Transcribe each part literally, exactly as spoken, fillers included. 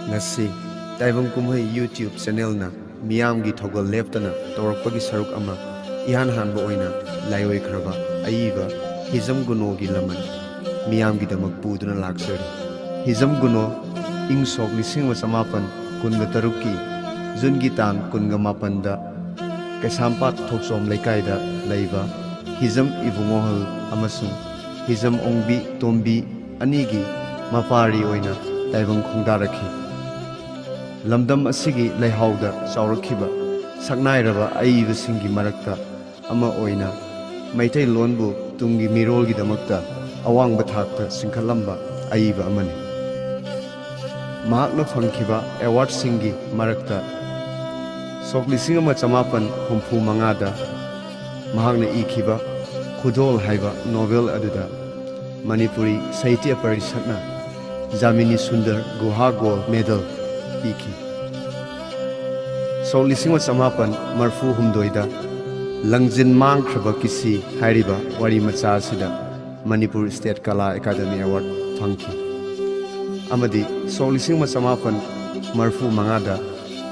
ꯉꯁꯤ ꯇꯥꯏꯕꯪ ꯀꯨꯝꯍꯩ YouTube ꯆꯦꯅꯦꯜꯅ ꯃꯤꯌꯥꯝꯒꯤ ꯊꯧꯒꯜ ꯂꯦꯞꯇꯅ ꯇꯧꯔꯛꯄꯒꯤ ꯁꯔꯨꯛ ꯑꯃ ꯏꯍꯥꯟ ꯍꯥꯟꯕ ꯑꯣꯏꯅ ꯂꯥꯏꯑꯣꯏꯈ꯭ꯔꯕ ꯑꯏꯕ ꯍꯤꯖꯝ ꯒꯨꯅꯣꯒꯤ ꯂꯃꯟ ꯃꯤꯌꯥꯝꯒꯤꯗꯃꯛ ꯄꯨꯗꯨꯅ ꯂꯥꯛꯆꯔꯤ꯫ ꯍꯤꯖꯝ ꯒꯨꯅꯣ ꯏꯪ ꯁꯣꯛ ꯂꯤꯁꯤꯡ ꯑꯃ ꯆꯃꯥꯄꯟ ꯀꯨꯟꯒ ꯇꯔꯨꯛꯀꯤ ꯖꯨꯟꯒꯤ ꯇꯥꯡ ꯀꯨꯟꯒ ꯃꯥꯄꯟꯗ ꯀꯩꯁꯥꯝꯄꯥꯠ ꯊꯣꯛꯆꯣꯝ ꯂꯩꯀꯥꯏꯗ ꯂꯩꯕ ꯍꯤꯖꯝ ꯏꯕꯨꯡꯉꯣꯍꯜ ꯑꯃꯁꯨꯡ ꯍꯤꯖꯝ ꯑꯣꯡꯕꯤ ꯇꯣꯝꯕꯤ ꯑꯅꯤꯒꯤ ꯃꯄꯥꯔꯤ ꯑꯣꯏꯅ ꯇꯥꯏꯕꯪ ꯈꯣꯡꯗꯥꯔꯛꯈꯤ꯫ ꯂꯝꯗꯝ ꯑꯁꯤꯒꯤ ꯂꯩꯍꯥꯎꯗ ꯆꯥꯎꯔꯛꯈꯤꯕ ꯁꯛꯅꯥꯏꯔꯕ ꯑꯏꯕꯁꯤꯡꯒꯤ ꯃꯔꯛꯇ ꯑꯃ ꯑꯣꯏꯅ ꯃꯩꯇꯩꯂꯣꯟꯕꯨ ꯇꯨꯡꯒꯤ ꯃꯤꯔꯣꯜꯒꯤꯗꯃꯛꯇ ꯑꯋꯥꯡꯕ ꯊꯥꯛꯇ ꯆꯤꯡꯈꯠꯂꯝꯕ ꯑꯏꯕ ꯑꯃꯅꯤ꯫ ꯃꯍꯥꯛꯅ ꯐꯪꯈꯤꯕ ꯑꯦꯋꯥꯔꯗꯁꯤꯡꯒꯤ ꯃꯔꯛꯇ ꯁꯣꯛ ꯂꯤꯁꯤꯡ ꯑꯃ ꯆꯃꯥꯄꯟ ꯍꯨꯝꯐꯨ ꯃꯉꯥꯗ ꯃꯍꯥꯛꯅ ꯏꯈꯤꯕ ꯈꯨꯗꯣꯜ ꯍꯥꯏꯕ ꯅꯣꯚꯦꯜ ꯑꯗꯨꯗ ꯃꯅꯤꯄꯨꯔꯤ ꯁꯥꯍꯤꯇ꯭ꯌ ꯄꯔꯤꯁꯠꯅ ꯖꯥꯃꯤꯅꯤ ꯁꯨꯟꯗꯔ ꯒꯨꯍꯥ ꯒꯣꯜꯗ ꯃꯦꯗꯜ ꯄꯤꯈꯤ꯫ ꯁꯣꯛ ꯂꯤꯁꯤꯡ ꯑꯃ ꯆꯃꯥꯄꯟ ꯃꯔꯐꯨ ꯍꯨꯝꯗꯣꯏꯗ ꯂꯪꯖꯤꯟ ꯃꯥꯡꯈ꯭ꯔꯕ ꯀꯤꯁꯤ ꯍꯥꯏꯔꯤꯕ ꯋꯥꯔꯤ ꯃꯆꯥ ꯑꯁꯤꯗ ꯃꯅꯤꯄꯨꯔ ꯁ꯭ꯇꯦꯠ ꯀꯂꯥ ꯑꯦꯀꯥꯗꯃꯤ ꯑꯦꯋꯥꯔꯗ ꯐꯪꯈꯤ꯫ ꯑꯃꯗꯤ ꯁꯣꯛ ꯂꯤꯁꯤꯡ ꯑꯃ ꯆꯃꯥꯄꯟ ꯃꯔꯐꯨ ꯃꯉꯥꯗ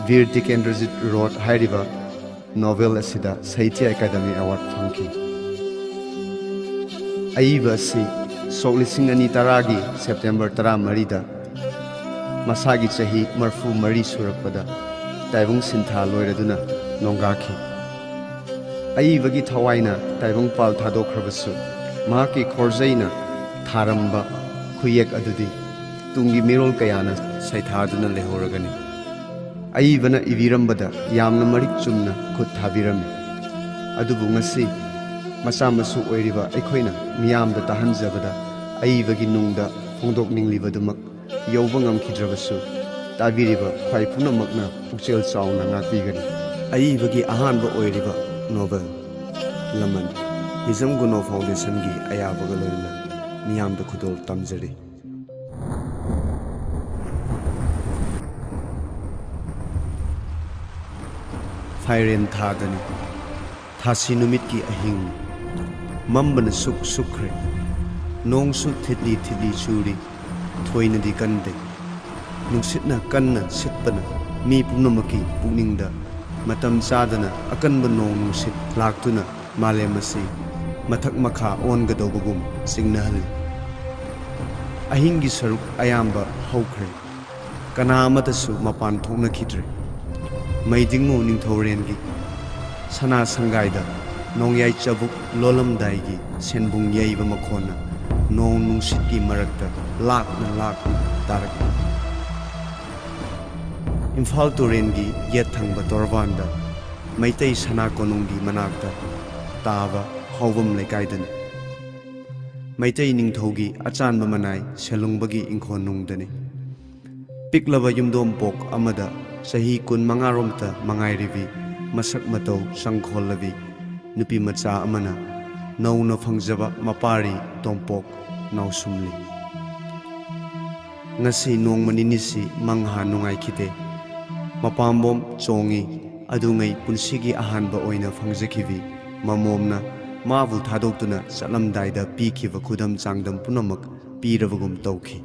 ꯕꯤꯔ ꯇꯤꯀꯦꯟꯗ꯭ꯔꯖꯤꯠ ꯔꯣꯠ ꯍꯥꯏꯔꯤꯕ ꯅꯣꯚꯦꯜ ꯑꯁꯤꯗ ꯁꯥꯍꯤꯇ꯭ꯌ ꯑꯦꯀꯥꯗꯃꯤ ꯑꯦꯋꯥꯔꯗ ꯐꯪꯈꯤ꯫ ꯑꯏꯕ ꯑꯁꯤ ꯁꯣꯛ ꯂꯤꯁꯤꯡ ꯑꯅꯤ ꯇꯔꯥꯒꯤ ꯁꯦꯞꯇꯦꯝꯕꯔ ꯇꯔꯥꯃꯔꯤꯗ ꯃꯁꯥꯒꯤ ꯆꯍꯤ ꯃꯔꯐꯨ ꯃꯔꯤ ꯁꯨꯔꯛꯄꯗ ꯇꯥꯏꯕꯪ ꯁꯤꯟꯊꯥ ꯂꯣꯏꯔꯗꯨꯅ ꯅꯣꯡꯒꯥꯈꯤ꯫ ꯑꯏꯕꯒꯤ ꯊꯋꯥꯏꯅ ꯇꯥꯏꯕꯪꯄꯥꯜ ꯊꯥꯗꯣꯛꯈ꯭ꯔꯕꯁꯨ, ꯃꯍꯥꯛꯀꯤ ꯈꯣꯔꯖꯩꯅ ꯊꯥꯔꯝꯕ ꯈꯨꯌꯦꯛ ꯑꯗꯨꯗꯤ ꯇꯨꯡꯒꯤ ꯃꯤꯔꯣꯜ ꯀꯌꯥꯅ ꯁꯩꯊꯥꯗꯨꯅ ꯂꯩꯍꯧꯔꯒꯅꯤ꯫ ꯑꯏꯕꯅ ꯏꯕꯤꯔꯝꯕꯗ ꯌꯥꯝꯅ ꯃꯔꯤꯛ ꯆꯨꯝꯅ ꯈꯨꯠ ꯊꯥꯕꯤꯔꯝꯃꯤ꯫ ꯑꯗꯨꯕꯨ ꯉꯁꯤ ꯃꯆꯥ ꯃꯁꯨ ꯑꯣꯏꯔꯤꯕ ꯑꯩꯈꯣꯏꯅ ꯃꯤꯌꯥꯝꯗ ꯇꯥꯍꯟꯖꯕꯗ ꯑꯏꯕꯒꯤ ꯅꯨꯡꯗ ꯐꯣꯡꯗꯣꯛꯅꯤꯡꯂꯤꯕꯗꯨꯃꯛ ꯌꯧꯕ ꯉꯝꯈꯤꯗ꯭ꯔꯕꯁꯨ, ꯇꯥꯕꯤꯔꯤꯕ ꯈ꯭ꯋꯥꯏ ꯄꯨꯝꯅꯃꯛꯅ ꯄꯨꯛꯆꯦꯜ ꯆꯥꯎꯅ ꯉꯥꯛꯄꯤꯒꯅꯤ꯫ ꯑꯏꯕꯒꯤ ꯑꯍꯥꯟꯕ ꯑꯣꯏꯔꯤꯕ ꯅꯣꯕꯦꯜ ꯂꯃꯟ ꯍꯤꯖꯝ ꯒꯨꯅꯣ ꯐꯥꯎꯟꯗꯦꯁꯟꯒꯤ ꯑꯌꯥꯕꯒ ꯂꯣꯏꯅꯅ ꯃꯤꯌꯥꯝꯗ ꯈꯨꯗꯣꯜ ꯇꯝꯖꯔꯤ꯫ ꯐꯥꯏꯔꯦꯟ ꯊꯥꯗꯅꯤ꯫ ꯊꯥꯁꯤ ꯅꯨꯃꯤꯠꯀꯤ ꯑꯍꯤꯡ꯫ ꯃꯝꯕꯅ ꯁꯨꯛ ꯁꯨꯛꯈ꯭ꯔꯦ꯫ ꯅꯣꯡꯁꯨ ꯊꯤꯠꯂꯤ ꯊꯤꯠꯂꯤ ꯆꯨꯔꯤ꯫ ꯊꯣꯏꯅꯗꯤ ꯀꯟꯗꯦ꯫ ꯅꯨꯡꯁꯤꯠꯅ ꯀꯟꯅ ꯁꯤꯠꯄꯅ ꯃꯤ ꯄꯨꯝꯅꯃꯛꯀꯤ ꯄꯨꯛꯅꯤꯡꯗ ꯃꯇꯝ ꯆꯥꯗꯅ ꯑꯀꯟꯕ ꯅꯣꯡ ꯅꯨꯡꯁꯤꯠ ꯂꯥꯛꯇꯨꯅ ꯃꯥꯂꯦꯝ ꯑꯁꯤ ꯃꯊꯛ ꯃꯈꯥ ꯑꯣꯟꯒꯗꯧꯕꯒꯨꯝ ꯆꯤꯡꯅꯍꯜꯂꯤ꯫ ꯑꯍꯤꯡꯒꯤ ꯁꯔꯨꯛ ꯑꯌꯥꯝꯕ ꯍꯧꯈ꯭ꯔꯦ꯫ ꯀꯅꯥ ꯑꯃꯠꯇꯁꯨ ꯃꯄꯥꯟ ꯊꯣꯛꯅꯈꯤꯗ꯭ꯔꯦ꯫ ꯃꯩꯗꯤꯡꯉꯨ ꯅꯤꯡꯊꯧꯔꯦꯟꯒꯤ ꯁꯅꯥ ꯁꯪꯒꯥꯏꯗ ꯅꯣꯡꯌꯥꯏ ꯆꯕꯨꯛ ꯂꯣꯜꯂꯝꯗꯥꯏꯒꯤ ꯁꯦꯟꯕꯨꯡ ꯌꯩꯕ ꯃꯈꯣꯟꯅ ꯅꯣꯡ ꯅꯨꯡꯁꯤꯠꯀꯤ ꯃꯔꯛꯇ ꯂꯥꯛꯅ ꯂꯥꯛꯅ ꯇꯥꯔꯛꯏ꯫ ꯏꯝꯐꯥꯜ ꯇꯨꯔꯦꯟꯒꯤ ꯌꯦꯠ ꯊꯪꯕ ꯇꯣꯔꯕꯥꯟꯗ ꯃꯩꯇꯩ ꯁꯅꯥ ꯀꯣꯅꯨꯡꯒꯤ ꯃꯅꯥꯛꯇ ꯇꯥꯕ ꯍꯥꯎꯕꯝ ꯂꯩꯀꯥꯏꯗꯅꯤ꯫ ꯃꯩꯇꯩ ꯅꯤꯡꯊꯧꯒꯤ ꯑꯆꯥꯟꯕ ꯃꯅꯥꯏ ꯁꯦꯂꯨꯡꯕꯒꯤ ꯏꯪꯈꯣꯜꯅꯨꯡꯗꯅꯤ꯫ ꯄꯤꯛꯂꯕ ꯌꯨꯝꯗꯣꯝꯄꯣꯛ ꯑꯃꯗ ꯆꯍꯤ ꯀꯨꯟꯃꯉꯥꯔꯣꯝꯇ ꯃꯉꯥꯏꯔꯤꯕꯤ ꯃꯁꯛ ꯃꯇꯧ ꯆꯪꯈꯣꯜꯂꯕꯤ ꯅꯨꯄꯤ ꯃꯆꯥ ꯑꯃꯅ ꯅꯧꯅ ꯐꯪꯖꯕ ꯃꯄꯥꯔꯤ ꯇꯣꯝꯄꯣꯛ ꯅꯥꯎꯁꯨꯝꯂꯤ꯫ ꯉꯁꯤ ꯅꯣꯡꯃ ꯅꯤꯅꯤꯁꯤ ꯃꯪꯍꯥ ꯅꯨꯡꯉꯥꯏꯈꯤꯗꯦ꯫ ꯃꯄꯥꯝꯕꯣꯝ ꯆꯣꯡꯉꯤ꯫ ꯑꯗꯨꯉꯩ ꯄꯨꯟꯁꯤꯒꯤ ꯑꯍꯥꯟꯕ ꯑꯣꯏꯅ ꯐꯪꯖꯈꯤꯕꯤ ꯃꯃꯣꯝꯅ ꯃꯥꯕꯨ ꯊꯥꯗꯣꯛꯇꯨꯅ ꯆꯠꯂꯝꯗꯥꯏꯗ ꯄꯤꯈꯤꯕ ꯈꯨꯗꯝ ꯆꯥꯡꯗꯝ ꯄꯨꯝꯅꯃꯛ ꯄꯤꯔꯕꯒꯨꯝ ꯇꯧꯈꯤ꯫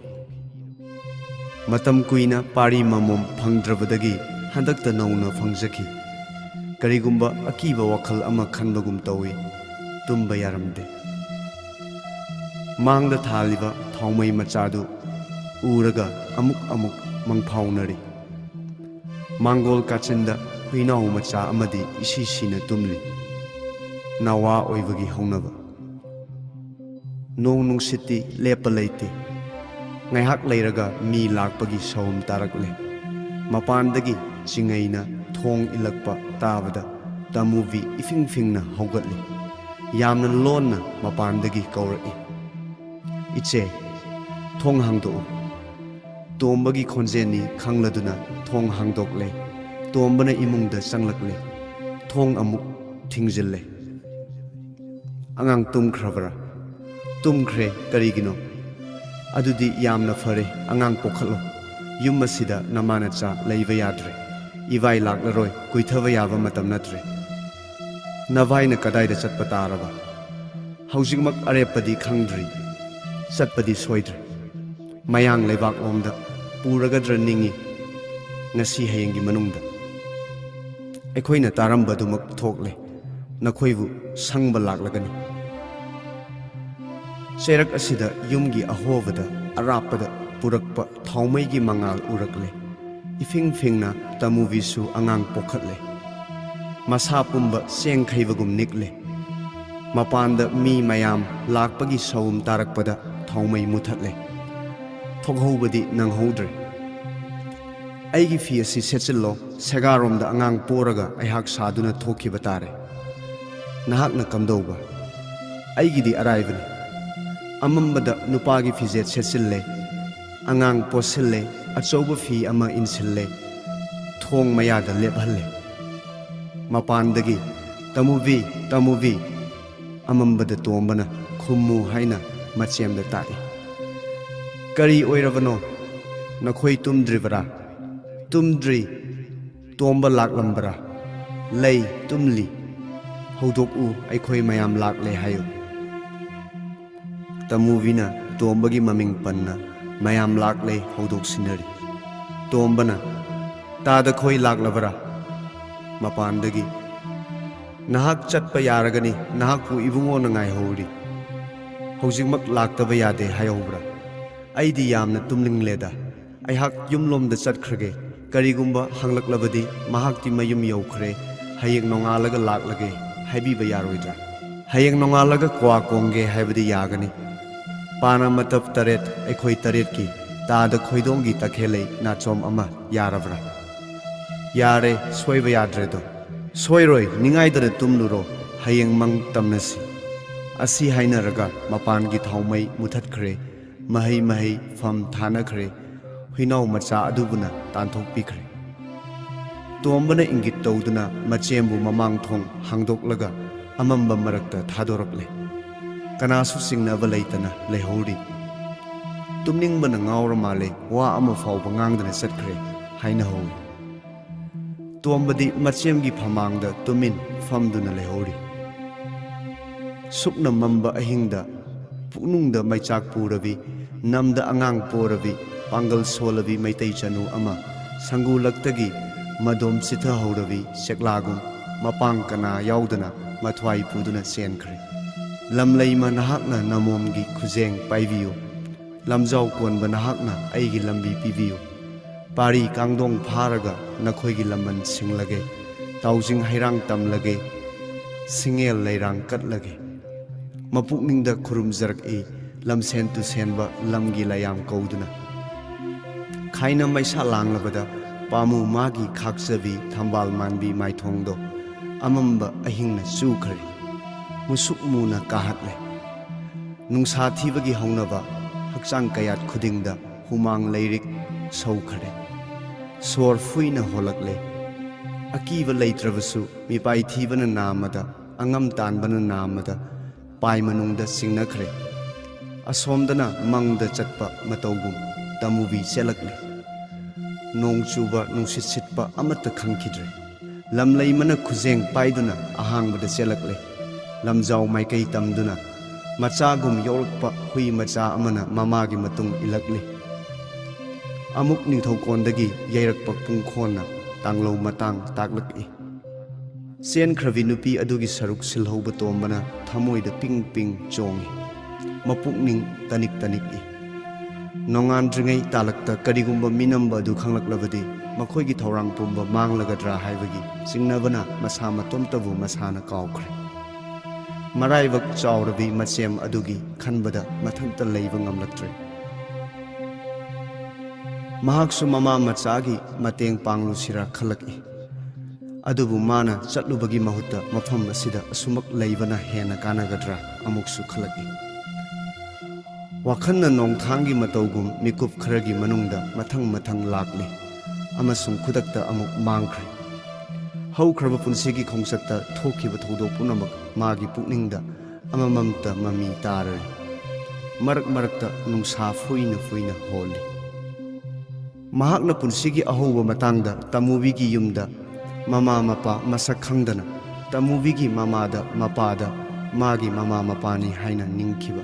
ꯃꯇꯝ ꯀꯨꯏꯅ ꯄꯥꯔꯤ ꯃꯃꯣꯝ ꯐꯪꯗ꯭ꯔꯕꯗꯒꯤ ꯍꯟꯗꯛꯇ ꯅꯧꯅ ꯐꯪꯖꯈꯤ꯫ ꯀꯔꯤꯒꯨꯝꯕ ꯑꯀꯤꯕ ꯋꯥꯈꯜ ꯑꯃ ꯈꯟꯕꯒꯨꯝ ꯇꯧꯏ꯫ ꯇꯨꯝꯕ ꯌꯥꯔꯝꯗꯦ꯫ ꯃꯥꯡꯗ ꯊꯥꯜꯂꯤꯕ ꯊꯥꯎꯃꯩ ꯃꯆꯥꯗꯨ ꯎꯔꯒ ꯑꯃꯨꯛ ꯑꯃꯨꯛ ꯃꯪꯐꯥꯎꯅꯔꯤ꯫ ꯃꯥꯡꯒꯣꯜ ꯀꯥꯆꯤꯟꯗ ꯍꯨꯏꯅꯥꯎ ꯃꯆꯥ ꯑꯃꯗꯤ ꯏꯁꯤ ꯁꯤꯅ ꯇꯨꯝꯂꯤ꯫ ꯅꯋꯥ ꯑꯣꯏꯕꯒꯤ ꯍꯧꯅꯕ꯫ ꯅꯣꯡ ꯅꯨꯡꯁꯤꯠꯇꯤ ꯂꯦꯞꯄ ꯂꯩꯇꯦ꯫ ꯉꯥꯏꯍꯥꯛ ꯂꯩꯔꯒ ꯃꯤ ꯂꯥꯛꯄꯒꯤ ꯁꯧꯝ ꯇꯥꯔꯛꯂꯦ꯫ ꯃꯄꯥꯟꯗꯒꯤ ꯆꯤꯡꯉꯩꯅ ꯊꯣꯡ ꯏꯜꯂꯛꯄ ꯇꯥꯕꯗ ꯇꯃꯨꯕꯤ ꯏꯐꯤꯡ ꯐꯤꯡꯅ ꯍꯧꯒꯠꯂꯤ꯫ ꯌꯥꯝꯅ ꯂꯣꯟꯅ ꯃꯄꯥꯟꯗꯒꯤ ꯀꯧꯔꯛꯏ, "ꯏꯆꯦ, ꯊꯣꯡ ꯍꯥꯡꯗꯣꯛꯎ"꯫ ꯇꯣꯝꯕꯒꯤ ꯈꯣꯟꯖꯦꯜꯅꯤ ꯈꯪꯂꯗꯨꯅ ꯊꯣꯡ ꯍꯥꯡꯗꯣꯛꯂꯦ꯫ ꯇꯣꯝꯕꯅ ꯏꯃꯨꯡꯗ ꯆꯪꯂꯛꯂꯦ꯫ ꯊꯣꯡ ꯑꯃꯨꯛ ꯊꯤꯡꯖꯤꯜꯂꯦ꯫ "ꯑꯉꯥꯡ ꯇꯨꯝꯈ꯭ꯔꯕ꯭ꯔꯥ?" "ꯇꯨꯝꯈ꯭ꯔꯦ꯫ ꯀꯔꯤꯒꯤꯅꯣ?" "ꯑꯗꯨꯗꯤ ꯌꯥꯝꯅ ꯐꯔꯦ꯫ ꯑꯉꯥꯡ ꯄꯣꯛꯈꯠꯂꯣ꯫ ꯌꯨꯝ ꯑꯁꯤꯗ ꯅꯃꯥ ꯅꯆꯥ ꯂꯩꯕ ꯌꯥꯗ꯭ꯔꯦ꯫ ꯏꯕꯥꯏ ꯂꯥꯛꯂꯔꯣꯏ꯫ ꯀꯨꯏꯊꯕ ꯌꯥꯕ ꯃꯇꯝ ꯅꯠꯇ꯭ꯔꯦ꯫ ꯅꯚꯥꯏꯅ ꯀꯗꯥꯏꯗ ꯆꯠꯄ ꯇꯥꯔꯕ?" "ꯍꯧꯖꯤꯛꯃꯛ ꯑꯔꯦꯞꯄꯗꯤ ꯈꯪꯗ꯭ꯔꯤ꯫ ꯆꯠꯄꯗꯤ ꯁꯣꯏꯗ꯭ꯔꯦ꯫ ꯃꯌꯥꯡ ꯂꯩꯕꯥꯛꯂꯣꯝꯗ ꯄꯨꯔꯒꯗ꯭ꯔꯥ ꯅꯤꯡꯏ꯫ ꯉꯁꯤ ꯍꯌꯦꯡꯒꯤ ꯃꯅꯨꯡꯗ ꯑꯩꯈꯣꯏꯅ ꯇꯥꯔꯝꯕꯗꯨꯃꯛ ꯊꯣꯛꯂꯦ꯫ ꯅꯈꯣꯏꯕꯨ ꯁꯪꯕ ꯂꯥꯛꯂꯒꯅꯤ꯫ ꯆꯩꯔꯛ ꯑꯁꯤꯗ ꯌꯨꯝꯒꯤ ꯑꯍꯣꯕꯗ ꯑꯔꯥꯞꯄꯗ ꯄꯨꯔꯛꯄ ꯊꯥꯎꯃꯩꯒꯤ ꯃꯉꯥꯜ ꯎꯔꯛꯂꯦ꯫ ꯏꯐꯤꯡ ꯐꯤꯡꯅ ꯇꯃꯨꯕꯤꯁꯨ ꯑꯉꯥꯡ ꯄꯣꯛꯈꯠꯂꯦ꯫ ꯃꯁꯥ ꯄꯨꯝꯕ ꯆꯦꯡ ꯈꯩꯕꯒꯨꯝ ꯅꯤꯛꯂꯦ꯫ ꯃꯄꯥꯟꯗ ꯃꯤ ꯃꯌꯥꯝ ꯂꯥꯛꯄꯒꯤ ꯁꯥꯎꯝ ꯇꯥꯔꯛꯄꯗ ꯊꯥꯎꯃꯩ ꯃꯨꯊꯠꯂꯦ꯫ ꯊꯣꯛꯍꯧꯕꯗꯤ ꯅꯪꯍꯧꯗ꯭ꯔꯦ꯫ ꯑꯩꯒꯤ ꯐꯤ ꯑꯁꯤ ꯁꯦꯠꯆꯤꯜꯂꯣ꯫ ꯁꯦꯒꯥꯔꯣꯝꯗ ꯑꯉꯥꯡ ꯄꯣꯔꯒ ꯑꯩꯍꯥꯛ ꯁꯥꯗꯨꯅ ꯊꯣꯛꯈꯤꯕ ꯇꯥꯔꯦ꯫ ꯅꯍꯥꯛꯅ ꯀꯝꯗꯧꯕ? ꯑꯩꯒꯤꯗꯤ ꯑꯔꯥꯏꯕꯅꯤ꯫ ꯑꯃꯝꯕꯗ ꯅꯨꯄꯥꯒꯤ ꯐꯤꯖꯦꯠ ꯁꯦꯠꯆꯤꯜꯂꯦ꯫ ꯑꯉꯥꯡ ꯄꯣꯠꯁꯤꯜꯂꯦ꯫ ꯑꯆꯧꯕ ꯐꯤ ꯑꯃ ꯏꯟꯁꯤꯜꯂꯦ꯫ ꯊꯣꯡ ꯃꯌꯥꯗ ꯂꯦꯞꯍꯜꯂꯦ꯫ ꯃꯄꯥꯟꯗꯒꯤ, "ꯇꯃꯨꯕꯤ, ꯇꯃꯨꯕꯤ!" ꯑꯃꯝꯕꯗ ꯇꯣꯝꯕꯅ ꯈꯨꯝꯃꯨ ꯍꯥꯏꯅ ꯃꯆꯦꯝꯗ ꯇꯥꯛꯏ꯫ "ꯀꯔꯤ ꯑꯣꯏꯔꯕꯅꯣ? ꯅꯈꯣꯏ ꯇꯨꯝꯗ꯭ꯔꯤꯕꯔꯥ?" "ꯇꯨꯝꯗ꯭ꯔꯤ꯫ ꯇꯣꯝꯕ ꯂꯥꯛꯂꯝꯕꯔꯥ?" "ꯂꯩ, ꯇꯨꯝꯂꯤ꯫ ꯍꯧꯗꯣꯛꯎ, ꯑꯩꯈꯣꯏ ꯃꯌꯥꯝ ꯂꯥꯛꯂꯦ ꯍꯥꯏꯌꯨ꯫" ꯇꯃꯨꯕꯤꯅ ꯇꯣꯝꯕꯒꯤ ꯃꯃꯤꯡ ꯄꯟꯅ ꯃꯌꯥꯝ ꯂꯥꯛꯂꯦ ꯍꯧꯗꯣꯛꯁꯤꯟꯅꯔꯤ꯫ ꯇꯣꯝꯕꯅ, "ꯇꯥꯗ ꯈꯣꯏ ꯂꯥꯛꯂꯕꯔꯥ?" ꯃꯄꯥꯟꯗꯒꯤ, "ꯅꯍꯥꯛ ꯆꯠꯄ ꯌꯥꯔꯒꯅꯤ, ꯅꯍꯥꯛꯄꯨ ꯏꯕꯨꯡꯉꯣꯅ ꯉꯥꯏꯍꯧꯔꯤ꯫ ꯍꯧꯖꯤꯛꯃꯛ ꯂꯥꯛꯇꯕ ꯌꯥꯗꯦ ꯍꯥꯏꯍꯧꯕ꯭ꯔꯥ? ꯑꯩꯗꯤ ꯌꯥꯝꯅ ꯇꯨꯝꯅꯤꯡꯂꯦꯗ꯫ ꯑꯩꯍꯥꯛ ꯌꯨꯝꯂꯣꯝꯗ ꯆꯠꯈ꯭ꯔꯒꯦ꯫ ꯀꯔꯤꯒꯨꯝꯕ ꯍꯪꯂꯛꯂꯕꯗꯤ ꯃꯍꯥꯛꯇꯤ ꯃꯌꯨꯝ ꯌꯧꯈ꯭ꯔꯦ, ꯍꯌꯦꯡ ꯅꯣꯡꯉꯥꯜꯂꯒ ꯂꯥꯛꯂꯒꯦ ꯍꯥꯏꯕꯤꯕ ꯌꯥꯔꯣꯏꯗ꯭ꯔꯥ?" "ꯍꯌꯦꯡ ꯅꯣꯡꯉꯥꯜꯂꯒ ꯀ꯭ꯋꯥ ꯀꯣꯡꯒꯦ ꯍꯥꯏꯕꯗꯤ ꯌꯥꯒꯅꯤ꯫ ꯄꯥꯅ ꯃꯇꯞ ꯇꯔꯦꯠ, ꯑꯩꯈꯣꯏ ꯇꯔꯦꯠꯀꯤ ꯇꯥꯗ ꯈꯣꯏꯗꯣꯡꯒꯤ ꯇꯈꯦꯜꯂꯩ ꯅꯥꯆꯣꯝ ꯑꯃ ꯌꯥꯔꯕ꯭ꯔꯥ?" "ꯌꯥꯔꯦ, ꯁꯣꯏꯕ ꯌꯥꯗ꯭ꯔꯦꯗꯣ꯫ ꯁꯣꯏꯔꯣꯏ, ꯅꯤꯡꯉꯥꯏꯗꯅ ꯇꯨꯝꯂꯨꯔꯣ, ꯍꯌꯦꯡ ꯃꯪ ꯇꯝꯅꯁꯤ꯫" ꯑꯁꯤ ꯍꯥꯏꯅꯔꯒ ꯃꯄꯥꯟꯒꯤ ꯊꯥꯎꯃꯩ ꯃꯨꯊꯠꯈ꯭ꯔꯦ꯫ ꯃꯍꯩ ꯃꯍꯩ ꯐꯝ ꯊꯥꯅꯈ꯭ꯔꯦ꯫ ꯍꯨꯏꯅꯥꯎ ꯃꯆꯥ ꯑꯗꯨꯕꯨꯅ ꯇꯥꯟꯊꯣꯛꯄꯤꯈ꯭ꯔꯦ꯫ ꯇꯣꯝꯕꯅ ꯏꯪꯒꯤꯠ ꯇꯧꯗꯨꯅ ꯃꯆꯦꯝꯕꯨ ꯃꯃꯥꯡ ꯊꯣꯡ ꯍꯥꯡꯗꯣꯛꯂꯒ ꯑꯃꯝꯕ ꯃꯔꯛꯇ ꯊꯥꯗꯣꯔꯛꯂꯦ꯫ ꯀꯅꯥꯁꯨ ꯆꯤꯡꯅꯕ ꯂꯩꯇꯅ ꯂꯩꯍꯧꯔꯤ꯫ "ꯇꯨꯝꯅꯤꯡꯕꯅ ꯉꯥꯎꯔ ꯃꯥꯜꯂꯦ, ꯋꯥ ꯑꯃ ꯐꯥꯎꯕ ꯉꯥꯡꯗꯅ ꯆꯠꯈ꯭ꯔꯦ" ꯍꯥꯏꯅ ꯍꯧꯏ꯫ ꯇꯣꯝꯕꯗꯤ ꯃꯆꯦꯝꯒꯤ ꯐꯃꯥꯡꯗ ꯇꯨꯃꯤꯟ ꯐꯝꯗꯨꯅ ꯂꯩꯍꯧꯔꯤ꯫ ꯁꯨꯛꯅ ꯃꯝꯕ ꯑꯍꯤꯡꯗ ꯄꯨꯛꯅꯨꯡꯗ ꯃꯩꯆꯥꯛ ꯄꯨꯔꯕꯤ, ꯅꯝꯗ ꯑꯉꯥꯡ ꯄꯣꯔꯕꯤ, ꯄꯥꯡꯒꯜ ꯁꯣꯜꯂꯕꯤ ꯃꯩꯇꯩ ꯆꯅꯨ ꯑꯃ ꯁꯪꯒꯨ ꯂꯛꯇꯒꯤ ꯃꯗꯣꯝ ꯆꯤꯊꯍꯧꯔꯕꯤ ꯆꯦꯛꯂꯥꯒꯨꯝ ꯃꯄꯥꯡ ꯀꯅꯥ ꯌꯥꯎꯗꯅ ꯃꯊ꯭ꯋꯥꯏ ꯄꯨꯗꯨꯅ ꯆꯦꯟꯈ꯭ꯔꯦ꯫ ꯂꯝꯂꯩꯃ ꯅꯍꯥꯛꯅ ꯅꯃꯣꯝꯒꯤ ꯈꯨꯖꯦꯡ ꯄꯥꯏꯕꯤꯌꯨ꯫ ꯂꯝꯖꯥꯎ ꯀꯣꯟꯕ ꯅꯍꯥꯛꯅ ꯑꯩꯒꯤ ꯂꯝꯕꯤ ꯄꯤꯕꯤꯌꯨ꯫ ꯄꯥꯔꯤ ꯀꯥꯡꯗꯣꯡ ꯐꯥꯔꯒ ꯅꯈꯣꯏꯒꯤ ꯂꯃꯟ ꯁꯤꯡꯂꯒꯦ꯫ ꯇꯥꯎꯖꯤꯡ ꯍꯩꯔꯥꯡ ꯇꯝꯂꯒꯦ꯫ ꯁꯤꯡꯉꯦꯜ ꯂꯩꯔꯥꯡ ꯀꯠꯂꯒꯦ꯫ ꯃꯄꯨꯛꯅꯤꯡꯗ ꯈꯨꯔꯨꯝꯖꯔꯛꯏ ꯂꯝꯁꯦꯟ ꯇꯨꯁꯦꯟꯕ ꯂꯝꯒꯤ ꯂꯥꯏꯌꯥꯝ ꯀꯧꯗꯨꯅ꯫ ꯈꯥꯏꯅ ꯃꯩꯁꯥ ꯂꯥꯡꯂꯕꯗ ꯄꯥꯝꯃꯨ ꯃꯥꯒꯤ ꯈꯥꯛꯆꯕꯤ ꯊꯝꯕꯥꯜ ꯃꯥꯟꯕꯤ ꯃꯥꯏꯊꯣꯡꯗꯣ ꯑꯃꯝꯕ ꯑꯍꯤꯡꯅ ꯆꯨꯈ꯭ꯔꯦ꯫ ꯃꯨꯁꯨꯛ ꯃꯨꯅ ꯀꯥꯍꯠꯂꯦ꯫ ꯅꯨꯡꯁꯥ ꯊꯤꯕꯒꯤ ꯍꯧꯅꯕ ꯍꯛꯆꯥꯡ ꯀꯌꯥꯠ ꯈꯨꯗꯤꯡꯗ ꯍꯨꯃꯥꯡ ꯂꯩꯔꯤꯛ ꯁꯧꯈ꯭ꯔꯦ꯫ ꯁꯣꯔ ꯐꯨꯏꯅ ꯍꯣꯜꯂꯛꯂꯦ꯫ ꯑꯀꯤꯕ ꯂꯩꯇ꯭ꯔꯕꯁꯨ ꯃꯤꯄꯥꯏ ꯊꯤꯕꯅ ꯅꯥꯝꯃꯗ, ꯑꯉꯝ ꯇꯥꯟꯕꯅ ꯅꯥꯝꯃꯗ ꯄꯥꯏ ꯃꯅꯨꯡꯗ ꯆꯤꯡꯅꯈ꯭ꯔꯦ꯫ ꯑꯁꯣꯝꯗꯅ ꯃꯪꯗ ꯆꯠꯄ ꯃꯇꯧꯒꯨꯝ ꯇꯃꯨꯕꯤ ꯆꯦꯜꯂꯛꯂꯦ꯫ ꯅꯣꯡ ꯆꯨꯕ, ꯅꯨꯡꯁꯤꯠ ꯁꯤꯠꯄ ꯑꯃꯠꯇ ꯈꯪꯈꯤꯗ꯭ꯔꯦ꯫ ꯂꯝꯂꯩꯃꯅ ꯈꯨꯖꯦꯡ ꯄꯥꯏꯗꯨꯅ ꯑꯍꯥꯡꯕꯗ ꯆꯦꯜꯂꯛꯂꯦ꯫ ꯂꯝꯖꯥꯎ ꯃꯥꯏꯀꯩ ꯇꯝꯗꯨꯅ ꯃꯆꯥꯒꯨꯝ ꯌꯧꯔꯛꯄ ꯍꯨꯏ ꯃꯆꯥ ꯑꯃꯅ ꯃꯃꯥꯒꯤ ꯃꯇꯨꯡ ꯏꯜꯂꯛꯂꯤ꯫ ꯑꯃꯨꯛ ꯅꯤꯡꯊꯧꯀꯣꯟꯗꯒꯤ ꯌꯩꯔꯛꯄ ꯄꯨꯡꯈꯣꯟꯅ ꯇꯥꯡꯂꯧ ꯃꯇꯥꯡ ꯇꯥꯛꯂꯛꯏ꯫ ꯆꯦꯟꯈ꯭ꯔꯕꯤ ꯅꯨꯄꯤ ꯑꯗꯨꯒꯤ ꯁꯔꯨꯛ ꯁꯤꯜꯍꯧꯕ ꯇꯣꯝꯕꯅ ꯊꯃꯣꯏꯗ ꯄꯤꯡ ꯄꯤꯡ ꯆꯣꯡꯏ꯫ ꯃꯄꯨꯛꯅꯤꯡ ꯇꯅꯤꯛ ꯇꯅꯤꯛꯏ꯫ ꯅꯣꯡꯉꯥꯟꯗ꯭ꯔꯤꯉꯩ ꯇꯥꯂꯛꯇ ꯀꯔꯤꯒꯨꯝꯕ ꯃꯤꯅꯝꯕ ꯑꯗꯨ ꯈꯪꯂꯛꯂꯕꯗꯤ ꯃꯈꯣꯏꯒꯤ ꯊꯧꯔꯥꯡ ꯄꯨꯝꯕ ꯃꯥꯡꯂꯒꯗ꯭ꯔꯥ ꯍꯥꯏꯕꯒꯤ ꯆꯤꯡꯅꯕꯅ ꯃꯁꯥ ꯃꯇꯣꯝꯇꯕꯨ ꯃꯁꯥꯅ ꯀꯥꯎꯈ꯭ꯔꯦ꯫ ꯃꯔꯥꯏꯕꯛ ꯆꯥꯎꯔꯕꯤ ꯃꯆꯦꯝ ꯑꯗꯨꯒꯤ ꯈꯟꯕꯗ ꯃꯊꯟꯇ ꯂꯩꯕ ꯉꯝꯂꯛꯇ꯭ꯔꯦ꯫ ꯃꯍꯥꯛꯁꯨ ꯃꯃꯥ ꯃꯆꯥꯒꯤ ꯃꯇꯦꯡ ꯄꯥꯡꯂꯨꯁꯤꯔꯥ ꯈꯜꯂꯛꯏ꯫ ꯑꯗꯨꯕꯨ ꯃꯥꯅ ꯆꯠꯂꯨꯕꯒꯤ ꯃꯍꯨꯠꯇ ꯃꯐꯝ ꯑꯁꯤꯗ ꯑꯁꯨꯃꯛ ꯂꯩꯕꯅ ꯍꯦꯟꯅ ꯀꯥꯟꯅꯒꯗ꯭ꯔꯥ ꯑꯃꯨꯛꯁꯨ ꯈꯜꯂꯛꯏ꯫ ꯋꯥꯈꯜꯅ ꯅꯣꯡꯊꯥꯡꯒꯤ ꯃꯇꯧꯒꯨꯝ ꯃꯤꯀꯨꯞ ꯈꯔꯒꯤ ꯃꯅꯨꯡꯗ ꯃꯊꯪ ꯃꯊꯪ ꯂꯥꯛꯂꯤ ꯑꯃꯁꯨꯡ ꯈꯨꯗꯛꯇ ꯑꯃꯨꯛ ꯃꯥꯡꯈ꯭ꯔꯦ꯫ ꯍꯧꯈ꯭ꯔꯕ ꯄꯨꯟꯁꯤꯒꯤ ꯈꯣꯡꯆꯠꯇ ꯊꯣꯛꯈꯤꯕ ꯊꯧꯗꯣꯛ ꯄꯨꯝꯅꯃꯛ ꯃꯥꯒꯤ ꯄꯨꯛꯅꯤꯡꯗ ꯑꯃꯃꯝꯇ ꯃꯃꯤ ꯇꯥꯔꯔꯤ꯫ ꯃꯔꯛ ꯃꯔꯛꯇ ꯅꯨꯡꯁꯥ ꯐꯨꯏꯅ ꯐꯨꯏꯅ ꯍꯣꯜꯂꯤ꯫ ꯃꯍꯥꯛꯅ ꯄꯨꯟꯁꯤꯒꯤ ꯑꯍꯧꯕ ꯃꯇꯥꯡꯗ ꯇꯃꯨꯕꯤꯒꯤ ꯌꯨꯝꯗ ꯃꯃꯥ ꯃꯄꯥ ꯃꯁꯛ ꯈꯪꯗꯅ ꯇꯃꯨꯕꯤꯒꯤ ꯃꯃꯥꯗ ꯃꯄꯥꯗ ꯃꯥꯒꯤ ꯃꯃꯥ ꯃꯄꯥꯅꯤ ꯍꯥꯏꯅ ꯅꯤꯡꯈꯤꯕ꯫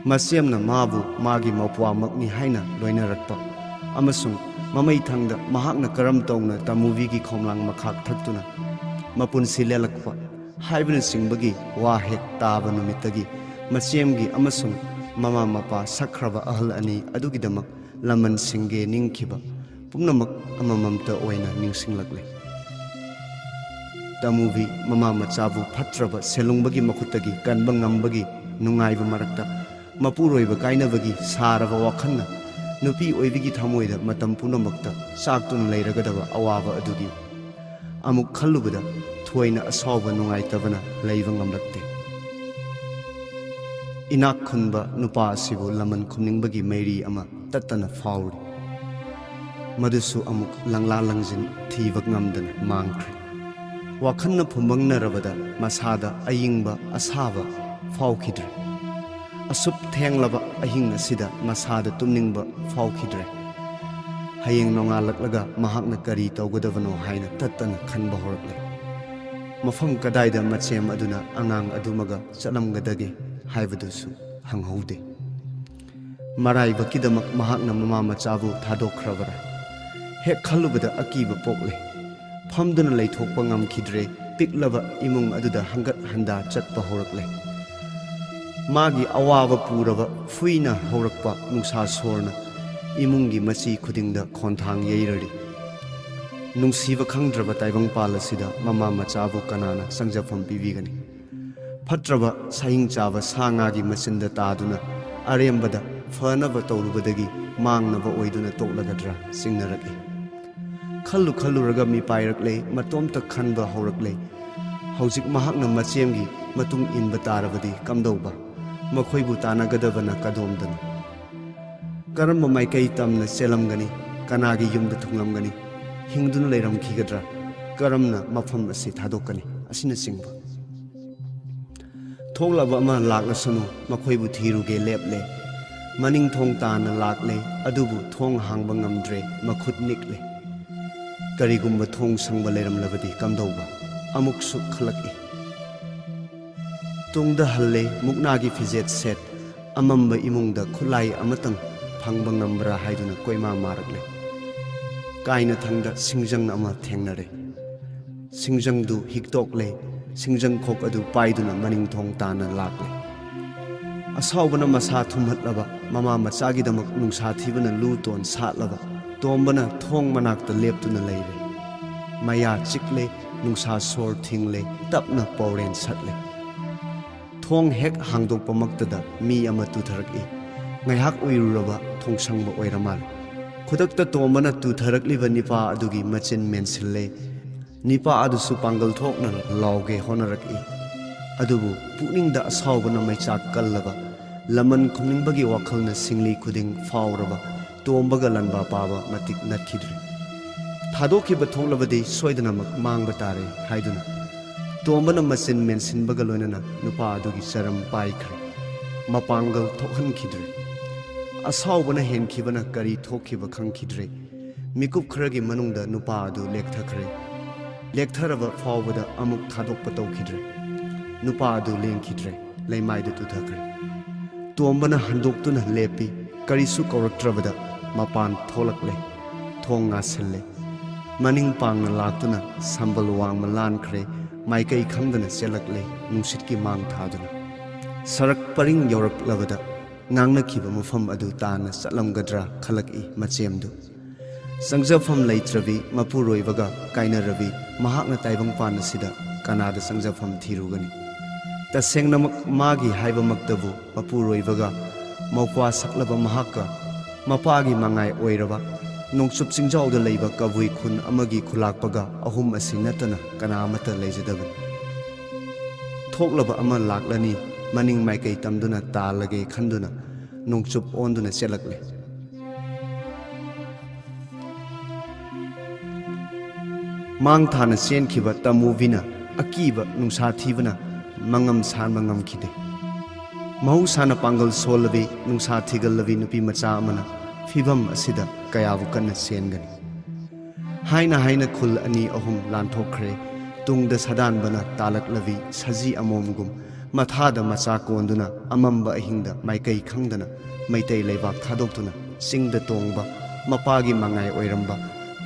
ꯃꯆꯦꯝꯅ ꯃꯥꯕꯨ ꯃꯥꯒꯤ ꯃꯧꯄ꯭ꯋꯥꯃꯛꯅꯤ ꯍꯥꯏꯅ ꯂꯣꯏꯅꯔꯛꯄ ꯑꯃꯁꯨꯡ ꯃꯃꯩꯊꯪꯗ ꯃꯍꯥꯛꯅ ꯀꯔꯝ ꯇꯧꯅ ꯇꯃꯨꯕꯤꯒꯤ ꯈꯣꯝꯂꯥꯡ ꯃꯈꯥꯛ ꯊꯛꯇꯨꯅ ꯃꯄꯨꯟꯁꯤ ꯂꯦꯜꯂꯛꯄ ꯍꯥꯏꯕꯅꯆꯤꯡꯕꯒꯤ ꯋꯥ ꯍꯦꯛ ꯇꯥꯕ ꯅꯨꯃꯤꯠꯇꯒꯤ ꯃꯆꯦꯝꯒꯤ ꯑꯃꯁꯨꯡ ꯃꯃꯥ ꯃꯄꯥ ꯁꯛꯈ꯭ꯔꯕ ꯑꯍꯜ ꯑꯅꯤ ꯑꯗꯨꯒꯤꯗꯃꯛ ꯂꯃꯟ ꯁꯤꯡꯒꯦ ꯅꯤꯡꯈꯤꯕ ꯄꯨꯝꯅꯃꯛ ꯑꯃꯃꯝꯇ ꯑꯣꯏꯅ ꯅꯤꯡꯁꯤꯡꯂꯛꯂꯦ꯫ ꯇꯃꯨꯕꯤ ꯃꯃꯥ ꯃꯆꯥꯕꯨ ꯐꯠꯇ꯭ꯔꯕ ꯁꯦꯂꯨꯡꯕꯒꯤ ꯃꯈꯨꯠꯇꯒꯤ ꯀꯟꯕ ꯉꯝꯕꯒꯤ ꯅꯨꯡꯉꯥꯏꯕ ꯃꯔꯛꯇ ꯃꯄꯨꯔꯣꯏꯕ ꯀꯥꯏꯅꯕꯒꯤ ꯁꯥꯔꯕ ꯋꯥꯈꯜꯅ ꯅꯨꯄꯤ ꯑꯣꯏꯕꯤꯒꯤ ꯊꯃꯣꯏꯗ ꯃꯇꯝ ꯄꯨꯝꯅꯃꯛꯇ ꯆꯥꯛꯇꯨꯅ ꯂꯩꯔꯒꯗꯕ ꯑꯋꯥꯕ ꯑꯗꯨꯒꯤ ꯑꯃꯨꯛ ꯈꯜꯂꯨꯕꯗ ꯊꯣꯏꯅ ꯑꯁꯥꯎꯕ ꯅꯨꯡꯉꯥꯏꯇꯕꯅ ꯂꯩꯕ ꯉꯝꯂꯛꯇꯦ꯫ ꯏꯅꯥꯛ ꯈꯨꯟꯕ ꯅꯨꯄꯥ ꯑꯁꯤꯕꯨ ꯂꯃꯟ ꯈꯨꯝꯅꯤꯡꯕꯒꯤ ꯃꯩꯔꯤ ꯑꯃ ꯇꯠꯇꯅ ꯐꯥꯎꯔꯤ꯫ ꯃꯗꯨꯁꯨ ꯑꯃꯨꯛ ꯂꯪꯂꯥ ꯂꯪꯖꯤꯟ ꯊꯤꯕ ꯉꯝꯗꯅ ꯃꯥꯡꯈ꯭ꯔꯦ꯫ ꯋꯥꯈꯜꯅ ꯐꯨꯝꯕꯪꯅꯔꯕꯗ ꯃꯁꯥꯗ ꯑꯏꯪꯕ ꯑꯁꯥꯕ ꯐꯥꯎꯈꯤꯗ꯭ꯔꯦ꯫ ꯑꯁꯨꯛ ꯊꯦꯡꯂꯕ ꯑꯍꯤꯡ ꯑꯁꯤꯗ ꯃꯁꯥꯗ ꯇꯨꯝꯅꯤꯡꯕ ꯐꯥꯎꯈꯤꯗ꯭ꯔꯦ꯫ ꯍꯌꯦꯡ ꯅꯣꯡꯉꯥꯜꯂꯛꯂꯒ ꯃꯍꯥꯛꯅ ꯀꯔꯤ ꯇꯧꯒꯗꯕꯅꯣ ꯍꯥꯏꯅ ꯇꯠꯇꯅ ꯈꯟꯕ ꯍꯧꯔꯛꯂꯦ꯫ ꯃꯐꯝ ꯀꯗꯥꯏꯗ ꯃꯆꯦꯝ ꯑꯗꯨꯅ ꯑꯉꯥꯡ ꯑꯗꯨꯃꯒ ꯆꯠꯂꯝꯒꯗꯒꯦ ꯍꯥꯏꯕꯗꯨꯁꯨ ꯍꯪꯍꯧꯗꯦ꯫ ꯃꯔꯥꯏꯕꯛꯀꯤꯗꯃꯛ ꯃꯍꯥꯛꯅ ꯃꯃꯥ ꯃꯆꯥꯕꯨ ꯊꯥꯗꯣꯛꯈ꯭ꯔꯕꯔꯥ? ꯍꯦꯛ ꯈꯜꯂꯨꯕꯗ ꯑꯀꯤꯕ ꯄꯣꯛꯂꯦ꯫ ꯐꯝꯗꯨꯅ ꯂꯩꯊꯣꯛꯄ ꯉꯝꯈꯤꯗ꯭ꯔꯦ꯫ ꯄꯤꯛꯂꯕ ꯏꯃꯨꯡ ꯑꯗꯨꯗ ꯍꯪꯒꯠ ꯍꯟꯗꯥ ꯆꯠꯄ ꯍꯧꯔꯛꯂꯦ꯫ ꯃꯥꯒꯤ ꯑꯋꯥꯕ ꯄꯨꯔꯕ ꯐꯨꯏꯅ ꯍꯧꯔꯛꯄ ꯅꯨꯡꯁꯥ ꯁꯣꯔꯅ ꯏꯃꯨꯡꯒꯤ ꯃꯆꯤ ꯈꯨꯗꯤꯡꯗ ꯈꯣꯟꯊꯥꯡ ꯌꯩꯔꯔꯤ꯫ ꯅꯨꯡꯁꯤꯕ ꯈꯪꯗ꯭ꯔꯕ ꯇꯥꯏꯕꯪꯄꯥꯜ ꯑꯁꯤꯗ ꯃꯃꯥ ꯃꯆꯥꯕꯨ ꯀꯅꯥꯅ ꯆꯪꯖꯐꯝ ꯄꯤꯕꯤꯒꯅꯤ? ꯐꯠꯇ꯭ꯔꯕ ꯁꯥꯍꯤꯡ ꯆꯥꯕ ꯁꯥ ꯉꯥꯒꯤ ꯃꯆꯤꯟꯗ ꯇꯥꯗꯨꯅ ꯑꯔꯦꯝꯕꯗ ꯐꯅꯕ ꯇꯧꯔꯨꯕꯗꯒꯤ ꯃꯥꯡꯅꯕ ꯑꯣꯏꯗꯨꯅ ꯇꯣꯛꯂꯒꯗ꯭ꯔꯥ ꯆꯤꯡꯅꯔꯛꯏ꯫ ꯈꯜꯂꯨ ꯈꯜꯂꯨꯔꯒ ꯃꯤꯄꯥꯏꯔꯛꯂꯦ, ꯃꯇꯣꯝꯇ ꯈꯟꯕ ꯍꯧꯔꯛꯂꯦ꯫ ꯍꯧꯖꯤꯛ ꯃꯍꯥꯛꯅ ꯃꯆꯦꯝꯒꯤ ꯃꯇꯨꯡ ꯏꯟꯕ ꯇꯥꯔꯕꯗꯤ ꯀꯝꯗꯧꯕ? ꯃꯈꯣꯏꯕꯨ ꯇꯥꯟꯅꯒꯗꯕꯅ ꯀꯗꯣꯝꯗꯅꯣ? ꯀꯔꯝꯕ ꯃꯥꯏꯀꯩ ꯇꯝꯅ ꯆꯦꯜꯂꯝꯒꯅꯤ? ꯀꯅꯥꯒꯤ ꯌꯨꯝꯗ ꯊꯨꯡꯂꯝꯒꯅꯤ? ꯍꯤꯡꯗꯨꯅ ꯂꯩꯔꯝꯈꯤꯒꯗ꯭ꯔꯥ? ꯀꯔꯝꯅ ꯃꯐꯝ ꯑꯁꯤ ꯊꯥꯗꯣꯛꯀꯅꯤ? ꯑꯁꯤꯅꯆꯤꯡꯕ꯫ ꯊꯣꯛꯂꯕ ꯑꯃ ꯂꯥꯛꯂꯁꯅꯨ, ꯃꯈꯣꯏꯕꯨ ꯊꯤꯔꯨꯒꯦ ꯂꯦꯞꯂꯦ꯫ ꯃꯅꯤꯡ ꯊꯣꯡ ꯇꯥꯅ ꯂꯥꯛꯂꯦ, ꯑꯗꯨꯕꯨ ꯊꯣꯡ ꯍꯥꯡꯕ ꯉꯝꯗ꯭ꯔꯦ, ꯃꯈꯨꯠ ꯅꯤꯛꯂꯦ꯫ ꯀꯔꯤꯒꯨꯝꯕ ꯊꯣꯡ ꯁꯪꯕ ꯂꯩꯔꯝꯂꯕꯗꯤ ꯀꯝꯗꯧꯕ? ꯑꯃꯨꯛꯁꯨ ꯈꯜꯂꯛꯏ꯫ ꯇꯨꯡꯗ ꯍꯜꯂꯦ, ꯃꯨꯛꯅꯥꯒꯤ ꯐꯤꯖꯦꯠ ꯁꯦꯠ, ꯑꯃꯝꯕ ꯏꯃꯨꯡꯗ ꯈꯨꯠꯂꯥꯏ ꯑꯃꯇꯪ ꯐꯪꯕ ꯉꯝꯕ꯭ꯔꯥ ꯍꯥꯏꯗꯨꯅ ꯀꯣꯏꯃꯥ ꯃꯥꯔꯛꯂꯦ꯫ ꯀꯥꯏꯅꯊꯪꯗ ꯁꯤꯡꯖꯪ ꯑꯃ ꯊꯦꯡꯅꯔꯦ꯫ ꯁꯤꯡꯖꯪꯗꯨ ꯍꯤꯛꯇꯣꯛꯂꯦ꯫ ꯁꯤꯡꯖꯪ ꯈꯣꯛ ꯑꯗꯨ ꯄꯥꯏꯗꯨꯅ ꯃꯅꯤꯡ ꯊꯣꯡ ꯇꯥꯟꯅ ꯂꯥꯛꯂꯦ꯫ ꯑꯁꯥꯎꯕꯅ ꯃꯁꯥ ꯊꯨꯝꯍꯠꯂꯕ, ꯃꯃꯥ ꯃꯆꯥꯒꯤꯗꯃꯛ ꯅꯨꯡꯁꯥ ꯊꯤꯕꯅ ꯂꯨ ꯇꯣꯟ ꯁꯥꯠꯂꯕ ꯇꯣꯝꯕꯅ ꯊꯣꯡ ꯃꯅꯥꯛꯇ ꯂꯦꯞꯇꯨꯅ ꯂꯩꯔꯦ꯫ ꯃꯌꯥ ꯆꯤꯛꯂꯦ, ꯅꯨꯡꯁꯥ ꯁꯣꯔ ꯊꯤꯡꯂꯦ, ꯇꯞꯅ ꯄꯥꯎꯔꯦꯟ ꯁꯠꯂꯦ꯫ ꯊꯣꯡ ꯍꯦꯛ ꯍꯥꯡꯗꯣꯛꯄꯃꯛꯇꯗ ꯃꯤ ꯑꯃ ꯇꯨꯊꯔꯛꯏ꯫ ꯉꯥꯏꯍꯥꯛ ꯎꯏꯔꯨꯔꯕ ꯊꯣꯡꯁꯪꯕ ꯑꯣꯏꯔ ꯃꯥꯜꯂꯦ꯫ ꯈꯨꯗꯛꯇ ꯇꯣꯝꯕꯅ ꯇꯨꯊꯔꯛꯂꯤꯕ ꯅꯤꯄꯥ ꯑꯗꯨꯒꯤ ꯃꯆꯤꯟ ꯃꯦꯟꯁꯤꯜꯂꯦ꯫ ꯅꯤꯄꯥ ꯑꯗꯨꯁꯨ ꯄꯥꯡꯒꯜ ꯊꯣꯛꯅ ꯂꯥꯎꯒꯦ ꯍꯣꯠꯅꯔꯛꯏ꯫ ꯑꯗꯨꯕꯨ ꯄꯨꯛꯅꯤꯡꯗ ꯑꯁꯥꯎꯕꯅ ꯃꯩꯆꯥꯛ ꯀꯜꯂꯕ, ꯂꯃꯟ ꯈꯨꯝꯅꯤꯡꯕꯒꯤ ꯋꯥꯈꯜꯅ ꯁꯤꯡꯂꯤ ꯈꯨꯗꯤꯡ ꯐꯥꯎꯔꯕ ꯇꯣꯝꯕꯒ ꯂꯟꯕꯥ ꯄꯥꯕ ꯃꯇꯤꯛ ꯅꯠꯈꯤꯗ꯭ꯔꯦ꯫ ꯊꯥꯗꯣꯛꯈꯤꯕ ꯊꯣꯛꯂꯕꯗꯤ ꯁꯣꯏꯗꯅꯃꯛ ꯃꯥꯡꯕ ꯇꯥꯔꯦ ꯍꯥꯏꯗꯨꯅ ꯇꯣꯝꯕꯅ ꯃꯆꯤꯟ ꯃꯦꯟꯁꯤꯟꯕꯒ ꯂꯣꯏꯅꯅ ꯅꯨꯄꯥ ꯑꯗꯨꯒꯤ ꯆꯔꯝ ꯄꯥꯏꯈ꯭ꯔꯦ꯫ ꯃꯄꯥꯡꯒꯜ ꯊꯣꯛꯍꯟꯈꯤꯗ꯭ꯔꯦ꯫ ꯑꯁꯥꯎꯕꯅ ꯍꯦꯟꯈꯤꯕꯅ ꯀꯔꯤ ꯊꯣꯛꯈꯤꯕ ꯈꯪꯈꯤꯗ꯭ꯔꯦ꯫ ꯃꯤꯀꯨꯞ ꯈꯔꯒꯤ ꯃꯅꯨꯡꯗ ꯅꯨꯄꯥ ꯑꯗꯨ ꯂꯦꯛꯊꯈ꯭ꯔꯦ꯫ ꯂꯦꯛꯊꯔꯕ ꯐꯥꯎꯕꯗ ꯑꯃꯨꯛ ꯊꯥꯗꯣꯛꯄ ꯇꯧꯈꯤꯗ꯭ꯔꯦ꯫ ꯅꯨꯄꯥ ꯑꯗꯨ ꯂꯦꯡꯈꯤꯗ꯭ꯔꯦ, ꯂꯩꯃꯥꯏꯗ ꯇꯨꯊꯈ꯭ꯔꯦ꯫ ꯇꯣꯝꯕꯅ ꯍꯟꯗꯣꯛꯇꯨꯅ ꯂꯦꯞꯄꯤ꯫ ꯀꯔꯤꯁꯨ ꯀꯧꯔꯛꯇ꯭ꯔꯕꯗ ꯃꯄꯥꯟ ꯊꯣꯛꯂꯛꯂꯦ꯫ ꯊꯣꯡ ꯉꯥꯁꯤꯜꯂꯦ꯫ ꯃꯅꯤꯡ ꯄꯥꯡꯅ ꯂꯥꯛꯇꯨꯅ ꯁꯝꯕꯜ ꯋꯥꯡꯃ ꯂꯥꯟꯈ꯭ꯔꯦ꯫ ꯃꯥꯏꯀꯩ ꯈꯪꯗꯅ ꯆꯦꯜꯂꯛꯂꯦ, ꯅꯨꯡꯁꯤꯠꯀꯤ ꯃꯥꯡ ꯊꯥꯗꯨꯅ꯫ ꯁꯔꯛ ꯄꯔꯤꯡ ꯌꯧꯔꯛꯂꯕꯗ ꯉꯥꯡꯅꯈꯤꯕ ꯃꯐꯝ ꯑꯗꯨ ꯇꯥꯟꯅ ꯆꯠꯂꯝꯒꯗ꯭ꯔꯥ ꯈꯜꯂꯛꯏ ꯃꯆꯦꯝꯗꯨ꯫ ꯆꯪꯖꯐꯝ ꯂꯩꯇ꯭ꯔꯕꯤ ꯃꯄꯨꯔꯣꯏꯕꯒ ꯀꯥꯏꯅꯔꯕꯤ ꯃꯍꯥꯛꯅ ꯇꯥꯏꯕꯪꯄꯥꯟ ꯑꯁꯤꯗ ꯀꯅꯥꯗ ꯆꯪꯖꯐꯝ ꯊꯤꯔꯨꯒꯅꯤ? ꯇꯁꯦꯡꯅꯃꯛ ꯃꯥꯒꯤ ꯍꯥꯏꯕꯃꯛꯇꯕꯨ ꯃꯄꯨꯔꯣꯏꯕꯒ ꯃꯧꯄ꯭ꯋꯥ ꯁꯛꯂꯕ ꯃꯍꯥꯛꯀ ꯃꯄꯥꯒꯤ ꯃꯉꯥꯏ ꯑꯣꯏꯔꯕ ꯅꯣꯡꯆꯨꯞ ꯆꯤꯡꯖꯥꯎꯗ ꯂꯩꯕ ꯀꯕꯨꯏ ꯈꯨꯟ ꯑꯃꯒꯤ ꯈꯨꯂꯥꯛꯄꯒ ꯑꯍꯨꯝ ꯑꯁꯤ ꯅꯠꯇꯅ ꯀꯅꯥ ꯑꯃꯠꯇ ꯂꯩꯖꯗꯕꯅꯤ꯫ ꯊꯣꯛꯂꯕ ꯑꯃ ꯂꯥꯛꯂꯅꯤ, ꯃꯅꯤꯡ ꯃꯥꯏꯀꯩ ꯇꯝꯗꯨꯅ ꯇꯥꯜꯂꯒꯦ ꯈꯟꯗꯨꯅ ꯅꯣꯡꯆꯨꯞ ꯑꯣꯟꯗꯨꯅ ꯆꯦꯜꯂꯛꯂꯦ꯫ ꯃꯥꯡ ꯊꯥꯅ ꯆꯦꯟꯈꯤꯕ ꯇꯃꯨꯕꯤꯅ ꯑꯀꯤꯕ ꯅꯨꯡꯁꯥ ꯊꯤꯕꯅ ꯃꯉꯝ ꯁꯥꯟꯕ ꯉꯝꯈꯤꯗꯦ꯫ ꯃꯍꯧꯁꯥꯅ ꯄꯥꯡꯒꯜ ꯁꯣꯜꯂꯕꯤ, ꯅꯨꯡꯁꯥ ꯊꯤꯒꯜꯂꯕꯤ ꯅꯨꯄꯤ ꯃꯆꯥ ꯑꯃꯅ ꯐꯤꯚꯝ ꯑꯁꯤꯗ ꯀꯌꯥꯕꯨ ꯀꯟꯅ ꯆꯦꯟꯒꯅꯤ? ꯍꯥꯏꯅ ꯍꯥꯏꯅ ꯈꯨꯜ ꯑꯅꯤ ꯑꯍꯨꯝ ꯂꯥꯟꯊꯣꯛꯈ꯭ꯔꯦ꯫ ꯇꯨꯡꯗ ꯁꯥꯗꯥꯟꯕꯅ ꯇꯥꯜꯂꯛꯂꯕꯤ ꯁꯖꯤ ꯑꯃꯣꯝꯒꯨꯝ ꯃꯊꯥꯗ ꯃꯆꯥ ꯀꯣꯟꯗꯨꯅ ꯑꯃꯝꯕ ꯑꯍꯤꯡꯗ ꯃꯥꯏꯀꯩ ꯈꯪꯗꯅ ꯃꯩꯇꯩ ꯂꯩꯕꯥꯛ ꯊꯥꯗꯣꯛꯇꯨꯅ ꯆꯤꯡꯗ ꯇꯣꯡꯕ ꯃꯄꯥꯒꯤ ꯃꯉꯥꯏ ꯑꯣꯏꯔꯝꯕ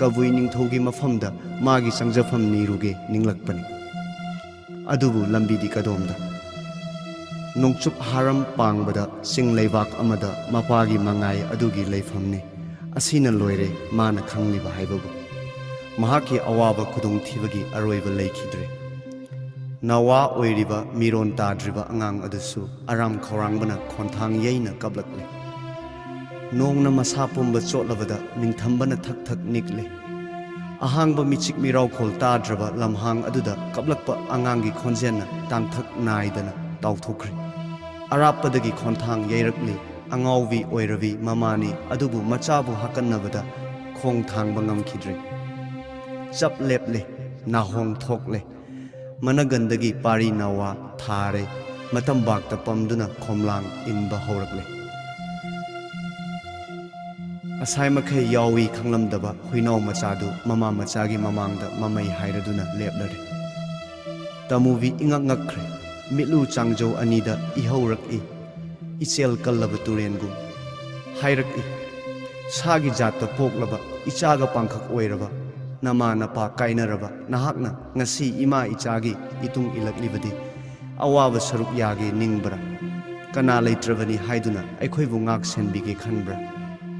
ꯀꯕꯨꯏ ꯅꯤꯡꯊꯧꯒꯤ ꯃꯐꯝꯗ ꯃꯥꯒꯤ ꯆꯪꯖꯐꯝ ꯅꯤꯔꯨꯒꯦ ꯅꯤꯡꯂꯛꯄꯅꯤ꯫ ꯑꯗꯨꯕꯨ ꯂꯝꯕꯤꯗꯤ ꯀꯗꯣꯝꯗ? ꯅꯣꯡꯆꯨꯞ ꯍꯥꯔꯝ ꯄꯥꯡꯕꯗ ꯆꯤꯡ ꯂꯩꯕꯥꯛ ꯑꯃꯗ ꯃꯄꯥꯒꯤ ꯃꯉꯥꯏ ꯑꯗꯨꯒꯤ ꯂꯩꯐꯝꯅꯤ꯫ ꯑꯁꯤꯅ ꯂꯣꯏꯔꯦ ꯃꯥꯅ ꯈꯪꯂꯤꯕ ꯍꯥꯏꯕꯕꯨ꯫ ꯃꯍꯥꯛꯀꯤ ꯑꯋꯥꯕ ꯈꯨꯗꯣꯡꯊꯤꯕꯒꯤ ꯑꯔꯣꯏꯕ ꯂꯩꯈꯤꯗ꯭ꯔꯦ꯫ ꯅꯋꯥ ꯑꯣꯏꯔꯤꯕ ꯃꯤꯔꯣꯟ ꯇꯥꯗ꯭ꯔꯤꯕ ꯑꯉꯥꯡ ꯑꯗꯨꯁꯨ ꯑꯔꯥꯝ ꯈꯧꯔꯥꯡꯕꯅ ꯈꯣꯟꯊꯥꯡ ꯌꯩꯅ ꯀꯞꯂꯛꯂꯦ꯫ ꯅꯣꯡꯅ ꯃꯁꯥ ꯄꯨꯝꯕ ꯆꯣꯠꯂꯕꯗ ꯅꯤꯡꯊꯝꯕꯅ ꯊꯛ ꯊꯛ ꯅꯤꯛꯂꯦ꯫ ꯑꯍꯥꯡꯕ ꯃꯤꯆꯤꯛ ꯃꯤꯔꯥꯎꯈꯣꯜ ꯇꯥꯗ꯭ꯔꯕ ꯂꯝꯍꯥꯡ ꯑꯗꯨꯗ ꯀꯞꯂꯛꯄ ꯑꯉꯥꯡꯒꯤ ꯈꯣꯟꯖꯦꯜꯅ ꯇꯥꯡꯊꯛ ꯅꯥꯏꯗꯅ ꯇꯥꯎꯊꯣꯛꯈ꯭ꯔꯦ꯫ ꯑꯔꯥꯞꯄꯗꯒꯤ ꯈꯣꯟꯊꯥꯡ ꯌꯩꯔꯛꯂꯤ꯫ ꯑꯉꯥꯎꯕꯤ ꯑꯣꯏꯔꯕꯤ ꯃꯃꯥꯅꯤ, ꯑꯗꯨꯕꯨ ꯃꯆꯥꯕꯨ ꯍꯥꯀꯟꯅꯕꯗ ꯈꯣꯡ ꯊꯥꯡꯕ ꯉꯝꯈꯤꯗ꯭ꯔꯦ꯫ ꯆꯞ ꯂꯦꯞꯂꯦ, ꯅꯥꯍꯣꯡ ꯊꯣꯛꯂꯦ꯫ ꯃꯅꯒꯟꯗꯒꯤ ꯄꯥꯔꯤ ꯅꯋꯥ ꯊꯥꯔꯦ꯫ ꯃꯇꯝꯕꯥꯛꯇ ꯄꯝꯗꯨꯅ ꯈꯣꯝꯂꯥꯡ ꯏꯟꯕ ꯍꯧꯔꯛꯂꯦ꯫ ꯑꯁꯥꯏ ꯃꯈꯩ ꯌꯥꯎꯏ ꯈꯪꯂꯝꯗꯕ ꯍꯨꯏꯅꯥꯎ ꯃꯆꯥꯗꯨ ꯃꯃꯥ ꯃꯆꯥꯒꯤ ꯃꯃꯥꯡꯗ ꯃꯃꯩ ꯍꯥꯏꯔꯗꯨꯅ ꯂꯦꯞꯂꯔꯦ꯫ ꯇꯃꯨꯕꯤ ꯏꯉꯛ ꯉꯛꯈ꯭ꯔꯦ꯫ ꯃꯤꯠꯂꯨ ꯆꯥꯡꯖꯧ ꯑꯅꯤꯗ ꯏꯍꯧꯔꯛꯏ꯫ ꯏꯆꯦꯜ ꯀꯜꯂꯕ ꯇꯨꯔꯦꯟꯒꯨꯝ ꯍꯥꯏꯔꯛꯏ, "ꯁꯥꯒꯤ ꯖꯥꯠꯇ ꯄꯣꯛꯂꯕ, ꯏꯆꯥꯒ ꯄꯥꯡꯈꯛ ꯑꯣꯏꯔꯕ, ꯅꯃꯥ ꯅꯄꯥ ꯀꯥꯏꯅꯔꯕ ꯅꯍꯥꯛꯅ ꯉꯁꯤ ꯏꯃꯥ ꯏꯆꯥꯒꯤ ꯏꯇꯨꯡ ꯏꯜꯂꯛꯂꯤꯕꯗꯤ ꯑꯋꯥꯕ ꯁꯔꯨꯛ ꯌꯥꯒꯦ ꯅꯤꯡꯕ꯭ꯔꯥ? ꯀꯅꯥ ꯂꯩꯇ꯭ꯔꯕꯅꯤ ꯍꯥꯏꯗꯨꯅ ꯑꯩꯈꯣꯏꯕꯨ ꯉꯥꯛ ꯁꯦꯟꯕꯤꯒꯦ ꯈꯟꯕ꯭ꯔꯥ?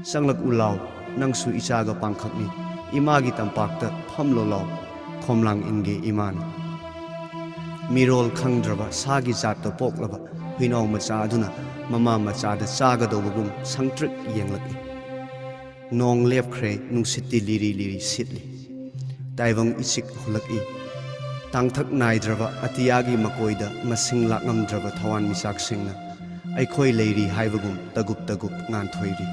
ꯆꯪꯂꯛꯎ ꯂꯥꯎ, ꯅꯪꯁꯨ ꯏꯆꯥꯒ ꯄꯥꯡꯈꯛꯅꯤ, ꯏꯃꯥꯒꯤ ꯇꯝꯄꯥꯛꯇ ꯐꯝꯂꯣ ꯂꯥꯎ, ꯈꯣꯝꯂꯥꯡ ꯏꯟꯒꯦ ꯏꯃꯥꯅ"꯫ ꯃꯤꯔꯣꯜ ꯈꯪꯗ꯭ꯔꯕ ꯁꯥꯒꯤ ꯖꯥꯠꯇ ꯄꯣꯛꯂꯕ ꯍꯨꯏꯅꯥꯎ ꯃꯆꯥ ꯑꯗꯨꯅ ꯃꯃꯥ ꯃꯆꯥꯗ ꯆꯥꯒꯗꯧꯕꯒꯨꯝ ꯁꯪꯇ꯭ꯔꯤꯛ ꯌꯦꯡꯂꯛꯏ꯫ ꯅꯣꯡ ꯂꯦꯞꯈ꯭ꯔꯦ, ꯅꯨꯡꯁꯤꯠꯇꯤ ꯂꯤꯔꯤ ꯂꯤꯔꯤ ꯁꯤꯠꯂꯤ꯫ ꯇꯥꯏꯕꯪ ꯏꯆꯤꯛ ꯍꯨꯜꯂꯛꯏ꯫ ꯇꯥꯡꯊꯛ ꯅꯥꯏꯗ꯭ꯔꯕ ꯑꯇꯤꯌꯥꯒꯤ ꯃꯀꯣꯏꯗ ꯃꯁꯤꯡ ꯂꯥꯛꯉꯝꯗ꯭ꯔꯕ ꯊꯋꯥꯟꯃꯤꯆꯥꯛꯁꯤꯡꯅ ꯑꯩꯈꯣꯏ ꯂꯩꯔꯤ ꯍꯥꯏꯕꯒꯨꯝ ꯇꯒꯨꯞ ꯇꯒꯨꯞ ꯉꯥꯟꯊꯣꯏꯔꯤ꯫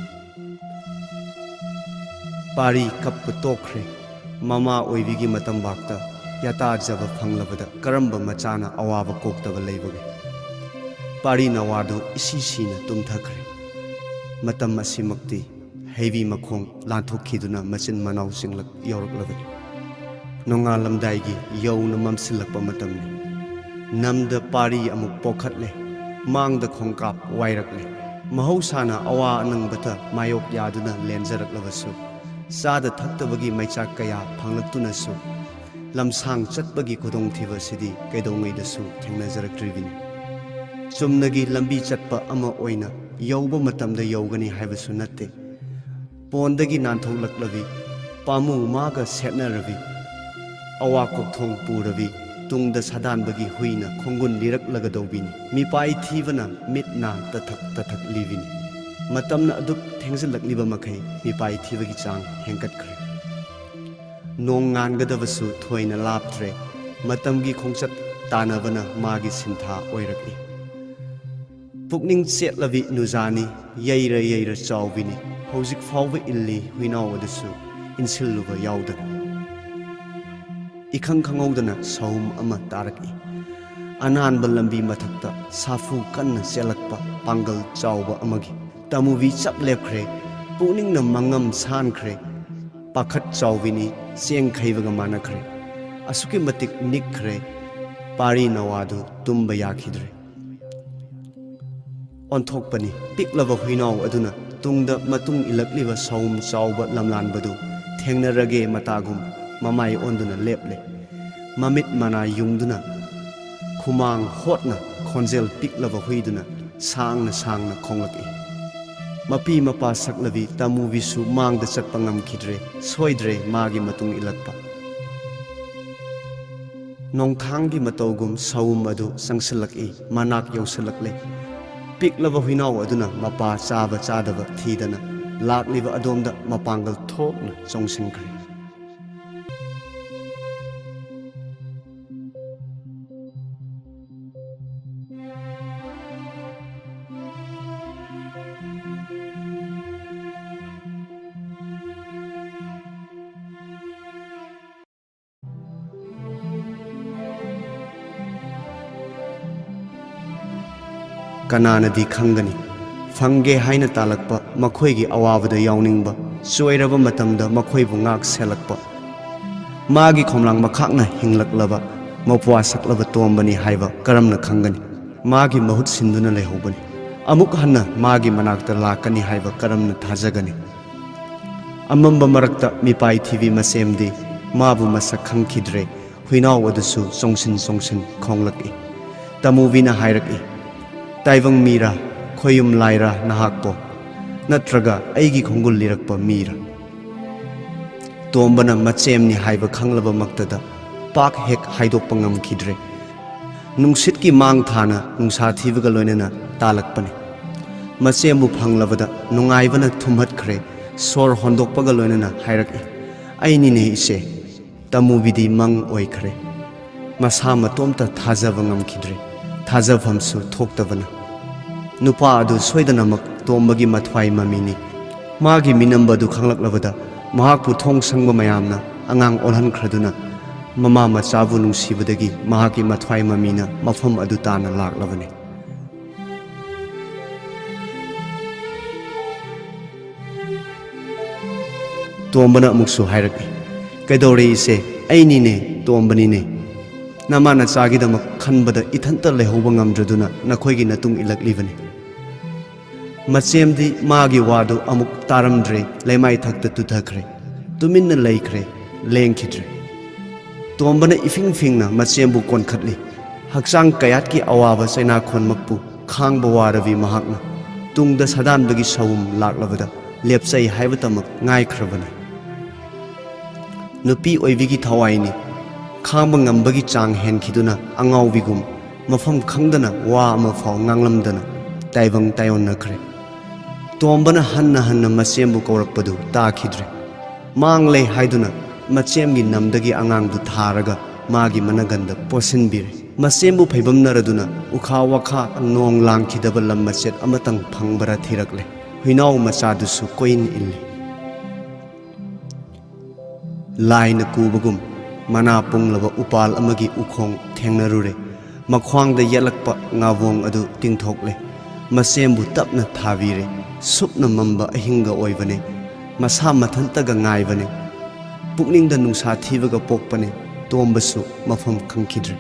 ꯄꯥꯔꯤ ꯀꯞꯄ ꯇꯣꯛꯈ꯭ꯔꯦ꯫ ꯃꯃꯥ ꯑꯣꯏꯕꯤꯒꯤ ꯃꯇꯝꯕꯥꯛꯇ ꯌꯥꯇꯥꯖꯕ ꯐꯪꯂꯕꯗ ꯀꯔꯝꯕ ꯃꯆꯥꯅ ꯑꯋꯥꯕ ꯀꯣꯛꯇꯕ ꯂꯩꯕꯒꯦ? ꯄꯥꯔꯤ ꯅꯋꯥꯗꯨ ꯏꯁꯤ ꯁꯤꯅ ꯇꯨꯝꯊꯈ꯭ꯔꯦ꯫ ꯃꯇꯝ ꯑꯁꯤꯃꯛꯇꯤ ꯍꯩꯕꯤ ꯃꯈꯣꯡ ꯂꯥꯟꯊꯣꯛꯈꯤꯗꯨꯅ ꯃꯆꯤꯟ ꯃꯅꯥꯎ ꯆꯤꯡꯂꯛ ꯌꯧꯔꯛꯂꯕꯅꯤ꯫ ꯅꯣꯡꯉꯥꯜꯂꯝꯗꯥꯏꯒꯤ ꯌꯧꯅ ꯃꯝꯁꯤꯜꯂꯛꯄ ꯃꯇꯝꯅꯤ꯫ ꯅꯝꯗ ꯄꯥꯔꯤ ꯑꯃꯨꯛ ꯄꯣꯛꯈꯠꯂꯦ꯫ ꯃꯥꯡꯗ ꯈꯣꯡꯀꯥꯞ ꯋꯥꯏꯔꯛꯂꯦ꯫ ꯃꯍꯧꯁꯥꯅ ꯑꯋꯥ ꯑꯅꯪꯕꯇ ꯃꯥꯌꯣꯛ ꯌꯥꯗꯨꯅ ꯂꯦꯟꯖꯔꯛꯂꯕꯁꯨ, ꯆꯥꯗ ꯊꯛꯇꯕꯒꯤ ꯃꯩꯆꯥꯛ ꯀꯌꯥ ꯐꯪꯂꯛꯇꯨꯅꯁꯨ, ꯂꯝꯁꯥꯡ ꯆꯠꯄꯒꯤ ꯈꯨꯗꯣꯡꯊꯤꯕꯁꯤꯗꯤ ꯀꯩꯗꯧꯉꯩꯗꯁꯨ ꯊꯦꯡꯅꯖꯔꯛꯇ꯭ꯔꯤꯕꯅꯤ꯫ ꯆꯨꯝꯅꯒꯤ ꯂꯝꯕꯤ ꯆꯠꯄ ꯑꯃ ꯑꯣꯏꯅ ꯌꯧꯕ ꯃꯇꯝꯗ ꯌꯧꯒꯅꯤ ꯍꯥꯏꯕꯁꯨ ꯅꯠꯇꯦ꯫ ꯄꯣꯟꯗꯒꯤ ꯅꯥꯟꯊꯣꯛꯂꯛꯂꯕꯤ, ꯄꯥꯃꯨ ꯃꯥꯒ ꯁꯦꯠꯅꯔꯕꯤ, ꯑꯋꯥ ꯀꯣꯛꯊꯣꯡ ꯄꯨꯔꯕꯤ, ꯇꯨꯡꯗ ꯁꯥꯗꯥꯟꯕꯒꯤ ꯍꯨꯏꯅ ꯈꯣꯡꯒꯨꯟ ꯂꯤꯔꯛꯂꯒꯗꯧꯕꯤꯅꯤ꯫ ꯃꯤꯄꯥꯏ ꯊꯤꯕꯅ ꯃꯤꯠ ꯅꯥ ꯇꯊꯛ ꯇꯊꯛ ꯂꯤꯕꯤꯅꯤ꯫ ꯃꯇꯝꯅ ꯑꯗꯨꯛ ꯊꯦꯡꯖꯤꯜꯂꯛꯂꯤꯕ ꯃꯈꯩ ꯃꯤꯄꯥꯏ ꯊꯤꯕꯒꯤ ꯆꯥꯡ ꯍꯦꯟꯒꯠꯈ꯭ꯔꯦ꯫ ꯅꯣꯡ ꯉꯥꯟꯒꯗꯕꯁꯨ ꯊꯣꯏꯅ ꯂꯥꯞꯇ꯭ꯔꯦ꯫ ꯃꯇꯝꯒꯤ ꯈꯣꯡꯆꯠ ꯇꯥꯟꯅꯕꯅ ꯃꯥꯒꯤ ꯁꯤꯟꯊꯥ ꯑꯣꯏꯔꯛꯏ꯫ ꯄꯨꯛꯅꯤꯡ ꯆꯦꯠꯂꯕꯤ ꯅꯨꯖꯥꯅꯤ, ꯌꯩꯔ ꯌꯩꯔ ꯆꯥꯎꯕꯤꯅꯤ꯫ ꯍꯧꯖꯤꯛ ꯐꯥꯎꯕ ꯏꯜꯂꯤ ꯍꯨꯏꯅꯥꯎ ꯑꯗꯨꯁꯨ ꯏꯟꯁꯤꯜꯂꯨꯕ ꯌꯥꯎꯗꯅ꯫ ꯏꯈꯪ ꯈꯪꯍꯧꯗꯅ ꯁꯍꯨꯝ ꯑꯃ ꯇꯥꯔꯛꯏ꯫ ꯑꯅꯥꯟꯕ ꯂꯝꯕꯤ ꯃꯊꯛꯇ ꯁꯥꯐꯨ ꯀꯟꯅ ꯆꯦꯜꯂꯛꯄ ꯄꯥꯡꯒꯜ ꯆꯥꯎꯕ ꯑꯃꯒꯤ꯫ ꯇꯃꯨꯕꯤ ꯆꯞ ꯂꯦꯞꯈ꯭ꯔꯦ꯫ ꯄꯨꯛꯅꯤꯡꯅ ꯃꯉꯝ ꯁꯥꯟꯈ꯭ꯔꯦ꯫ ꯄꯥꯈꯠ ꯆꯥꯎꯕꯤꯅꯤ, ꯆꯦꯡ ꯈꯩꯕꯒ ꯃꯥꯟꯅꯈ꯭ꯔꯦ꯫ ꯑꯁꯨꯛꯀꯤ ꯃꯇꯤꯛ ꯅꯤꯛꯈ꯭ꯔꯦ꯫ ꯄꯥꯔꯤ ꯅꯋꯥꯗꯨ ꯇꯨꯝꯕ ꯌꯥꯈꯤꯗ꯭ꯔꯦ꯫ ꯑꯣꯟꯊꯣꯛꯄꯅꯤ, ꯄꯤꯛꯂꯕ ꯍꯨꯏꯅꯥꯎ ꯑꯗꯨꯅ ꯇꯨꯡꯗ ꯃꯇꯨꯡ ꯏꯜꯂꯛꯂꯤꯕ ꯁꯥꯎꯝ ꯆꯥꯎꯕ ꯂꯝꯂꯥꯟꯕꯗꯨ ꯊꯦꯡꯅꯔꯒꯦ ꯃꯇꯥꯒꯨꯝ ꯃꯃꯥꯏ ꯑꯣꯟꯗꯨꯅ ꯂꯦꯞꯂꯦ꯫ ꯃꯃꯤꯠ ꯃꯅꯥ ꯌꯨꯡꯗꯨꯅ ꯈꯨꯃꯥꯡ ꯍꯣꯠꯅ ꯈꯣꯟꯖꯦꯜ ꯄꯤꯛꯂꯕ ꯍꯨꯏꯗꯨꯅ ꯁꯥꯡꯅ ꯁꯥꯡꯅ ꯈꯣꯡꯂꯛꯏ꯫ ꯃꯄꯤ ꯃꯄꯥ ꯁꯛꯂꯕꯤ ꯇꯃꯨꯕꯤꯁꯨ ꯃꯥꯡꯗ ꯆꯠꯄ ꯉꯝꯈꯤꯗ꯭ꯔꯦ꯫ ꯁꯣꯏꯗ꯭ꯔꯦ ꯃꯥꯒꯤ ꯃꯇꯨꯡ ꯏꯜꯂꯛꯄ꯫ ꯅꯣꯡꯊꯥꯡꯒꯤ ꯃꯇꯧꯒꯨꯝ ꯁꯥꯎꯝ ꯑꯗꯨ ꯆꯪꯁꯤꯜꯂꯛꯏ, ꯃꯅꯥꯛ ꯌꯧꯁꯤꯜꯂꯛꯂꯦ꯫ ꯄꯤꯛꯂꯕ ꯍꯨꯏꯅꯥꯎ ꯑꯗꯨꯅ ꯃꯄꯥ ꯆꯥꯕ ꯆꯥꯗꯕ ꯊꯤꯗꯅ ꯂꯥꯛꯂꯤꯕ ꯑꯗꯣꯝꯗ ꯃꯄꯥꯡꯒꯜ ꯊꯣꯛꯅ ꯆꯣꯡꯁꯤꯟꯈ꯭ꯔꯦ꯫ ꯀꯅꯥꯅꯗꯤ ꯈꯪꯒꯅꯤ? ꯐꯪꯒꯦ ꯍꯥꯏꯅ ꯇꯥꯜꯂꯛꯄ ꯃꯈꯣꯏꯒꯤ ꯑꯋꯥꯕꯗ ꯌꯥꯎꯅꯤꯡꯕ, ꯆꯣꯏꯔꯕ ꯃꯇꯝꯗ ꯃꯈꯣꯏꯕꯨ ꯉꯥꯛ ꯁꯦꯜꯂꯛꯄ꯫ ꯃꯥꯒꯤ ꯈꯣꯝꯂꯥꯡ ꯃꯈꯥꯛꯅ ꯍꯤꯡꯂꯛꯂꯕ ꯃꯄ꯭ꯋꯥ ꯁꯛꯂꯕ ꯇꯣꯝꯕꯅꯤ ꯍꯥꯏꯕ ꯀꯔꯝꯅ ꯈꯪꯒꯅꯤ? ꯃꯥꯒꯤ ꯃꯍꯨꯠ ꯁꯤꯟꯗꯨꯅ ꯂꯩꯍꯧꯕꯅꯤ꯫ ꯑꯃꯨꯛ ꯍꯟꯅ ꯃꯥꯒꯤ ꯃꯅꯥꯛꯇ ꯂꯥꯛꯀꯅꯤ ꯍꯥꯏꯕ ꯀꯔꯝꯅ ꯊꯥꯖꯒꯅꯤ? ꯑꯃꯝꯕ ꯃꯔꯛꯇ ꯃꯤꯄꯥꯏ ꯊꯤꯕꯤ ꯃꯁꯦꯝꯗꯤ ꯃꯥꯕꯨ ꯃꯁꯛ ꯈꯪꯈꯤꯗ꯭ꯔꯦ꯫ ꯍꯨꯏꯅꯥꯎ ꯑꯗꯨꯁꯨ ꯆꯣꯡꯁꯤꯟ ꯆꯣꯡꯁꯤꯟ ꯈꯣꯡꯂꯛꯏ꯫ ꯇꯃꯨꯕꯤꯅ ꯍꯥꯏꯔꯛꯏ, "ꯇꯥꯏꯕꯪ ꯃꯤꯔꯥ, ꯈꯣꯌꯨꯝ ꯂꯥꯏꯔꯥ ꯅꯍꯥꯛꯄꯣ? ꯅꯠꯇ꯭ꯔꯒ ꯑꯩꯒꯤ ꯈꯣꯡꯒꯨꯜ ꯂꯤꯔꯛꯄ ꯃꯤꯔꯥ?" ꯇꯣꯝꯕꯅ ꯃꯆꯦꯝꯅꯤ ꯍꯥꯏꯕ ꯈꯪꯂꯕꯃꯛꯇꯗ ꯄꯥꯛ ꯍꯦꯛ ꯍꯥꯏꯗꯣꯛꯄ ꯉꯝꯈꯤꯗ꯭ꯔꯦ꯫ ꯅꯨꯡꯁꯤꯠꯀꯤ ꯃꯥꯡ ꯊꯥꯅ ꯅꯨꯡꯁꯥ ꯊꯤꯕꯒ ꯂꯣꯏꯅꯅ ꯇꯥꯜꯂꯛꯄꯅꯤ꯫ ꯃꯆꯦꯝꯕꯨ ꯐꯪꯂꯕꯗ ꯅꯨꯡꯉꯥꯏꯕꯅ ꯊꯨꯝꯍꯠꯈ꯭ꯔꯦ꯫ ꯁꯣꯔ ꯍꯣꯟꯗꯣꯛꯄꯒ ꯂꯣꯏꯅꯅ ꯍꯥꯏꯔꯛꯏ, "ꯑꯩꯅꯤꯅꯦ ꯏꯆꯦ!" ꯇꯃꯨꯕꯤꯗꯤ ꯃꯪ ꯑꯣꯏꯈ꯭ꯔꯦ꯫ ꯃꯁꯥ ꯃꯇꯣꯝꯇ ꯊꯥꯖꯕ ꯉꯝꯈꯤꯗ꯭ꯔꯦ꯫ ꯊꯥꯖꯐꯝꯁꯨ ꯊꯣꯛꯇꯕꯅ꯫ ꯅꯨꯄꯥ ꯑꯗꯨ ꯁꯣꯏꯗꯅꯃꯛ ꯇꯣꯝꯕꯒꯤ ꯃꯊ꯭ꯋꯥꯏ ꯃꯃꯤꯅꯤ꯫ ꯃꯥꯒꯤ ꯃꯤꯅꯝꯕ ꯑꯗꯨ ꯈꯪꯂꯛꯂꯕꯗ ꯃꯍꯥꯛꯄꯨ ꯊꯣꯡ ꯁꯪꯕ ꯃꯌꯥꯝꯅ ꯑꯉꯥꯡ ꯑꯣꯜꯍꯟꯈ꯭ꯔꯗꯨꯅ ꯃꯃꯥ ꯃꯆꯥꯕꯨ ꯅꯨꯡꯁꯤꯕꯗꯒꯤ ꯃꯍꯥꯛꯀꯤ ꯃꯊ꯭ꯋꯥꯏ ꯃꯃꯤꯅ ꯃꯐꯝ ꯑꯗꯨ ꯇꯥꯅ ꯂꯥꯛꯂꯕꯅꯤ꯫ ꯇꯣꯝꯕꯅ ꯑꯃꯨꯛꯁꯨ ꯍꯥꯏꯔꯛꯏ, "ꯀꯩꯗꯧꯔꯦ ꯏꯆꯦ? ꯑꯩꯅꯤꯅꯦ, ꯇꯣꯝꯕꯅꯤꯅꯦ꯫ ꯅꯃꯥ ꯅꯆꯥꯒꯤꯗꯃꯛ ꯈꯟꯕꯗ ꯏꯊꯟꯇ ꯂꯩꯍꯧꯕ ꯉꯝꯗ꯭ꯔꯗꯨꯅ ꯅꯈꯣꯏꯒꯤ ꯅꯇꯨꯡ ꯏꯜꯂꯛꯂꯤꯕꯅꯤ꯫" ꯃꯆꯦꯝꯗꯤ ꯃꯥꯒꯤ ꯋꯥꯗꯨ ꯑꯃꯨꯛ ꯇꯥꯔꯝꯗ꯭ꯔꯦ, ꯂꯩꯃꯥꯏ ꯊꯛꯇ ꯇꯨꯊꯈ꯭ꯔꯦ꯫ ꯇꯨꯃꯤꯟꯅ ꯂꯩꯈ꯭ꯔꯦ, ꯂꯦꯡꯈꯤꯗ꯭ꯔꯦ꯫ ꯇꯣꯝꯕꯅ ꯏꯐꯤꯡ ꯐꯤꯡꯅ ꯃꯆꯦꯝꯕꯨ ꯀꯣꯟꯈꯠꯂꯤ꯫ ꯍꯛꯆꯥꯡ ꯀꯌꯥꯠꯀꯤ ꯑꯋꯥꯕ ꯆꯩꯅꯥꯈꯣꯟꯃꯛꯄꯨ ꯈꯥꯡꯕ ꯋꯥꯔꯕꯤ ꯃꯍꯥꯛꯅ ꯇꯨꯡꯗ ꯁꯥꯗꯥꯟꯕꯒꯤ ꯁꯥꯎꯝ ꯂꯥꯛꯂꯕꯗ ꯂꯦꯞꯆꯩ ꯍꯥꯏꯕꯇꯃꯛ ꯉꯥꯏꯈ꯭ꯔꯕꯅꯤ꯫ ꯅꯨꯄꯤ ꯑꯣꯏꯕꯤꯒꯤ ꯊꯋꯥꯏꯅꯤ꯫ ꯈꯥꯡꯕ ꯉꯝꯕꯒꯤ ꯆꯥꯡ ꯍꯦꯟꯈꯤꯗꯨꯅ ꯑꯉꯥꯎꯕꯤꯒꯨꯝ ꯃꯐꯝ ꯈꯪꯗꯅ ꯋꯥ ꯑꯃ ꯐꯥꯎ ꯉꯥꯡꯂꯝꯗꯅ ꯇꯥꯏꯕꯪ ꯇꯥꯏꯑꯣꯟꯅꯈ꯭ꯔꯦ꯫ ꯇꯣꯝꯕꯅ ꯍꯟꯅ ꯍꯟꯅ ꯃꯆꯦꯝꯕꯨ ꯀꯧꯔꯛꯄꯗꯨ ꯇꯥꯈꯤꯗ꯭ꯔꯦ꯫ ꯃꯥꯡꯂꯦ ꯍꯥꯏꯗꯨꯅ ꯃꯆꯦꯝꯒꯤ ꯅꯝꯗꯒꯤ ꯑꯉꯥꯡꯗꯨ ꯊꯥꯔꯒ ꯃꯥꯒꯤ ꯃꯅꯒꯟꯗ ꯄꯣꯠꯁꯤꯟꯕꯤꯔꯦ꯫ ꯃꯆꯦꯝꯕꯨ ꯐꯩꯕꯝꯅꯔꯗꯨꯅ ꯎꯈꯥ ꯋꯥꯈꯥ ꯅꯣꯡ ꯂꯥꯡꯈꯤꯗꯕ ꯂꯝ ꯃꯆꯦꯠ ꯑꯃꯇꯪ ꯐꯪꯕꯔꯥ ꯊꯤꯔꯛꯂꯦ꯫ ꯍꯨꯏꯅꯥꯎ ꯃꯆꯥꯗꯨꯁꯨ ꯀꯣꯏꯏꯟ ꯏꯜꯂꯤ꯫ ꯂꯥꯏꯅ ꯀꯨꯕꯒꯨꯝ ꯃꯅꯥ ꯄꯨꯡꯂꯕ ꯎꯄꯥꯜ ꯑꯃꯒꯤ ꯎꯈꯣꯡ ꯊꯦꯡꯅꯔꯨꯔꯦ꯫ ꯃꯈ꯭ꯋꯥꯡꯗ ꯌꯦꯠꯂꯛꯄ ꯉꯥꯕꯣꯡ ꯑꯗꯨ ꯇꯤꯡꯊꯣꯛꯂꯦ꯫ ꯃꯆꯦꯝꯕꯨ ꯇꯞꯅ ꯊꯥꯕꯤꯔꯦ꯫ ꯁꯨꯞꯅ ꯃꯝꯕ ꯑꯍꯤꯡꯒ ꯑꯣꯏꯕꯅꯦ꯫ ꯃꯁꯥ ꯃꯊꯟꯇꯒ ꯉꯥꯏꯕꯅꯦ꯫ ꯄꯨꯛꯅꯤꯡꯗ ꯅꯨꯡꯁꯥ ꯊꯤꯕꯒ ꯄꯣꯛꯄꯅꯦ꯫ ꯇꯣꯝꯕꯁꯨ ꯃꯐꯝ ꯈꯪꯈꯤꯗ꯭ꯔꯦ꯫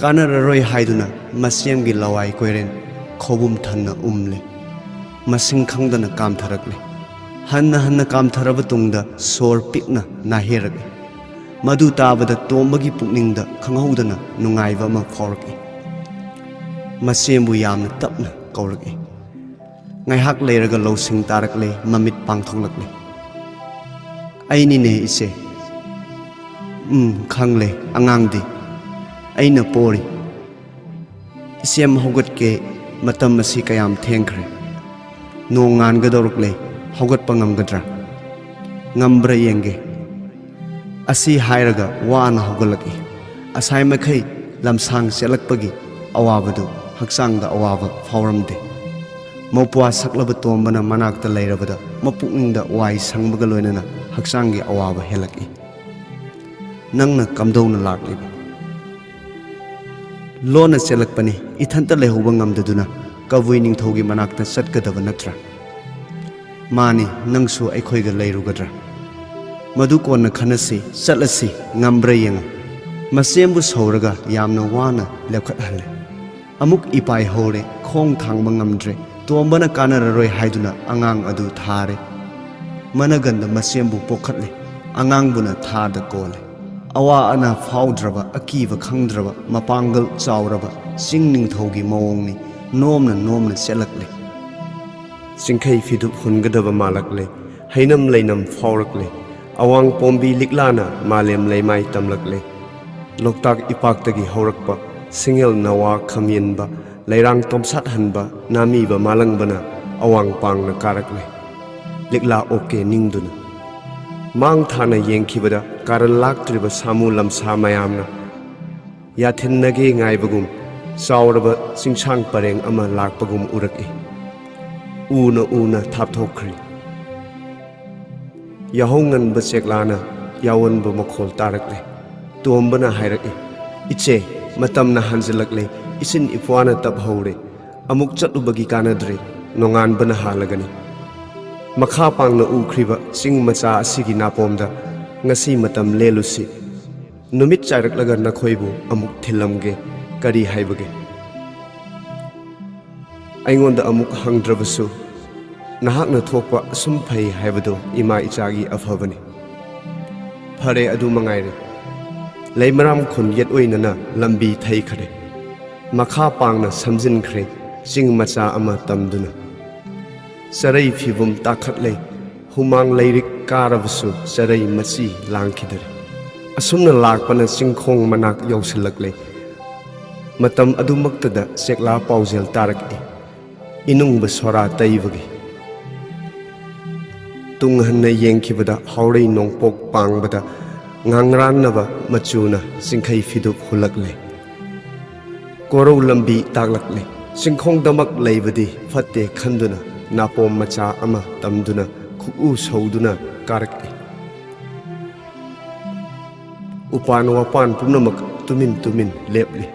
ꯀꯥꯟꯅꯔꯔꯣꯏ ꯍꯥꯏꯗꯨꯅ ꯃꯁꯦꯝꯒꯤ ꯂꯋꯥꯏ ꯀꯣꯏꯔꯦꯟ ꯈꯧꯕꯨꯝ ꯊꯟꯅ ꯎꯝꯂꯦ꯫ ꯃꯁꯤꯡ ꯈꯪꯗꯅ ꯀꯥꯝꯊꯔꯛꯂꯦ꯫ ꯍꯟꯅ ꯍꯟꯅ ꯀꯥꯝꯊꯔꯕ ꯇꯨꯡꯗ ꯁꯣꯔ ꯄꯤꯛꯅ ꯅꯥꯍꯦꯔꯛꯏ꯫ ꯃꯗꯨ ꯇꯥꯕꯗ ꯇꯣꯝꯕꯒꯤ ꯄꯨꯛꯅꯤꯡꯗ ꯈꯪꯍꯧꯗꯅ ꯅꯨꯡꯉꯥꯏꯕ ꯑꯃ ꯐꯥꯎꯔꯛꯏ꯫ ꯃꯁꯦꯝꯕꯨ ꯌꯥꯝꯅ ꯇꯞꯅ ꯀꯧꯔꯛꯏ꯫ ꯉꯥꯏꯍꯥꯛ ꯂꯩꯔꯒ ꯂꯧꯁꯤꯡ ꯇꯥꯔꯛꯂꯦ, ꯃꯃꯤꯠ ꯄꯥꯡꯊꯣꯛꯂꯛꯂꯦ꯫ "ꯑꯩꯅꯤꯅꯦ, ꯏꯆꯦ꯫" "ꯎꯝ, ꯈꯪꯂꯦ, ꯑꯉꯥꯡꯗꯤ꯫ ꯑꯩꯅ ꯄꯣꯔꯤ꯫ ꯏꯆꯦꯝ, ꯍꯧꯒꯠꯀꯦ꯫ ꯃꯇꯝ ꯑꯁꯤ ꯀꯌꯥꯝ ꯊꯦꯡꯈ꯭ꯔꯦ꯫ ꯅꯣꯡ ꯉꯥꯟꯒꯗꯧꯔꯛꯂꯦ꯫ ꯍꯧꯒꯠꯄ ꯉꯝꯒꯗ꯭ꯔꯥ? ꯉꯝꯕ꯭ꯔꯥ ꯌꯦꯡꯒꯦ꯫" ꯑꯁꯤ ꯍꯥꯏꯔꯒ ꯋꯥꯅ ꯍꯧꯒꯠꯂꯛꯏ꯫ ꯉꯁꯥꯏ ꯃꯈꯩ ꯂꯝꯁꯥꯡ ꯆꯦꯜꯂꯛꯄꯒꯤ ꯑꯋꯥꯕꯗꯨ ꯍꯛꯆꯥꯡꯗ ꯑꯋꯥꯕ ꯐꯥꯎꯔꯝꯗꯦ꯫ ꯃꯧꯄ꯭ꯋꯥ ꯁꯛꯂꯕ ꯇꯣꯝꯕꯅ ꯃꯅꯥꯛꯇ ꯂꯩꯔꯕꯗ ꯃꯄꯨꯛꯅꯤꯡꯗ ꯋꯥꯏ ꯁꯪꯕꯒ ꯂꯣꯏꯅꯅ ꯍꯛꯆꯥꯡꯒꯤ ꯑꯋꯥꯕ ꯍꯦꯜꯂꯛꯏ꯫ "ꯅꯪꯅ ꯀꯝꯗꯧꯅ ꯂꯥꯛꯂꯤꯕ?" "ꯂꯣꯟꯅ ꯆꯦꯜꯂꯛꯄꯅꯤ, ꯏꯊꯟꯇ ꯂꯩꯍꯧꯕ ꯉꯝꯗꯗꯨꯅ꯫ ꯀꯕꯨꯏ ꯅꯤꯡꯊꯧꯒꯤ ꯃꯅꯥꯛꯇ ꯆꯠꯀꯗꯕ ꯅꯠꯇ꯭ꯔꯥ?" "ꯃꯥꯅꯤ, ꯅꯪꯁꯨ ꯑꯩꯈꯣꯏꯒ ꯂꯩꯔꯨꯒꯗ꯭ꯔꯥ?" "ꯃꯗꯨ ꯀꯣꯟꯅ ꯈꯟꯅꯁꯤ, ꯆꯠꯂꯁꯤ, ꯉꯝꯕ꯭ꯔꯥ ꯌꯦꯡꯉꯨ꯫" ꯃꯁꯦꯝꯕꯨ ꯁꯧꯔꯒ ꯌꯥꯝꯅ ꯋꯥꯅ ꯂꯦꯞꯈꯠꯍꯜꯂꯦ꯫ ꯑꯃꯨꯛ ꯏꯄꯥꯏ ꯍꯧꯔꯦ, ꯈꯣꯡ ꯊꯥꯡꯕ ꯉꯝꯗ꯭ꯔꯦ꯫ ꯇꯣꯝꯕꯅ ꯀꯥꯟꯅꯔꯔꯣꯏ ꯍꯥꯏꯗꯨꯅ ꯑꯉꯥꯡ ꯑꯗꯨ ꯊꯥꯔꯦ꯫ ꯃꯅꯒꯟꯗ ꯃꯁꯦꯝꯕꯨ ꯄꯣꯛꯈꯠꯂꯦ꯫ ꯑꯉꯥꯡꯕꯨꯅ ꯊꯥꯗ ꯀꯣꯜꯂꯦ꯫ ꯑꯋꯥ ꯑꯅꯥ ꯐꯥꯎꯗ꯭ꯔꯕ, ꯑꯀꯤꯕ ꯈꯪꯗ꯭ꯔꯕ, ꯃꯄꯥꯡꯒꯜ ꯆꯥꯎꯔꯕ ꯆꯤꯡ ꯅꯤꯡꯊꯧꯒꯤ ꯃꯑꯣꯡꯅꯤ꯫ ꯅꯣꯝꯅ ꯅꯣꯝꯅ ꯆꯦꯜꯂꯛꯂꯦ꯫ ꯆꯤꯡꯈꯩ ꯐꯤꯗꯨꯞ ꯍꯨꯟꯒꯗꯕ ꯃꯥꯜꯂꯛꯂꯦ꯫ ꯍꯩꯅꯝ ꯂꯩꯅꯝ ꯐꯥꯎꯔꯛꯂꯦ꯫ ꯑꯋꯥꯡ ꯄꯣꯝꯕꯤ ꯂꯤꯛꯂꯥꯅ ꯃꯥꯂꯦꯝ ꯂꯩꯃꯥꯏ ꯇꯝꯂꯛꯂꯦ꯫ ꯂꯣꯛꯇꯥꯛ ꯏꯄꯥꯛꯇꯒꯤ ꯍꯧꯔꯛꯄ ꯁꯤꯡꯉꯦꯜ ꯅꯋꯥ ꯈꯝꯌꯦꯟꯕ ꯂꯩꯔꯥꯡ ꯇꯣꯝꯁꯥꯠꯍꯟꯕ ꯅꯥꯃꯤꯕ ꯃꯥꯂꯪꯕꯅ ꯑꯋꯥꯡ ꯄꯥꯡꯅ ꯀꯥꯔꯛꯂꯦ꯫ ꯂꯤꯛꯂꯥ ꯑꯣꯛꯀꯦ ꯅꯤꯡꯗꯨꯅ꯫ ꯃꯥꯡ ꯊꯥꯅ ꯌꯦꯡꯈꯤꯕꯗ ꯀꯥꯔꯟ ꯂꯥꯛꯇ꯭ꯔꯤꯕ ꯁꯥꯃꯨ ꯂꯝꯁꯥ ꯃꯌꯥꯝꯅ ꯌꯥꯊꯤꯟꯅꯒꯦ ꯉꯥꯏꯕꯒꯨꯝ ꯆꯥꯎꯔꯕ ꯆꯤꯡꯁꯥꯡ ꯄꯔꯦꯡ ꯑꯃ ꯂꯥꯛꯄꯒꯨꯝ ꯎꯔꯛꯏ꯫ ꯎꯅ ꯎꯅ ꯊꯥꯞꯊꯣꯛꯈ꯭ꯔꯤ꯫ ꯌꯥꯍꯧ ꯉꯟꯕ ꯆꯦꯛꯂꯥꯅ ꯌꯥꯑꯣꯟꯕ ꯃꯈꯣꯜ ꯇꯥꯔꯛꯂꯦ꯫ ꯇꯣꯝꯕꯅ ꯍꯥꯏꯔꯛꯏ, "ꯏꯆꯦ, ꯃꯇꯝꯅ ꯍꯟꯖꯤꯜꯂꯛꯂꯦ, ꯏꯆꯤꯟ ꯏꯄ꯭ꯋꯥꯅ ꯇꯞꯍꯧꯔꯦ꯫ ꯑꯃꯨꯛ ꯆꯠꯂꯨꯕꯒꯤ ꯀꯥꯟꯅꯗ꯭ꯔꯦ, ꯅꯣꯡꯉꯥꯟꯕꯅ ꯍꯥꯜꯂꯒꯅꯤ꯫ ꯃꯈꯥ ꯄꯥꯡꯅ ꯎꯈ꯭ꯔꯤꯕ ꯆꯤꯡ ꯃꯆꯥ ꯑꯁꯤꯒꯤ ꯅꯥꯄꯣꯝꯗ ꯉꯁꯤ ꯃꯇꯝ ꯂꯦꯜꯂꯨꯁꯤ꯫ ꯅꯨꯃꯤꯠ ꯆꯥꯏꯔꯛꯂꯒ ꯅꯈꯣꯏꯕꯨ ꯑꯃꯨꯛ ꯊꯤꯜꯂꯝꯒꯦ꯫ ꯀꯔꯤ ꯍꯥꯏꯕꯒꯦ? ꯑꯩꯉꯣꯟꯗ ꯑꯃꯨꯛ ꯍꯪꯗ꯭ꯔꯕꯁꯨ, ꯅꯍꯥꯛꯅ ꯊꯣꯛꯄ ꯑꯁꯨꯝ ꯐꯩ ꯍꯥꯏꯕꯗꯣ ꯏꯃꯥ ꯏꯆꯥꯒꯤ ꯑꯐꯕꯅꯤ꯫ ꯐꯔꯦ, ꯑꯗꯨ ꯃꯉꯥꯏꯔꯦ꯫ ꯂꯩꯃꯔꯥꯝ ꯈꯨꯟ ꯌꯦꯠ ꯑꯣꯏꯅꯅ ꯂꯝꯕꯤ ꯊꯩꯈ꯭ꯔꯦ꯫ ꯃꯈꯥ ꯄꯥꯡꯅ ꯁꯝꯖꯤꯟꯈ꯭ꯔꯦ ꯆꯤꯡ ꯃꯆꯥ ꯑꯃ ꯇꯝꯗꯨꯅ꯫ ꯆꯔꯩ ꯐꯤꯕꯨꯝ ꯇꯥꯈꯠꯂꯦ꯫ ꯍꯨꯃꯥꯡ ꯂꯩꯔꯤꯛ ꯀꯥꯔꯕꯁꯨ ꯆꯔꯩ ꯃꯆꯤ ꯂꯥꯡꯈꯤꯗꯔꯦ꯫ ꯑꯁꯨꯝꯅ ꯂꯥꯛꯄꯅ ꯆꯤꯡꯈꯣꯡ ꯃꯅꯥꯛ ꯌꯧꯁꯤꯜꯂꯛꯂꯦ꯫ ꯃꯇꯝ ꯑꯗꯨꯃꯛꯇꯗ ꯆꯦꯛꯂꯥ ꯄꯥꯎꯖꯦꯜ ꯇꯥꯔꯛꯏ꯫ ꯏꯅꯨꯡꯕ ꯁꯣꯔꯥ ꯇꯩꯕꯒꯤ꯫ ꯇꯨꯡ ꯍꯟꯅ ꯌꯦꯡꯈꯤꯕꯗ ꯍꯥꯎꯔꯩ ꯅꯣꯡꯄꯣꯛ ꯄꯥꯡꯕꯗ ꯉꯥꯡꯔꯥꯟꯅꯕ ꯃꯆꯨꯅ ꯆꯤꯡꯈꯩ ꯐꯤꯗꯨꯞ ꯍꯨꯜꯂꯛꯂꯦ꯫ ꯀꯣꯔꯧ ꯂꯝꯕꯤ ꯇꯥꯛꯂꯛꯂꯦ꯫ ꯆꯤꯡꯈꯣꯡꯗꯃꯛ ꯂꯩꯕꯗꯤ ꯐꯠꯇꯦ ꯈꯟꯗꯨꯅ ꯅꯥꯄꯣꯝ ꯃꯆꯥ ꯑꯃ ꯇꯝꯗꯨꯅ ꯈꯨꯛꯎ ꯁꯧꯗꯨꯅ ꯀꯥꯔꯛꯏ꯫ ꯎꯄꯥꯟ ꯋꯥꯄꯥꯟ ꯄꯨꯝꯅꯃꯛ ꯇꯨꯃꯤꯟ ꯇꯨꯃꯤꯟ ꯂꯦꯞꯂꯤ꯫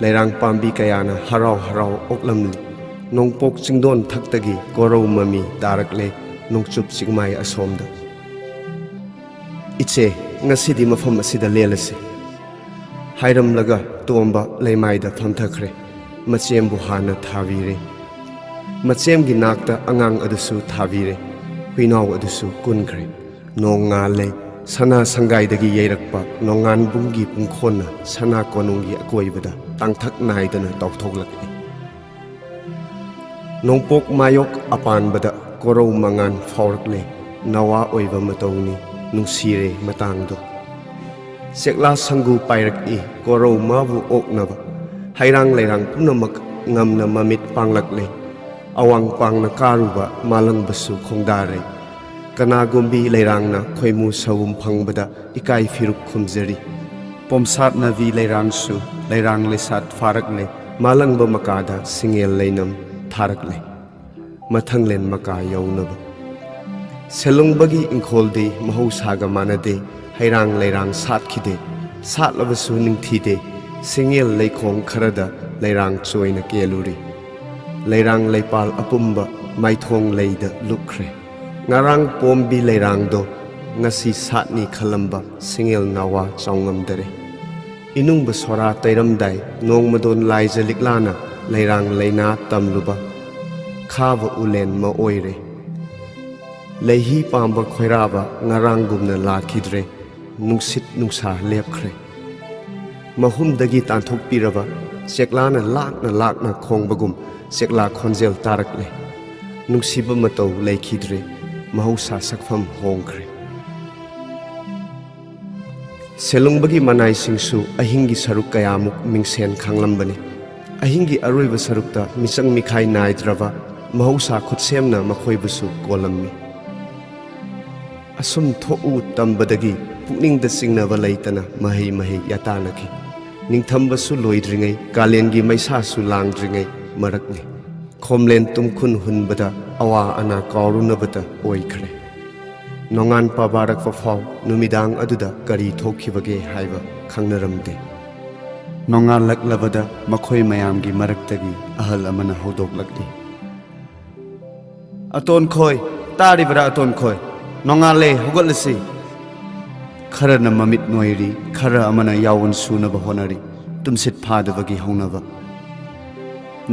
ꯂꯩꯔꯥꯡ ꯄꯥꯝꯕꯤ ꯀꯌꯥꯅ ꯍꯔꯥꯎ ꯍꯔꯥꯎ ꯑꯣꯛꯂꯝꯂꯤ꯫ ꯅꯣꯡꯄꯣꯛ ꯆꯤꯡꯗꯣꯟ ꯊꯛꯇꯒꯤ ꯀꯣꯔꯧ ꯃꯃꯤ ꯇꯥꯔꯛꯂꯦ꯫ ꯅꯣꯡꯆꯨꯞ ꯆꯤꯡꯃꯥꯏ ꯑꯁꯣꯝꯗ꯫ "ꯏꯆꯦ, ꯉꯁꯤꯗꯤ ꯃꯐꯝ ꯑꯁꯤꯗ ꯂꯦꯜꯂꯁꯤ" ꯍꯥꯏꯔꯝꯂꯒ ꯇꯣꯝꯕ ꯂꯩꯃꯥꯏꯗ ꯐꯝꯊꯈ꯭ꯔꯦ꯫ ꯃꯆꯦꯝꯕꯨ ꯍꯥꯟꯅ ꯊꯥꯕꯤꯔꯦ꯫ ꯃꯆꯦꯝꯒꯤ ꯅꯥꯛꯇ ꯑꯉꯥꯡ ꯑꯗꯨꯁꯨ ꯊꯥꯕꯤꯔꯦ꯫ ꯍꯨꯏꯅꯥꯎ ꯑꯗꯨꯁꯨ ꯀꯨꯟꯈ꯭ꯔꯦ꯫ ꯅꯣꯡ ꯉꯥꯜꯂꯦ꯫ ꯁꯅꯥ ꯁꯪꯒꯥꯏꯗꯒꯤ ꯌꯩꯔꯛꯄ ꯅꯣꯡꯉꯥꯟꯕꯨꯡꯒꯤ ꯄꯨꯡꯈꯣꯟꯅ ꯁꯅꯥ ꯀꯣꯅꯨꯡꯒꯤ ꯑꯀꯣꯏꯕꯗ ꯇꯥꯡꯊꯛ ꯅꯥꯏꯗꯅ ꯇꯧꯊꯣꯛꯂꯛꯂꯤ꯫ ꯅꯣꯡꯄꯣꯛ ꯃꯥꯌꯣꯛ ꯑꯄꯥꯟꯕꯗ ꯀꯣꯔꯧ ꯃꯉꯥꯟ ꯐꯥꯎꯔꯛꯂꯦ꯫ ꯅꯋꯥ ꯑꯣꯏꯕ ꯃꯇꯧꯅꯤ, ꯅꯨꯡꯁꯤꯔꯦ ꯃꯇꯥꯡꯗꯣ꯫ ꯆꯦꯛꯂꯥ ꯁꯪꯒꯨ ꯄꯥꯏꯔꯛꯏ ꯀꯣꯔꯧ ꯃꯥꯕꯨ ꯑꯣꯛꯅꯕ꯫ ꯍꯩꯔꯥꯡ ꯂꯩꯔꯥꯡ ꯄꯨꯝꯅꯃꯛ ꯉꯝꯅ ꯃꯃꯤꯠ ꯄꯥꯡꯂꯛꯂꯦ꯫ ꯑꯋꯥꯡ ꯄꯥꯡꯅ ꯀꯥꯔꯨꯕ ꯃꯥꯂꯪꯕꯁꯨ ꯈꯣꯡꯗꯥꯔꯦ꯫ ꯀꯅꯥꯒꯨꯝꯕꯤ ꯂꯩꯔꯥꯡꯅ ꯈꯣꯏꯃꯨ ꯁꯥꯎꯝ ꯐꯪꯕꯗ ꯏꯀꯥꯏ ꯐꯤꯔꯨꯛ ꯈꯨꯝꯖꯔꯤ꯫ ꯄꯣꯝꯁꯥꯠꯅꯕꯤ ꯂꯩꯔꯥꯡꯁꯨ ꯂꯩꯔꯥꯡ ꯂꯩꯁꯥꯠ ꯐꯥꯔꯛꯂꯦ꯫ ꯃꯥꯂꯪꯕ ꯃꯀꯥꯗ ꯁꯤꯡꯉꯦꯜ ꯂꯩꯅꯝ ꯊꯥꯔꯛꯂꯦ꯫ ꯃꯊꯪꯂꯦꯟ ꯃꯀꯥ ꯌꯧꯅꯕ꯫ ꯁꯦꯂꯨꯡꯕꯒꯤ ꯏꯪꯈꯣꯜꯗꯤ ꯃꯍꯧꯁꯥꯒ ꯃꯥꯟꯅꯗꯦ꯫ ꯍꯩꯔꯥꯡ ꯂꯩꯔꯥꯡ ꯁꯥꯠꯈꯤꯗꯦ꯫ ꯁꯥꯠꯂꯕꯁꯨ ꯅꯤꯡꯊꯤꯗꯦ꯫ ꯁꯤꯡꯉꯦꯜ ꯂꯩꯈꯣꯡ ꯈꯔꯗ ꯂꯩꯔꯥꯡ ꯆꯣꯏꯅ ꯀꯦꯜꯂꯨꯔꯤ꯫ ꯂꯩꯔꯥꯡ ꯂꯩꯄꯥꯜ ꯑꯄꯨꯝꯕ ꯃꯥꯏꯊꯣꯡ ꯂꯩꯗ ꯂꯨꯞꯈ꯭ꯔꯦ꯫ ꯉꯔꯥꯡ ꯄꯣꯝꯕꯤ ꯂꯩꯔꯥꯡꯗꯣ ꯉꯁꯤ ꯁꯥꯠꯅꯤ ꯈꯜꯂꯝꯕ ꯁꯤꯡꯉꯦꯜ ꯅꯥꯋꯥ ꯆꯥꯎꯉꯝꯗꯔꯦ꯫ ꯏꯅꯨꯡꯕ ꯁꯣꯔꯥ ꯇꯩꯔꯝꯗꯥꯏ ꯅꯣꯡꯃꯗꯣꯟ ꯂꯥꯏꯖ ꯂꯤꯛꯂꯥꯅ ꯂꯩꯔꯥꯡ ꯂꯩꯅꯥ ꯇꯝꯂꯨꯕ ꯈꯥꯕ ꯎꯂꯦꯟ ꯑꯃ ꯑꯣꯏꯔꯦ꯫ ꯂꯩꯍꯤ ꯄꯥꯝꯕ ꯈꯣꯏꯔꯥꯕ ꯉꯔꯥꯡꯒꯨꯝꯅ ꯂꯥꯛꯈꯤꯗ꯭ꯔꯦ꯫ ꯅꯨꯡꯁꯤꯠ ꯅꯨꯡꯁꯥ ꯂꯦꯞꯈ꯭ꯔꯦ꯫ ꯃꯍꯨꯝꯗꯒꯤ ꯇꯥꯟꯊꯣꯛꯄꯤꯔꯕ ꯆꯦꯛꯂꯥꯅ ꯂꯥꯛꯅ ꯂꯥꯛꯅ ꯈꯣꯡꯕꯒꯨꯝ ꯆꯦꯛꯂꯥ ꯈꯣꯟꯖꯦꯜ ꯇꯥꯔꯛꯂꯦ꯫ ꯅꯨꯡꯁꯤꯕ ꯃꯇꯧ ꯂꯩꯈꯤꯗ꯭ꯔꯦ꯫ ꯃꯍꯧꯁꯥ ꯁꯛꯐꯝ ꯍꯣꯡꯈ꯭ꯔꯦ꯫ ꯁꯦꯂꯨꯡꯕꯒꯤ ꯃꯅꯥꯏꯁꯤꯡꯁꯨ ꯑꯍꯤꯡꯒꯤ ꯁꯔꯨꯛ ꯀꯌꯥꯃꯨꯛ ꯃꯤꯡꯁꯦꯟ ꯈꯥꯡꯂꯝꯕꯅꯤ꯫ ꯑꯍꯤꯡꯒꯤ ꯑꯔꯣꯏꯕ ꯁꯔꯨꯛꯇ ꯃꯤꯆꯪ ꯃꯤꯈꯥꯏ ꯅꯥꯏꯗ꯭ꯔꯕ ꯃꯍꯧꯁꯥ ꯈꯨꯠꯁꯦꯝꯅ ꯃꯈꯣꯏꯕꯨꯁꯨ ꯀꯣꯜꯂꯝꯃꯤ꯫ ꯑꯁꯨꯝ ꯊꯣꯛꯎ ꯇꯝꯕꯗꯒꯤ ꯄꯨꯛꯅꯤꯡꯗ ꯆꯤꯡꯅꯕ ꯂꯩꯇꯅ ꯃꯍꯩ ꯃꯍꯩ ꯌꯥꯇꯥꯅꯈꯤ꯫ ꯅꯤꯡꯊꯝꯕꯁꯨ ꯂꯣꯏꯗ꯭ꯔꯤꯉꯩ, ꯀꯥꯂꯦꯟꯒꯤ ꯃꯩꯁꯥꯁꯨ ꯂꯥꯡꯗ꯭ꯔꯤꯉꯩ ꯃꯔꯛꯅꯤ꯫ ꯈꯣꯝꯂꯦꯟ ꯇꯨꯝꯈꯨꯟ ꯍꯨꯟꯕꯗ ꯑꯋꯥ ꯑꯅꯥ ꯀꯥꯎꯔꯨꯅꯕꯇ ꯑꯣꯏꯈ꯭ꯔꯦ꯫ ꯅꯣꯡꯉꯥꯟ ꯄꯥꯕꯥꯔꯛꯄ ꯐꯥꯎ ꯅꯨꯃꯤꯗꯥꯡ ꯑꯗꯨꯗ ꯀꯔꯤ ꯊꯣꯛꯈꯤꯕꯒꯦ ꯍꯥꯏꯕ ꯈꯪꯅꯔꯝꯗꯦ꯫ ꯅꯣꯡꯉꯥꯜꯂꯛꯂꯕꯗ ꯃꯈꯣꯏ ꯃꯌꯥꯝꯒꯤ ꯃꯔꯛꯇꯒꯤ ꯑꯍꯜ ꯑꯃꯅ ꯍꯧꯗꯣꯛꯂꯛꯏ꯫ "ꯑꯇꯣꯟꯈꯣꯏ, ꯇꯥꯔꯤꯕ꯭ꯔꯥ ꯑꯇꯣꯟꯈꯣꯏ? ꯅꯣꯡꯉꯥꯜꯂꯦ, ꯍꯧꯒꯠꯂꯁꯤ!" ꯈꯔꯅ ꯃꯃꯤꯠ ꯅꯣꯏꯔꯤ, ꯈꯔ ꯑꯃꯅ ꯌꯥꯑꯣꯟ ꯁꯨꯅꯕ ꯍꯣꯠꯅꯔꯤ꯫ ꯇꯨꯝꯁꯤꯠ ꯐꯥꯗꯕꯒꯤ ꯍꯧꯅꯕ꯫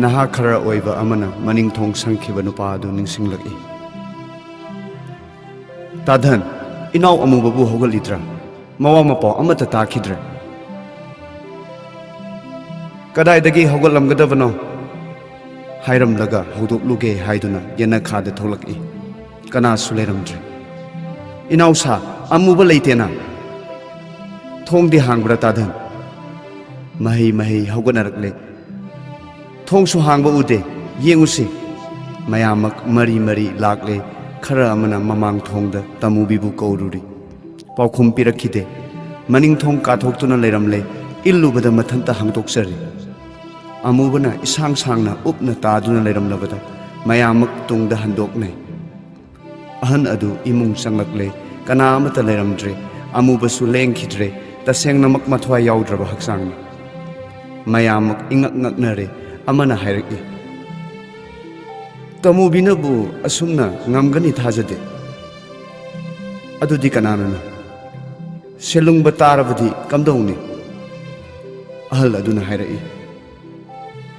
ꯅꯍꯥ ꯈꯔ ꯑꯣꯏꯕ ꯑꯃꯅ ꯃꯅꯤꯡ ꯊꯣꯡ ꯁꯪꯈꯤꯕ ꯅꯨꯄꯥ ꯑꯗꯨ ꯅꯤꯡꯁꯤꯡꯂꯛꯏ꯫ "ꯇꯥꯙꯟ, ꯏꯅꯥꯎ ꯑꯃꯨꯕꯕꯨ ꯍꯧꯒꯠꯂꯤꯗ꯭ꯔꯥ? ꯃꯋꯥ ꯃꯄꯥꯎ ꯑꯃꯠꯇ ꯇꯥꯈꯤꯗ꯭ꯔꯦ꯫ ꯀꯗꯥꯏꯗꯒꯤ ꯍꯧꯒꯠꯂꯝꯒꯗꯕꯅꯣ? ꯍꯥꯏꯔꯝꯂꯒ ꯍꯧꯗꯣꯛꯂꯨꯒꯦ ꯍꯥꯏꯗꯨꯅ ꯌꯦꯅꯈꯥꯗ ꯊꯣꯛꯂꯛꯏ꯫ ꯀꯅꯥꯁꯨ ꯂꯩꯔꯝꯗ꯭ꯔꯦ꯫ ꯏꯅꯥꯎꯁꯥ, ꯑꯃꯨꯕ ꯂꯩꯇꯦꯅ꯫ ꯊꯣꯡꯗꯤ ꯍꯥꯡꯕ꯭ꯔꯥ, ꯇꯥꯙꯟ?" ꯃꯍꯩ ꯃꯍꯩ ꯍꯧꯒꯠꯅꯔꯛꯂꯦ꯫ "ꯊꯣꯡꯁꯨ ꯍꯥꯡꯕ ꯎꯗꯦ꯫ ꯌꯦꯡꯉꯨꯁꯤ!" ꯃꯌꯥꯝꯃꯛ ꯃꯔꯤ ꯃꯔꯤ ꯂꯥꯛꯂꯦ꯫ ꯈꯔ ꯑꯃꯅ ꯃꯃꯥꯡ ꯊꯣꯡꯗ ꯇꯃꯨꯕꯤꯕꯨ ꯀꯧꯔꯨꯔꯤ꯫ ꯄꯥꯎꯈꯨꯝ ꯄꯤꯔꯛꯈꯤꯗꯦ꯫ ꯃꯅꯤꯡ ꯊꯣꯡ ꯀꯥꯊꯣꯛꯇꯨꯅ ꯂꯩꯔꯝꯂꯦ꯫ ꯏꯜꯂꯨꯕꯗ ꯃꯊꯟꯇ ꯍꯥꯡꯗꯣꯛꯆꯔꯦ꯫ ꯑꯃꯨꯕꯅ ꯏꯁꯥꯡ ꯁꯥꯡꯅ ꯎꯞꯅ ꯇꯥꯗꯨꯅ ꯂꯩꯔꯝꯂꯕꯗ ꯃꯌꯥꯝꯃꯛ ꯇꯨꯡꯗ ꯍꯟꯗꯣꯛꯅꯩ꯫ ꯑꯍꯟ ꯑꯗꯨ ꯏꯃꯨꯡ ꯆꯪꯂꯛꯂꯦ꯫ ꯀꯅꯥ ꯑꯃꯠꯇ ꯂꯩꯔꯝꯗ꯭ꯔꯦ꯫ ꯑꯃꯨꯕꯁꯨ ꯂꯦꯡꯈꯤꯗ꯭ꯔꯦ꯫ ꯇꯁꯦꯡꯅꯃꯛ ꯃꯊ꯭ꯋꯥꯏ ꯌꯥꯎꯗ꯭ꯔꯕ ꯍꯛꯆꯥꯡꯅꯤ꯫ ꯃꯌꯥꯝꯃꯛ ꯏꯉꯛ ꯉꯛꯅꯔꯦ꯫ ꯑꯃꯅ ꯍꯥꯏꯔꯛꯏ, "ꯇꯃꯨꯕꯤꯅꯕꯨ ꯑꯁꯨꯝꯅ ꯉꯝꯒꯅꯤ ꯊꯥꯖꯗꯦ꯫ "ꯑꯗꯨꯗꯤ ꯀꯅꯥꯅꯅꯣ? ꯁꯦꯂꯨꯡꯕ ꯇꯥꯔꯕꯗꯤ ꯀꯝꯗꯧꯅꯤ?" ꯑꯍꯜ ꯑꯗꯨꯅ ꯍꯥꯏꯔꯛꯏ,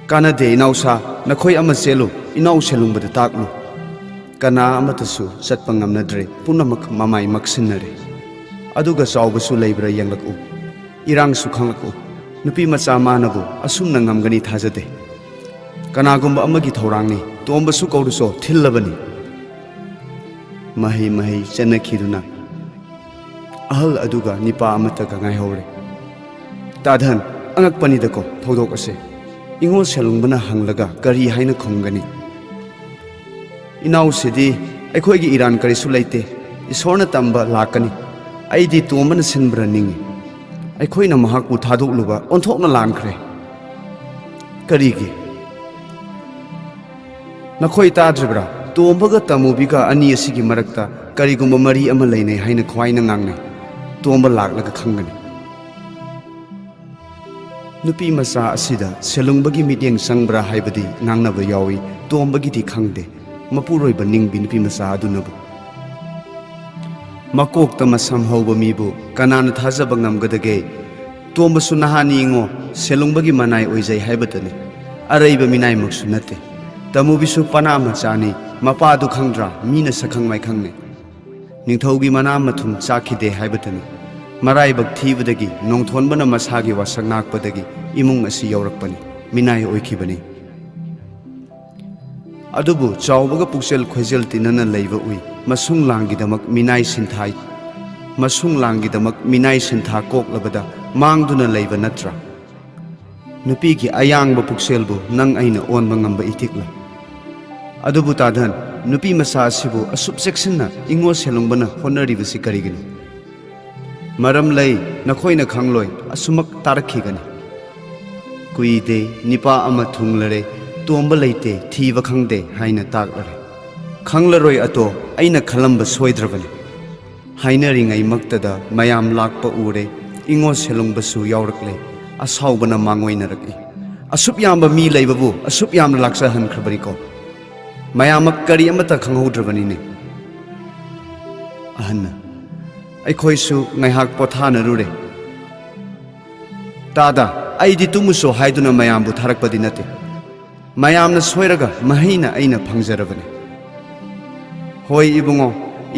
"ꯀꯥꯟꯅꯗꯦ ꯏꯅꯥꯎꯁꯥ, ꯅꯈꯣꯏ ꯑꯃ ꯆꯦꯜꯂꯨ, ꯏꯅꯥꯎ ꯁꯦꯂꯨꯡꯕꯗ ꯇꯥꯛꯂꯨ꯫" ꯀꯅꯥ ꯑꯃꯠꯇꯁꯨ ꯆꯠꯄ ꯉꯝꯅꯗ꯭ꯔꯦ, ꯄꯨꯝꯅꯃꯛ ꯃꯃꯥꯏ ꯃꯛꯁꯤꯟꯅꯔꯦ꯫ "ꯑꯗꯨꯒ ꯆꯥꯎꯕꯁꯨ ꯂꯩꯕ꯭ꯔꯥ ꯌꯦꯡꯂꯛꯎ, ꯏꯔꯥꯡꯁꯨ ꯈꯪꯂꯛꯎ꯫ ꯅꯨꯄꯤ ꯃꯆꯥ ꯃꯥꯅꯕꯨ ꯑꯁꯨꯝꯅ ꯉꯝꯒꯅꯤ ꯊꯥꯖꯗꯦ꯫ ꯀꯅꯥꯒꯨꯝꯕ ꯑꯃꯒꯤ ꯊꯧꯔꯥꯡꯅꯤ, ꯇꯣꯝꯕꯁꯨ ꯀꯧꯔꯨꯆꯣ, ꯊꯤꯜꯂꯕꯅꯤ꯫" ꯃꯍꯩ ꯃꯍꯩ ꯆꯠꯅꯈꯤꯗꯨꯅ ꯑꯍꯜ ꯑꯗꯨꯒ ꯅꯤꯄꯥ ꯑꯃꯠꯇꯒ ꯉꯥꯏꯍꯧꯔꯦ꯫ "ꯇꯥꯙꯟ, ꯑꯉꯛꯄꯅꯤꯗꯀꯣ ꯊꯧꯗꯣꯛ ꯑꯁꯦ꯫ ꯏꯉꯣ ꯁꯦꯂꯨꯡꯕꯅ ꯍꯪꯂꯒ ꯀꯔꯤ ꯍꯥꯏꯅ ꯈꯨꯝꯒꯅꯤ?" "ꯏꯅꯥꯎꯁꯤꯗꯤ ꯑꯩꯈꯣꯏꯒꯤ ꯏꯔꯥꯟ ꯀꯔꯤꯁꯨ ꯂꯩꯇꯦ, ꯏꯁꯣꯔꯅ ꯇꯝꯕ ꯂꯥꯛꯀꯅꯤ꯫ ꯑꯩꯗꯤ ꯇꯣꯝꯕꯅ ꯁꯤꯟꯕ꯭ꯔꯥ ꯅꯤꯡꯏ꯫ ꯑꯩꯈꯣꯏꯅ ꯃꯍꯥꯛꯄꯨ ꯊꯥꯗꯣꯛꯂꯨꯕ ꯑꯣꯟꯊꯣꯛꯅ ꯂꯥꯟꯈ꯭ꯔꯦ꯫" "ꯀꯔꯤꯒꯤ?" "ꯅꯈꯣꯏ ꯇꯥꯗ꯭ꯔꯤꯕ꯭ꯔꯥ? ꯇꯣꯝꯕꯒ ꯇꯃꯨꯕꯤꯒ ꯑꯅꯤ ꯑꯁꯤꯒꯤ ꯃꯔꯛꯇ ꯀꯔꯤꯒꯨꯝꯕ ꯃꯔꯤ ꯑꯃ ꯂꯩꯅꯩ ꯍꯥꯏꯅ ꯈ꯭ꯋꯥꯏꯅ ꯉꯥꯡꯅꯩ꯫ ꯇꯣꯝꯕ ꯂꯥꯛꯂꯒ ꯈꯪꯒꯅꯤ꯫" ꯅꯨꯄꯤ ꯃꯆꯥ ꯑꯁꯤꯗ ꯁꯦꯂꯨꯡꯕꯒꯤ ꯃꯤꯠꯌꯦꯡ ꯆꯪꯕ꯭ꯔꯥ ꯍꯥꯏꯕꯗꯤ ꯉꯥꯡꯅꯕ ꯌꯥꯎꯏ, ꯇꯣꯝꯕꯒꯤꯗꯤ ꯈꯪꯗꯦ꯫ ꯃꯄꯨꯔꯣꯏꯕ ꯅꯤꯡꯕꯤ ꯅꯨꯄꯤ ꯃꯆꯥ ꯑꯗꯨꯅꯕꯨ꯫ "ꯃꯀꯣꯛꯇ ꯃꯁꯝ ꯍꯧꯕ ꯃꯤꯕꯨ ꯀꯅꯥꯅ ꯊꯥꯖꯕ ꯉꯝꯒꯗꯒꯦ? ꯇꯣꯝꯕꯁꯨ ꯅꯍꯥꯅꯤ ꯏꯉꯣ, ꯁꯦꯂꯨꯡꯕꯒꯤ ꯃꯅꯥꯏ ꯑꯣꯏꯖꯩ ꯍꯥꯏꯕꯇꯅꯤ꯫ ꯑꯔꯩꯕ ꯃꯤꯅꯥꯏꯃꯛꯁꯨ ꯅꯠꯇꯦ꯫ ꯇꯃꯨꯕꯤꯁꯨ ꯄꯅꯥ ꯃꯆꯥꯅꯤ, ꯃꯄꯥꯗꯨ ꯈꯪꯗ꯭ꯔꯥ? ꯃꯤꯅ ꯁꯛꯈꯪ ꯃꯥꯏꯈꯪꯅꯩ꯫ ꯅꯤꯡꯊꯧꯒꯤ ꯃꯅꯥ ꯃꯊꯨꯝ ꯆꯥꯈꯤꯗꯦ ꯍꯥꯏꯕꯇꯅꯤ꯫ ꯃꯔꯥꯏꯕꯛ ꯊꯤꯕꯗꯒꯤ ꯅꯣꯡꯊꯣꯟꯕꯅ ꯃꯁꯥꯒꯤ ꯋꯥꯁꯛ ꯉꯥꯛꯄꯗꯒꯤ ꯏꯃꯨꯡ ꯑꯁꯤ ꯌꯧꯔꯛꯄꯅꯤ, ꯃꯤꯅꯥꯏ ꯑꯣꯏꯈꯤꯕꯅꯤ꯫" "ꯑꯗꯨꯕꯨ ꯆꯥꯎꯕꯒ ꯄꯨꯛꯆꯦꯜ ꯈꯣꯏꯖꯦꯜ ꯇꯤꯟꯅꯅ ꯂꯩꯕ ꯎꯏ꯫ ꯃꯁꯨꯡ ꯂꯥꯡꯒꯤꯗꯃꯛ ꯃꯤꯅꯥꯏ ꯁꯤꯟꯊꯥ, ꯃꯁꯨꯡ ꯂꯥꯡꯒꯤꯗꯃꯛ ꯃꯤꯅꯥꯏ ꯁꯤꯟꯊꯥ ꯀꯣꯛꯂꯕꯗ ꯃꯥꯡꯗꯨꯅ ꯂꯩꯕ ꯅꯠꯇ꯭ꯔꯥ? ꯅꯨꯄꯤꯒꯤ ꯑꯌꯥꯡꯕ ꯄꯨꯛꯆꯦꯜꯕꯨ ꯅꯪ ꯑꯩꯅ ꯑꯣꯟꯕ ꯉꯝꯕ ꯏꯊꯤꯛꯂ? ꯑꯗꯨꯕꯨ ꯇꯥꯙꯟ, ꯅꯨꯄꯤ ꯃꯆꯥ ꯑꯁꯤꯕꯨ ꯑꯁꯨꯛ ꯆꯦꯛꯁꯤꯟꯅ ꯏꯉꯣ ꯁꯦꯂꯨꯡꯕꯅ ꯍꯣꯠꯅꯔꯤꯕꯁꯤ ꯀꯔꯤꯒꯤꯅꯣ? ꯃꯔꯝ ꯂꯩ, ꯅꯈꯣꯏꯅ ꯈꯪꯂꯣꯏ, ꯑꯁꯨꯃꯛ ꯇꯥꯔꯛꯈꯤꯒꯅꯤ꯫ ꯀꯨꯏꯗꯦ, ꯅꯤꯄꯥ ꯑꯃ ꯊꯨꯡꯂꯔꯦ, ꯇꯣꯝꯕ ꯂꯩꯇꯦ, ꯊꯤꯕ ꯈꯪꯗꯦ ꯍꯥꯏꯅ ꯇꯥꯛꯂꯔꯦ꯫ ꯈꯪꯂꯔꯣꯏ ꯑꯇꯣ, ꯑꯩꯅ ꯈꯜꯂꯝꯕ ꯁꯣꯏꯗ꯭ꯔꯕꯅꯤ꯫ ꯍꯥꯏꯅꯔꯤꯉꯩꯃꯛꯇꯗ ꯃꯌꯥꯝ ꯂꯥꯛꯄ ꯎꯔꯦ, ꯏꯉꯣ ꯁꯦꯂꯨꯡꯕꯁꯨ ꯌꯥꯎꯔꯛꯂꯦ, ꯑꯁꯥꯎꯕꯅ ꯃꯥꯡꯑꯣꯏꯅꯔꯛꯏ꯫ ꯑꯁꯨꯛ ꯌꯥꯝꯕ ꯃꯤ ꯂꯩꯕꯕꯨ ꯑꯁꯨꯛ ꯌꯥꯝꯅ ꯂꯥꯛꯆꯍꯟꯈ꯭ꯔꯕꯅꯤꯀꯣ꯫ ꯃꯌꯥꯝꯃꯛ ꯀꯔꯤ ꯑꯃꯠꯇ ꯈꯪꯍꯧꯗ꯭ꯔꯕꯅꯤꯅꯦ꯫ ꯑꯍꯟꯅ, ꯑꯩꯈꯣꯏꯁꯨ ꯉꯥꯏꯍꯥꯛ ꯄꯣꯊꯥꯅꯔꯨꯔꯦ꯫ ꯇꯥꯗ, ꯑꯩꯗꯤ ꯇꯨꯝꯃꯨꯁꯣ ꯍꯥꯏꯗꯨꯅ ꯃꯌꯥꯝꯕꯨ ꯊꯥꯔꯛꯄꯗꯤ ꯅꯠꯇꯦ꯫ ꯃꯌꯥꯝꯅ ꯁꯣꯏꯔꯒ ꯃꯍꯩꯅ ꯑꯩꯅ ꯐꯪꯖꯔꯕꯅꯤ꯫ ꯍꯣꯏ ꯏꯕꯨꯡꯉꯣ,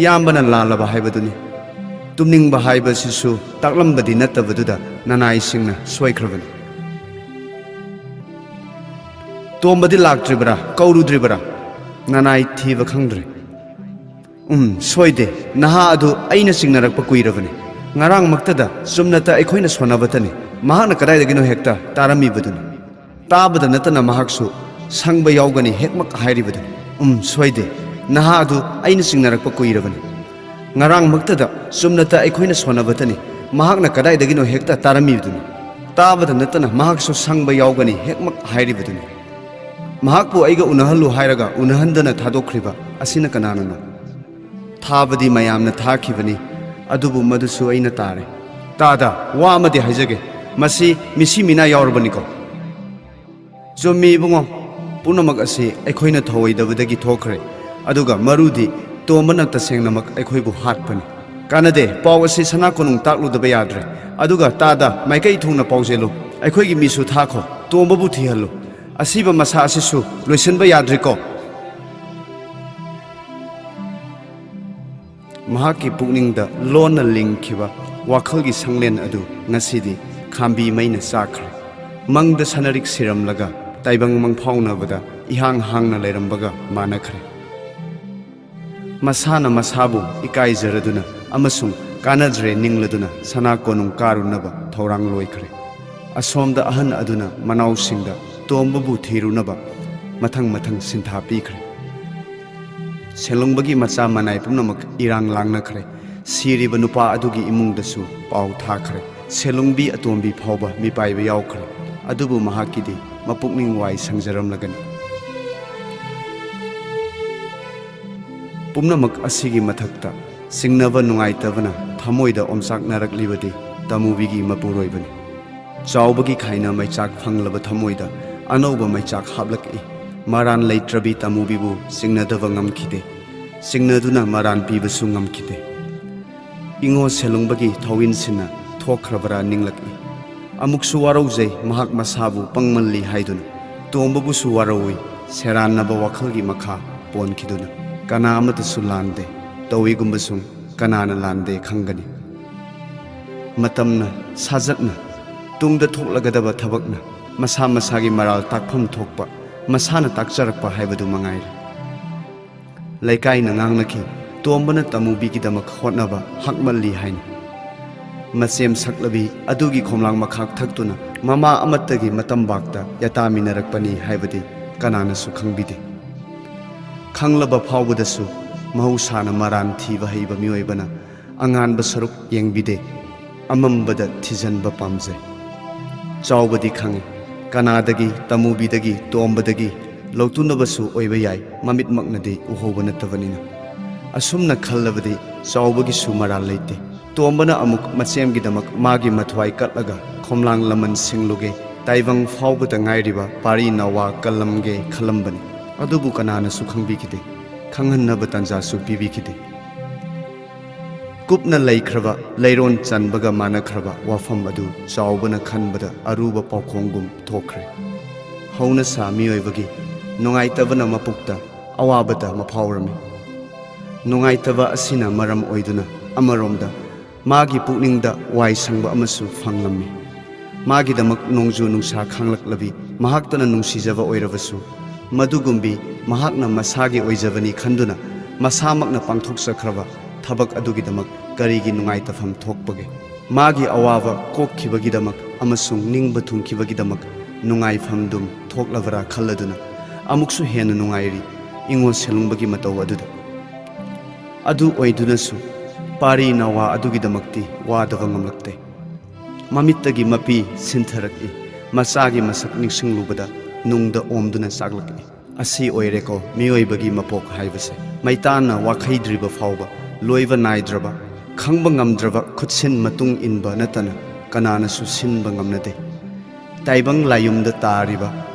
ꯏꯌꯥꯝꯕꯅ ꯂꯥꯜꯂꯕ ꯍꯥꯏꯕꯗꯨꯅꯤ꯫ ꯇꯨꯝꯅꯤꯡꯕ ꯍꯥꯏꯕꯁꯤꯁꯨ ꯇꯥꯛꯂꯝꯕꯗꯤ ꯅꯠꯇꯕꯗꯨꯗ ꯅꯅꯥꯏꯁꯤꯡꯅ ꯁꯣꯏꯈ꯭ꯔꯕꯅꯤ꯫ ꯇꯣꯝꯕꯗꯤ ꯂꯥꯛꯇ꯭ꯔꯤꯕꯔꯥ, ꯀꯧꯔꯨꯗ꯭ꯔꯤꯕꯔꯥ? ꯅꯅꯥꯏ ꯊꯤꯕ ꯈꯪꯗ꯭ꯔꯦ꯫ ꯎꯝ, ꯁꯣꯏꯗꯦ꯫ ꯅꯍꯥ ꯑꯗꯨ ꯑꯩꯅ ꯆꯤꯡꯅꯔꯛꯄ ꯀꯨꯏꯔꯕꯅꯤ꯫ ꯉꯔꯥꯡꯃꯛꯇꯗ ꯆꯨꯝꯅꯇ ꯑꯩꯈꯣꯏꯅ ꯁꯣꯟꯅꯕꯇꯅꯤ꯫ ꯃꯍꯥꯛꯅ ꯀꯗꯥꯏꯗꯒꯤꯅꯣ ꯍꯦꯛꯇ ꯇꯥꯔꯝꯃꯤꯕꯗꯨꯅꯤ꯫ ꯇꯥꯕꯗ ꯅꯠꯇꯅ ꯃꯍꯥꯛꯁꯨ "ꯁꯪꯕ ꯌꯥꯎꯒꯅꯤ" ꯍꯦꯛꯃꯛ ꯍꯥꯏꯔꯤꯕꯗꯨꯅꯤ꯫ ꯎꯝ, ꯁꯣꯏꯗꯦ꯫ ꯅꯍꯥ ꯑꯗꯨ ꯑꯩꯅ ꯆꯤꯡꯅꯔꯛꯄ ꯀꯨꯏꯔꯕꯅꯤ꯫ ꯉꯔꯥꯡꯃꯛꯇꯗ ꯆꯨꯝꯅꯇ ꯑꯩꯈꯣꯏꯅ ꯁꯣꯟꯅꯕꯇꯅꯤ꯫ ꯃꯍꯥꯛꯅ ꯀꯗꯥꯏꯗꯒꯤꯅꯣ ꯍꯦꯛꯇ ꯇꯥꯔꯝꯃꯤꯕꯗꯨꯅꯤ꯫ ꯇꯥꯕꯗ ꯅꯠꯇꯅ ꯃꯍꯥꯛꯁꯨ "ꯁꯪꯕ ꯌꯥꯎꯒꯅꯤ" ꯍꯦꯛꯃꯛ ꯍꯥꯏꯔꯤꯕꯗꯨꯅꯤ꯫ ꯃꯍꯥꯛꯄꯨ ꯑꯩꯒ ꯎꯅꯍꯜꯂꯨ ꯍꯥꯏꯔꯒ ꯎꯅꯍꯟꯗꯅ ꯊꯥꯗꯣꯛꯈ꯭ꯔꯤꯕ ꯑꯁꯤꯅ ꯀꯅꯥꯅꯅꯣ? ꯊꯥꯕꯗꯤ ꯃꯌꯥꯝꯅ ꯊꯥꯈꯤꯕꯅꯤ, ꯑꯗꯨꯕꯨ ꯃꯗꯨꯁꯨ ꯑꯩꯅ ꯇꯥꯔꯦ꯫ ꯇꯥꯗ, ꯋꯥ ꯑꯃꯗꯤ ꯍꯥꯏꯖꯒꯦ, ꯃꯁꯤ ꯃꯤꯁꯤ ꯃꯤꯅꯥ ꯌꯥꯎꯔꯕꯅꯤꯀꯣ꯫ ꯆꯨꯝꯃꯤ ꯏꯕꯨꯡꯉꯣ, ꯄꯨꯝꯅꯃꯛ ꯑꯁꯤ ꯑꯩꯈꯣꯏꯅ ꯊꯧꯑꯣꯏꯗꯕꯗꯒꯤ ꯊꯣꯛꯈ꯭ꯔꯦ, ꯑꯗꯨꯒ ꯃꯔꯨꯗꯤ ꯇꯣꯝꯕꯅ ꯇꯁꯦꯡꯅꯃꯛ ꯑꯩꯈꯣꯏꯕꯨ ꯍꯥꯠꯄꯅꯤ꯫ ꯀꯥꯟꯅꯗꯦ, ꯄꯥꯎ ꯑꯁꯤ ꯁꯅꯥ ꯀꯣꯅꯨꯡ ꯇꯥꯛꯂꯨꯗꯕ ꯌꯥꯗ꯭ꯔꯦ꯫ ꯑꯗꯨꯒ ꯇꯥꯗ, ꯃꯥꯏꯀꯩ ꯊꯨꯡꯅ ꯄꯥꯎ ꯆꯦꯜꯂꯨ, ꯑꯩꯈꯣꯏꯒꯤ ꯃꯤꯁꯨ ꯊꯥꯈꯣ, ꯇꯣꯝꯕꯕꯨ ꯊꯤꯍꯜꯂꯨ꯫ ꯑꯁꯤꯕ ꯃꯁꯥ ꯑꯁꯤꯁꯨ ꯂꯣꯏꯁꯤꯟꯕ ꯌꯥꯗ꯭ꯔꯤꯀꯣ꯫ ꯃꯍꯥꯛꯀꯤ ꯄꯨꯛꯅꯤꯡꯗ ꯂꯣꯟꯅ ꯂꯤꯡꯈꯤꯕ ꯋꯥꯈꯜꯒꯤ ꯁꯪꯂꯦꯟ ꯑꯗꯨ ꯉꯁꯤꯗꯤ ꯈꯥꯝꯕꯤ ꯃꯩꯅ ꯆꯥꯛꯈ꯭ꯔꯦ꯫ ꯃꯪꯗ ꯁꯅꯔꯤꯛ ꯁꯤꯔꯝꯂꯒ ꯇꯥꯏꯕꯪ ꯃꯪꯐꯥꯎꯅꯕꯗ ꯏꯍꯥꯡ ꯍꯥꯡꯅ ꯂꯩꯔꯝꯕꯒ ꯃꯥꯟꯅꯈ꯭ꯔꯦ꯫ ꯃꯁꯥꯅ ꯃꯁꯥꯕꯨ ꯏꯀꯥꯏꯖꯔꯗꯨꯅ ꯑꯃꯁꯨꯡ ꯀꯥꯟꯅꯗ꯭ꯔꯦ ꯅꯤꯡꯂꯗꯨꯅ ꯁꯅꯥ ꯀꯣꯅꯨꯡ ꯀꯥꯔꯨꯅꯕ ꯊꯧꯔꯥꯡ ꯂꯣꯏꯈ꯭ꯔꯦ꯫ ꯑꯁꯣꯝꯗ ꯑꯍꯟ ꯑꯗꯨꯅ ꯃꯅꯥꯎꯁꯤꯡꯗ ꯇꯣꯝꯕꯕꯨ ꯊꯤꯔꯨꯅꯕ ꯃꯊꯪ ꯃꯊꯪ ꯁꯤꯟꯊꯥ ꯄꯤꯈ꯭ꯔꯦ꯫ ꯁꯦꯂꯨꯡꯕꯒꯤ ꯃꯆꯥ ꯃꯅꯥꯏ ꯄꯨꯝꯅꯃꯛ ꯏꯔꯥꯡ ꯂꯥꯡꯅꯈ꯭ꯔꯦ꯫ ꯁꯤꯔꯤꯕ ꯅꯨꯄꯥ ꯑꯗꯨꯒꯤ ꯏꯃꯨꯡꯗꯁꯨ ꯄꯥꯎ ꯊꯥꯈ꯭ꯔꯦ꯫ ꯁꯦꯂꯨꯡꯕꯤ ꯑꯇꯣꯝꯕꯤ ꯐꯥꯎꯕ ꯃꯤꯄꯥꯏꯕ ꯌꯥꯎꯈ꯭ꯔꯦ꯫ ꯑꯗꯨꯕꯨ ꯃꯍꯥꯛꯀꯤꯗꯤ ꯃꯄꯨꯛꯅꯤꯡ ꯋꯥꯏ ꯁꯪꯖꯔꯝꯂꯒꯅꯤ꯫ ꯄꯨꯝꯅꯃꯛ ꯑꯁꯤꯒꯤ ꯃꯊꯛꯇ ꯆꯤꯡꯅꯕ ꯅꯨꯡꯉꯥꯏꯇꯕꯅ ꯊꯃꯣꯏꯗ ꯑꯣꯝꯆꯥꯛꯅꯔꯛꯂꯤꯕꯗꯤ ꯇꯃꯨꯕꯤꯒꯤ ꯃꯄꯨꯔꯣꯏꯕꯅꯤ꯫ ꯆꯥꯎꯕꯒꯤ ꯈꯥꯏꯅ ꯃꯩꯆꯥꯛ ꯐꯪꯂꯕ ꯊꯃꯣꯏꯗ ꯑꯅꯧꯕ ꯃꯩꯆꯥꯛ ꯍꯥꯞꯂꯛꯏ꯫ ꯃꯔꯥꯟ ꯂꯩꯇ꯭ꯔꯕꯤ ꯇꯃꯨꯕꯤꯕꯨ ꯆꯤꯡꯅꯗꯕ ꯉꯝꯈꯤꯗꯦ꯫ ꯆꯤꯡꯅꯗꯨꯅ ꯃꯔꯥꯟ ꯄꯤꯕꯁꯨ ꯉꯝꯈꯤꯗꯦ꯫ ꯏꯉꯣ ꯁꯦꯂꯨꯡꯕꯒꯤ ꯊꯧꯋꯤꯟꯁꯤꯅ ꯊꯣꯛꯈ꯭ꯔꯕꯔꯥ ꯅꯤꯡꯂꯛꯏ꯫ ꯑꯃꯨꯛꯁꯨ ꯋꯥꯔꯧꯖꯩ, ꯃꯍꯥꯛ ꯃꯁꯥꯕꯨ ꯄꯪꯃꯜꯂꯤ ꯍꯥꯏꯗꯨꯅ꯫ ꯇꯣꯝꯕꯕꯨꯁꯨ ꯋꯥꯔꯧꯏ, ꯁꯦꯔꯥꯟꯅꯕ ꯋꯥꯈꯜꯒꯤ ꯃꯈꯥ ꯄꯣꯟꯈꯤꯗꯨꯅ꯫ ꯀꯅꯥ ꯑꯃꯠꯇꯁꯨ ꯂꯥꯟꯗꯦ, ꯇꯧꯏꯒꯨꯝꯕꯁꯨꯡ ꯀꯅꯥꯅ ꯂꯥꯟꯗꯦ ꯈꯪꯒꯅꯤ? ꯃꯇꯝꯅ, ꯁꯥꯖꯠꯅ, ꯇꯨꯡꯗ ꯊꯣꯛꯂꯒꯗꯕ ꯊꯕꯛꯅ ꯃꯁꯥ ꯃꯁꯥꯒꯤ ꯃꯔꯥꯜ ꯇꯥꯛꯐꯝ ꯊꯣꯛꯄ ꯃꯁꯥꯅ ꯇꯥꯛꯆꯔꯛꯄ ꯍꯥꯏꯕꯗꯨ ꯃꯉꯥꯏꯔꯦ꯫ ꯂꯩꯀꯥꯏꯅ ꯉꯥꯡꯅꯈꯤ, "ꯇꯣꯝꯕꯅ ꯇꯃꯨꯕꯤꯒꯤꯗꯃꯛ ꯍꯣꯠꯅꯕ ꯍꯥꯛꯃꯜꯂꯤ" ꯍꯥꯏꯅ꯫ ꯃꯆꯦꯝ ꯁꯛꯂꯕꯤ ꯑꯗꯨꯒꯤ ꯈꯣꯝꯂꯥꯡ ꯃꯈꯥꯛ ꯊꯛꯇꯨꯅ ꯃꯃꯥ ꯑꯃꯠꯇꯒꯤ ꯃꯇꯝꯕꯥꯛꯇ ꯌꯥꯇꯥꯃꯤꯟꯅꯔꯛꯄꯅꯤ ꯍꯥꯏꯕꯗꯤ ꯀꯅꯥꯅꯁꯨ ꯈꯪꯕꯤꯗꯦ꯫ ꯈꯪꯂꯕ ꯐꯥꯎꯕꯗꯁꯨ ꯃꯍꯧꯁꯥꯅ ꯃꯔꯥꯟ ꯊꯤꯕ ꯍꯩꯕ ꯃꯤꯑꯣꯏꯕꯅ ꯑꯉꯥꯟꯕ ꯁꯔꯨꯛ ꯌꯦꯡꯕꯤꯗꯦ, ꯑꯃꯝꯕꯗ ꯊꯤꯖꯟꯕ ꯄꯥꯝꯖꯩ꯫ ꯆꯥꯎꯕꯗꯤ ꯈꯪꯏ, ꯀꯅꯥꯗꯒꯤ, ꯇꯃꯨꯕꯤꯗꯒꯤ, ꯇꯣꯝꯕꯗꯒꯤ ꯂꯧꯇꯨꯅꯕꯁꯨ ꯑꯣꯏꯕ ꯌꯥꯏ, ꯃꯃꯤꯠꯃꯛꯅꯗꯤ ꯎꯍꯧꯕ ꯅꯠꯇꯕꯅꯤꯅ꯫ ꯑꯁꯨꯝꯅ ꯈꯜꯂꯕꯗꯤ ꯆꯥꯎꯕꯒꯤꯁꯨ ꯃꯔꯥꯜ ꯂꯩꯇꯦ꯫ ꯇꯣꯝꯕꯅ ꯑꯃꯨꯛ ꯃꯆꯦꯝꯒꯤꯗꯃꯛ ꯃꯥꯒꯤ ꯃꯊ꯭ꯋꯥꯏ ꯀꯠꯂꯒ ꯈꯣꯝꯂꯥꯡ ꯂꯃꯟ ꯁꯤꯡꯂꯨꯒꯦ, ꯇꯥꯏꯕꯪ ꯐꯥꯎꯕꯗ ꯉꯥꯏꯔꯤꯕ ꯄꯥꯔꯤ ꯅꯥꯋꯥ ꯀꯜꯂꯝꯒꯦ ꯈꯜꯂꯝꯕꯅꯤ꯫ ꯑꯗꯨꯕꯨ ꯀꯅꯥꯅꯁꯨ ꯈꯪꯕꯤꯈꯤꯗꯦ, ꯈꯪꯍꯟꯅꯕ ꯇꯥꯟꯖꯥꯁꯨ ꯄꯤꯕꯤꯈꯤꯗꯦ꯫ ꯀꯨꯞꯅ ꯂꯩꯈ꯭ꯔꯕ ꯂꯩꯔꯣꯟ ꯆꯟꯕꯒ ꯃꯥꯟꯅꯈ꯭ꯔꯕ ꯋꯥꯐꯝ ꯑꯗꯨ ꯆꯥꯎꯕꯅ ꯈꯟꯕꯗ ꯑꯔꯨꯕ ꯄꯥꯎꯈꯣꯡꯒꯨꯝ ꯊꯣꯛꯈ꯭ꯔꯦ꯫ ꯍꯧꯅꯁꯥ ꯃꯤꯑꯣꯏꯕꯒꯤ ꯅꯨꯡꯉꯥꯏꯇꯕꯅ ꯃꯄꯨꯛꯇ ꯑꯋꯥꯕꯇ ꯃꯐꯥꯎꯔꯝꯃꯤ꯫ ꯅꯨꯡꯉꯥꯏꯇꯕ ꯑꯁꯤꯅ ꯃꯔꯝ ꯑꯣꯏꯗꯨꯅ ꯑꯃꯔꯣꯝꯗ ꯃꯥꯒꯤ ꯄꯨꯛꯅꯤꯡꯗ ꯋꯥꯏ ꯁꯪꯕ ꯑꯃꯁꯨ ꯐꯪꯂꯝꯃꯤ꯫ ꯃꯥꯒꯤꯗꯃꯛ ꯅꯣꯡꯖꯨ ꯅꯨꯡꯁꯥ ꯈꯥꯡꯂꯛꯂꯕꯤ ꯃꯍꯥꯛꯇꯅ ꯅꯨꯡꯁꯤꯖꯕ ꯑꯣꯏꯔꯕꯁꯨ, ꯃꯗꯨꯒꯨꯝꯕꯤ ꯃꯍꯥꯛꯅ ꯃꯁꯥꯒꯤ ꯑꯣꯏꯖꯕꯅꯤ ꯈꯟꯗꯨꯅ ꯃꯁꯥꯃꯛꯅ ꯄꯥꯡꯊꯣꯛꯆꯈ꯭ꯔꯕ ꯊꯕꯛ ꯑꯗꯨꯒꯤꯗꯃꯛ ꯀꯔꯤꯒꯤ ꯅꯨꯡꯉꯥꯏꯇꯐꯝ ꯊꯣꯛꯄꯒꯦ? ꯃꯥꯒꯤ ꯑꯋꯥꯕ ꯀꯣꯛꯈꯤꯕꯒꯤꯗꯃꯛ ꯑꯃꯁꯨꯡ ꯅꯤꯡꯕ ꯊꯨꯡꯈꯤꯕꯒꯤꯗꯃꯛ ꯅꯨꯡꯉꯥꯏꯐꯝꯗꯨꯝ ꯊꯣꯛꯂꯕ꯭ꯔꯥ ꯈꯜꯂꯗꯨꯅ ꯑꯃꯨꯛꯁꯨ ꯍꯦꯟꯅ ꯅꯨꯡꯉꯥꯏꯔꯤ ꯏꯉꯣ ꯁꯦꯂꯨꯡꯕꯒꯤ ꯃꯇꯧ ꯑꯗꯨꯗ꯫ ꯑꯗꯨ ꯑꯣꯏꯗꯨꯅꯁꯨ ꯄꯥꯔꯤ ꯅꯥꯋꯥ ꯑꯗꯨꯒꯤꯗꯃꯛꯇꯤ ꯋꯥꯗꯕ ꯉꯝꯂꯛꯇꯦ꯫ ꯃꯃꯤꯠꯇꯒꯤ ꯃꯄꯤ ꯁꯤꯟꯊꯔꯛꯏ꯫ ꯃꯆꯥꯒꯤ ꯃꯁꯛ ꯅꯤꯡꯁꯤꯡꯂꯨꯕꯗ ꯅꯨꯡꯗ ꯑꯣꯝꯗꯨꯅ ꯆꯥꯛꯂꯛꯏ꯫ ꯑꯁꯤ ꯑꯣꯏꯔꯦꯀꯣ ꯃꯤꯑꯣꯏꯕꯒꯤ ꯃꯄꯣꯛ ꯍꯥꯏꯕꯁꯦ꯫ ꯃꯩꯇꯥꯟꯅ ꯋꯥꯈꯩꯗ꯭ꯔꯤꯕ ꯐꯥꯎꯕ ꯂꯣꯏꯕ ꯅꯥꯏꯗ꯭ꯔꯕ, ꯈꯪꯕ ꯉꯝꯗ꯭ꯔꯕ ꯈꯨꯠꯁꯤꯟ ꯃꯇꯨꯡ ꯏꯟꯕ ꯅꯠꯇꯅ ꯀꯅꯥꯅꯁꯨ ꯁꯤꯟꯕ ꯉꯝꯅꯗꯦ꯫ ꯇꯥꯏꯕꯪ ꯂꯥꯏꯌꯨꯝꯗ ꯇꯥꯔꯤꯕ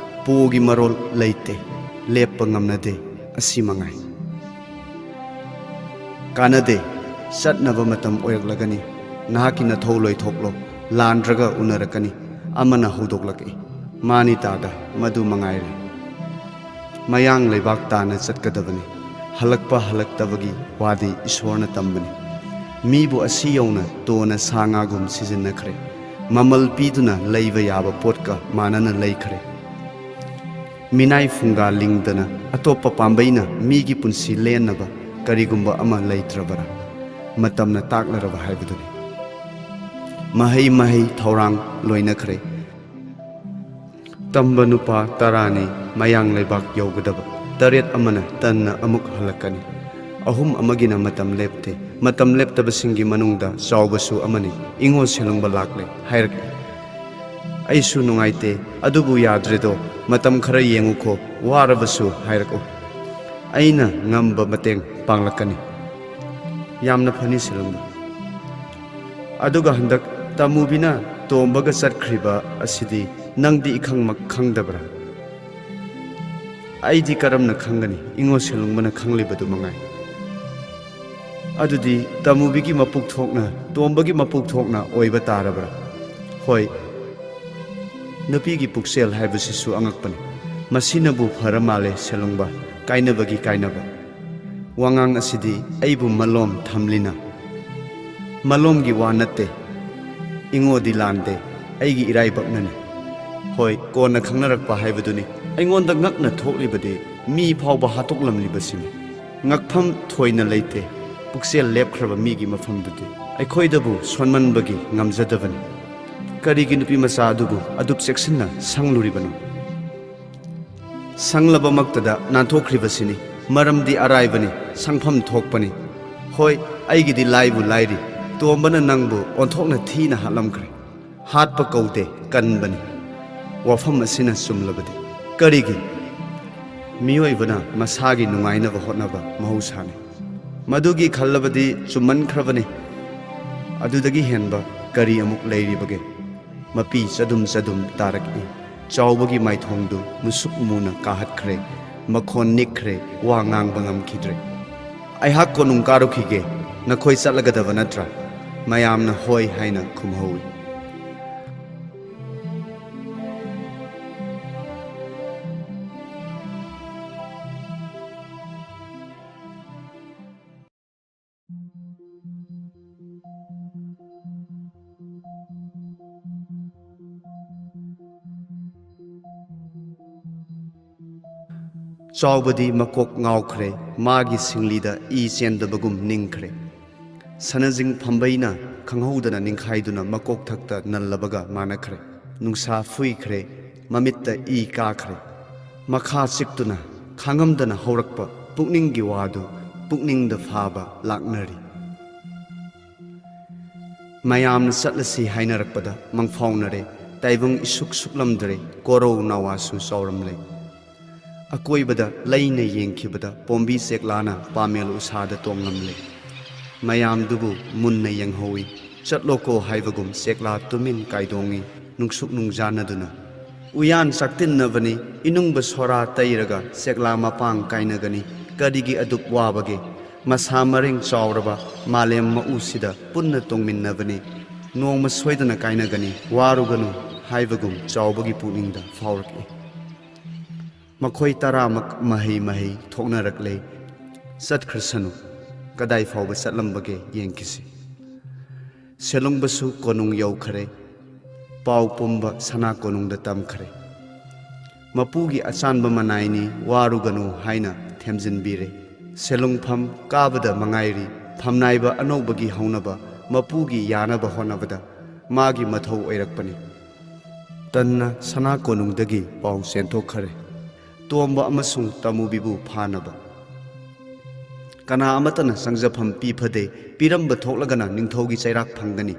ꯄꯣꯒꯤ ꯃꯔꯣꯜ ꯂꯩꯇꯦ, ꯂꯦꯞꯄ ꯉꯝꯅꯗꯦ, ꯑꯁꯤ ꯃꯉꯥꯏ꯫ ꯀꯥꯟꯅꯗꯦ꯫ ꯆꯠꯅꯕ ꯃꯇꯝ ꯑꯣꯏꯔꯛꯂꯒꯅꯤ꯫ ꯅꯍꯥꯛꯀꯤ ꯅꯊꯧ ꯂꯣꯏꯊꯣꯛꯂꯣ, ꯂꯥꯟꯗ꯭ꯔꯒ ꯎꯅꯔꯛꯀꯅꯤ꯫ ꯑꯃꯅ ꯍꯧꯗꯣꯛꯂꯛꯏ꯫ ꯃꯥꯅꯤ ꯇꯥꯗ, ꯃꯗꯨ ꯃꯉꯥꯏꯔꯦ꯫ ꯃꯌꯥꯡ ꯂꯩꯕꯥꯛ ꯇꯥꯅ ꯆꯠꯀꯗꯕꯅꯤ꯫ ꯍꯜꯂꯛꯄ ꯍꯜꯂꯛꯇꯕꯒꯤ ꯋꯥꯗꯤ ꯏꯁꯣꯔꯅ ꯇꯝꯕꯅꯤ꯫ ꯃꯤꯕꯨ ꯑꯁꯤ ꯌꯧꯅ ꯇꯣꯟꯅ ꯁꯥ ꯉꯥꯒꯨꯝ ꯁꯤꯖꯤꯟꯅꯈ꯭ꯔꯦ꯫ ꯃꯃꯜ ꯄꯤꯗꯨꯅ ꯂꯩꯕ ꯌꯥꯕ ꯄꯣꯠꯀ ꯃꯥꯟꯅꯅ ꯂꯩꯈ꯭ꯔꯦ꯫ ꯃꯤꯅꯥꯏ ꯐꯨꯡꯒꯥ ꯂꯤꯡꯗꯅ ꯑꯇꯣꯞꯄ ꯄꯥꯝꯕꯩꯅ ꯃꯤꯒꯤ ꯄꯨꯟꯁꯤ ꯂꯦꯟꯅꯕ ꯀꯔꯤꯒꯨꯝꯕ ꯑꯃ ꯂꯩꯇ꯭ꯔꯕꯔꯥ? ꯃꯇꯝꯅ ꯇꯥꯛꯂꯔꯕ ꯍꯥꯏꯕꯗꯨꯅꯤ꯫ ꯃꯍꯩ ꯃꯍꯩ ꯊꯧꯔꯥꯡ ꯂꯣꯏꯅꯈ꯭ꯔꯦ꯫ ꯇꯝꯕ ꯅꯨꯄꯥ ꯇꯔꯥꯅꯤ ꯃꯌꯥꯡ ꯂꯩꯕꯥꯛ ꯌꯧꯒꯗꯕ꯫ ꯇꯔꯦꯠ ꯑꯃꯅ ꯇꯟꯅ ꯑꯃꯨꯛ ꯍꯜꯂꯛꯀꯅꯤ꯫ ꯑꯍꯨꯝ ꯑꯃꯒꯤꯅ ꯃꯇꯝ ꯂꯦꯞꯇꯦ꯫ ꯃꯇꯝ ꯂꯦꯞꯇꯕꯁꯤꯡꯒꯤ ꯃꯅꯨꯡꯗ ꯆꯥꯎꯕꯁꯨ ꯑꯃꯅꯤ꯫ ꯏꯉꯣ ꯁꯦꯂꯨꯡꯕ ꯂꯥꯛꯂꯦ ꯍꯥꯏꯔꯛꯏ꯫ ꯑꯩꯁꯨ ꯅꯨꯡꯉꯥꯏꯇꯦ, ꯑꯗꯨꯕꯨ ꯌꯥꯗ꯭ꯔꯦꯗꯣ꯫ ꯃꯇꯝ ꯈꯔ ꯌꯦꯡꯉꯨꯀꯣ, ꯋꯥꯔꯕꯁꯨ ꯍꯥꯏꯔꯛꯎ꯫ ꯑꯩꯅ ꯉꯝꯕ ꯃꯇꯦꯡ ꯄꯥꯡꯂꯛꯀꯅꯤ꯫ ꯌꯥꯝꯅ ꯐꯅꯤ ꯁꯦꯂꯨꯡꯕ꯫ ꯑꯗꯨꯒ ꯍꯟꯗꯛ ꯇꯃꯨꯕꯤꯅ ꯇꯣꯝꯕꯒ ꯆꯠꯈ꯭ꯔꯤꯕ ꯑꯁꯤꯗꯤ ꯅꯪꯗꯤ ꯏꯈꯪꯃꯛ ꯈꯪꯗꯕ꯭ꯔꯥ? ꯑꯩꯗꯤ ꯀꯔꯝꯅ ꯈꯪꯒꯅꯤ? ꯏꯉꯣ ꯁꯦꯂꯨꯡꯕꯅ ꯈꯪꯂꯤꯕꯗꯨ ꯃꯉꯥꯏ꯫ ꯑꯗꯨꯗꯤ ꯇꯃꯨꯕꯤꯒꯤ ꯃꯄꯨꯛ ꯊꯣꯛꯅ, ꯇꯣꯝꯕꯒꯤ ꯃꯄꯨꯛ ꯊꯣꯛꯅ ꯑꯣꯏꯕ ꯇꯥꯔꯕ꯭ꯔꯥ? ꯍꯣꯏ, ꯅꯨꯄꯤꯒꯤ ꯄꯨꯛꯆꯦꯜ ꯍꯥꯏꯕꯁꯤꯁꯨ ꯑꯉꯛꯄꯅꯤ꯫ ꯃꯁꯤꯅꯕꯨ ꯐꯔ ꯃꯥꯜꯂꯦ ꯁꯦꯂꯨꯡꯕ, ꯀꯥꯏꯅꯕꯒꯤ ꯀꯥꯏꯅꯕ꯫ ꯋꯥꯉꯥꯡ ꯑꯁꯤꯗꯤ ꯑꯩꯕꯨ ꯃꯂꯣꯝ ꯊꯝꯂꯤꯅ꯫ ꯃꯂꯣꯝꯒꯤ ꯋꯥ ꯅꯠꯇꯦ, ꯏꯉꯣꯗꯤ ꯂꯥꯟꯗꯦ, ꯑꯩꯒꯤ ꯏꯔꯥꯏꯕꯛꯅꯅꯤ꯫ ꯍꯣꯏ, ꯀꯣꯟꯅ ꯈꯪꯅꯔꯛꯄ ꯍꯥꯏꯕꯗꯨꯅꯤ꯫ ꯑꯩꯉꯣꯟꯗ ꯉꯛꯅ ꯊꯣꯛꯂꯤꯕꯗꯤ ꯃꯤ ꯐꯥꯎꯕ ꯍꯥꯠꯇꯣꯛꯂꯝꯂꯤꯕꯁꯤꯅꯤ꯫ ꯉꯛꯐꯝ ꯊꯣꯏꯅ ꯂꯩꯇꯦ꯫ ꯄꯨꯛꯆꯦꯜ ꯂꯦꯞꯈ꯭ꯔꯕ ꯃꯤꯒꯤ ꯃꯐꯝꯗꯨꯗꯤ ꯑꯩꯈꯣꯏꯗꯕꯨ ꯁꯣꯟꯃꯟꯕꯒꯤ ꯉꯝꯖꯗꯕꯅꯤ꯫ ꯀꯔꯤꯒꯤ ꯅꯨꯄꯤ ꯃꯆꯥ ꯑꯗꯨꯕꯨ ꯑꯗꯨꯛ ꯆꯦꯛꯁꯤꯟꯅ ꯁꯪꯂꯨꯔꯤꯕꯅꯣ? ꯁꯪꯂꯕꯃꯛꯇꯗ ꯅꯥꯟꯊꯣꯛꯈ꯭ꯔꯤꯕꯁꯤꯅꯤ꯫ ꯃꯔꯝꯗꯤ ꯑꯔꯥꯏꯕꯅꯤ, ꯁꯪꯐꯝ ꯊꯣꯛꯄꯅꯤ꯫ ꯍꯣꯏ, ꯑꯩꯒꯤꯗꯤ ꯂꯥꯏꯕꯨ ꯂꯥꯏꯔꯤ, ꯇꯣꯝꯕꯅ ꯅꯪꯕꯨ ꯑꯣꯟꯊꯣꯛꯅ ꯊꯤꯅ ꯍꯥꯠꯂꯝꯈ꯭ꯔꯦ꯫ ꯍꯥꯠꯄ ꯀꯧꯗꯦ, ꯀꯟꯕꯅꯤ꯫ ꯋꯥꯐꯝ ꯑꯁꯤꯅ ꯆꯨꯝꯂꯕꯗꯤ꯫ ꯀꯔꯤꯒꯤ? ꯃꯤꯑꯣꯏꯕꯅ ꯃꯁꯥꯒꯤ ꯅꯨꯡꯉꯥꯏꯅꯕ ꯍꯣꯠꯅꯕ ꯃꯍꯧꯁꯥꯅꯤ꯫ ꯃꯗꯨꯒꯤ ꯈꯜꯂꯕꯗꯤ ꯆꯨꯝꯃꯟꯈ꯭ꯔꯕꯅꯤ꯫ ꯑꯗꯨꯗꯒꯤ ꯍꯦꯟꯕ ꯀꯔꯤ ꯑꯃꯨꯛ ꯂꯩꯔꯤꯕꯒꯦ? ꯃꯄꯤ ꯆꯗꯨꯝ ꯆꯗꯨꯝ ꯇꯥꯔꯛꯏ꯫ ꯆꯥꯎꯕꯒꯤ ꯃꯥꯏꯊꯣꯡꯗꯨ ꯃꯨꯁꯨꯛ ꯃꯨꯅ ꯀꯥꯍꯠꯈ꯭ꯔꯦ꯫ ꯃꯈꯣꯟ ꯅꯤꯛꯈ꯭ꯔꯦ꯫ ꯋꯥ ꯉꯥꯡꯕ ꯉꯝꯈꯤꯗ꯭ꯔꯦ꯫ ꯑꯩꯍꯥꯛ ꯀꯣꯅꯨꯡ ꯀꯥꯔꯨꯈꯤꯒꯦ꯫ "ꯅꯈꯣꯏ ꯆꯠꯂꯒꯗꯕ ꯅꯠꯇ꯭ꯔꯥ?" ꯃꯌꯥꯝꯅ "ꯍꯣꯏ" ꯍꯥꯏꯅ ꯈꯨꯝꯍꯧꯏ꯫ ꯆꯥꯎꯕꯗꯤ ꯃꯀꯣꯛ ꯉꯥꯎꯈ꯭ꯔꯦ, ꯃꯥꯒꯤ ꯁꯤꯡꯂꯤꯗ ꯏ ꯆꯦꯟꯗꯕꯒꯨꯝ ꯅꯤꯡꯈ꯭ꯔꯦ꯫ ꯁꯅꯥꯖꯤꯡ ꯐꯝꯕꯩꯅ ꯈꯪꯍꯧꯗꯅ ꯅꯤꯡꯈꯥꯏꯗꯨꯅ ꯃꯀꯣꯛ ꯊꯛꯇ ꯅꯜꯂꯕꯒ ꯃꯥꯟꯅꯈ꯭ꯔꯦ꯫ ꯅꯨꯡꯁꯥ ꯐꯨꯏꯈ꯭ꯔꯦ, ꯃꯃꯤꯠꯇ ꯏ ꯀꯥꯈ꯭ꯔꯦ꯫ ꯃꯈꯥ ꯆꯤꯛꯇꯨꯅ ꯈꯥꯡꯉꯝꯗꯅ ꯍꯧꯔꯛꯄ ꯄꯨꯛꯅꯤꯡꯒꯤ ꯋꯥꯗꯨ ꯄꯨꯛꯅꯤꯡꯗ ꯐꯥꯕ ꯂꯥꯛꯅꯔꯤ꯫ ꯃꯌꯥꯝꯅ ꯆꯠꯂꯁꯤ ꯍꯥꯏꯅꯔꯛꯄꯗ ꯃꯪꯐꯥꯎꯅꯔꯦ꯫ ꯇꯥꯏꯕꯪ ꯏꯁꯨꯛ ꯁꯨꯛꯂꯝꯗ꯭ꯔꯦ, ꯀꯣꯔꯧ ꯅꯥꯋꯥꯁꯨ ꯆꯥꯎꯔꯝꯂꯦ꯫ ꯑꯀꯣꯏꯕꯗ ꯂꯩꯅ ꯌꯦꯡꯈꯤꯕꯗ ꯄꯣꯝꯕꯤ ꯆꯦꯛꯂꯥꯅ ꯄꯥꯃꯦꯜ ꯎꯁꯥꯗ ꯇꯣꯡꯂꯝꯂꯦ꯫ ꯃꯌꯥꯝꯗꯨꯕꯨ ꯃꯨꯟꯅ ꯌꯦꯡꯍꯧꯏ꯫ "ꯆꯠꯂꯣꯀꯣ" ꯍꯥꯏꯕꯒꯨꯝ ꯆꯦꯛꯂꯥ ꯇꯨꯃꯤꯟ ꯀꯥꯏꯗꯣꯡꯏ, ꯅꯨꯡꯁꯨꯛ ꯅꯨꯡꯖꯥꯅꯗꯨꯅ꯫ "ꯎꯌꯥꯟ ꯆꯥꯛꯇꯤꯟꯅꯕꯅꯤ, ꯏꯅꯨꯡꯕ ꯁꯣꯔꯥ ꯇꯩꯔꯒ ꯆꯦꯛꯂꯥ ꯃꯄꯥꯡ ꯀꯥꯏꯅꯒꯅꯤ꯫ ꯀꯔꯤꯒꯤ ꯑꯗꯨꯛ ꯋꯥꯕꯒꯦ? ꯃꯁꯥ ꯃꯔꯦꯡ ꯆꯥꯎꯔꯕ ꯃꯥꯂꯦꯝ ꯃꯎꯁꯤꯗ ꯄꯨꯟꯅ ꯇꯣꯡꯃꯤꯟꯅꯕꯅꯤ꯫ ꯅꯣꯡꯃ ꯁꯣꯏꯗꯅ ꯀꯥꯏꯅꯒꯅꯤ, ꯋꯥꯔꯨꯒꯅꯨ" ꯍꯥꯏꯕꯒꯨꯝ ꯆꯥꯎꯕꯒꯤ ꯄꯨꯛꯅꯤꯡꯗ ꯐꯥꯎꯔꯛꯏ꯫ ꯃꯈꯣꯏ ꯇꯔꯥꯃꯛ ꯃꯍꯩ ꯃꯍꯩ ꯊꯣꯛꯅꯔꯛꯂꯦ꯫ ꯆꯠꯈ꯭ꯔꯁꯅꯨ꯫ ꯀꯗꯥꯏ ꯐꯥꯎꯕ ꯆꯠꯂꯝꯕꯒꯦ ꯌꯦꯡꯈꯤꯁꯤ꯫ ꯁꯦꯂꯨꯡꯕꯁꯨ ꯀꯣꯅꯨꯡ ꯌꯧꯈꯔꯦ꯫ ꯄꯥꯎ ꯄꯨꯝꯕ ꯁꯅꯥ ꯀꯣꯅꯨꯡꯗ ꯇꯝꯈꯔꯦ꯫ "ꯃꯄꯨꯒꯤ ꯑꯆꯥꯟꯕ ꯃꯅꯥꯏꯅꯤ, ꯋꯥꯔꯨꯒꯅꯨ" ꯍꯥꯏꯅ ꯊꯦꯝꯖꯤꯟꯕꯤꯔꯦ꯫ ꯁꯦꯂꯨꯡꯐꯝ ꯀꯥꯕꯗ ꯃꯉꯥꯏꯔꯤ꯫ ꯐꯝꯅꯥꯏꯕ ꯑꯅꯧꯕꯒꯤ ꯍꯧꯅꯕ ꯃꯄꯨꯒꯤ ꯌꯥꯅꯕ ꯍꯣꯠꯅꯕꯗ ꯃꯥꯒꯤ ꯃꯊꯧ ꯑꯣꯏꯔꯛꯄꯅꯤ꯫ ꯇꯟꯅ ꯁꯅꯥ ꯀꯣꯅꯨꯡꯗꯒꯤ ꯄꯥꯎ ꯆꯦꯟꯊꯣꯛꯈꯔꯦ꯫ ꯇꯣꯝꯕ ꯑꯃꯁꯨꯡ ꯇꯃꯨꯕꯤꯕꯨ ꯐꯥꯅꯕ꯫ ꯀꯅꯥ ꯑꯃꯠꯇꯅ ꯆꯪꯖꯐꯝ ꯄꯤꯐꯗꯦ, ꯄꯤꯔꯝꯕ ꯊꯣꯛꯂꯒꯅ ꯅꯤꯡꯊꯧꯒꯤ ꯆꯩꯔꯥꯛ ꯐꯪꯒꯅꯤ꯫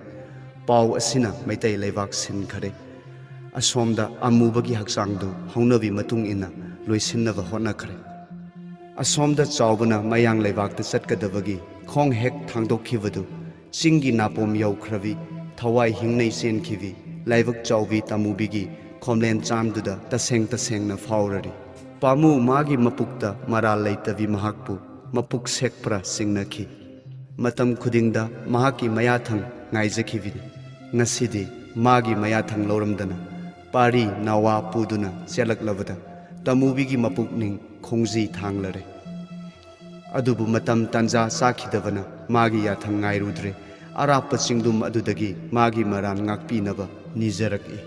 ꯄꯥꯎ ꯑꯁꯤꯅ ꯃꯩꯇꯩ ꯂꯩꯕꯥꯛ ꯁꯤꯟꯈꯔꯦ꯫ ꯑꯁꯣꯝꯗ ꯑꯃꯨꯕꯒꯤ ꯍꯛꯆꯥꯡꯗꯨ ꯍꯧꯅꯕꯤ ꯃꯇꯨꯡ ꯏꯟꯅ ꯂꯣꯏꯁꯤꯟꯅꯕ ꯍꯣꯠꯅꯈ꯭ꯔꯦ꯫ ꯑꯁꯣꯝꯗ ꯆꯥꯎꯕꯅ ꯃꯌꯥꯡ ꯂꯩꯕꯥꯛꯇ ꯆꯠꯀꯗꯕꯒꯤ ꯈꯣꯡ ꯍꯦꯛ ꯊꯥꯡꯗꯣꯛꯈꯤꯕꯗꯨ, ꯆꯤꯡꯒꯤ ꯅꯥꯄꯣꯝ ꯌꯧꯈ꯭ꯔꯕꯤ, ꯊꯋꯥꯏ ꯍꯤꯡꯅꯩ ꯆꯦꯟꯈꯤꯕꯤ ꯂꯥꯏꯕꯛ ꯆꯥꯎꯕꯤ ꯇꯃꯨꯕꯤꯒꯤ ꯈꯣꯝꯂꯦꯟ ꯆꯥꯟꯗꯨꯗ ꯇꯁꯦꯡ ꯇꯁꯦꯡꯅ ꯐꯥꯎꯔꯔꯤ꯫ ꯄꯥꯃꯨ ꯃꯥꯒꯤ ꯃꯄꯨꯛꯇ ꯃꯔꯥꯜ ꯂꯩꯇꯕꯤ ꯃꯍꯥꯛꯄꯨ ꯃꯄꯨꯛ ꯁꯦꯛꯄ꯭ꯔꯥ ꯆꯤꯡꯅꯈꯤ꯫ ꯃꯇꯝ ꯈꯨꯗꯤꯡꯗ ꯃꯍꯥꯛꯀꯤ ꯃꯌꯥꯊꯪ ꯉꯥꯏꯖꯈꯤꯕꯅꯤ꯫ ꯉꯁꯤꯗꯤ ꯃꯥꯒꯤ ꯃꯌꯥꯊꯪ ꯂꯧꯔꯝꯗꯅ ꯄꯥꯔꯤ ꯅꯥꯋꯥ ꯄꯨꯗꯨꯅ ꯆꯦꯜꯂꯛꯂꯕꯗ ꯇꯃꯨꯕꯤꯒꯤ ꯃꯄꯨꯛꯅꯤꯡ ꯈꯣꯡꯖꯤ ꯊꯥꯡꯂꯔꯦ꯫ ꯑꯗꯨꯕꯨ ꯃꯇꯝ ꯇꯥꯟꯖꯥ ꯆꯥꯈꯤꯗꯕꯅ ꯃꯥꯒꯤ ꯌꯥꯊꯪ ꯉꯥꯏꯔꯨꯗ꯭ꯔꯦ꯫ ꯑꯔꯥꯞꯄ ꯆꯤꯡꯗꯨꯝ ꯑꯗꯨꯗꯒꯤ ꯃꯥꯒꯤ ꯃꯔꯥꯟ ꯉꯥꯛꯄꯤꯅꯕ ꯅꯤꯖꯔꯛꯏ꯫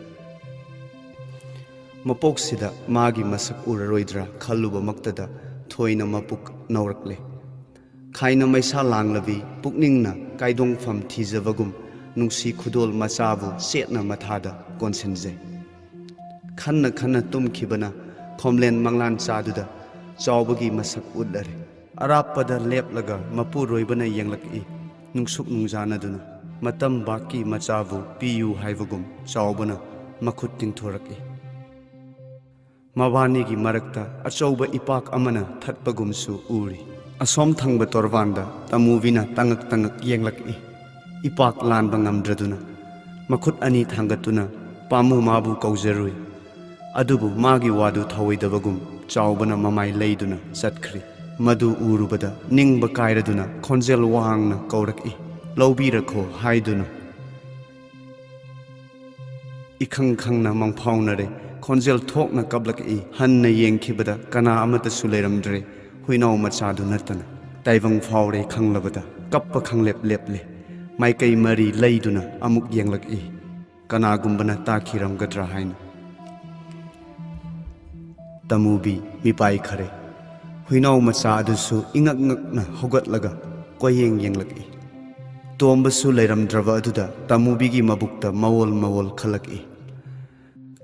ꯃꯄꯣꯛꯁꯤꯗ ꯃꯥꯒꯤ ꯃꯁꯛ ꯎꯔꯔꯣꯏꯗ꯭ꯔꯥ ꯈꯜꯂꯨꯕꯃꯛꯇꯗ ꯊꯣꯏꯅ ꯃꯄꯨꯛ ꯅꯧꯔꯛꯂꯦ꯫ ꯈꯥꯏꯅ ꯃꯩꯁꯥ ꯂꯥꯡꯂꯕꯤ ꯄꯨꯛꯅꯤꯡꯅ ꯀꯥꯏꯗꯣꯡꯐꯝ ꯊꯤꯖꯕꯒꯨꯝ ꯅꯨꯡꯁꯤ ꯈꯨꯗꯣꯜ ꯃꯆꯥꯕꯨ ꯆꯦꯠꯅ ꯃꯊꯥꯗ ꯀꯣꯟꯁꯤꯟꯖꯩ꯫ ꯈꯟꯅ ꯈꯟꯅ ꯇꯨꯝꯈꯤꯕꯅ ꯈꯣꯝꯂꯦꯟ ꯃꯪꯂꯥꯟ ꯆꯥꯗꯨꯗ ꯆꯥꯎꯕꯒꯤ ꯃꯁꯛ ꯎꯠꯂꯔꯦ꯫ ꯑꯔꯥꯞꯄꯗ ꯂꯦꯞꯂꯒ ꯃꯄꯨꯔꯣꯏꯕꯅ ꯌꯦꯡꯂꯛꯏ꯫ ꯅꯨꯡꯁꯨꯛ ꯅꯨꯡꯖꯥꯅꯗꯨꯅ ꯃꯇꯝ ꯕꯥꯛꯀꯤ ꯃꯆꯥꯕꯨ ꯄꯤꯌꯨ ꯍꯥꯏꯕꯒꯨꯝ ꯆꯥꯎꯕꯅ ꯃꯈꯨꯠ ꯇꯤꯡꯊꯣꯔꯛꯏ꯫ ꯃꯕꯥꯅꯤꯒꯤ ꯃꯔꯛꯇ ꯑꯆꯧꯕ ꯏꯄꯥꯛ ꯑꯃꯅ ꯊꯠꯄꯒꯨꯝꯁꯨ ꯎꯔꯤ꯫ ꯑꯁꯣꯝ ꯊꯪꯕ ꯇꯣꯔꯕꯥꯟꯗ ꯇꯃꯨꯕꯤꯅ ꯇꯉꯛ ꯇꯉꯛ ꯌꯦꯡꯂꯛꯏ꯫ ꯏꯄꯥꯛ ꯂꯥꯟꯕ ꯉꯝꯗ꯭ꯔꯗꯨꯅ ꯃꯈꯨꯠ ꯑꯅꯤ ꯊꯥꯡꯒꯠꯇꯨꯅ ꯄꯥꯝꯃꯨ ꯃꯥꯕꯨ ꯀꯧꯖꯔꯨꯏ꯫ ꯑꯗꯨꯕꯨ ꯃꯥꯒꯤ ꯋꯥꯗꯨ ꯊꯧꯑꯣꯏꯗꯕꯒꯨꯝ ꯆꯥꯎꯕꯅ ꯃꯃꯥꯏ ꯂꯩꯗꯨꯅ ꯆꯠꯈ꯭ꯔꯤ꯫ ꯃꯗꯨ ꯎꯔꯨꯕꯗ ꯅꯤꯡꯕ ꯀꯥꯏꯔꯗꯨꯅ ꯈꯣꯟꯖꯦꯜ ꯋꯥꯡꯅ ꯀꯧꯔꯛꯏ, "ꯂꯧꯕꯤꯔꯈꯣ" ꯍꯥꯏꯗꯨꯅ꯫ ꯏꯈꯪ ꯈꯪꯅ ꯃꯪꯐꯥꯎꯅꯔꯦ꯫ ꯈꯣꯟꯖꯦꯜ ꯊꯣꯛꯅ ꯀꯞꯂꯛꯏ꯫ ꯍꯟꯅ ꯌꯦꯡꯈꯤꯕꯗ ꯀꯅꯥ ꯑꯃꯠꯇꯁꯨ ꯂꯩꯔꯝꯗ꯭ꯔꯦ, ꯍꯨꯏꯅꯥꯎ ꯃꯆꯥꯗꯨ ꯅꯠꯇꯅ꯫ ꯇꯥꯏꯕꯪ ꯐꯥꯎꯔꯦ ꯈꯪꯂꯕꯗ ꯀꯞꯄ ꯈꯪꯂꯦꯞ ꯂꯦꯞꯂꯦ꯫ ꯃꯥꯏꯀꯩ ꯃꯔꯤ ꯂꯩꯗꯨꯅ ꯑꯃꯨꯛ ꯌꯦꯡꯂꯛꯏ, ꯀꯅꯥꯒꯨꯝꯕꯅ ꯇꯥꯈꯤꯔꯝꯒꯗ꯭ꯔꯥ ꯍꯥꯏꯅ꯫ ꯇꯃꯨꯕꯤ ꯃꯤꯄꯥꯏꯈꯔꯦ꯫ ꯍꯨꯏꯅꯥꯎ ꯃꯆꯥ ꯑꯗꯨꯁꯨ ꯏꯉꯛ ꯉꯛꯅ ꯍꯧꯒꯠꯂꯒ ꯀꯣꯏꯌꯦꯡ ꯌꯦꯡꯂꯛꯏ꯫ ꯇꯣꯝꯕꯁꯨ ꯂꯩꯔꯝꯗ꯭ꯔꯕ ꯑꯗꯨꯗ ꯇꯃꯨꯕꯤꯒꯤ ꯃꯕꯨꯛꯇ ꯃꯋꯣꯜ ꯃꯋꯣꯜ ꯈꯜꯂꯛꯏ꯫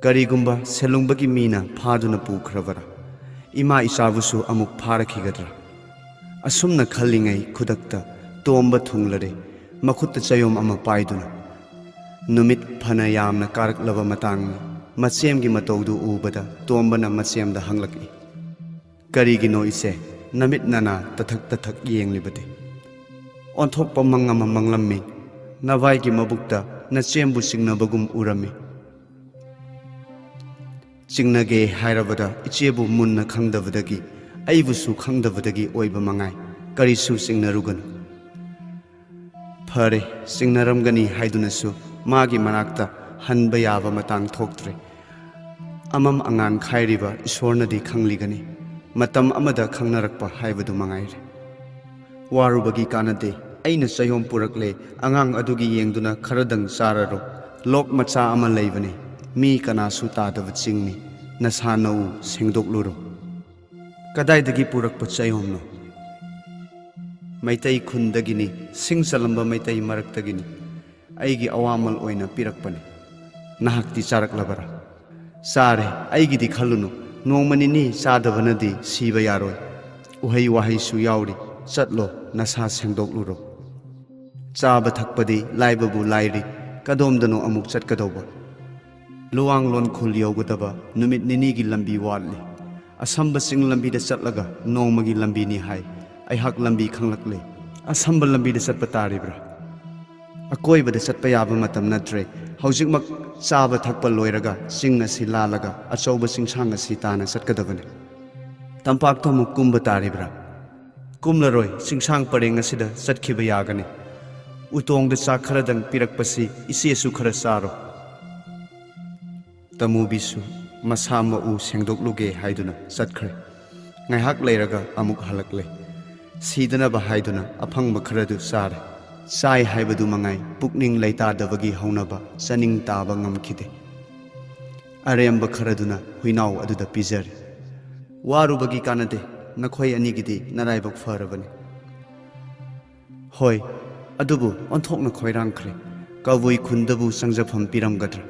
ꯀꯔꯤꯒꯨꯝꯕ ꯁꯦꯂꯨꯡꯕꯒꯤ ꯃꯤꯅ ꯐꯥꯗꯨꯅ ꯄꯨꯈ꯭ꯔꯕꯔꯥ? ꯏꯃꯥ ꯏꯆꯥꯕꯨꯁꯨ ꯑꯃꯨꯛ ꯐꯥꯔꯛꯈꯤꯒꯗ꯭ꯔꯥ? ꯑꯁꯨꯝꯅ ꯈꯜꯂꯤꯉꯩ ꯈꯨꯗꯛꯇ ꯇꯣꯝꯕ ꯊꯨꯡꯂꯔꯦ, ꯃꯈꯨꯠꯇ ꯆꯌꯣꯝ ꯑꯃ ꯄꯥꯏꯗꯨꯅ꯫ ꯅꯨꯃꯤꯠ ꯐꯅ ꯌꯥꯝꯅ ꯀꯥꯔꯛꯂꯕ ꯃꯇꯥꯡꯅꯤ꯫ ꯃꯆꯦꯝꯒꯤ ꯃꯇꯧꯗꯨ ꯎꯕꯗ ꯇꯣꯝꯕꯅ ꯃꯆꯦꯝꯗ ꯍꯪꯂꯛꯏ, "ꯀꯔꯤꯒꯤꯅꯣ ꯏꯆꯦ, ꯅꯃꯤꯠ ꯅꯅꯥ ꯇꯊꯛ ꯇꯊꯛ ꯌꯦꯡꯂꯤꯕꯗꯤ?" "ꯑꯣꯟꯊꯣꯛꯄ ꯃꯪ ꯑꯃ ꯃꯪꯂꯝꯃꯤ꯫ ꯅꯚꯥꯏꯒꯤ ꯃꯕꯨꯛꯇ ꯅꯆꯦꯝꯕꯨ ꯆꯤꯡꯅꯕꯒꯨꯝ ꯎꯔꯝꯃꯤ꯫ ꯆꯤꯡꯅꯒꯦ ꯍꯥꯏꯔꯕꯗ ꯏꯆꯦꯕꯨ ꯃꯨꯟꯅ ꯈꯪꯗꯕꯗꯒꯤ, ꯑꯩꯕꯨꯁꯨ ꯈꯪꯗꯕꯗꯒꯤ ꯑꯣꯏꯕ ꯃꯉꯥꯏ꯫ ꯀꯔꯤꯁꯨ ꯆꯤꯡꯅꯔꯨꯒꯅꯨ꯫ ꯐꯔꯦ, ꯆꯤꯡꯅꯔꯝꯒꯅꯤ ꯍꯥꯏꯗꯨꯅꯁꯨ ꯃꯥꯒꯤ ꯃꯅꯥꯛꯇ ꯍꯟꯕ ꯌꯥꯕ ꯃꯇꯥꯡ ꯊꯣꯛꯇ꯭ꯔꯦ꯫ ꯑꯃꯝ ꯑꯉꯥꯟ ꯈꯥꯏꯔꯤꯕ ꯏꯁꯣꯔꯅꯗꯤ ꯈꯪꯂꯤꯒꯅꯤ꯫ ꯃꯇꯝ ꯑꯃꯗ ꯈꯪꯅꯔꯛꯄ ꯍꯥꯏꯕꯗꯨ ꯃꯉꯥꯏꯔꯦ꯫ ꯋꯥꯔꯨꯕꯒꯤ ꯀꯥꯟꯅꯗꯦ꯫ ꯑꯩꯅ ꯆꯌꯣꯝ ꯄꯨꯔꯛꯂꯦ꯫ ꯑꯉꯥꯡ ꯑꯗꯨꯒꯤ ꯌꯦꯡꯗꯨꯅ ꯈꯔꯗꯪ ꯆꯥꯔꯔꯣ꯫ ꯂꯣꯛ ꯃꯆꯥ ꯑꯃ ꯂꯩꯕꯅꯤ꯫ ꯃꯤ ꯀꯅꯥꯁꯨ ꯇꯥꯗꯕ ꯆꯤꯡꯅꯤ꯫ ꯅꯁꯥ ꯅꯎ ꯁꯦꯡꯗꯣꯛꯂꯨꯔꯣ꯫ ꯀꯗꯥꯏꯗꯒꯤ ꯄꯨꯔꯛꯄ ꯆꯌꯣꯝꯅꯣ? ꯃꯩꯇꯩ ꯈꯨꯟꯗꯒꯤꯅꯤ, ꯁꯤꯡ ꯆꯜꯂꯝꯕ ꯃꯩꯇꯩ ꯃꯔꯛꯇꯒꯤꯅꯤ꯫ ꯑꯩꯒꯤ ꯑꯋꯥꯃꯜ ꯑꯣꯏꯅ ꯄꯤꯔꯛꯄꯅꯤ꯫ ꯅꯍꯥꯛꯇꯤ ꯆꯥꯔꯛꯂꯕꯔꯥ? ꯆꯥꯔꯦ, ꯑꯩꯒꯤꯗꯤ ꯈꯜꯂꯨꯅꯨ꯫ ꯅꯣꯡꯃ ꯅꯤꯅꯤ ꯆꯥꯗꯕꯅꯗꯤ ꯁꯤꯕ ꯌꯥꯔꯣꯏ꯫ ꯎꯍꯩ ꯋꯥꯍꯩꯁꯨ ꯌꯥꯎꯔꯤ꯫ ꯆꯠꯂꯣ, ꯅꯁꯥ ꯁꯦꯡꯗꯣꯛꯂꯨꯔꯣ꯫ ꯆꯥꯕ ꯊꯛꯄꯗꯤ ꯂꯥꯏꯕꯕꯨ ꯂꯥꯏꯔꯤ, ꯀꯗꯣꯝꯗꯅꯣ ꯑꯃꯨꯛ ꯆꯠꯀꯗꯧꯕ? ꯂꯨꯋꯥꯡꯂꯣꯟ ꯈꯨꯜ ꯌꯧꯒꯗꯕ ꯅꯨꯃꯤꯠ ꯅꯤꯅꯤꯒꯤ ꯂꯝꯕꯤ ꯋꯥꯠꯂꯤ꯫ ꯑꯁꯝꯕ ꯆꯤꯡ ꯂꯝꯕꯤꯗ ꯆꯠꯂꯒ ꯅꯣꯡꯃꯒꯤ ꯂꯝꯕꯤꯅꯤ ꯍꯥꯏ꯫ ꯑꯩꯍꯥꯛ ꯂꯝꯕꯤ ꯈꯪꯂꯛꯂꯦ꯫ ꯑꯁꯝꯕ ꯂꯝꯕꯤꯗ ꯆꯠꯄ ꯇꯥꯔꯤꯕ꯭ꯔꯥ? ꯑꯀꯣꯏꯕꯗ ꯆꯠꯄ ꯌꯥꯕ ꯃꯇꯝ ꯅꯠꯇ꯭ꯔꯦ꯫ ꯍꯧꯖꯤꯛꯃꯛ ꯆꯥꯕ ꯊꯛꯄ ꯂꯣꯏꯔꯒ ꯆꯤꯡ ꯑꯁꯤ ꯂꯥꯜꯂꯒ ꯑꯆꯧꯕ ꯆꯤꯡꯁꯥꯡ ꯑꯁꯤ ꯇꯥꯅ ꯆꯠꯀꯗꯕꯅꯤ꯫ ꯇꯝꯄꯥꯛꯇ ꯑꯃꯨꯛ ꯀꯨꯝꯕ ꯇꯥꯔꯤꯕ꯭ꯔꯥ? ꯀꯨꯝꯂꯔꯣꯏ, ꯆꯤꯡꯁꯥꯡ ꯄꯔꯦꯡ ꯑꯁꯤꯗ ꯆꯠꯈꯤꯕ ꯌꯥꯒꯅꯤ꯫ ꯎꯇꯣꯡꯗ ꯆꯥꯛ ꯈꯔꯗꯪ ꯄꯤꯔꯛꯄꯁꯤ ꯏꯆꯦꯁꯨ ꯈꯔ ꯆꯥꯔꯣ꯫ ꯇꯃꯨꯕꯤꯁꯨ ꯃꯁꯥ ꯃꯎ ꯁꯦꯡꯗꯣꯛꯂꯨꯒꯦ ꯍꯥꯏꯗꯨꯅ ꯆꯠꯈ꯭ꯔꯦ꯫ ꯉꯥꯏꯍꯥꯛ ꯂꯩꯔꯒ ꯑꯃꯨꯛ ꯍꯜꯂꯛꯂꯦ꯫ ꯁꯤꯗꯅꯕ ꯍꯥꯏꯗꯨꯅ ꯑꯐꯪꯕ ꯈꯔꯗꯨ ꯆꯥꯔꯦ꯫ ꯆꯥꯏ ꯍꯥꯏꯕꯗꯨ ꯃꯉꯥꯏ, ꯄꯨꯛꯅꯤꯡ ꯂꯩꯇꯥꯗꯕꯒꯤ ꯍꯧꯅꯕ ꯆꯥꯅꯤꯡ ꯇꯥꯕ ꯉꯝꯈꯤꯗꯦ꯫ ꯑꯔꯦꯝꯕ ꯈꯔꯗꯨꯅ ꯍꯨꯏꯅꯥꯎ ꯑꯗꯨꯗ ꯄꯤꯖꯔꯦ꯫ ꯋꯥꯔꯨꯕꯒꯤ ꯀꯥꯟꯅꯗꯦ, ꯅꯈꯣꯏ ꯑꯅꯤꯒꯤꯗꯤ ꯅꯔꯥꯏꯕꯛ ꯐꯔꯕꯅꯤ꯫ ꯍꯣꯏ, ꯑꯗꯨꯕꯨ ꯑꯣꯟꯊꯣꯛꯅ ꯈꯣꯏꯔꯥꯡꯈ꯭ꯔꯦ꯫ ꯀꯕꯨꯏ ꯈꯨꯟꯗꯕꯨ ꯆꯪꯖꯐꯝ ꯄꯤꯔꯝꯒꯗ꯭ꯔꯥ?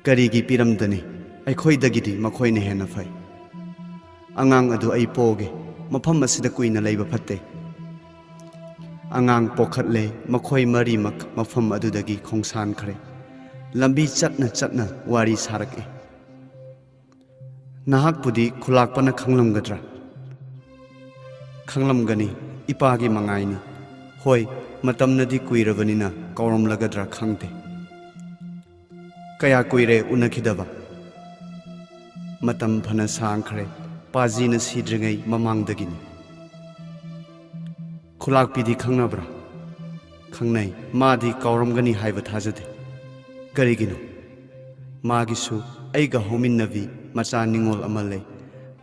ꯀꯔꯤꯒꯤ ꯄꯤꯔꯝꯗꯅꯤ? ꯑꯩꯈꯣꯏꯗꯒꯤꯗꯤ ꯃꯈꯣꯏꯅ ꯍꯦꯟꯅ ꯐꯩ꯫ ꯑꯉꯥꯡ ꯑꯗꯨ ꯑꯩ ꯄꯣꯛꯒꯦ꯫ ꯃꯐꯝ ꯑꯁꯤꯗ ꯀꯨꯏꯅ ꯂꯩꯕ ꯐꯠꯇꯦ꯫ ꯑꯉꯥꯡ ꯄꯣꯛꯈꯠꯂꯦ꯫ ꯃꯈꯣꯏ ꯃꯔꯤꯃꯛ ꯃꯐꯝ ꯑꯗꯨꯗꯒꯤ ꯈꯣꯡꯁꯥꯟꯈ꯭ꯔꯦ꯫ ꯂꯝꯕꯤ ꯆꯠꯅ ꯆꯠꯅ ꯋꯥꯔꯤ ꯁꯥꯔꯛꯏ꯫ ꯅꯍꯥꯛꯄꯨꯗꯤ ꯈꯨꯂꯥꯛꯄꯅ ꯈꯪꯂꯝꯒꯗ꯭ꯔꯥ? ꯈꯪꯂꯝꯒꯅꯤ, ꯏꯄꯥꯒꯤ ꯃꯉꯥꯏꯅꯤ꯫ ꯍꯣꯏ, ꯃꯇꯝꯅꯗꯤ ꯀꯨꯏꯔꯕꯅꯤꯅ ꯀꯥꯎꯔꯝꯂꯒꯗ꯭ꯔꯥ ꯈꯪꯗꯦ꯫ ꯀꯌꯥ ꯀꯨꯏꯔꯦ ꯎꯅꯈꯤꯗꯕ? ꯃꯇꯝ ꯐꯅ ꯁꯥꯡꯈ꯭ꯔꯦ, ꯄꯥꯖꯤꯅ ꯁꯤꯗ꯭ꯔꯤꯉꯩ ꯃꯃꯥꯡꯗꯒꯤꯅꯤ꯫ ꯈꯨꯂꯥꯛꯄꯤꯗꯤ ꯈꯪꯅꯕ꯭ꯔꯥ? ꯈꯪꯅꯩ꯫ ꯃꯥꯗꯤ ꯀꯥꯎꯔꯝꯒꯅꯤ ꯍꯥꯏꯕ ꯊꯥꯖꯗꯦ꯫ ꯀꯔꯤꯒꯤꯅꯣ? ꯃꯥꯒꯤꯁꯨ ꯑꯩꯒ ꯍꯧꯃꯤꯟꯅꯕꯤ ꯃꯆꯥ ꯅꯤꯡꯉꯣꯜ ꯑꯃ ꯂꯩ꯫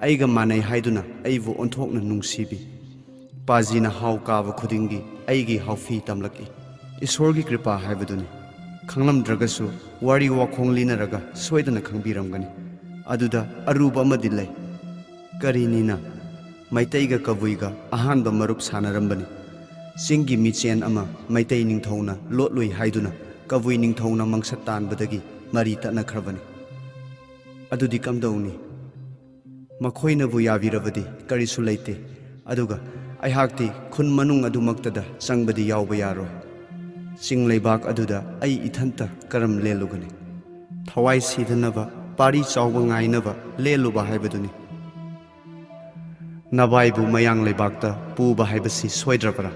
ꯑꯩꯒ ꯃꯥꯟꯅꯩ ꯍꯥꯏꯗꯨꯅ ꯑꯩꯕꯨ ꯑꯣꯟꯊꯣꯛꯅ ꯅꯨꯡꯁꯤꯕꯤ꯫ ꯄꯥꯖꯤꯅ ꯍꯥꯎ ꯀꯥꯕ ꯈꯨꯗꯤꯡꯒꯤ ꯑꯩꯒꯤ ꯍꯥꯎꯐꯤ ꯇꯝꯂꯛꯏ꯫ ꯏꯁꯣꯔꯒꯤ ꯀ꯭ꯔꯤꯄꯥ ꯍꯥꯏꯕꯗꯨꯅꯤ꯫ ꯈꯪꯂꯝꯗ꯭ꯔꯒꯁꯨ ꯋꯥꯔꯤ ꯋꯥꯈꯣꯡ ꯂꯤꯅꯔꯒ ꯁꯣꯏꯗꯅ ꯈꯪꯕꯤꯔꯝꯒꯅꯤ꯫ ꯑꯗꯨꯗ ꯑꯔꯨꯕ ꯑꯃꯗꯤ ꯂꯩ꯫ ꯀꯔꯤꯅꯤꯅ? ꯃꯩꯇꯩꯒ ꯀꯕꯨꯏꯒ ꯑꯍꯥꯟꯕ ꯃꯔꯨꯞ ꯁꯥꯟꯅꯔꯝꯕꯅꯤ꯫ ꯆꯤꯡꯒꯤ ꯃꯤꯆꯦꯟ ꯑꯃ ꯃꯩꯇꯩ ꯅꯤꯡꯊꯧꯅ ꯂꯣꯠꯂꯨꯏ ꯍꯥꯏꯗꯨꯅ ꯀꯕꯨꯏ ꯅꯤꯡꯊꯧꯅ ꯃꯪꯁꯠ ꯇꯥꯟꯕꯗꯒꯤ ꯃꯔꯤ ꯇꯠꯅꯈ꯭ꯔꯕꯅꯤ꯫ ꯑꯗꯨꯗꯤ ꯀꯝꯗꯧꯅꯤ? ꯃꯈꯣꯏꯅꯕꯨ ꯌꯥꯕꯤꯔꯕꯗꯤ ꯀꯔꯤꯁꯨ ꯂꯩꯇꯦ꯫ ꯑꯗꯨꯒ ꯑꯩꯍꯥꯛꯇꯤ ꯈꯨꯟ ꯃꯅꯨꯡ ꯑꯗꯨꯃꯛꯇꯗ ꯆꯪꯕꯗꯤ ꯌꯥꯎꯕ ꯌꯥꯔꯣꯏ꯫ ꯆꯤꯡ ꯂꯩꯕꯥꯛ ꯑꯗꯨꯗ ꯑꯩ ꯏꯊꯟꯇ ꯀꯔꯝ ꯂꯦꯜꯂꯨꯒꯅꯤ? ꯊꯋꯥꯏ ꯁꯤꯗꯅꯕ, ꯄꯥꯔꯤ ꯆꯥꯎꯕ ꯉꯥꯏꯅꯕ ꯂꯦꯜꯂꯨꯕ ꯍꯥꯏꯕꯗꯨꯅꯤ꯫ ꯅꯚꯥꯏꯕꯨ ꯃꯌꯥꯡ ꯂꯩꯕꯥꯛꯇ ꯄꯨꯕ ꯍꯥꯏꯕꯁꯤ ꯁꯣꯏꯗ꯭ꯔꯕ꯭ꯔꯥ?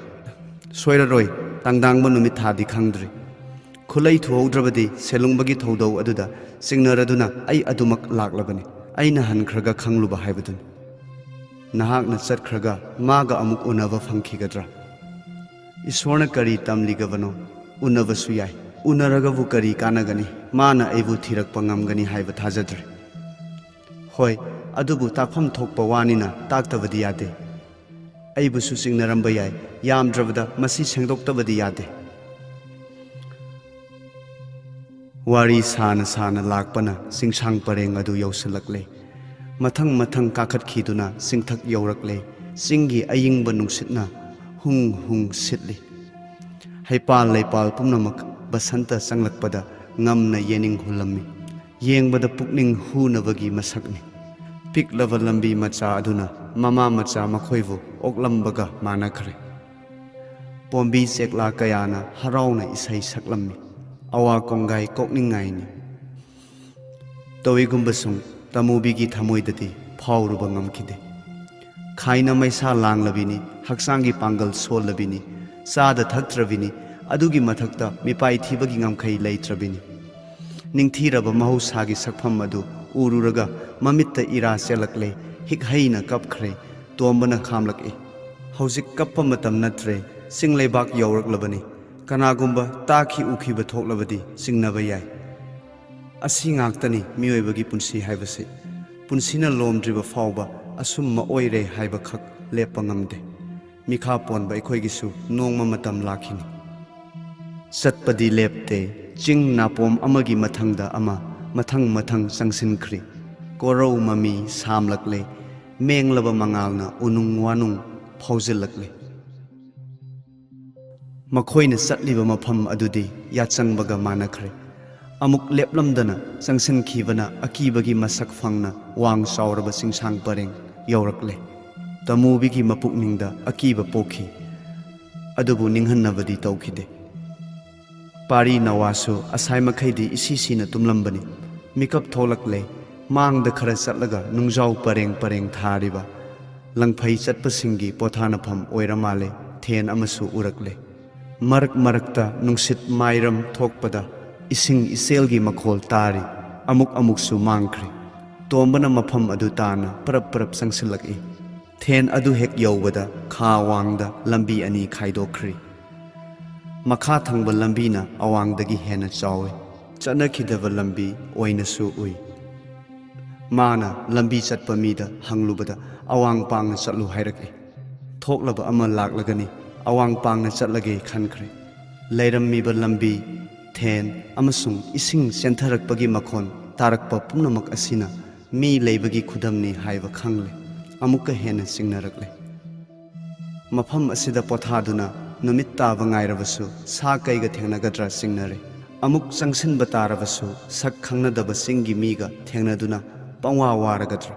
ꯁꯣꯏꯔꯔꯣꯏ꯫ ꯇꯥꯡꯗꯥꯡꯕ ꯅꯨꯃꯤꯠ ꯊꯥꯗꯤ ꯈꯪꯗ꯭ꯔꯤ꯫ ꯈꯨꯂꯩ ꯊꯨꯍꯧꯗ꯭ꯔꯕꯗꯤ ꯁꯦꯂꯨꯡꯕꯒꯤ ꯊꯧꯗꯧ ꯑꯗꯨꯗ ꯆꯤꯡꯅꯔꯗꯨꯅ ꯑꯩ ꯑꯗꯨꯃꯛ ꯂꯥꯛꯂꯕꯅꯤ꯫ ꯑꯩꯅ ꯍꯟꯈ꯭ꯔꯒ ꯈꯪꯂꯨꯕ ꯍꯥꯏꯕꯗꯨꯅꯤ꯫ ꯅꯍꯥꯛꯅ ꯆꯠꯈ꯭ꯔꯒ ꯃꯥꯒ ꯑꯃꯨꯛ ꯎꯅꯕ ꯐꯪꯈꯤꯒꯗ꯭ꯔꯥ? ꯏꯁꯣꯔꯅ ꯀꯔꯤ ꯇꯝꯂꯤꯒꯕꯅꯣ? ꯎꯅꯕꯁꯨ ꯌꯥꯏ꯫ ꯎꯅꯔꯒꯕꯨ ꯀꯔꯤ ꯀꯥꯟꯅꯒꯅꯤ? ꯃꯥꯅ ꯑꯩꯕꯨ ꯊꯤꯔꯛꯄ ꯉꯝꯒꯅꯤ ꯍꯥꯏꯕ ꯊꯥꯖꯗ꯭ꯔꯦ꯫ ꯍꯣꯏ, ꯑꯗꯨꯕꯨ ꯇꯥꯛꯐꯝ ꯊꯣꯛꯄ ꯋꯥꯅꯤꯅ ꯇꯥꯛꯇꯕꯗꯤ ꯌꯥꯗꯦ꯫ ꯑꯩꯕꯨꯁꯨ ꯆꯤꯡꯅꯔꯝꯕ ꯌꯥꯏ꯫ ꯌꯥꯝꯗ꯭ꯔꯕꯗ ꯃꯁꯤ ꯁꯦꯡꯗꯣꯛꯇꯕꯗꯤ ꯌꯥꯗꯦ꯫ ꯋꯥꯔꯤ ꯁꯥꯅ ꯁꯥꯅ ꯂꯥꯛꯄꯅ ꯆꯤꯡꯁꯥꯡ ꯄꯔꯦꯡ ꯑꯗꯨ ꯌꯧꯁꯤꯜꯂꯛꯂꯦ꯫ ꯃꯊꯪ ꯃꯊꯪ ꯀꯥꯈꯠꯈꯤꯗꯨꯅ ꯆꯤꯡꯊꯛ ꯌꯧꯔꯛꯂꯦ꯫ ꯆꯤꯡꯒꯤ ꯑꯏꯪꯕ ꯅꯨꯡꯁꯤꯠꯅ ꯍꯨꯡ ꯍꯨꯡ ꯁꯤꯠꯂꯤ꯫ ꯍꯩꯄꯥꯜ ꯂꯩꯄꯥꯜ ꯄꯨꯝꯅꯃꯛ ꯕꯁꯟꯇ ꯆꯪꯂꯛꯄꯗ ꯉꯝꯅ ꯌꯦꯅꯤꯡ ꯍꯨꯜꯂꯝꯃꯤ꯫ ꯌꯦꯡꯕꯗ ꯄꯨꯛꯅꯤꯡ ꯍꯨꯅꯕꯒꯤ ꯃꯁꯛꯅꯤ꯫ ꯄꯤꯛꯂꯕ ꯂꯝꯕꯤ ꯃꯆꯥ ꯑꯗꯨꯅ ꯃꯃꯥ ꯃꯆꯥ ꯃꯈꯣꯏꯕꯨ ꯑꯣꯛꯂꯝꯕꯒ ꯃꯥꯟꯅꯈ꯭ꯔꯦ꯫ ꯄꯣꯝꯕꯤ ꯆꯦꯛꯂꯥ ꯀꯌꯥꯅ ꯍꯔꯥꯎꯅ ꯏꯁꯩ ꯁꯛꯂꯝꯃꯤ꯫ ꯑꯋꯥ ꯀꯣꯡꯒꯥꯏ ꯀꯣꯛꯅꯤꯡꯉꯥꯏꯅꯤ꯫ ꯇꯧꯏꯒꯨꯝꯕꯁꯨꯡ ꯇꯃꯨꯕꯤꯒꯤ ꯊꯃꯣꯏꯗꯗꯤ ꯐꯥꯎꯔꯨꯕ ꯉꯝꯈꯤꯗꯦ꯫ ꯈꯥꯏꯅ ꯃꯩꯁꯥ ꯂꯥꯡꯂꯕꯤꯅꯤ, ꯍꯛꯆꯥꯡꯒꯤ ꯄꯥꯡꯒꯜ ꯁꯣꯜꯂꯕꯤꯅꯤ, ꯆꯥꯗ ꯊꯛꯇ꯭ꯔꯕꯤꯅꯤ, ꯑꯗꯨꯒꯤ ꯃꯊꯛꯇ ꯃꯤꯄꯥꯏ ꯊꯤꯕꯒꯤ ꯉꯝꯈꯩ ꯂꯩꯇ꯭ꯔꯕꯤꯅꯤ꯫ ꯅꯤꯡꯊꯤꯔꯕ ꯃꯍꯧꯁꯥꯒꯤ ꯁꯛꯐꯝ ꯑꯗꯨ ꯎꯔꯨꯔꯒ ꯃꯃꯤꯠꯇ ꯏꯔꯥ ꯆꯦꯜꯂꯛꯂꯦ, ꯍꯤꯛ ꯍꯩꯅ ꯀꯞꯈ꯭ꯔꯦ, ꯇꯣꯝꯕꯅ ꯈꯥꯝꯂꯛꯏ꯫ ꯍꯧꯖꯤꯛ ꯀꯞꯄ ꯃꯇꯝ ꯅꯠꯇ꯭ꯔꯦ, ꯆꯤꯡ ꯂꯩꯕꯥꯛ ꯌꯧꯔꯛꯂꯕꯅꯤ꯫ ꯀꯅꯥꯒꯨꯝꯕ ꯇꯥꯈꯤ ꯎꯈꯤꯕ ꯊꯣꯛꯂꯕꯗꯤ ꯆꯤꯡꯅꯕ ꯌꯥꯏ꯫ ꯑꯁꯤ ꯉꯥꯛꯇꯅꯤ ꯃꯤꯑꯣꯏꯕꯒꯤ ꯄꯨꯟꯁꯤ ꯍꯥꯏꯕꯁꯤ꯫ ꯄꯨꯟꯁꯤꯅ ꯂꯣꯝꯗ꯭ꯔꯤꯕ ꯐꯥꯎꯕ ꯑꯁꯨꯝ ꯑꯣꯏꯔꯦ ꯍꯥꯏꯕꯈꯛ ꯂꯦꯞꯄ ꯉꯝꯗꯦ꯫ ꯃꯤꯈꯥ ꯄꯣꯟꯕ ꯑꯩꯈꯣꯏꯒꯤꯁꯨ ꯅꯣꯡꯃ ꯃꯇꯝ ꯂꯥꯛꯈꯤꯅꯤ꯫ ꯆꯠꯄꯗꯤ ꯂꯦꯞꯇꯦ꯫ ꯆꯤꯡ ꯅꯥꯄꯣꯝ ꯑꯃꯒꯤ ꯃꯊꯪꯗ ꯑꯃ, ꯃꯊꯪ ꯃꯊꯪ ꯆꯪꯁꯤꯟꯈ꯭ꯔꯤ꯫ ꯀꯣꯔꯧ ꯃꯃꯤ ꯁꯥꯝꯂꯛꯂꯦ꯫ ꯃꯦꯡꯂꯕ ꯃꯉꯥꯜꯅ ꯎꯅꯨꯡ ꯋꯥꯅꯨꯡ ꯐꯥꯎꯖꯤꯜꯂꯛꯂꯦ꯫ ꯃꯈꯣꯏꯅ ꯆꯠꯂꯤꯕ ꯃꯐꯝ ꯑꯗꯨꯗꯤ ꯌꯥꯆꯪꯕꯒ ꯃꯥꯟꯅꯈ꯭ꯔꯦ꯫ ꯑꯃꯨꯛ ꯂꯦꯞꯂꯝꯗꯅ ꯆꯪꯁꯤꯟꯈꯤꯕꯅ ꯑꯀꯤꯕꯒꯤ ꯃꯁꯛ ꯐꯪꯅ ꯋꯥꯡ ꯆꯥꯎꯔꯕ ꯆꯤꯡꯁꯥꯡ ꯄꯔꯦꯡ ꯌꯧꯔꯛꯂꯦ꯫ ꯇꯃꯨꯕꯤꯒꯤ ꯃꯄꯨꯛꯅꯤꯡꯗ ꯑꯀꯤꯕ ꯄꯣꯛꯈꯤ꯫ ꯑꯗꯨꯕꯨ ꯅꯤꯡꯍꯟꯅꯕꯗꯤ ꯇꯧꯈꯤꯗꯦ꯫ ꯄꯥꯔꯤ ꯅꯋꯥꯁꯨ ꯑꯁꯥꯏ ꯃꯈꯩꯗꯤ ꯏꯁꯤ ꯁꯤꯅ ꯇꯨꯝꯂꯝꯕꯅꯤ꯫ ꯃꯤꯀꯞ ꯊꯣꯛꯂꯛꯂꯦ꯫ ꯃꯥꯡꯗ ꯈꯔ ꯆꯠꯂꯒ ꯅꯨꯡꯖꯥꯎ ꯄꯔꯦꯡ ꯄꯔꯦꯡ ꯊꯥꯔꯤꯕ ꯂꯪꯐꯩ ꯆꯠꯄꯁꯤꯡꯒꯤ ꯄꯣꯊꯥꯅꯐꯝ ꯑꯣꯏꯔ ꯃꯥꯜꯂꯦ꯫ ꯊꯦꯟ ꯑꯃꯁꯨ ꯎꯔꯛꯂꯦ꯫ ꯃꯔꯛ ꯃꯔꯛꯇ ꯅꯨꯡꯁꯤꯠ ꯃꯥꯏꯔꯝ ꯊꯣꯛꯄꯗ ꯏꯁꯤꯡ ꯏꯆꯦꯜꯒꯤ ꯃꯈꯣꯜ ꯇꯥꯔꯤ꯫ ꯑꯃꯨꯛ ꯑꯃꯨꯛꯁꯨ ꯃꯥꯡꯈ꯭ꯔꯦ꯫ ꯇꯣꯝꯕꯅ ꯃꯐꯝ ꯑꯗꯨ ꯇꯥꯅ ꯄꯔꯞ ꯄꯔꯞ ꯆꯪꯁꯤꯜꯂꯛꯏ꯫ ꯊꯦꯟ ꯑꯗꯨ ꯍꯦꯛ ꯌꯧꯕꯗ ꯈꯥ ꯋꯥꯡꯗ ꯂꯝꯕꯤ ꯑꯅꯤ ꯈꯥꯏꯗꯣꯛꯈ꯭ꯔꯤ꯫ ꯃꯈꯥ ꯊꯪꯕ ꯂꯝꯕꯤꯅ ꯑꯋꯥꯡꯗꯒꯤ ꯍꯦꯟꯅ ꯆꯥꯎꯏ꯫ ꯆꯠꯅꯈꯤꯗꯕ ꯂꯝꯕꯤ ꯑꯣꯏꯅꯁꯨ ꯎꯏ꯫ ꯃꯥꯅ ꯂꯝꯕꯤ ꯆꯠꯄ ꯃꯤꯗ ꯍꯪꯂꯨꯕꯗ ꯑꯋꯥꯡ ꯄꯥꯡꯅ ꯆꯠꯂꯨ ꯍꯥꯏꯔꯛꯏ꯫ ꯊꯣꯛꯂꯕ ꯑꯃ ꯂꯥꯛꯂꯒꯅꯤ, ꯑꯋꯥꯡ ꯄꯥꯡꯅ ꯆꯠꯂꯒꯦ ꯈꯟꯈ꯭ꯔꯦ꯫ ꯂꯩꯔꯝꯃꯤꯕ ꯂꯝꯕꯤ, ꯊꯦꯟ ꯑꯃꯁꯨꯡ ꯏꯁꯤꯡ ꯆꯦꯟꯊꯔꯛꯄꯒꯤ ꯃꯈꯣꯟ ꯇꯥꯔꯛꯄ ꯄꯨꯝꯅꯃꯛ ꯑꯁꯤꯅ ꯃꯤ ꯂꯩꯕꯒꯤ ꯈꯨꯗꯝꯅꯤ ꯍꯥꯏꯕ ꯈꯪꯂꯦ꯫ ꯑꯃꯨꯛꯀ ꯍꯦꯟꯅ ꯆꯤꯡꯅꯔꯛꯂꯦ꯫ ꯃꯐꯝ ꯑꯁꯤꯗ ꯄꯣꯊꯥꯗꯨꯅ ꯅꯨꯃꯤꯠ ꯇꯥꯕ ꯉꯥꯏꯔꯕꯁꯨ ꯁꯥ ꯀꯩꯒ ꯊꯦꯡꯅꯒꯗ꯭ꯔꯥ ꯆꯤꯡꯅꯔꯦ꯫ ꯑꯃꯨꯛ ꯆꯪꯁꯤꯟꯕ ꯇꯥꯔꯕꯁꯨ ꯁꯛ ꯈꯪꯅꯗꯕ ꯆꯤꯡꯒꯤ ꯃꯤꯒ ꯊꯦꯡꯅꯗꯨꯅ ꯄꯪꯋꯥ ꯋꯥꯔꯒꯗ꯭ꯔꯥ?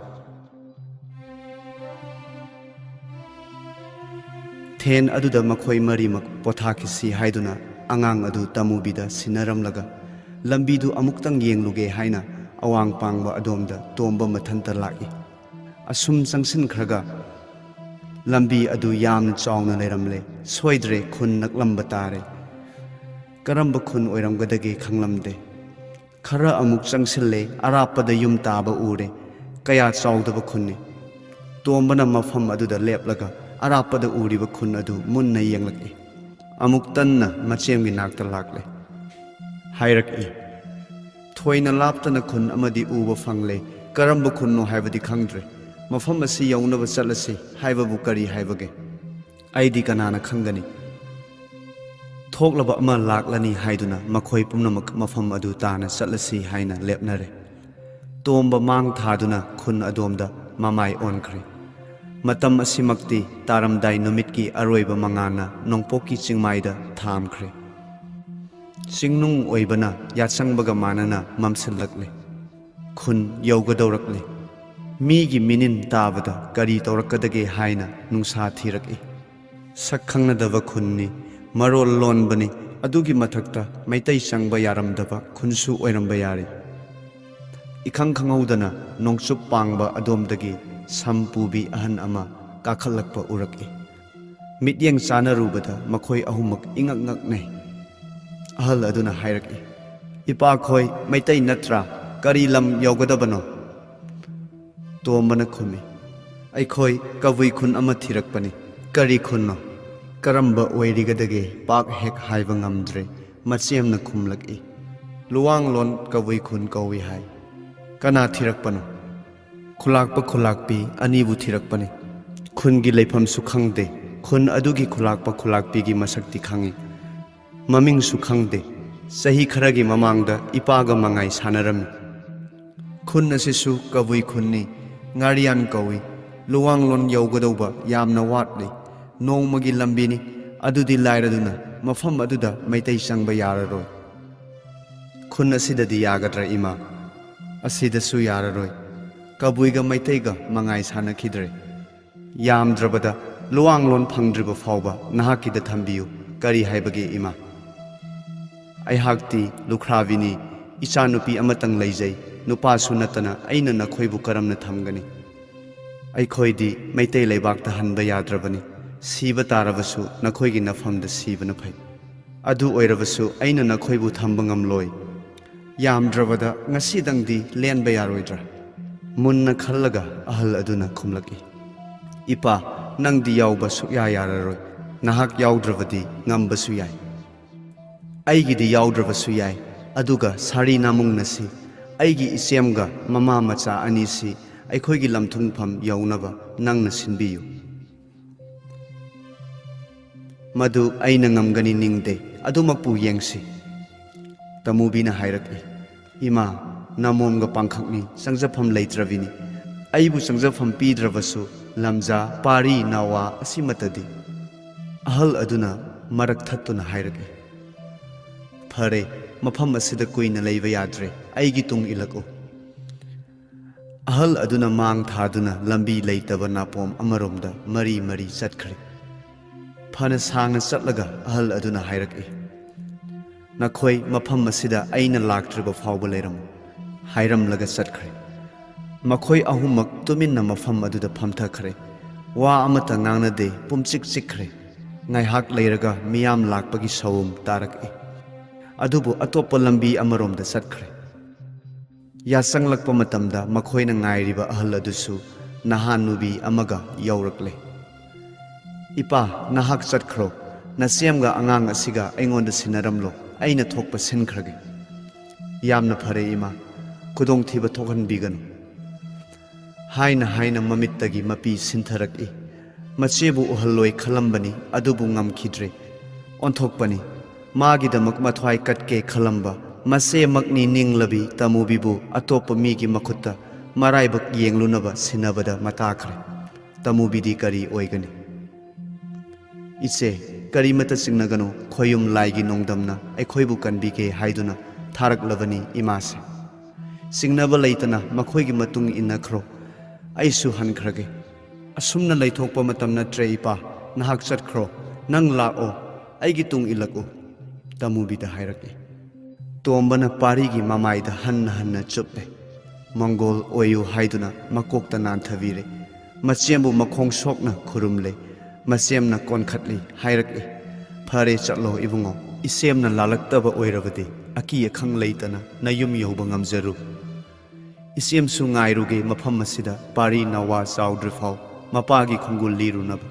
ꯊꯦꯟ ꯑꯗꯨꯗ ꯃꯈꯣꯏ ꯃꯔꯤꯃꯛ ꯄꯣꯊꯥꯈꯤꯁꯤ ꯍꯥꯏꯗꯨꯅ ꯑꯉꯥꯡ ꯑꯗꯨ ꯇꯃꯨꯕꯤꯗ ꯁꯤꯟꯅꯔꯝꯂꯒ ꯂꯝꯕꯤꯗꯨ ꯑꯃꯨꯛꯇꯪ ꯌꯦꯡꯂꯨꯒꯦ ꯍꯥꯏꯅ ꯑꯋꯥꯡ ꯄꯥꯡꯕ ꯑꯗꯣꯝꯗ ꯇꯣꯝꯕ ꯃꯊꯟꯇ ꯂꯥꯛꯏ꯫ ꯑꯁꯨꯝ ꯆꯪꯁꯤꯟꯈ꯭ꯔꯒ ꯂꯝꯕꯤ ꯑꯗꯨ ꯌꯥꯝꯅ ꯆꯥꯎꯅ ꯂꯩꯔꯝꯂꯦ꯫ ꯁꯣꯏꯗ꯭ꯔꯦ ꯈꯨꯟ ꯅꯛꯂꯝꯕ ꯇꯥꯔꯦ꯫ ꯀꯔꯝꯕ ꯈꯨꯟ ꯑꯣꯏꯔꯝꯒꯗꯒꯦ ꯈꯪꯂꯝꯗꯦ꯫ ꯈꯔ ꯑꯃꯨꯛ ꯆꯪꯁꯤꯜꯂꯦ, ꯑꯔꯥꯞꯄꯗ ꯌꯨꯝ ꯇꯥꯕ ꯎꯔꯦ꯫ ꯀꯌꯥ ꯆꯥꯎꯗꯕ ꯈꯨꯟꯅꯤ꯫ ꯇꯣꯝꯕꯅ ꯃꯐꯝ ꯑꯗꯨꯗ ꯂꯦꯞꯂꯒ ꯑꯔꯥꯞꯄꯗ ꯎꯔꯤꯕ ꯈꯨꯟ ꯑꯗꯨ ꯃꯨꯟꯅ ꯌꯦꯡꯂꯛꯏ꯫ ꯑꯃꯨꯛ ꯇꯟꯅ ꯃꯆꯦꯝꯒꯤ ꯅꯥꯛꯇ ꯂꯥꯛꯂꯦ꯫ ꯍꯥꯏꯔꯛꯏ, "ꯊꯣꯏꯅ ꯂꯥꯞꯇꯅ ꯈꯨꯟ ꯑꯃꯗꯤ ꯎꯕ ꯐꯪꯂꯦ꯫ ꯀꯔꯝꯕ ꯈꯨꯟꯅꯣ ꯍꯥꯏꯕꯗꯤ ꯈꯪꯗ꯭ꯔꯦ꯫ ꯃꯐꯝ ꯑꯁꯤ ꯌꯧꯅꯕ ꯆꯠꯂꯁꯤ ꯍꯥꯏꯕꯕꯨ ꯀꯔꯤ ꯍꯥꯏꯕꯒꯦ? ꯑꯩꯗꯤ ꯀꯅꯥꯅ ꯈꯪꯒꯅꯤ?" ꯊꯣꯛꯂꯕ ꯑꯃ ꯂꯥꯛꯂꯅꯤ ꯍꯥꯏꯗꯨꯅ ꯃꯈꯣꯏ ꯄꯨꯝꯅꯃꯛ ꯃꯐꯝ ꯑꯗꯨ ꯇꯥꯅ ꯆꯠꯂꯁꯤ ꯍꯥꯏꯅ ꯂꯦꯞꯅꯔꯦ꯫ ꯇꯣꯝꯕ ꯃꯥꯡ ꯊꯥꯗꯨꯅ ꯈꯨꯟ ꯑꯗꯣꯝꯗ ꯃꯃꯥꯏ ꯑꯣꯟꯈ꯭ꯔꯦ꯫ ꯃꯇꯝ ꯑꯁꯤꯃꯛꯇꯤ ꯇꯥꯔꯝꯗꯥꯏ ꯅꯨꯃꯤꯠꯀꯤ ꯑꯔꯣꯏꯕ ꯃꯉꯥꯜꯅ ꯅꯣꯡꯄꯣꯛꯀꯤ ꯆꯤꯡꯃꯥꯏꯗ ꯊꯥꯝꯈ꯭ꯔꯦ꯫ ꯆꯤꯡꯅꯨꯡ ꯑꯣꯏꯕꯅ ꯌꯥꯆꯪꯕꯒ ꯃꯥꯟꯅꯅ ꯃꯝꯁꯤꯜꯂꯛꯂꯦ꯫ ꯈꯨꯟ ꯌꯧꯒꯗꯧꯔꯛꯂꯦ꯫ ꯃꯤꯒꯤ ꯃꯤꯅꯤꯟ ꯇꯥꯕꯗ ꯀꯔꯤ ꯇꯧꯔꯛꯀꯗꯒꯦ ꯍꯥꯏꯅ ꯅꯨꯡꯁꯥ ꯊꯤꯔꯛꯏ꯫ ꯁꯛ ꯈꯪꯅꯗꯕ ꯈꯨꯟꯅꯤ, ꯃꯔꯣꯜ ꯂꯣꯟꯕꯅꯤ, ꯑꯗꯨꯒꯤ ꯃꯊꯛꯇ ꯃꯩꯇꯩ ꯆꯪꯕ ꯌꯥꯔꯝꯗꯕ ꯈꯨꯟꯁꯨ ꯑꯣꯏꯔꯝꯕ ꯌꯥꯔꯤ꯫ ꯏꯈꯪ ꯈꯪꯍꯧꯗꯅ ꯅꯣꯡꯆꯨꯞ ꯄꯥꯡꯕ ꯑꯗꯣꯝꯗꯒꯤ ꯁꯝ ꯄꯨꯕꯤ ꯑꯍꯟ ꯑꯃ ꯀꯥꯈꯠꯂꯛꯄ ꯎꯔꯛꯏ꯫ ꯃꯤꯠꯌꯦꯡ ꯆꯥꯅꯔꯨꯕꯗ ꯃꯈꯣꯏ ꯑꯍꯨꯝꯃꯛ ꯏꯉꯛ ꯉꯛꯅꯩ꯫ ꯑꯍꯜ ꯑꯗꯨꯅ ꯍꯥꯏꯔꯛꯏ, "ꯏꯄꯥꯈꯣꯏ ꯃꯩꯇꯩ ꯅꯠꯇ꯭ꯔꯥ? ꯀꯔꯤ ꯂꯝ ꯌꯧꯒꯗꯕꯅꯣ?" ꯇꯣꯝꯕꯅ ꯈꯨꯝꯃꯤ, "ꯑꯩꯈꯣꯏ ꯀꯕꯨꯏ ꯈꯨꯟ ꯑꯃ ꯊꯤꯔꯛꯄꯅꯤ꯫ ꯀꯔꯤ ꯈꯨꯟꯅꯣ? ꯀꯔꯝꯕ ꯑꯣꯏꯔꯤꯒꯗꯒꯦ ꯄꯥꯛ ꯍꯦꯛ ꯍꯥꯏꯕ ꯉꯝꯗ꯭ꯔꯦ꯫" ꯃꯆꯦꯝꯅ ꯈꯨꯝꯂꯛꯏ, "ꯂꯨꯋꯥꯡꯂꯣꯟ ꯀꯕꯨꯏ ꯈꯨꯟ ꯀꯧꯏ ꯍꯥꯏ꯫" "ꯀꯅꯥ ꯊꯤꯔꯛꯄꯅꯣ?" "ꯈꯨꯂꯥꯛꯄ ꯈꯨꯂꯥꯛꯄꯤ ꯑꯅꯤꯕꯨ ꯊꯤꯔꯛꯄꯅꯤ꯫ ꯈꯨꯟꯒꯤ ꯂꯩꯐꯝꯁꯨ ꯈꯪꯗꯦ꯫ ꯈꯨꯟ ꯑꯗꯨꯒꯤ ꯈꯨꯂꯥꯛꯄ ꯈꯨꯂꯥꯛꯄꯤꯒꯤ ꯃꯁꯛꯇꯤ ꯈꯪꯏ꯫ ꯃꯃꯤꯡꯁꯨ ꯈꯪꯗꯦ꯫ ꯆꯍꯤ ꯈꯔꯒꯤ ꯃꯃꯥꯡꯗ ꯏꯄꯥꯒ ꯃꯉꯥꯏ ꯁꯥꯟꯅꯔꯝꯃꯤ꯫ ꯈꯨꯟ ꯑꯁꯤꯁꯨ ꯀꯕꯨꯏ ꯈꯨꯟꯅꯤ, ꯉꯥꯔꯤꯌꯥꯟ ꯀꯧꯏ꯫ ꯂꯨꯋꯥꯡꯂꯣꯟ ꯌꯧꯒꯗꯧꯕ ꯌꯥꯝꯅ ꯋꯥꯠꯂꯤ꯫ ꯅꯣꯡꯃꯒꯤ ꯂꯝꯕꯤꯅꯤ꯫ ꯑꯗꯨꯗꯤ ꯂꯥꯏꯔꯗꯨꯅ ꯃꯐꯝ ꯑꯗꯨꯗ ꯃꯩꯇꯩ ꯆꯪꯕ ꯌꯥꯔꯔꯣꯏ꯫" "ꯈꯨꯟ ꯑꯁꯤꯗꯗꯤ ꯌꯥꯒꯗ꯭ꯔꯥ, ꯏꯃꯥ?" "ꯑꯁꯤꯗꯁꯨ ꯌꯥꯔꯔꯣꯏ꯫ ꯀꯕꯨꯏꯒ ꯃꯩꯇꯩꯒ ꯃꯉꯥꯏ ꯁꯥꯟꯅꯈꯤꯗ꯭ꯔꯦ꯫ ꯌꯥꯝꯗ꯭ꯔꯕꯗ ꯂꯨꯋꯥꯡꯂꯣꯟ ꯐꯪꯗ꯭ꯔꯤꯕ ꯐꯥꯎꯕ ꯅꯍꯥꯛꯀꯤꯗ ꯊꯝꯕꯤꯌꯨ, ꯀꯔꯤ ꯍꯥꯏꯕꯒꯦ, ꯏꯃꯥ?" "ꯑꯩꯍꯥꯛꯇꯤ ꯂꯨꯈ꯭ꯔꯥꯕꯤꯅꯤ, ꯏꯆꯥꯅꯨꯄꯤ ꯑꯃꯇꯪ ꯂꯩꯖꯩ, ꯅꯨꯄꯥꯁꯨ ꯅꯠꯇꯅ ꯑꯩꯅ ꯅꯈꯣꯏꯕꯨ ꯀꯔꯝꯅ ꯊꯝꯒꯅꯤ? ꯑꯩꯈꯣꯏꯗꯤ ꯃꯩꯇꯩ ꯂꯩꯕꯥꯛꯇ ꯍꯟꯕ ꯌꯥꯗ꯭ꯔꯕꯅꯤ꯫ ꯁꯤꯕ ꯇꯥꯔꯕꯁꯨ ꯅꯈꯣꯏꯒꯤ ꯅꯐꯝꯗ ꯁꯤꯕꯅ ꯐꯩ꯫ ꯑꯗꯨ ꯑꯣꯏꯔꯕꯁꯨ ꯑꯩꯅ ꯅꯈꯣꯏꯕꯨ ꯊꯝꯕ ꯉꯝꯂꯣꯏ꯫" "ꯌꯥꯝꯗ꯭ꯔꯕꯗ ꯉꯁꯤꯗꯪꯗꯤ ꯂꯦꯟꯕ ꯌꯥꯔꯣꯏꯗ꯭ꯔꯥ?" ꯃꯨꯟꯅ ꯈꯜꯂꯒ ꯑꯍꯜ ꯑꯗꯨꯅ ꯈꯨꯝꯂꯛꯏ, "ꯏꯄꯥ, ꯅꯪꯗꯤ ꯌꯥꯎꯕ ꯁꯨꯛꯌꯥ ꯌꯥꯔꯔꯣꯏ꯫ ꯅꯍꯥꯛ ꯌꯥꯎꯗ꯭ꯔꯕꯗꯤ ꯉꯝꯕꯁꯨ ꯌꯥꯏ꯫ ꯑꯩꯒꯤꯗꯤ ꯌꯥꯎꯗ꯭ꯔꯕꯁꯨ ꯌꯥꯏ, ꯑꯗꯨꯒ ꯁꯥꯔꯤ ꯅꯥꯃꯨꯡꯅꯁꯤ, ꯑꯩꯒꯤ ꯏꯆꯦꯝꯒ ꯃꯃꯥ ꯃꯆꯥ ꯑꯅꯤꯁꯤ ꯑꯩꯈꯣꯏꯒꯤ ꯂꯝꯊꯨꯡꯐꯝ ꯌꯧꯅꯕ ꯅꯪꯅ ꯁꯤꯟꯕꯤꯌꯨ꯫ ꯃꯗꯨ ꯑꯩꯅ ꯉꯝꯒꯅꯤ ꯅꯤꯡꯗꯦ, ꯑꯗꯨꯃꯛꯄꯨ ꯌꯦꯡꯁꯤ꯫ ꯇꯃꯨꯕꯤꯅ ꯍꯥꯏꯔꯛꯏ, "ꯏꯃꯥ, ꯅꯃꯣꯝꯒ ꯄꯥꯡꯈꯛꯅꯤ, ꯆꯪꯖꯐꯝ ꯂꯩꯇ꯭ꯔꯕꯤꯅꯤ꯫ ꯑꯩꯕꯨ ꯆꯪꯖꯐꯝ ꯄꯤꯗ꯭ꯔꯕꯁꯨ ꯂꯝꯖꯥ, ꯄꯥꯔꯤ, ꯅꯥꯋꯥ ꯑꯁꯤꯃꯠꯇꯗꯤ꯫" ꯑꯍꯜ ꯑꯗꯨꯅ ꯃꯔꯛ ꯊꯠꯇꯨꯅ ꯍꯥꯏꯔꯛꯏ, "ꯐꯔꯦ, ꯃꯐꯝ ꯑꯁꯤꯗ ꯀꯨꯏꯅ ꯂꯩꯕ ꯌꯥꯗ꯭ꯔꯦ, ꯑꯩꯒꯤ ꯇꯨꯡ ꯏꯜꯂꯛꯎ꯫" ꯑꯍꯜ ꯑꯗꯨꯅ ꯃꯥꯡ ꯊꯥꯗꯨꯅ ꯂꯝꯕꯤ ꯂꯩꯇꯕ ꯅꯥꯄꯣꯝ ꯑꯃꯔꯣꯝꯗ ꯃꯔꯤ ꯃꯔꯤ ꯆꯠꯈ꯭ꯔꯦ꯫ ꯐꯅ ꯁꯥꯡꯅ ꯆꯠꯂꯒ ꯑꯍꯜ ꯑꯗꯨꯅ ꯍꯥꯏꯔꯛꯏ, "ꯅꯈꯣꯏ ꯃꯐꯝ ꯑꯁꯤꯗ ꯑꯩꯅ ꯂꯥꯛꯇ꯭ꯔꯤꯕ ꯐꯥꯎꯕ ꯂꯩꯔꯝꯃꯨ," ꯍꯥꯏꯔꯝꯂꯒ ꯆꯠꯈ꯭ꯔꯦ꯫ ꯃꯈꯣꯏ ꯑꯍꯨꯝꯃꯛ ꯇꯨꯃꯤꯟꯅ ꯃꯐꯝ ꯑꯗꯨꯗ ꯐꯝꯊꯈ꯭ꯔꯦ꯫ ꯋꯥ ꯑꯃꯠꯇ ꯉꯥꯡꯅꯗꯦ, ꯄꯨꯝꯆꯤꯛ ꯆꯤꯛꯈ꯭ꯔꯦ꯫ ꯉꯥꯏꯍꯥꯛ ꯂꯩꯔꯒ ꯃꯤꯌꯥꯝ ꯂꯥꯛꯄꯒꯤ ꯁꯧꯎꯝ ꯇꯥꯔꯛꯏ꯫ ꯑꯗꯨꯕꯨ ꯑꯇꯣꯞꯄ ꯂꯝꯕꯤ ꯑꯃꯔꯣꯝꯗ ꯆꯠꯈ꯭ꯔꯦ꯫ ꯌꯥꯆꯪꯂꯛꯄ ꯃꯇꯝꯗ ꯃꯈꯣꯏꯅ ꯉꯥꯏꯔꯤꯕ ꯑꯍꯜ ꯑꯗꯨꯁꯨ ꯅꯍꯥ ꯅꯨꯕꯤ ꯑꯃꯒ ꯌꯧꯔꯛꯂꯦ꯫ "ꯏꯄꯥ, ꯅꯍꯥꯛ ꯆꯠꯈ꯭ꯔꯣ꯫ ꯅꯆꯦꯝꯒ ꯑꯉꯥꯡ ꯑꯁꯤꯒ ꯑꯩꯉꯣꯟꯗ ꯁꯤꯟꯅꯔꯝꯂꯣ꯫ ꯑꯩꯅ ꯊꯣꯛꯄ ꯁꯤꯟꯈ꯭ꯔꯒꯦ꯫" "ꯌꯥꯝꯅ ꯐꯔꯦ ꯏꯃꯥ, ꯈꯨꯗꯣꯡꯊꯤꯕ ꯊꯣꯛꯍꯟꯕꯤꯒꯅꯨ꯫" ꯍꯥꯏꯅ ꯍꯥꯏꯅ ꯃꯃꯤꯠꯇꯒꯤ ꯃꯄꯤ ꯁꯤꯟꯊꯔꯛꯏ꯫ ꯃꯆꯦꯕꯨ ꯎꯍꯜꯂꯣꯏ ꯈꯜꯂꯝꯕꯅꯤ, ꯑꯗꯨꯕꯨ ꯉꯝꯈꯤꯗ꯭ꯔꯦ꯫ ꯑꯣꯟꯊꯣꯛꯄꯅꯤ꯫ ꯃꯥꯒꯤꯗꯃꯛ ꯃꯊ꯭ꯋꯥꯏ ꯀꯠꯀꯦ ꯈꯜꯂꯝꯕ ꯃꯆꯦꯃꯛꯅꯤ ꯅꯤꯡꯂꯕꯤ ꯇꯃꯨꯕꯤꯕꯨ ꯑꯇꯣꯞꯄ ꯃꯤꯒꯤ ꯃꯈꯨꯠꯇ ꯃꯔꯥꯏꯕꯛ ꯌꯦꯡꯂꯨꯅꯕ ꯁꯤꯟꯅꯕꯗ ꯃꯇꯥꯈ꯭ꯔꯦ꯫ ꯇꯃꯨꯕꯤꯗꯤ ꯀꯔꯤ ꯑꯣꯏꯒꯅꯤ? "ꯏꯆꯦ, ꯀꯔꯤꯃꯠꯇ ꯆꯤꯡꯅꯒꯅꯨ, ꯈꯣꯌꯨꯝ ꯂꯥꯏꯒꯤ ꯅꯣꯡꯗꯝꯅ ꯑꯩꯈꯣꯏꯕꯨ ꯀꯟꯕꯤꯒꯦ ꯍꯥꯏꯗꯨꯅ ꯊꯥꯔꯛꯂꯕꯅꯤ ꯏꯃꯥꯁꯦ꯫ ꯆꯤꯡꯅꯕ ꯂꯩꯇꯅ ꯃꯈꯣꯏꯒꯤ ꯃꯇꯨꯡ ꯏꯟꯅꯈ꯭ꯔꯣ, ꯑꯩꯁꯨ ꯍꯟꯈ꯭ꯔꯒꯦ꯫" "ꯑꯁꯨꯝꯅ ꯂꯩꯊꯣꯛꯄ ꯃꯇꯝ ꯅꯠꯇ꯭ꯔꯦ ꯏꯄꯥ, ꯅꯍꯥꯛ ꯆꯠꯈ꯭ꯔꯣ꯫ ꯅꯪ ꯂꯥꯛꯑꯣ, ꯑꯩꯒꯤ ꯇꯨꯡ ꯏꯜꯂꯛꯎ," ꯇꯃꯨꯕꯤꯗ ꯍꯥꯏꯔꯛꯏ꯫ ꯇꯣꯝꯕꯅ ꯄꯥꯔꯤꯒꯤ ꯃꯃꯥꯏꯗ ꯍꯟꯅ ꯍꯟꯅ ꯆꯨꯞꯂꯦ꯫ ꯃꯪꯒꯣꯜ ꯑꯣꯏꯌꯨ ꯍꯥꯏꯗꯨꯅ ꯃꯀꯣꯛꯇ ꯅꯥꯟꯊꯕꯤꯔꯦ꯫ ꯃꯆꯦꯝꯕꯨ ꯃꯈꯣꯡ ꯁꯣꯛꯅ ꯈꯨꯔꯨꯝꯂꯦ꯫ ꯃꯆꯦꯝꯅ ꯀꯣꯟꯈꯠꯂꯤ, ꯍꯥꯏꯔꯛꯏ, "ꯐꯔꯦ, ꯆꯠꯂꯣ ꯏꯕꯨꯡꯉꯣ꯫ ꯏꯆꯦꯝꯅ ꯂꯥꯜꯂꯛꯇꯕ ꯑꯣꯏꯔꯕꯗꯤ ꯑꯀꯤ ꯑꯈꯪ ꯂꯩꯇꯅ ꯅꯌꯨꯝ ꯌꯧꯕ ꯉꯝꯖꯔꯨ꯫ ꯏꯆꯦꯝꯁꯨ ꯉꯥꯏꯔꯨꯒꯦ ꯃꯐꯝ ꯑꯁꯤꯗ ꯄꯥꯔꯤ ꯅꯋꯥ ꯆꯥꯎꯗ꯭ꯔꯤꯐꯥꯎ ꯃꯄꯥꯒꯤ ꯈꯣꯡꯒꯨꯜ ꯂꯤꯔꯨꯅꯕ꯫"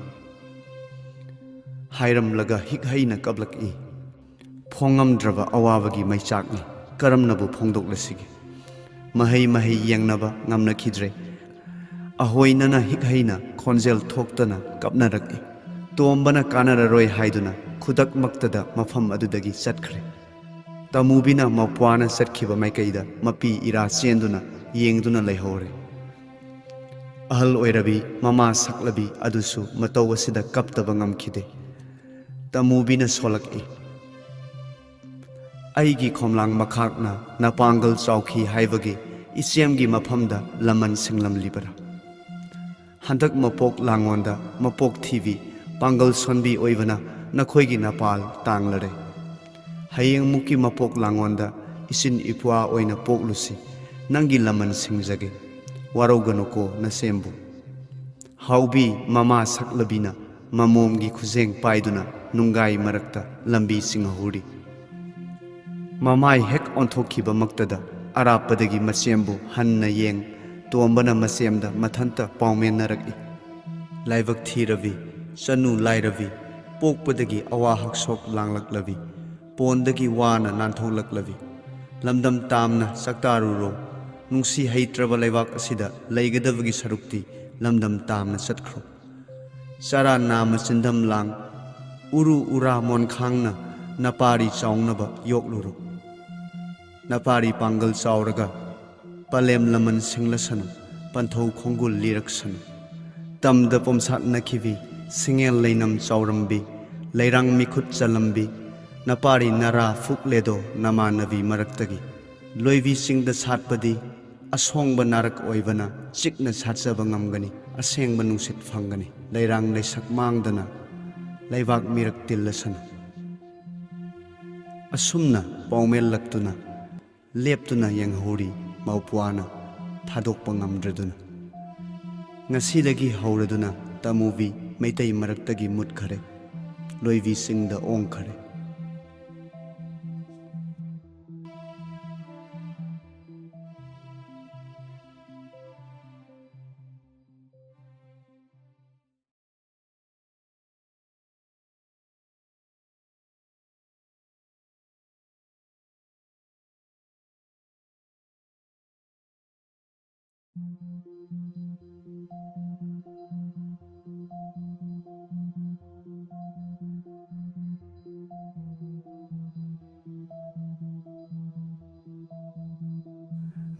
ꯍꯥꯏꯔꯝꯂꯒ ꯍꯤꯛ ꯍꯩꯅ ꯀꯞꯂꯛꯏ꯫ ꯐꯣꯡꯉꯝꯗ꯭ꯔꯕ ꯑꯋꯥꯕꯒꯤ ꯃꯩꯆꯥꯛꯅꯤ꯫ ꯀꯔꯝꯅꯕꯨ ꯐꯣꯡꯗꯣꯛꯂꯁꯤꯒꯦ? ꯃꯍꯩ ꯃꯍꯩ ꯌꯦꯡꯅꯕ ꯉꯝꯅꯈꯤꯗ꯭ꯔꯦ꯫ ꯑꯍꯣꯏꯅꯅ ꯍꯤꯛ ꯍꯩꯅ ꯈꯣꯟꯖꯦꯜ ꯊꯣꯛꯇꯅ ꯀꯞꯅꯔꯛꯏ꯫ ꯇꯣꯝꯕꯅ ꯀꯥꯟꯅꯔꯔꯣꯏ ꯍꯥꯏꯗꯨꯅ ꯈꯨꯗꯛꯃꯛꯇꯗ ꯃꯐꯝ ꯑꯗꯨꯗꯒꯤ ꯆꯠꯈ꯭ꯔꯦ꯫ ꯇꯃꯨꯕꯤꯅ ꯃꯧꯄ꯭ꯋꯥꯅ ꯆꯠꯈꯤꯕ ꯃꯥꯏꯀꯩꯗ ꯃꯄꯤ ꯏꯔꯥ ꯆꯦꯟꯗꯨꯅ ꯌꯦꯡꯗꯨꯅ ꯂꯩꯍꯧꯔꯦ꯫ ꯑꯍꯜ ꯑꯣꯏꯔꯕꯤ ꯃꯃꯥ ꯁꯛꯂꯕꯤ ꯑꯗꯨꯁꯨ ꯃꯇꯧ ꯑꯁꯤꯗ ꯀꯞꯇꯕ ꯉꯝꯈꯤꯗꯦ꯫ ꯇꯃꯨꯕꯤꯅ ꯁꯣꯜꯂꯛꯏ, "ꯑꯩꯒꯤ ꯈꯣꯝꯂꯥꯡ ꯃꯈꯥꯛꯅ ꯅꯄꯥꯡꯒꯜ ꯆꯥꯎꯈꯤ ꯍꯥꯏꯕꯒꯤ ꯏꯆꯦꯝꯒꯤ ꯃꯐꯝꯗ ꯂꯃꯟ ꯁꯤꯡꯂꯝꯂꯤꯕꯔꯥ? ꯍꯟꯗꯛ ꯃꯄꯣꯛ ꯂꯥꯡꯉꯣꯟꯗ ꯃꯄꯣꯛ ꯊꯤꯕꯤ ꯄꯥꯡꯒꯜ ꯁꯣꯟꯕꯤ ꯑꯣꯏꯕꯅ ꯅꯈꯣꯏꯒꯤ ꯅꯄꯥꯜ ꯇꯥꯡꯂꯔꯦ꯫ ꯍꯌꯦꯡꯃꯨꯛꯀꯤ ꯃꯄꯣꯛ ꯂꯥꯡꯉꯣꯟꯗ ꯏꯆꯤꯟ ꯏꯄ꯭ꯋꯥ ꯑꯣꯏꯅ ꯄꯣꯛꯂꯨꯁꯤ꯫ ꯅꯪꯒꯤ ꯂꯃꯟ ꯁꯤꯡꯖꯒꯦ꯫ ꯋꯥꯔꯧꯒꯅꯨꯀꯣ ꯅꯁꯦꯝꯕꯨ꯫" ꯍꯥꯎꯕꯤ ꯃꯃꯥ ꯁꯛꯂꯕꯤꯅ ꯃꯃꯣꯝꯒꯤ ꯈꯨꯖꯦꯡ ꯄꯥꯏꯗꯨꯅ ꯅꯨꯡꯒꯥꯏ ꯃꯔꯛꯇ ꯂꯝꯕꯤ ꯆꯤꯡꯍꯧꯔꯤ꯫ ꯃꯃꯥꯏ ꯍꯦꯛ ꯑꯣꯟꯊꯣꯛꯈꯤꯕꯃꯛꯇꯗ ꯑꯔꯥꯞꯄꯗꯒꯤ ꯃꯆꯦꯝꯕꯨ ꯍꯟꯅ ꯌꯦꯡ, ꯇꯣꯝꯕꯅ ꯃꯆꯦꯝꯗ ꯃꯊꯟꯇ ꯄꯥꯎꯃꯦꯟꯅꯔꯛꯏ꯫ ꯂꯥꯏꯕꯛ ꯊꯤꯔꯕꯤ, ꯆꯅꯨ ꯂꯥꯏꯔꯕꯤ, ꯄꯣꯛꯄꯗꯒꯤ ꯑꯋꯥ ꯍꯛꯁꯣꯛ ꯂꯥꯡꯂꯛꯂꯕꯤ, ꯄꯣꯟꯗꯒꯤ ꯋꯥꯅ ꯅꯥꯟꯊꯣꯛꯂꯛꯂꯕꯤ, ꯂꯝꯗꯝ ꯇꯥꯝꯅ ꯆꯥꯛꯇꯥꯔꯨꯔꯣ꯫ ꯅꯨꯡꯁꯤ ꯍꯩꯇ꯭ꯔꯕ ꯂꯩꯕꯥꯛ ꯑꯁꯤꯗ ꯂꯩꯒꯗꯕꯒꯤ ꯁꯔꯨꯛꯇꯤ ꯂꯝꯗꯝ ꯇꯥꯝꯅ ꯆꯠꯈ꯭ꯔꯣ꯫ ꯆꯔꯥ ꯅꯥꯝꯃ ꯆꯤꯟꯗꯝ ꯂꯥꯡ, ꯎꯔꯨ ꯎꯔꯥ ꯃꯣꯟꯈꯥꯡꯅ ꯅꯄꯥꯔꯤ ꯆꯥꯎꯅꯕ ꯌꯣꯛꯂꯨꯔꯣ꯫ ꯅꯄꯥꯔꯤ ꯄꯥꯡꯒꯜ ꯆꯥꯎꯔꯒ ꯄꯂꯦꯝ ꯂꯃꯟ ꯁꯤꯡꯂꯁꯅꯨ, ꯄꯟꯊꯧ ꯈꯣꯡꯒꯨꯜ ꯂꯤꯔꯛꯁꯅꯨ꯫ ꯇꯝꯗ ꯄꯣꯝꯁꯥꯠꯅꯈꯤꯕꯤ, ꯁꯤꯡꯉꯦꯜ ꯂꯩꯅꯝ ꯆꯥꯎꯔꯝꯕꯤ, ꯂꯩꯔꯥꯡ ꯃꯤꯈꯨꯠ ꯆꯂꯝꯕꯤ, ꯅꯄꯥꯔꯤ ꯅꯔꯥ ꯐꯨꯛꯂꯦꯗꯣ ꯅꯃꯥꯟꯅꯕꯤ ꯃꯔꯛꯇꯒꯤ꯫ ꯂꯣꯏꯕꯤ ꯆꯤꯡꯗ ꯁꯥꯠꯄꯗꯤ ꯑꯁꯣꯡꯕ ꯅꯥꯔꯛ ꯑꯣꯏꯕꯅ ꯆꯤꯛꯅ ꯁꯥꯠꯆꯕ ꯉꯝꯒꯅꯤ, ꯑꯁꯦꯡꯕ ꯅꯨꯡꯁꯤꯠ ꯐꯪꯒꯅꯤ, ꯂꯩꯔꯥꯡ ꯂꯩꯁꯛ ꯃꯥꯡꯗꯅ ꯂꯩꯕꯥꯛ ꯃꯤꯔꯛ ꯇꯤꯜꯂꯁꯅꯨ꯫ ꯑꯁꯨꯝꯅ ꯄꯥꯎꯃꯦꯜꯂꯛꯇꯨꯅ ꯂꯦꯞꯇꯨꯅ ꯌꯦꯡꯍꯧꯔꯤ ꯃꯧꯄ꯭ꯋꯥꯅ ꯊꯥꯗꯣꯛꯄ ꯉꯝꯗ꯭ꯔꯗꯨꯅ꯫ ꯉꯁꯤꯗꯒꯤ ꯍꯧꯔꯗꯨꯅ ꯇꯃꯨꯕꯤ ꯃꯩꯇꯩ ꯃꯔꯛꯇꯒꯤ ꯃꯨꯠꯈꯔꯦ, ꯂꯣꯏꯕꯤ ꯆꯤꯡꯗ ꯑꯣꯡꯈꯔꯦ꯫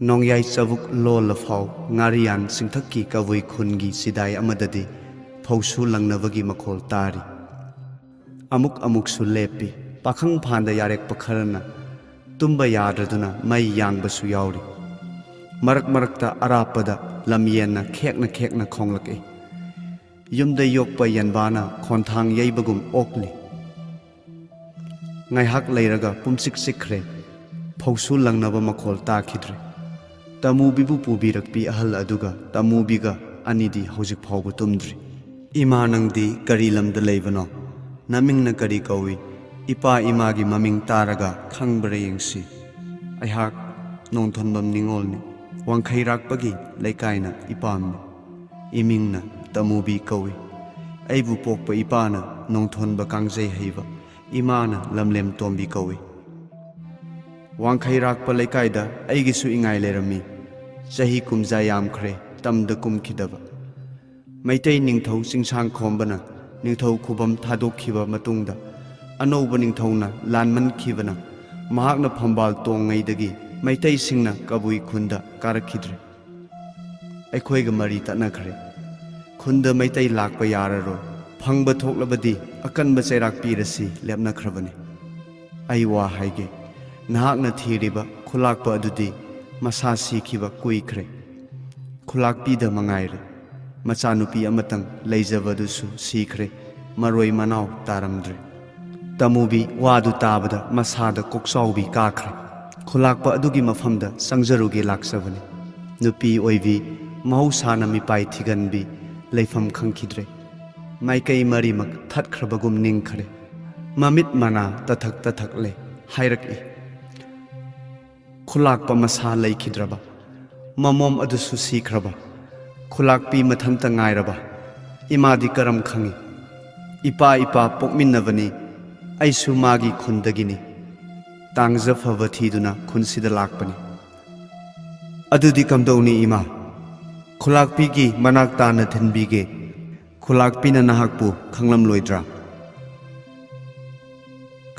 ꯅꯣꯡꯌꯥꯏ ꯆꯕꯨꯛ ꯂꯣꯜꯂꯐꯥꯎ ꯉꯥꯔꯤꯌꯥꯟ ꯆꯤꯡꯊꯛꯀꯤ ꯀꯕꯨꯏ ꯈꯨꯟꯒꯤ ꯆꯤꯗꯥꯏ ꯑꯃꯗꯗꯤ ꯐꯧꯁꯨ ꯂꯪꯅꯕꯒꯤ ꯃꯈꯣꯜ ꯇꯥꯔꯤ꯫ ꯑꯃꯨꯛ ꯑꯃꯨꯛꯁꯨ ꯂꯦꯞꯄꯤ꯫ ꯄꯥꯈꯪ ꯐꯥꯟꯗ ꯌꯥꯔꯦꯛꯄ ꯈꯔꯅ ꯇꯨꯝꯕ ꯌꯥꯗ꯭ꯔꯗꯨꯅ ꯃꯩ ꯌꯥꯡꯕꯁꯨ ꯌꯥꯎꯔꯤ꯫ ꯃꯔꯛ ꯃꯔꯛꯇ ꯑꯔꯥꯞꯄꯗ ꯂꯝꯌꯦꯟꯅ ꯈꯦꯛꯅ ꯈꯦꯛꯅ ꯈꯣꯡꯂꯛꯏ꯫ ꯌꯨꯝꯗ ꯌꯣꯛꯄ ꯌꯦꯟꯕꯥꯅ ꯈꯣꯟꯊꯥꯡ ꯌꯩꯕꯒꯨꯝ ꯑꯣꯛꯂꯤ꯫ ꯉꯥꯏꯍꯥꯛ ꯂꯩꯔꯒ ꯄꯨꯝꯆꯤꯛ ꯆꯤꯛꯈ꯭ꯔꯦ꯫ ꯐꯧꯁꯨ ꯂꯪꯅꯕ ꯃꯈꯣꯜ ꯇꯥꯈꯤꯗ꯭ꯔꯦ꯫ ꯇꯃꯨꯕꯤꯕꯨ ꯄꯨꯕꯤꯔꯛꯄꯤ ꯑꯍꯜ ꯑꯗꯨꯒ ꯇꯃꯨꯕꯤꯒ ꯑꯅꯤꯗꯤ ꯍꯧꯖꯤꯛ ꯐꯥꯎꯕ ꯇꯨꯝꯗ꯭ꯔꯤ꯫ "ꯏꯃꯥ, ꯅꯪꯗꯤ ꯀꯔꯤ ꯂꯝꯗ ꯂꯩꯕꯅꯣ? ꯅꯃꯤꯡꯅ ꯀꯔꯤ ꯀꯧꯏ? ꯏꯄꯥ ꯏꯃꯥꯒꯤ ꯃꯃꯤꯡ ꯇꯥꯔꯒ ꯈꯪꯕ꯭ꯔꯥ ꯌꯦꯡꯁꯤ꯫" "ꯑꯩꯍꯥꯛ ꯅꯣꯡꯊꯣꯟꯕꯝ ꯅꯤꯉꯣꯜꯅꯤ, ꯋꯥꯡꯈꯩꯔꯥꯛꯄꯒꯤ ꯂꯩꯀꯥꯏꯅ ꯏꯄꯥꯝꯅꯤ꯫ ꯏꯃꯤꯡꯅ ꯇꯃꯨꯕꯤ ꯀꯧꯏ꯫ ꯑꯩꯕꯨ ꯄꯣꯛꯄ ꯏꯄꯥꯅ ꯅꯣꯡꯊꯣꯟꯕ ꯀꯥꯡꯖꯩ ꯍꯩꯕ, ꯏꯃꯥꯅ ꯂꯝꯂꯦꯝ ꯇꯣꯝꯕꯤ ꯀꯧꯏ꯫ ꯋꯥꯡꯈꯩꯔꯥꯛꯄ ꯂꯩꯀꯥꯏꯗ ꯑꯩꯒꯤꯁꯨ ꯏꯉꯥꯏ ꯂꯩꯔꯝꯃꯤ꯫ ꯆꯍꯤ ꯀꯨꯝꯖꯥ ꯌꯥꯝꯈ꯭ꯔꯦ ꯇꯝꯗ ꯀꯨꯝꯈꯤꯗꯕ꯫ ꯃꯩꯇꯩ ꯅꯤꯡꯊꯧ ꯆꯤꯡꯁꯥꯡ ꯈꯣꯝꯕꯅ ꯅꯤꯡꯊꯧ ꯈꯨꯕꯝ ꯊꯥꯗꯣꯛꯈꯤꯕ ꯃꯇꯨꯡꯗ, ꯑꯅꯧꯕ ꯅꯤꯡꯊꯧꯅ ꯂꯥꯟꯃꯟꯈꯤꯕꯅ, ꯃꯍꯥꯛꯅ ꯐꯝꯕꯥꯜ ꯇꯣꯡꯉꯩꯗꯒꯤ ꯃꯩꯇꯩꯁꯤꯡꯅ ꯀꯕꯨꯏ ꯈꯨꯟꯗ ꯀꯥꯔꯛꯈꯤꯗ꯭ꯔꯦ꯫ ꯑꯩꯈꯣꯏꯒ ꯃꯔꯤ ꯇꯠꯅꯈ꯭ꯔꯦ꯫ ꯈꯨꯟꯗ ꯃꯩꯇꯩ ꯂꯥꯛꯄ ꯌꯥꯔꯔꯣꯏ꯫ ꯐꯪꯕ ꯊꯣꯛꯂꯕꯗꯤ ꯑꯀꯟꯕ ꯆꯩꯔꯥꯛ ꯄꯤꯔꯁꯤ ꯂꯦꯞꯅꯈ꯭ꯔꯕꯅꯤ꯫ ꯑꯩ ꯋꯥ ꯍꯥꯏꯒꯦ꯫ ꯅꯍꯥꯛꯅ ꯊꯤꯔꯤꯕ ꯈꯨꯂꯥꯛꯄ ꯑꯗꯨꯗꯤ ꯃꯁꯥ ꯁꯤꯈꯤꯕ ꯀꯨꯏꯈ꯭ꯔꯦ꯫ ꯈꯨꯂꯥꯛꯄꯤꯗ ꯃꯉꯥꯏꯔꯦ꯫ ꯃꯆꯥꯅꯨꯄꯤ ꯑꯃꯇꯪ ꯂꯩꯖꯕꯗꯨꯁꯨ ꯁꯤꯈ꯭ꯔꯦ꯫ ꯃꯔꯣꯏ ꯃꯅꯥꯎ ꯇꯥꯔꯝꯗ꯭ꯔꯦ꯫" ꯇꯃꯨꯕꯤ ꯋꯥꯗꯨ ꯇꯥꯕꯗ ꯃꯁꯥꯗ ꯀꯣꯛꯆꯥꯎꯕꯤ ꯀꯥꯈ꯭ꯔꯦ꯫ "ꯈꯨꯂꯥꯛꯄ ꯑꯗꯨꯒꯤ ꯃꯐꯝꯗ ꯆꯪꯖꯔꯨꯒꯦ ꯂꯥꯛꯆꯕꯅꯤ꯫ ꯅꯨꯄꯤ ꯑꯣꯏꯕꯤ, ꯃꯍꯧꯁꯥꯅ ꯃꯤꯄꯥꯏ ꯊꯤꯒꯟꯕꯤ, ꯂꯩꯐꯝ ꯈꯪꯈꯤꯗ꯭ꯔꯦ꯫ ꯃꯥꯏꯀꯩ ꯃꯔꯤꯃꯛ ꯊꯠꯈ꯭ꯔꯕꯒꯨꯝ ꯅꯤꯡꯈ꯭ꯔꯦ꯫ ꯃꯃꯤꯠ ꯃꯅꯥ ꯇꯊꯛ ꯇꯊꯛꯂꯦ ꯍꯥꯏꯔꯛꯏ꯫ ꯈꯨꯂꯥꯛꯄ ꯃꯁꯥ ꯂꯩꯈꯤꯗ꯭ꯔꯕ, ꯃꯃꯣꯝ ꯑꯗꯨꯁꯨ ꯁꯤꯈ꯭ꯔꯕ, ꯈꯨꯂꯥꯛꯄꯤ ꯃꯊꯟꯇ ꯉꯥꯏꯔꯕ, ꯏꯃꯥꯗꯤ ꯀꯔꯝ ꯈꯪꯏ? ꯏꯄꯥ ꯏꯄꯥ ꯄꯣꯛꯃꯤꯟꯅꯕꯅꯤ, ꯑꯩꯁꯨ ꯃꯥꯒꯤ ꯈꯨꯟꯗꯒꯤꯅꯤ꯫ ꯇꯥꯡꯖ ꯐꯕ ꯊꯤꯗꯨꯅ ꯈꯨꯟꯁꯤꯗ ꯂꯥꯛꯄꯅꯤ꯫" "ꯑꯗꯨꯗꯤ ꯀꯝꯗꯧꯅꯤ ꯏꯃꯥ? ꯈꯨꯂꯥꯛꯄꯤꯒꯤ ꯃꯅꯥꯛ ꯇꯥꯅ ꯊꯤꯟꯕꯤꯒꯦ꯫ ꯈꯨꯂꯥꯛꯄꯤꯅ ꯅꯍꯥꯛꯄꯨ ꯈꯪꯂꯝꯂꯣꯏꯗ꯭ꯔꯥ?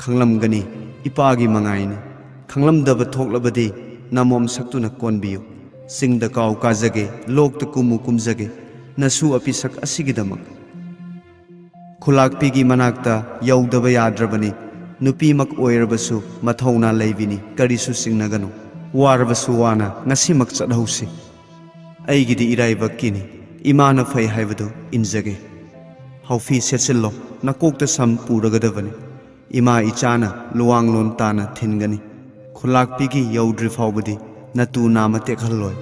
ꯈꯪꯂꯝꯒꯅꯤ, ꯏꯄꯥꯒꯤ ꯃꯉꯥꯏꯅꯤ꯫ ꯈꯪꯂꯝꯗꯕ ꯊꯣꯛꯂꯕꯗꯤ ꯅꯃꯣꯝ ꯁꯛꯇꯨꯅ ꯀꯣꯟꯕꯤꯌꯨ꯫ ꯆꯤꯡꯗ ꯀꯥꯎ ꯀꯥꯖꯒꯦ, ꯂꯣꯛꯇ ꯀꯨꯝꯃꯨ ꯀꯨꯝꯖꯒꯦ, ꯅꯁꯨ ꯑꯄꯤꯁꯛ ꯑꯁꯤꯒꯤꯗꯃꯛ꯫ ꯈꯨꯂꯥꯛꯄꯤꯒꯤ ꯃꯅꯥꯛꯇ ꯌꯧꯗꯕ ꯌꯥꯗ꯭ꯔꯕꯅꯤ꯫ ꯅꯨꯄꯤꯃꯛ ꯑꯣꯏꯔꯕꯁꯨ ꯃꯊꯧꯅꯥ ꯂꯩꯕꯤꯅꯤ, ꯀꯔꯤꯁꯨ ꯆꯤꯡꯅꯒꯅꯨ꯫ ꯋꯥꯔꯕꯁꯨ ꯋꯥꯅ ꯉꯁꯤꯃꯛ ꯆꯠꯍꯧꯁꯤ꯫ ꯑꯩꯒꯤꯗꯤ ꯏꯔꯥꯏꯕꯛꯀꯤꯅꯤ, ꯏꯃꯥꯅ ꯐꯩ ꯍꯥꯏꯕꯗꯨ ꯏꯟꯖꯒꯦ꯫ ꯍꯥꯎꯐꯤ ꯁꯦꯠꯆꯤꯜꯂꯣ, ꯅꯀꯣꯛꯇ ꯁꯝ ꯄꯨꯔꯒꯗꯕꯅꯤ꯫ ꯏꯃꯥ ꯏꯆꯥꯅ ꯂꯨꯋꯥꯡꯂꯣꯟ ꯇꯥꯅ ꯊꯤꯟꯒꯅꯤ꯫ ꯈꯨꯂꯥꯛꯄꯤꯒꯤ ꯌꯧꯗ꯭ꯔꯤ ꯐꯥꯎꯕꯗꯤ ꯅꯇꯨ ꯅꯥꯃ ꯇꯦꯛꯍꯜꯂꯣꯏ꯫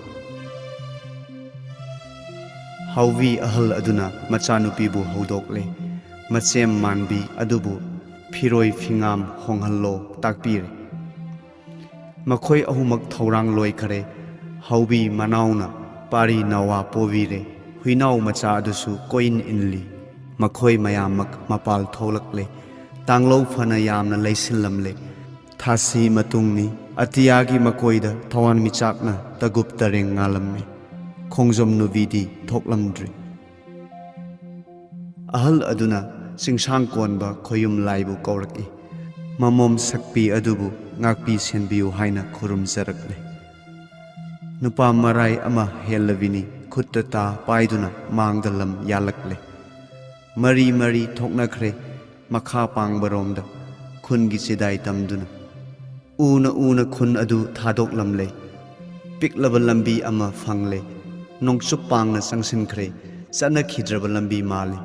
ꯍꯥꯎꯕꯤ ꯑꯍꯜ ꯑꯗꯨꯅ ꯃꯆꯥꯅꯨꯄꯤꯕꯨ ꯍꯧꯗꯣꯛꯂꯦ꯫ ꯃꯆꯦꯝ ꯃꯥꯟꯕꯤ ꯑꯗꯨꯕꯨ ꯐꯤꯔꯣꯏ ꯐꯤꯉꯥꯝ ꯍꯣꯡꯍꯜꯂꯣ ꯇꯥꯛꯄꯤꯔꯦ꯫ ꯃꯈꯣꯏ ꯑꯍꯨꯝꯃꯛ ꯊꯧꯔꯥꯡ ꯂꯣꯏꯈꯔꯦ꯫ ꯍꯥꯎꯕꯤ ꯃꯅꯥꯎꯅ ꯄꯥꯔꯤ ꯅꯋꯥ ꯄꯣꯕꯤꯔꯦ꯫ ꯍꯨꯏꯅꯥꯎ ꯃꯆꯥ ꯑꯗꯨꯁꯨ ꯀꯣꯏꯏꯟ ꯏꯟꯂꯤ꯫ ꯃꯈꯣꯏ ꯃꯌꯥꯝꯃꯛ ꯃꯄꯥꯜ ꯊꯣꯛꯂꯛꯂꯦ꯫ ꯇꯥꯡꯂꯧ ꯐꯅ ꯌꯥꯝꯅ ꯂꯩꯁꯤꯜꯂꯝꯂꯦ꯫ ꯊꯥꯁꯤ ꯃꯇꯨꯡꯅꯤ꯫ ꯑꯇꯤꯌꯥꯒꯤ ꯃꯀꯣꯏꯗ ꯊꯋꯥꯟꯃꯤꯆꯥꯛꯅ ꯇꯒꯨꯞ ꯇꯔꯦꯡ ꯉꯥꯜꯂꯝꯃꯤ꯫ ꯈꯣꯡꯖꯣꯝ ꯅꯨꯕꯤꯗꯤ ꯊꯣꯛꯂꯝꯗ꯭ꯔꯤ꯫ ꯑꯍꯜ ꯑꯗꯨꯅ ꯆꯤꯡꯁꯥꯡ ꯀꯣꯟꯕ ꯈꯣꯌꯨꯝ ꯂꯥꯏꯕꯨ ꯀꯧꯔꯛꯏ꯫ ꯃꯃꯣꯝ ꯁꯛꯄꯤ ꯑꯗꯨꯕꯨ ꯉꯥꯛꯄꯤ ꯁꯦꯟꯕꯤꯌꯨ ꯍꯥꯏꯅ ꯈꯨꯔꯨꯝꯖꯔꯛꯂꯦ꯫ ꯅꯨꯄꯥ ꯃꯔꯥꯏ ꯑꯃ ꯍꯦꯜꯂꯕꯤꯅꯤ, ꯈꯨꯠꯇ ꯇꯥ ꯄꯥꯏꯗꯨꯅ ꯃꯥꯡꯗ ꯂꯝ ꯌꯥꯜꯂꯛꯂꯦ꯫ ꯃꯔꯤ ꯃꯔꯤ ꯊꯣꯛꯅꯈ꯭ꯔꯦ ꯃꯈꯥ ꯄꯥꯡꯕꯔꯣꯝꯗ ꯈꯨꯟꯒꯤ ꯆꯤꯗꯥꯏ ꯇꯝꯗꯨꯅ꯫ ꯎꯅ ꯎꯅ ꯈꯨꯟ ꯑꯗꯨ ꯊꯥꯗꯣꯛꯂꯝꯂꯦ꯫ ꯄꯤꯛꯂꯕ ꯂꯝꯕꯤ ꯑꯃ ꯐꯪꯂꯦ꯫ ꯅꯣꯡꯆꯨꯞ ꯄꯥꯡꯅ ꯆꯪꯁꯤꯟꯈ꯭ꯔꯦ꯫ ꯆꯠꯅꯈꯤꯗ꯭ꯔꯕ ꯂꯝꯕꯤ ꯃꯥꯜꯂꯤ꯫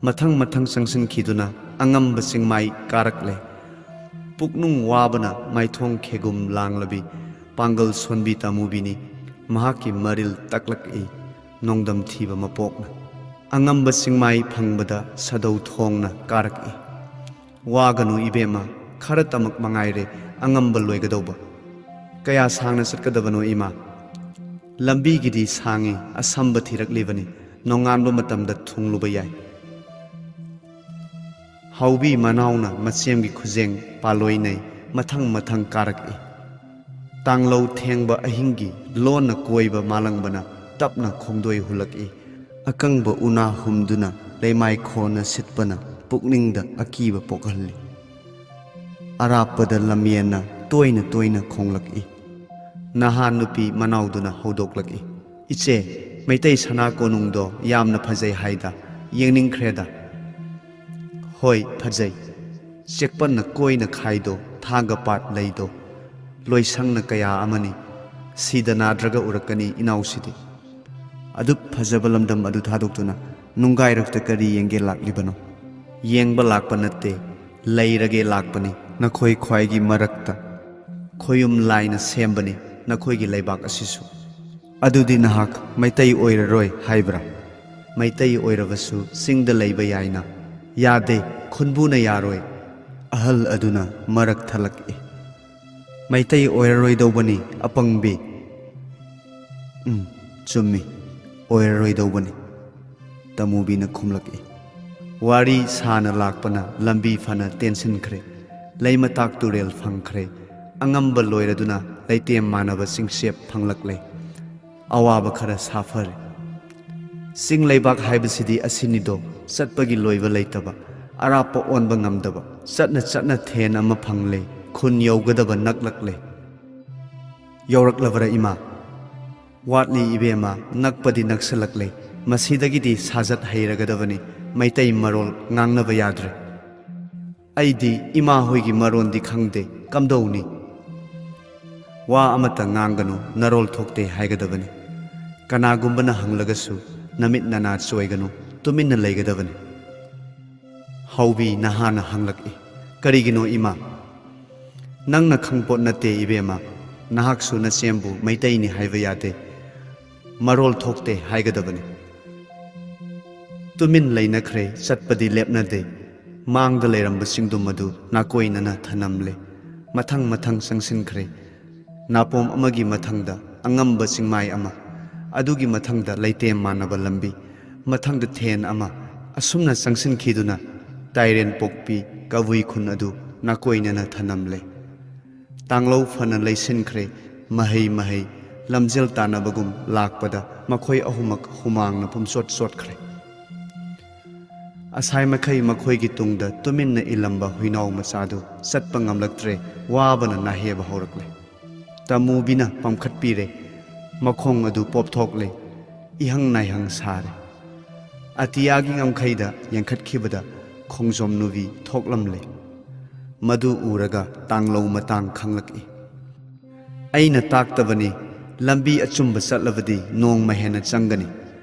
ꯃꯊꯪ ꯃꯊꯪ ꯆꯪꯁꯤꯟꯈꯤꯗꯨꯅ ꯑꯉꯝꯕ ꯆꯤꯡꯃꯥꯏ ꯀꯥꯔꯛꯂꯦ꯫ ꯄꯨꯛꯅꯨꯡ ꯋꯥꯕꯅ ꯃꯥꯏꯊꯣꯡ ꯈꯦꯒꯨꯝ ꯂꯥꯡꯂꯕꯤ ꯄꯥꯡꯒꯜ ꯁꯣꯟꯕꯤ ꯇꯥꯃꯨꯕꯤꯅꯤ꯫ ꯃꯍꯥꯛꯀꯤ ꯃꯔꯤꯜ ꯇꯛꯂꯛꯏ ꯅꯣꯡꯗꯝ ꯊꯤꯕ ꯃꯄꯣꯛꯅ꯫ ꯑꯉꯝꯕ ꯆꯤꯡꯃꯥꯏ ꯐꯪꯕꯗ ꯁꯥꯗꯧ ꯊꯣꯡꯅ ꯀꯥꯔꯛꯏ꯫ ꯋꯥꯒꯅꯨ ꯏꯕꯦꯝꯃ, ꯈꯔꯇꯃꯛ ꯃꯉꯥꯏꯔꯦ ꯑꯉꯝꯕ ꯂꯣꯏꯒꯗꯧꯕ꯫ ꯀꯌꯥ ꯁꯥꯡꯅ ꯆꯠꯀꯗꯕꯅꯣ ꯏꯃꯥ? ꯂꯝꯕꯤꯒꯤꯗꯤ ꯁꯥꯡꯉꯤ, ꯑꯁꯝꯕ ꯊꯤꯔꯛꯂꯤꯕꯅꯤ, ꯅꯣꯡꯉꯥꯟꯕ ꯃꯇꯝꯗ ꯊꯨꯡꯂꯨꯕ ꯌꯥꯏ꯫ ꯍꯥꯎꯕꯤ ꯃꯅꯥꯎꯅ ꯃꯆꯦꯝꯒꯤ ꯈꯨꯖꯦꯡ ꯄꯥꯂꯣꯏꯅꯩ ꯃꯊꯪ ꯃꯊꯪ ꯀꯥꯔꯛꯏ꯫ ꯇꯥꯡꯂꯧ ꯊꯦꯡꯕ ꯑꯍꯤꯡꯒꯤ ꯂꯣꯟꯅ ꯀꯣꯏꯕ ꯃꯥꯂꯪꯕꯅ ꯇꯞꯅ ꯈꯣꯡꯗꯣꯏ ꯍꯨꯜꯂꯛꯏ꯫ ꯑꯀꯪꯕ ꯎꯅꯥ ꯍꯨꯝꯗꯨꯅ ꯂꯩꯃꯥꯏ ꯈꯣꯟꯅ ꯁꯤꯠꯄꯅ ꯄꯨꯛꯅꯤꯡꯗ ꯑꯀꯤꯕ ꯄꯣꯛꯍꯜꯂꯤ꯫ ꯑꯔꯥꯞꯄꯗ ꯂꯝꯌꯦꯟꯅ ꯇꯣꯏꯅ ꯇꯣꯏꯅ ꯈꯣꯡꯂꯛꯏ꯫ ꯅꯍꯥ ꯅꯨꯄꯤ ꯃꯅꯥꯎꯗꯨꯅ ꯍꯧꯗꯣꯛꯂꯛꯏ, "ꯏꯆꯦ, ꯃꯩꯇꯩ ꯁꯅꯥ ꯀꯣꯅꯨꯡꯗꯣ ꯌꯥꯝꯅ ꯐꯖꯩ ꯍꯥꯏꯗ, ꯌꯦꯡꯅꯤꯡꯈ꯭ꯔꯦꯗ"꯫ "ꯍꯣꯏ, ꯐꯖꯩ꯫ ꯆꯦꯛꯄꯟꯅ ꯀꯣꯏꯅ ꯈꯥꯏꯗꯣ, ꯊꯥꯡꯒ ꯄꯥꯠ ꯂꯩꯗꯣ, ꯂꯣꯏꯁꯪꯅ ꯀꯌꯥ ꯑꯃꯅꯤ꯫ ꯁꯤꯗ ꯅꯥꯗ꯭ꯔꯒ ꯎꯔꯛꯀꯅꯤ ꯏꯅꯥꯎꯁꯤꯗꯤ"꯫ ꯑꯗꯨꯛ ꯐꯖꯕ ꯂꯝꯗꯝ ꯑꯗꯨ ꯊꯥꯗꯣꯛꯇꯨꯅ ꯅꯨꯡꯒꯥꯏꯔꯛꯇ ꯀꯔꯤ ꯌꯦꯡꯒꯦ ꯂꯥꯛꯂꯤꯕꯅꯣ? "ꯌꯦꯡꯕ ꯂꯥꯛꯄ ꯅꯠꯇꯦ, ꯂꯩꯔꯒꯦ ꯂꯥꯛꯄꯅꯤ꯫ ꯅꯈꯣꯏ ꯈ꯭ꯋꯥꯏꯒꯤ ꯃꯔꯛꯇ ꯈꯣꯌꯨꯝ ꯂꯥꯏꯅ ꯁꯦꯝꯕꯅꯤ ꯅꯈꯣꯏꯒꯤ ꯂꯩꯕꯥꯛ ꯑꯁꯤꯁꯨ"꯫ "ꯑꯗꯨꯗꯤ ꯅꯍꯥꯛ ꯃꯩꯇꯩ ꯑꯣꯏꯔꯔꯣꯏ ꯍꯥꯏꯕ꯭ꯔꯥ? ꯃꯩꯇꯩ ꯑꯣꯏꯔꯕꯁꯨ ꯆꯤꯡꯗ ꯂꯩꯕ ꯌꯥꯏꯅ"꯫ "ꯌꯥꯗꯦ, ꯈꯨꯟꯕꯨꯅ ꯌꯥꯔꯣꯏ"꯫ ꯑꯍꯜ ꯑꯗꯨꯅ ꯃꯔꯛ ꯊꯠꯂꯛꯏ꯫ "ꯃꯩꯇꯩ ꯑꯣꯏꯔꯔꯣꯏꯗꯧꯕꯅꯤ, ꯑꯄꯪꯕꯤ"꯫ "ꯎꯝ, ꯆꯨꯝꯃꯤ, ꯑꯣꯏꯔꯔꯣꯏꯗꯧꯕꯅꯤ", ꯇꯃꯨꯕꯤꯅ ꯈꯨꯝꯂꯛꯏ꯫ ꯋꯥꯔꯤ ꯁꯥꯅ ꯂꯥꯛꯄꯅ ꯂꯝꯕꯤ ꯐꯅ ꯇꯦꯟꯁꯤꯟꯈ꯭ꯔꯦ꯫ ꯂꯩꯃꯇꯥꯛ ꯇꯨꯔꯦꯜ ꯐꯪꯈ꯭ꯔꯦ꯫ ꯑꯉꯝꯕ ꯂꯣꯏꯔꯗꯨꯅ ꯂꯩꯇꯦꯝ ꯃꯥꯟꯅꯕ ꯆꯤꯡꯆꯦꯞ ꯐꯪꯂꯛꯂꯦ꯫ ꯑꯋꯥꯕ ꯈꯔ ꯁꯥꯐꯔꯦ꯫ ꯆꯤꯡ ꯂꯩꯕꯥꯛ ꯍꯥꯏꯕꯁꯤꯗꯤ ꯑꯁꯤꯅꯤꯗꯣ, ꯆꯠꯄꯒꯤ ꯂꯣꯏꯕ ꯂꯩꯇꯕ, ꯑꯔꯥꯞꯄ ꯑꯣꯟꯕ ꯉꯝꯗꯕ꯫ ꯆꯠꯅ ꯆꯠꯅ ꯊꯦꯟ ꯑꯃ ꯐꯪꯂꯦ, ꯈꯨꯟ ꯌꯧꯒꯗꯕ ꯅꯛꯂꯛꯂꯦ꯫ "ꯌꯧꯔꯛꯂꯕꯔꯥ ꯏꯃꯥ?" "ꯋꯥꯠꯂꯤ ꯏꯕꯦꯝꯃ, ꯅꯛꯄꯗꯤ ꯅꯛꯁꯜꯂꯛꯂꯦ꯫ ꯃꯁꯤꯗꯒꯤꯗꯤ ꯁꯥꯖꯠ ꯍꯩꯔꯒꯗꯕꯅꯤ, ꯃꯩꯇꯩ ꯃꯔꯣꯜ ꯉꯥꯡꯅꯕ ꯌꯥꯗ꯭ꯔꯦ"꯫ "ꯑꯩꯗꯤ ꯏꯃꯥ ꯍꯣꯏꯒꯤ ꯃꯔꯣꯟꯗꯤ ꯈꯪꯗꯦ, ꯀꯝꯗꯧꯅꯤ?" "ꯋꯥ ꯑꯃꯠꯇ ꯉꯥꯡꯒꯅꯨ, ꯅꯔꯣꯜ ꯊꯣꯛꯇꯦ ꯍꯥꯏꯒꯗꯕꯅꯤ꯫ ꯀꯅꯥꯒꯨꯝꯕꯅ ꯍꯪꯂꯒꯁꯨ ꯅꯃꯤꯠ ꯅꯅꯥ ꯆꯣꯏꯒꯅꯨ, ꯇꯨꯃꯤꯟꯅ ꯂꯩꯒꯗꯕꯅꯤ"꯫ ꯍꯥꯎꯕꯤ ꯅꯍꯥꯅ ꯍꯪꯂꯛꯏ, "ꯀꯔꯤꯒꯤꯅꯣ ꯏꯃꯥ?" "ꯅꯪꯅ ꯈꯪꯄꯣꯠ ꯅꯠꯇꯦ ꯏꯕꯦꯝꯃ, ꯅꯍꯥꯛꯁꯨ ꯅꯆꯦꯝꯕꯨ ꯃꯩꯇꯩꯅꯤ ꯍꯥꯏꯕ ꯌꯥꯗꯦ꯫ ꯃꯔꯣꯜ ꯊꯣꯛꯇꯦ ꯍꯥꯏꯒꯗꯕꯅꯤ"꯫ ꯇꯨꯃꯤꯟ ꯂꯩꯅꯈ꯭ꯔꯦ, ꯆꯠꯄꯗꯤ ꯂꯦꯞꯅꯗꯦ꯫ ꯃꯥꯡꯗ ꯂꯩꯔꯝꯕ ꯆꯤꯡꯗꯨꯝ ꯑꯗꯨ ꯅꯥꯀꯣꯏꯅꯅ ꯊꯅꯝꯂꯦ꯫ ꯃꯊꯪ ꯃꯊꯪ ꯆꯪꯁꯤꯟꯈ꯭ꯔꯦ꯫ ꯅꯥꯄꯣꯝ ꯑꯃꯒꯤ ꯃꯊꯪꯗ ꯑꯉꯝꯕ ꯆꯤꯡꯃꯥꯏ ꯑꯃ, ꯑꯗꯨꯒꯤ ꯃꯊꯪꯗ ꯂꯩꯇꯦꯝ ꯃꯥꯟꯅꯕ ꯂꯝꯕꯤ, ꯃꯊꯪꯗ ꯊꯦꯟ ꯑꯃ, ꯑꯁꯨꯝꯅ ꯆꯪꯁꯤꯟꯈꯤꯗꯨꯅ ꯇꯥꯏꯔꯦꯟ ꯄꯣꯛꯄꯤ ꯀꯕꯨꯏ ꯈꯨꯟ ꯑꯗꯨ ꯅꯥꯀꯣꯏꯅꯅ ꯊꯅꯝꯂꯦ꯫ ꯇꯥꯡꯂꯧ ꯐꯅ ꯂꯩꯁꯤꯟꯈ꯭ꯔꯦ, ꯃꯍꯩ ꯃꯍꯩ, ꯂꯝꯖꯦꯜ ꯇꯥꯟꯅꯕꯒꯨꯝ ꯂꯥꯛꯄꯗ ꯃꯈꯣꯏ ꯑꯍꯨꯝꯃꯛ ꯍꯨꯃꯥꯡꯅ ꯄꯨꯝꯆꯣꯠ ꯆꯣꯠꯈ꯭ꯔꯦ꯫ ꯑꯁꯥꯏ ꯃꯈꯩ ꯃꯈꯣꯏꯒꯤ ꯇꯨꯡꯗ ꯇꯨꯃꯤꯟꯅ ꯏꯜꯂꯝꯕ ꯍꯨꯏꯅꯥꯎ ꯃꯆꯥꯗꯨ ꯆꯠꯄ ꯉꯝꯂꯛꯇ꯭ꯔꯦ, ꯋꯥꯕꯅ ꯅꯥꯍꯦꯕ ꯍꯧꯔꯛꯂꯦ꯫ ꯇꯃꯨꯕꯤꯅ ꯄꯝꯈꯠꯄꯤꯔꯦ, ꯃꯈꯣꯡ ꯑꯗꯨ ꯄꯣꯞꯊꯣꯛꯂꯦ, ꯏꯍꯪ ꯅꯥꯏꯍꯪ ꯁꯥꯔꯦ꯫ ꯑꯇꯤꯌꯥꯒꯤ ꯉꯝꯈꯩꯗ ꯌꯦꯡꯈꯠꯈꯤꯕꯗ ꯈꯣꯡꯖꯣꯝ ꯅꯨꯕꯤ ꯊꯣꯛꯂꯝꯂꯦ꯫ ꯃꯗꯨ ꯎꯔꯒ ꯇꯥꯡꯂꯧ ꯃꯇꯥꯡ ꯈꯪꯂꯛꯏ꯫ ꯑꯩꯅ ꯇꯥꯛꯇꯕꯅꯤ, ꯂꯝꯕꯤ ꯑꯆꯨꯝꯕ ꯆꯠꯂꯕꯗꯤ ꯅꯣꯡꯃ ꯍꯦꯟꯅ ꯆꯪꯒꯅꯤ꯫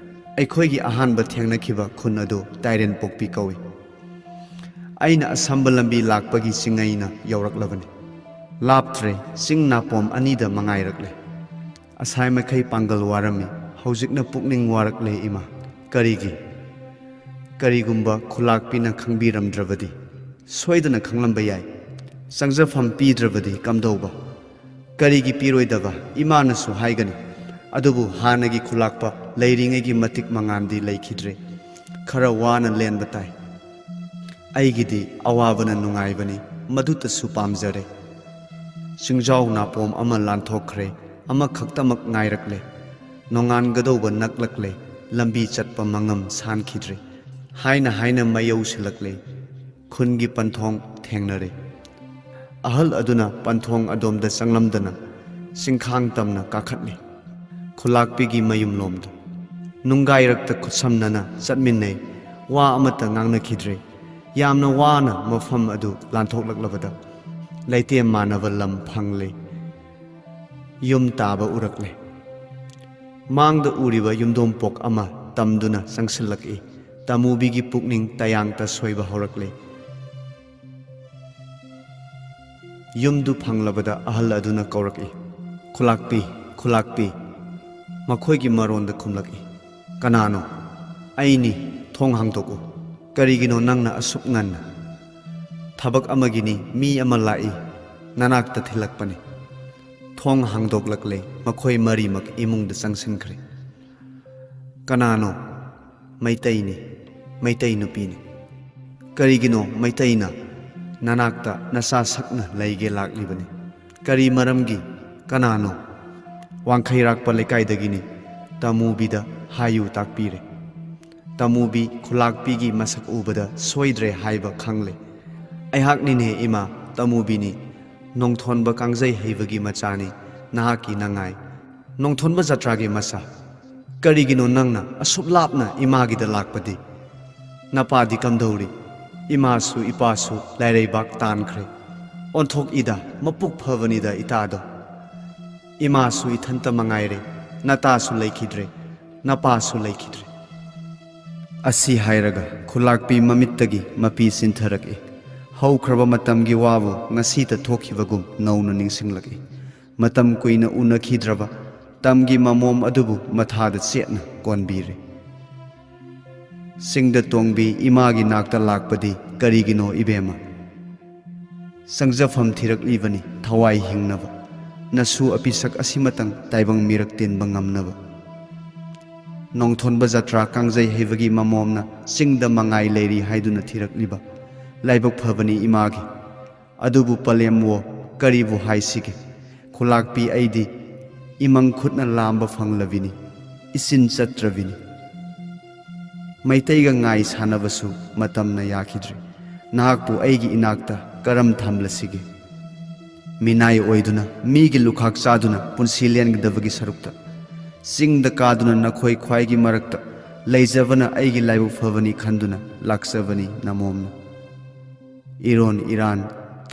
ꯑꯩꯈꯣꯏꯒꯤ ꯑꯍꯥꯟꯕ ꯊꯦꯡꯅꯈꯤꯕ ꯈꯨꯟ ꯑꯗꯨ ꯇꯥꯏꯔꯦꯟ ꯄꯣꯛꯄꯤ ꯀꯧꯏ꯫ ꯑꯩꯅ ꯑꯁꯝꯕ ꯂꯝꯕꯤ ꯂꯥꯛꯄꯒꯤ ꯆꯤꯡꯉꯩꯅ ꯌꯧꯔꯛꯂꯕꯅꯤ꯫ ꯂꯥꯞꯇ꯭ꯔꯦ, ꯆꯤꯡ ꯅꯥꯄꯣꯝ ꯑꯅꯤꯗ ꯃꯉꯥꯏꯔꯛꯂꯦ꯫ ꯑꯁꯥꯏ ꯃꯈꯩ ꯄꯥꯡꯒꯜ ꯋꯥꯔꯝꯃꯤ, ꯍꯧꯖꯤꯛꯅ ꯄꯨꯛꯅꯤꯡ ꯋꯥꯔꯛꯂꯦ ꯏꯃꯥ꯫ ꯀꯔꯤꯒꯤ? ꯀꯔꯤꯒꯨꯝꯕ ꯈꯨꯂꯥꯛꯄꯤꯅ ꯈꯪꯕꯤꯔꯝꯗ꯭ꯔꯕꯗꯤ? ꯁꯣꯏꯗꯅ ꯈꯪꯂꯝꯕ ꯌꯥꯏ꯫ ꯆꯪꯖꯐꯝ ꯄꯤꯗ꯭ꯔꯕꯗꯤ ꯀꯝꯗꯧꯕ? ꯀꯔꯤꯒꯤ ꯄꯤꯔꯣꯏꯗꯕ? ꯏꯃꯥꯅꯁꯨ ꯍꯥꯏꯒꯅꯤ꯫ ꯑꯗꯨꯕꯨ ꯍꯥꯟꯅꯒꯤ ꯈꯨꯂꯥꯛꯄ ꯂꯩꯔꯤꯉꯩꯒꯤ ꯃꯇꯤꯛ ꯃꯉꯥꯟꯗꯤ ꯂꯩꯈꯤꯗ꯭ꯔꯦ꯫ ꯈꯔ ꯋꯥꯅ ꯂꯦꯟꯕ ꯇꯥꯏ꯫ ꯑꯩꯒꯤꯗꯤ ꯑꯋꯥꯕꯅ ꯅꯨꯡꯉꯥꯏꯕꯅꯤ, ꯃꯗꯨꯇꯁꯨ ꯄꯥꯝꯖꯔꯦ꯫ ꯆꯤꯡꯖꯥꯎ ꯅꯥꯄꯣꯝ ꯑꯃ ꯂꯥꯟꯊꯣꯛꯈ꯭ꯔꯦ, ꯑꯃꯈꯛꯇꯃꯛ ꯉꯥꯏꯔꯛꯂꯦ꯫ ꯅꯣꯡꯉꯥꯟꯒꯗꯧꯕ ꯅꯛꯂꯛꯂꯦ, ꯂꯝꯕꯤ ꯆꯠꯄ ꯃꯉꯝ ꯁꯥꯟꯈꯤꯗ꯭ꯔꯦ꯫ ꯍꯥꯏꯅ ꯍꯥꯏꯅ ꯃꯩ ꯌꯧꯁꯤꯜꯂꯛꯂꯦ꯫ ꯈꯨꯟꯒꯤ ꯄꯟꯊꯣꯡ ꯊꯦꯡꯅꯔꯦ꯫ ꯑꯍꯜ ꯑꯗꯨꯅ ꯄꯟꯊꯣꯡ ꯑꯗꯣꯝꯗ ꯆꯪꯂꯝꯗꯅ ꯆꯤꯡꯈꯥꯡ ꯇꯝꯅ ꯀꯥꯈꯠꯂꯤ꯫ ꯈꯨꯂꯥꯛꯄꯤꯒꯤ ꯃꯌꯨꯝꯂꯣꯝꯗ ꯅꯨꯡꯒꯥꯏꯔꯛꯇ ꯈꯨꯠꯁꯝꯅꯅ ꯆꯠꯃꯤꯟꯅꯩ꯫ ꯋꯥ ꯑꯃꯠꯇ ꯉꯥꯡꯅꯈꯤꯗ꯭ꯔꯦ꯫ ꯌꯥꯝꯅ ꯋꯥꯅ ꯃꯐꯝ ꯑꯗꯨ ꯂꯥꯟꯊꯣꯛꯂꯛꯂꯕꯗ ꯂꯩꯇꯦꯝ ꯃꯥꯟꯅꯕ ꯂꯝ ꯐꯪꯂꯦ꯫ ꯌꯨꯝ ꯇꯥꯕ ꯎꯔꯛꯂꯦ꯫ ꯃꯥꯡꯗ ꯎꯔꯤꯕ ꯌꯨꯝꯗꯣꯡꯄꯣꯛ ꯑꯃ ꯇꯝꯗꯨꯅ ꯆꯪꯁꯤꯜꯂꯛꯏ꯫ ꯇꯃꯨꯕꯤꯒꯤ ꯄꯨꯛꯅꯤꯡ ꯇꯌꯥꯡꯇ ꯁꯣꯏꯕ ꯍꯧꯔꯛꯂꯦ꯫ ꯌꯨꯝꯗꯨ ꯐꯪꯂꯕꯗ ꯑꯍꯜ ꯑꯗꯨꯅ ꯀꯧꯔꯛꯏ, "ꯈꯨꯂꯥꯛꯄꯤ, ꯈꯨꯂꯥꯛꯄꯤ!" ꯃꯈꯣꯏꯒꯤ ꯃꯔꯣꯟꯗ ꯈꯨꯝꯂꯛꯏ, "ꯀꯅꯥꯅꯣ?" "ꯑꯩꯅꯤ, ꯊꯣꯡ ꯍꯥꯡꯗꯣꯛꯎ꯫ ꯀꯔꯤꯒꯤꯅꯣ ꯅꯪꯅ ꯑꯁꯨꯛ ꯉꯟꯅ?" "ꯊꯕꯛ ꯑꯃꯒꯤꯅꯤ, ꯃꯤ ꯑꯃ ꯂꯥꯛꯏ, ꯅꯅꯥꯛꯇ ꯊꯤꯜꯂꯛꯄꯅꯤ꯫" ꯊꯣꯡ ꯍꯥꯡꯗꯣꯛꯂꯛꯂꯦ, ꯃꯈꯣꯏ ꯃꯔꯤꯃꯛ ꯏꯃꯨꯡꯗ ꯆꯪꯁꯤꯟꯈ꯭ꯔꯦ꯫ "ꯀꯅꯥꯅꯣ?" "ꯃꯩꯇꯩꯅꯤ, ꯃꯩꯇꯩ ꯅꯨꯄꯤꯅꯤ꯫" "ꯀꯔꯤꯒꯤꯅꯣ ꯃꯩꯇꯩꯅ ꯅꯅꯥꯛꯇ ꯅꯆꯥ ꯁꯛꯅ ꯂꯩꯒꯦ ꯂꯥꯛꯂꯤꯕꯅꯤ? ꯀꯔꯤ ꯃꯔꯝꯒꯤ? ꯀꯅꯥꯅꯣ?" ꯋꯥꯡꯈꯩꯔꯥꯛꯄ ꯂꯩꯀꯥꯏꯗꯒꯤꯅꯤ꯫ ꯇꯃꯨꯕꯤꯗ ꯍꯥꯏꯌꯨ ꯇꯥꯛꯄꯤꯔꯦ꯫ ꯇꯃꯨꯕꯤ ꯈꯨꯂꯥꯛꯄꯤꯒꯤ ꯃꯁꯛ ꯎꯕꯗ ꯁꯣꯏꯗ꯭ꯔꯦ ꯍꯥꯏꯕ ꯈꯪꯂꯦ꯫ "ꯑꯩꯍꯥꯛꯅꯤꯅꯦ ꯏꯃꯥ, ꯇꯃꯨꯕꯤꯅꯤ꯫ ꯅꯣꯡꯊꯣꯟꯕ ꯀꯥꯡꯖꯩ ꯍꯩꯕꯒꯤ ꯃꯆꯥꯅꯤ, ꯅꯍꯥꯛꯀꯤ ꯅꯉꯥꯏ꯫ ꯅꯣꯡꯊꯣꯟꯕ ꯖꯇ꯭ꯔꯥꯒꯤ ꯃꯆꯥ꯫ ꯀꯔꯤꯒꯤꯅꯣ ꯅꯪꯅ ꯑꯁꯨꯛ ꯂꯥꯞꯅ ꯏꯃꯥꯒꯤꯗ ꯂꯥꯛꯄꯗꯤ? ꯅꯄꯥꯗꯤ ꯀꯝꯗꯧꯔꯤ? ꯏꯃꯥꯁꯨ ꯏꯄꯥꯁꯨ ꯂꯥꯏꯔꯩꯕꯥꯛ ꯇꯥꯟꯈ꯭ꯔꯦ꯫ ꯑꯣꯟꯊꯣꯛꯏꯗ, ꯃꯄꯨꯛ ꯐꯕꯅꯤꯗ ꯏꯇꯥꯗꯣ꯫ ꯏꯃꯥꯁꯨ ꯏꯊꯟꯇ ꯃꯉꯥꯏꯔꯦ, ꯅꯇꯥꯁꯨ ꯂꯩꯈꯤꯗ꯭ꯔꯦ, ꯅꯄꯥꯁꯨ ꯂꯩꯈꯤꯗ꯭ꯔꯦ꯫" ꯑꯁꯤ ꯍꯥꯏꯔꯒ ꯈꯨꯂꯥꯛꯄꯤ ꯃꯃꯤꯠꯇꯒꯤ ꯃꯄꯤ ꯆꯤꯟꯊꯔꯛꯏ꯫ ꯍꯧꯈ꯭ꯔꯕ ꯃꯇꯝꯒꯤ ꯋꯥꯕꯨ ꯉꯁꯤꯇ ꯊꯣꯛꯈꯤꯕꯒꯨꯝ ꯅꯧꯅ ꯅꯤꯡꯁꯤꯡꯂꯛꯏ꯫ ꯃꯇꯝ ꯀꯨꯏꯅ ꯎꯅꯈꯤꯗ꯭ꯔꯕ ꯇꯝꯒꯤ ꯃꯃꯣꯝ ꯑꯗꯨꯕꯨ ꯃꯊꯥꯗ ꯆꯦꯠꯅ ꯀꯣꯟꯕꯤꯔꯦ꯫ ꯆꯤꯡꯗ ꯇꯣꯡꯕꯤ ꯏꯃꯥꯒꯤ ꯅꯥꯛꯇ ꯂꯥꯛꯄꯗꯤ ꯀꯔꯤꯒꯤꯅꯣ ꯏꯕꯦꯝꯃ? ꯆꯪꯖꯐꯝ ꯊꯤꯔꯛꯂꯤꯕꯅꯤ ꯊꯋꯥꯏ ꯍꯤꯡꯅꯕ꯫ ꯅꯁꯨ ꯑꯄꯤꯁꯛ ꯑꯁꯤꯃꯇꯪ ꯇꯥꯏꯕꯪ ꯃꯤꯔꯛ ꯇꯤꯟꯕ ꯉꯝꯅꯕ꯫ ꯅꯣꯡꯊꯣꯟꯕ ꯖꯇ꯭ꯔꯥ ꯀꯥꯡꯖꯩ ꯍꯩꯕꯒꯤ ꯃꯃꯣꯝꯅ ꯆꯤꯡꯗ ꯃꯉꯥꯏ ꯂꯩꯔꯤ ꯍꯥꯏꯗꯨꯅ ꯊꯤꯔꯛꯂꯤꯕ꯫ ꯂꯥꯏꯕꯛ ꯐꯕꯅꯤ ꯏꯃꯥꯒꯤ꯫ ꯑꯗꯨꯕꯨ ꯄꯂꯦꯝꯋꯣ, ꯀꯔꯤꯕꯨ ꯍꯥꯏꯁꯤꯒꯦ? ꯈꯨꯂꯥꯛꯄꯤ ꯑꯩꯗꯤ ꯏꯃꯪ ꯈꯨꯠꯅ ꯂꯥꯝꯕ ꯐꯪꯂꯕꯤꯅꯤ, ꯏꯆꯤꯟ ꯆꯠꯇ꯭ꯔꯕꯤꯅꯤ꯫ ꯃꯩꯇꯩꯒ ꯉꯥꯏ ꯁꯥꯟꯅꯕꯁꯨ ꯃꯇꯝꯅ ꯌꯥꯈꯤꯗ꯭ꯔꯦ꯫ ꯅꯍꯥꯛꯄꯨ ꯑꯩꯒꯤ ꯏꯅꯥꯛꯇ ꯀꯔꯝ ꯊꯝꯂꯁꯤꯒꯦ? ꯃꯤꯅꯥꯏ ꯑꯣꯏꯗꯨꯅ, ꯃꯤꯒꯤ ꯂꯨꯈꯥꯛ ꯆꯥꯗꯨꯅ ꯄꯨꯟꯁꯤ ꯂꯦꯟꯒꯗꯕꯒꯤ ꯁꯔꯨꯛꯇ, ꯆꯤꯡꯗ ꯀꯥꯗꯨꯅ ꯅꯈꯣꯏ ꯈ꯭ꯋꯥꯏꯒꯤ ꯃꯔꯛꯇ ꯂꯩꯖꯕꯅ ꯑꯩꯒꯤ ꯂꯥꯏꯕꯛ ꯐꯕꯅꯤ ꯈꯟꯗꯨꯅ ꯂꯥꯛꯆꯕꯅꯤ ꯅꯃꯣꯝꯅ꯫ ꯏꯔꯣꯟ ꯏꯔꯥꯟ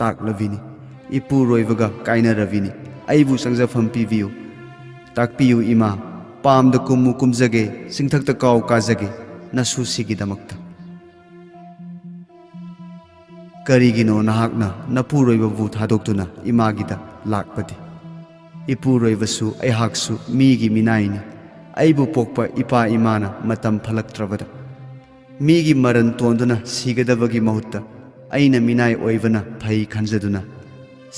ꯇꯥꯛꯂꯕꯤꯅꯤ, ꯏꯄꯨꯔꯣꯏꯕꯒ ꯀꯥꯏꯅꯔꯕꯤꯅꯤ꯫ ꯑꯩꯕꯨ ꯆꯪꯖꯐꯝ ꯄꯤꯕꯤꯌꯨ, ꯇꯥꯛꯄꯤꯌꯨ ꯏꯃꯥ꯫ ꯄꯥꯝꯗ ꯀꯨꯝꯃꯨ ꯀꯨꯝꯖꯒꯦ, ꯆꯤꯡꯊꯛꯇ ꯀꯥꯎ ꯀꯥꯖꯒꯦ, ꯅꯁꯨꯁꯤꯒꯤꯗꯃꯛꯇ꯫ ꯀꯔꯤꯒꯤꯅꯣ ꯅꯍꯥꯛꯅ ꯅꯄꯨꯔꯣꯏꯕꯕꯨ ꯊꯥꯗꯣꯛꯇꯨꯅ ꯏꯃꯥꯒꯤꯗ ꯂꯥꯛꯄꯗꯤ? ꯏꯄꯨꯔꯣꯏꯕꯁꯨ ꯑꯩꯍꯥꯛꯁꯨ ꯃꯤꯒꯤ ꯃꯤꯅꯥꯏꯅꯤ꯫ ꯑꯩꯕꯨ ꯄꯣꯛꯄ ꯏꯄꯥ ꯏꯃꯥꯅ ꯃꯇꯝ ꯐꯠꯂꯛꯇ꯭ꯔꯕꯗ ꯃꯤꯒꯤ ꯃꯔꯟ ꯇꯣꯟꯗꯨꯅ ꯁꯤꯒꯗꯕꯒꯤ ꯃꯍꯨꯠꯇ ꯑꯩꯅ ꯃꯤꯅꯥꯏ ꯑꯣꯏꯕꯅ ꯐꯩ ꯈꯟꯖꯗꯨꯅ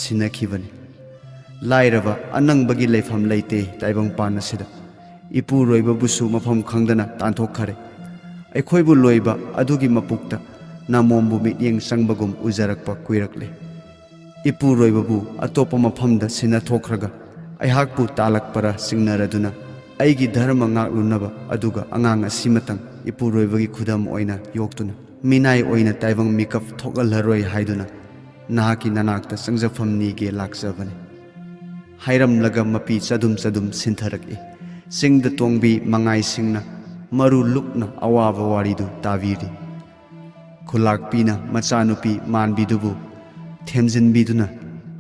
ꯁꯤꯟꯅꯈꯤꯕꯅꯤ꯫ ꯂꯥꯏꯔꯕ ꯑꯅꯪꯕꯒꯤ ꯂꯩꯐꯝ ꯂꯩꯇꯦ ꯇꯥꯏꯕꯪꯄꯥꯟ ꯑꯁꯤꯗ꯫ ꯏꯄꯨꯔꯣꯏꯕꯕꯨꯁꯨ ꯃꯐꯝ ꯈꯪꯗꯅ ꯇꯥꯟꯊꯣꯛꯈꯔꯦ꯫ ꯑꯩꯈꯣꯏꯕꯨ ꯂꯣꯏꯕ ꯑꯗꯨꯒꯤ ꯃꯄꯨꯛꯇ ꯅꯃꯣꯝꯕꯨ ꯃꯤꯠꯌꯦꯡ ꯆꯪꯕꯒꯨꯝ ꯎꯖꯔꯛꯄ ꯀꯨꯏꯔꯛꯂꯦ꯫ ꯏꯄꯨꯔꯣꯏꯕꯕꯨ ꯑꯇꯣꯞꯄ ꯃꯐꯝꯗ ꯁꯤꯟꯅꯊꯣꯛꯈ꯭ꯔꯒ ꯑꯩꯍꯥꯛꯄꯨ ꯇꯥꯜꯂꯛꯄꯔ ꯆꯤꯡꯅꯔꯗꯨꯅ, ꯑꯩꯒꯤ ꯙꯔꯃ ꯉꯥꯛꯂꯨꯅꯕ, ꯑꯗꯨꯒ ꯑꯉꯥꯡ ꯑꯁꯤꯃꯇꯪ ꯏꯄꯨꯔꯣꯏꯕꯒꯤ ꯈꯨꯗꯝ ꯑꯣꯏꯅ ꯌꯣꯛꯇꯨꯅ, ꯃꯤꯅꯥꯏ ꯑꯣꯏꯅ ꯇꯥꯏꯕꯪ ꯃꯤꯀꯞ ꯊꯣꯛꯍꯜꯂꯔꯣꯏ ꯍꯥꯏꯗꯨꯅ ꯅꯍꯥꯛꯀꯤ ꯅꯅꯥꯛꯇ ꯆꯪꯖꯐꯝ ꯅꯤꯒꯦ ꯂꯥꯛꯆꯕꯅꯤ꯫ ꯍꯥꯏꯔꯝꯂꯒ ꯃꯄꯤ ꯆꯗꯨꯝ ꯆꯗꯨꯝ ꯁꯤꯟꯊꯔꯛꯏ꯫ ꯆꯤꯡꯗ ꯇꯣꯡꯕꯤ ꯃꯉꯥꯏꯁꯤꯡꯅ ꯃꯔꯨ ꯂꯨꯛꯅ ꯑꯋꯥꯕ ꯋꯥꯔꯤꯗꯨ ꯇꯥꯕꯤꯔꯤ꯫ ꯈꯨꯂꯥꯛꯄꯤꯅ ꯃꯆꯥꯅꯨꯄꯤ ꯃꯥꯟꯕꯤꯗꯨꯕꯨ ꯊꯦꯝꯖꯤꯟꯕꯤꯗꯨꯅ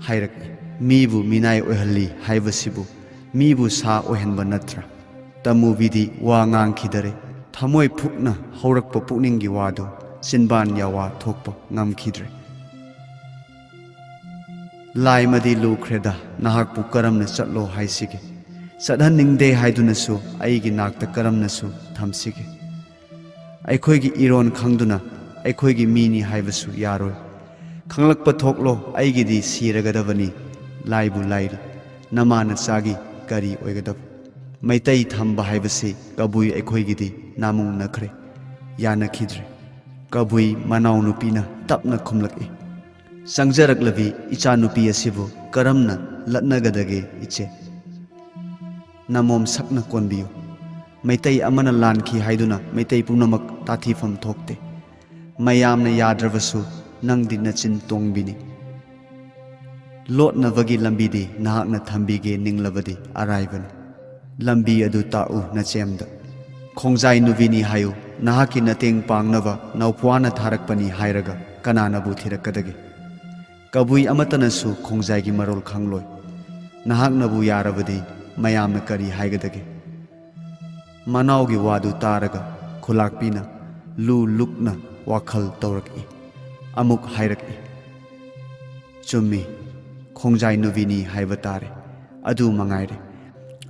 ꯍꯥꯏꯔꯛꯏ, "ꯃꯤꯕꯨ ꯃꯤꯅꯥꯏ ꯑꯣꯏꯍꯜꯂꯤ ꯍꯥꯏꯕꯁꯤꯕꯨ ꯃꯤꯕꯨ ꯁꯥ ꯑꯣꯏꯍꯟꯕ ꯅꯠꯇ꯭ꯔꯥ?" ꯇꯃꯨꯕꯤꯗꯤ ꯋꯥ ꯉꯥꯡꯈꯤꯗꯔꯦ꯫ ꯊꯃꯣꯏ ꯐꯨꯛꯅ ꯍꯧꯔꯛꯄ ꯄꯨꯛꯅꯤꯡꯒꯤ ꯋꯥꯗꯨ ꯆꯤꯟꯕꯥꯟ ꯌꯥꯋꯥ ꯊꯣꯛꯄ ꯉꯝꯈꯤꯗ꯭ꯔꯦ꯫ "ꯂꯥꯏꯃꯗꯤ ꯂꯨꯈ꯭ꯔꯦꯗ, ꯅꯍꯥꯛꯄꯨ ꯀꯔꯝꯅ ꯆꯠꯂꯣ ꯍꯥꯏꯁꯤꯒꯦ? ꯆꯠꯍꯟꯅꯤꯡꯗꯦ ꯍꯥꯏꯗꯨꯅꯁꯨ ꯑꯩꯒꯤ ꯅꯥꯛꯇ ꯀꯔꯝꯅꯁꯨ ꯊꯝꯁꯤꯒꯦ? ꯑꯩꯈꯣꯏꯒꯤ ꯏꯔꯣꯟ ꯈꯪꯗꯨꯅ ꯑꯩꯈꯣꯏꯒꯤ ꯃꯤꯅꯤ ꯍꯥꯏꯕꯁꯨ ꯌꯥꯔꯣꯏ꯫ ꯈꯪꯂꯛꯄ ꯊꯣꯛꯂꯣ, ꯑꯩꯒꯤꯗꯤ ꯁꯤꯔꯒꯗꯕꯅꯤ꯫ ꯂꯥꯏꯕꯨ ꯂꯥꯏꯔꯤ, ꯅꯃꯥ ꯅꯆꯥꯒꯤ ꯀꯔꯤ ꯑꯣꯏꯒꯗꯕ? ꯃꯩꯇꯩ ꯊꯝꯕ ꯍꯥꯏꯕꯁꯤ ꯀꯕꯨꯏ ꯑꯩꯈꯣꯏꯒꯤꯗꯤ ꯅꯥꯃꯨꯡꯅꯈ꯭ꯔꯦ, ꯌꯥꯅꯈꯤꯗ꯭ꯔꯦ꯫" ꯀꯕꯨꯏ ꯃꯅꯥꯎꯅꯨꯄꯤꯅ ꯇꯞꯅ ꯈꯨꯝꯂꯛꯏ, "ꯆꯪꯖꯔꯛꯂꯕꯤ ꯏꯆꯥꯅꯨꯄꯤ ꯑꯁꯤꯕꯨ ꯀꯔꯝꯅ ꯂꯠꯅꯒꯗꯒꯦ, ꯏꯆꯦ? ꯅꯃꯣꯝ ꯁꯛꯅ ꯀꯣꯟꯕꯤꯌꯨ꯫ ꯃꯩꯇꯩ ꯑꯃꯅ ꯂꯥꯟꯈꯤ ꯍꯥꯏꯗꯨꯅ ꯃꯩꯇꯩ ꯄꯨꯝꯅꯃꯛ ꯇꯥꯊꯤꯐꯝ ꯊꯣꯛꯇꯦ꯫ ꯃꯌꯥꯝꯅ ꯌꯥꯗ꯭ꯔꯕꯁꯨ ꯅꯪꯗꯤ ꯅꯆꯤꯟ ꯇꯣꯡꯕꯤꯅꯤ꯫ ꯂꯣꯠꯅꯕꯒꯤ ꯂꯝꯕꯤꯗꯤ ꯅꯍꯥꯛꯅ ꯊꯝꯕꯤꯒꯦ ꯅꯤꯡꯂꯕꯗꯤ ꯑꯔꯥꯏꯕꯅꯤ꯫ ꯂꯝꯕꯤ ꯑꯗꯨ ꯇꯥꯛꯎ ꯅꯆꯦꯝꯗ꯫ ꯈꯣꯡꯖꯥꯏ ꯅꯨꯕꯤꯅꯤ ꯍꯥꯏꯌꯨ, ꯅꯍꯥꯛꯀꯤ ꯅꯇꯦꯡ ꯄꯥꯡꯅꯕ ꯅꯧꯄ꯭ꯋꯥꯅ ꯊꯥꯔꯛꯄꯅꯤ ꯍꯥꯏꯔꯒ ꯀꯅꯥꯅꯕꯨ ꯊꯤꯔꯛꯀꯗꯒꯦ? ꯀꯕꯨꯏ ꯑꯃꯠꯇꯅꯁꯨ ꯈꯣꯡꯖꯥꯏꯒꯤ ꯃꯔꯣꯜ ꯈꯪꯂꯣꯏ꯫ ꯅꯍꯥꯛꯅꯕꯨ ꯌꯥꯔꯕꯗꯤ ꯃꯌꯥꯝꯅ ꯀꯔꯤ ꯍꯥꯏꯒꯗꯒꯦ?" ꯃꯅꯥꯎꯒꯤ ꯋꯥꯗꯨ ꯇꯥꯔꯒ ꯈꯨꯂꯥꯛꯄꯤꯅ ꯂꯨ ꯂꯨꯛꯅ ꯋꯥꯈꯜ ꯇꯧꯔꯛꯏ꯫ ꯑꯃꯨꯛ ꯍꯥꯏꯔꯛꯏ, "ꯆꯨꯝꯃꯤ, ꯈꯣꯡꯖꯥꯏ ꯅꯨꯕꯤꯅꯤ ꯍꯥꯏꯕ ꯇꯥꯔꯦ꯫ ꯑꯗꯨ ꯃꯉꯥꯏꯔꯦ꯫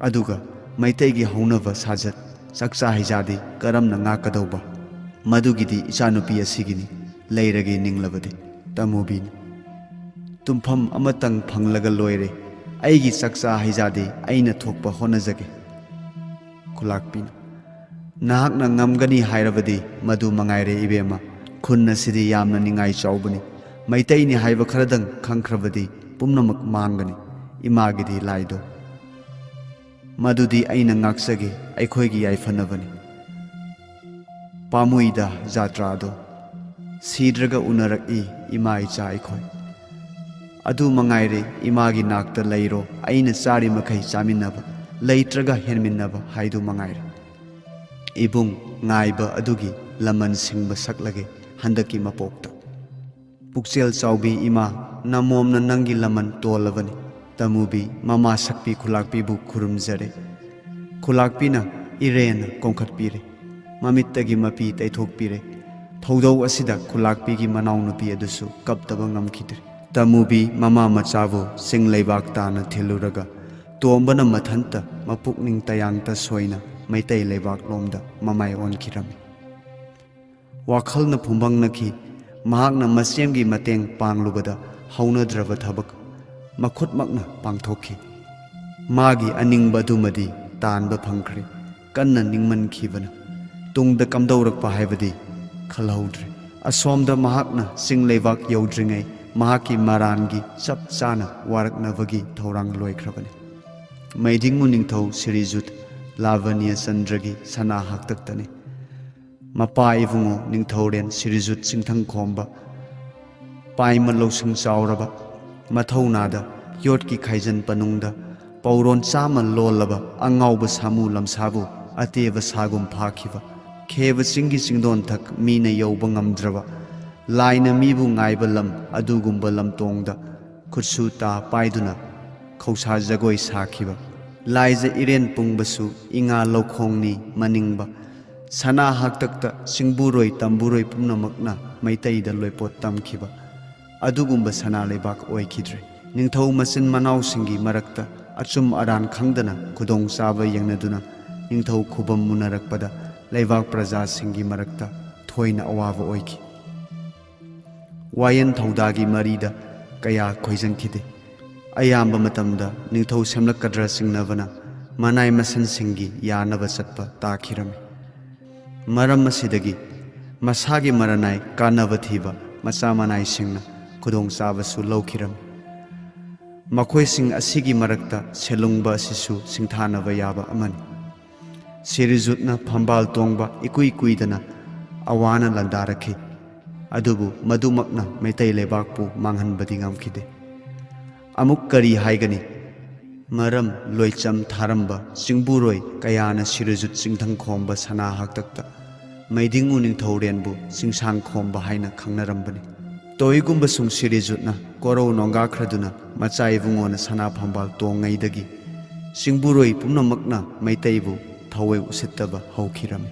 ꯑꯗꯨꯒ ꯃꯩꯇꯩꯒꯤ ꯍꯧꯅꯕ ꯁꯥꯖꯠ, ꯆꯥꯛꯆꯥ ꯍꯩꯖꯥꯗꯤ ꯀꯔꯝꯅ ꯉꯥꯛꯀꯗꯧꯕ? ꯃꯗꯨꯒꯤꯗꯤ ꯏꯆꯥꯅꯨꯄꯤ ꯑꯁꯤꯒꯤꯅꯤ, ꯂꯩꯔꯒꯦ ꯅꯤꯡꯂꯕꯗꯤ꯫" ꯇꯃꯨꯕꯤꯅ, "ꯇꯨꯝꯐꯝ ꯑꯃꯇꯪ ꯐꯪꯂꯒ ꯂꯣꯏꯔꯦ꯫ ꯑꯩꯒꯤ ꯆꯥꯛꯆꯥ ꯍꯩꯖꯥꯗꯤ ꯑꯩꯅ ꯊꯣꯛꯄ ꯍꯣꯠꯅꯖꯒꯦ꯫" ꯈꯨꯂꯥꯛꯄꯤꯅ, "ꯅꯍꯥꯛꯅ ꯉꯝꯒꯅꯤ ꯍꯥꯏꯔꯕꯗꯤ ꯃꯗꯨ ꯃꯉꯥꯏꯔꯦ ꯏꯕꯦꯝꯃ꯫ ꯈꯨꯟ ꯑꯁꯤꯗꯤ ꯌꯥꯝꯅ ꯅꯤꯡꯉꯥꯏ ꯆꯥꯎꯕꯅꯤ꯫ ꯃꯩꯇꯩꯅꯤ ꯍꯥꯏꯕ ꯈꯔꯗꯪ ꯈꯪꯈ꯭ꯔꯕꯗꯤ ꯄꯨꯝꯅꯃꯛ ꯃꯥꯡꯒꯅꯤ꯫ ꯏꯃꯥꯒꯤꯗꯤ ꯂꯥꯏꯗꯣ ꯃꯗꯨꯗꯤ ꯑꯩꯅ ꯉꯥꯛꯆꯒꯦ, ꯑꯩꯈꯣꯏꯒꯤ ꯌꯥꯏꯐꯅꯕꯅꯤ꯫ ꯄꯥꯝꯃꯨꯏꯗ ꯖꯥꯇ꯭ꯔꯥꯗꯣ, ꯁꯤꯗ꯭ꯔꯒ ꯎꯅꯔꯛꯏ ꯏꯃꯥ ꯏꯆꯥ ꯑꯩꯈꯣꯏ꯫ ꯑꯗꯨ ꯃꯉꯥꯏꯔꯦ, ꯏꯃꯥꯒꯤ ꯅꯥꯛꯇ ꯂꯩꯔꯣ, ꯑꯩꯅ ꯆꯥꯔꯤ ꯃꯈꯩ ꯆꯥꯃꯤꯟꯅꯕ, ꯂꯩꯇ꯭ꯔꯒ ꯍꯦꯟꯃꯤꯟꯅꯕ ꯍꯥꯏꯗꯨ ꯃꯉꯥꯏꯔꯦ꯫ ꯏꯕꯨꯡ, ꯉꯥꯏꯕ ꯑꯗꯨꯒꯤ ꯂꯃꯟ ꯁꯤꯡꯕ ꯁꯛꯂꯒꯦ ꯍꯟꯗꯛꯀꯤ ꯃꯄꯣꯛꯇ꯫ ꯄꯨꯛꯆꯦꯜ ꯆꯥꯎꯕꯤ ꯏꯃꯥ, ꯅꯃꯣꯝꯅ ꯅꯪꯒꯤ ꯂꯃꯟ ꯇꯣꯜꯂꯕꯅꯤ꯫ ꯇꯃꯨꯕꯤ, ꯃꯃꯥ ꯁꯛꯄꯤ ꯈꯨꯂꯥꯛꯄꯤꯕꯨ ꯈꯨꯔꯨꯝꯖꯔꯦ꯫ ꯈꯨꯂꯥꯛꯄꯤꯅ ꯏꯔꯦꯅ ꯀꯣꯝꯈꯠꯄꯤꯔꯦ꯫ ꯃꯃꯤꯠꯇꯒꯤ ꯃꯄꯤ ꯇꯩꯊꯣꯛꯄꯤꯔꯦ꯫ ꯊꯧꯗꯧ ꯑꯁꯤꯗ ꯈꯨꯂꯥꯛꯄꯤꯒꯤ ꯃꯅꯥꯎꯅꯨꯄꯤ ꯑꯗꯨꯁꯨ ꯀꯞꯇꯕ ꯉꯝꯈꯤꯗ꯭ꯔꯦ꯫ ꯇꯃꯨꯕꯤ ꯃꯃꯥ ꯃꯆꯥꯕꯨ ꯆꯤꯡ ꯂꯩꯕꯥꯛ ꯇꯥꯅ ꯊꯤꯜꯂꯨꯔꯒ ꯇꯣꯝꯕꯅ ꯃꯊꯟꯇ ꯃꯄꯨꯛꯅꯤꯡ ꯇꯌꯥꯡꯇ ꯁꯣꯏꯅ ꯃꯩꯇꯩ ꯂꯩꯕꯥꯛꯂꯣꯝꯗ ꯃꯃꯥꯏ ꯑꯣꯟꯈꯤꯔꯝꯃꯤ꯫ ꯋꯥꯈꯜꯅ ꯐꯨꯝꯕꯪꯅꯈꯤ꯫ ꯃꯍꯥꯛꯅ ꯃꯁꯦꯝꯒꯤ ꯃꯇꯦꯡ ꯄꯥꯡꯂꯨꯕꯗ ꯍꯧꯅꯗ꯭ꯔꯕ ꯊꯕꯛ ꯃꯈꯨꯠꯃꯛꯅ ꯄꯥꯡꯊꯣꯛꯈꯤ꯫ ꯃꯥꯒꯤ ꯑꯅꯤꯡꯕ ꯑꯗꯨꯃꯗꯤ ꯇꯥꯟꯕ ꯐꯪꯈ꯭ꯔꯦ꯫ ꯀꯟꯅ ꯅꯤꯡꯃꯟꯈꯤꯕꯅ ꯇꯨꯡꯗ ꯀꯝꯗꯧꯔꯛꯄ ꯍꯥꯏꯕꯗꯤ ꯈꯜꯍꯧꯗ꯭ꯔꯦ꯫ ꯑꯁꯣꯝꯗ ꯃꯍꯥꯛꯅ ꯆꯤꯡ ꯂꯩꯕꯥꯛ ꯌꯧꯗ꯭ꯔꯤꯉꯩ ꯃꯍꯥꯛꯀꯤ ꯃꯔꯥꯟꯒꯤ ꯆꯞ ꯆꯥꯅ ꯋꯥꯔꯛꯅꯕꯒꯤ ꯊꯧꯔꯥꯡ ꯂꯣꯏꯈ꯭ꯔꯕꯅꯤ꯫ ꯃꯩꯗꯤꯡꯉꯨ ꯅꯤꯡꯊꯧ ꯁꯤꯔꯤꯖꯨꯠ ꯂꯥꯚꯅꯤꯌ ꯆꯟꯗ꯭ꯔꯒꯤ ꯁꯅꯥ ꯍꯥꯛꯇꯛꯇꯅꯤ꯫ ꯃꯄꯥ ꯏꯕꯨꯡꯉꯣ ꯅꯤꯡꯊꯧꯔꯦꯟ ꯁꯤꯔꯤꯖꯨꯠ ꯆꯤꯡꯊꯪ ꯈꯣꯝꯕ, ꯄꯥꯏꯃ ꯂꯧꯁꯤꯡ ꯆꯥꯎꯔꯕ, ꯃꯊꯧꯅꯥꯗ ꯌꯣꯠꯀꯤ ꯈꯥꯏꯖꯟ ꯄꯅꯨꯡꯗ ꯄꯧꯔꯣꯟ ꯆꯥꯝꯃ ꯂꯣꯜꯂꯕ ꯑꯉꯥꯎꯕ ꯁꯥꯃꯨ ꯂꯝꯁꯥꯕꯨ ꯑꯇꯦꯕ ꯁꯥꯒꯨꯝ ꯐꯥꯈꯤꯕ, ꯈꯦꯕ ꯆꯤꯡꯒꯤ ꯆꯤꯡꯗꯣꯟꯊꯛ ꯃꯤꯅ ꯌꯧꯕ ꯉꯝꯗ꯭ꯔꯕ, ꯂꯥꯏꯅ ꯃꯤꯕꯨ ꯉꯥꯏꯕ ꯂꯝ ꯑꯗꯨꯒꯨꯝꯕ ꯂꯝꯇꯣꯡꯗ ꯈꯨꯠꯁꯨ ꯇꯥ ꯄꯥꯏꯗꯨꯅ ꯈꯧꯁꯥ ꯖꯒꯣꯏ ꯁꯥꯈꯤꯕ, ꯂꯥꯏꯖ ꯏꯔꯦꯟ ꯄꯨꯡꯕꯁꯨ ꯏꯉꯥ ꯂꯧꯈꯣꯡꯅꯤ ꯃꯅꯤꯡꯕ, ꯁꯅꯥ ꯍꯥꯛꯇꯛꯇ ꯁꯤꯡꯕꯨꯔꯣꯏ ꯇꯝꯕꯨꯔꯣꯏ ꯄꯨꯝꯅꯃꯛꯅ ꯃꯩꯇꯩꯗ ꯂꯣꯏꯄꯣꯠ ꯇꯝꯈꯤꯕ, ꯑꯗꯨꯒꯨꯝꯕ ꯁꯅꯥ ꯂꯩꯕꯥꯛ ꯑꯣꯏꯈꯤꯗ꯭ꯔꯦ꯫ ꯅꯤꯡꯊꯧ ꯃꯆꯤꯟ ꯃꯅꯥꯎꯁꯤꯡꯒꯤ ꯃꯔꯛꯇ ꯑꯆꯨꯝ ꯑꯔꯥꯟ ꯈꯪꯗꯅ ꯈꯨꯗꯣꯡꯆꯥꯕ ꯌꯦꯡꯅꯗꯨꯅ ꯅꯤꯡꯊꯧ ꯈꯨꯕꯝ ꯃꯨꯟꯅꯔꯛꯄꯗ ꯂꯩꯕꯥꯛ ꯄ꯭ꯔꯖꯥꯁꯤꯡꯒꯤ ꯃꯔꯛꯇ ꯊꯣꯏꯅ ꯑꯋꯥꯕ ꯑꯣꯏꯈꯤ꯫ ꯋꯥꯌꯦꯟ ꯊꯧꯗꯥꯒꯤ ꯃꯔꯤꯗ ꯀꯌꯥ ꯈꯣꯏꯖꯪꯈꯤꯗꯦ꯫ ꯑꯌꯥꯝꯕ ꯃꯇꯝꯗ ꯅꯤꯡꯊꯧ ꯁꯦꯝꯂꯛꯀꯗ꯭ꯔꯥ ꯆꯤꯡꯅꯕꯅ ꯃꯅꯥꯏ ꯃꯁꯟꯁꯤꯡꯒꯤ ꯌꯥꯅꯕ ꯆꯠꯄ ꯇꯥꯈꯤꯔꯝꯃꯤ꯫ ꯃꯔꯝ ꯑꯁꯤꯗꯒꯤ ꯃꯁꯥꯒꯤ ꯃꯔꯅꯥꯏ ꯀꯥꯟꯅꯕ ꯊꯤꯕ ꯃꯆꯥ ꯃꯅꯥꯏꯁꯤꯡꯅ ꯈꯨꯗꯣꯡꯆꯥꯕꯁꯨ ꯂꯧꯈꯤꯔꯝꯃꯤ꯫ ꯃꯈꯣꯏꯁꯤꯡ ꯑꯁꯤꯒꯤ ꯃꯔꯛꯇ ꯁꯦꯂꯨꯡꯕ ꯑꯁꯤꯁꯨ ꯁꯤꯡꯊꯥꯅꯕ ꯌꯥꯕ ꯑꯃꯅꯤ꯫ ꯁꯤꯔꯤꯖꯨꯠꯅ ꯐꯝꯕꯥꯜ ꯇꯣꯡꯕ ꯏꯀꯨꯏ ꯀꯨꯏꯗꯅ ꯑꯋꯥꯅ ꯂꯥꯟꯗꯥꯔꯛꯈꯤ꯫ ꯑꯗꯨꯕꯨ ꯃꯗꯨꯃꯛꯅ ꯃꯩꯇꯩ ꯂꯩꯕꯥꯛꯄꯨ ꯃꯥꯡꯍꯟꯕꯗꯤ ꯉꯝꯈꯤꯗꯦ꯫ ꯑꯃꯨꯛ ꯀꯔꯤ ꯍꯥꯏꯒꯅꯤ? ꯃꯔꯝ ꯂꯣꯏꯆꯝ ꯊꯥꯔꯝꯕ ꯆꯤꯡꯕꯨꯔꯣꯏ ꯀꯌꯥꯅ ꯁꯤꯔꯤꯖꯨꯠ ꯆꯤꯡꯊꯪ ꯈꯣꯝꯕ ꯁꯅꯥ ꯍꯥꯛꯇꯛꯇ ꯃꯩꯗꯤꯡꯉꯨ ꯅꯤꯡꯊꯧꯔꯦꯟꯕꯨ ꯆꯤꯡꯁꯥꯡ ꯈꯣꯝꯕ ꯍꯥꯏꯅ ꯈꯪꯅꯔꯝꯕꯅꯤ꯫ ꯇꯣꯏꯒꯨꯝꯕꯁꯨꯡ ꯁꯤꯔꯤꯖꯨꯠꯅ ꯀꯣꯔꯧ ꯅꯣꯡꯒꯥꯈ꯭ꯔꯗꯨꯅ ꯃꯆꯥ ꯏꯕꯨꯡꯉꯣꯅ ꯁꯅꯥ ꯐꯝꯕꯥꯜ ꯇꯣꯡꯉꯩꯗꯒꯤ ꯆꯤꯡꯕꯨꯔꯣꯏ ꯄꯨꯝꯅꯃꯛꯅ ꯃꯩꯇꯩꯕꯨ ꯊꯋꯥꯏ ꯎꯁꯤꯠꯇꯕ ꯍꯧꯈꯤꯔꯝꯃꯤ꯫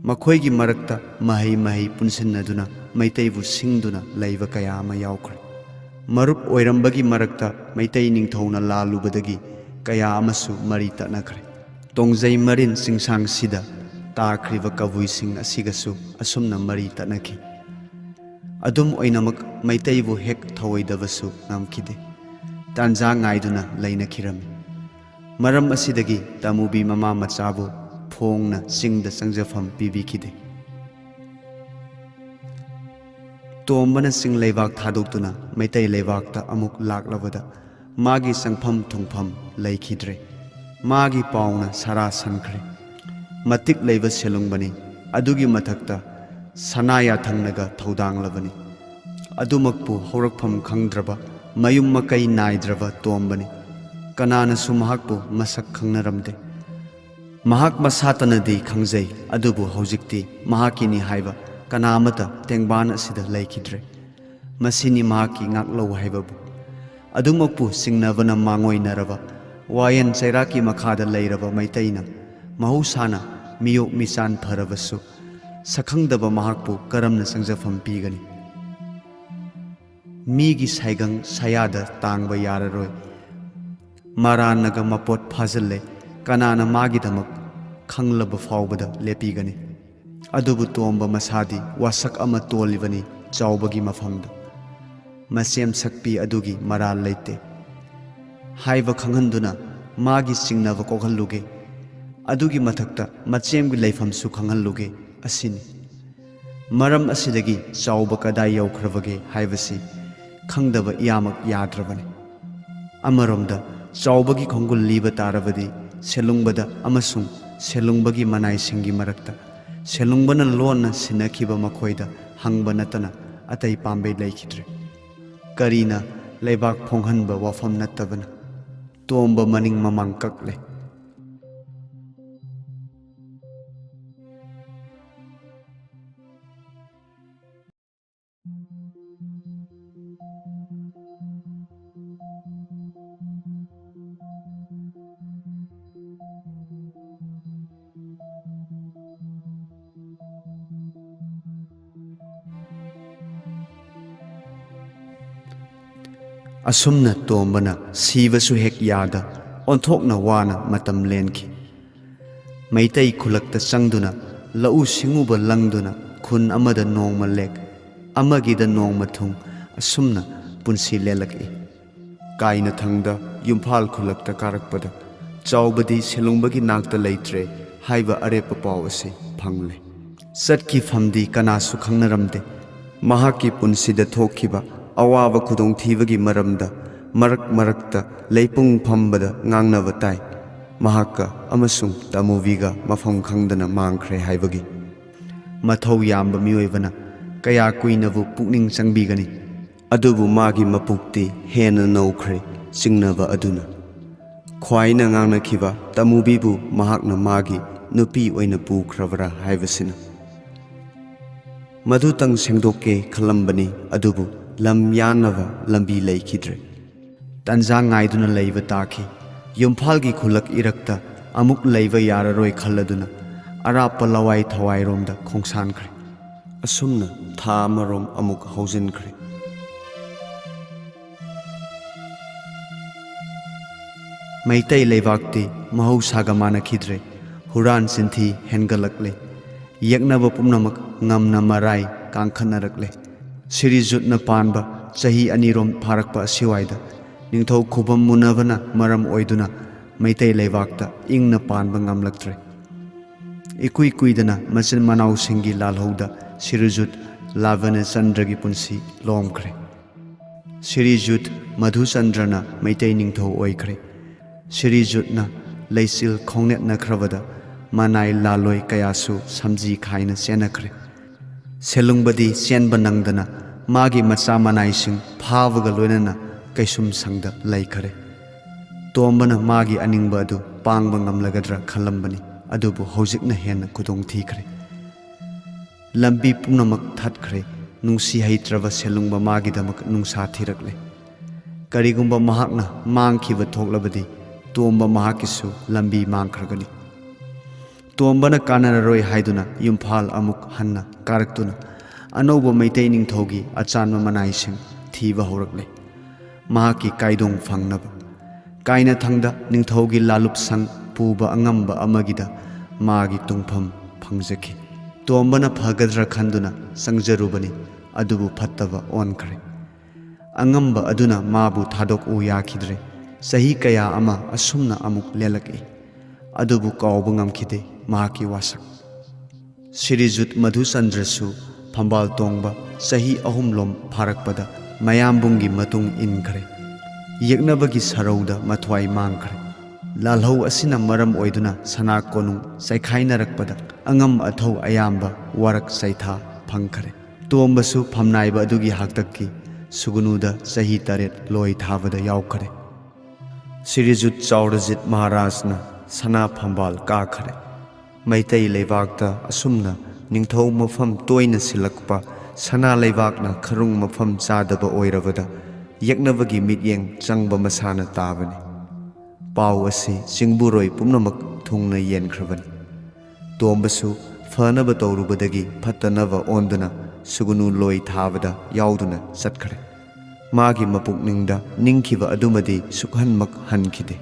ꯃꯈꯣꯏꯒꯤ ꯃꯔꯛꯇ ꯃꯍꯩ ꯃꯍꯩ ꯄꯨꯟꯁꯤꯟꯅꯗꯨꯅ ꯃꯩꯇꯩꯕꯨ ꯁꯤꯡꯗꯨꯅ ꯂꯩꯕ ꯀꯌꯥ ꯑꯃ ꯌꯥꯎꯈ꯭ꯔꯦ꯫ ꯃꯔꯨꯞ ꯑꯣꯏꯔꯝꯕꯒꯤ ꯃꯔꯛꯇ ꯃꯩꯇꯩ ꯅꯤꯡꯊꯧꯅ ꯂꯥꯜꯂꯨꯕꯗꯒꯤ ꯀꯌꯥ ꯑꯃꯁꯨ ꯃꯔꯤ ꯇꯠꯅꯈ꯭ꯔꯦ꯫ ꯇꯣꯡꯖꯩ ꯃꯔꯤꯟ ꯆꯤꯡꯁꯥꯡꯁꯤꯗ ꯇꯥꯈ꯭ꯔꯤꯕ ꯀꯕꯨꯏꯁꯤꯡ ꯑꯁꯤꯒꯁꯨ ꯑꯁꯨꯝꯅ ꯃꯔꯤ ꯇꯠꯅꯈꯤ꯫ ꯑꯗꯨꯝ ꯑꯣꯏꯅꯃꯛ ꯃꯩꯇꯩꯕꯨ ꯍꯦꯛ ꯊꯧꯑꯣꯏꯗꯕꯁꯨ ꯉꯝꯈꯤꯗꯦ꯫ ꯇꯥꯟꯖꯥ ꯉꯥꯏꯗꯨꯅ ꯂꯩꯅꯈꯤꯔꯝꯃꯤ꯫ ꯃꯔꯝ ꯑꯁꯤꯗꯒꯤ ꯇꯃꯨꯕꯤ ꯃꯃꯥ ꯃꯆꯥꯕꯨ ꯐꯣꯡꯅ ꯆꯤꯡꯗ ꯆꯪꯖꯐꯝ ꯄꯤꯕꯤꯈꯤꯗꯦ꯫ ꯇꯣꯝꯕꯅ ꯆꯤꯡ ꯂꯩꯕꯥꯛ ꯊꯥꯗꯣꯛꯇꯨꯅ ꯃꯩꯇꯩ ꯂꯩꯕꯥꯛꯇ ꯑꯃꯨꯛ ꯂꯥꯛꯂꯕꯗ ꯃꯥꯒꯤ ꯆꯪꯐꯝ ꯊꯨꯡꯐꯝ ꯂꯩꯈꯤꯗ꯭ꯔꯦ꯫ ꯃꯥꯒꯤ ꯄꯥꯎꯅ ꯁꯥꯔꯥ ꯁꯟꯈ꯭ꯔꯦ꯫ ꯃꯇꯤꯛ ꯂꯩꯕ ꯁꯦꯂꯨꯡꯕꯅꯤ꯫ ꯑꯗꯨꯒꯤ ꯃꯊꯛꯇ ꯁꯅꯥ ꯌꯥꯊꯪꯅꯒ ꯊꯧꯗꯥꯡꯂꯕꯅꯤ꯫ ꯑꯗꯨꯃꯛꯄꯨ ꯍꯧꯔꯛꯐꯝ ꯈꯪꯗ꯭ꯔꯕ, ꯃꯌꯨꯝ ꯃꯀꯩ ꯅꯥꯏꯗ꯭ꯔꯕ ꯇꯣꯝꯕꯅꯤ꯫ ꯀꯅꯥꯅꯁꯨ ꯃꯍꯥꯛꯄꯨ ꯃꯁꯛ ꯈꯪꯅꯔꯝꯗꯦ꯫ ꯃꯍꯥꯛ ꯃꯁꯥꯇꯅꯗꯤ ꯈꯪꯖꯩ, ꯑꯗꯨꯕꯨ ꯍꯧꯖꯤꯛꯇꯤ ꯃꯍꯥꯛꯀꯤꯅꯤ ꯍꯥꯏꯕ ꯀꯅꯥ ꯑꯃꯠꯇ ꯇꯦꯡꯕꯥꯟ ꯑꯁꯤꯗ ꯂꯩꯈꯤꯗ꯭ꯔꯦ꯫ ꯃꯁꯤꯅꯤ ꯃꯍꯥꯛꯀꯤ ꯉꯥꯛꯂꯧ ꯍꯥꯏꯕꯕꯨ꯫ ꯑꯗꯨꯃꯛꯄꯨ ꯆꯤꯡꯅꯕꯅ ꯃꯥꯡꯑꯣꯏꯅꯔꯕ, ꯋꯥꯌꯦꯟ ꯆꯩꯔꯥꯛꯀꯤ ꯃꯈꯥꯗ ꯂꯩꯔꯕ ꯃꯩꯇꯩꯅ ꯃꯍꯧꯁꯥꯅ ꯃꯤꯌꯣꯛ ꯃꯤꯆꯥꯟ ꯐꯔꯕꯁꯨ ꯁꯛꯈꯪꯗꯕ ꯃꯍꯥꯛꯄꯨ ꯀꯔꯝꯅ ꯆꯪꯖꯐꯝ ꯄꯤꯒꯅꯤ? ꯃꯤꯒꯤ ꯁꯥꯏꯒꯪ ꯁꯌꯥꯗ ꯇꯥꯡꯕ ꯌꯥꯔꯔꯣꯏ꯫ ꯃꯔꯥꯟꯅꯒ ꯃꯄꯣꯠ ꯐꯥꯖꯤꯜꯂꯦ꯫ ꯀꯅꯥꯅ ꯃꯥꯒꯤꯗꯃꯛ ꯈꯪꯂꯕ ꯐꯥꯎꯕꯗ ꯂꯦꯞꯄꯤꯒꯅꯤ? ꯑꯗꯨꯕꯨ ꯇꯣꯝꯕ ꯃꯁꯥꯗꯤ ꯋꯥꯁꯛ ꯑꯃ ꯇꯣꯜꯂꯤꯕꯅꯤ ꯆꯥꯎꯕꯒꯤ ꯃꯐꯝꯗ꯫ ꯃꯆꯦꯝ ꯁꯛꯄꯤ ꯑꯗꯨꯒꯤ ꯃꯔꯥꯜ ꯂꯩꯇꯦ ꯍꯥꯏꯕ ꯈꯪꯍꯟꯗꯨꯅ ꯃꯥꯒꯤ ꯆꯤꯡꯅꯕ ꯀꯣꯛꯍꯜꯂꯨꯒꯦ꯫ ꯑꯗꯨꯒꯤ ꯃꯊꯛꯇ ꯃꯆꯦꯝꯒꯤ ꯂꯩꯐꯝꯁꯨ ꯈꯪꯍꯜꯂꯨꯒꯦ꯫ ꯑꯁꯤꯅꯤ꯫ ꯃꯔꯝ ꯑꯁꯤꯗꯒꯤ ꯆꯥꯎꯕ ꯀꯗꯥꯏ ꯌꯧꯈ꯭ꯔꯕꯒꯦ ꯍꯥꯏꯕꯁꯤ ꯈꯪꯗꯕ ꯏꯌꯥꯃꯛ ꯌꯥꯗ꯭ꯔꯕꯅꯤ꯫ ꯑꯃꯔꯣꯝꯗ, ꯆꯥꯎꯕꯒꯤ ꯈꯣꯡꯒꯨꯜ ꯂꯤꯕ ꯇꯥꯔꯕꯗꯤ, ꯁꯦꯂꯨꯡꯕꯗ ꯑꯃꯁꯨꯡ ꯁꯦꯂꯨꯡꯕꯒꯤ ꯃꯅꯥꯏꯁꯤꯡꯒꯤ ꯃꯔꯛꯇ ꯁꯦꯂꯨꯡꯕꯅ ꯂꯣꯟꯅ ꯁꯤꯟꯅꯈꯤꯕ ꯃꯈꯣꯏꯗ ꯍꯪꯕ ꯅꯠꯇꯅ ꯑꯇꯩ ꯄꯥꯝꯕꯩ ꯂꯩꯈꯤꯗ꯭ꯔꯦ꯫ ꯀꯔꯤꯅ ꯂꯩꯕꯥꯛ ꯐꯣꯡꯍꯟꯕ ꯋꯥꯐꯝ ꯅꯠꯇꯕꯅ ꯇꯣꯝꯕ ꯃꯅꯤꯡ ꯃꯃꯥꯡ ꯀꯛꯂꯦ꯫ ꯑꯁꯨꯝꯅ ꯇꯣꯝꯕꯅ ꯁꯤꯕꯁꯨ ꯍꯦꯛ ꯌꯥꯗ ꯑꯣꯟꯊꯣꯛꯅ ꯋꯥꯅ ꯃꯇꯝ ꯂꯦꯟꯈꯤ꯫ ꯃꯩꯇꯩ ꯈꯨꯂꯛꯇ ꯆꯪꯗꯨꯅ, ꯂꯧꯎ ꯁꯤꯡꯎꯕ ꯂꯪꯗꯨꯅ, ꯈꯨꯟ ꯑꯃꯗ ꯅꯣꯡꯃ ꯂꯦꯛ, ꯑꯃꯒꯤꯗ ꯅꯣꯡꯃ ꯊꯨꯡ, ꯑꯁꯨꯝꯅ ꯄꯨꯟꯁꯤ ꯂꯦꯜꯂꯛꯏ꯫ ꯀꯥꯏꯅꯊꯪꯗ ꯌꯨꯝꯐꯥꯜ ꯈꯨꯂꯛꯇ ꯀꯥꯔꯛꯄꯗ, ꯆꯥꯎꯕꯗꯤ ꯁꯦꯂꯨꯡꯕꯒꯤ ꯅꯥꯛꯇ ꯂꯩꯇ꯭ꯔꯦ ꯍꯥꯏꯕ ꯑꯔꯦꯞꯄ ꯄꯥꯎ ꯑꯁꯤ ꯐꯪꯂꯦ꯫ ꯆꯠꯈꯤꯐꯝꯗꯤ ꯀꯅꯥꯁꯨ ꯈꯪꯅꯔꯝꯗꯦ꯫ ꯃꯍꯥꯛꯀꯤ ꯄꯨꯟꯁꯤꯗ ꯊꯣꯛꯈꯤꯕ ꯑꯋꯥꯕ ꯈꯨꯗꯣꯡꯊꯤꯕꯒꯤ ꯃꯔꯝꯗ ꯃꯔꯛ ꯃꯔꯛꯇ ꯂꯩꯄꯨꯡ ꯐꯝꯕꯗ ꯉꯥꯡꯅꯕ ꯇꯥꯏ꯫ ꯃꯍꯥꯛꯀ ꯑꯃꯁꯨꯡ ꯇꯃꯨꯕꯤꯒ ꯃꯐꯝ ꯈꯪꯗꯅ ꯃꯥꯡꯈ꯭ꯔꯦ ꯍꯥꯏꯕꯒꯤ꯫ ꯃꯊꯧ ꯌꯥꯝꯕ ꯃꯤꯑꯣꯏꯕꯅ ꯀꯌꯥ ꯀꯨꯏꯅꯕꯨ ꯄꯨꯛꯅꯤꯡ ꯆꯪꯕꯤꯒꯅꯤ? ꯑꯗꯨꯕꯨ ꯃꯥꯒꯤ ꯃꯄꯨꯛꯇꯤ ꯍꯦꯟꯅ ꯅꯧꯈ꯭ꯔꯦ, ꯆꯤꯡꯅꯕ ꯑꯗꯨꯅ꯫ ꯈ꯭ꯋꯥꯏꯅ ꯉꯥꯡꯅꯈꯤꯕ ꯇꯃꯨꯕꯤꯕꯨ ꯃꯍꯥꯛꯅ ꯃꯥꯒꯤ ꯅꯨꯄꯤ ꯑꯣꯏꯅ ꯄꯨꯈ꯭ꯔꯕꯔꯥ ꯍꯥꯏꯕꯁꯤꯅ꯫ ꯃꯗꯨꯇꯪ ꯁꯦꯡꯗꯣꯛꯀꯦ ꯈꯜꯂꯝꯕꯅꯤ, ꯑꯗꯨꯕꯨ ꯂꯝ ꯌꯥꯟꯅꯕ ꯂꯝꯕꯤ ꯂꯩꯈꯤꯗ꯭ꯔꯦ꯫ ꯇꯟꯖꯥ ꯉꯥꯏꯗꯨꯅ ꯂꯩꯕ ꯇꯥꯈꯤ꯫ ꯌꯨꯝꯐꯥꯜꯒꯤ ꯈꯨꯜꯂꯛ ꯏꯔꯛꯇ ꯑꯃꯨꯛ ꯂꯩꯕ ꯌꯥꯔꯔꯣꯏ ꯈꯜꯂꯗꯨꯅ ꯑꯔꯥꯞꯄ ꯂꯋꯥꯏ ꯊꯋꯥꯏꯔꯣꯝꯗ ꯈꯣꯡꯁꯥꯟꯈ꯭ꯔꯦ꯫ ꯑꯁꯨꯝꯅ ꯊꯥ ꯑꯃꯔꯣꯝ ꯑꯃꯨꯛ ꯍꯧꯖꯤꯟꯈ꯭ꯔꯦ꯫ ꯃꯩꯇꯩ ꯂꯩꯕꯥꯛꯇꯤ ꯃꯍꯧꯁꯥꯒ ꯃꯥꯟꯅꯈꯤꯗ꯭ꯔꯦ꯫ ꯍꯨꯔꯥꯟ ꯆꯤꯟꯊꯤ ꯍꯦꯟꯒꯠꯂꯛꯂꯦ꯫ ꯌꯦꯛꯅꯕ ꯄꯨꯝꯅꯃꯛ ꯉꯝꯅ ꯃꯔꯥꯏ ꯀꯥꯡꯈꯠꯅꯔꯛꯂꯦ꯫ ꯁꯤꯔꯤꯖꯨꯠꯅ ꯄꯥꯟꯕ ꯆꯍꯤ ꯑꯅꯤꯔꯣꯝ ꯐꯥꯔꯛꯄ ꯑꯁꯤꯋꯥꯏꯗ ꯅꯤꯡꯊꯧ ꯈꯨꯕꯝ ꯃꯨꯟꯅꯕꯅ ꯃꯔꯝ ꯑꯣꯏꯗꯨꯅ ꯃꯩꯇꯩ ꯂꯩꯕꯥꯛꯇ ꯏꯪꯅ ꯄꯥꯟꯕ ꯉꯝꯂꯛꯇ꯭ꯔꯦ꯫ ꯏꯀꯨꯏ ꯀꯨꯏꯗꯅ ꯃꯆꯤꯟ ꯃꯅꯥꯎꯁꯤꯡꯒꯤ ꯂꯥꯜꯍꯧꯗ ꯁꯤꯔꯤꯖꯨꯠ ꯂꯥꯚꯅꯆꯟꯗ꯭ꯔꯒꯤ ꯄꯨꯟꯁꯤ ꯂꯣꯝꯈ꯭ꯔꯦ꯫ ꯁ꯭ꯔꯤꯖꯨꯠ ꯃꯙꯨꯆꯟꯗ꯭ꯔꯅ ꯃꯩꯇꯩ ꯅꯤꯡꯊꯧ ꯑꯣꯏꯈ꯭ꯔꯦ꯫ ꯁ꯭ꯔꯤꯖꯨꯠꯅ ꯂꯩꯆꯤꯜ ꯈꯣꯡꯅꯦꯠꯅꯈ꯭ꯔꯕꯗ ꯃꯅꯥꯏ ꯂꯥꯂꯣꯏ ꯀꯌꯥꯁꯨ ꯁꯝꯖꯤ ꯈꯥꯏꯅ ꯆꯦꯟꯅꯈ꯭ꯔꯦ꯫ ꯁꯦꯂꯨꯡꯕꯗꯤ ꯆꯦꯟꯕ ꯅꯪꯗꯅ ꯃꯥꯒꯤ ꯃꯆꯥ ꯃꯅꯥꯏꯁꯤꯡ ꯐꯥꯕꯒ ꯂꯣꯏꯅꯅ ꯀꯩꯁꯨꯝꯁꯪꯗ ꯂꯩꯈꯔꯦ꯫ ꯇꯣꯝꯕꯅ ꯃꯥꯒꯤ ꯑꯅꯤꯡꯕ ꯑꯗꯨ ꯄꯥꯡꯕ ꯉꯝꯂꯒꯗ꯭ꯔꯥ ꯈꯜꯂꯝꯕꯅꯤ, ꯑꯗꯨꯕꯨ ꯍꯧꯖꯤꯛꯅ ꯍꯦꯟꯅ ꯈꯨꯗꯣꯡ ꯊꯤꯈ꯭ꯔꯦ꯫ ꯂꯝꯕꯤ ꯄꯨꯝꯅꯃꯛ ꯊꯠꯈ꯭ꯔꯦ꯫ ꯅꯨꯡꯁꯤ ꯍꯩꯇ꯭ꯔꯕ ꯁꯦꯂꯨꯡꯕ ꯃꯥꯒꯤꯗꯃꯛ ꯅꯨꯡꯁꯥ ꯊꯤꯔꯛꯂꯦ꯫ ꯀꯔꯤꯒꯨꯝꯕ ꯃꯍꯥꯛꯅ ꯃꯥꯡꯈꯤꯕ ꯊꯣꯛꯂꯕꯗꯤ ꯇꯣꯝꯕ ꯃꯍꯥꯛꯀꯤꯁꯨ ꯂꯝꯕꯤ ꯃꯥꯡꯈ꯭ꯔꯒꯅꯤ꯫ ꯇꯣꯝꯕꯅ ꯀꯥꯟꯅꯔꯔꯣꯏ ꯍꯥꯏꯗꯨꯅ ꯌꯨꯝꯐꯥꯜ ꯑꯃꯨꯛ ꯍꯟꯅ ꯀꯥꯔꯛꯇꯨꯅ ꯑꯅꯧꯕ ꯃꯩꯇꯩ ꯅꯤꯡꯊꯧꯒꯤ ꯑꯆꯥꯟꯕ ꯃꯅꯥꯏꯁꯤꯡ ꯊꯤꯕ ꯍꯧꯔꯛꯂꯦ꯫ ꯃꯍꯥꯛꯀꯤ ꯀꯥꯏꯗꯣꯡ ꯐꯪꯅꯕ ꯀꯥꯏꯅꯊꯪꯗ ꯅꯤꯡꯊꯧꯒꯤ ꯂꯥꯂꯨꯞꯁꯪ ꯄꯨꯕ ꯑꯉꯝꯕ ꯑꯃꯒꯤꯗ ꯃꯥꯒꯤ ꯇꯨꯡꯐꯝ ꯐꯪꯖꯈꯤ꯫ ꯇꯣꯝꯕꯅ ꯐꯒꯗ꯭ꯔꯥ ꯈꯟꯗꯨꯅ ꯆꯪꯖꯔꯨꯕꯅꯤ, ꯑꯗꯨꯕꯨ ꯐꯠꯇꯕ ꯑꯣꯟꯈ꯭ꯔꯦ꯫ ꯑꯉꯝꯕ ꯑꯗꯨꯅ ꯃꯥꯕꯨ ꯊꯥꯗꯣꯛꯎ ꯌꯥꯈꯤꯗ꯭ꯔꯦ꯫ ꯆꯍꯤ ꯀꯌꯥ ꯑꯃ ꯑꯁꯨꯝꯅ ꯑꯃꯨꯛ ꯂꯦꯜꯂꯛꯏ, ꯑꯗꯨꯕꯨ ꯀꯥꯎꯕ ꯉꯝꯈꯤꯗꯦ ꯃꯍꯥꯛꯀꯤ ꯋꯥꯁꯛ꯫ ꯁ꯭ꯔꯤꯖꯨꯠ ꯃꯙꯨꯆꯟꯗ꯭ꯔꯁꯨ ꯐꯝꯕꯥꯜ ꯇꯣꯡꯕ ꯆꯍꯤ ꯑꯍꯨꯝꯂꯣꯝ ꯐꯥꯔꯛꯄꯗ ꯃꯌꯥꯝꯕꯨꯡꯒꯤ ꯃꯇꯨꯡ ꯏꯟꯈ꯭ꯔꯦ꯫ ꯌꯦꯛꯅꯕꯒꯤ ꯁꯔꯧꯗ ꯃꯊ꯭ꯋꯥꯏ ꯃꯥꯡꯈ꯭ꯔꯦ꯫ ꯂꯥꯜꯍꯧ ꯑꯁꯤꯅ ꯃꯔꯝ ꯑꯣꯏꯗꯨꯅ ꯁꯅꯥ ꯀꯣꯅꯨꯡ ꯆꯩꯈꯥꯏꯅꯔꯛꯄꯗ ꯑꯉꯝ ꯑꯊꯧ ꯑꯌꯥꯝꯕ ꯋꯥꯔꯛ ꯆꯩꯊꯥ ꯐꯪꯈꯔꯦ꯫ ꯇꯣꯝꯕꯁꯨ ꯐꯝꯅꯥꯏꯕ ꯑꯗꯨꯒꯤ ꯍꯥꯛꯇꯛꯀꯤ ꯁꯨꯒꯨꯅꯨꯗ ꯆꯍꯤ ꯇꯔꯦꯠ ꯂꯣꯏ ꯊꯥꯕꯗ ꯌꯥꯎꯈꯔꯦ꯫ ꯁ꯭ꯔꯤꯖꯨꯠ ꯆꯥꯎꯔꯖꯤꯠ ꯃꯍꯥꯔꯥꯖꯅ ꯁꯅꯥ ꯐꯝꯕꯥꯜ ꯀꯥꯈꯔꯦ꯫ ꯃꯩꯇꯩ ꯂꯩꯕꯥꯛꯇ ꯑꯁꯨꯝꯅ ꯅꯤꯡꯊꯧ ꯃꯐꯝ ꯇꯣꯏꯅ ꯁꯤꯜꯂꯛꯄ ꯁꯅꯥ ꯂꯩꯕꯥꯛꯅ ꯈꯔꯨꯡ ꯃꯐꯝ ꯆꯥꯗꯕ ꯑꯣꯏꯔꯕꯗ ꯌꯦꯛꯅꯕꯒꯤ ꯃꯤꯠꯌꯦꯡ ꯆꯪꯕ ꯃꯁꯥꯅ ꯇꯥꯕꯅꯤ꯫ ꯄꯥꯎ ꯑꯁꯤ ꯆꯤꯡꯕꯨꯔꯣꯏ ꯄꯨꯝꯅꯃꯛ ꯊꯨꯡꯅ ꯌꯦꯟꯈ꯭ꯔꯕꯅꯤ꯫ ꯇꯣꯝꯕꯁꯨ ꯐꯅꯕ ꯇꯧꯔꯨꯕꯗꯒꯤ ꯐꯠꯇꯅꯕ ꯑꯣꯟꯗꯨꯅ ꯁꯨꯒꯨꯅꯨ ꯂꯣꯏ ꯊꯥꯕꯗ ꯌꯥꯎꯗꯨꯅ ꯆꯠꯈ꯭ꯔꯦ꯫ ꯃꯥꯒꯤ ꯃꯄꯨꯛꯅꯤꯡꯗ ꯅꯤꯡꯈꯤꯕ ꯑꯗꯨꯃꯗꯤ ꯁꯨꯛꯍꯟꯃꯛ ꯍꯟꯈꯤꯗꯦ꯫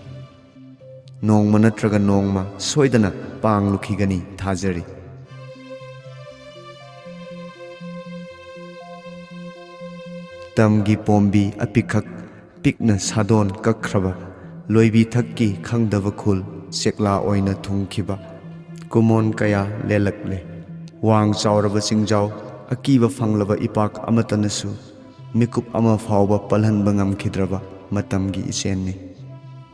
ꯅꯣꯡꯃ ꯅꯠꯇ꯭ꯔꯒ ꯅꯣꯡꯃ ꯁꯣꯏꯗꯅ ꯄꯥꯡꯂꯨꯈꯤꯒꯅꯤ ꯊꯥꯖꯔꯤ꯫ ꯇꯝꯒꯤ ꯄꯣꯝꯕꯤ ꯑꯄꯤꯛꯈꯛ ꯄꯤꯛꯅ ꯁꯥꯗꯣꯟ ꯀꯛꯈ꯭ꯔꯕ ꯂꯣꯏꯕꯤ ꯊꯛꯀꯤ ꯈꯪꯗꯕ ꯈꯨꯜ ꯆꯦꯛꯂꯥ ꯑꯣꯏꯅ ꯊꯨꯡꯈꯤꯕ ꯀꯨꯃꯣꯟ ꯀꯌꯥ ꯂꯦꯜꯂꯛꯂꯦ꯫ ꯋꯥꯡ ꯆꯥꯎꯔꯕ ꯆꯤꯡꯖꯥꯎ ꯑꯀꯤꯕ ꯐꯪꯂꯕ ꯏꯄꯥꯛ ꯑꯃꯠꯇꯅꯁꯨ ꯃꯤꯀꯨꯞ ꯑꯃ ꯐꯥꯎꯕ ꯄꯜꯍꯟꯕ ꯉꯝꯈꯤꯗ꯭ꯔꯕ ꯃꯇꯝꯒꯤ ꯏꯆꯦꯜꯅꯤ꯫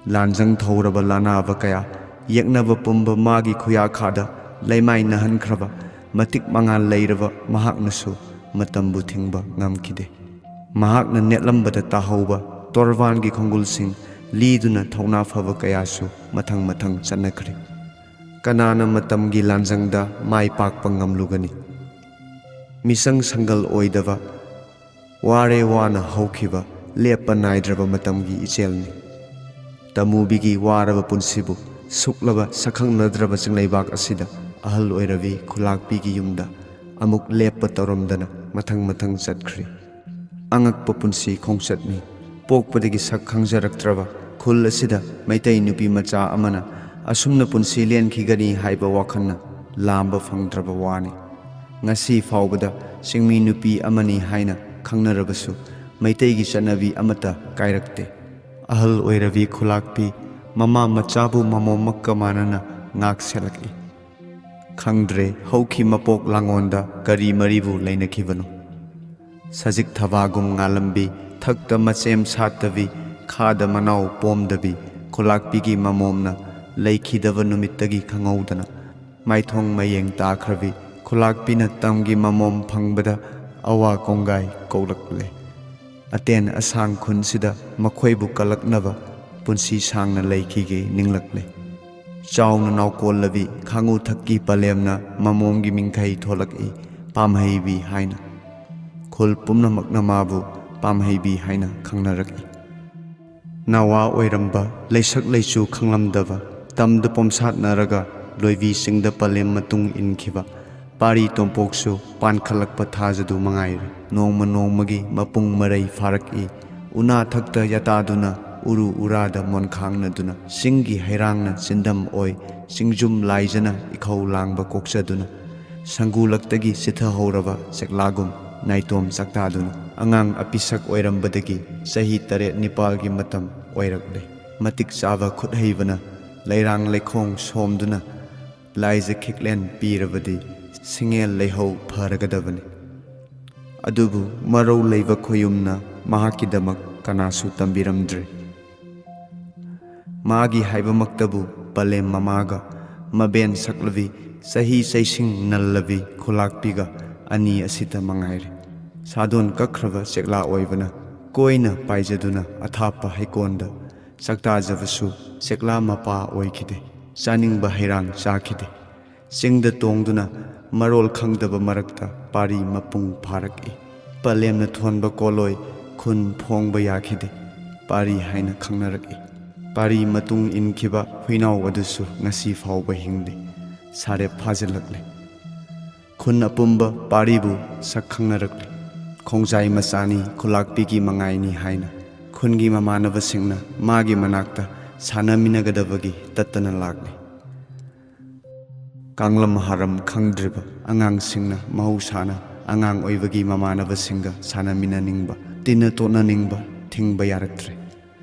ꯂꯥꯟꯖꯪ ꯊꯧꯔꯕ ꯂꯥꯟꯅꯕ ꯀꯌꯥ, ꯌꯦꯛꯅꯕ ꯄꯨꯝꯕ ꯃꯥꯒꯤ ꯈꯨꯌꯥꯈꯥꯗ ꯂꯩꯃꯥꯏ ꯅꯥꯍꯟꯈ꯭ꯔꯕ ꯃꯇꯤꯛ ꯃꯉꯥꯜ ꯂꯩꯔꯕ ꯃꯍꯥꯛꯅꯁꯨ ꯃꯇꯝꯕꯨ ꯊꯤꯡꯕ ꯉꯝꯈꯤꯗꯦ꯫ ꯃꯍꯥꯛꯅ ꯅꯦꯠꯂꯝꯕꯗ ꯇꯥꯍꯧꯕ ꯇꯣꯔꯕꯥꯟꯒꯤ ꯈꯣꯡꯒꯨꯜꯁꯤꯡ ꯂꯤꯗꯨꯅ ꯊꯧꯅꯥ ꯐꯕ ꯀꯌꯥꯁꯨ ꯃꯊꯪ ꯃꯊꯪ ꯆꯠꯅꯈ꯭ꯔꯦ꯫ ꯀꯅꯥꯅ ꯃꯇꯝꯒꯤ ꯂꯥꯟꯖꯪꯗ ꯃꯥꯏ ꯄꯥꯛꯄ ꯉꯝꯂꯨꯒꯅꯤ? ꯃꯤꯆꯪ ꯁꯪꯒꯜ ꯑꯣꯏꯗꯕ, ꯋꯥꯔꯦ ꯋꯥꯅ ꯍꯧꯈꯤꯕ, ꯂꯦꯞꯄ ꯅꯥꯏꯗ꯭ꯔꯕ ꯃꯇꯝꯒꯤ ꯏꯆꯦꯜꯅꯤ꯫ ꯇꯃꯨꯕꯤꯒꯤ ꯋꯥꯔꯕ ꯄꯨꯟꯁꯤꯕꯨ ꯁꯨꯛꯂꯕ ꯁꯛꯈꯪꯅꯗ꯭ꯔꯕ ꯆꯤꯡꯂꯩꯕꯥꯛ ꯑꯁꯤꯗ ꯑꯍꯜ ꯑꯣꯏꯔꯕꯤ ꯈꯨꯂꯥꯛꯄꯤꯒꯤ ꯌꯨꯝꯗ ꯑꯃꯨꯛ ꯂꯦꯞꯄ ꯇꯧꯔꯝꯗꯅ ꯃꯊꯪ ꯃꯊꯪ ꯆꯠꯈ꯭ꯔꯤ꯫ ꯑꯉꯛꯄ ꯄꯨꯟꯁꯤ ꯈꯣꯡꯆꯠꯅꯤ꯫ ꯄꯣꯛꯄꯗꯒꯤ ꯁꯛ ꯈꯪꯖꯔꯛꯇ꯭ꯔꯕ ꯈꯨꯜ ꯑꯁꯤꯗ ꯃꯩꯇꯩ ꯅꯨꯄꯤ ꯃꯆꯥ ꯑꯃꯅ ꯑꯁꯨꯝꯅ ꯄꯨꯟꯁꯤ ꯂꯦꯟꯈꯤꯒꯅꯤ ꯍꯥꯏꯕ ꯋꯥꯈꯜꯅ ꯂꯥꯝꯕ ꯐꯪꯗ꯭ꯔꯕ ꯋꯥꯅꯤ꯫ ꯉꯁꯤ ꯐꯥꯎꯕꯗ ꯆꯤꯡꯃꯤ ꯅꯨꯄꯤ ꯑꯃꯅꯤ ꯍꯥꯏꯅ ꯈꯪꯅꯔꯕꯁꯨ, ꯃꯩꯇꯩꯒꯤ ꯆꯠꯅꯕꯤ ꯑꯃꯠꯇ ꯀꯥꯏꯔꯛꯇꯦ꯫ ꯑꯍꯜ ꯑꯣꯏꯔꯕꯤ ꯈꯨꯂꯥꯛꯄꯤ ꯃꯃꯥ ꯃꯆꯥꯕꯨ ꯃꯃꯣꯝꯃꯛꯀ ꯃꯥꯟꯅꯅ ꯉꯥꯛ ꯁꯦꯜꯂꯛꯏ꯫ ꯈꯪꯗ꯭ꯔꯦ ꯍꯧꯈꯤ ꯃꯄꯣꯛ ꯂꯥꯡꯉꯣꯟꯗ ꯀꯔꯤ ꯃꯔꯤꯕꯨ ꯂꯩꯅꯈꯤꯕꯅꯣ꯫ ꯁꯖꯤꯛ ꯊꯕꯥꯒꯨꯝ ꯉꯥꯜꯂꯝꯕꯤ, ꯊꯛꯇ ꯃꯆꯦꯝ ꯁꯥꯠꯇꯕꯤ, ꯈꯥꯗ ꯃꯅꯥꯎ ꯄꯣꯝꯗꯕꯤ ꯈꯨꯂꯥꯛꯄꯤꯒꯤ ꯃꯃꯣꯝꯅ ꯂꯩꯈꯤꯗꯕ ꯅꯨꯃꯤꯠꯇꯒꯤ ꯈꯪꯍꯧꯗꯅ ꯃꯥꯏꯊꯣꯡ ꯃꯌꯦꯡ ꯇꯥꯈ꯭ꯔꯕꯤ ꯈꯨꯂꯥꯛꯄꯤꯅ ꯇꯝꯒꯤ ꯃꯃꯣꯝ ꯐꯪꯕꯗ ꯑꯋꯥ ꯀꯣꯡꯒꯥꯏ ꯀꯣꯛꯂꯛꯂꯦ꯫ ꯑꯇꯦꯟ ꯑꯁꯥꯡ ꯈꯨꯟꯁꯤꯗ ꯃꯈꯣꯏꯕꯨ ꯀꯜꯂꯛꯅꯕ ꯄꯨꯟꯁꯤ ꯁꯥꯡꯅ ꯂꯩꯈꯤꯒꯦ ꯅꯤꯡꯂꯛꯂꯦ꯫ ꯆꯥꯎꯅ ꯅꯥꯎꯀꯣꯜꯂꯕꯤ ꯈꯥꯡꯉꯨ ꯊꯛꯀꯤ ꯄꯂꯦꯝꯅ ꯃꯃꯣꯝꯒꯤ ꯃꯤꯡꯈꯩ ꯊꯣꯂꯛꯏ, ꯄꯥꯝꯍꯩꯕꯤ ꯍꯥꯏꯅ꯫ ꯈꯨꯜ ꯄꯨꯝꯅꯃꯛꯅ ꯃꯥꯕꯨ ꯄꯥꯝꯍꯩꯕꯤ ꯍꯥꯏꯅ ꯈꯪꯅꯔꯛꯏ꯫ ꯅꯋꯥ ꯑꯣꯏꯔꯝꯕ, ꯂꯩꯁꯛ ꯂꯩꯆꯨ ꯈꯪꯂꯝꯗꯕ, ꯇꯝꯗ ꯄꯣꯝꯁꯥꯠꯅꯔꯒ ꯂꯣꯏꯕꯤ ꯆꯤꯡꯗ ꯄꯂꯦꯝ ꯃꯇꯨꯡ ꯏꯟꯈꯤꯕ ꯄꯥꯔꯤ ꯇꯣꯝꯄꯣꯛꯁꯨ ꯄꯥꯟꯈꯠꯂꯛꯄ ꯊꯥꯖꯗꯨ ꯃꯉꯥꯏꯔꯦ꯫ ꯅꯣꯡꯃ ꯅꯣꯡꯃꯒꯤ ꯃꯄꯨꯡ ꯃꯔꯩ ꯐꯥꯔꯛꯏ꯫ ꯎꯅꯥ ꯊꯛꯇ ꯌꯥꯇꯥꯗꯨꯅ, ꯎꯔꯨ ꯎꯔꯥꯗ ꯃꯣꯟꯈꯥꯡꯅꯗꯨꯅ, ꯆꯤꯡꯒꯤ ꯍꯩꯔꯥꯡꯅ ꯆꯤꯟꯗꯝ ꯑꯣꯏ, ꯆꯤꯡꯖꯨꯝ ꯂꯥꯏꯖꯅ ꯏꯈꯧ ꯂꯥꯡꯕ ꯀꯣꯛꯆꯗꯨꯅ, ꯁꯪꯒꯨꯂꯛꯇꯒꯤ ꯆꯤꯊꯍꯧꯔꯕ ꯆꯦꯛꯂꯥꯒꯨꯝ ꯅꯥꯏꯇꯣꯝ ꯆꯥꯛꯇꯥꯗꯨꯅ, ꯑꯉꯥꯡ ꯑꯄꯤꯁꯛ ꯑꯣꯏꯔꯝꯕꯗꯒꯤ ꯆꯍꯤ ꯇꯔꯦꯠ ꯅꯤꯄꯥꯜꯒꯤ ꯃꯇꯝ ꯑꯣꯏꯔꯛꯂꯦ꯫ ꯃꯇꯤꯛ ꯆꯥꯕ ꯈꯨꯠ ꯍꯩꯕꯅ ꯂꯩꯔꯥꯡ ꯂꯩꯈꯣꯡ ꯁꯣꯝꯗꯨꯅ ꯂꯥꯏꯖ ꯈꯤꯛꯂꯦꯟ ꯄꯤꯔꯕꯗꯤ ꯁꯤꯡꯉꯦꯜ ꯂꯩꯍꯧ ꯐꯔꯒꯗꯕꯅꯤ꯫ ꯑꯗꯨꯕꯨ ꯃꯔꯧ ꯂꯩꯕ ꯈꯣꯌꯨꯝꯅ ꯃꯍꯥꯛꯀꯤꯗꯃꯛ ꯀꯅꯥꯁꯨ ꯇꯝꯕꯤꯔꯝꯗ꯭ꯔꯦ꯫ ꯃꯥꯒꯤ ꯍꯥꯏꯕꯃꯛꯇꯕꯨ ꯄꯂꯦꯝ ꯃꯃꯥꯒ ꯃꯕꯦꯟ ꯁꯛꯂꯕꯤ, ꯆꯍꯤ ꯆꯩꯁꯤꯡ ꯅꯜꯂꯕꯤ ꯈꯨꯂꯥꯛꯄꯤꯒ ꯑꯅꯤ ꯑꯁꯤꯇ ꯃꯉꯥꯏꯔꯦ꯫ ꯁꯥꯗꯣꯟ ꯀꯛꯈ꯭ꯔꯕ ꯆꯦꯛꯂꯥ ꯑꯣꯏꯕꯅ ꯀꯣꯏꯅ ꯄꯥꯏꯖꯗꯨꯅ ꯑꯊꯥꯞꯄ ꯍꯩꯀꯣꯟꯗ ꯆꯥꯛꯇꯥꯖꯕꯁꯨ ꯆꯦꯛꯂꯥ ꯃꯄꯥ ꯑꯣꯏꯈꯤꯗꯦ꯫ ꯆꯥꯅꯤꯡꯕ ꯍꯩꯔꯥꯡ ꯆꯥꯈꯤꯗꯦ꯫ ꯆꯤꯡꯗ ꯇꯣꯡꯗꯨꯅ ꯃꯔꯣꯜ ꯈꯪꯗꯕ ꯃꯔꯛꯇ ꯄꯥꯔꯤ ꯃꯄꯨꯡ ꯐꯥꯔꯛꯏ꯫ ꯄꯂꯦꯝꯅ ꯊꯣꯟꯕ ꯀꯣꯂꯣꯏ ꯈꯨꯟ ꯐꯣꯡꯕ ꯌꯥꯈꯤꯗꯦ꯫ ꯄꯥꯔꯤ ꯍꯥꯏꯅ ꯈꯪꯅꯔꯛꯏ꯫ ꯄꯥꯔꯤ ꯃꯇꯨꯡ ꯏꯟꯈꯤꯕ ꯍꯨꯏꯅꯥꯎ ꯑꯗꯨꯁꯨ ꯉꯁꯤ ꯐꯥꯎꯕ ꯍꯤꯡꯂꯤ꯫ ꯁꯥꯔꯦꯞ ꯐꯥꯖꯤꯜꯂꯛꯂꯦ꯫ ꯈꯨꯟ ꯑꯄꯨꯝꯕ ꯄꯥꯔꯤꯕꯨ ꯁꯛ ꯈꯪꯅꯔꯛꯂꯦ꯫ ꯈꯣꯡꯖꯥꯏ ꯃꯆꯥꯅꯤ, ꯈꯨꯂꯥꯛꯄꯤꯒꯤ ꯃꯉꯥꯏꯅꯤ ꯍꯥꯏꯅ ꯈꯨꯟꯒꯤ ꯃꯃꯥꯟꯅꯕꯁꯤꯡꯅ ꯃꯥꯒꯤ ꯃꯅꯥꯛꯇ ꯁꯥꯟꯅꯃꯤꯟꯅꯒꯗꯕꯒꯤ ꯇꯠꯇꯅ ꯂꯥꯛꯂꯤ꯫ ꯀꯥꯡꯂꯝ ꯍꯥꯔꯝ ꯈꯪꯗ꯭ꯔꯤꯕ ꯑꯉꯥꯡꯁꯤꯡꯅ ꯃꯍꯧꯁꯥꯅ ꯑꯉꯥꯡ ꯑꯣꯏꯕꯒꯤ ꯃꯃꯥꯟꯅꯕꯁꯤꯡꯒ ꯁꯥꯟꯅꯃꯤꯟꯅꯅꯤꯡꯕ, ꯇꯤꯟꯅ ꯇꯣꯠꯅꯅꯤꯡꯕ ꯊꯤꯡꯕ ꯌꯥꯔꯛꯇ꯭ꯔꯦ꯫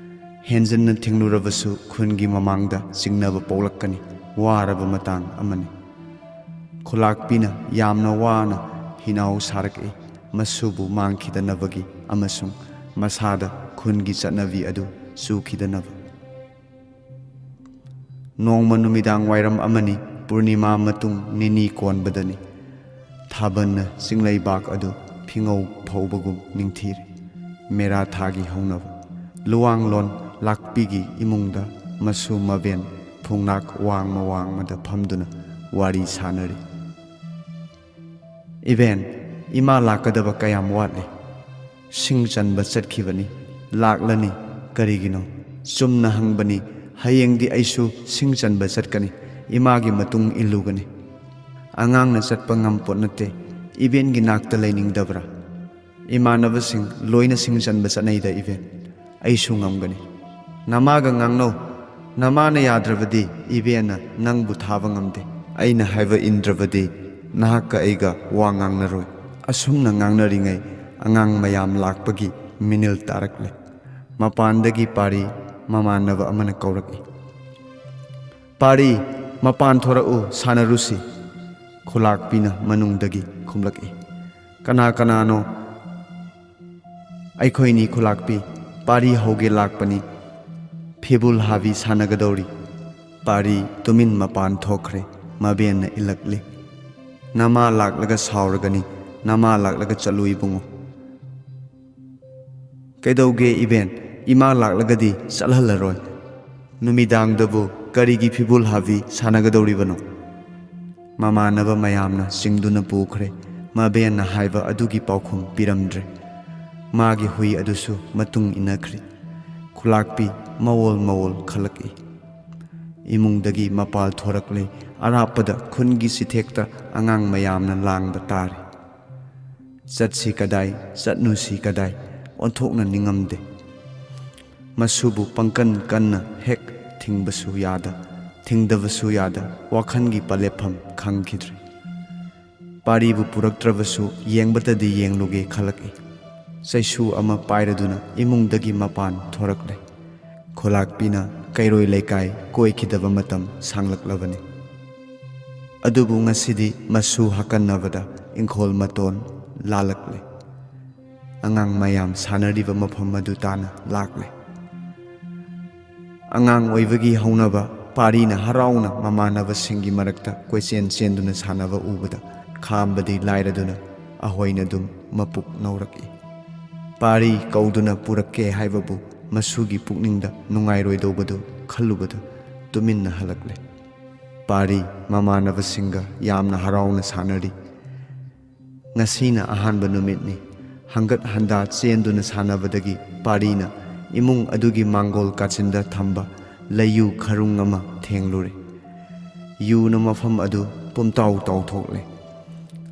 ꯍꯦꯟꯖꯟꯅ ꯊꯤꯡꯂꯨꯔꯕꯁꯨ ꯈꯨꯟꯒꯤ ꯃꯃꯥꯡꯗ ꯆꯤꯡꯅꯕ ꯄꯣꯛꯂꯛꯀꯅꯤ꯫ ꯋꯥꯔꯕ ꯃꯇꯥꯡ ꯑꯃꯅꯤ꯫ ꯈꯨꯂꯥꯛꯄꯤꯅ ꯌꯥꯝꯅ ꯋꯥꯅ ꯍꯤꯅꯥꯎ ꯁꯥꯔꯛꯏ, ꯃꯁꯨꯕꯨ ꯃꯥꯡꯈꯤꯗꯅꯕꯒꯤ ꯑꯃꯁꯨꯡ ꯃꯁꯥꯗ ꯈꯨꯟꯒꯤ ꯆꯠꯅꯕꯤ ꯑꯗꯨ ꯆꯨꯈꯤꯗꯅꯕ꯫ ꯅꯣꯡꯃ ꯅꯨꯃꯤꯗꯥꯡ ꯋꯥꯏꯔꯝ ꯑꯃꯅꯤ, ꯄꯨꯔꯅꯤꯃꯥ ꯃꯇꯨꯡ ꯅꯤꯅꯤ ꯀꯣꯟꯕꯗꯅꯤ꯫ ꯊꯥꯕꯜꯅ ꯆꯤꯡꯂꯩꯕꯥꯛ ꯑꯗꯨ ꯐꯤꯉꯧ ꯐꯧꯕꯒꯨꯝ ꯅꯤꯡꯊꯤꯔꯦ꯫ ꯃꯦꯔꯥ ꯊꯥꯒꯤ ꯍꯧꯅꯕ꯫ ꯂꯨꯋꯥꯡꯂꯣꯟ ꯂꯥꯛꯄꯤꯒꯤ ꯏꯃꯨꯡꯗ ꯃꯁꯨ ꯃꯕꯦꯟ ꯐꯨꯡꯅꯥꯛ ꯋꯥꯡꯃ ꯋꯥꯡꯃꯗ ꯐꯝꯗꯨꯅ ꯋꯥꯔꯤ ꯁꯥꯅꯔꯤ꯫ "ꯏꯕꯦꯟ, ꯏꯃꯥ ꯂꯥꯛꯀꯗꯕ ꯀꯌꯥꯝ ꯋꯥꯠꯂꯤ?" "ꯁꯤꯡ ꯆꯟꯕ ꯆꯠꯈꯤꯕꯅꯤ, ꯂꯥꯛꯂꯅꯤ꯫ ꯀꯔꯤꯒꯤꯅꯣ?" "ꯆꯨꯝꯅ ꯍꯪꯕꯅꯤ, ꯍꯌꯦꯡꯗꯤ ꯑꯩꯁꯨ ꯁꯤꯡ ꯆꯟꯕ ꯆꯠꯀꯅꯤ, ꯏꯃꯥꯒꯤ ꯃꯇꯨꯡ ꯏꯜꯂꯨꯒꯅꯤ꯫" "ꯑꯉꯥꯡꯅ ꯆꯠꯄ ꯉꯝꯄꯣꯠ ꯅꯠꯇꯦ, ꯏꯕꯦꯟꯒꯤ ꯅꯥꯛꯇ ꯂꯩꯅꯤꯡꯗꯕ꯭ꯔꯥ?" "ꯏꯃꯥꯟꯅꯕꯁꯤꯡ ꯂꯣꯏꯅ ꯁꯤꯡ ꯆꯟꯕ ꯆꯠꯅꯩꯗ ꯏꯕꯦꯟ, ꯑꯩꯁꯨ ꯉꯝꯒꯅꯤ꯫" "ꯅꯃꯥꯒ ꯉꯥꯡꯅꯧ, ꯅꯃꯥꯅ ꯌꯥꯗ꯭ꯔꯕꯗꯤ ꯏꯕꯦꯟꯅ ꯅꯪꯕꯨ ꯊꯥꯕ ꯉꯝꯗꯦ꯫" "ꯑꯩꯅ ꯍꯥꯏꯕ ꯏꯟꯗ꯭ꯔꯕꯗꯤ ꯅꯍꯥꯛꯀ ꯑꯩꯒ ꯋꯥ ꯉꯥꯡꯅꯔꯣꯏ꯫" ꯑꯁꯨꯝꯅ ꯉꯥꯡꯅꯔꯤꯉꯩ ꯑꯉꯥꯡ ꯃꯌꯥꯝ ꯂꯥꯛꯄꯒꯤ ꯃꯤꯅꯤꯜ ꯇꯥꯔꯛꯂꯦ꯫ ꯃꯄꯥꯟꯗꯒꯤ ꯄꯥꯔꯤ ꯃꯃꯥꯟꯅꯕ ꯑꯃꯅ ꯀꯧꯔꯛꯏ꯫ "ꯄꯥꯔꯤ, ꯃꯄꯥꯟ ꯊꯣꯔꯛꯎ, ꯁꯥꯟꯅꯔꯨꯁꯤ꯫" ꯈꯨꯂꯥꯛꯄꯤꯅ ꯃꯅꯨꯡꯗꯒꯤ ꯈꯨꯝꯂꯛꯏ꯫ "ꯀꯅꯥ ꯀꯅꯥꯅꯣ?" "ꯑꯩꯈꯣꯏꯅꯤ ꯈꯨꯂꯥꯛꯄꯤ, ꯄꯥꯔꯤ ꯍꯧꯒꯦ ꯂꯥꯛꯄꯅꯤ꯫ ꯐꯤꯕꯨꯜ ꯍꯥꯕꯤ ꯁꯥꯟꯅꯒꯗꯧꯔꯤ꯫" ꯄꯥꯔꯤ ꯇꯨꯃꯤꯟ ꯃꯄꯥꯟ ꯊꯣꯛꯈ꯭ꯔꯦ꯫ ꯃꯕꯦꯟꯅ ꯏꯜꯂꯛꯂꯤ꯫ "ꯅꯃꯥ ꯂꯥꯛꯂꯒ ꯁꯥꯎꯔꯒꯅꯤ, ꯅꯃꯥ ꯂꯥꯛꯂꯒ ꯆꯠꯂꯨ ꯏꯕꯨꯡꯉꯣ꯫" "ꯀꯩꯗꯧꯒꯦ ꯏꯕꯦꯟ? ꯏꯃꯥ ꯂꯥꯛꯂꯒꯗꯤ ꯆꯠꯍꯜꯂꯔꯣꯏ꯫" "ꯅꯨꯃꯤꯗꯥꯡꯗꯕꯨ ꯀꯔꯤꯒꯤ ꯐꯤꯕꯨꯜ ꯍꯥꯕꯤ ꯁꯥꯟꯅꯒꯗꯧꯔꯤꯕꯅꯣ?" ꯃꯃꯥꯟꯅꯕ ꯃꯌꯥꯝꯅ ꯆꯤꯡꯗꯨꯅ ꯄꯨꯈ꯭ꯔꯦ꯫ ꯃꯕꯦꯟꯅ ꯍꯥꯏꯕ ꯑꯗꯨꯒꯤ ꯄꯥꯎꯈꯨꯝ ꯄꯤꯔꯝꯗ꯭ꯔꯦ꯫ ꯃꯥꯒꯤ ꯍꯨꯏ ꯑꯗꯨꯁꯨ ꯃꯇꯨꯡ ꯏꯟꯅꯈ꯭ꯔꯦ꯫ ꯈꯨꯂꯥꯛꯄꯤ ꯃꯋꯣꯜ ꯃꯋꯣꯜ ꯈꯜꯂꯛꯏ꯫ ꯏꯃꯨꯡꯗꯒꯤ ꯃꯄꯥꯜ ꯊꯣꯔꯛꯂꯦ꯫ ꯑꯔꯥꯞꯄꯗ ꯈꯨꯟꯒꯤ ꯆꯤꯊꯦꯛꯇ ꯑꯉꯥꯡ ꯃꯌꯥꯝꯅ ꯂꯥꯡꯕ ꯇꯥꯔꯦ꯫ "ꯆꯠꯁꯤ ꯀꯗꯥꯏ, ꯆꯠꯅꯨꯁꯤ ꯀꯗꯥꯏ?" ꯑꯣꯟꯊꯣꯛꯅ ꯅꯤꯡꯉꯝꯗꯦ꯫ ꯃꯁꯨꯕꯨ ꯄꯪꯀꯟ ꯀꯟꯅ ꯍꯦꯛ ꯊꯤꯡꯕꯁꯨ ꯌꯥꯗ, ꯊꯤꯡꯗꯕꯁꯨ ꯌꯥꯗ, ꯋꯥꯈꯜꯒꯤ ꯄꯂꯦꯞꯐꯝ ꯈꯪꯈꯤꯗ꯭ꯔꯦ꯫ ꯄꯥꯔꯤꯕꯨ ꯄꯨꯔꯛꯇ꯭ꯔꯕꯁꯨ ꯌꯦꯡꯕꯇꯗꯤ ꯌꯦꯡꯂꯨꯒꯦ ꯈꯜꯂꯛꯏ꯫ ꯆꯩꯁꯨ ꯑꯃ ꯄꯥꯏꯔꯗꯨꯅ ꯏꯃꯨꯡꯗꯒꯤ ꯃꯄꯥꯟ ꯊꯣꯔꯛꯂꯦ꯫ ꯈꯨꯂꯥꯛꯄꯤꯅ ꯀꯩꯔꯣꯏ ꯂꯩꯀꯥꯏ ꯀꯣꯏꯈꯤꯗꯕ ꯃꯇꯝ ꯁꯥꯡꯂꯛꯂꯕꯅꯤ꯫ ꯑꯗꯨꯕꯨ ꯉꯁꯤꯗꯤ ꯃꯁꯨ ꯍꯥꯀꯟꯅꯕꯗ ꯏꯪꯈꯣꯜ ꯃꯇꯣꯟ ꯂꯥꯜꯂꯛꯂꯦ꯫ ꯑꯉꯥꯡ ꯃꯌꯥꯝ ꯁꯥꯟꯅꯔꯤꯕ ꯃꯐꯝ ꯑꯗꯨ ꯇꯥꯅ ꯂꯥꯛꯂꯦ꯫ ꯑꯉꯥꯡ ꯑꯣꯏꯕꯒꯤ ꯍꯧꯅꯕ ꯄꯥꯔꯤꯅ ꯍꯔꯥꯎꯅ ꯃꯃꯥꯟꯅꯕꯁꯤꯡꯒꯤ ꯃꯔꯛꯇ ꯀꯣꯏꯆꯦꯟ ꯆꯦꯟꯗꯨꯅ ꯁꯥꯟꯅꯕ ꯎꯕꯗ ꯈꯥꯝꯕꯗꯤ ꯂꯥꯏꯔꯗꯨꯅ ꯑꯍꯣꯏꯅ ꯑꯗꯨꯝ ꯃꯄꯨꯛ ꯅꯧꯔꯛꯏ꯫ ꯄꯥꯔꯤ ꯀꯧꯗꯨꯅ ꯄꯨꯔꯛꯀꯦ ꯍꯥꯏꯕꯕꯨ ꯃꯁꯨꯒꯤ ꯄꯨꯛꯅꯤꯡꯗ ꯅꯨꯡꯉꯥꯏꯔꯣꯏꯗꯧꯕꯗꯨ ꯈꯜꯂꯨꯕꯗ ꯇꯨꯃꯤꯟꯅ ꯍꯜꯂꯛꯂꯦ꯫ ꯄꯥꯔꯤ ꯃꯃꯥꯟꯅꯕꯁꯤꯡꯒ ꯌꯥꯝꯅ ꯍꯔꯥꯎꯅ ꯁꯥꯟꯅꯔꯤ꯫ ꯉꯁꯤꯅ ꯑꯍꯥꯟꯕ ꯅꯨꯃꯤꯠꯅꯤ꯫ ꯍꯪꯒꯠ ꯍꯟꯗꯥ ꯆꯦꯟꯗꯨꯅ ꯁꯥꯟꯅꯕꯗꯒꯤ ꯄꯥꯔꯤꯅ ꯏꯃꯨꯡ ꯑꯗꯨꯒꯤ ꯃꯥꯡꯒꯣꯜ ꯀꯥꯆꯤꯟꯗ ꯊꯝꯕ ꯂꯩꯌꯨ ꯈꯔꯨꯡ ꯑꯃ ꯊꯦꯡꯂꯨꯔꯦ꯫ ꯌꯨꯅ ꯃꯐꯝ ꯑꯗꯨ ꯄꯨꯝꯇꯥꯎ ꯇꯥꯎꯊꯣꯛꯂꯦ꯫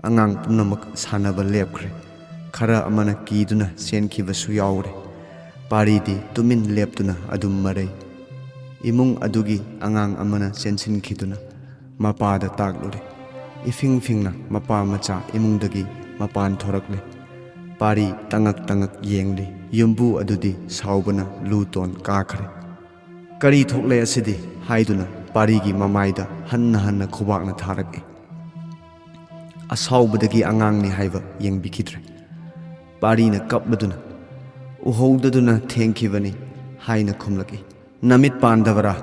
ꯑꯉꯥꯡ ꯄꯨꯝꯅꯃꯛ ꯁꯥꯟꯅꯕ ꯂꯦꯞꯈ꯭ꯔꯦ꯫ ꯈꯔ ꯑꯃꯅ ꯀꯤꯗꯨꯅ ꯆꯦꯟꯈꯤꯕꯁꯨ ꯌꯥꯎꯔꯦ꯫ ꯄꯥꯔꯤꯗꯤ ꯇꯨꯃꯤꯟ ꯂꯦꯞꯇꯨꯅ ꯑꯗꯨꯝ ꯃꯔꯩ꯫ ꯏꯃꯨꯡ ꯑꯗꯨꯒꯤ ꯑꯉꯥꯡ ꯑꯃꯅ ꯆꯦꯟꯁꯤꯟꯈꯤꯗꯨꯅ ꯃꯄꯥꯗ ꯇꯥꯛꯂꯨꯔꯦ꯫ ꯏꯐꯤꯡ ꯐꯤꯡꯅ ꯃꯄꯥ ꯃꯆꯥ ꯏꯃꯨꯡꯗꯒꯤ ꯃꯄꯥꯟ ꯊꯣꯔꯛꯂꯦ꯫ ꯄꯥꯔꯤ ꯇꯉꯛ ꯇꯉꯛ ꯌꯦꯡꯂꯤ꯫ ꯌꯨꯝꯕꯨ ꯑꯗꯨꯗꯤ ꯁꯥꯎꯕꯅ ꯂꯨ ꯇꯣꯟ ꯀꯥꯈ꯭ꯔꯦ꯫ "ꯀꯔꯤ ꯊꯣꯛꯂꯦ ꯑꯁꯤꯗꯤ?" ꯍꯥꯏꯗꯨꯅ ꯄꯥꯔꯤꯒꯤ ꯃꯃꯥꯏꯗ ꯍꯟꯅ ꯍꯟꯅ ꯈꯨꯕꯥꯛꯅ ꯊꯥꯔꯛꯏ꯫ ꯑꯁꯥꯎꯕꯗꯒꯤ ꯑꯉꯥꯡꯅꯤ ꯍꯥꯏꯕ ꯌꯦꯡꯕꯤꯈꯤꯗ꯭ꯔꯦ꯫ ꯄꯥꯔꯤꯅ ꯀꯞꯂꯗꯨꯅ, "ꯎꯍꯧꯗꯗꯨꯅ ꯊꯦꯡꯈꯤꯕꯅꯤ" ꯍꯥꯏꯅ ꯈꯨꯝꯂꯛꯏ꯫ "ꯅꯃꯤꯠ ꯄꯥꯟꯗꯕꯔꯥ?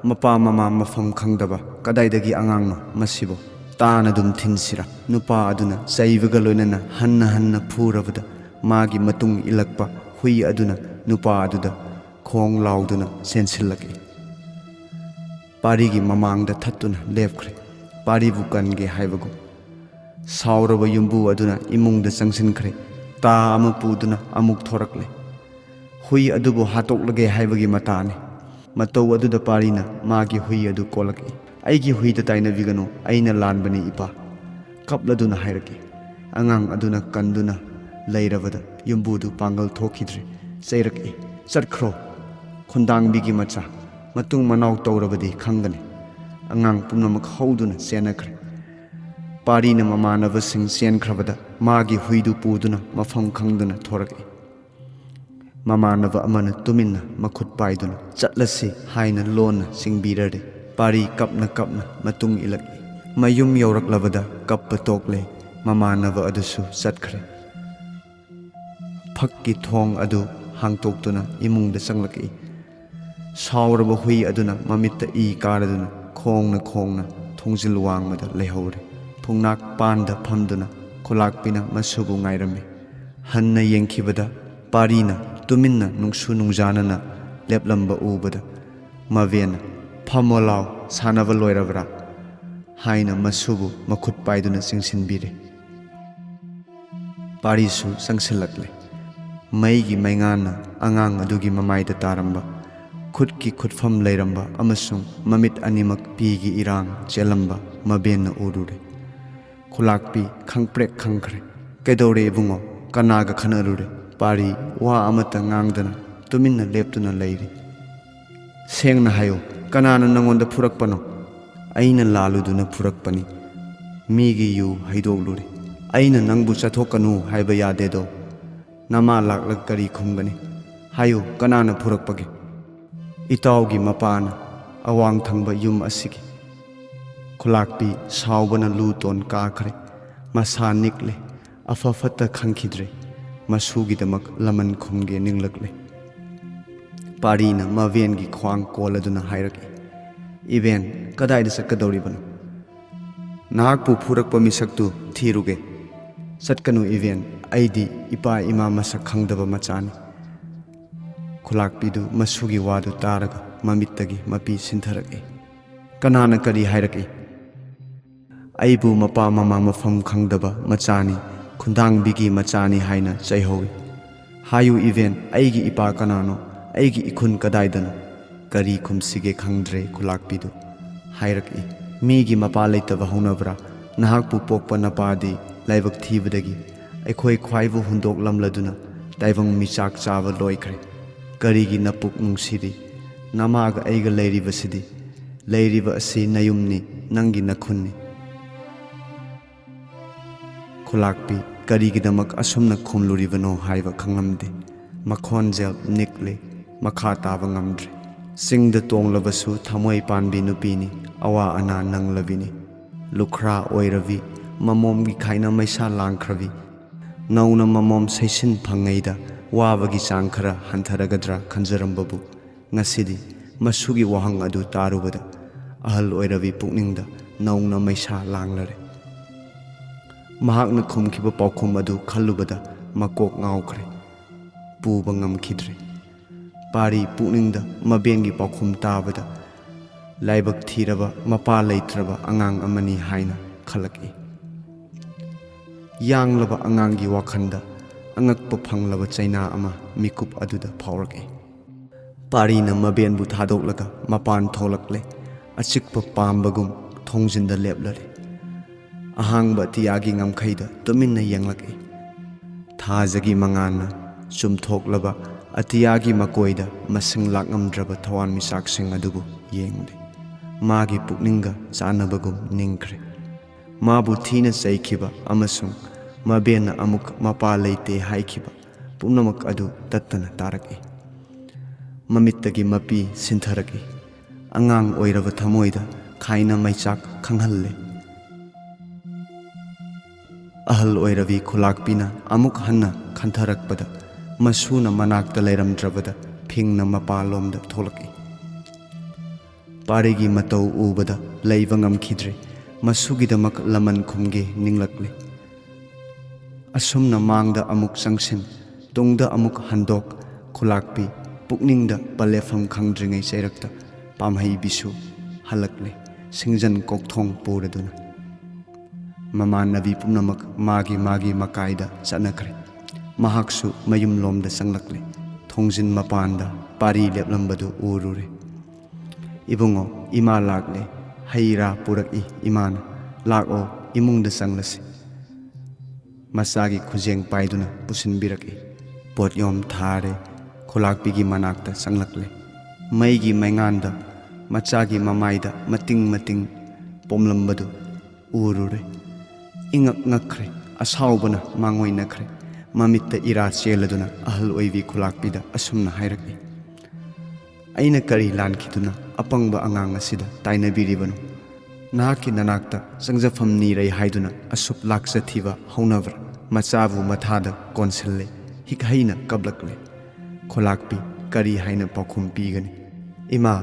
ꯃꯄꯥ ꯃꯃꯥ ꯃꯐꯝ ꯈꯪꯗꯕ ꯀꯗꯥꯏꯗꯒꯤ ꯑꯉꯥꯡꯅꯣ ꯃꯁꯤꯕꯨ? ꯇꯥꯅ ꯑꯗꯨꯝ ꯊꯤꯟꯁꯤꯔꯥ?" ꯅꯨꯄꯥ ꯑꯗꯨꯅ ꯆꯩꯕꯒ ꯂꯣꯏꯅꯅ ꯍꯟꯅ ꯍꯟꯅ ꯐꯨꯔꯕꯗ ꯃꯥꯒꯤ ꯃꯇꯨꯡ ꯏꯜꯂꯛꯄ ꯍꯨꯏ ꯑꯗꯨꯅ ꯅꯨꯄꯥ ꯑꯗꯨꯗ ꯈꯣꯡ ꯂꯥꯎꯗꯨꯅ ꯆꯦꯟꯁꯤꯜꯂꯛꯏ꯫ ꯄꯥꯔꯤꯒꯤ ꯃꯃꯥꯡꯗ ꯊꯠꯇꯨꯅ ꯂꯦꯞꯈ꯭ꯔꯦ꯫ ꯄꯥꯔꯤꯕꯨ ꯀꯟꯒꯦ ꯍꯥꯏꯕꯒꯨꯝ ꯁꯥꯎꯔꯕ ꯌꯨꯝꯕꯨ ꯑꯗꯨꯅ ꯏꯃꯨꯡꯗ ꯆꯪꯁꯤꯟꯈ꯭ꯔꯦ꯫ ꯇꯥ ꯑꯃ ꯄꯨꯗꯨꯅ ꯑꯃꯨꯛ ꯊꯣꯔꯛꯂꯦ꯫ ꯍꯨꯏ ꯑꯗꯨꯕꯨ ꯍꯥꯠꯇꯣꯛꯂꯒꯦ ꯍꯥꯏꯕꯒꯤ ꯃꯇꯥꯅꯤ꯫ ꯃꯇꯧ ꯑꯗꯨꯗ ꯄꯥꯔꯤꯅ ꯃꯥꯒꯤ ꯍꯨꯏ ꯑꯗꯨ ꯀꯣꯜꯂꯛꯏ꯫ "ꯑꯩꯒꯤ ꯍꯨꯏꯗ ꯇꯥꯏꯅꯕꯤꯒꯅꯨ, ꯑꯩꯅ ꯂꯥꯟꯕꯅꯤ ꯏꯄꯥ," ꯀꯞꯂꯗꯨꯅ ꯍꯥꯏꯔꯛꯏ꯫ ꯑꯉꯥꯡ ꯑꯗꯨꯅ ꯀꯟꯗꯨꯅ ꯂꯩꯔꯕꯗ ꯌꯨꯝꯕꯨꯗꯨ ꯄꯥꯡꯒꯜ ꯊꯣꯛꯈꯤꯗ꯭ꯔꯦ꯫ ꯆꯩꯔꯛꯏ꯫ "ꯆꯠꯈ꯭ꯔꯣ, ꯈꯨꯟꯗꯥꯡꯕꯤꯒꯤ ꯃꯆꯥ, ꯃꯇꯨꯡ ꯃꯅꯥꯎ ꯇꯧꯔꯕꯗꯤ ꯈꯪꯒꯅꯤ꯫" ꯑꯉꯥꯡ ꯄꯨꯝꯅꯃꯛ ꯍꯧꯗꯨꯅ ꯆꯦꯟꯅꯈ꯭ꯔꯦ꯫ ꯄꯥꯔꯤꯅ ꯃꯃꯥꯟꯅꯕꯁꯤꯡ ꯆꯦꯟꯈ꯭ꯔꯕꯗ ꯃꯥꯒꯤ ꯍꯨꯏꯗꯨ ꯄꯨꯗꯨꯅ ꯃꯐꯝ ꯈꯪꯗꯅ ꯊꯣꯔꯛꯏ꯫ ꯃꯃꯥꯟꯅꯕ ꯑꯃꯅ ꯇꯨꯃꯤꯟꯅ ꯃꯈꯨꯠ ꯄꯥꯏꯗꯨꯅ "ꯆꯠꯂꯁꯤ" ꯍꯥꯏꯅ ꯂꯣꯟꯅ ꯆꯤꯡꯕꯤꯔꯔꯦ꯫ ꯄꯥꯔꯤ ꯀꯞꯅ ꯀꯞꯅ ꯃꯇꯨꯡ ꯏꯜꯂꯛꯏ꯫ ꯃꯌꯨꯝ ꯌꯧꯔꯛꯂꯕꯗ ꯀꯞꯄ ꯇꯣꯛꯂꯦ꯫ ꯃꯃꯥꯟꯅꯕ ꯑꯗꯨꯁꯨ ꯆꯠꯈ꯭ꯔꯦ꯫ ꯐꯛꯀꯤ ꯊꯣꯡ ꯑꯗꯨ ꯍꯥꯡꯇꯣꯛꯇꯨꯅ ꯏꯃꯨꯡꯗ ꯆꯪꯂꯛꯏ꯫ ꯁꯥꯎꯔꯕ ꯍꯨꯏ ꯑꯗꯨꯅ ꯃꯃꯤꯠꯇ ꯏ ꯀꯥꯔꯗꯨꯅ ꯈꯣꯡꯅ ꯈꯣꯡꯅ ꯊꯣꯡꯖꯤꯜ ꯋꯥꯡꯃꯗ ꯂꯩꯍꯧꯔꯦ꯫ ꯊꯣꯡꯅꯥꯛ ꯄꯥꯟꯗ ꯐꯝꯗꯨꯅ ꯈꯨꯂꯥꯛꯄꯤꯅ ꯃꯁꯨꯕꯨ ꯉꯥꯏꯔꯝꯃꯤ꯫ ꯍꯟꯅ ꯌꯦꯡꯈꯤꯕꯗ ꯄꯥꯔꯤꯅ ꯇꯨꯃꯤꯟꯅ ꯅꯨꯡꯁꯨ ꯅꯨꯡꯖꯥꯅꯅ ꯂꯦꯞꯂꯝꯕ ꯎꯕꯗ ꯃꯕꯦꯟꯅ "ꯐꯝꯃꯣ ꯂꯥꯎ, ꯁꯥꯟꯅꯕ ꯂꯣꯏꯔꯕ꯭ꯔꯥ?" ꯍꯥꯏꯅ ꯃꯁꯨꯕꯨ ꯃꯈꯨꯠ ꯄꯥꯏꯗꯨꯅ ꯆꯤꯡꯁꯤꯟꯕꯤꯔꯦ꯫ ꯄꯥꯔꯤꯁꯨ ꯆꯪꯁꯤꯜꯂꯛꯂꯦ꯫ ꯃꯩꯒꯤ ꯃꯩꯉꯥꯟꯅ ꯑꯉꯥꯡ ꯑꯗꯨꯒꯤ ꯃꯃꯥꯏꯗ ꯇꯥꯔꯝꯕ, ꯈꯨꯠꯀꯤ ꯈꯨꯠꯐꯝ ꯂꯩꯔꯝꯕ ꯑꯃꯁꯨꯡ ꯃꯃꯤꯠ ꯑꯅꯤꯃꯛ ꯄꯤꯒꯤ ꯏꯔꯥꯡ ꯆꯦꯜꯂꯝꯕ ꯃꯕꯦꯟꯅ ꯎꯔꯨꯔꯦ꯫ ꯈꯨꯂꯥꯛꯄꯤ ꯈꯪꯄ꯭ꯔꯦꯛ ꯈꯪꯈ꯭ꯔꯦ꯫ "ꯀꯩꯗꯧꯔꯦ ꯏꯕꯨꯡꯉꯣ? ꯀꯅꯥꯒ ꯈꯟꯅꯔꯨꯔꯦ?" ꯄꯥꯔꯤ ꯋꯥ ꯑꯃꯠꯇ ꯉꯥꯡꯗꯅ ꯇꯨꯃꯤꯟꯅ ꯂꯦꯞꯇꯨꯅ ꯂꯩꯔꯤ꯫ "ꯁꯦꯡꯅ ꯍꯥꯏꯌꯨ, ꯀꯅꯥꯅ ꯅꯪꯉꯣꯟꯗ ꯐꯨꯔꯛꯄꯅꯣ?" "ꯑꯩꯅ ꯂꯥꯜꯂꯨꯗꯨꯅ ꯐꯨꯔꯛꯄꯅꯤ꯫ ꯃꯤꯒꯤ ꯌꯨ ꯍꯩꯗꯣꯛꯂꯨꯔꯦ꯫ ꯑꯩꯅ ꯅꯪꯕꯨ ꯆꯠꯊꯣꯛꯀꯅꯨ ꯍꯥꯏꯕ ꯌꯥꯗꯦꯗꯣ꯫ ꯅꯃꯥ ꯂꯥꯛꯂꯒ ꯀꯔꯤ ꯈꯨꯝꯒꯅꯤ? ꯍꯥꯏꯌꯨ, ꯀꯅꯥꯅ ꯐꯨꯔꯛꯄꯒꯦ?" "ꯏꯇꯥꯎꯒꯤ ꯃꯄꯥꯅ ꯑꯋꯥꯡ ꯊꯪꯕ ꯌꯨꯝ ꯑꯁꯤꯒꯤ꯫" ꯈꯨꯂꯥꯛꯄꯤ ꯁꯥꯎꯕꯅ ꯂꯨ ꯇꯣꯟ ꯀꯥꯈ꯭ꯔꯦ꯫ ꯃꯁꯥ ꯅꯤꯛꯂꯦ꯫ ꯑꯐ ꯐꯠꯇ ꯈꯪꯈꯤꯗ꯭ꯔꯦ꯫ ꯃꯁꯨꯒꯤꯗꯃꯛ ꯂꯃꯟ ꯈꯨꯝꯒꯦ ꯅꯤꯡꯂꯛꯂꯦ꯫ ꯄꯥꯔꯤꯅ ꯃꯕꯦꯟꯒꯤ ꯈ꯭ꯋꯥꯡ ꯀꯣꯜꯂꯗꯨꯅ ꯍꯥꯏꯔꯛꯏ, "ꯏꯕꯦꯟ, ꯀꯗꯥꯏꯗ ꯆꯠꯀꯗꯧꯔꯤꯕꯅꯣ? ꯅꯍꯥꯛꯄꯨ ꯐꯨꯔꯛꯄ ꯃꯤꯁꯛꯇꯨ ꯊꯤꯔꯨꯒꯦ꯫" "ꯆꯠꯀꯅꯨ ꯏꯕꯦꯟ, ꯑꯩꯗꯤ ꯏꯄꯥ ꯏꯃꯥ ꯃꯁꯛ ꯈꯪꯗꯕ ꯃꯆꯥꯅꯤ꯫" ꯈꯨꯂꯥꯛꯄꯤꯗꯨ ꯃꯁꯨꯒꯤ ꯋꯥꯗꯨ ꯇꯥꯔꯒ ꯃꯃꯤꯠꯇꯒꯤ ꯃꯄꯤ ꯁꯤꯟꯊꯔꯛꯏ꯫ "ꯀꯅꯥꯅ ꯀꯔꯤ ꯍꯥꯏꯔꯛꯏ?" "ꯑꯩꯕꯨ ꯃꯄꯥ ꯃꯃꯥ ꯃꯐꯝ ꯈꯪꯗꯕ ꯃꯆꯥꯅꯤ, ꯈꯨꯟꯗꯥꯡꯕꯤꯒꯤ ꯃꯆꯥꯅꯤ ꯍꯥꯏꯅ ꯆꯩꯍꯧꯏ꯫ ꯍꯥꯏꯌꯨ ꯏꯕꯦꯟ, ꯑꯩꯒꯤ ꯏꯄꯥ ꯀꯅꯥꯅꯣ? ꯑꯩꯒꯤ ꯏꯈꯨꯟ ꯀꯗꯥꯏꯗꯅꯣ?" ꯀꯔꯤ ꯈꯨꯝꯁꯤꯒꯦ ꯈꯪꯗ꯭ꯔꯦ ꯈꯨꯂꯥꯛꯄꯤꯗꯨ꯫ ꯍꯥꯏꯔꯛꯏ, "ꯃꯤꯒꯤ ꯃꯄꯥ ꯂꯩꯇꯕ ꯍꯧꯅꯕ꯭ꯔꯥ? ꯅꯍꯥꯛꯄꯨ ꯄꯣꯛꯄ ꯅꯄꯥꯗꯤ ꯂꯥꯏꯕꯛ ꯊꯤꯕꯗꯒꯤ ꯑꯩꯈꯣꯏ ꯈ꯭ꯋꯥꯏꯕꯨ ꯍꯨꯟꯗꯣꯛꯂꯝꯂꯗꯨꯅ ꯇꯥꯏꯕꯪ ꯃꯤꯆꯥꯛ ꯆꯥꯕ ꯂꯣꯏꯈ꯭ꯔꯦ꯫ ꯀꯔꯤꯒꯤ ꯅꯄꯨꯛ ꯅꯨꯡꯁꯤꯔꯤ? ꯅꯃꯥꯒ ꯑꯩꯒ ꯂꯩꯔꯤꯕꯁꯤꯗꯤ꯫ ꯂꯩꯔꯤꯕ ꯑꯁꯤ ꯅꯌꯨꯝꯅꯤ, ꯅꯪꯒꯤ ꯅꯈꯨꯟꯅꯤ꯫" ꯈꯨꯂꯥꯛꯄꯤ ꯀꯔꯤꯒꯤꯗꯃꯛ ꯑꯁꯨꯝꯅ ꯈꯨꯝꯂꯨꯔꯤꯕꯅꯣ ꯍꯥꯏꯕ ꯈꯪꯂꯝꯗꯦ꯫ ꯃꯈꯣꯟꯖꯦꯜ ꯅꯤꯛꯂꯦ, ꯃꯈꯥ ꯇꯥꯕ ꯉꯝꯗ꯭ꯔꯦ꯫ ꯆꯤꯡꯗ ꯇꯣꯡꯂꯕꯁꯨ ꯊꯃꯣꯏ ꯄꯥꯟꯕꯤ ꯅꯨꯄꯤꯅꯤ, ꯑꯋꯥ ꯑꯅꯥ ꯅꯪꯂꯕꯤꯅꯤ꯫ ꯂꯨꯈ꯭ꯔꯥ ꯑꯣꯏꯔꯕꯤ, ꯃꯃꯣꯝꯒꯤ ꯈꯥꯏꯅ ꯃꯩꯁꯥ ꯂꯥꯡꯈ꯭ꯔꯕꯤ꯫ ꯅꯧꯅ ꯃꯃꯣꯝ ꯁꯩꯁꯤꯟ ꯐꯪꯉꯩꯗ ꯋꯥꯕꯒꯤ ꯆꯥꯡ ꯈꯔ ꯍꯟꯊꯔꯒꯗ꯭ꯔꯥ ꯈꯟꯖꯔꯝꯕꯕꯨ, ꯉꯁꯤꯗꯤ ꯃꯁꯨꯒꯤ ꯋꯥꯍꯪ ꯑꯗꯨ ꯇꯥꯔꯨꯕꯗ ꯑꯍꯜ ꯑꯣꯏꯔꯕꯤ ꯄꯨꯛꯅꯤꯡꯗ ꯅꯧꯅ ꯃꯩꯁꯥ ꯂꯥꯡꯂꯔꯦ꯫ ꯃꯍꯥꯛꯅ ꯈꯨꯝꯈꯤꯕ ꯄꯥꯎꯈꯨꯝ ꯑꯗꯨ ꯈꯜꯂꯨꯕꯗ ꯃꯀꯣꯛ ꯉꯥꯎꯈ꯭ꯔꯦ꯫ ꯄꯨꯕ ꯉꯝꯈꯤꯗ꯭ꯔꯦ꯫ ꯄꯥꯔꯤ ꯄꯨꯛꯅꯤꯡꯗ ꯃꯕꯦꯟꯒꯤ ꯄꯥꯎꯈꯨꯝ ꯇꯥꯕꯗ ꯂꯥꯏꯕꯛ ꯊꯤꯔꯕ ꯃꯄꯥ ꯂꯩꯇ꯭ꯔꯕ ꯑꯉꯥꯡ ꯑꯃꯅꯤ ꯍꯥꯏꯅ ꯈꯜꯂꯛꯏ꯫ ꯌꯥꯡꯂꯕ ꯑꯉꯥꯡꯒꯤ ꯋꯥꯈꯜꯗ ꯑꯉꯛꯄ ꯐꯪꯂꯕ ꯆꯩꯅꯥ ꯑꯃ ꯃꯤꯀꯨꯞ ꯑꯗꯨꯗ ꯐꯥꯎꯔꯛꯏ꯫ ꯄꯥꯔꯤꯅ ꯃꯕꯦꯟꯕꯨ ꯊꯥꯗꯣꯛꯂꯒ ꯃꯄꯥꯟ ꯊꯣꯛꯂꯛꯂꯦ꯫ ꯑꯆꯤꯛꯄ ꯄꯥꯝꯕꯒꯨꯝ ꯊꯣꯡꯖꯤꯟꯗ ꯂꯦꯞꯂꯔꯦ꯫ ꯑꯍꯥꯡꯕ ꯑꯇꯤꯌꯥꯒꯤ ꯉꯝꯈꯩꯗ ꯇꯨꯃꯤꯟꯅ ꯌꯦꯡꯂꯛꯏ꯫ ꯊꯥꯖꯒꯤ ꯃꯉꯥꯜꯅ ꯆꯨꯝꯊꯣꯛꯂꯕ ꯑꯇꯤꯌꯥꯒꯤ ꯃꯀꯣꯏꯗ ꯃꯁꯤꯡ ꯂꯥꯛꯉꯝꯗ꯭ꯔꯕ ꯊꯋꯥꯟꯃꯤꯆꯥꯛꯁꯤꯡ ꯑꯗꯨꯕꯨ ꯌꯦꯡꯂꯤ꯫ ꯃꯥꯒꯤ ꯄꯨꯛꯅꯤꯡꯒ ꯆꯥꯟꯅꯕꯒꯨꯝ ꯅꯤꯡꯈ꯭ꯔꯦ꯫ ꯃꯥꯕꯨ ꯊꯤꯅ ꯆꯩꯈꯤꯕ ꯑꯃꯁꯨꯡ ꯃꯕꯦꯟꯅ ꯑꯃꯨꯛ ꯃꯄꯥ ꯂꯩꯇꯦ ꯍꯥꯏꯈꯤꯕ ꯄꯨꯝꯅꯃꯛ ꯑꯗꯨ ꯇꯠꯇꯅ ꯇꯥꯔꯛꯏ꯫ ꯃꯃꯤꯠꯇꯒꯤ ꯃꯄꯤ ꯁꯤꯟꯊꯔꯛꯏ꯫ ꯑꯉꯥꯡ ꯑꯣꯏꯔꯕ ꯊꯃꯣꯏꯗ ꯈꯥꯏꯅ ꯃꯩꯆꯥꯛ ꯈꯪꯍꯜꯂꯦ꯫ ꯑꯍꯜ ꯑꯣꯏꯔꯕꯤ ꯈꯨꯂꯥꯛꯄꯤꯅ ꯑꯃꯨꯛ ꯍꯟꯅ ꯈꯟꯊꯔꯛꯄꯗ, ꯃꯁꯨꯅ ꯃꯅꯥꯛꯇ ꯂꯩꯔꯝꯗ꯭ꯔꯕꯗ ꯐꯤꯡꯅ ꯃꯄꯥꯟꯂꯣꯝꯗ ꯊꯣꯛꯂꯛꯏ꯫ ꯄꯥꯔꯤꯒꯤ ꯃꯇꯧ ꯎꯕꯗ ꯂꯩꯕ ꯉꯝꯈꯤꯗ꯭ꯔꯦ꯫ ꯃꯁꯨꯒꯤꯗꯃꯛ ꯂꯃꯟ ꯈꯨꯝꯒꯦ ꯅꯤꯡꯂꯛꯂꯦ꯫ ꯑꯁꯨꯝꯅ ꯃꯥꯡꯗ ꯑꯃꯨꯛ ꯆꯪꯁꯤꯟ, ꯇꯨꯡꯗ ꯑꯃꯨꯛ ꯍꯟꯗꯣꯛ, ꯈꯨꯂꯥꯛꯄꯤ ꯄꯨꯛꯅꯤꯡꯗ ꯄꯂꯦꯐꯝ ꯈꯪꯗ꯭ꯔꯤꯉꯩ ꯆꯩꯔꯛꯇ ꯄꯥꯝꯍꯩꯕꯤꯁꯨ ꯍꯜꯂꯛꯂꯦ, ꯁꯤꯡꯖꯟ ꯀꯣꯛꯊꯣꯡ ꯄꯨꯔꯗꯨꯅ꯫ ꯃꯃꯥꯟꯅꯕꯤ ꯄꯨꯝꯅꯃꯛ ꯃꯥꯒꯤ ꯃꯥꯒꯤ ꯃꯀꯥꯏꯗ ꯆꯠꯅꯈ꯭ꯔꯦ꯫ ꯃꯍꯥꯛꯁꯨ ꯃꯌꯨꯝꯂꯣꯝꯗ ꯆꯪꯂꯛꯂꯦ꯫ ꯊꯣꯡꯖꯤꯟ ꯃꯄꯥꯟꯗ ꯄꯥꯔꯤ ꯂꯦꯞꯂꯝꯕꯗꯨ ꯎꯔꯨꯔꯦ꯫ "ꯏꯕꯨꯡꯉꯣ, ꯏꯃꯥ ꯂꯥꯛꯂꯦ꯫ ꯍꯩ ꯔꯥ ꯄꯨꯔꯛꯏ ꯏꯃꯥꯅ꯫ ꯂꯥꯛꯑꯣ, ꯏꯃꯨꯡꯗ ꯆꯪꯂꯁꯤ꯫" ꯃꯆꯥꯒꯤ ꯈꯨꯖꯦꯡ ꯄꯥꯏꯗꯨꯅ ꯄꯨꯁꯤꯟꯕꯤꯔꯛꯏ꯫ ꯄꯣꯠꯌꯣꯝ ꯊꯥꯔꯦ꯫ ꯈꯨꯂꯥꯛꯄꯤꯒꯤ ꯃꯅꯥꯛꯇ ꯆꯪꯂꯛꯂꯦ꯫ ꯃꯩꯒꯤ ꯃꯩꯉꯥꯟꯗ ꯃꯆꯥꯒꯤ ꯃꯃꯥꯏꯗ ꯃꯇꯤꯡ ꯃꯇꯤꯡ ꯄꯣꯝꯂꯝꯕꯗꯨ ꯎꯔꯨꯔꯦ꯫ ꯏꯉꯛ ꯉꯛꯈ꯭ꯔꯦ꯫ ꯑꯁꯥꯎꯕꯅ ꯃꯥꯡꯑꯣꯏꯅꯈ꯭ꯔꯦ꯫ ꯃꯃꯤꯠꯇ ꯏꯔꯥ ꯆꯦꯜꯂꯗꯨꯅ ꯑꯍꯜ ꯑꯣꯏꯕꯤ ꯈꯨꯂꯥꯛꯄꯤꯗ ꯑꯁꯨꯝꯅ ꯍꯥꯏꯔꯛꯏ, "ꯑꯩꯅ ꯀꯔꯤ ꯂꯥꯟꯈꯤꯗꯨꯅ ꯑꯄꯪꯕ ꯑꯉꯥꯡ ꯑꯁꯤꯗ ꯇꯥꯏꯅꯕꯤꯔꯤꯕꯅꯣ? ꯅꯍꯥꯛꯀꯤ ꯅꯅꯥꯛꯇ ꯆꯪꯖꯐꯝ ꯅꯤꯔꯩ ꯍꯥꯏꯗꯨꯅ ꯑꯁꯨꯛ ꯂꯥꯛꯆꯊꯤꯕ ꯍꯧꯅꯕ꯭ꯔꯥ?" ꯃꯆꯥꯕꯨ ꯃꯊꯥꯗ ꯀꯣꯟꯁꯤꯜꯂꯦ꯫ ꯍꯤꯛ ꯍꯩꯅ ꯀꯞꯂꯛꯂꯦ꯫ ꯈꯨꯂꯥꯛꯄꯤ ꯀꯔꯤ ꯍꯥꯏꯅ ꯄꯥꯎꯈꯨꯝ ꯄꯤꯒꯅꯤ? "ꯏꯃꯥ,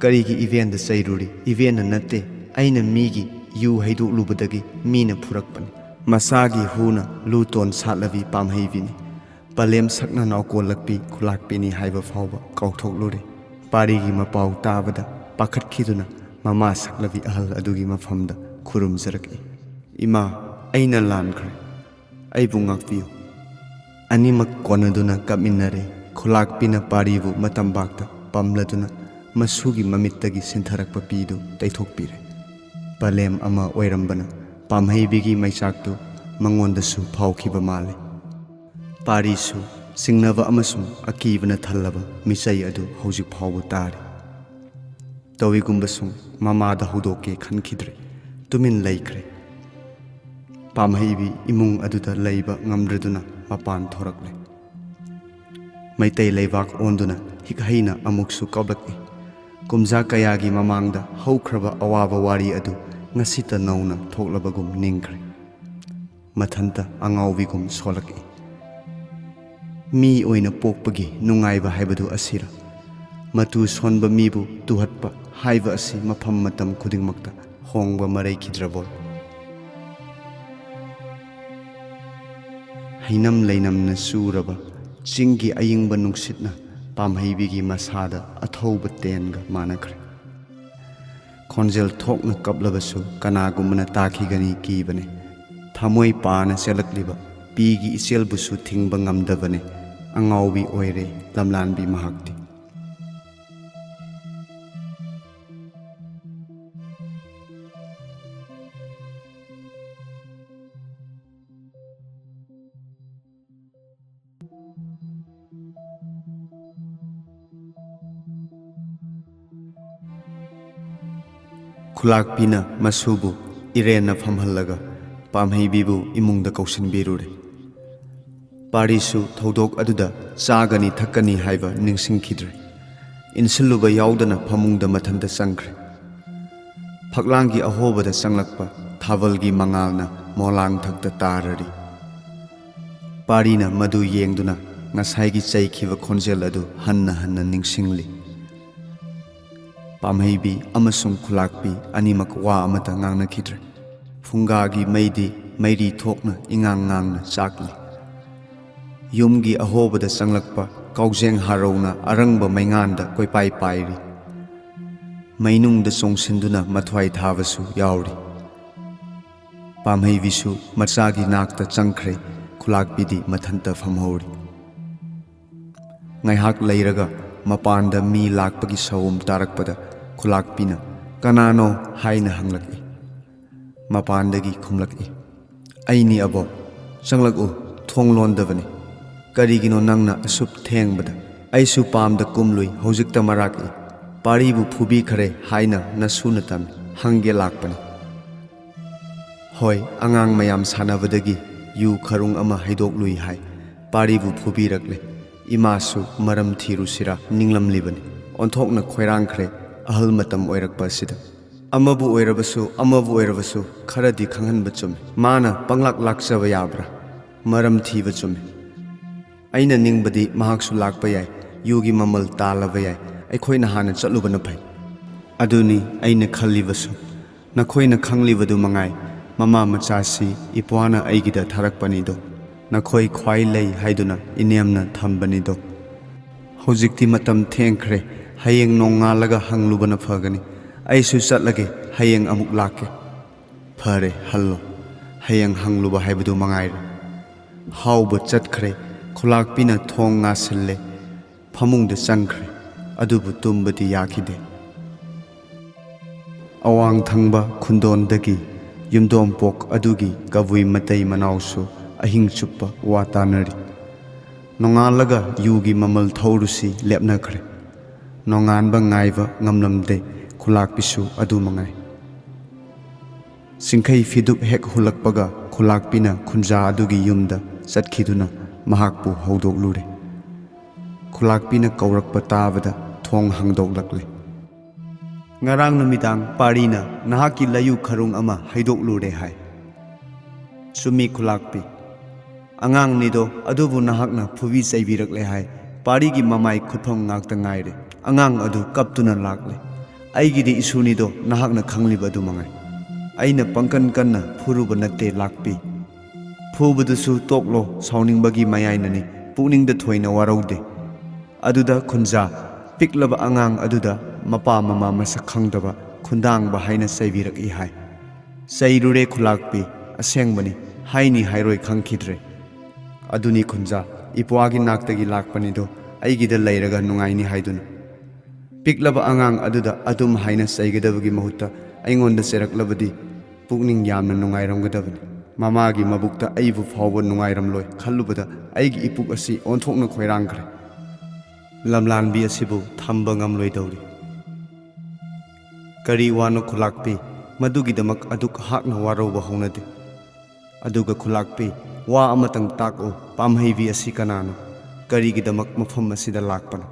ꯀꯔꯤꯒꯤ ꯏꯕꯦꯟꯗ ꯆꯩꯔꯨꯔꯤ? ꯏꯕꯦꯟꯅ ꯅꯠꯇꯦ, ꯑꯩꯅ ꯃꯤꯒꯤ ꯌꯨ ꯍꯩꯗꯣꯛꯂꯨꯕꯗꯒꯤ ꯃꯤꯅ ꯐꯨꯔꯛꯄꯅꯤ꯫" ꯃꯆꯥꯒꯤ ꯍꯨꯅ ꯂꯨ ꯇꯣꯟ ꯁꯥꯠꯂꯕꯤ ꯄꯥꯝꯍꯩꯕꯤꯅꯤ꯫ ꯄꯂꯦꯝ ꯁꯛꯅ ꯅꯥꯎꯀꯣꯜꯂꯛꯄꯤ ꯈꯨꯂꯥꯛꯄꯤꯅꯤ ꯍꯥꯏꯕ ꯐꯥꯎꯕ ꯀꯥꯎꯊꯣꯛꯂꯨꯔꯦ꯫ ꯄꯥꯔꯤꯒꯤ ꯃꯄꯥꯎ ꯇꯥꯕꯗ ꯄꯥꯈꯠꯈꯤꯗꯨꯅ ꯃꯃꯥ ꯁꯛꯂꯕꯤ ꯑꯍꯜ ꯑꯗꯨꯒꯤ ꯃꯐꯝꯗ ꯈꯨꯔꯨꯝꯖꯔꯛꯏ꯫ "ꯏꯃꯥ, ꯑꯩꯅ ꯂꯥꯟꯈ꯭ꯔꯦ꯫ ꯑꯩꯕꯨ ꯉꯥꯛꯄꯤꯌꯨ꯫" ꯑꯅꯤꯃꯛ ꯀꯣꯟꯅꯗꯨꯅ ꯀꯞꯃꯤꯟꯅꯔꯦ꯫ ꯈꯨꯂꯥꯛꯄꯤꯅ ꯄꯥꯔꯤꯕꯨ ꯃꯇꯝꯕꯥꯛꯇ ꯄꯝꯂꯗꯨꯅ ꯃꯁꯨꯒꯤ ꯃꯃꯤꯠꯇꯒꯤ ꯁꯤꯟꯊꯔꯛꯄ ꯄꯤꯗꯨ ꯇꯩꯊꯣꯛꯄꯤꯔꯦ꯫ ꯄꯂꯦꯝ ꯑꯃ ꯑꯣꯏꯔꯝꯕꯅ ꯄꯥꯝꯍꯩꯕꯤꯒꯤ ꯃꯩꯆꯥꯛꯇꯨ ꯃꯉꯣꯟꯗꯁꯨ ꯐꯥꯎꯈꯤꯕ ꯃꯥꯜꯂꯤ꯫ ꯄꯥꯔꯤꯁꯨ ꯆꯤꯡꯅꯕ ꯑꯃꯁꯨꯡ ꯑꯀꯤꯕꯅ ꯊꯜꯂꯕ ꯃꯤꯆꯩ ꯑꯗꯨ ꯍꯧꯖꯤꯛ ꯐꯥꯎꯕ ꯇꯥꯔꯤ꯫ ꯇꯧꯏꯒꯨꯝꯕꯁꯨꯡ ꯃꯃꯥꯗ ꯍꯧꯗꯣꯛꯀꯦ ꯈꯟꯈꯤꯗ꯭ꯔꯦ꯫ ꯇꯨꯃꯤꯟ ꯂꯩꯈ꯭ꯔꯦ꯫ ꯄꯥꯝꯍꯩꯕꯤ ꯏꯃꯨꯡ ꯑꯗꯨꯗ ꯂꯩꯕ ꯉꯝꯗ꯭ꯔꯗꯨꯅ ꯃꯄꯥꯟ ꯊꯣꯔꯛꯂꯦ꯫ ꯃꯩꯇꯩ ꯂꯩꯕꯥꯛ ꯑꯣꯟꯗꯨꯅ ꯍꯤꯛ ꯍꯩꯅ ꯑꯃꯨꯛꯁꯨ ꯀꯞꯂꯛꯏ꯫ ꯀꯨꯝꯖꯥ ꯀꯌꯥꯒꯤ ꯃꯃꯥꯡꯗ ꯍꯧꯈ꯭ꯔꯕ ꯑꯋꯥꯕ ꯋꯥꯔꯤ ꯑꯗꯨ ꯉꯁꯤꯇ ꯅꯧꯅ ꯊꯣꯛꯂꯕꯒꯨꯝ ꯅꯤꯡꯈ꯭ꯔꯦ꯫ ꯃꯊꯟꯇ ꯑꯉꯥꯎꯕꯤꯒꯨꯝ ꯁꯣꯜꯂꯛꯏ꯫ ꯃꯤ ꯑꯣꯏꯅ ꯄꯣꯛꯄꯒꯤ ꯅꯨꯡꯉꯥꯏꯕ ꯍꯥꯏꯕꯗꯨ ꯑꯁꯤꯔ? ꯃꯇꯨ ꯁꯣꯟꯕ ꯃꯤꯕꯨ ꯇꯨꯍꯠꯄ ꯍꯥꯏꯕ ꯑꯁꯤ ꯃꯐꯝ ꯃꯇꯝ ꯈꯨꯗꯤꯡꯃꯛꯇ ꯍꯣꯡꯕ ꯃꯔꯩꯈꯤꯗ꯭ꯔꯕꯣ? ꯍꯩꯅꯝ ꯂꯩꯅꯝꯅ ꯆꯨꯔꯕ ꯆꯤꯡꯒꯤ ꯑꯏꯪꯕ ꯅꯨꯡꯁꯤꯠꯅ ꯄꯥꯝꯍꯩꯕꯤꯒꯤ ꯃꯁꯥꯗ ꯑꯊꯧꯕ ꯇꯦꯟꯒ ꯃꯥꯟꯅꯈ꯭ꯔꯦ꯫ ꯈꯣꯟꯖꯦꯜ ꯊꯣꯛꯅ ꯀꯞꯂꯕꯁꯨ ꯀꯅꯥꯒꯨꯝꯕꯅ ꯇꯥꯈꯤꯒꯅꯤ ꯀꯤꯕꯅꯦ꯫ ꯊꯃꯣꯏ ꯄꯥꯅ ꯆꯦꯜꯂꯛꯂꯤꯕ ꯄꯤꯒꯤ ꯏꯆꯦꯜꯕꯨꯁꯨ ꯊꯤꯡꯕ ꯉꯝꯗꯕꯅꯦ꯫ ꯑꯉꯥꯎꯕꯤ ꯑꯣꯏꯔꯦ ꯂꯝꯂꯥꯟꯕꯤ ꯃꯍꯥꯛꯇꯤ꯫ ꯈꯨꯂꯥꯛꯄꯤꯅ ꯃꯁꯨꯕꯨ ꯏꯔꯦꯟꯅ ꯐꯝꯍꯜꯂꯒ ꯄꯥꯝꯍꯩꯕꯤꯕꯨ ꯏꯃꯨꯡꯗ ꯀꯧꯁꯤꯟꯕꯤꯔꯨꯔꯦ꯫ ꯄꯥꯔꯤꯁꯨ ꯊꯧꯗꯣꯛ ꯑꯗꯨꯗ ꯆꯥꯒꯅꯤ ꯊꯛꯀꯅꯤ ꯍꯥꯏꯕ ꯅꯤꯡꯁꯤꯡꯈꯤꯗ꯭ꯔꯦ꯫ ꯏꯟꯁꯤꯜꯂꯨꯕ ꯌꯥꯎꯗꯅ ꯐꯃꯨꯡꯗ ꯃꯊꯟꯇ ꯆꯪꯈ꯭ꯔꯦ꯫ ꯐꯛꯂꯥꯡꯒꯤ ꯑꯍꯣꯕꯗ ꯆꯪꯂꯛꯄ ꯊꯥꯕꯜꯒꯤ ꯃꯉꯥꯜꯅ ꯃꯣꯂꯥꯡ ꯊꯛꯇ ꯇꯥꯔꯔꯤ꯫ ꯄꯥꯔꯤꯅ ꯃꯗꯨ ꯌꯦꯡꯗꯨꯅ ꯉꯁꯥꯏꯒꯤ ꯆꯩꯈꯤꯕ ꯈꯣꯟꯖꯦꯜ ꯑꯗꯨ ꯍꯟꯅ ꯍꯟꯅ ꯅꯤꯡꯁꯤꯡꯂꯤ꯫ ꯄꯥꯝꯍꯩꯕꯤ ꯑꯃꯁꯨꯡ ꯈꯨꯂꯥꯛꯄꯤ ꯑꯅꯤꯃꯛ ꯋꯥ ꯑꯃꯠꯇ ꯉꯥꯡꯅꯈꯤꯗ꯭ꯔꯦ꯫ ꯐꯨꯡꯒꯥꯒꯤ ꯃꯩꯗꯤ ꯃꯩꯔꯤ ꯊꯣꯛꯅ ꯏꯉꯥꯡ ꯉꯥꯡꯅ ꯆꯥꯛꯂꯤ꯫ ꯌꯨꯝꯒꯤ ꯑꯍꯣꯕꯗ ꯆꯪꯂꯛꯄ ꯀꯥꯎꯖꯦꯡ ꯍꯥꯔꯧꯅ ꯑꯔꯪꯕ ꯃꯩꯉꯥꯟꯗ ꯀꯣꯏꯄꯥꯏ ꯄꯥꯏꯔꯤ꯫ ꯃꯩꯅꯨꯡꯗ ꯆꯣꯡꯁꯤꯟꯗꯨꯅ ꯃꯊ꯭ꯋꯥꯏ ꯊꯥꯕꯁꯨ ꯌꯥꯎꯔꯤ꯫ ꯄꯥꯝꯍꯩꯕꯤꯁꯨ ꯃꯆꯥꯒꯤ ꯅꯥꯛꯇ ꯆꯪꯈ꯭ꯔꯦ꯫ ꯈꯨꯂꯥꯛꯄꯤꯗꯤ ꯃꯊꯟꯇ ꯐꯝꯍꯧꯔꯤ꯫ ꯉꯥꯏꯍꯥꯛ ꯂꯩꯔꯒ ꯃꯄꯥꯟꯗ ꯃꯤ ꯂꯥꯛꯄꯒꯤ ꯁꯑꯣꯝ ꯇꯥꯔꯛꯄꯗ ꯈꯨꯂꯥꯛꯄꯤꯅ "ꯀꯅꯥꯅꯣ?" ꯍꯥꯏꯅ ꯍꯪꯂꯛꯏ꯫ ꯃꯄꯥꯟꯗꯒꯤ ꯈꯨꯝꯂꯛꯏ, "ꯑꯩꯅꯤ ꯑꯕꯣꯛ, ꯆꯪꯂꯛꯎ, ꯊꯣꯡ ꯂꯣꯟꯗꯕꯅꯤ꯫ ꯀꯔꯤꯒꯤꯅꯣ ꯅꯪꯅ ꯑꯁꯨꯛ ꯊꯦꯡꯕꯗ? ꯑꯩꯁꯨ ꯄꯥꯝꯗ ꯀꯨꯝꯂꯨꯏ, ꯍꯧꯖꯤꯛꯇ ꯃꯔꯥꯛꯏ꯫ ꯄꯥꯔꯤꯕꯨ ꯐꯨꯕꯤꯈꯔꯦ ꯍꯥꯏꯅ ꯅꯁꯨꯅ ꯇꯝꯃꯤ, ꯍꯪꯒꯦ ꯂꯥꯛꯄꯅꯤ꯫ ꯍꯣꯏ, ꯑꯉꯥꯡ ꯃꯌꯥꯝ ꯁꯥꯟꯅꯕꯗꯒꯤ ꯌꯨ ꯈꯔꯨꯡ ꯑꯃ ꯍꯩꯗꯣꯛꯂꯨꯏ ꯍꯥꯏ꯫ ꯄꯥꯔꯤꯕꯨ ꯐꯨꯕꯤꯔꯛꯂꯦ꯫ ꯏꯃꯥꯁꯨ ꯃꯔꯝ ꯊꯤꯔꯨꯁꯤꯔꯥ ꯅꯤꯡꯂꯝꯂꯤꯕꯅꯤ꯫ ꯑꯣꯟꯊꯣꯛꯅ ꯈꯣꯏꯔꯥꯡꯈ꯭ꯔꯦ ꯑꯍꯜ ꯃꯇꯝ ꯑꯣꯏꯔꯛꯄ ꯑꯁꯤꯗ"꯫ ꯑꯃꯕꯨ ꯑꯣꯏꯔꯕꯁꯨ, ꯑꯃꯕꯨ ꯑꯣꯏꯔꯕꯁꯨ ꯈꯔꯗꯤ ꯈꯪꯍꯟꯕ ꯆꯨꯝꯃꯤ꯫ ꯃꯥꯅ ꯄꯪꯂꯥꯛ ꯂꯥꯛꯆꯕ ꯌꯥꯕ꯭ꯔꯥ? ꯃꯔꯝ ꯊꯤꯕ ꯆꯨꯝꯃꯤ꯫ ꯑꯩꯅ ꯅꯤꯡꯕꯗꯤ ꯃꯍꯥꯛꯁꯨ ꯂꯥꯛꯄ ꯌꯥꯏ, ꯌꯨꯒꯤ ꯃꯃꯜ ꯇꯥꯜꯂꯕ ꯌꯥꯏ, ꯑꯩꯈꯣꯏꯅ ꯍꯥꯟꯅ ꯆꯠꯂꯨꯕꯅ ꯐꯩ꯫ ꯑꯗꯨꯅꯤ ꯑꯩꯅ ꯈꯜꯂꯤꯕꯁꯨ꯫ ꯅꯈꯣꯏꯅ ꯈꯪꯂꯤꯕꯗꯨ ꯃꯉꯥꯏ, ꯃꯃꯥ ꯃꯆꯥꯁꯤ ꯏꯄ꯭ꯋꯥꯅ ꯑꯩꯒꯤꯗ ꯊꯥꯔꯛꯄꯅꯤꯗꯣ꯫ ꯅꯈꯣꯏ ꯈ꯭ꯋꯥꯏ ꯂꯩ ꯍꯥꯏꯗꯨꯅ ꯏꯅꯦꯝꯅ ꯊꯝꯕꯅꯤꯗꯣ꯫ ꯍꯧꯖꯤꯛꯇꯤ ꯃꯇꯝ ꯊꯦꯡꯈ꯭ꯔꯦ, ꯍꯌꯦꯡ ꯅꯣꯡꯉꯥꯜꯂꯒ ꯍꯪꯂꯨꯕꯅ ꯐꯒꯅꯤ꯫ ꯑꯩꯁꯨ ꯆꯠꯂꯒꯦ, ꯍꯌꯦꯡ ꯑꯃꯨꯛ ꯂꯥꯛꯀꯦ꯫ ꯐꯔꯦ, ꯍꯜꯂꯣ꯫ ꯍꯌꯦꯡ ꯍꯪꯂꯨꯕ ꯍꯥꯏꯕꯗꯨ ꯃꯉꯥꯏꯔꯦ꯫ ꯍꯥꯎꯕ ꯆꯠꯈ꯭ꯔꯦ꯫ ꯈꯨꯂꯥꯛꯄꯤꯅ ꯊꯣꯡ ꯉꯥꯁꯤꯜꯂꯦ꯫ ꯐꯃꯨꯡꯗ ꯆꯪꯈ꯭ꯔꯦ꯫ ꯑꯗꯨꯕꯨ ꯇꯨꯝꯕꯗꯤ ꯌꯥꯈꯤꯗꯦ꯫ ꯑꯋꯥꯡ ꯊꯪꯕ ꯈꯨꯟꯗꯣꯟꯗꯒꯤ ꯌꯨꯝꯗꯣꯡꯄꯣꯛ ꯑꯗꯨꯒꯤ ꯀꯕꯨꯏ ꯃꯇꯩ ꯃꯅꯥꯎꯁꯨ ꯑꯍꯤꯡ ꯆꯨꯞꯄ ꯋꯥ ꯇꯥꯅꯔꯤ꯫ ꯅꯣꯡꯉꯥꯜꯂꯒ ꯌꯨꯒꯤ ꯃꯃꯜ ꯊꯧꯔꯨꯁꯤ ꯂꯦꯞꯅꯈ꯭ꯔꯦ꯫ ꯅꯣꯡꯉꯥꯟꯕ ꯉꯥꯏꯕ ꯉꯝꯂꯝꯗꯦ꯫ ꯈꯨꯂꯥꯛꯄꯤꯁꯨ ꯑꯗꯨ ꯃꯉꯥꯏ꯫ ꯆꯤꯡꯈꯩ ꯐꯤꯗꯨꯛ ꯍꯦꯛ ꯍꯨꯜꯂꯛꯄꯒ ꯈꯨꯂꯥꯛꯄꯤꯅ ꯈꯨꯟꯖꯥ ꯑꯗꯨꯒꯤ ꯌꯨꯝꯗ ꯆꯠꯈꯤꯗꯨꯅ ꯃꯍꯥꯛꯄꯨ ꯍꯧꯗꯣꯛꯂꯨꯔꯦ꯫ ꯈꯨꯂꯥꯛꯄꯤꯅ ꯀꯧꯔꯛꯄ ꯇꯥꯕꯗ ꯊꯣꯡ ꯍꯥꯡꯗꯣꯛꯂꯛꯂꯦ꯫ "ꯉꯔꯥꯡ ꯅꯨꯃꯤꯗꯥꯡ ꯄꯥꯔꯤꯅ ꯅꯍꯥꯛꯀꯤ ꯂꯩꯌꯨ ꯈꯔꯨꯡ ꯑꯃ ꯍꯩꯗꯣꯛꯂꯨꯔꯦ ꯍꯥꯏ꯫" "ꯆꯨꯝꯃꯤ ꯈꯨꯂꯥꯛꯄꯤ꯫ ꯑꯉꯥꯡꯅꯤꯗꯣ, ꯑꯗꯨꯕꯨ ꯅꯍꯥꯛꯅ ꯐꯨꯕꯤ ꯆꯩꯕꯤꯔꯛꯂꯦ ꯍꯥꯏ꯫ ꯄꯥꯔꯤꯒꯤ ꯃꯃꯥꯏ ꯈꯨꯠꯐꯝ ꯉꯥꯛꯇ ꯉꯥꯏꯔꯦ꯫ ꯑꯉꯥꯡ ꯑꯗꯨ ꯀꯞꯇꯨꯅ ꯂꯥꯛꯂꯦ꯫ ꯑꯩꯒꯤꯗꯤ ꯏꯁꯨꯅꯤꯗꯣ, ꯅꯍꯥꯛꯅ ꯈꯪꯂꯤꯕ ꯑꯗꯨ ꯃꯉꯥꯏ꯫ ꯑꯩꯅ ꯄꯪꯀꯟ ꯀꯟꯅ ꯐꯨꯔꯨꯕ ꯅꯠꯇꯦ ꯂꯥꯛꯄꯤ꯫ ꯐꯨꯕꯗꯨꯁꯨ ꯇꯣꯛꯂꯣ, ꯁꯥꯎꯅꯤꯡꯕꯒꯤ ꯃꯌꯥꯏꯅꯅꯤ, ꯄꯨꯛꯅꯤꯡꯗ ꯊꯣꯏꯅ ꯋꯥꯔꯧꯗꯦ꯫" ꯑꯗꯨꯗ ꯈꯨꯟꯖꯥ, ꯄꯤꯛꯂꯕ ꯑꯉꯥꯡ ꯑꯗꯨꯗ ꯃꯄꯥ ꯃꯃꯥ ꯃꯁꯛ ꯈꯪꯗꯕ ꯈꯨꯟꯗꯥꯡꯕ ꯍꯥꯏꯅ ꯆꯩꯕꯤꯔꯛꯏ ꯍꯥꯏ꯫ "ꯆꯩꯔꯨꯔꯦ ꯈꯨꯂꯥꯛꯄꯤ, ꯑꯁꯦꯡꯕꯅꯤ, ꯍꯥꯏꯅꯤ ꯍꯥꯏꯔꯣꯏ ꯈꯪꯈꯤꯗ꯭ꯔꯦ꯫ ꯑꯗꯨꯅꯤ ꯈꯨꯟꯖꯥ, ꯏꯄ꯭ꯋꯥꯒꯤ ꯅꯥꯛꯇꯒꯤ ꯂꯥꯛꯄꯅꯤꯗꯣ, ꯑꯩꯒꯤꯗ ꯂꯩꯔꯒ ꯅꯨꯡꯉꯥꯏꯅꯤ ꯍꯥꯏꯗꯨꯅ꯫ ꯄꯤꯛꯂꯕ ꯑꯉꯥꯡ ꯑꯗꯨꯗ ꯑꯗꯨꯝ ꯍꯥꯏꯅ ꯆꯩꯒꯗꯕꯒꯤ ꯃꯍꯨꯠꯇ ꯑꯩꯉꯣꯟꯗ ꯆꯩꯔꯛꯂꯕꯗꯤ ꯄꯨꯛꯅꯤꯡ ꯌꯥꯝꯅ ꯅꯨꯡꯉꯥꯏꯔꯝꯒꯗꯕꯅꯤ꯫ ꯃꯃꯥꯒꯤ ꯃꯕꯨꯛꯇ ꯑꯩꯕꯨ ꯐꯥꯎꯕ ꯅꯨꯡꯉꯥꯏꯔꯝꯂꯣꯏ ꯈꯜꯂꯨꯕꯗ ꯑꯩꯒꯤ ꯏꯄꯨꯛ ꯑꯁꯤ ꯑꯣꯟꯊꯣꯛꯅ ꯈꯣꯏꯔꯥꯡꯈ꯭ꯔꯦ꯫ ꯂꯝꯂꯥꯟꯕꯤ ꯑꯁꯤꯕꯨ ꯊꯝꯕ ꯉꯝꯂꯣꯏꯗꯧꯔꯤ꯫ ꯀꯔꯤ ꯋꯥꯅꯣ ꯈꯨꯂꯥꯛꯄꯤ? ꯃꯗꯨꯒꯤꯗꯃꯛ ꯑꯗꯨꯛ ꯍꯥꯛꯅ ꯋꯥꯔꯧꯕ ꯍꯧꯅꯗꯦ꯫ ꯑꯗꯨꯒ ꯈꯨꯂꯥꯛꯄꯤ, ꯋꯥ ꯑꯃꯇꯪ ꯇꯥꯛꯎ, ꯄꯥꯝꯍꯩꯕꯤ ꯑꯁꯤ ꯀꯅꯥꯅꯣ? ꯀꯔꯤꯒꯤꯗꯃꯛ ꯃꯐꯝ ꯑꯁꯤꯗ ꯂꯥꯛꯄꯅꯣ?"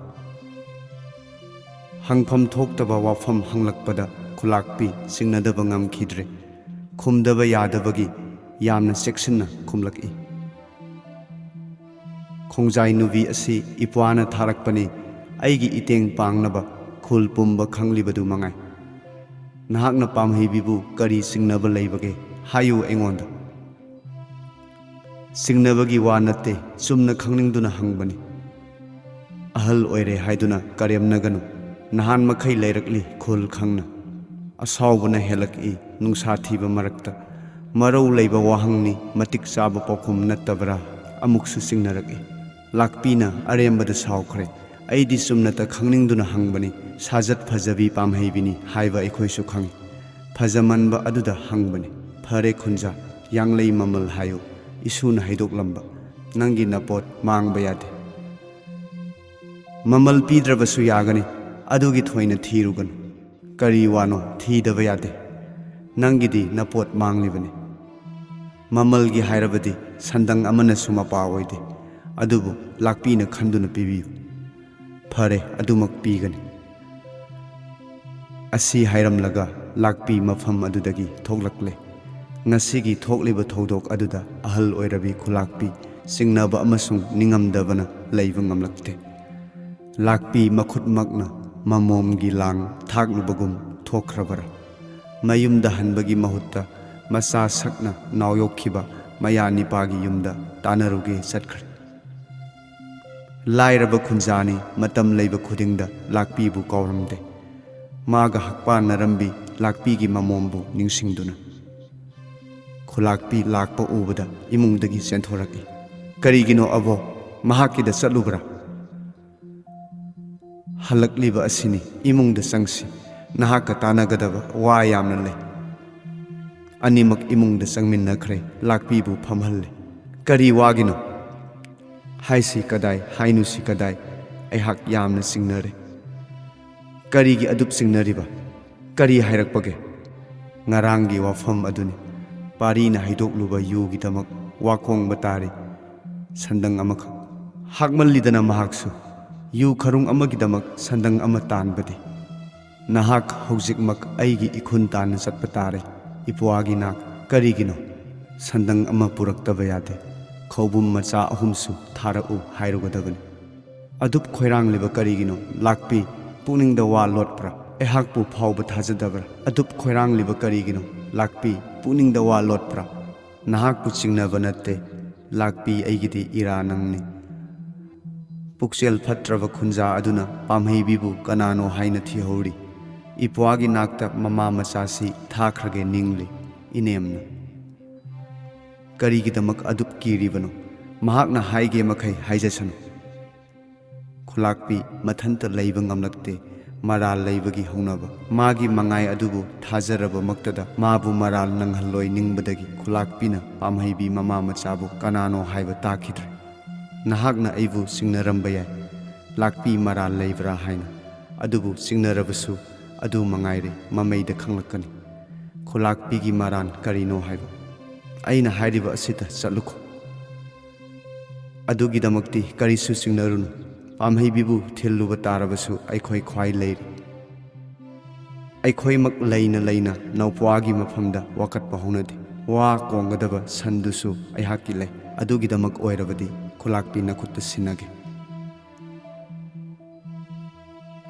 ꯍꯪꯐꯝ ꯊꯣꯛꯇꯕ ꯋꯥꯐꯝ ꯍꯪꯂꯛꯄꯗ ꯈꯨꯂꯥꯛꯄꯤ ꯆꯤꯡꯅꯗꯕ ꯉꯝꯈꯤꯗ꯭ꯔꯦ꯫ ꯈꯨꯝꯗꯕ ꯌꯥꯗꯕꯒꯤ ꯌꯥꯝꯅ ꯆꯦꯛꯁꯤꯟꯅ ꯈꯨꯝꯂꯛꯏ꯫ "ꯈꯣꯡꯖꯥꯏ ꯅꯨꯕꯤ ꯑꯁꯤ ꯏꯄ꯭ꯋꯥꯅ ꯊꯥꯔꯛꯄꯅꯤ, ꯑꯩꯒꯤ ꯏꯇꯦꯡ ꯄꯥꯡꯅꯕ ꯈꯨꯜ ꯄꯨꯝꯕ ꯈꯪꯂꯤꯕꯗꯨ ꯃꯉꯥꯏ꯫ ꯅꯍꯥꯛꯅ ꯄꯥꯝꯍꯩꯕꯤꯕꯨ ꯀꯔꯤ ꯆꯤꯡꯅꯕ ꯂꯩꯕꯒꯦ? ꯍꯥꯏꯌꯨ ꯑꯩꯉꯣꯟꯗ꯫" "ꯆꯤꯡꯅꯕꯒꯤ ꯋꯥ ꯅꯠꯇꯦ, ꯆꯨꯝꯅ ꯈꯪꯅꯤꯡꯗꯨꯅ ꯍꯪꯕꯅꯤ꯫ ꯑꯍꯜ ꯑꯣꯏꯔꯦ ꯍꯥꯏꯗꯨꯅ ꯀꯔꯦꯝꯅꯒꯅꯨ꯫ ꯅꯍꯥꯟ ꯃꯈꯩ ꯂꯩꯔꯛꯂꯤ ꯈꯨꯜ ꯈꯪꯅ꯫ ꯑꯁꯥꯎꯕꯅ ꯍꯦꯜꯂꯛꯏ ꯅꯨꯡꯁꯥ ꯊꯤꯕ ꯃꯔꯛꯇ꯫ ꯃꯔꯧ ꯂꯩꯕ ꯋꯥꯍꯪꯅꯤ, ꯃꯇꯤꯛ ꯆꯥꯕ ꯄꯥꯎꯈꯨꯝ ꯅꯠꯇꯕ꯭ꯔꯥ?" ꯑꯃꯨꯛꯁꯨ ꯆꯤꯡꯅꯔꯛꯏ꯫ ꯂꯥꯛꯄꯤꯅ ꯑꯔꯦꯝꯕꯗ ꯁꯥꯎꯈ꯭ꯔꯦ꯫ "ꯑꯩꯗꯤ ꯆꯨꯝꯅꯇ ꯈꯪꯅꯤꯡꯗꯨꯅ ꯍꯪꯕꯅꯤ, ꯁꯥꯖꯠ ꯐꯖꯕꯤ ꯄꯥꯝꯍꯩꯕꯤꯅꯤ ꯍꯥꯏꯕ ꯑꯩꯈꯣꯏꯁꯨ ꯈꯪꯏ꯫ ꯐꯖꯃꯟꯕ ꯑꯗꯨꯗ ꯍꯪꯕꯅꯤ꯫ ꯐꯔꯦ ꯈꯨꯟꯖꯥ, ꯌꯥꯡꯂꯩ ꯃꯃꯜ ꯍꯥꯏꯌꯨ, ꯏꯁꯨꯅ ꯍꯩꯗꯣꯛꯂꯝꯕ꯫ ꯅꯪꯒꯤ ꯅꯄꯣꯠ ꯃꯥꯡꯕ ꯌꯥꯗꯦ꯫ ꯃꯃꯜ ꯄꯤꯗ꯭ꯔꯕꯁꯨ ꯌꯥꯒꯅꯤ, ꯑꯗꯨꯒꯤ ꯊꯣꯏꯅ ꯊꯤꯔꯨꯒꯅꯨ꯫ ꯀꯔꯤ ꯋꯥꯅꯣ ꯊꯤꯗꯕ ꯌꯥꯗꯦ? ꯅꯪꯒꯤꯗꯤ ꯅꯄꯣꯠ ꯃꯥꯡꯂꯤꯕꯅꯤ꯫ ꯃꯃꯜꯒꯤ ꯍꯥꯏꯔꯕꯗꯤ ꯁꯟꯗꯪ ꯑꯃꯅꯁꯨ ꯃꯄꯥ ꯑꯣꯏꯗꯦ, ꯑꯗꯨꯕꯨ ꯂꯥꯛꯄꯤꯅ ꯈꯟꯗꯨꯅ ꯄꯤꯕꯤꯌꯨ꯫ ꯐꯔꯦ, ꯑꯗꯨꯃꯛ ꯄꯤꯒꯅꯤ꯫" ꯑꯁꯤ ꯍꯥꯏꯔꯝꯂꯒ ꯂꯥꯛꯄꯤ ꯃꯐꯝ ꯑꯗꯨꯗꯒꯤ ꯊꯣꯛꯂꯛꯂꯦ꯫ ꯉꯁꯤꯒꯤ ꯊꯣꯛꯂꯤꯕ ꯊꯧꯗꯣꯛ ꯑꯗꯨꯗ ꯑꯍꯜ ꯑꯣꯏꯔꯕꯤ ꯈꯨꯂꯥꯛꯄꯤ ꯆꯤꯡꯅꯕ ꯑꯃꯁꯨꯡ ꯅꯤꯡꯉꯝꯗꯕꯅ ꯂꯩꯕ ꯉꯝꯂꯛꯇꯦ꯫ ꯂꯥꯛꯄꯤ ꯃꯈꯨꯠꯃꯛꯅ ꯃꯃꯣꯝꯒꯤ ꯂꯥꯡ ꯊꯥꯛꯂꯨꯕꯒꯨꯝ ꯊꯣꯛꯈ꯭ꯔꯕꯔꯥ? ꯃꯌꯨꯝꯗ ꯍꯟꯕꯒꯤ ꯃꯍꯨꯠꯇ ꯃꯆꯥ ꯁꯛꯅ ꯅꯥꯎꯌꯣꯛꯈꯤꯕ ꯃꯌꯥ ꯅꯤꯄꯥꯒꯤ ꯌꯨꯝꯗ ꯇꯥꯟꯅꯔꯨꯒꯦ ꯆꯠꯈ꯭ꯔꯦ꯫ ꯂꯥꯏꯔꯕ ꯈꯨꯟꯖꯥꯅꯤ, ꯃꯇꯝ ꯂꯩꯕ ꯈꯨꯗꯤꯡꯗ ꯂꯥꯛꯄꯤꯕꯨ ꯀꯥꯎꯔꯝꯗꯦ꯫ ꯃꯥꯒ ꯍꯛꯄꯥꯟꯅꯔꯝꯕꯤ ꯂꯥꯛꯄꯤꯒꯤ ꯃꯃꯣꯝꯕꯨ ꯅꯤꯡꯁꯤꯡꯗꯨꯅ꯫ ꯈꯨꯂꯥꯛꯄꯤ ꯂꯥꯛꯄ ꯎꯕꯗ ꯏꯃꯨꯡꯗꯒꯤ ꯆꯦꯟꯊꯣꯔꯛꯏ꯫ "ꯀꯔꯤꯒꯤꯅꯣ ꯑꯕꯣ? ꯃꯍꯥꯛꯀꯤꯗ ꯆꯠꯂꯨꯕ꯭ꯔꯥ?" "ꯍꯜꯂꯛꯂꯤꯕ ꯑꯁꯤꯅꯤ, ꯏꯃꯨꯡꯗ ꯆꯪꯁꯤ, ꯅꯍꯥꯛꯀ ꯇꯥꯟꯅꯒꯗꯕ ꯋꯥ ꯌꯥꯝꯅ ꯂꯩ꯫" ꯑꯅꯤꯃꯛ ꯏꯃꯨꯡꯗ ꯆꯪꯃꯤꯟꯅꯈ꯭ꯔꯦ, ꯂꯥꯛꯄꯤꯕꯨ ꯐꯝꯍꯜꯂꯦ꯫ "ꯀꯔꯤ ꯋꯥꯒꯤꯅꯣ? ꯍꯥꯏꯁꯤ ꯀꯗꯥꯏ, ꯍꯥꯏꯅꯨꯁꯤ ꯀꯗꯥꯏ? ꯑꯩꯍꯥꯛ ꯌꯥꯝꯅ ꯆꯤꯡꯅꯔꯦ꯫" "ꯀꯔꯤꯒꯤ ꯑꯗꯨꯛ ꯆꯤꯡꯅꯔꯤꯕ? ꯀꯔꯤ ꯍꯥꯏꯔꯛꯄꯒꯦ?" "ꯉꯔꯥꯡꯒꯤ ꯋꯥꯐꯝ ꯑꯗꯨꯅꯤ꯫ ꯄꯥꯔꯤꯅ ꯍꯩꯗꯣꯛꯂꯨꯕ ꯌꯨꯒꯤꯗꯃꯛ ꯋꯥ ꯀꯣꯡꯕ ꯇꯥꯔꯤ ꯁꯟꯗꯪ ꯑꯃꯈꯛ꯫ ꯍꯥꯛꯃꯜꯂꯤꯗꯅ ꯃꯍꯥꯛꯁꯨ꯫ ꯌꯨ ꯈꯔꯨꯡ ꯑꯃꯒꯤꯗꯃꯛ ꯁꯟꯗꯪ ꯑꯃ ꯇꯥꯟꯕꯗꯤ?" ꯅꯍꯥꯛ ꯍꯧꯖꯤꯛꯃꯛ ꯑꯩꯒꯤ ꯏꯈꯨꯟ ꯇꯥꯟꯅ ꯆꯠꯄ ꯇꯥꯔꯦ, ꯏꯄ꯭ꯋꯥꯒꯤ ꯅꯥꯛ꯫ ꯀꯔꯤꯒꯤꯅꯣ? ꯁꯟꯗꯪ ꯑꯃ ꯄꯨꯔꯛꯇꯕ ꯌꯥꯗꯦ꯫ ꯈꯧꯕꯨꯝ ꯃꯆꯥ ꯑꯍꯨꯝꯁꯨ ꯊꯥꯔꯛꯎ ꯍꯥꯏꯔꯨꯒꯗꯕꯅꯤ꯫ ꯑꯗꯨꯛ ꯈꯣꯏꯔꯥꯡꯂꯤꯕ ꯀꯔꯤꯒꯤꯅꯣ? ꯂꯥꯛꯄꯤ, ꯄꯨꯛꯅꯤꯡꯗ ꯋꯥ ꯂꯣꯠꯄ꯭ꯔꯥ? ꯑꯩꯍꯥꯛꯄꯨ ꯐꯥꯎꯕ ꯊꯥꯖꯗꯕ꯭ꯔꯥ? ꯑꯗꯨꯛ ꯈꯣꯏꯔꯥꯡꯂꯤꯕ ꯀꯔꯤꯒꯤꯅꯣ? ꯂꯥꯛꯄꯤ, ꯄꯨꯛꯅꯤꯡꯗ ꯋꯥ ꯂꯣꯠꯄ꯭ꯔꯥ? ꯅꯍꯥꯛꯄꯨ ꯆꯤꯡꯅꯕ ꯅꯠꯇꯦ, ꯂꯥꯛꯄꯤ, ꯑꯩꯒꯤꯗꯤ ꯏꯔꯥ ꯅꯪꯅꯤ꯫ ꯄꯨꯛꯆꯦꯜ ꯐꯠꯇ꯭ꯔꯕ ꯈꯨꯟꯖꯥ ꯑꯗꯨꯅ ꯄꯥꯝꯍꯩꯕꯤꯕꯨ ꯀꯅꯥꯅꯣ ꯍꯥꯏꯅ ꯊꯤꯍꯧꯔꯤ꯫ ꯏꯄ꯭ꯋꯥꯒꯤ ꯅꯥꯛꯇ ꯃꯃꯥ ꯃꯆꯥꯁꯤ ꯊꯥꯈ꯭ꯔꯒꯦ ꯅꯤꯡꯂꯤ, ꯏꯅꯦꯝꯅ꯫ ꯀꯔꯤꯒꯤꯗꯃꯛ ꯑꯗꯨꯛ ꯀꯤꯔꯤꯕꯅꯣ? ꯃꯍꯥꯛꯅ ꯍꯥꯏꯒꯦ ꯃꯈꯩ ꯍꯥꯏꯖꯁꯅꯨ꯫ ꯈꯨꯂꯥꯛꯄꯤ ꯃꯊꯟꯇ ꯂꯩꯕ ꯉꯝꯂꯛꯇꯦ꯫ ꯃꯔꯥꯜ ꯂꯩꯕꯒꯤ ꯍꯧꯅꯕ꯫ ꯃꯥꯒꯤ ꯃꯉꯥꯏ ꯑꯗꯨꯕꯨ ꯊꯥꯖꯔꯕꯃꯛꯇꯗ ꯃꯥꯕꯨ ꯃꯔꯥꯜ ꯅꯪꯍꯜꯂꯣꯏ ꯅꯤꯡꯕꯗꯒꯤ ꯈꯨꯂꯥꯛꯄꯤꯅ ꯄꯥꯝꯍꯩꯕꯤ ꯃꯃꯥ ꯃꯆꯥꯕꯨ ꯀꯅꯥꯅꯣ ꯍꯥꯏꯕ ꯇꯥꯈꯤꯗ꯭ꯔꯦ꯫ ꯅꯍꯥꯛꯅ ꯑꯩꯕꯨ ꯆꯤꯡꯅꯔꯝꯕ ꯌꯥꯏ, ꯂꯥꯛꯄꯤ ꯃꯔꯥꯜ ꯂꯩꯕ꯭ꯔꯥ ꯍꯥꯏꯅ꯫ ꯑꯗꯨꯕꯨ ꯆꯤꯡꯅꯔꯕꯁꯨ ꯑꯗꯨ ꯃꯉꯥꯏꯔꯦ, ꯃꯃꯩꯗ ꯈꯪꯂꯛꯀꯅꯤ꯫ ꯈꯨꯂꯥꯛꯄꯤꯒꯤ ꯃꯔꯥꯜ ꯀꯔꯤꯅꯣ ꯍꯥꯏꯕ꯫ ꯑꯩꯅ ꯍꯥꯏꯔꯤꯕ ꯑꯁꯤꯗ ꯆꯠꯂꯨꯀꯣ꯫ ꯑꯗꯨꯒꯤꯗꯃꯛꯇꯤ ꯀꯔꯤꯁꯨ ꯆꯤꯡꯅꯔꯨꯅꯨ꯫ ꯄꯥꯝꯍꯩꯕꯤꯕꯨ ꯊꯤꯜꯂꯨꯕ ꯇꯥꯔꯕꯁꯨ ꯑꯩꯈꯣꯏ ꯈ꯭ꯋꯥꯏ ꯂꯩꯔꯤ꯫ ꯑꯩꯈꯣꯏꯃꯛ ꯂꯩꯅ ꯂꯩꯅ ꯅꯧꯄ꯭ꯋꯥꯒꯤ ꯃꯐꯝꯗ ꯋꯥꯀꯠꯄ ꯍꯧꯅꯗꯦ꯫ ꯋꯥ ꯀꯣꯡꯒꯗꯕ ꯁꯟꯗꯨꯁꯨ ꯑꯩꯍꯥꯛꯀꯤ ꯂꯩ꯫ ꯑꯗꯨꯒꯤꯗꯃꯛ ꯑꯣꯏꯔꯕꯗꯤ ꯈꯨꯂꯥꯛꯄꯤ ꯅꯈꯨꯠꯇ ꯁꯤꯟꯅꯒꯦ꯫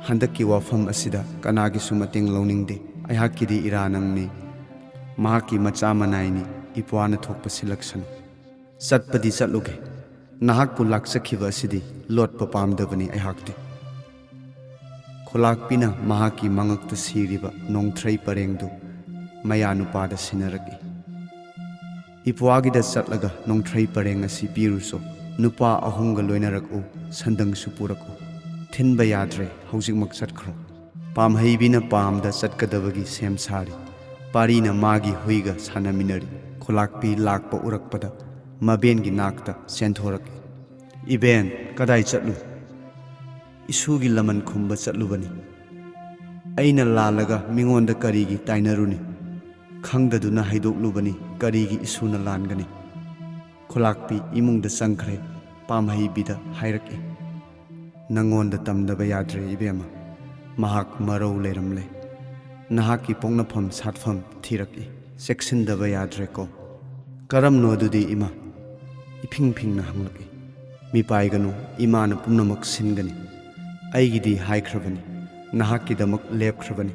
ꯍꯟꯗꯛꯀꯤ ꯋꯥꯐꯝ ꯑꯁꯤꯗ ꯀꯅꯥꯒꯤꯁꯨ ꯃꯇꯦꯡ ꯂꯧꯅꯤꯡꯗꯦ꯫ ꯑꯩꯍꯥꯛꯀꯤꯗꯤ ꯏꯔꯥ ꯅꯪꯅꯤ, ꯃꯍꯥꯛꯀꯤ ꯃꯆꯥ ꯃꯅꯥꯏꯅꯤ, ꯏꯄ꯭ꯋꯥꯅ ꯊꯣꯛꯄ ꯁꯤꯜꯂꯛꯁꯅꯨ꯫ ꯆꯠꯄꯗꯤ ꯆꯠꯂꯨꯒꯦ꯫ ꯅꯍꯥꯛꯄꯨ ꯂꯥꯛꯆꯈꯤꯕ ꯑꯁꯤꯗꯤ ꯂꯣꯠꯄ ꯄꯥꯝꯗꯕꯅꯤ ꯑꯩꯍꯥꯛꯇꯤ꯫ ꯈꯨꯂꯥꯛꯄꯤꯅ ꯃꯍꯥꯛꯀꯤ ꯃꯉꯛꯇ ꯁꯤꯔꯤꯕ ꯅꯣꯡꯊ꯭ꯔꯩ ꯄꯔꯦꯡꯗꯨ ꯃꯌꯥ ꯅꯨꯄꯥꯗ ꯁꯤꯟꯅꯔꯛꯏ꯫ ꯏꯄ꯭ꯋꯥꯒꯤꯗ ꯆꯠꯂꯒ ꯅꯣꯡꯊ꯭ꯔꯩ ꯄꯔꯦꯡ ꯑꯁꯤ ꯄꯤꯔꯨꯆꯣ꯫ ꯅꯨꯄꯥ ꯑꯍꯨꯝꯒ ꯂꯣꯏꯅꯔꯛꯎ, ꯁꯟꯗꯪꯁꯨ ꯄꯨꯔꯛꯎ꯫ ꯊꯤꯟꯕ ꯌꯥꯗ꯭ꯔꯦ, ꯍꯧꯖꯤꯛꯃꯛ ꯆꯠꯈ꯭ꯔꯣ꯫ ꯄꯥꯝꯍꯩꯕꯤꯅ ꯄꯥꯝꯗ ꯆꯠꯀꯗꯕꯒꯤ ꯁꯦꯝ ꯁꯥꯔꯤ꯫ ꯄꯥꯔꯤꯅ ꯃꯥꯒꯤ ꯍꯨꯏꯒ ꯁꯥꯟꯅꯃꯤꯟꯅꯔꯤ꯫ ꯈꯨꯂꯥꯛꯄꯤ ꯂꯥꯛꯄ ꯎꯔꯛꯄꯗ ꯃꯕꯦꯟꯒꯤ ꯅꯥꯛꯇ ꯆꯦꯟꯊꯣꯔꯛꯏ꯫ "ꯏꯕꯦꯟ, ꯀꯗꯥꯏ ꯆꯠꯂꯨ?" "ꯏꯁꯨꯒꯤ ꯂꯃꯟ ꯈꯨꯝꯕ ꯆꯠꯂꯨꯕꯅꯤ꯫ ꯑꯩꯅ ꯂꯥꯜꯂꯒ ꯃꯤꯉꯣꯟꯗ ꯀꯔꯤꯒꯤ ꯇꯥꯏꯅꯔꯨꯅꯤ? ꯈꯪꯗꯗꯨꯅ ꯍꯩꯗꯣꯛꯂꯨꯕꯅꯤ, ꯀꯔꯤꯒꯤ ꯏꯁꯨꯅ ꯂꯥꯟꯒꯅꯤ?" ꯈꯨꯂꯥꯛꯄꯤ ꯏꯃꯨꯡꯗ ꯆꯪꯈ꯭ꯔꯦ꯫ ꯄꯥꯝꯍꯩꯕꯤꯗ ꯍꯥꯏꯔꯛꯏ, "ꯅꯪꯉꯣꯟꯗ ꯇꯝꯗꯕ ꯌꯥꯗ꯭ꯔꯦ ꯏꯕꯦꯝꯃ꯫ ꯃꯍꯥꯛ ꯃꯔꯧ ꯂꯩꯔꯝꯂꯦ꯫ ꯅꯍꯥꯛꯀꯤ ꯄꯣꯛꯅꯐꯝ ꯁꯥꯠꯐꯝ ꯊꯤꯔꯛꯏ꯫ ꯆꯦꯛꯁꯤꯟꯗꯕ ꯌꯥꯗ꯭ꯔꯦꯀꯣ꯫ ꯀꯔꯝꯅꯣ ꯑꯗꯨꯗꯤ, ꯏꯃꯥ? ꯏꯐꯤꯡ ꯐꯤꯡꯅ ꯍꯪꯂꯛꯏ꯫ ꯃꯤꯄꯥꯏꯒꯅꯨ, ꯏꯃꯥꯅ ꯄꯨꯝꯅꯃꯛ ꯁꯤꯟꯒꯅꯤ꯫ ꯑꯩꯒꯤꯗꯤ ꯍꯥꯏꯈ꯭ꯔꯕꯅꯤ, ꯅꯍꯥꯛꯀꯤꯗꯃꯛ ꯂꯦꯞꯈ꯭ꯔꯕꯅꯤ꯫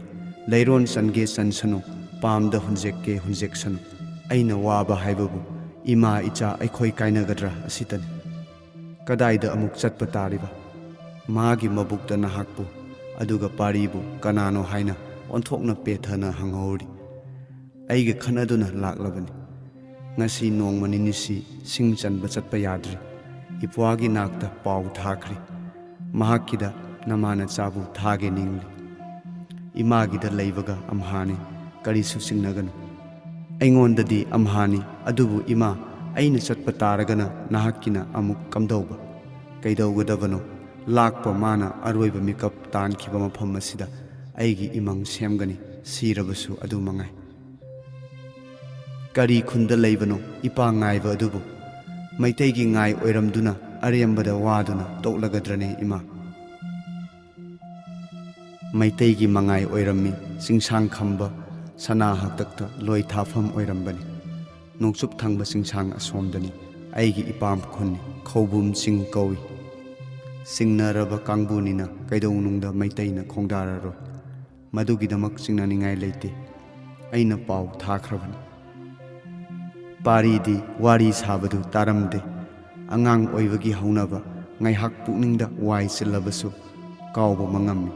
ꯂꯩꯔꯣꯟ ꯆꯟꯒꯦ ꯆꯟꯁꯅꯨ, ꯄꯥꯝꯗ ꯍꯨꯟꯖꯦꯛꯀꯦ ꯍꯨꯟꯖꯦꯛꯁꯅꯨ꯫ ꯑꯩꯅ ꯋꯥꯕ ꯍꯥꯏꯕꯕꯨ ꯏꯃꯥ ꯏꯆꯥ ꯑꯩꯈꯣꯏ ꯀꯥꯏꯅꯒꯗ꯭ꯔꯥ ꯑꯁꯤꯇꯅꯤ꯫ ꯀꯗꯥꯏꯗ ꯑꯃꯨꯛ ꯆꯠꯄ ꯇꯥꯔꯤꯕ? ꯃꯥꯒꯤ ꯃꯕꯨꯛꯇ ꯅꯍꯥꯛꯄꯨ, ꯑꯗꯨꯒ ꯄꯥꯔꯤꯕꯨ ꯀꯅꯥꯅꯣ ꯍꯥꯏꯅ ꯑꯣꯟꯊꯣꯛꯅ ꯄꯦꯊꯅ ꯍꯪꯍꯧꯔꯤ꯫ ꯑꯩꯒ ꯈꯠꯅꯗꯨꯅ ꯂꯥꯛꯂꯕꯅꯤ꯫ ꯉꯁꯤ ꯅꯣꯡꯃ ꯅꯤꯅꯤꯁꯤ ꯁꯤꯡ ꯆꯟꯕ ꯆꯠꯄ ꯌꯥꯗ꯭ꯔꯤ꯫ ꯏꯄ꯭ꯋꯥꯒꯤ ꯅꯥꯛꯇ ꯄꯥꯎ ꯊꯥꯈ꯭ꯔꯤ꯫ ꯃꯍꯥꯛꯀꯤꯗ ꯅꯃꯥꯅꯆꯥꯕꯨ ꯊꯥꯒꯦ ꯅꯤꯡꯂꯤ꯫ ꯏꯃꯥꯒꯤꯗ ꯂꯩꯕꯒ ꯑꯝꯍꯥꯅꯤ, ꯀꯔꯤꯁꯨ ꯆꯤꯡꯅꯒꯅꯨ꯫ ꯑꯩꯉꯣꯟꯗꯗꯤ ꯑꯝꯍꯥꯅꯤ, ꯑꯗꯨꯕꯨ ꯏꯃꯥ, ꯑꯩꯅ ꯆꯠꯄ ꯇꯥꯔꯒꯅ ꯅꯍꯥꯛꯀꯤꯅ ꯑꯃꯨꯛ ꯀꯝꯗꯧꯕ? ꯀꯩꯗꯧꯒꯗꯕꯅꯣ? ꯂꯥꯛꯄ ꯃꯥꯅ ꯑꯔꯣꯏꯕ ꯃꯤꯀꯞ ꯇꯥꯟꯈꯤꯕ ꯃꯐꯝ ꯑꯁꯤꯗ ꯑꯩꯒꯤ ꯏꯃꯪ ꯁꯦꯝꯒꯅꯤ, ꯁꯤꯔꯕꯁꯨ ꯑꯗꯨ ꯃꯉꯥꯏ꯫ ꯀꯔꯤ ꯈꯨꯟꯗ ꯂꯩꯕꯅꯣ ꯏꯄꯥ ꯉꯥꯏꯕ ꯑꯗꯨꯕꯨ? ꯃꯩꯇꯩꯒꯤ ꯉꯥꯏ ꯑꯣꯏꯔꯝꯗꯨꯅ ꯑꯔꯦꯝꯕꯗ ꯋꯥꯗꯨꯅ ꯇꯣꯛꯂꯒꯗ꯭ꯔꯅꯦ ꯏꯃꯥ? ꯃꯩꯇꯩꯒꯤ ꯃꯉꯥꯏ ꯑꯣꯏꯔꯝꯃꯤ ꯆꯤꯡꯁꯥꯡ ꯈꯝꯕ, ꯁꯅꯥ ꯍꯥꯛꯇꯛꯇ ꯂꯣꯏ ꯊꯥꯐꯝ ꯑꯣꯏꯔꯝꯕꯅꯤ꯫ ꯅꯣꯡꯆꯨꯞ ꯊꯪꯕ ꯆꯤꯡꯁꯥꯡ ꯑꯁꯣꯝꯗꯅꯤ ꯑꯩꯒꯤ ꯏꯄꯥꯝ ꯈꯨꯟꯅꯤ, ꯈꯧꯕꯨꯝ ꯆꯤꯡ ꯀꯧꯏ꯫ ꯆꯤꯡꯅꯔꯕ ꯀꯥꯡꯕꯨꯅꯤꯅ ꯀꯩꯗꯧꯅꯨꯡꯗ ꯃꯩꯇꯩꯅ ꯈꯣꯡꯗꯥꯔꯔꯣꯏ꯫ ꯃꯗꯨꯒꯤꯗꯃꯛ ꯆꯤꯡꯅꯅꯤꯡꯉꯥꯏ ꯂꯩꯇꯦ꯫ ꯑꯩꯅ ꯄꯥꯎ ꯊꯥꯈ꯭ꯔꯕꯅꯤ꯫ ꯄꯥꯔꯤꯗꯤ ꯋꯥꯔꯤ ꯁꯥꯕꯗꯨ ꯇꯥꯔꯝꯗꯦ꯫ ꯑꯉꯥꯡ ꯑꯣꯏꯕꯒꯤ ꯍꯧꯅꯕ ꯉꯥꯏꯍꯥꯛ ꯄꯨꯛꯅꯤꯡꯗ ꯋꯥꯏ ꯆꯤꯜꯂꯕꯁꯨ ꯀꯥꯎꯕ ꯃꯉꯝꯃꯤ꯫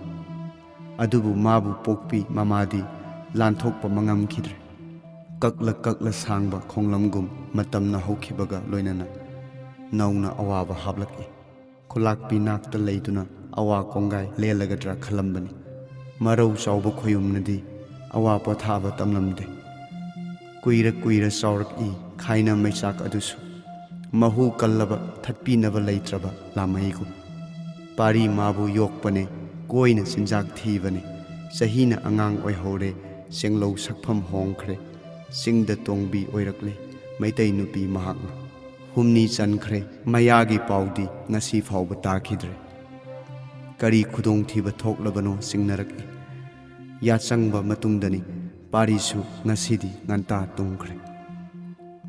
ꯑꯗꯨꯕꯨ ꯃꯥꯕꯨ ꯄꯣꯛꯄꯤ ꯃꯃꯥꯗꯤ ꯂꯥꯟꯊꯣꯛꯄ ꯃꯉꯝꯈꯤꯗ꯭ꯔꯦ꯫ ꯀꯛꯂ ꯀꯛꯂ ꯁꯥꯡꯕ ꯈꯣꯡꯂꯝꯒꯨꯝ ꯃꯇꯝꯅ ꯍꯧꯈꯤꯕꯒ ꯂꯣꯏꯅꯅ ꯅꯧꯅ ꯑꯋꯥꯕ ꯍꯥꯞꯂꯛꯏ꯫ ꯈꯨꯂꯥꯛꯄꯤ ꯅꯥꯛꯇ ꯂꯩꯗꯨꯅ ꯑꯋꯥ ꯀꯣꯡꯒꯥꯏ ꯂꯦꯜꯂꯒꯗ꯭ꯔꯥ ꯈꯜꯂꯝꯕꯅꯤ꯫ ꯃꯔꯧ ꯆꯥꯎꯕ ꯈꯣꯌꯨꯝꯅꯗꯤ ꯑꯋꯥ ꯄꯣꯊꯥꯕ ꯇꯝꯂꯝꯗꯦ꯫ ꯀꯨꯏꯔ ꯀꯨꯏꯔ ꯆꯥꯎꯔꯛꯏ ꯈꯥꯏꯅ ꯃꯩꯆꯥꯛ ꯑꯗꯨꯁꯨ꯫ ꯃꯍꯨ ꯀꯜꯂꯕ ꯊꯠꯄꯤꯅꯕ ꯂꯩꯇ꯭ꯔꯕ ꯂꯥꯃꯩꯒꯨꯝ꯫ ꯄꯥꯔꯤ ꯃꯥꯕꯨ ꯌꯣꯛꯄꯅꯦ, ꯀꯣꯏꯅ ꯆꯤꯟꯖꯥꯛ ꯊꯤꯕꯅꯦ꯫ ꯆꯍꯤꯅ ꯑꯉꯥꯡ ꯑꯣꯏꯍꯧꯔꯦ, ꯆꯦꯡꯂꯧ ꯁꯛꯐꯝ ꯍꯣꯡꯈ꯭ꯔꯦ꯫ ꯆꯤꯡꯗ ꯇꯣꯡꯕꯤ ꯑꯣꯏꯔꯛꯂꯦ ꯃꯩꯇꯩ ꯅꯨꯄꯤ ꯃꯍꯥꯛꯅ꯫ ꯍꯨꯝꯅꯤ ꯆꯟꯈ꯭ꯔꯦ, ꯃꯌꯥꯒꯤ ꯄꯥꯎꯗꯤ ꯉꯁꯤ ꯐꯥꯎꯕ ꯇꯥꯈꯤꯗ꯭ꯔꯦ꯫ ꯀꯔꯤ ꯈꯨꯗꯣꯡꯊꯤꯕ ꯊꯣꯛꯂꯕꯅꯣ ꯆꯤꯡꯅꯔꯛꯏ꯫ ꯌꯥꯆꯪꯕ ꯃꯇꯨꯡꯗꯅꯤ ꯄꯥꯔꯤꯁꯨ ꯉꯁꯤꯗꯤ ꯉꯟꯇꯥ ꯇꯨꯝꯈ꯭ꯔꯦ꯫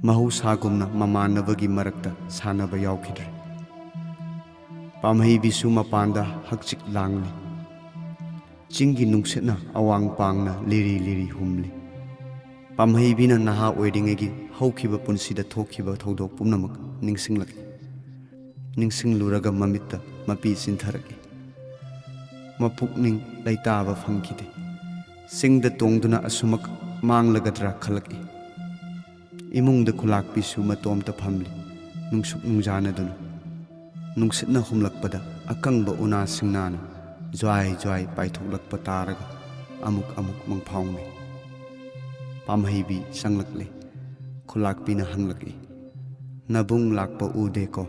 ꯃꯍꯧꯁꯥꯒꯨꯝꯅ ꯃꯃꯥꯟꯅꯕꯒꯤ ꯃꯔꯛꯇ ꯁꯥꯟꯅꯕ ꯌꯥꯎꯈꯤꯗ꯭ꯔꯦ꯫ ꯄꯥꯝꯍꯩꯕꯤꯁꯨ ꯃꯄꯥꯟꯗ ꯍꯛꯆꯤꯛ ꯂꯥꯡꯂꯤ꯫ ꯆꯤꯡꯒꯤ ꯅꯨꯡꯁꯤꯠꯅ ꯑꯋꯥꯡ ꯄꯥꯡꯅ ꯂꯤꯔꯤ ꯂꯤꯔꯤ ꯍꯨꯝꯂꯤ꯫ ꯄꯥꯝꯍꯩꯕꯤꯅ ꯅꯍꯥ ꯑꯣꯏꯔꯤꯉꯩꯒꯤ ꯍꯧꯈꯤꯕ ꯄꯨꯟꯁꯤꯗ ꯊꯣꯛꯈꯤꯕ ꯊꯧꯗꯣꯛ ꯄꯨꯝꯅꯃꯛ ꯅꯤꯡꯁꯤꯡꯂꯛꯏ꯫ ꯅꯤꯡꯁꯤꯡꯂꯨꯔꯒ ꯃꯃꯤꯠꯇ ꯃꯄꯤ ꯆꯤꯟꯊꯔꯛꯏ꯫ ꯃꯄꯨꯛꯅꯤꯡ ꯂꯩꯇꯥꯕ ꯐꯪꯈꯤꯗꯦ꯫ ꯆꯤꯡꯗ ꯇꯣꯡꯗꯨꯅ ꯑꯁꯨꯃꯛ ꯃꯥꯡꯂꯒꯗ꯭ꯔꯥ ꯈꯜꯂꯛꯏ꯫ ꯏꯃꯨꯡꯗ ꯈꯨꯂꯥꯛꯄꯤꯁꯨ ꯃꯇꯣꯝꯇ ꯐꯝꯂꯤ, ꯅꯨꯡꯁꯨꯛ ꯅꯨꯡꯖꯥꯅꯗꯨꯅ꯫ ꯅꯨꯡꯁꯤꯠꯅ ꯍꯨꯝꯂꯛꯄꯗ ꯑꯀꯪꯕ ꯎꯅꯥ ꯁꯤꯡꯅꯥꯅ ꯖ꯭ꯋꯥꯏ ꯖ꯭ꯋꯥꯏ ꯄꯥꯏꯊꯣꯛꯂꯛꯄ ꯇꯥꯔꯒ ꯑꯃꯨꯛ ꯑꯃꯨꯛ ꯃꯪꯐꯥꯎꯅꯩ꯫ ꯄꯥꯝꯍꯩꯕꯤ ꯆꯪꯂꯛꯂꯦ꯫ ꯈꯨꯂꯥꯛꯄꯤꯅ ꯍꯪꯂꯛꯏ, "ꯅꯕꯨꯡ ꯂꯥꯛꯄ ꯎꯗꯦꯀꯣ?"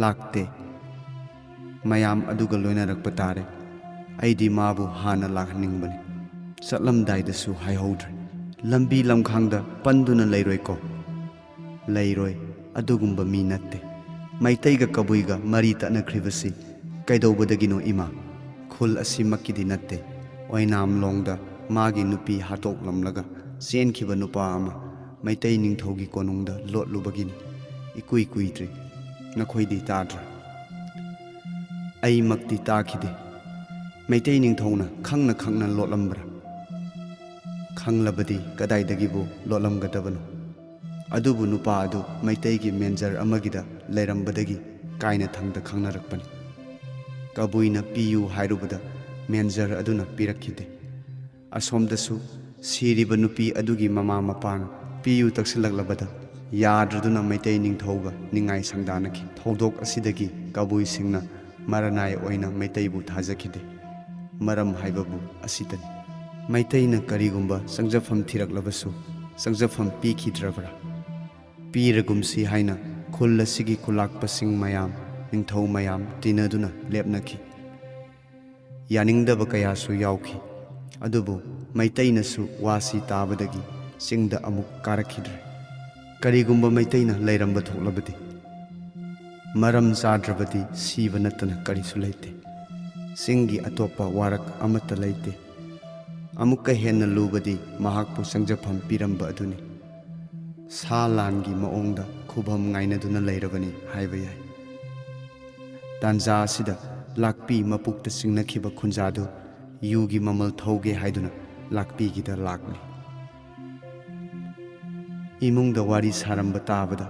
"ꯂꯥꯛꯇꯦ꯫ ꯃꯌꯥꯝ ꯑꯗꯨꯒ ꯂꯣꯏꯅꯔꯛꯄ ꯇꯥꯔꯦ꯫ ꯑꯩꯗꯤ ꯃꯥꯕꯨ ꯍꯥꯟꯅ ꯂꯥꯛꯍꯟꯅꯤꯡꯕꯅꯤ꯫ ꯆꯠꯂꯝꯗꯥꯏꯗꯁꯨ ꯍꯥꯏꯍꯧꯗ꯭ꯔꯦ꯫ ꯂꯝꯕꯤ ꯂꯝꯈꯥꯡꯗ ꯄꯟꯗꯨꯅ ꯂꯩꯔꯣꯏꯀꯣ?" "ꯂꯩꯔꯣꯏ꯫ ꯑꯗꯨꯒꯨꯝꯕ ꯃꯤ ꯅꯠꯇꯦ꯫ ꯃꯩꯇꯩꯒ ꯀꯕꯨꯏꯒ ꯃꯔꯤ ꯇꯠꯅꯈ꯭ꯔꯤꯕꯁꯤ ꯀꯩꯗꯧꯕꯗꯒꯤꯅꯣ ꯏꯃꯥ? ꯈꯨꯜ ꯑꯁꯤꯃꯛꯀꯤꯗꯤ ꯅꯠꯇꯦ꯫ ꯑꯣꯏꯅꯥꯝꯂꯣꯡꯗ ꯃꯥꯒꯤ ꯅꯨꯄꯤ ꯍꯥꯠꯇꯣꯛꯂꯝꯂꯒ ꯆꯦꯟꯈꯤꯕ ꯅꯨꯄꯥ ꯑꯃ ꯃꯩꯇꯩ ꯅꯤꯡꯊꯧꯒꯤ ꯀꯣꯅꯨꯡꯗ ꯂꯣꯠꯂꯨꯕꯒꯤꯅꯤ꯫ ꯏꯀꯨꯏ ꯀꯨꯏꯗ꯭ꯔꯤ꯫ ꯅꯈꯣꯏꯗꯤ ꯇꯥꯗ꯭ꯔꯥ?" "ꯑꯩꯃꯛꯇꯤ ꯇꯥꯈꯤꯗꯦ꯫ ꯃꯩꯇꯩ ꯅꯤꯡꯊꯧꯅ ꯈꯪꯅ ꯈꯪꯅ ꯂꯣꯠꯂꯝꯕ꯭ꯔꯥ?" "ꯈꯪꯂꯕꯗꯤ ꯀꯗꯥꯏꯗꯒꯤꯕꯨ ꯂꯣꯠꯂꯝꯒꯗꯕꯅꯣ? ꯑꯗꯨꯕꯨ ꯅꯨꯄꯥ ꯑꯗꯨ ꯃꯩꯇꯩꯒꯤ ꯃꯦꯟꯖꯔ ꯑꯃꯒꯤꯗ ꯂꯩꯔꯝꯕꯗꯒꯤ ꯀꯥꯏꯅꯊꯪꯗ ꯈꯪꯅꯔꯛꯄꯅꯤ꯫ ꯀꯕꯨꯏꯅ ꯄꯤꯌꯨ ꯍꯥꯏꯔꯨꯕꯗ ꯃꯦꯟꯖꯔ ꯑꯗꯨꯅ ꯄꯤꯔꯛꯈꯤꯗꯦ꯫ ꯑꯁꯣꯝꯗꯁꯨ ꯁꯤꯔꯤꯕ ꯅꯨꯄꯤ ꯑꯗꯨꯒꯤ ꯃꯃꯥ ꯃꯄꯥꯅ ꯄꯤꯌꯨ ꯇꯛꯁꯤꯜꯂꯛꯂꯕꯗ ꯌꯥꯗ꯭ꯔꯗꯨꯅ ꯃꯩꯇꯩ ꯅꯤꯡꯊꯧꯒ ꯅꯤꯡꯉꯥꯏ ꯁꯪꯗꯥꯅꯈꯤ꯫ ꯊꯧꯗꯣꯛ ꯑꯁꯤꯗꯒꯤ ꯀꯕꯨꯏꯁꯤꯡꯅ ꯃꯔꯅꯥꯏ ꯑꯣꯏꯅ ꯃꯩꯇꯩꯕꯨ ꯊꯥꯖꯈꯤꯗꯦ꯫ ꯃꯔꯝ ꯍꯥꯏꯕꯕꯨ ꯑꯁꯤꯇꯅꯤ꯫ ꯃꯩꯇꯩꯅ ꯀꯔꯤꯒꯨꯝꯕ ꯆꯪꯖꯐꯝ ꯊꯤꯔꯛꯂꯕꯁꯨ ꯆꯪꯖꯐꯝ ꯄꯤꯈꯤꯗ꯭ꯔꯕ꯭ꯔꯥ? ꯄꯤꯔꯒꯨꯝꯁꯤ ꯍꯥꯏꯅ ꯈꯨꯜ ꯑꯁꯤꯒꯤ ꯈꯨꯂꯥꯛꯄꯁꯤꯡ ꯃꯌꯥꯝ, ꯅꯤꯡꯊꯧ ꯃꯌꯥꯝ ꯇꯤꯟꯅꯗꯨꯅ ꯂꯦꯞꯅꯈꯤ꯫ ꯌꯥꯅꯤꯡꯗꯕ ꯀꯌꯥꯁꯨ ꯌꯥꯎꯈꯤ꯫ ꯑꯗꯨꯕꯨ ꯃꯩꯇꯩꯅꯁꯨ ꯋꯥꯁꯤ ꯇꯥꯕꯗꯒꯤ ꯆꯤꯡꯗ ꯑꯃꯨꯛ ꯀꯥꯔꯛꯈꯤꯗ꯭ꯔꯦ꯫ ꯀꯔꯤꯒꯨꯝꯕ ꯃꯩꯇꯩꯅ ꯂꯩꯔꯝꯕ ꯊꯣꯛꯂꯕꯗꯤ, ꯃꯔꯝ ꯆꯥꯗ꯭ꯔꯕꯗꯤ ꯁꯤꯕ ꯅꯠꯇꯅ ꯀꯔꯤꯁꯨ ꯂꯩꯇꯦ꯫ ꯆꯤꯡꯒꯤ ꯑꯇꯣꯞꯄ ꯋꯥꯔꯛ ꯑꯃꯠꯇ ꯂꯩꯇꯦ꯫ ꯑꯃꯨꯛꯀ ꯍꯦꯟꯅ ꯂꯨꯕꯗꯤ ꯃꯍꯥꯛꯄꯨ ꯆꯪꯖꯐꯝ ꯄꯤꯔꯝꯕ ꯑꯗꯨꯅꯤ꯫ ꯁꯥ ꯂꯥꯟꯒꯤ ꯃꯑꯣꯡꯗ ꯈꯨꯕꯝ ꯉꯥꯏꯅꯗꯨꯅ ꯂꯩꯔꯕꯅꯤ ꯍꯥꯏꯕ ꯌꯥꯏ꯫ ꯇꯥꯟꯖꯥ ꯑꯁꯤꯗ ꯂꯥꯛꯄꯤ ꯃꯄꯨꯛꯇ ꯆꯤꯡꯅꯈꯤꯕ ꯈꯨꯟꯖꯥꯗꯨ ꯌꯨꯒꯤ ꯃꯃꯜ ꯊꯧꯒꯦ ꯍꯥꯏꯗꯨꯅ ꯂꯥꯛꯄꯤꯒꯤꯗ ꯂꯥꯛꯂꯤ꯫ ꯏꯃꯨꯡꯗ ꯋꯥꯔꯤ ꯁꯥꯔꯝꯕ ꯇꯥꯕꯗ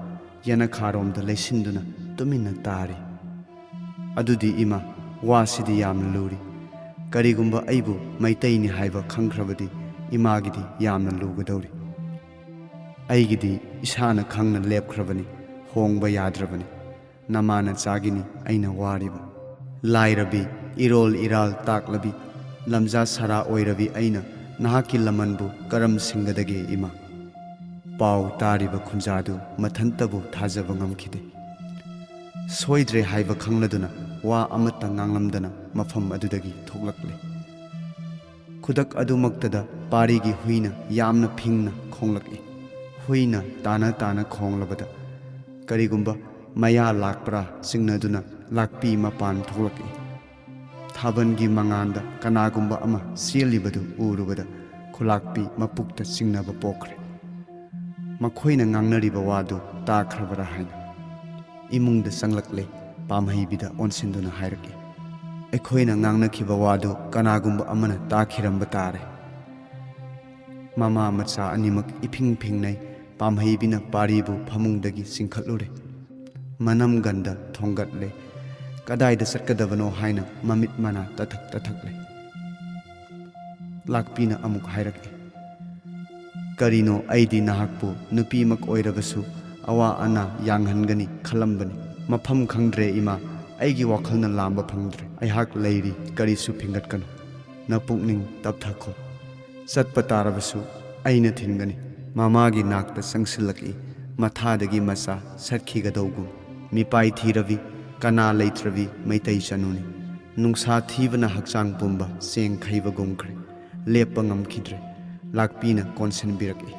ꯌꯦꯅꯈꯥꯔꯣꯝꯗ ꯂꯩꯁꯤꯟꯗꯨꯅ ꯇꯨꯃꯤꯟꯅ ꯇꯥꯔꯤ꯫ "ꯑꯗꯨꯗꯤ ꯏꯃꯥ, ꯋꯥꯁꯤꯗꯤ ꯌꯥꯝꯅ ꯂꯨꯔꯤ꯫ ꯀꯔꯤꯒꯨꯝꯕ ꯑꯩꯕꯨ ꯃꯩꯇꯩꯅꯤ ꯍꯥꯏꯕ ꯈꯪꯈ꯭ꯔꯕꯗꯤ ꯏꯃꯥꯒꯤꯗꯤ ꯌꯥꯝꯅ ꯂꯨꯒꯗꯧꯔꯤ꯫ ꯑꯩꯒꯤꯗꯤ ꯏꯁꯥꯅ ꯈꯪꯅ ꯂꯦꯞꯈ꯭ꯔꯕꯅꯤ, ꯍꯣꯡꯕ ꯌꯥꯗ꯭ꯔꯕꯅꯤ꯫ ꯅꯃꯥ ꯅꯆꯥꯒꯤꯅꯤ ꯑꯩꯅ ꯋꯥꯔꯤꯕ꯫ ꯂꯥꯏꯔꯕꯤ, ꯏꯔꯣꯜ ꯏꯔꯥꯜ ꯇꯥꯛꯂꯕꯤ, ꯂꯝꯖꯥ ꯁꯥꯔꯥ ꯑꯣꯏꯔꯕꯤ ꯑꯩꯅ ꯅꯍꯥꯛꯀꯤ ꯂꯃꯟꯕꯨ ꯀꯔꯝ ꯁꯤꯡꯒꯗꯒꯦ ꯏꯃꯥ?" ꯄꯥꯎ ꯇꯥꯔꯤꯕ ꯈꯨꯟꯖꯥꯗꯨ ꯃꯊꯟꯇꯕꯨ ꯊꯥꯖꯕ ꯉꯝꯈꯤꯗꯦ꯫ ꯁꯣꯏꯗ꯭ꯔꯦ ꯍꯥꯏꯕ ꯈꯪꯂꯗꯨꯅ ꯋꯥ ꯑꯃꯠꯇ ꯉꯥꯡꯂꯝꯗꯅ ꯃꯐꯝ ꯑꯗꯨꯗꯒꯤ ꯊꯣꯛꯂꯛꯂꯦ꯫ ꯈꯨꯗꯛ ꯑꯗꯨꯃꯛꯇꯗ ꯄꯥꯔꯤꯒꯤ ꯍꯨꯏꯅ ꯌꯥꯝꯅ ꯐꯤꯡꯅ ꯈꯣꯡꯂꯛꯏ꯫ ꯍꯨꯏꯅ ꯇꯥꯅ ꯇꯥꯅ ꯈꯣꯡꯂꯕꯗ ꯀꯔꯤꯒꯨꯝꯕ ꯃꯌꯥ ꯂꯥꯛꯄ꯭ꯔꯥ ꯆꯤꯡꯅꯗꯨꯅ ꯂꯥꯛꯄꯤ ꯃꯄꯥꯟ ꯊꯣꯛꯂꯛꯏ꯫ ꯊꯥꯕꯜꯒꯤ ꯃꯉꯥꯜꯗ ꯀꯅꯥꯒꯨꯝꯕ ꯑꯃ ꯆꯦꯜꯂꯤꯕꯗꯨ ꯎꯔꯨꯕꯗ ꯈꯨꯂꯥꯛꯄꯤ ꯃꯄꯨꯛꯇ ꯆꯤꯡꯅꯕ ꯄꯣꯛꯈ꯭ꯔꯦ꯫ ꯃꯈꯣꯏꯅ ꯉꯥꯡꯅꯔꯤꯕ ꯋꯥꯗꯨ ꯇꯥꯈ꯭ꯔꯕꯔꯥ ꯍꯥꯏꯅ꯫ ꯏꯃꯨꯡꯗ ꯆꯪꯂꯛꯂꯦ꯫ ꯄꯥꯝꯍꯩꯕꯤꯗ ꯑꯣꯟꯁꯤꯟꯗꯨꯅ ꯍꯥꯏꯔꯛꯏ, "ꯑꯩꯈꯣꯏꯅ ꯉꯥꯡꯅꯈꯤꯕ ꯋꯥꯗꯨ ꯀꯅꯥꯒꯨꯝꯕ ꯑꯃꯅ ꯇꯥꯈꯤꯔꯝꯕ ꯇꯥꯔꯦ꯫" ꯃꯃꯥ ꯃꯆꯥ ꯑꯅꯤꯃꯛ ꯏꯐꯤꯡ ꯐꯤꯡꯅꯩ꯫ ꯄꯥꯝꯍꯩꯕꯤꯅ ꯄꯥꯔꯤꯕꯨ ꯐꯃꯨꯡꯗꯒꯤ ꯆꯤꯡꯈꯠꯂꯨꯔꯦ꯫ ꯃꯅꯝ ꯒꯟꯗ ꯊꯣꯡꯒꯠꯂꯦ꯫ ꯀꯗꯥꯏꯗ ꯆꯠꯀꯗꯕꯅꯣ ꯍꯥꯏꯅ ꯃꯃꯤꯠ ꯃꯅꯥ ꯇꯊꯛ ꯇꯊꯛꯂꯦ꯫ ꯂꯥꯛꯄꯤꯅ ꯑꯃꯨꯛ ꯍꯥꯏꯔꯛꯏ, "ꯀꯔꯤꯅꯣ, ꯑꯩꯗꯤ ꯅꯍꯥꯛꯄꯨ ꯅꯨꯄꯤꯃꯛ ꯑꯣꯏꯔꯕꯁꯨ ꯑꯋꯥ ꯑꯅꯥ ꯌꯥꯡꯍꯟꯒꯅꯤ ꯈꯜꯂꯝꯕꯅꯤ꯫ ꯃꯐꯝ ꯈꯪꯗ꯭ꯔꯦ ꯏꯃꯥ, ꯑꯩꯒꯤ ꯋꯥꯈꯜꯅ ꯂꯥꯝꯕ ꯐꯪꯗ꯭ꯔꯦ꯫ ꯑꯩꯍꯥꯛ ꯂꯩꯔꯤ, ꯀꯔꯤꯁꯨ ꯐꯤꯡꯒꯠꯀꯅꯨ꯫ ꯅꯄꯨꯛꯅꯤꯡ ꯇꯞꯊꯈꯣ꯫ ꯆꯠꯄ ꯇꯥꯔꯕꯁꯨ ꯑꯩꯅ ꯊꯤꯟꯒꯅꯤ꯫" ꯃꯃꯥꯒꯤ ꯅꯥꯛꯇ ꯆꯪꯁꯤꯜꯂꯛꯏ꯫ ꯃꯊꯥꯗꯒꯤ ꯃꯆꯥ ꯁꯠꯈꯤꯒꯗꯧꯒꯨꯝ꯫ ꯃꯤꯄꯥꯏ ꯊꯤꯔꯕꯤ, ꯀꯅꯥ ꯂꯩꯇ꯭ꯔꯕꯤ ꯃꯩꯇꯩ ꯆꯅꯨꯅꯤ꯫ ꯅꯨꯡꯁꯥ ꯊꯤꯕꯅ ꯍꯛꯆꯥꯡ ꯄꯨꯝꯕ ꯆꯦꯡ ꯈꯩꯕꯒꯨꯝꯈ꯭ꯔꯦ꯫ ꯂꯦꯞꯄ ꯉꯝꯈꯤꯗ꯭ꯔꯦ꯫ ꯂꯥꯛꯄꯤꯅ ꯀꯣꯟꯁꯤꯟꯕꯤꯔꯛꯏ꯫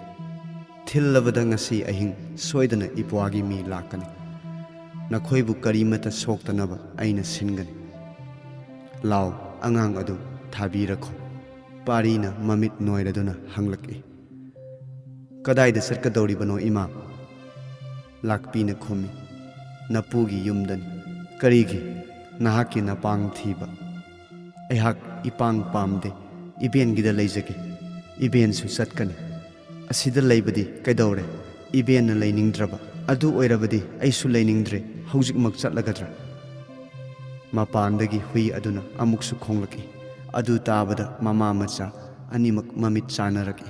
"ꯊꯤꯜꯂꯕꯗ ꯉꯁꯤ ꯑꯍꯤꯡ ꯁꯣꯏꯗꯅ ꯏꯄ꯭ꯋꯥꯒꯤ ꯃꯤ ꯂꯥꯛꯀꯅꯤ꯫ ꯅꯈꯣꯏꯕꯨ ꯀꯔꯤꯃꯠꯇ ꯁꯣꯛꯇꯅꯕ ꯑꯩꯅ ꯁꯤꯟꯒꯅꯤ꯫" ꯂꯥꯎ, ꯑꯉꯥꯡ ꯑꯗꯨ ꯊꯥꯕꯤꯔꯈꯣ꯫ ꯄꯥꯔꯤꯅ ꯃꯃꯤꯠ ꯅꯣꯏꯔꯗꯨꯅ ꯍꯪꯂꯛꯏ꯫ "ꯀꯗꯥꯏꯗ ꯆꯠꯀꯗꯧꯔꯤꯕꯅꯣ, ꯏꯃꯥ?" ꯂꯥꯛꯄꯤꯅ ꯈꯨꯝꯃꯤ꯫ "ꯅꯄꯨꯒꯤ ꯌꯨꯝꯗꯅꯤ꯫" "ꯀꯔꯤꯒꯤ? ꯅꯍꯥꯛꯀꯤ ꯅꯄꯥꯡ ꯊꯤꯕ?" "ꯑꯩꯍꯥꯛ ꯏꯄꯥꯡ ꯄꯥꯝꯗꯦ, ꯏꯕꯦꯟꯒꯤꯗ ꯂꯩꯖꯒꯦ꯫" "ꯏꯕꯦꯟꯁꯨ ꯆꯠꯀꯅꯤ꯫" "ꯑꯁꯤꯗ ꯂꯩꯕꯗꯤ ꯀꯩꯗꯧꯔꯦ? ꯏꯕꯦꯟꯅ ꯂꯩꯅꯤꯡꯗ꯭ꯔꯕ? ꯑꯗꯨ ꯑꯣꯏꯔꯕꯗꯤ ꯑꯩꯁꯨ ꯂꯩꯅꯤꯡꯗ꯭ꯔꯦ, ꯍꯧꯖꯤꯛꯃꯛ ꯆꯠꯂꯒꯗ꯭ꯔꯥ?" ꯃꯄꯥꯟꯗꯒꯤ ꯍꯨꯏ ꯑꯗꯨꯅ ꯑꯃꯨꯛꯁꯨ ꯈꯣꯡꯂꯛꯏ꯫ ꯑꯗꯨ ꯇꯥꯕꯗ ꯃꯃꯥ ꯃꯆꯥ ꯑꯅꯤꯃꯛ ꯃꯃꯤꯠ ꯆꯥꯟꯅꯔꯛꯏ꯫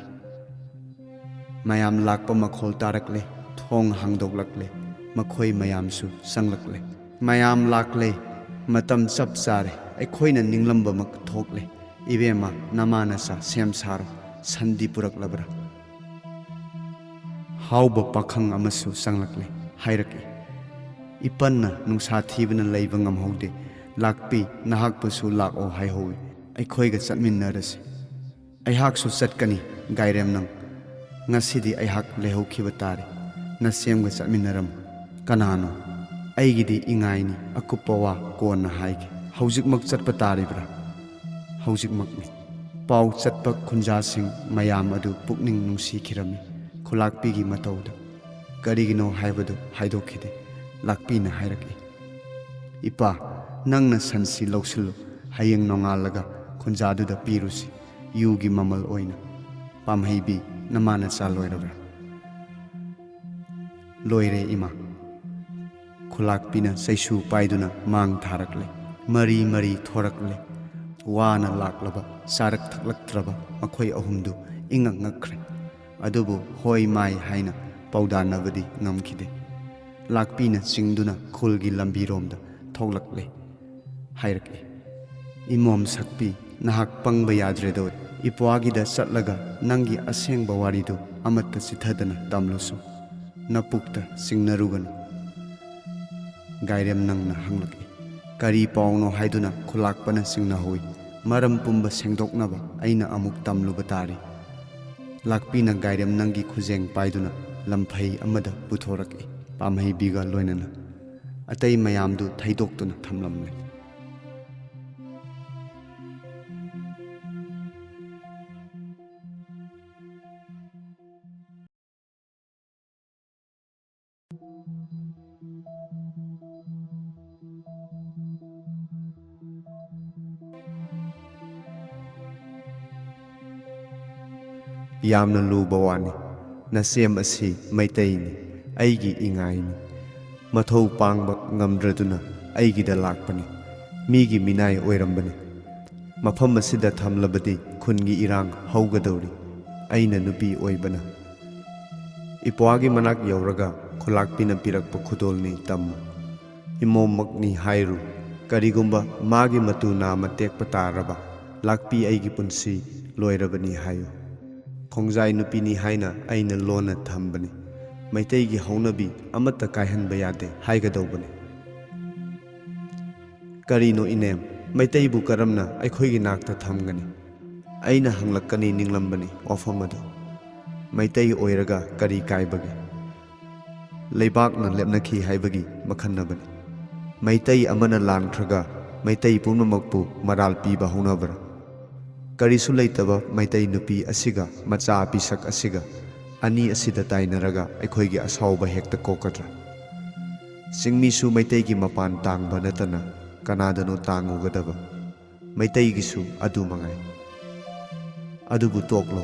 ꯃꯌꯥꯝ ꯂꯥꯛꯄ ꯃꯈꯣꯜ ꯇꯥꯔꯛꯂꯦ, ꯊꯣꯡ ꯍꯥꯡꯗꯣꯛꯂꯛꯂꯦ, ꯃꯈꯣꯏ ꯃꯌꯥꯝꯁꯨ ꯆꯪꯂꯛꯂꯦ꯫ "ꯃꯌꯥꯝ ꯂꯥꯛꯂꯦ, ꯃꯇꯝ ꯆꯞ ꯆꯥꯔꯦ, ꯑꯩꯈꯣꯏꯅ ꯅꯤꯡꯂꯝꯕꯃꯛ ꯊꯣꯛꯂꯦ꯫ ꯏꯕꯦꯝꯃ, ꯅꯃꯥ ꯅꯆꯥ ꯁꯦꯝ ꯁꯥꯔꯣ, ꯁꯟꯗꯤ ꯄꯨꯔꯛꯂꯕ꯭ꯔꯥ?" ꯍꯥꯎꯕ ꯄꯥꯈꯪ ꯑꯃꯁꯨ ꯆꯪꯂꯛꯂꯦ, ꯍꯥꯏꯔꯛꯏ꯫ "ꯏꯄꯟꯅ ꯅꯨꯡꯁꯥ ꯊꯤꯕꯅ ꯂꯩꯕ ꯉꯝꯍꯧꯗꯦ꯫ ꯂꯥꯛꯄꯤ, ꯅꯍꯥꯛꯄꯨꯁꯨ ꯂꯥꯛꯑꯣ ꯍꯥꯏꯍꯧꯏ꯫ ꯑꯩꯈꯣꯏꯒ ꯆꯠꯃꯤꯟꯅꯔꯁꯤ꯫" "ꯑꯩꯍꯥꯛꯁꯨ ꯆꯠꯀꯅꯤ, ꯒꯥꯏꯔꯦꯝꯅꯪ꯫ ꯉꯁꯤꯗꯤ ꯑꯩꯍꯥꯛ ꯂꯩꯍꯧꯈꯤꯕ ꯇꯥꯔꯦ꯫ ꯅꯁꯦꯝꯒ ꯆꯠꯃꯤꯟꯅꯔꯝꯃꯨ꯫ ꯀꯅꯥꯅꯣ?" "ꯑꯩꯒꯤꯗꯤ ꯏꯉꯥꯏꯅꯤ, ꯑꯀꯨꯞꯄ ꯋꯥ ꯀꯣꯟꯅ ꯍꯥꯏꯒꯦ꯫ ꯍꯧꯖꯤꯛꯃꯛ ꯆꯠꯄ ꯇꯥꯔꯤꯕ꯭ꯔꯥ?" "ꯍꯧꯖꯤꯛꯃꯛꯅꯤ꯫" ꯄꯥꯎ ꯆꯠꯄ ꯈꯨꯟꯖꯥꯁꯤꯡ ꯃꯌꯥꯝ ꯑꯗꯨ ꯄꯨꯛꯅꯤꯡ ꯅꯨꯡꯁꯤꯈꯤꯔꯝꯃꯤ꯫ ꯈꯨꯂꯥꯛꯄꯤꯒꯤ ꯃꯇꯧꯗ ꯀꯔꯤꯒꯤꯅꯣ ꯍꯥꯏꯕꯗꯨ ꯍꯥꯏꯗꯣꯛꯈꯤꯗꯦ꯫ ꯂꯥꯛꯄꯤꯅ ꯍꯥꯏꯔꯛꯏ, "ꯏꯄꯥ, ꯅꯪꯅ ꯁꯟꯁꯤ ꯂꯧꯁꯤꯜꯂꯨ꯫ ꯍꯌꯦꯡ ꯅꯣꯡꯉꯥꯜꯂꯒ ꯈꯨꯟꯖꯥꯗꯨꯗ ꯄꯤꯔꯨꯁꯤ, ꯌꯨꯒꯤ ꯃꯃꯜ ꯑꯣꯏꯅ꯫ ꯄꯥꯝꯍꯩꯕꯤ, ꯅꯃꯥ ꯅꯆꯥ ꯂꯣꯏꯔꯕ꯭ꯔꯥ?" "ꯂꯣꯏꯔꯦ, ꯏꯃꯥ꯫" ꯈꯨꯂꯥꯛꯄꯤꯅ ꯆꯩꯁꯨ ꯄꯥꯏꯗꯨꯅ ꯃꯥꯡ ꯊꯥꯔꯛꯂꯦ꯫ ꯃꯔꯤ ꯃꯔꯤ ꯊꯣꯔꯛꯂꯦ꯫ ꯋꯥꯅ ꯂꯥꯛꯂꯕ, ꯆꯥꯔꯛ ꯊꯛꯂꯛꯇ꯭ꯔꯕ ꯃꯈꯣꯏ ꯑꯍꯨꯝꯗꯨ ꯏꯉꯛ ꯉꯛꯈ꯭ꯔꯦ꯫ ꯑꯗꯨꯕꯨ ꯍꯣꯏ ꯃꯥꯏ ꯍꯥꯏꯅ ꯄꯥꯎꯗꯥꯟꯅꯕꯗꯤ ꯉꯝꯈꯤꯗꯦ꯫ ꯂꯥꯛꯄꯤꯅ ꯆꯤꯡꯗꯨꯅ ꯈꯨꯜꯒꯤ ꯂꯝꯕꯤꯔꯣꯝꯗ ꯊꯣꯛꯂꯛꯂꯦ꯫ ꯍꯥꯏꯔꯛꯏ, "ꯏꯃꯣꯝ ꯁꯛꯄꯤ, ꯅꯍꯥꯛ ꯄꯪꯕ ꯌꯥꯗ꯭ꯔꯦꯗꯣ꯫ ꯏꯄ꯭ꯋꯥꯒꯤꯗ ꯆꯠꯂꯒ ꯅꯪꯒꯤ ꯑꯁꯦꯡꯕ ꯋꯥꯔꯤꯗꯨ ꯑꯃꯠꯇ ꯆꯤꯊꯗꯅ ꯇꯝꯂꯨꯁꯨ꯫ ꯅꯄꯨꯛꯇ ꯆꯤꯡꯅꯔꯨꯒꯅꯨ꯫" ꯒꯥꯏꯔꯦꯝ ꯅꯪꯅ ꯍꯪꯂꯛꯏ, "ꯀꯔꯤ ꯄꯥꯎꯅꯣ?" ꯍꯥꯏꯗꯨꯅ ꯈꯨꯂꯥꯛꯄꯅ ꯆꯤꯡꯅꯍꯧꯏ꯫ "ꯃꯔꯝ ꯄꯨꯝꯕ ꯁꯦꯡꯗꯣꯛꯅꯕ ꯑꯩꯅ ꯑꯃꯨꯛ ꯇꯝꯂꯨꯕ ꯇꯥꯔꯤ꯫" ꯂꯥꯛꯄꯤꯅ ꯒꯥꯏꯔꯦꯝ ꯅꯪꯒꯤ ꯈꯨꯖꯦꯡ ꯄꯥꯏꯗꯨꯅ ꯂꯝꯐꯩ ꯑꯃꯗ ꯄꯨꯊꯣꯔꯛꯏ꯫ ꯄꯥꯝꯍꯩꯕꯤꯒ ꯂꯣꯏꯅꯅ ꯑꯇꯩ ꯃꯌꯥꯝꯗꯨ ꯊꯩꯗꯣꯛꯇꯨꯅ ꯊꯝꯂꯝꯂꯦ꯫ ꯌꯥꯝꯅ ꯂꯨꯕ ꯋꯥꯅꯤ꯫ ꯅꯁꯦꯝ ꯑꯁꯤ ꯃꯩꯇꯩꯅꯤ, ꯑꯩꯒꯤ ꯏꯉꯥꯏꯅꯤ꯫ ꯃꯊꯧ ꯄꯥꯡꯕ ꯉꯝꯗ꯭ꯔꯗꯨꯅ ꯑꯩꯒꯤꯗ ꯂꯥꯛꯄꯅꯤ꯫ ꯃꯤꯒꯤ ꯃꯤꯅꯥꯏ ꯑꯣꯏꯔꯝꯕꯅꯤ꯫ ꯃꯐꯝ ꯑꯁꯤꯗ ꯊꯝꯂꯕꯗꯤ ꯈꯨꯟꯒꯤ ꯏꯔꯥꯡ ꯍꯧꯒꯗꯧꯔꯤ꯫ ꯑꯩꯅ ꯅꯨꯄꯤ ꯑꯣꯏꯕꯅ꯫ ꯏꯄ꯭ꯋꯥꯒꯤ ꯃꯅꯥꯛ ꯌꯧꯔꯒ ꯈꯨꯂꯥꯛꯄꯤꯅ ꯄꯤꯔꯛꯄ ꯈꯨꯗꯣꯜꯅꯤ ꯇꯝꯃꯨ꯫ ꯏꯃꯣꯝꯃꯛꯅꯤ ꯍꯥꯏꯔꯨ꯫ ꯀꯔꯤꯒꯨꯝꯕ ꯃꯥꯒꯤ ꯃꯇꯨ ꯅꯥꯝꯃ ꯇꯦꯛꯄ ꯇꯥꯔꯕ, ꯂꯥꯛꯄꯤ ꯑꯩꯒꯤ ꯄꯨꯟꯁꯤ ꯂꯣꯏꯔꯕꯅꯤ ꯍꯥꯏꯌꯨ꯫ ꯈꯣꯡꯖꯥꯏ ꯅꯨꯄꯤꯅꯤ ꯍꯥꯏꯅ ꯑꯩꯅ ꯂꯣꯟꯅ ꯊꯝꯕꯅꯤ꯫ ꯃꯩꯇꯩꯒꯤ ꯍꯧꯅꯕꯤ ꯑꯃꯠꯇ ꯀꯥꯏꯍꯟꯕ ꯌꯥꯗꯦ ꯍꯥꯏꯒꯗꯧꯕꯅꯤ꯫ ꯀꯔꯤꯅꯣ ꯏꯅꯦꯝ, ꯃꯩꯇꯩꯕꯨ ꯀꯔꯝꯅ ꯑꯩꯈꯣꯏꯒꯤ ꯅꯥꯛꯇ ꯊꯝꯒꯅꯤ? ꯑꯩꯅ ꯍꯪꯂꯛꯀꯅꯤ ꯅꯤꯡꯂꯝꯕꯅꯤ ꯋꯥꯐꯝ ꯑꯗꯨ꯫ ꯃꯩꯇꯩ ꯑꯣꯏꯔꯒ ꯀꯔꯤ ꯀꯥꯏꯕꯒꯦ? ꯂꯩꯕꯥꯛꯅ ꯂꯦꯞꯅꯈꯤ ꯍꯥꯏꯕꯒꯤ ꯃꯈꯟꯅꯕꯅꯤ꯫ ꯃꯩꯇꯩ ꯑꯃꯅ ꯂꯥꯟꯈ꯭ꯔꯒ ꯃꯩꯇꯩ ꯄꯨꯝꯅꯃꯛꯄꯨ ꯃꯔꯥꯜ ꯄꯤꯕ ꯍꯧꯅꯕ꯭ꯔꯥ? ꯀꯔꯤꯁꯨ ꯂꯩꯇꯕ ꯃꯩꯇꯩ ꯅꯨꯄꯤ ꯑꯁꯤꯒ ꯃꯆꯥ ꯄꯤꯁꯛ ꯑꯁꯤꯒ ꯑꯅꯤ ꯑꯁꯤꯗ ꯇꯥꯏꯅꯔꯒ ꯑꯩꯈꯣꯏꯒꯤ ꯑꯁꯥꯎꯕ ꯍꯦꯛꯇ ꯀꯣꯛꯀꯗ꯭ꯔꯥ? ꯆꯤꯡꯃꯤꯁꯨ ꯃꯩꯇꯩꯒꯤ ꯃꯄꯥꯟ ꯇꯥꯡꯕ ꯅꯠꯇꯅ ꯀꯅꯥꯗꯅꯣ ꯇꯥꯡꯉꯨꯒꯗꯕ? ꯃꯩꯇꯩꯒꯤꯁꯨ ꯑꯗꯨ ꯃꯉꯥꯏ꯫ ꯑꯗꯨꯕꯨ ꯇꯣꯛꯂꯣ,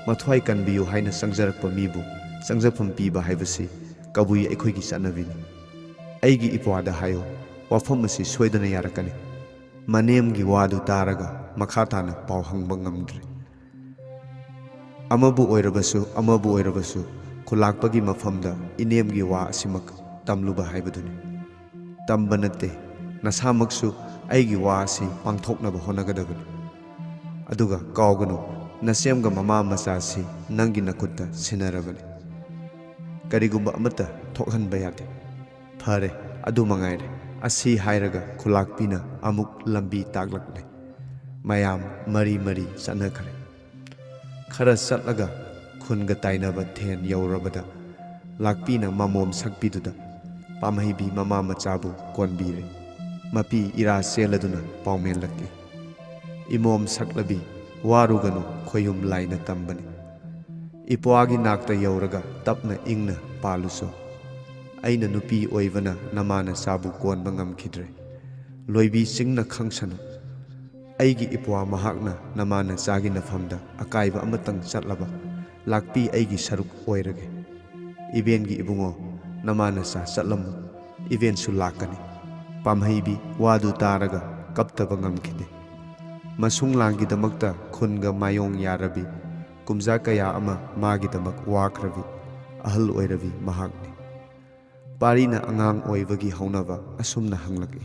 ꯃꯊ꯭ꯋꯥꯏ ꯀꯟꯕꯤꯌꯨ ꯍꯥꯏꯅ ꯆꯪꯖꯔꯛꯄ ꯃꯤꯕꯨ ꯆꯪꯖꯐꯝ ꯄꯤꯕ ꯍꯥꯏꯕꯁꯤ ꯀꯕꯨꯏ ꯑꯩꯈꯣꯏꯒꯤ ꯆꯠꯅꯕꯤꯅꯤ꯫ ꯑꯩꯒꯤ ꯏꯄ꯭ꯋꯥꯗ ꯍꯥꯏꯌꯨ, ꯋꯥꯐꯝ ꯑꯁꯤ ꯁꯣꯏꯗꯅ ꯌꯥꯔꯛꯀꯅꯤ꯫ ꯃꯅꯦꯝꯒꯤ ꯋꯥꯗꯨ ꯇꯥꯔꯒ ꯃꯈꯥ ꯇꯥꯅ ꯄꯥꯎ ꯍꯪꯕ ꯉꯝꯗ꯭ꯔꯦ꯫ ꯑꯃꯕꯨ ꯑꯣꯏꯔꯕꯁꯨ, ꯑꯃꯕꯨ ꯑꯣꯏꯔꯕꯁꯨ, ꯈꯨꯂꯥꯛꯄꯒꯤ ꯃꯐꯝꯗ ꯏꯅꯦꯝꯒꯤ ꯋꯥ ꯑꯁꯤꯃꯛ ꯇꯝꯂꯨꯕ ꯍꯥꯏꯕꯗꯨꯅꯤ꯫ ꯇꯝꯕ ꯅꯠꯇꯦ, ꯅꯁꯥꯃꯛꯁꯨ ꯑꯩꯒꯤ ꯋꯥ ꯑꯁꯤ ꯄꯥꯡꯊꯣꯛꯅꯕ ꯍꯣꯠꯅꯒꯗꯕꯅꯤ꯫ ꯑꯗꯨꯒ ꯀꯥꯎꯒꯅꯨ, ꯅꯁꯦꯝꯒ ꯃꯃꯥ ꯃꯆꯥꯁꯤ ꯅꯪꯒꯤ ꯅꯈꯨꯠꯇ ꯁꯤꯟꯅꯔꯕꯅꯤ꯫ ꯀꯔꯤꯒꯨꯝꯕ ꯑꯃꯠꯇ ꯊꯣꯛꯍꯟꯕ ꯌꯥꯗꯦ꯫ ꯐꯔꯦ, ꯑꯗꯨ ꯃꯉꯥꯏꯔꯦ꯫ ꯑꯁꯤ ꯍꯥꯏꯔꯒ ꯈꯨꯂꯥꯛꯄꯤꯅ ꯑꯃꯨꯛ ꯂꯝꯕꯤ ꯇꯥꯛꯂꯛꯂꯦ꯫ ꯃꯌꯥꯝ ꯃꯔꯤ ꯃꯔꯤ ꯆꯠꯅꯈ꯭ꯔꯦ꯫ ꯈꯔ ꯆꯠꯂꯒ ꯈꯨꯟꯒ ꯇꯥꯏꯅꯕ ꯊꯦꯟ ꯌꯧꯔꯕꯗ ꯂꯥꯛꯄꯤꯅ ꯃꯃꯣꯝ ꯁꯛꯄꯤꯗꯨꯗ ꯄꯥꯝꯍꯩꯕꯤ ꯃꯃꯥ ꯃꯆꯥꯕꯨ ꯀꯣꯟꯕꯤꯔꯦ꯫ ꯃꯄꯤ ꯏꯔꯥ ꯆꯦꯜꯂꯗꯨꯅ ꯄꯥꯎꯃꯦꯜꯂꯛꯏ꯫ ꯏꯃꯣꯝ ꯁꯛꯂꯕꯤ, ꯋꯥꯔꯨꯒꯅꯨ, ꯈꯣꯏꯌꯨꯝ ꯂꯥꯏꯅ ꯇꯝꯕꯅꯤ꯫ ꯏꯄ꯭ꯋꯥꯒꯤ ꯅꯥꯛꯇ ꯌꯧꯔꯒ ꯇꯞꯅ ꯏꯪꯅ ꯄꯥꯜꯂꯨꯁꯨ꯫ ꯑꯩꯅ ꯅꯨꯄꯤ ꯑꯣꯏꯕꯅ ꯅꯃꯥ ꯅꯆꯥꯕꯨ ꯀꯣꯟꯕ ꯉꯝꯈꯤꯗ꯭ꯔꯦ꯫ ꯂꯣꯏꯕꯤ ꯆꯤꯡꯅ ꯈꯪꯁꯅꯨ꯫ ꯑꯩꯒꯤ ꯏꯄ꯭ꯋꯥ ꯃꯍꯥꯛꯅ ꯅꯃꯥ ꯅꯆꯥꯒꯤ ꯅꯐꯝꯗ ꯑꯀꯥꯏꯕ ꯑꯃꯇꯪ ꯆꯠꯂꯕ ꯂꯥꯛꯄꯤ ꯑꯩꯒꯤ ꯁꯔꯨꯛ ꯑꯣꯏꯔꯒꯦ꯫ ꯏꯕꯦꯟꯒꯤ ꯏꯕꯨꯡꯉꯣ, ꯅꯃꯥ ꯅꯆꯥ ꯆꯠꯂꯝꯃꯨ꯫ ꯏꯕꯦꯟꯁꯨ ꯂꯥꯛꯀꯅꯤ꯫ ꯄꯥꯝꯍꯩꯕꯤ ꯋꯥꯗꯨ ꯇꯥꯔꯒ ꯀꯞꯇꯕ ꯉꯝꯈꯤꯗꯦ꯫ ꯃꯁꯨꯡ ꯂꯥꯡꯒꯤꯗꯃꯛꯇ ꯈꯨꯟꯒ ꯃꯥꯌꯣꯡ ꯌꯥꯔꯕꯤ, ꯀꯨꯝꯖꯥ ꯀꯌꯥ ꯑꯃ ꯃꯥꯒꯤꯗꯃꯛ ꯋꯥꯈ꯭ꯔꯕꯤ ꯑꯍꯜ ꯑꯣꯏꯔꯕꯤ ꯃꯍꯥꯛꯅꯤ꯫ ꯄꯥꯔꯤꯅ ꯑꯉꯥꯡ ꯑꯣꯏꯕꯒꯤ ꯍꯧꯅꯕ ꯑꯁꯨꯝꯅ ꯍꯪꯂꯛꯏ,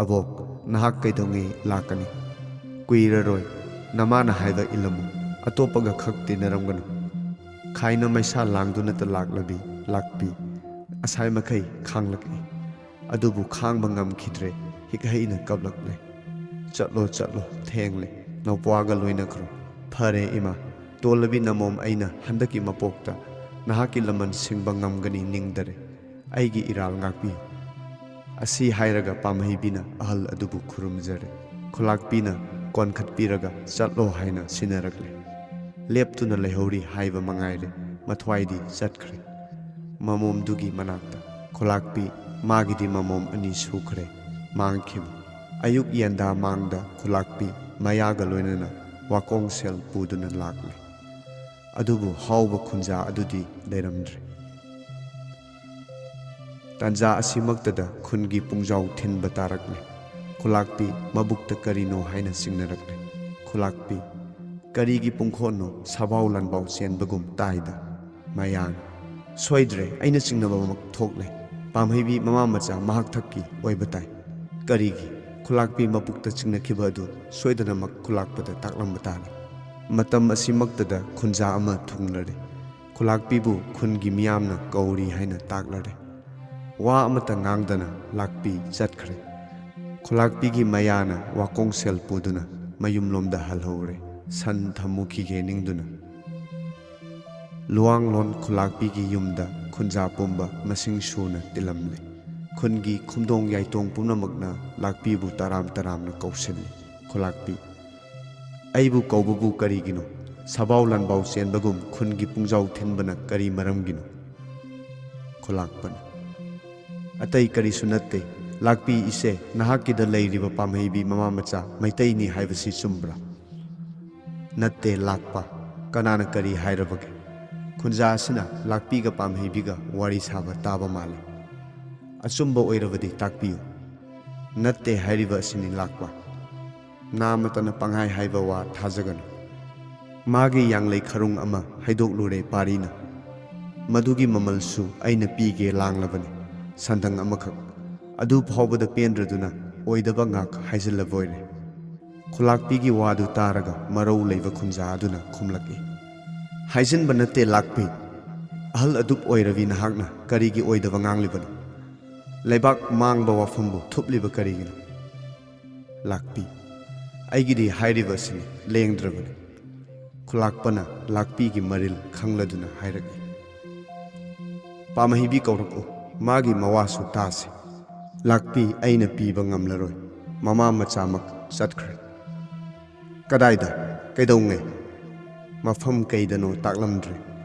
"ꯑꯕꯣꯛ, ꯅꯍꯥꯛ ꯀꯩꯗꯧꯉꯩ ꯂꯥꯛꯀꯅꯤ?" "ꯀꯨꯏꯔꯔꯣꯏ꯫ ꯅꯃꯥꯅ ꯍꯥꯏꯕ ꯏꯜꯂꯝꯃꯨ꯫ ꯑꯇꯣꯞꯄꯒ ꯈꯛ ꯇꯤꯟꯅꯔꯝꯒꯅꯨ"꯫ ꯈꯥꯏꯅ ꯃꯩꯁꯥ ꯂꯥꯡꯗꯨꯅꯇ ꯂꯥꯛꯂꯕꯤ ꯂꯥꯛꯄꯤ ꯑꯁꯥꯏ ꯃꯈꯩ ꯈꯥꯡꯂꯛꯏ꯫ ꯑꯗꯨꯕꯨ ꯈꯥꯡꯕ ꯉꯝꯈꯤꯗ꯭ꯔꯦ, ꯍꯤꯛ ꯍꯩꯅ ꯀꯞꯂꯛꯂꯦ꯫ "ꯆꯠꯂꯣ, ꯆꯠꯂꯣ, ꯊꯦꯡꯂꯦ, ꯅꯧꯄ꯭ꯋꯥꯒ ꯂꯣꯏꯅꯈ꯭ꯔꯣ"꯫ "ꯐꯔꯦ ꯏꯃꯥ, ꯇꯣꯜꯂꯕꯤ ꯅꯃꯣꯝ, ꯑꯩꯅ ꯍꯟꯗꯛꯀꯤ ꯃꯄꯣꯛꯇ ꯅꯍꯥꯛꯀꯤ ꯂꯃꯟ ꯁꯤꯡꯕ ꯉꯝꯒꯅꯤ ꯅꯤꯡꯗꯔꯦ, ꯑꯩꯒꯤ ꯏꯔꯥꯜ ꯉꯥꯛꯄꯤꯌꯨ"꯫ ꯑꯁꯤ ꯍꯥꯏꯔꯒ ꯄꯥꯝꯍꯩꯕꯤꯅ ꯑꯍꯜ ꯑꯗꯨꯕꯨ ꯈꯨꯔꯨꯝꯖꯔꯦ꯫ ꯈꯨꯂꯥꯛꯄꯤꯅ ꯀꯣꯟꯈꯠꯄꯤꯔꯒ "ꯆꯠꯂꯣ" ꯍꯥꯏꯅ ꯁꯤꯟꯅꯔꯛꯂꯦ꯫ ꯂꯦꯞꯇꯨꯅ ꯂꯩꯍꯧꯔꯤ ꯍꯥꯏꯕ ꯃꯉꯥꯏꯔꯦ, ꯃꯊ꯭ꯋꯥꯏꯗꯤ ꯆꯠꯈ꯭ꯔꯦ꯫ ꯃꯃꯣꯝꯗꯨꯒꯤ ꯃꯅꯥꯛꯇ ꯈꯨꯂꯥꯛꯄꯤ, ꯃꯥꯒꯤꯗꯤ ꯃꯃꯣꯝ ꯑꯅꯤ ꯁꯨꯈ꯭ꯔꯦ, ꯃꯥꯡꯈꯤꯕ꯫ ꯑꯌꯨꯛ ꯌꯦꯟꯗꯥ ꯃꯥꯡꯗ ꯈꯨꯂꯥꯛꯄꯤ ꯃꯌꯥꯒ ꯂꯣꯏꯅꯅ ꯋꯥꯀꯣꯡꯁꯦꯜ ꯄꯨꯗꯨꯅ ꯂꯥꯛꯂꯦ꯫ ꯑꯗꯨꯕꯨ ꯍꯥꯎꯕ ꯈꯨꯟꯖꯥ ꯑꯗꯨꯗꯤ ꯂꯩꯔꯝꯗ꯭ꯔꯦ꯫ ꯇꯥꯟꯖꯥ ꯑꯁꯤꯃꯛꯇꯗ ꯈꯨꯟꯒꯤ ꯄꯨꯡꯖꯥꯎ ꯊꯤꯟꯕ ꯇꯥꯔꯛꯂꯦ꯫ ꯈꯨꯂꯥꯛꯄꯤ ꯃꯕꯨꯛꯇ ꯀꯔꯤꯅꯣ ꯍꯥꯏꯅ ꯆꯤꯡꯅꯔꯛꯂꯦ꯫ ꯈꯨꯂꯥꯛꯄꯤ, "ꯀꯔꯤꯒꯤ ꯄꯨꯡꯈꯣꯠꯅꯣ? ꯁꯥꯕꯥꯎ ꯂꯥꯟꯕꯥꯎ ꯆꯦꯟꯕꯒꯨꯝ ꯇꯥꯏꯗ"꯫ ꯃꯌꯥꯡ, "ꯁꯣꯏꯗ꯭ꯔꯦ, ꯑꯩꯅ ꯆꯤꯡꯅꯕꯃꯛ ꯊꯣꯛꯂꯦ꯫ ꯄꯥꯝꯍꯩꯕꯤ ꯃꯃꯥ ꯃꯆꯥ ꯃꯍꯥꯛ ꯊꯛꯀꯤ ꯑꯣꯏꯕ ꯇꯥꯏ"꯫ "ꯀꯔꯤꯒꯤ?" "ꯈꯨꯂꯥꯛꯄꯤ ꯃꯕꯨꯛꯇ ꯆꯤꯡꯅꯈꯤꯕ ꯑꯗꯨ ꯁꯣꯏꯗꯅꯃꯛ ꯈꯨꯂꯥꯛꯄꯗ ꯇꯥꯛꯂꯝꯕ ꯇꯥꯔꯦ"꯫ ꯃꯇꯝ ꯑꯁꯤꯃꯛꯇꯗ ꯈꯨꯟꯖꯥ ꯑꯃ ꯊꯨꯡꯂꯔꯦ꯫ ꯈꯨꯂꯥꯛꯄꯤꯕꯨ ꯈꯨꯟꯒꯤ ꯃꯤꯌꯥꯝꯅ ꯀꯧꯔꯤ ꯍꯥꯏꯅ ꯇꯥꯛꯂꯔꯦ꯫ ꯋꯥ ꯑꯃꯠꯇ ꯉꯥꯡꯗꯅ ꯂꯥꯛꯄꯤ ꯆꯠꯈ꯭ꯔꯦ꯫ ꯈꯨꯂꯥꯛꯄꯤꯒꯤ ꯃꯌꯥꯅ ꯋꯥꯀꯣꯡꯁꯦꯜ ꯄꯨꯗꯨꯅ ꯃꯌꯨꯝꯂꯣꯝꯗ ꯍꯜꯍꯧꯔꯦ꯫ ꯁꯟ ꯊꯝꯃꯨꯈꯤꯒꯦ ꯅꯤꯡꯗꯨꯅ꯫ ꯂꯨꯋꯥꯡꯂꯣꯟ ꯈꯨꯂꯥꯛꯄꯤꯒꯤ ꯌꯨꯝꯗ ꯈꯨꯟꯖꯥ ꯄꯨꯝꯕ ꯃꯁꯤꯡ ꯁꯨꯅ ꯇꯤꯜꯂꯝꯂꯦ꯫ ꯈꯨꯟꯒꯤ ꯈꯨꯝꯗꯣꯡ ꯌꯥꯏꯇꯣꯡ ꯄꯨꯝꯅꯃꯛꯅ ꯂꯥꯛꯄꯤꯕꯨ ꯇꯔꯥꯝ ꯇꯔꯥꯝꯅ ꯀꯧꯁꯤꯜꯂꯤ꯫ ꯈꯨꯂꯥꯛꯄꯤ, "ꯑꯩꯕꯨ ꯀꯧꯕꯕꯨ ꯀꯔꯤꯒꯤꯅꯣ? ꯁꯥꯕꯥꯎ ꯂꯥꯟꯕꯥꯎ ꯆꯦꯟꯕꯒꯨꯝ ꯈꯨꯟꯒꯤ ꯄꯨꯡꯖꯥꯎ ꯊꯤꯟꯕꯅ ꯀꯔꯤ ꯃꯔꯝꯒꯤꯅꯣ?" ꯈꯨꯂꯥꯛꯄꯅ, "ꯑꯇꯩ ꯀꯔꯤꯁꯨ ꯅꯠꯇꯦ꯫ ꯂꯥꯛꯄꯤ ꯏꯆꯦ, ꯅꯍꯥꯛꯀꯤꯗ ꯂꯩꯔꯤꯕ ꯄꯥꯝꯍꯩꯕꯤ ꯃꯃꯥ ꯃꯆꯥ ꯃꯩꯇꯩꯅꯤ ꯍꯥꯏꯕꯁꯤ ꯆꯨꯝꯕ꯭ꯔꯥ?" "ꯅꯠꯇꯦ ꯂꯥꯛꯄ, ꯀꯅꯥꯅ ꯀꯔꯤ ꯍꯥꯏꯔꯕꯒꯦ?" ꯈꯨꯟꯖꯥ ꯑꯁꯤꯅ ꯂꯥꯛꯄꯤꯒ ꯄꯥꯝꯍꯩꯕꯤꯒ ꯋꯥꯔꯤ ꯁꯥꯕ ꯇꯥꯕ ꯃꯥꯜꯂꯤ꯫ "ꯑꯆꯨꯝꯕ ꯑꯣꯏꯔꯕꯗꯤ ꯇꯥꯛꯄꯤꯌꯨ꯫ ꯅꯠꯇꯦ ꯍꯥꯏꯔꯤꯕ ꯑꯁꯤꯅꯤ ꯂꯥꯛꯄ꯫ ꯅꯥꯃꯇꯅ ꯄꯪꯍꯥꯏ ꯍꯥꯏꯕ ꯋꯥ ꯊꯥꯖꯒꯅꯨ꯫ ꯃꯥꯒꯤ ꯌꯥꯡꯂꯩ ꯈꯔꯨꯡ ꯑꯃ ꯍꯩꯗꯣꯛꯂꯨꯔꯦ ꯄꯥꯔꯤꯅ꯫ ꯃꯗꯨꯒꯤ ꯃꯃꯜꯁꯨ ꯑꯩꯅ ꯄꯤꯒꯦ ꯂꯥꯡꯂꯕꯅꯤ, ꯁꯟꯗꯪ ꯑꯃꯈꯛ꯫ ꯑꯗꯨ ꯐꯥꯎꯕꯗ ꯄꯦꯟꯗ꯭ꯔꯗꯨꯅ ꯑꯣꯏꯗꯕ ꯉꯥꯛ ꯍꯥꯏꯖꯤꯜꯂꯕꯣꯏꯔꯦ꯫" ꯈꯨꯂꯥꯛꯄꯤꯒꯤ ꯋꯥꯗꯨ ꯇꯥꯔꯒ ꯃꯔꯧ ꯂꯩꯕ ꯈꯨꯟꯖꯥ ꯑꯗꯨꯅ ꯈꯨꯝꯂꯛꯏ, "ꯍꯥꯏꯖꯤꯟꯕ ꯅꯠꯇꯦ ꯂꯥꯛꯄꯤ꯫ ꯑꯍꯜ ꯑꯗꯨꯞ ꯑꯣꯏꯔꯕꯤ ꯅꯍꯥꯛꯅ ꯀꯔꯤꯒꯤ ꯑꯣꯏꯗꯕ ꯉꯥꯡꯂꯤꯕꯅꯣ? ꯂꯩꯕꯥꯛ ꯃꯥꯡꯕ ꯋꯥꯐꯝꯕꯨ ꯊꯨꯞꯂꯤꯕ ꯀꯔꯤꯒꯤꯅꯣ?" ꯂꯥꯛꯄꯤ, "ꯑꯩꯒꯤꯗꯤ ꯍꯥꯏꯔꯤꯕ ꯑꯁꯤꯅꯤ, ꯂꯦꯡꯗ꯭ꯔꯕꯅꯤ꯫" ꯈꯨꯂꯥꯛꯄꯅ ꯂꯥꯛꯄꯤꯒꯤ ꯃꯔꯤꯜ ꯈꯪꯂꯗꯨꯅ ꯍꯥꯏꯔꯛꯏ, "ꯄꯥꯝꯍꯩꯕꯤ ꯀꯧꯔꯛꯎ, ꯃꯥꯒꯤ ꯃꯋꯥꯁꯨ ꯇꯥꯁꯤ꯫" "ꯂꯥꯛꯄꯤ ꯑꯩꯅ ꯄꯤꯕ ꯉꯝꯂꯔꯣꯏ, ꯃꯃꯥ ꯃꯆꯥꯃꯛ ꯆꯠꯈ꯭ꯔꯦ꯫" "ꯀꯗꯥꯏꯗ? ꯀꯩꯗꯧꯉꯩ?" "ꯃꯐꯝ ꯀꯩꯗꯅꯣ ꯇꯥꯛꯂꯝꯗ꯭ꯔꯦ꯫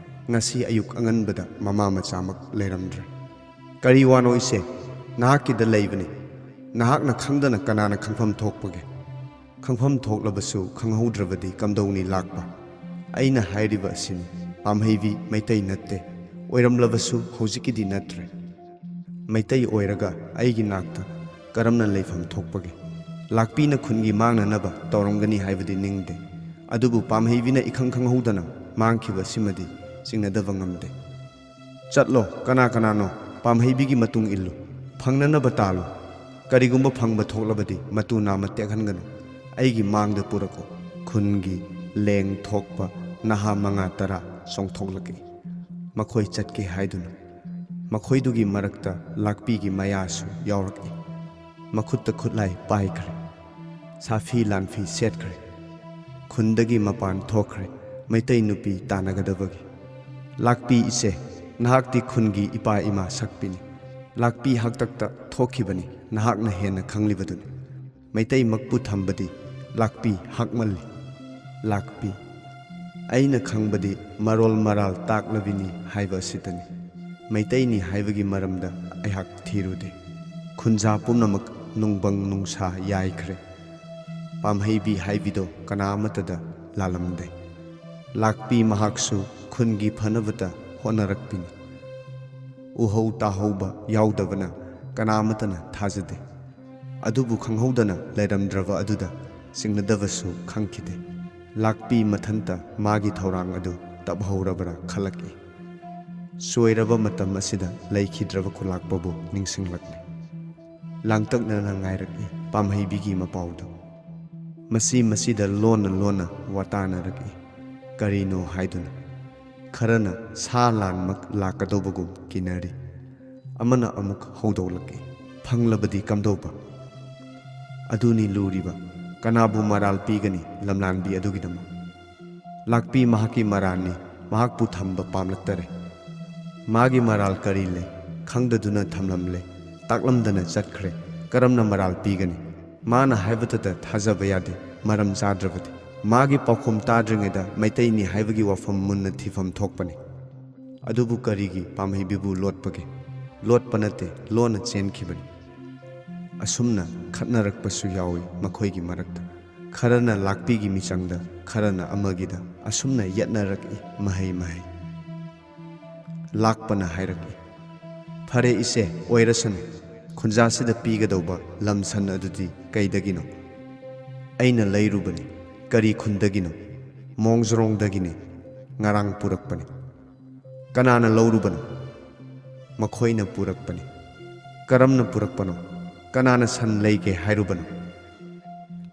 ꯉꯁꯤ ꯑꯌꯨꯛ ꯑꯉꯟꯕꯗ ꯃꯃꯥ ꯃꯆꯥꯃꯛ ꯂꯩꯔꯝꯗ꯭ꯔꯦ꯫" "ꯀꯔꯤ ꯋꯥꯅꯣ ꯏꯆꯦ? ꯅꯍꯥꯛꯀꯤꯗ ꯂꯩꯕꯅꯤ꯫ ꯅꯍꯥꯛꯅ ꯈꯪꯗꯅ ꯀꯅꯥꯅ ꯈꯪꯐꯝ ꯊꯣꯛꯄꯒꯦ? ꯈꯪꯐꯝ ꯊꯣꯛꯂꯕꯁꯨ ꯈꯪꯍꯧꯗ꯭ꯔꯕꯗꯤ ꯀꯝꯗꯧꯅꯤ ꯂꯥꯛꯄ? ꯑꯩꯅ ꯍꯥꯏꯔꯤꯕ ꯑꯁꯤꯅꯤ, ꯄꯥꯝꯍꯩꯕꯤ ꯃꯩꯇꯩ ꯅꯠꯇꯦ, ꯑꯣꯏꯔꯝꯂꯕꯁꯨ ꯍꯧꯖꯤꯛꯀꯤꯗꯤ ꯅꯠꯇ꯭ꯔꯦ꯫ ꯃꯩꯇꯩ ꯑꯣꯏꯔꯒ ꯑꯩꯒꯤ ꯅꯥꯛꯇ ꯀꯔꯝꯅ ꯂꯩꯐꯝ ꯊꯣꯛꯄꯒꯦ? ꯂꯥꯛꯄꯤꯅ ꯈꯨꯟꯒꯤ ꯃꯥꯡꯅꯅꯕ ꯇꯧꯔꯝꯒꯅꯤ ꯍꯥꯏꯕꯗꯤ ꯅꯤꯡꯗꯦ, ꯑꯗꯨꯕꯨ ꯄꯥꯝꯍꯩꯕꯤꯅ ꯏꯈꯪ ꯈꯪꯍꯧꯗꯅ ꯃꯥꯡꯈꯤꯕ ꯑꯁꯤꯃꯗꯤ ꯆꯤꯡꯅꯗꯕ ꯉꯝꯗꯦ꯫ ꯆꯠꯂꯣ, ꯀꯅꯥ ꯀꯅꯥꯅꯣ ꯄꯥꯝꯍꯩꯕꯤꯒꯤ ꯃꯇꯨꯡ ꯏꯜꯂꯨ, ꯐꯪꯅꯅꯕ ꯇꯥꯜꯂꯨ꯫ ꯀꯔꯤꯒꯨꯝꯕ ꯐꯪꯕ ꯊꯣꯛꯂꯕꯗꯤ ꯃꯇꯨ ꯅꯥꯝꯃ ꯇꯦꯛꯍꯟꯒꯅꯨ, ꯑꯩꯒꯤ ꯃꯥꯡꯗ ꯄꯨꯔꯛꯎ꯫" ꯈꯨꯟꯒꯤ ꯂꯦꯡ ꯊꯣꯛꯄ ꯅꯍꯥ ꯃꯉꯥ ꯇꯔꯥ ꯆꯣꯡꯊꯣꯛꯂꯛꯏ꯫ ꯃꯈꯣꯏ ꯆꯠꯀꯦ ꯍꯥꯏꯗꯨꯅ ꯃꯈꯣꯏꯗꯨꯒꯤ ꯃꯔꯛꯇ ꯂꯥꯛꯄꯤꯒꯤ ꯃꯌꯥꯁꯨ ꯌꯥꯎꯔꯛꯏ꯫ ꯃꯈꯨꯠꯇ ꯈꯨꯠꯂꯥꯏ ꯄꯥꯏꯈ꯭ꯔꯦ꯫ ꯁꯥꯐꯤ ꯂꯥꯟꯐꯤ ꯁꯦꯠꯈ꯭ꯔꯦ꯫ ꯈꯨꯟꯗꯒꯤ ꯃꯄꯥꯟ ꯊꯣꯛꯈ꯭ꯔꯦ, ꯃꯩꯇꯩ ꯅꯨꯄꯤ ꯇꯥꯟꯅꯒꯗꯕꯒꯤ꯫ "ꯂꯥꯛꯄꯤ ꯏꯆꯦ, ꯅꯍꯥꯛꯇꯤ ꯈꯨꯟꯒꯤ ꯏꯄꯥ ꯏꯃꯥ ꯁꯛꯄꯤꯅꯤ꯫ ꯂꯥꯛꯄꯤ ꯍꯥꯛꯇꯛꯇ ꯊꯣꯛꯈꯤꯕꯅꯤ, ꯅꯍꯥꯛꯅ ꯍꯦꯟꯅ ꯈꯪꯂꯤꯕꯗꯨꯅꯤ꯫ ꯃꯩꯇꯩꯃꯛꯄꯨ ꯊꯝꯕꯗꯤ ꯂꯥꯛꯄꯤ ꯍꯥꯛꯃꯜꯂꯤ꯫" "ꯂꯥꯛꯄꯤ, ꯑꯩꯅ ꯈꯪꯕꯗꯤ ꯃꯔꯣꯜ ꯃꯔꯥꯜ ꯇꯥꯛꯂꯕꯤꯅꯤ ꯍꯥꯏꯕ ꯑꯁꯤꯇꯅꯤ꯫ ꯃꯩꯇꯩꯅꯤ ꯍꯥꯏꯕꯒꯤ ꯃꯔꯝꯗ ꯑꯩꯍꯥꯛ ꯊꯤꯔꯨꯗꯦ꯫ ꯈꯨꯟꯖꯥ ꯄꯨꯝꯅꯃꯛ ꯅꯨꯡꯕꯪ ꯅꯨꯡꯁꯥ ꯌꯥꯏꯈ꯭ꯔꯦ꯫ ꯄꯥꯝꯍꯩꯕꯤ ꯍꯥꯏꯕꯤꯗꯣ ꯀꯅꯥ ꯑꯃꯠꯇꯗ ꯂꯥꯜꯂꯝꯗꯦ꯫ ꯂꯥꯛꯄꯤ ꯃꯍꯥꯛꯁꯨ ꯈꯨꯟꯒꯤ ꯐꯅꯕꯇ ꯍꯣꯠꯅꯔꯛꯄꯤꯅꯤ꯫ ꯎꯍꯧ ꯇꯥꯍꯧꯕ ꯌꯥꯎꯗꯕꯅ ꯀꯅꯥ ꯑꯃꯠꯇꯅ ꯊꯥꯖꯗꯦ꯫ ꯑꯗꯨꯕꯨ ꯈꯪꯍꯧꯗꯅ ꯂꯩꯔꯝꯗ꯭ꯔꯕ ꯑꯗꯨꯗ ꯆꯤꯡꯅꯗꯕꯁꯨ ꯈꯪꯈꯤꯗꯦ꯫ ꯂꯥꯛꯄꯤ ꯃꯊꯟꯇ ꯃꯥꯒꯤ ꯊꯧꯔꯥꯡ ꯑꯗꯨ ꯇꯞꯍꯧꯔꯕ꯭ꯔꯥ ꯈꯜꯂꯛꯏ꯫ ꯁꯣꯏꯔꯕ ꯃꯇꯝ ꯑꯁꯤꯗ ꯂꯩꯈꯤꯗ꯭ꯔꯕ ꯈꯨꯂꯥꯛꯄꯕꯨ ꯅꯤꯡꯁꯤꯡꯂꯛꯂꯤ꯫ ꯂꯥꯡꯇꯛꯅꯅ ꯉꯥꯏꯔꯛꯏ ꯄꯥꯝꯍꯩꯕꯤꯒꯤ ꯃꯄꯥꯎꯗꯨ꯫ ꯃꯁꯤ ꯃꯁꯤꯗ ꯂꯣꯟꯅ ꯂꯣꯟꯅ ꯋꯥꯇꯥꯅꯔꯛꯏ꯫ ꯀꯔꯤꯅꯣ ꯍꯥꯏꯗꯨꯅ꯫ ꯈꯔꯅ ꯁꯥ ꯂꯥꯟꯃꯛ ꯂꯥꯛꯀꯗꯧꯕꯒꯨꯝ ꯀꯤꯅꯔꯤ꯫ ꯑꯃꯅ ꯑꯃꯨꯛ ꯍꯧꯗꯣꯛꯂꯛꯏ, "ꯐꯪꯂꯕꯗꯤ ꯀꯝꯗꯧꯕ?" ꯑꯗꯨꯅꯤ ꯂꯨꯔꯤꯕ꯫ ꯀꯅꯥꯕꯨ ꯃꯔꯥꯜ ꯄꯤꯒꯅꯤ ꯂꯝꯂꯥꯟꯕꯤ ꯑꯗꯨꯒꯤꯗꯃꯛ? ꯂꯥꯛꯄꯤ ꯃꯍꯥꯛꯀꯤ ꯃꯔꯥꯜꯅꯤ, ꯃꯍꯥꯛꯄꯨ ꯊꯝꯕ ꯄꯥꯝꯂꯛꯇꯔꯦ꯫ ꯃꯥꯒꯤ ꯃꯔꯥꯜ ꯀꯔꯤ ꯂꯩ? ꯈꯪꯗꯗꯨꯅ ꯊꯝꯂꯝꯂꯦ, ꯇꯥꯛꯂꯝꯗꯅ ꯆꯠꯈ꯭ꯔꯦ꯫ ꯀꯔꯝꯅ ꯃꯔꯥꯜ ꯄꯤꯒꯅꯤ? ꯃꯥꯅ ꯍꯥꯏꯕꯇꯗ ꯊꯥꯖꯕ ꯌꯥꯗꯦ, ꯃꯔꯝ ꯆꯥꯗ꯭ꯔꯕꯗꯤ꯫ ꯃꯥꯒꯤ ꯄꯥꯎꯈꯨꯝ ꯇꯥꯗ꯭ꯔꯤꯉꯩꯗ ꯃꯩꯇꯩꯅꯤ ꯍꯥꯏꯕꯒꯤ ꯋꯥꯐꯝ ꯃꯨꯟꯅ ꯊꯤꯐꯝ ꯊꯣꯛꯄꯅꯤ꯫ ꯑꯗꯨꯕꯨ ꯀꯔꯤꯒꯤ ꯄꯥꯝꯍꯩꯕꯤꯕꯨ ꯂꯣꯠꯄꯒꯦ? ꯂꯣꯠꯄ ꯅꯠꯇꯦ, ꯂꯣꯟꯅ ꯆꯦꯟꯈꯤꯕꯅꯤ꯫ ꯑꯁꯨꯝꯅ ꯈꯠꯅꯔꯛꯄꯁꯨ ꯌꯥꯎꯏ ꯃꯈꯣꯏꯒꯤ ꯃꯔꯛꯇ꯫ ꯈꯔꯅ ꯂꯥꯛꯄꯤꯒꯤ ꯃꯤꯆꯪꯗ, ꯈꯔꯅ ꯑꯃꯒꯤꯗ꯫ ꯑꯁꯨꯝꯅ ꯌꯦꯠꯅꯔꯛꯏ ꯃꯍꯩ ꯃꯍꯩ꯫ ꯂꯥꯛꯄꯅ ꯍꯥꯏꯔꯛꯏ, "ꯐꯔꯦ ꯏꯆꯦ, ꯑꯣꯏꯔꯁꯅꯨ꯫ ꯈꯨꯟꯖꯥꯁꯤꯗ ꯄꯤꯒꯗꯧꯕ ꯂꯝ ꯁꯟ ꯑꯗꯨꯗꯤ ꯀꯩꯗꯒꯤꯅꯣ?" "ꯑꯩꯅ ꯂꯩꯔꯨꯕꯅꯤ꯫ ꯀꯔꯤ ꯈꯨꯟꯗꯒꯤꯅꯣ?" "ꯃꯣꯡꯖꯔꯣꯡꯗꯒꯤꯅꯤ꯫ ꯉꯔꯥꯡ ꯄꯨꯔꯛꯄꯅꯤ꯫" "ꯀꯅꯥꯅ ꯂꯧꯔꯨꯕꯅꯣ?" "ꯃꯈꯣꯏꯅ ꯄꯨꯔꯛꯄꯅꯤ꯫" "ꯀꯔꯝꯅ ꯄꯨꯔꯛꯄꯅꯣ? ꯀꯅꯥꯅ ꯁꯟ ꯂꯩꯒꯦ ꯍꯥꯏꯔꯨꯕꯅꯣ?"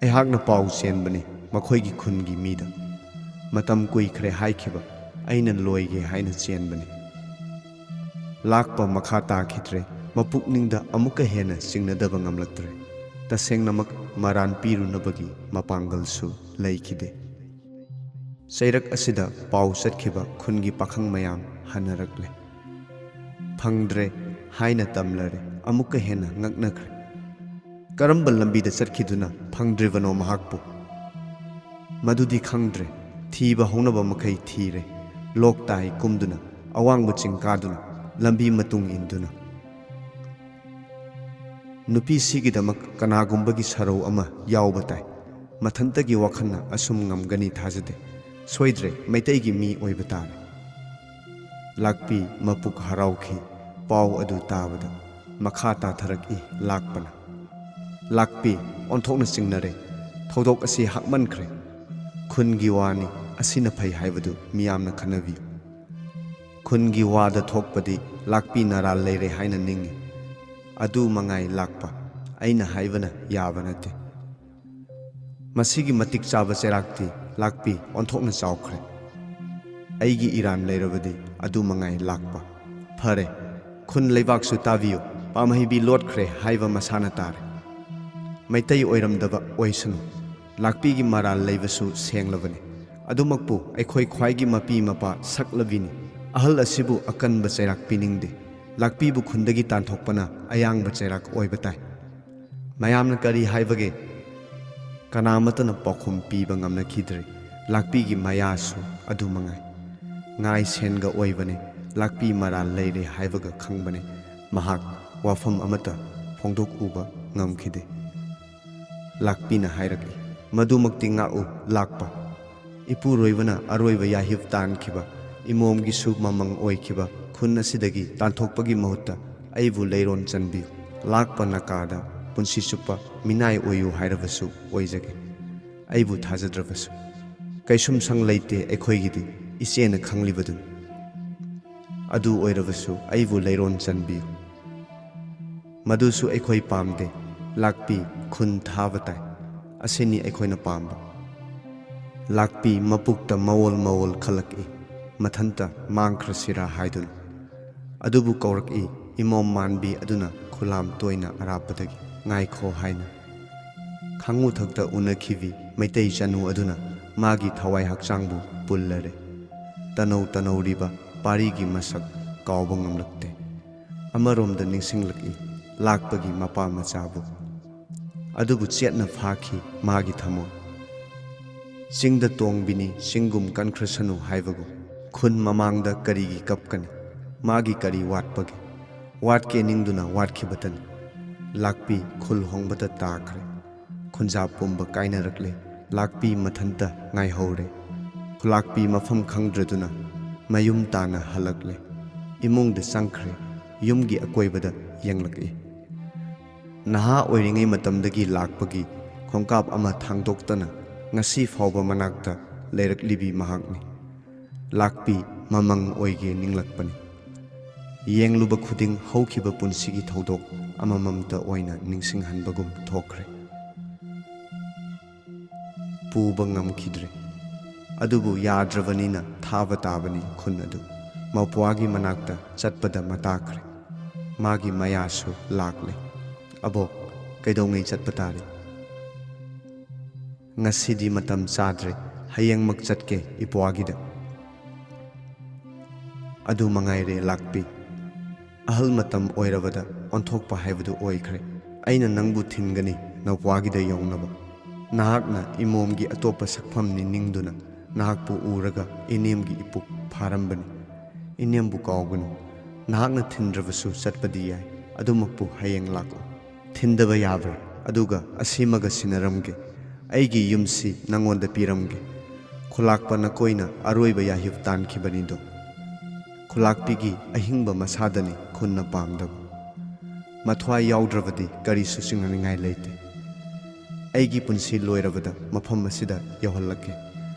"ꯑꯩꯍꯥꯛꯅ ꯄꯥꯎ ꯆꯦꯟꯕꯅꯤ ꯃꯈꯣꯏꯒꯤ ꯈꯨꯟꯒꯤ ꯃꯤꯗ꯫ ꯃꯇꯝ ꯀꯨꯏꯈ꯭ꯔꯦ ꯍꯥꯏꯈꯤꯕ, ꯑꯩꯅ ꯂꯣꯏꯒꯦ ꯍꯥꯏꯅ ꯆꯦꯟꯕꯅꯤ꯫" ꯂꯥꯛꯄ ꯃꯈꯥ ꯇꯥꯈꯤꯗ꯭ꯔꯦ꯫ ꯃꯄꯨꯛꯅꯤꯡꯗ ꯑꯃꯨꯛꯀ ꯍꯦꯟꯅ ꯆꯤꯡꯅꯗꯕ ꯉꯝꯂꯛꯇ꯭ꯔꯦ꯫ ꯇꯁꯦꯡꯅꯃꯛ ꯃꯔꯥꯟ ꯄꯤꯔꯨꯅꯕꯒꯤ ꯃꯄꯥꯡꯒꯜꯁꯨ ꯂꯩꯈꯤꯗꯦ꯫ ꯆꯩꯔꯛ ꯑꯁꯤꯗ ꯄꯥꯎ ꯆꯠꯈꯤꯕ ꯈꯨꯟꯒꯤ ꯄꯥꯈꯪ ꯃꯌꯥꯝ ꯍꯟꯅꯔꯛꯂꯦ꯫ "ꯐꯪꯗ꯭ꯔꯦ" ꯍꯥꯏꯅ ꯇꯝꯂꯔꯦ꯫ ꯑꯃꯨꯛꯀ ꯍꯦꯟꯅ ꯉꯛꯅꯈ꯭ꯔꯦ꯫ ꯀꯔꯝꯕ ꯂꯝꯕꯤꯗ ꯆꯠꯈꯤꯗꯨꯅ ꯐꯪꯗ꯭ꯔꯤꯕꯅꯣ ꯃꯍꯥꯛꯄꯨ? ꯃꯗꯨꯗꯤ ꯈꯪꯗ꯭ꯔꯦ꯫ ꯊꯤꯕ ꯍꯧꯅꯕ ꯃꯈꯩ ꯊꯤꯔꯦ꯫ ꯂꯣꯛ ꯇꯥꯏ ꯀꯨꯝꯗꯨꯅ, ꯑꯋꯥꯡꯕ ꯆꯤꯡ ꯀꯥꯗꯨꯅ꯫ ꯂꯝꯕꯤ ꯃꯇꯨꯡ ꯏꯟꯗꯨꯅ꯫ ꯅꯨꯄꯤꯁꯤꯒꯤꯗꯃꯛ ꯀꯅꯥꯒꯨꯝꯕꯒꯤ ꯁꯔꯧ ꯑꯃ ꯌꯥꯎꯕ ꯇꯥꯏ꯫ ꯃꯊꯟꯇꯒꯤ ꯋꯥꯈꯜꯅ ꯑꯁꯨꯝ ꯉꯝꯒꯅꯤ ꯊꯥꯖꯗꯦ꯫ ꯁꯣꯏꯗ꯭ꯔꯦ, ꯃꯩꯇꯩꯒꯤ ꯃꯤ ꯑꯣꯏꯕ ꯇꯥꯔꯦ꯫ ꯂꯥꯛꯄꯤ ꯃꯄꯨꯛ ꯍꯔꯥꯎꯈꯤ꯫ ꯄꯥꯎ ꯑꯗꯨ ꯇꯥꯕꯗ ꯃꯈꯥ ꯇꯥꯊꯔꯛꯏ ꯂꯥꯛꯄꯅ꯫ ꯂꯥꯛꯄꯤ ꯑꯣꯟꯊꯣꯛꯅ ꯆꯤꯡꯅꯔꯦ꯫ ꯊꯧꯗꯣꯛ ꯑꯁꯤ ꯍꯥꯛꯃꯟꯈ꯭ꯔꯦ꯫ ꯈꯨꯟꯒꯤ ꯋꯥꯅꯤ, ꯑꯁꯤꯅ ꯐꯩ ꯍꯥꯏꯕꯗꯨ ꯃꯤꯌꯥꯝꯅ ꯈꯟꯅꯕꯤꯌꯨ꯫ ꯈꯨꯟꯒꯤ ꯋꯥꯗ ꯊꯣꯛꯄꯗꯤ ꯂꯥꯛꯄꯤ ꯅꯔꯥꯜ ꯂꯩꯔꯦ ꯍꯥꯏꯅ ꯅꯤꯡꯏ꯫ ꯑꯗꯨ ꯃꯉꯥꯏ ꯂꯥꯛꯄ, ꯑꯩꯅ ꯍꯥꯏꯕꯅ ꯌꯥꯕ ꯅꯠꯇꯦ꯫ ꯃꯁꯤꯒꯤ ꯃꯇꯤꯛ ꯆꯥꯕ ꯆꯩꯔꯥꯛꯇꯤ ꯂꯥꯛꯄꯤ ꯑꯣꯟꯊꯣꯛꯅ ꯆꯥꯎꯈ꯭ꯔꯦ꯫ ꯑꯩꯒꯤ ꯏꯔꯥꯟ ꯂꯩꯔꯕꯗꯤ ꯑꯗꯨ ꯃꯉꯥꯏ ꯂꯥꯛꯄ꯫ ꯐꯔꯦ, ꯈꯨꯟ ꯂꯩꯕꯥꯛꯁꯨ ꯇꯥꯕꯤꯌꯨ, ꯄꯥꯝꯍꯩꯕꯤ ꯂꯣꯠꯈ꯭ꯔꯦ ꯍꯥꯏꯕ ꯃꯁꯥꯅ ꯇꯥꯔꯦ꯫ ꯃꯩꯇꯩ ꯑꯣꯏꯔꯝꯗꯕ ꯑꯣꯏꯁꯅꯨ, ꯂꯥꯛꯄꯤꯒꯤ ꯃꯔꯥꯜ ꯂꯩꯕꯁꯨ ꯁꯦꯡꯂꯕꯅꯤ꯫ ꯑꯗꯨꯃꯛꯄꯨ ꯑꯩꯈꯣꯏ ꯈ꯭ꯋꯥꯏꯒꯤ ꯃꯄꯤ ꯃꯄꯥ ꯁꯛꯂꯕꯤꯅꯤ꯫ ꯑꯍꯜ ꯑꯁꯤꯕꯨ ꯑꯀꯟꯕ ꯆꯩꯔꯥꯛ ꯄꯤꯅꯤꯡꯗꯦ꯫ ꯂꯥꯛꯄꯤꯕꯨ ꯈꯨꯟꯗꯒꯤ ꯇꯥꯟꯊꯣꯛꯄꯅ ꯑꯌꯥꯡꯕ ꯆꯩꯔꯥꯛ ꯑꯣꯏꯕ ꯇꯥꯏ꯫ ꯃꯌꯥꯝꯅ ꯀꯔꯤ ꯍꯥꯏꯕꯒꯦ? ꯀꯅꯥꯃꯠꯇꯅ ꯄꯥꯎꯈꯨꯝ ꯄꯤꯕ ꯉꯝꯅꯈꯤꯗ꯭ꯔꯦ꯫ ꯂꯥꯛꯄꯤꯒꯤ ꯃꯌꯥꯁꯨ ꯑꯗꯨ ꯃꯉꯥꯏ꯫ ꯉꯥꯏ ꯁꯦꯟꯒ ꯑꯣꯏꯕꯅꯦ, ꯂꯥꯛꯄꯤ ꯃꯔꯥꯜ ꯂꯩꯔꯦ ꯍꯥꯏꯕꯒ ꯈꯪꯕꯅꯦ꯫ ꯃꯍꯥꯛ ꯋꯥꯐꯝ ꯑꯃꯠꯇ ꯐꯣꯡꯗꯣꯛꯎꯕ ꯉꯝꯈꯤꯗꯦ꯫ ꯂꯥꯛꯄꯤꯅ ꯍꯥꯏꯔꯛꯏ, "ꯃꯗꯨꯃꯛꯇꯤ ꯉꯥꯛꯎ, ꯂꯥꯛꯄ꯫ ꯏꯄꯨꯔꯣꯏꯕꯅ ꯑꯔꯣꯏꯕ ꯌꯥꯍꯤꯞ ꯇꯥꯟꯈꯤꯕ, ꯏꯃꯣꯝꯒꯤꯁꯨ ꯃꯃꯪ ꯑꯣꯏꯈꯤꯕ ꯈꯨꯟ ꯑꯁꯤꯗꯒꯤ ꯇꯥꯟꯊꯣꯛꯄꯒꯤ ꯃꯍꯨꯠꯇ ꯑꯩꯕꯨ ꯂꯩꯔꯣꯟ ꯆꯟꯕꯤꯌꯨ꯫ ꯂꯥꯛꯄ ꯅꯀꯥꯗ ꯄꯨꯟꯁꯤ ꯆꯨꯞꯄ ꯃꯤꯅꯥꯏ ꯑꯣꯏꯌꯨ ꯍꯥꯏꯔꯕꯁꯨ ꯑꯣꯏꯖꯒꯦ, ꯑꯩꯕꯨ ꯊꯥꯖꯗ꯭ꯔꯕꯁꯨ꯫ ꯀꯩꯁꯨꯝꯁꯪ ꯂꯩꯇꯦ ꯑꯩꯈꯣꯏꯒꯤꯗꯤ, ꯏꯆꯦꯅ ꯈꯪꯂꯤꯕꯗꯨꯅꯤ꯫ ꯑꯗꯨ ꯑꯣꯏꯔꯕꯁꯨ ꯑꯩꯕꯨ ꯂꯩꯔꯣꯟ ꯆꯟꯕꯤꯌꯨ꯫ ꯃꯗꯨꯁꯨ ꯑꯩꯈꯣꯏ ꯄꯥꯝꯗꯦ꯫ ꯂꯥꯛꯄꯤ ꯈꯨꯟ ꯊꯥꯕ ꯇꯥꯏ꯫ ꯑꯁꯤꯅꯤ ꯑꯩꯈꯣꯏꯅ ꯄꯥꯝꯕ꯫" ꯂꯥꯛꯄꯤ ꯃꯄꯨꯛꯇ ꯃꯋꯣꯜ ꯃꯋꯣꯜ ꯈꯜꯂꯛꯏ꯫ ꯃꯊꯟꯇ ꯃꯥꯡꯈ꯭ꯔꯁꯤꯔꯥ ꯍꯥꯏꯗꯨꯅ꯫ ꯑꯗꯨꯕꯨ ꯀꯧꯔꯛꯏ ꯏꯃꯣꯝ ꯃꯥꯟꯕꯤ ꯑꯗꯨꯅ ꯈꯨꯂꯥꯝ ꯇꯣꯏꯅ ꯑꯔꯥꯞꯄꯗꯒꯤ, "ꯉꯥꯏꯈꯣ" ꯍꯥꯏꯅ꯫ ꯈꯥꯡꯉꯨꯊꯛꯇ ꯎꯅꯈꯤꯕꯤ ꯃꯩꯇꯩ ꯆꯅꯨ ꯑꯗꯨꯅ ꯃꯥꯒꯤ ꯊꯋꯥꯏ ꯍꯛꯆꯥꯡꯕꯨ ꯄꯨꯜꯂꯔꯦ꯫ ꯇꯅꯧ ꯇꯅꯧꯔꯤꯕ ꯄꯥꯔꯤꯒꯤ ꯃꯁꯛ ꯀꯥꯎꯕ ꯉꯝꯂꯛꯇꯦ꯫ ꯑꯃꯔꯣꯝꯗ ꯅꯤꯡꯁꯤꯡꯂꯛꯏ ꯂꯥꯛꯄꯒꯤ ꯃꯄꯥ ꯃꯆꯥꯕꯨ꯫ ꯑꯗꯨꯕꯨ ꯆꯦꯠꯅ ꯐꯥꯈꯤ ꯃꯥꯒꯤ ꯊꯃꯣꯏ꯫ ꯆꯤꯡꯗ ꯇꯣꯡꯕꯤꯅꯤ ꯆꯤꯡꯒꯨꯝ ꯀꯟꯈ꯭ꯔꯁꯅꯨ ꯍꯥꯏꯕꯒꯨꯝ, ꯈꯨꯟ ꯃꯃꯥꯡꯗ ꯀꯔꯤꯒꯤ ꯀꯞꯀꯅꯤ? ꯃꯥꯒꯤ ꯀꯔꯤ ꯋꯥꯠꯄꯒꯦ? ꯋꯥꯠꯀꯦ ꯅꯤꯡꯗꯨꯅ ꯋꯥꯠꯈꯤꯕꯇꯅꯤ꯫ ꯂꯥꯛꯄꯤ ꯈꯨꯜ ꯍꯣꯡꯕꯗ ꯇꯥꯈ꯭ꯔꯦ꯫ ꯈꯨꯟꯖꯥ ꯄꯨꯝꯕ ꯀꯥꯏꯅꯔꯛꯂꯦ꯫ ꯂꯥꯛꯄꯤ ꯃꯊꯟꯇ ꯉꯥꯏꯍꯧꯔꯦ꯫ ꯈꯨꯂꯥꯛꯄꯤ ꯃꯐꯝ ꯈꯪꯗ꯭ꯔꯗꯨꯅ ꯃꯌꯨꯝ ꯇꯥꯅ ꯍꯜꯂꯛꯂꯦ꯫ ꯏꯃꯨꯡꯗ ꯆꯪꯈ꯭ꯔꯦ꯫ ꯌꯨꯝꯒꯤ ꯑꯀꯣꯏꯕꯗ ꯌꯦꯡꯂꯛꯏ꯫ ꯅꯍꯥ ꯑꯣꯏꯔꯤꯉꯩ ꯃꯇꯝꯗꯒꯤ ꯂꯥꯛꯄꯒꯤ ꯈꯣꯡꯀꯥꯞ ꯑꯃ ꯊꯥꯡꯗꯣꯛꯇꯅ ꯉꯁꯤ ꯐꯥꯎꯕ ꯃꯅꯥꯛꯇ ꯂꯩꯔꯛꯂꯤꯕꯤ ꯃꯍꯥꯛꯅꯤ꯫ ꯂꯥꯛꯄꯤ ꯃꯃꯪ ꯑꯣꯏꯒꯦ ꯅꯤꯡꯂꯛꯄꯅꯤ꯫ ꯌꯦꯡꯂꯨꯕ ꯈꯨꯗꯤꯡ ꯍꯧꯈꯤꯕ ꯄꯨꯟꯁꯤꯒꯤ ꯊꯧꯗꯣꯛ ꯑꯃꯃꯝꯇ ꯑꯣꯏꯅ ꯅꯤꯡꯁꯤꯡꯍꯟꯕꯒꯨꯝ ꯊꯣꯛꯈ꯭ꯔꯦ꯫ ꯄꯨꯕ ꯉꯝꯈꯤꯗ꯭ꯔꯦ꯫ ꯑꯗꯨꯕꯨ ꯌꯥꯗ꯭ꯔꯕꯅꯤꯅ ꯊꯥꯕ ꯇꯥꯕꯅꯤ ꯈꯨꯟ ꯑꯗꯨ꯫ ꯃꯧꯄ꯭ꯋꯥꯒꯤ ꯃꯅꯥꯛꯇ ꯆꯠꯄꯗ ꯃꯇꯥꯈ꯭ꯔꯦ꯫ ꯃꯥꯒꯤ ꯃꯌꯥꯁꯨ ꯂꯥꯛꯂꯦ꯫ "ꯑꯕꯣꯛ, ꯀꯩꯗꯧꯉꯩ ꯆꯠꯄ ꯇꯥꯔꯤ?" "ꯉꯁꯤꯗꯤ ꯃꯇꯝ ꯆꯥꯗ꯭ꯔꯦ, ꯍꯌꯦꯡꯃꯛ ꯆꯠꯀꯦ ꯏꯄ꯭ꯋꯥꯒꯤꯗ"꯫ ꯑꯗꯨ ꯃꯉꯥꯏꯔꯦ ꯂꯥꯛꯄꯤ꯫ ꯑꯍꯜ ꯃꯇꯝ ꯑꯣꯏꯔꯕꯗ ꯑꯣꯟꯊꯣꯛꯄ ꯍꯥꯏꯕꯗꯨ ꯑꯣꯏꯈ꯭ꯔꯦ꯫ ꯑꯩꯅ ꯅꯪꯕꯨ ꯊꯤꯟꯒꯅꯤ ꯅꯧꯄ꯭ꯋꯥꯒꯤꯗ ꯌꯧꯅꯕ꯫ ꯅꯍꯥꯛꯅ ꯏꯃꯣꯝꯒꯤ ꯑꯇꯣꯞꯄ ꯁꯛꯐꯝꯅꯤ ꯅꯤꯡꯗꯨꯅ ꯅꯍꯥꯛꯄꯨ ꯎꯔꯒ ꯏꯅꯦꯝꯒꯤ ꯏꯄꯨꯛ ꯐꯥꯔꯝꯕꯅꯤ꯫ ꯏꯅꯦꯝꯕꯨ ꯀꯥꯎꯒꯅꯨ꯫ ꯅꯍꯥꯛꯅ ꯊꯤꯟꯗ꯭ꯔꯕꯁꯨ ꯆꯠꯄꯗꯤ ꯌꯥꯏ꯫ ꯑꯗꯨꯃꯛꯄꯨ ꯍꯌꯦꯡ ꯂꯥꯛꯎ꯫ ꯊꯤꯟꯗꯕ ꯌꯥꯕ꯭ꯔꯥ? ꯑꯗꯨꯒ ꯑꯁꯤꯃꯒ ꯁꯤꯟꯅꯔꯝꯒꯦ꯫ ꯑꯩꯒꯤ ꯌꯨꯝꯁꯤ ꯅꯪꯉꯣꯟꯗ ꯄꯤꯔꯝꯒꯦ꯫ ꯈꯨꯂꯥꯛꯄ ꯅꯀꯣꯏꯅ ꯑꯔꯣꯏꯕ ꯌꯥꯍꯤꯞ ꯇꯥꯟꯈꯤꯕꯅꯤꯗꯣ꯫ ꯈꯨꯂꯥꯛꯄꯤꯒꯤ ꯑꯍꯤꯡꯕ ꯃꯁꯥꯗꯅꯤ ꯈꯨꯟꯅ ꯄꯥꯝꯗꯕ꯫ ꯃꯊ꯭ꯋꯥꯏ ꯌꯥꯎꯗ꯭ꯔꯕꯗꯤ ꯀꯔꯤꯁꯨ ꯆꯤꯡꯅꯅꯤꯡꯉꯥꯏ ꯂꯩꯇꯦ꯫ ꯑꯩꯒꯤ ꯄꯨꯟꯁꯤ ꯂꯣꯏꯔꯕꯗ ꯃꯐꯝ ꯑꯁꯤꯗ ꯌꯧꯍꯜꯂꯛꯀꯦ꯫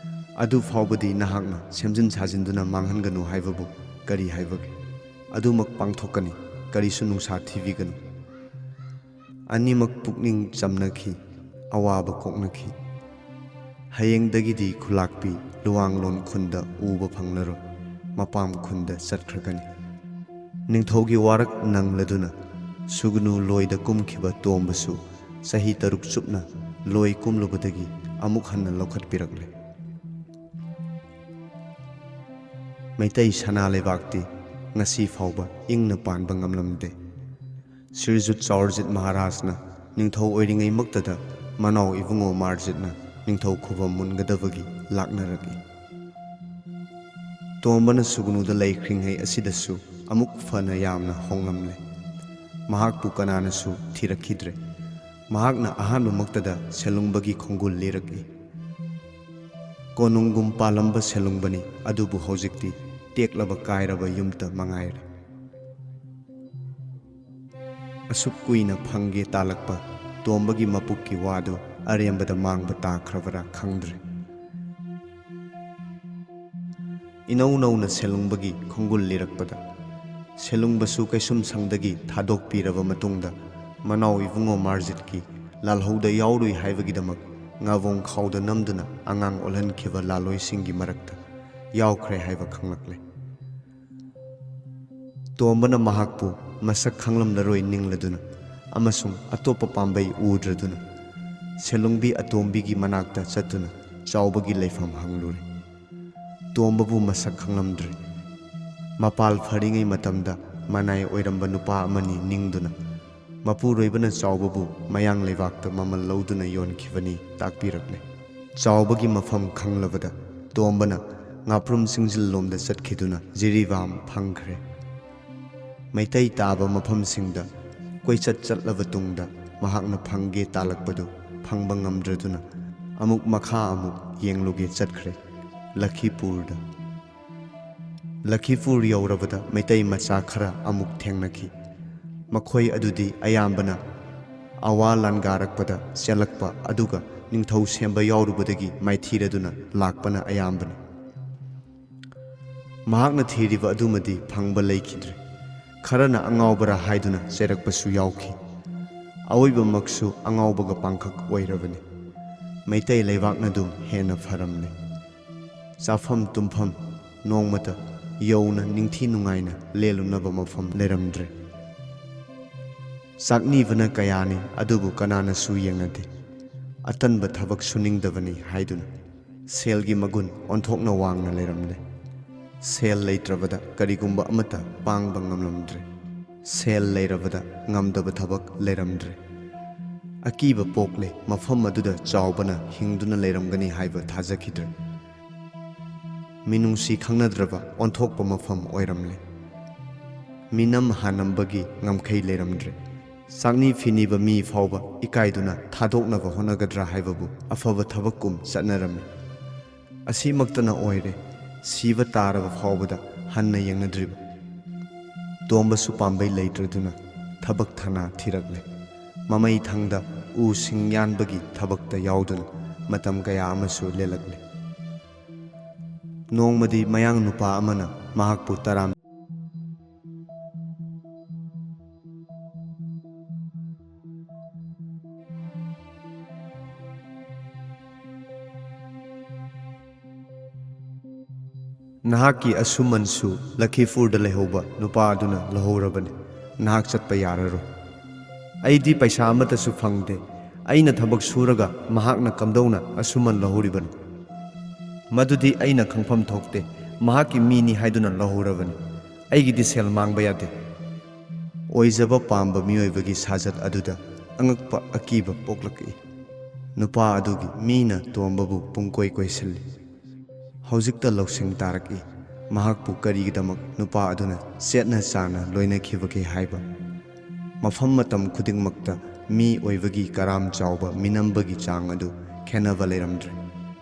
ꯑꯗꯨ ꯐꯥꯎꯕꯗꯤ ꯅꯍꯥꯛꯅ ꯁꯦꯝꯖꯤꯟ ꯁꯥꯖꯤꯟꯗꯨꯅ ꯃꯥꯡꯍꯟꯒꯅꯨ ꯍꯥꯏꯕꯕꯨ ꯀꯔꯤ ꯍꯥꯏꯕꯒꯦ? ꯑꯗꯨꯃꯛ ꯄꯥꯡꯊꯣꯛꯀꯅꯤ, ꯀꯔꯤꯁꯨ ꯅꯨꯡꯁꯥ ꯊꯤꯕꯤꯒꯅꯨ꯫ ꯑꯅꯤꯃꯛ ꯄꯨꯛꯅꯤꯡ ꯆꯝꯅꯈꯤ, ꯑꯋꯥꯕ ꯀꯣꯛꯅꯈꯤ꯫ ꯍꯌꯦꯡꯗꯒꯤꯗꯤ ꯈꯨꯂꯥꯛꯄꯤ ꯂꯨꯋꯥꯡꯂꯣꯟ ꯈꯨꯟꯗ ꯎꯕ ꯐꯪꯂꯔꯣꯏ, ꯃꯄꯥꯝ ꯈꯨꯟꯗ ꯆꯠꯈ꯭ꯔꯒꯅꯤ꯫ ꯅꯤꯡꯊꯧꯒꯤ ꯋꯥꯔꯛ ꯅꯪꯂꯗꯨꯅ ꯁꯨꯒꯅꯨ ꯂꯣꯏꯗ ꯀꯨꯝꯈꯤꯕ ꯇꯣꯝꯕꯁꯨ ꯆꯍꯤ ꯇꯔꯨꯛ ꯆꯨꯞꯅ ꯂꯣꯏ ꯀꯨꯝꯂꯨꯕꯗꯒꯤ ꯑꯃꯨꯛ ꯍꯟꯅ ꯂꯧꯈꯠꯄꯤꯔꯛꯂꯦ꯫ ꯃꯩꯇꯩ ꯁꯅꯥ ꯂꯩꯕꯥꯛꯇꯤ ꯉꯁꯤ ꯐꯥꯎꯕ ꯏꯪꯅ ꯄꯥꯟꯕ ꯉꯝꯂꯝꯗꯦ꯫ ꯁ꯭ꯔꯤꯖꯨꯠ ꯆꯥꯎꯔꯖꯤꯠ ꯃꯍꯥꯔꯥꯖꯅ ꯅꯤꯡꯊꯧ ꯑꯣꯏꯔꯤꯉꯩꯃꯛꯇꯗ ꯃꯅꯥꯎ ꯏꯕꯨꯡꯉꯣ ꯃꯥꯔꯖꯤꯠꯅ ꯅꯤꯡꯊꯧ ꯈꯨꯕꯝ ꯃꯨꯟꯒꯗꯕꯒꯤ ꯂꯥꯛꯅꯔꯛꯏ꯫ ꯇꯣꯝꯕꯅ ꯁꯨꯒꯅꯨꯗ ꯂꯩꯈ꯭ꯔꯤꯉꯩ ꯑꯁꯤꯗꯁꯨ ꯑꯃꯨꯛ ꯐꯅ ꯌꯥꯝꯅ ꯍꯣꯡꯂꯝꯂꯦ꯫ ꯃꯍꯥꯛꯄꯨ ꯀꯅꯥꯅꯁꯨ ꯊꯤꯔꯛꯈꯤꯗ꯭ꯔꯦ꯫ ꯃꯍꯥꯛꯅ ꯑꯍꯥꯟꯕꯃꯛꯇꯗ ꯁꯦꯂꯨꯡꯕꯒꯤ ꯈꯣꯡꯒꯨꯜ ꯂꯤꯔꯛꯏ꯫ ꯀꯣꯅꯨꯡꯒꯨꯝ ꯄꯥꯜꯂꯝꯕ ꯁꯦꯂꯨꯡꯕꯅꯤ, ꯑꯗꯨꯕꯨ ꯍꯧꯖꯤꯛꯇꯤ ꯇꯦꯛꯂꯕ ꯀꯥꯏꯔꯕ ꯌꯨꯝꯇ ꯃꯉꯥꯏꯔꯦ꯫ ꯑꯁꯨꯛ ꯀꯨꯏꯅ ꯐꯪꯒꯦ ꯇꯥꯜꯂꯛꯄ ꯇꯣꯝꯕꯒꯤ ꯃꯄꯨꯛꯀꯤ ꯋꯥꯗꯨ ꯑꯔꯦꯝꯕꯗ ꯃꯥꯡꯕ ꯇꯥꯈ꯭ꯔꯕꯔꯥ ꯈꯪꯗ꯭ꯔꯦ꯫ ꯏꯅꯧ ꯅꯧꯅ ꯁꯦꯂꯨꯡꯕꯒꯤ ꯈꯣꯡꯒꯨꯜ ꯂꯤꯔꯛꯄꯗ, ꯁꯦꯂꯨꯡꯕꯁꯨ ꯀꯩꯁꯨꯝꯁꯪꯗꯒꯤ ꯊꯥꯗꯣꯛꯄꯤꯔꯕ ꯃꯇꯨꯡꯗ, ꯃꯅꯥꯎ ꯏꯕꯨꯡꯉꯣ ꯃꯥꯔꯖꯤꯠꯀꯤ ꯂꯥꯜꯍꯧꯗ ꯌꯥꯎꯔꯨꯏ ꯍꯥꯏꯕꯒꯤꯗꯃꯛ ꯉꯥꯕꯣꯡ ꯈꯥꯎꯗ ꯅꯝꯗꯨꯅ ꯑꯉꯥꯡ ꯑꯣꯜꯍꯟꯈꯤꯕ ꯂꯥꯂꯣꯏꯁꯤꯡꯒꯤ ꯃꯔꯛꯇ ꯌꯥꯎꯈ꯭ꯔꯦ ꯍꯥꯏꯕ ꯈꯪꯂꯛꯂꯦ꯫ ꯇꯣꯝꯕꯅ ꯃꯍꯥꯛꯄꯨ ꯃꯁꯛ ꯈꯪꯂꯝꯂꯔꯣꯏ ꯅꯤꯡꯂꯗꯨꯅ ꯑꯃꯁꯨꯡ ꯑꯇꯣꯞꯄ ꯄꯥꯝꯕꯩ ꯎꯗ꯭ꯔꯗꯨꯅ, ꯁꯦꯂꯨꯡꯕꯤ ꯑꯇꯣꯝꯕꯤꯒꯤ ꯃꯅꯥꯛꯇ ꯆꯠꯇꯨꯅ ꯆꯥꯎꯕꯒꯤ ꯂꯩꯐꯝ ꯍꯪꯂꯨꯔꯦ꯫ ꯇꯣꯝꯕꯕꯨ ꯃꯁꯛ ꯈꯪꯂꯝꯗ꯭ꯔꯦ꯫ ꯃꯄꯥꯜ ꯐꯔꯤꯉꯩ ꯃꯇꯝꯗ ꯃꯅꯥꯏ ꯑꯣꯏꯔꯝꯕ ꯅꯨꯄꯥ ꯑꯃꯅꯤ ꯅꯤꯡꯗꯨꯅ, ꯃꯄꯨꯔꯣꯏꯕꯅ ꯆꯥꯎꯕꯕꯨ ꯃꯌꯥꯡ ꯂꯩꯕꯥꯛꯇ ꯃꯃꯜ ꯂꯧꯗꯨꯅ ꯌꯣꯟꯈꯤꯕꯅꯤ ꯇꯥꯛꯄꯤꯔꯛꯂꯦ꯫ ꯆꯥꯎꯕꯒꯤ ꯃꯐꯝ ꯈꯪꯂꯕꯗ ꯇꯣꯝꯕꯅ ꯉꯥꯄ꯭ꯔꯨꯝ ꯁꯤꯡꯖꯤꯜꯂꯣꯝꯗ ꯆꯠꯈꯤꯗꯨꯅ ꯖꯤꯔꯤꯕꯥꯝ ꯐꯪꯈ꯭ꯔꯦ꯫ ꯃꯩꯇꯩ ꯇꯥꯕ ꯃꯐꯝꯁꯤꯡꯗ ꯀꯣꯏꯆꯠ ꯆꯠꯂꯕ ꯇꯨꯡꯗ ꯃꯍꯥꯛꯅ ꯐꯪꯒꯦ ꯇꯥꯜꯂꯛꯄꯗꯨ ꯐꯪꯕ ꯉꯝꯗ꯭ꯔꯗꯨꯅ ꯑꯃꯨꯛ ꯃꯈꯥ ꯑꯃꯨꯛ ꯌꯦꯡꯂꯨꯒꯦ ꯆꯠꯈ꯭ꯔꯦ, ꯂꯈꯤꯄꯨꯔꯗ꯫ ꯂꯈꯤꯄꯨꯔ ꯌꯧꯔꯕꯗ ꯃꯩꯇꯩ ꯃꯆꯥ ꯈꯔ ꯑꯃꯨꯛ ꯊꯦꯡꯅꯈꯤ꯫ ꯃꯈꯣꯏ ꯑꯗꯨꯗꯤ ꯑꯌꯥꯝꯕꯅ ꯑꯋꯥ ꯂꯥꯟꯒꯥꯔꯛꯄꯗ ꯆꯦꯜꯂꯛꯄ, ꯑꯗꯨꯒ ꯅꯤꯡꯊꯧ ꯁꯦꯝꯕ ꯌꯥꯎꯔꯨꯕꯗꯒꯤ ꯃꯥꯏꯊꯤꯔꯗꯨꯅ ꯂꯥꯛꯄꯅ ꯑꯌꯥꯝꯕꯅꯤ꯫ ꯃꯍꯥꯛꯅ ꯊꯤꯔꯤꯕ ꯑꯗꯨꯃꯗꯤ ꯐꯪꯕ ꯂꯩꯈꯤꯗ꯭ꯔꯦ꯫ ꯈꯔꯅ ꯑꯉꯥꯎꯕꯔꯥ ꯍꯥꯏꯗꯨꯅ ꯆꯩꯔꯛꯄꯁꯨ ꯌꯥꯎꯈꯤ꯫ ꯑꯋꯣꯏꯕꯃꯛꯁꯨ ꯑꯉꯥꯎꯕꯒ ꯄꯥꯡꯈꯛ ꯑꯣꯏꯔꯕꯅꯤ꯫ ꯃꯩꯇꯩ ꯂꯩꯕꯥꯛꯅꯗꯨꯝ ꯍꯦꯟꯅ ꯐꯔꯝꯂꯦ꯫ ꯆꯥꯐꯝ ꯇꯨꯝꯐꯝ ꯅꯣꯡꯃꯇ ꯌꯧꯅ ꯅꯤꯡꯊꯤ ꯅꯨꯡꯉꯥꯏꯅ ꯂꯦꯜꯂꯨꯅꯕ ꯃꯐꯝ ꯂꯩꯔꯝꯗ꯭ꯔꯦ꯫ ꯆꯥꯛꯅꯤꯕꯅ ꯀꯌꯥꯅꯤ, ꯑꯗꯨꯕꯨ ꯀꯅꯥꯅꯁꯨ ꯌꯦꯡꯅꯗꯦ꯫ ꯑꯇꯟꯕ ꯊꯕꯛ ꯁꯨꯅꯤꯡꯗꯕꯅꯤ ꯍꯥꯏꯗꯨꯅ ꯁꯦꯜꯒꯤ ꯃꯒꯨꯟ ꯑꯣꯟꯊꯣꯛꯅ ꯋꯥꯡꯅ ꯂꯩꯔꯝꯂꯦ꯫ ꯁꯦꯜ ꯂꯩꯇ꯭ꯔꯕꯗ ꯀꯔꯤꯒꯨꯝꯕ ꯑꯃꯠꯇ ꯄꯥꯡꯕ ꯉꯝꯂꯝꯗ꯭ꯔꯦ꯫ ꯁꯦꯜ ꯂꯩꯔꯕꯗ ꯉꯝꯗꯕ ꯊꯕꯛ ꯂꯩꯔꯝꯗ꯭ꯔꯦ꯫ ꯑꯀꯤꯕ ꯄꯣꯛꯂꯦ, ꯃꯐꯝ ꯑꯗꯨꯗ ꯆꯥꯎꯕꯅ ꯍꯤꯡꯗꯨꯅ ꯂꯩꯔꯝꯒꯅꯤ ꯍꯥꯏꯕ ꯊꯥꯖꯈꯤꯗ꯭ꯔꯦ꯫ ꯃꯤꯅꯨꯡꯁꯤ ꯈꯪꯅꯗ꯭ꯔꯕ ꯑꯣꯟꯊꯣꯛꯄ ꯃꯐꯝ ꯑꯣꯏꯔꯝꯂꯦ꯫ ꯃꯤꯅꯝ ꯍꯥꯅꯝꯕꯒꯤ ꯉꯝꯈꯩ ꯂꯩꯔꯝꯗ꯭ꯔꯦ꯫ ꯆꯥꯛꯅꯤ ꯐꯤꯅꯤꯕ ꯃꯤ ꯐꯥꯎꯕ ꯏꯀꯥꯏꯗꯨꯅ ꯊꯥꯗꯣꯛꯅꯕ ꯍꯣꯠꯅꯒꯗ꯭ꯔꯥ ꯍꯥꯏꯕꯕꯨ ꯑꯐꯕ ꯊꯕꯛꯀꯨꯝ ꯆꯠꯅꯔꯝꯃꯤ꯫ ꯑꯁꯤꯃꯛꯇꯅ ꯑꯣꯏꯔꯦ, ꯁꯤꯕ ꯇꯥꯔꯕ ꯐꯥꯎꯕꯗ ꯍꯟꯅ ꯌꯦꯡꯅꯗ꯭ꯔꯤꯕ꯫ ꯇꯣꯝꯕꯁꯨ ꯄꯥꯝꯕꯩ ꯂꯩꯇ꯭ꯔꯗꯨꯅ ꯊꯕꯛ ꯊꯅꯥ ꯊꯤꯔꯛꯂꯦ꯫ ꯃꯃꯩ ꯊꯪꯗ ꯎ ꯁꯤꯡ ꯌꯥꯟꯕꯒꯤ ꯊꯕꯛꯇ ꯌꯥꯎꯗꯨꯅ ꯃꯇꯝ ꯀꯌꯥ ꯑꯃꯁꯨ ꯂꯦꯜꯂꯛꯂꯦ꯫ ꯅꯣꯡꯃꯗꯤ ꯃꯌꯥꯡ ꯅꯨꯄꯥ ꯑꯃꯅ ꯃꯍꯥꯛꯄꯨ ꯇꯔꯥꯝ "ꯅꯍꯥꯛꯀꯤ ꯑꯁꯨꯃꯟꯁꯨ ꯂꯈꯤꯄꯨꯔꯗ ꯂꯩꯍꯧꯕ ꯅꯨꯄꯥ ꯑꯗꯨꯅ ꯂꯧꯍꯧꯔꯕꯅꯤ꯫ ꯅꯍꯥꯛ ꯆꯠꯄ ꯌꯥꯔꯔꯣꯏ꯫ ꯑꯩꯗꯤ ꯄꯩꯁꯥ ꯑꯃꯠꯇꯁꯨ ꯐꯪꯗꯦ꯫ ꯑꯩꯅ ꯊꯕꯛ ꯁꯨꯔꯒ ꯃꯍꯥꯛꯅ ꯀꯝꯗꯧꯅ ꯑꯁꯨꯃꯟ ꯂꯧꯍꯧꯔꯤꯕꯅꯣ? ꯃꯗꯨꯗꯤ ꯑꯩꯅ ꯈꯪꯐꯝ ꯊꯣꯛꯇꯦ꯫ ꯃꯍꯥꯛꯀꯤ ꯃꯤꯅꯤ ꯍꯥꯏꯗꯨꯅ ꯂꯧꯍꯧꯔꯕꯅꯤ꯫ ꯑꯩꯒꯤꯗꯤ ꯁꯦꯜ ꯃꯥꯡꯕ ꯌꯥꯗꯦ"꯫ ꯑꯣꯏꯖꯕ ꯄꯥꯝꯕ ꯃꯤꯑꯣꯏꯕꯒꯤ ꯁꯥꯖꯠ ꯑꯗꯨꯗ ꯑꯉꯛꯄ ꯑꯀꯤꯕ ꯄꯣꯛꯂꯛꯏ꯫ ꯅꯨꯄꯥ ꯑꯗꯨꯒꯤ ꯃꯤꯅ ꯇꯣꯝꯕꯕꯨ ꯄꯨꯡꯀꯣꯏ ꯀꯣꯏꯁꯤꯜꯂꯤ꯫ ꯍꯧꯖꯤꯛꯇ ꯂꯧꯁꯤꯡ ꯇꯥꯔꯛꯏ, ꯃꯍꯥꯛꯄꯨ ꯀꯔꯤꯒꯤꯗꯃꯛ ꯅꯨꯄꯥ ꯑꯗꯨꯅ ꯆꯦꯠꯅ ꯆꯥꯅ ꯂꯣꯏꯅꯈꯤꯕꯒꯦ ꯍꯥꯏꯕ꯫ ꯃꯐꯝ ꯃꯇꯝ ꯈꯨꯗꯤꯡꯃꯛꯇ ꯃꯤ ꯑꯣꯏꯕꯒꯤ ꯀꯔꯥꯝ ꯆꯥꯎꯕ ꯃꯤꯅꯝꯕꯒꯤ ꯆꯥꯡ ꯑꯗꯨ ꯈꯦꯟꯅꯕ ꯂꯩꯔꯝꯗ꯭ꯔꯦ꯫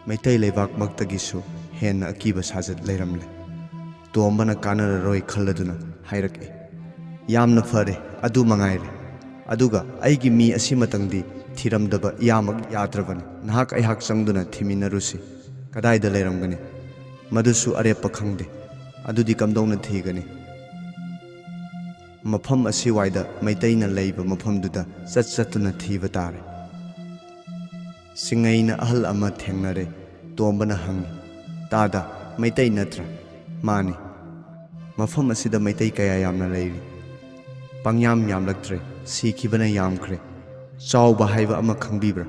ꯃꯩꯇꯩ ꯂꯩꯕꯥꯛꯃꯛꯇꯒꯤꯁꯨ ꯍꯦꯟꯅ ꯑꯀꯤꯕ ꯁꯥꯖꯠ ꯂꯩꯔꯝꯂꯦ꯫ ꯇꯣꯝꯕꯅ ꯀꯥꯟꯅꯔꯔꯣꯏ ꯈꯜꯂꯗꯨꯅ ꯍꯥꯏꯔꯛꯏ, "ꯌꯥꯝꯅ ꯐꯔꯦ, ꯑꯗꯨ ꯃꯉꯥꯏꯔꯦ꯫ ꯑꯗꯨꯒ ꯑꯩꯒꯤ ꯃꯤ ꯑꯁꯤꯃꯇꯪꯗꯤ ꯊꯤꯔꯝꯗꯕ ꯏꯌꯥꯃꯛ ꯌꯥꯗ꯭ꯔꯕꯅꯤ꯫ ꯅꯍꯥꯛ ꯑꯩꯍꯥꯛ ꯆꯪꯗꯨꯅ ꯊꯤꯃꯤꯟꯅꯔꯨꯁꯤ꯫ ꯀꯗꯥꯏꯗ ꯂꯩꯔꯝꯒꯅꯤ? ꯃꯗꯨꯁꯨ ꯑꯔꯦꯞꯄ ꯈꯪꯗꯦ꯫ ꯑꯗꯨꯗꯤ ꯀꯝꯗꯧꯅ ꯊꯤꯒꯅꯤ? ꯃꯐꯝ ꯑꯁꯤꯋꯥꯏꯗ ꯃꯩꯇꯩꯅ ꯂꯩꯕ ꯃꯐꯝꯗꯨꯗ ꯆꯠ ꯆꯠꯇꯨꯅ ꯊꯤꯕ ꯇꯥꯔꯦ"꯫ ꯁꯤꯡꯉꯩꯅ ꯑꯍꯜ ꯑꯃ ꯊꯦꯡꯅꯔꯦ꯫ ꯇꯣꯝꯕꯅ ꯍꯪꯉꯤ, "ꯇꯥꯗ, ꯃꯩꯇꯩ ꯅꯠꯇ꯭ꯔꯥ?" "ꯃꯥꯅꯤ"꯫ "ꯃꯐꯝ ꯑꯁꯤꯗ ꯃꯩꯇꯩ ꯀꯌꯥ ꯌꯥꯝꯅ ꯂꯩꯔꯤ?" "ꯄꯪꯌꯥꯝ ꯌꯥꯝꯂꯛꯇ꯭ꯔꯦ, ꯁꯤꯈꯤꯕꯅ ꯌꯥꯝꯈ꯭ꯔꯦ"꯫ "ꯆꯥꯎꯕ ꯍꯥꯏꯕ ꯑꯃ ꯈꯪꯕꯤꯕ꯭ꯔꯥ?"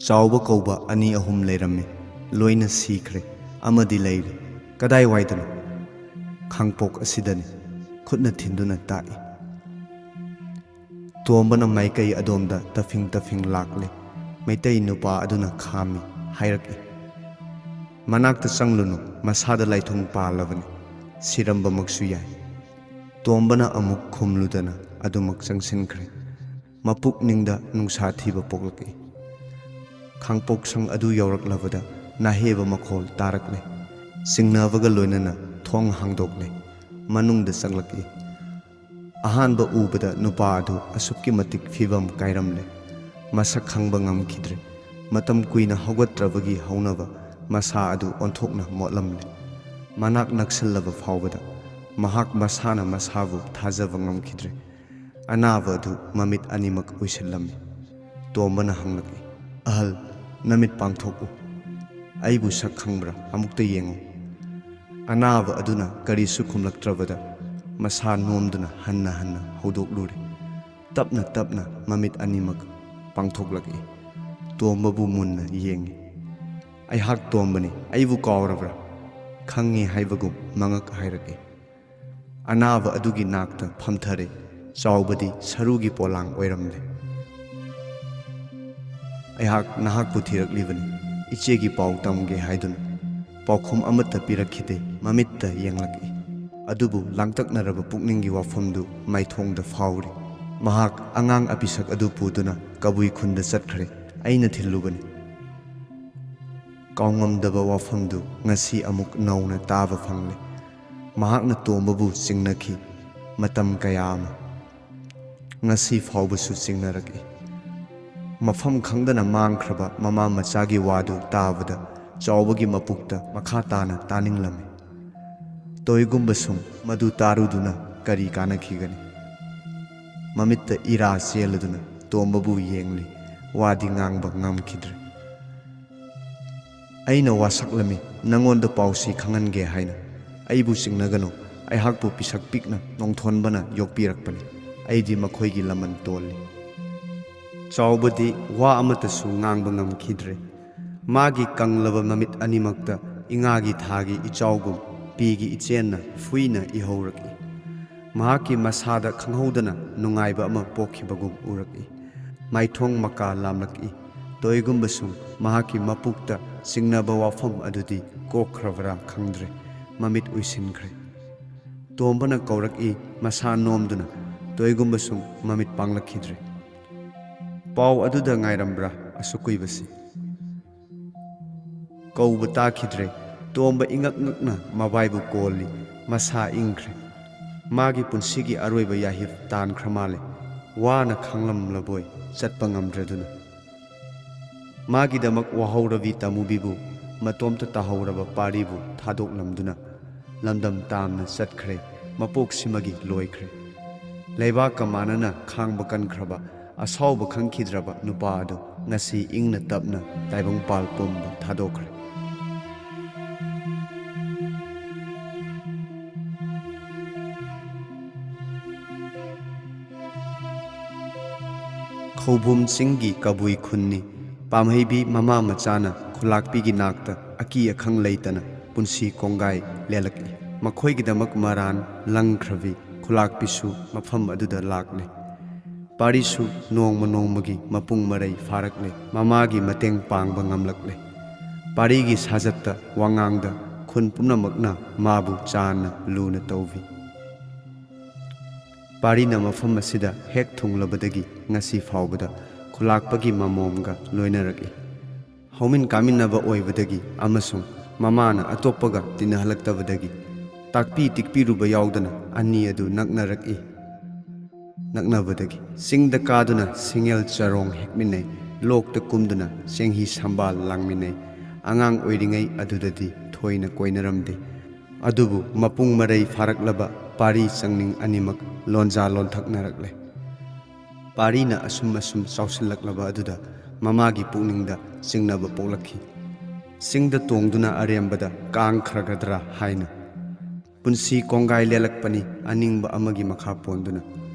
"ꯆꯥꯎꯕ ꯀꯧꯕ ꯑꯅꯤ ꯑꯍꯨꯝ ꯂꯩꯔꯝꯃꯤ, ꯂꯣꯏꯅ ꯁꯤꯈ꯭ꯔꯦ꯫ ꯑꯃꯗꯤ ꯂꯩꯔꯤ"꯫ "ꯀꯗꯥꯏꯋꯥꯏꯗꯅꯣ?" "ꯈꯥꯡꯄꯣꯛ ꯑꯁꯤꯗꯅꯤ"꯫ ꯈꯨꯠꯅ ꯊꯤꯟꯗꯨꯅ ꯇꯥꯛꯏ꯫ ꯇꯣꯝꯕꯅ ꯃꯥꯏꯀꯩ ꯑꯗꯣꯝꯗ ꯇꯐꯤꯡ ꯇꯐꯤꯡ ꯂꯥꯛꯂꯦ꯫ ꯃꯩꯇꯩ ꯅꯨꯄꯥ ꯑꯗꯨꯅ ꯈꯥꯝꯃꯤ, ꯍꯥꯏꯔꯛꯏ, "ꯃꯅꯥꯛꯇ ꯆꯪꯂꯨꯅꯨ, ꯃꯁꯥꯗ ꯂꯥꯏꯊꯨꯡ ꯄꯥꯜꯂꯕꯅꯤ, ꯁꯤꯔꯝꯕꯃꯛꯁꯨ ꯌꯥꯏ"꯫ ꯇꯣꯝꯕꯅ ꯑꯃꯨꯛ ꯈꯨꯝꯂꯨꯗꯅ ꯑꯗꯨꯃꯛ ꯆꯪꯁꯤꯟꯈ꯭ꯔꯦ꯫ ꯃꯄꯨꯛꯅꯤꯡꯗ ꯅꯨꯡꯁꯥ ꯊꯤꯕ ꯄꯣꯛꯂꯛꯏ꯫ ꯈꯥꯡꯄꯣꯛꯁꯪ ꯑꯗꯨ ꯌꯧꯔꯛꯂꯕꯗ ꯅꯥꯍꯦꯕ ꯃꯈꯣꯜ ꯇꯥꯔꯛꯂꯦ꯫ ꯆꯤꯡꯅꯕꯒ ꯂꯣꯏꯅꯅ ꯊꯣꯡ ꯍꯥꯡꯗꯣꯛꯂꯦ꯫ ꯃꯅꯨꯡꯗ ꯆꯪꯂꯛꯏ꯫ ꯑꯍꯥꯟꯕ ꯎꯕꯗ ꯅꯨꯄꯥ ꯑꯗꯨ ꯑꯁꯨꯛꯀꯤ ꯃꯇꯤꯛ ꯐꯤꯕꯝ ꯀꯥꯏꯔꯝꯂꯦ꯫ ꯃꯁꯛ ꯈꯪꯕ ꯉꯝꯈꯤꯗ꯭ꯔꯦ꯫ ꯃꯇꯝ ꯀꯨꯏꯅ ꯍꯧꯒꯠꯇ꯭ꯔꯕꯒꯤ ꯍꯧꯅꯕ ꯃꯁꯥ ꯑꯗꯨ ꯑꯣꯟꯊꯣꯛꯅ ꯃꯣꯠꯂꯝꯂꯦ꯫ ꯃꯅꯥꯛ ꯅꯛꯁꯜꯂꯕ ꯐꯥꯎꯕꯗ ꯃꯍꯥꯛ ꯃꯁꯥꯅ ꯃꯁꯥꯕꯨ ꯊꯥꯖꯕ ꯉꯝꯈꯤꯗ꯭ꯔꯦ꯫ ꯑꯅꯥꯕ ꯑꯗꯨ ꯃꯃꯤꯠ ꯑꯅꯤꯃꯛ ꯎꯏꯁꯤꯜꯂꯝꯃꯤ꯫ ꯇꯣꯝꯕꯅ ꯍꯪꯂꯛꯏ, "ꯑꯍꯜ, ꯅꯃꯤꯠ ꯄꯥꯡꯊꯣꯛꯎ꯫ ꯑꯩꯕꯨ ꯁꯛ ꯈꯪꯕ꯭ꯔꯥ? ꯑꯃꯨꯛꯇ ꯌꯦꯡꯉꯨ꯫" ꯑꯅꯥꯕ ꯑꯗꯨꯅ ꯀꯔꯤꯁꯨ ꯈꯨꯝꯂꯛꯇ꯭ꯔꯕꯗ ꯃꯁꯥ ꯅꯣꯝꯗꯨꯅ ꯍꯟꯅ ꯍꯟꯅ ꯍꯧꯗꯣꯛꯂꯨꯔꯦ꯫ ꯇꯞꯅ ꯇꯞꯅ ꯃꯃꯤꯠ ꯑꯅꯤꯃꯛ ꯄꯥꯡꯊꯣꯛꯂꯛꯏ꯫ ꯇꯣꯝꯕꯕꯨ ꯃꯨꯟꯅ ꯌꯦꯡꯏ꯫ "ꯑꯩꯍꯥꯛ ꯇꯣꯝꯕꯅꯤ, ꯑꯩꯕꯨ ꯀꯥꯎꯔꯕ꯭ꯔꯥ?" "ꯈꯪꯉꯤ" ꯍꯥꯏꯕꯒꯨꯝ ꯃꯉꯛ ꯍꯥꯏꯔꯛꯏ꯫ ꯑꯅꯥꯕ ꯑꯗꯨꯒꯤ ꯅꯥꯛꯇ ꯐꯝꯊꯔꯦ꯫ ꯆꯥꯎꯕꯗꯤ ꯁꯔꯨꯒꯤ ꯄꯣꯂꯥꯡ ꯑꯣꯏꯔꯝꯂꯦ꯫ "ꯑꯩꯍꯥꯛ ꯅꯍꯥꯛꯄꯨ ꯊꯤꯔꯛꯂꯤꯕꯅꯤ, ꯏꯆꯦꯒꯤ ꯄꯥꯎ ꯇꯝꯒꯦ ꯍꯥꯏꯗꯨꯅ꯫" ꯄꯥꯎꯈꯨꯝ ꯑꯃꯠꯇ ꯄꯤꯔꯛꯈꯤꯗꯦ꯫ ꯃꯃꯤꯠꯇ ꯌꯦꯡꯂꯛꯏ꯫ ꯑꯗꯨꯕꯨ ꯂꯥꯡꯇꯛꯅꯔꯕ ꯄꯨꯛꯅꯤꯡꯒꯤ ꯋꯥꯐꯝꯗꯨ ꯃꯥꯏꯊꯣꯡꯗ ꯐꯥꯎꯔꯤ꯫ ꯃꯍꯥꯛ ꯑꯉꯥꯡ ꯑꯄꯤꯁꯛ ꯑꯗꯨ ꯄꯨꯗꯨꯅ ꯀꯕꯨꯏ ꯈꯨꯟꯗ ꯆꯠꯈ꯭ꯔꯦ꯫ ꯑꯩꯅ ꯊꯤꯜꯂꯨꯕꯅꯤ꯫ ꯀꯥꯎꯉꯝꯗꯕ ꯋꯥꯐꯝꯗꯨ ꯉꯁꯤ ꯑꯃꯨꯛ ꯅꯧꯅ ꯇꯥꯕ ꯐꯪꯂꯦ꯫ ꯃꯍꯥꯛꯅ ꯇꯣꯝꯕꯕꯨ ꯆꯤꯡꯅꯈꯤ꯫ ꯃꯇꯝ ꯀꯌꯥ ꯑꯃ ꯉꯁꯤ ꯐꯥꯎꯕꯁꯨ ꯆꯤꯡꯅꯔꯛꯏ꯫ ꯃꯐꯝ ꯈꯪꯗꯅ ꯃꯥꯡꯈ꯭ꯔꯕ ꯃꯃꯥ ꯃꯆꯥꯒꯤ ꯋꯥꯗꯨ ꯇꯥꯕꯗ ꯆꯥꯎꯕꯒꯤ ꯃꯄꯨꯛꯇ ꯃꯈꯥ ꯇꯥꯅ ꯇꯥꯅꯤꯡꯂꯝꯃꯤ꯫ ꯇꯣꯏꯒꯨꯝꯕꯁꯨꯡ ꯃꯗꯨ ꯇꯥꯔꯨꯗꯨꯅ ꯀꯔꯤ ꯀꯥꯟꯅꯈꯤꯒꯅꯤ? ꯃꯃꯤꯠꯇ ꯏꯔꯥ ꯆꯦꯜꯂꯗꯨꯅ ꯇꯣꯝꯕꯕꯨ ꯌꯦꯡꯂꯤ꯫ ꯋꯥꯗꯤ ꯉꯥꯡꯕ ꯉꯝꯈꯤꯗ꯭ꯔꯦ꯫ "ꯑꯩꯅ ꯋꯥꯁꯛꯂꯝꯃꯤ, ꯅꯉꯣꯟꯗ ꯄꯥꯎꯁꯤ ꯈꯪꯍꯟꯒꯦ ꯍꯥꯏꯅ꯫ ꯑꯩꯕꯨ ꯆꯤꯡꯅꯒꯅꯨ, ꯑꯩꯍꯥꯛꯄꯨ ꯄꯤꯁꯛ ꯄꯤꯛꯅ ꯅꯣꯡꯊꯣꯟꯕꯅ ꯌꯣꯛꯄꯤꯔꯛꯄꯅꯤ꯫ ꯑꯩꯗꯤ ꯃꯈꯣꯏꯒꯤ ꯂꯃꯟ ꯇꯣꯜꯂꯤ꯫" ꯆꯥꯎꯕꯗꯤ ꯋꯥ ꯑꯃꯠꯇꯁꯨ ꯉꯥꯡꯕ ꯉꯝꯈꯤꯗ꯭ꯔꯦ꯫ ꯃꯥꯒꯤ ꯀꯪꯂꯕ ꯃꯃꯤꯠ ꯑꯅꯤꯃꯛꯇ ꯏꯉꯥꯒꯤ ꯊꯥꯒꯤ ꯏꯆꯥꯎꯒꯨꯝ ꯄꯤꯒꯤ ꯏꯆꯦꯟꯅ ꯐꯨꯏꯅ ꯏꯍꯧꯔꯛꯏ꯫ ꯃꯍꯥꯛꯀꯤ ꯃꯁꯥꯗ ꯈꯪꯍꯧꯗꯅ ꯅꯨꯡꯉꯥꯏꯕ ꯑꯃ ꯄꯣꯛꯈꯤꯕꯒꯨꯝ ꯎꯔꯛꯏ꯫ ꯃꯥꯏꯊꯣꯡ ꯃꯀꯥ ꯂꯥꯝꯂꯛꯏ꯫ ꯇꯣꯏꯒꯨꯝꯕꯁꯨꯡ ꯃꯍꯥꯛꯀꯤ ꯃꯄꯨꯛꯇ ꯆꯤꯡꯅꯕ ꯋꯥꯐꯝ ꯑꯗꯨꯗꯤ ꯀꯣꯛꯈ꯭ꯔꯕꯔꯥ ꯈꯪꯗ꯭ꯔꯦ꯫ ꯃꯃꯤꯠ ꯎꯏꯁꯤꯟꯈ꯭ꯔꯦ꯫ ꯇꯣꯝꯕꯅ ꯀꯧꯔꯛꯏ, ꯃꯁꯥ ꯅꯣꯝꯗꯨꯅ꯫ ꯇꯣꯏꯒꯨꯝꯕꯁꯨꯡ ꯃꯃꯤꯠ ꯄꯥꯡꯂꯛꯈꯤꯗ꯭ꯔꯦ꯫ ꯄꯥꯎ ꯑꯗꯨꯗ ꯉꯥꯏꯔꯝꯕ꯭ꯔꯥ ꯑꯁꯨꯛ ꯀꯨꯏꯕꯁꯤ? ꯀꯧꯕ ꯇꯥꯈꯤꯗ꯭ꯔꯦ꯫ ꯇꯣꯝꯕ ꯏꯉꯛ ꯉꯛꯅ ꯃꯕꯥꯏꯕꯨ ꯀꯣꯜꯂꯤ꯫ ꯃꯁꯥ ꯏꯪꯈ꯭ꯔꯦ꯫ ꯃꯥꯒꯤ ꯄꯨꯟꯁꯤꯒꯤ ꯑꯔꯣꯏꯕ ꯌꯥꯍꯤꯞ ꯇꯥꯟꯈ꯭ꯔ ꯃꯥꯜꯂꯦ꯫ ꯋꯥꯅ ꯈꯥꯡꯂꯝꯂꯕꯣꯏ ꯆꯠꯄ ꯉꯝꯗ꯭ꯔꯗꯨꯅ꯫ ꯃꯥꯒꯤꯗꯃꯛ ꯋꯥꯍꯧꯔꯕꯤ ꯇꯃꯨꯕꯤꯕꯨ, ꯃꯇꯣꯝꯇ ꯇꯥꯍꯧꯔꯕ ꯄꯥꯔꯤꯕꯨ ꯊꯥꯗꯣꯛꯂꯝꯗꯨꯅ ꯂꯝꯗꯝ ꯇꯥꯝꯅ ꯆꯠꯈ꯭ꯔꯦ꯫ ꯃꯄꯣꯛꯁꯤꯃꯒꯤ ꯂꯣꯏꯈ꯭ꯔꯦ꯫ ꯂꯩꯕꯥꯛꯀ ꯃꯥꯟꯅꯅ ꯈꯥꯡꯕ ꯀꯟꯈ꯭ꯔꯕ, ꯑꯁꯥꯎꯕ ꯈꯪꯈꯤꯗ꯭ꯔꯕ ꯅꯨꯄꯥ ꯑꯗꯨ ꯉꯁꯤ ꯏꯪꯅ ꯇꯞꯅ ꯇꯥꯏꯕꯪꯄꯥꯜ ꯄꯨꯝꯕ ꯊꯥꯗꯣꯛꯈ꯭ꯔꯦ꯫ ꯈꯧꯕꯨꯝ ꯆꯤꯡꯒꯤ ꯀꯕꯨꯏ ꯈꯨꯟꯅꯤ꯫ ꯄꯥꯝꯍꯩꯕꯤ ꯃꯃꯥ ꯃꯆꯥꯅ ꯈꯨꯂꯥꯛꯄꯤꯒꯤ ꯅꯥꯛꯇ ꯑꯀꯤ ꯑꯈꯪ ꯂꯩꯇꯅ ꯄꯨꯟꯁꯤ ꯀꯣꯡꯒꯥꯏ ꯂꯦꯜꯂꯛꯏ꯫ ꯃꯈꯣꯏꯒꯤꯗꯃꯛ ꯃꯔꯥꯟ ꯂꯪꯈ꯭ꯔꯕꯤ ꯈꯨꯂꯥꯛꯄꯤꯁꯨ ꯃꯐꯝ ꯑꯗꯨꯗ ꯂꯥꯛꯂꯦ꯫ ꯄꯥꯔꯤꯁꯨ ꯅꯣꯡꯃ ꯅꯣꯡꯃꯒꯤ ꯃꯄꯨꯡ ꯃꯔꯩ ꯐꯥꯔꯛꯂꯦ꯫ ꯃꯃꯥꯒꯤ ꯃꯇꯦꯡ ꯄꯥꯡꯕ ꯉꯝꯂꯛꯂꯦ꯫ ꯄꯥꯔꯤꯒꯤ ꯁꯥꯖꯠꯇ, ꯋꯥꯉꯥꯡꯗ ꯈꯨꯟ ꯄꯨꯝꯅꯃꯛꯅ ꯃꯥꯕꯨ ꯆꯥꯟꯅ ꯂꯨꯅ ꯇꯧꯕꯤ꯫ ꯄꯥꯔꯤꯅ ꯃꯐꯝ ꯑꯁꯤꯗ ꯍꯦꯛ ꯊꯨꯡꯂꯕꯗꯒꯤ ꯉꯁꯤ ꯐꯥꯎꯕꯗ ꯈꯨꯂꯥꯛꯄꯒꯤ ꯃꯃꯣꯝꯒ ꯂꯣꯏꯅꯔꯛꯏ꯫ ꯍꯧꯃꯤꯟ ꯀꯥꯃꯤꯟꯅꯕ ꯑꯣꯏꯕꯗꯒꯤ ꯑꯃꯁꯨꯡ ꯃꯃꯥꯅ ꯑꯇꯣꯞꯄꯒ ꯇꯤꯟꯅꯍꯜꯂꯛꯇꯕꯗꯒꯤ, ꯇꯥꯛꯄꯤ ꯇꯤꯛꯄꯤꯔꯨꯕ ꯌꯥꯎꯗꯅ ꯑꯅꯤ ꯑꯗꯨ ꯅꯛꯅꯔꯛꯏ꯫ ꯅꯛꯅꯕꯗꯒꯤ ꯆꯤꯡꯗ ꯀꯥꯗꯨꯅ ꯁꯤꯡꯉꯦꯜ ꯆꯔꯣꯡ ꯍꯦꯛꯃꯤꯟꯅꯩ, ꯂꯣꯛꯇ ꯀꯨꯝꯗꯨꯅ ꯆꯦꯡꯍꯤ ꯁꯝꯕꯥꯜ ꯂꯥꯡꯃꯤꯟꯅꯩ꯫ ꯑꯉꯥꯡ ꯑꯣꯏꯔꯤꯉꯩ ꯑꯗꯨꯗꯗꯤ ꯊꯣꯏꯅ ꯀꯣꯏꯅꯔꯝꯗꯦ꯫ ꯑꯗꯨꯕꯨ ꯃꯄꯨꯡ ꯃꯔꯩ ꯐꯥꯔꯛꯂꯕ ꯄꯥꯔꯤ ꯆꯪꯅꯤꯡ ꯑꯅꯤꯃꯛ ꯂꯣꯟꯖꯥ ꯂꯣꯟꯊꯛꯅꯔꯛꯂꯦ꯫ ꯄꯥꯔꯤꯅ ꯑꯁꯨꯝ ꯑꯁꯨꯝ ꯆꯥꯎꯁꯤꯜꯂꯛꯂꯕ ꯑꯗꯨꯗ ꯃꯃꯥꯒꯤ ꯄꯨꯛꯅꯤꯡꯗ ꯆꯤꯡꯅꯕ ꯄꯣꯛꯂꯛꯈꯤ꯫ ꯆꯤꯡꯗ ꯇꯣꯡꯗꯨꯅ ꯑꯔꯦꯝꯕꯗ ꯀꯥꯡꯈ꯭ꯔꯒꯗ꯭ꯔꯥ ꯍꯥꯏꯅ꯫ ꯄꯨꯟꯁꯤ ꯀꯣꯡꯒꯥꯏ ꯂꯦꯜꯂꯛꯄꯅꯤ, ꯑꯅꯤꯡꯕ ꯑꯃꯒꯤ ꯃꯈꯥ ꯄꯣꯟꯗꯨꯅ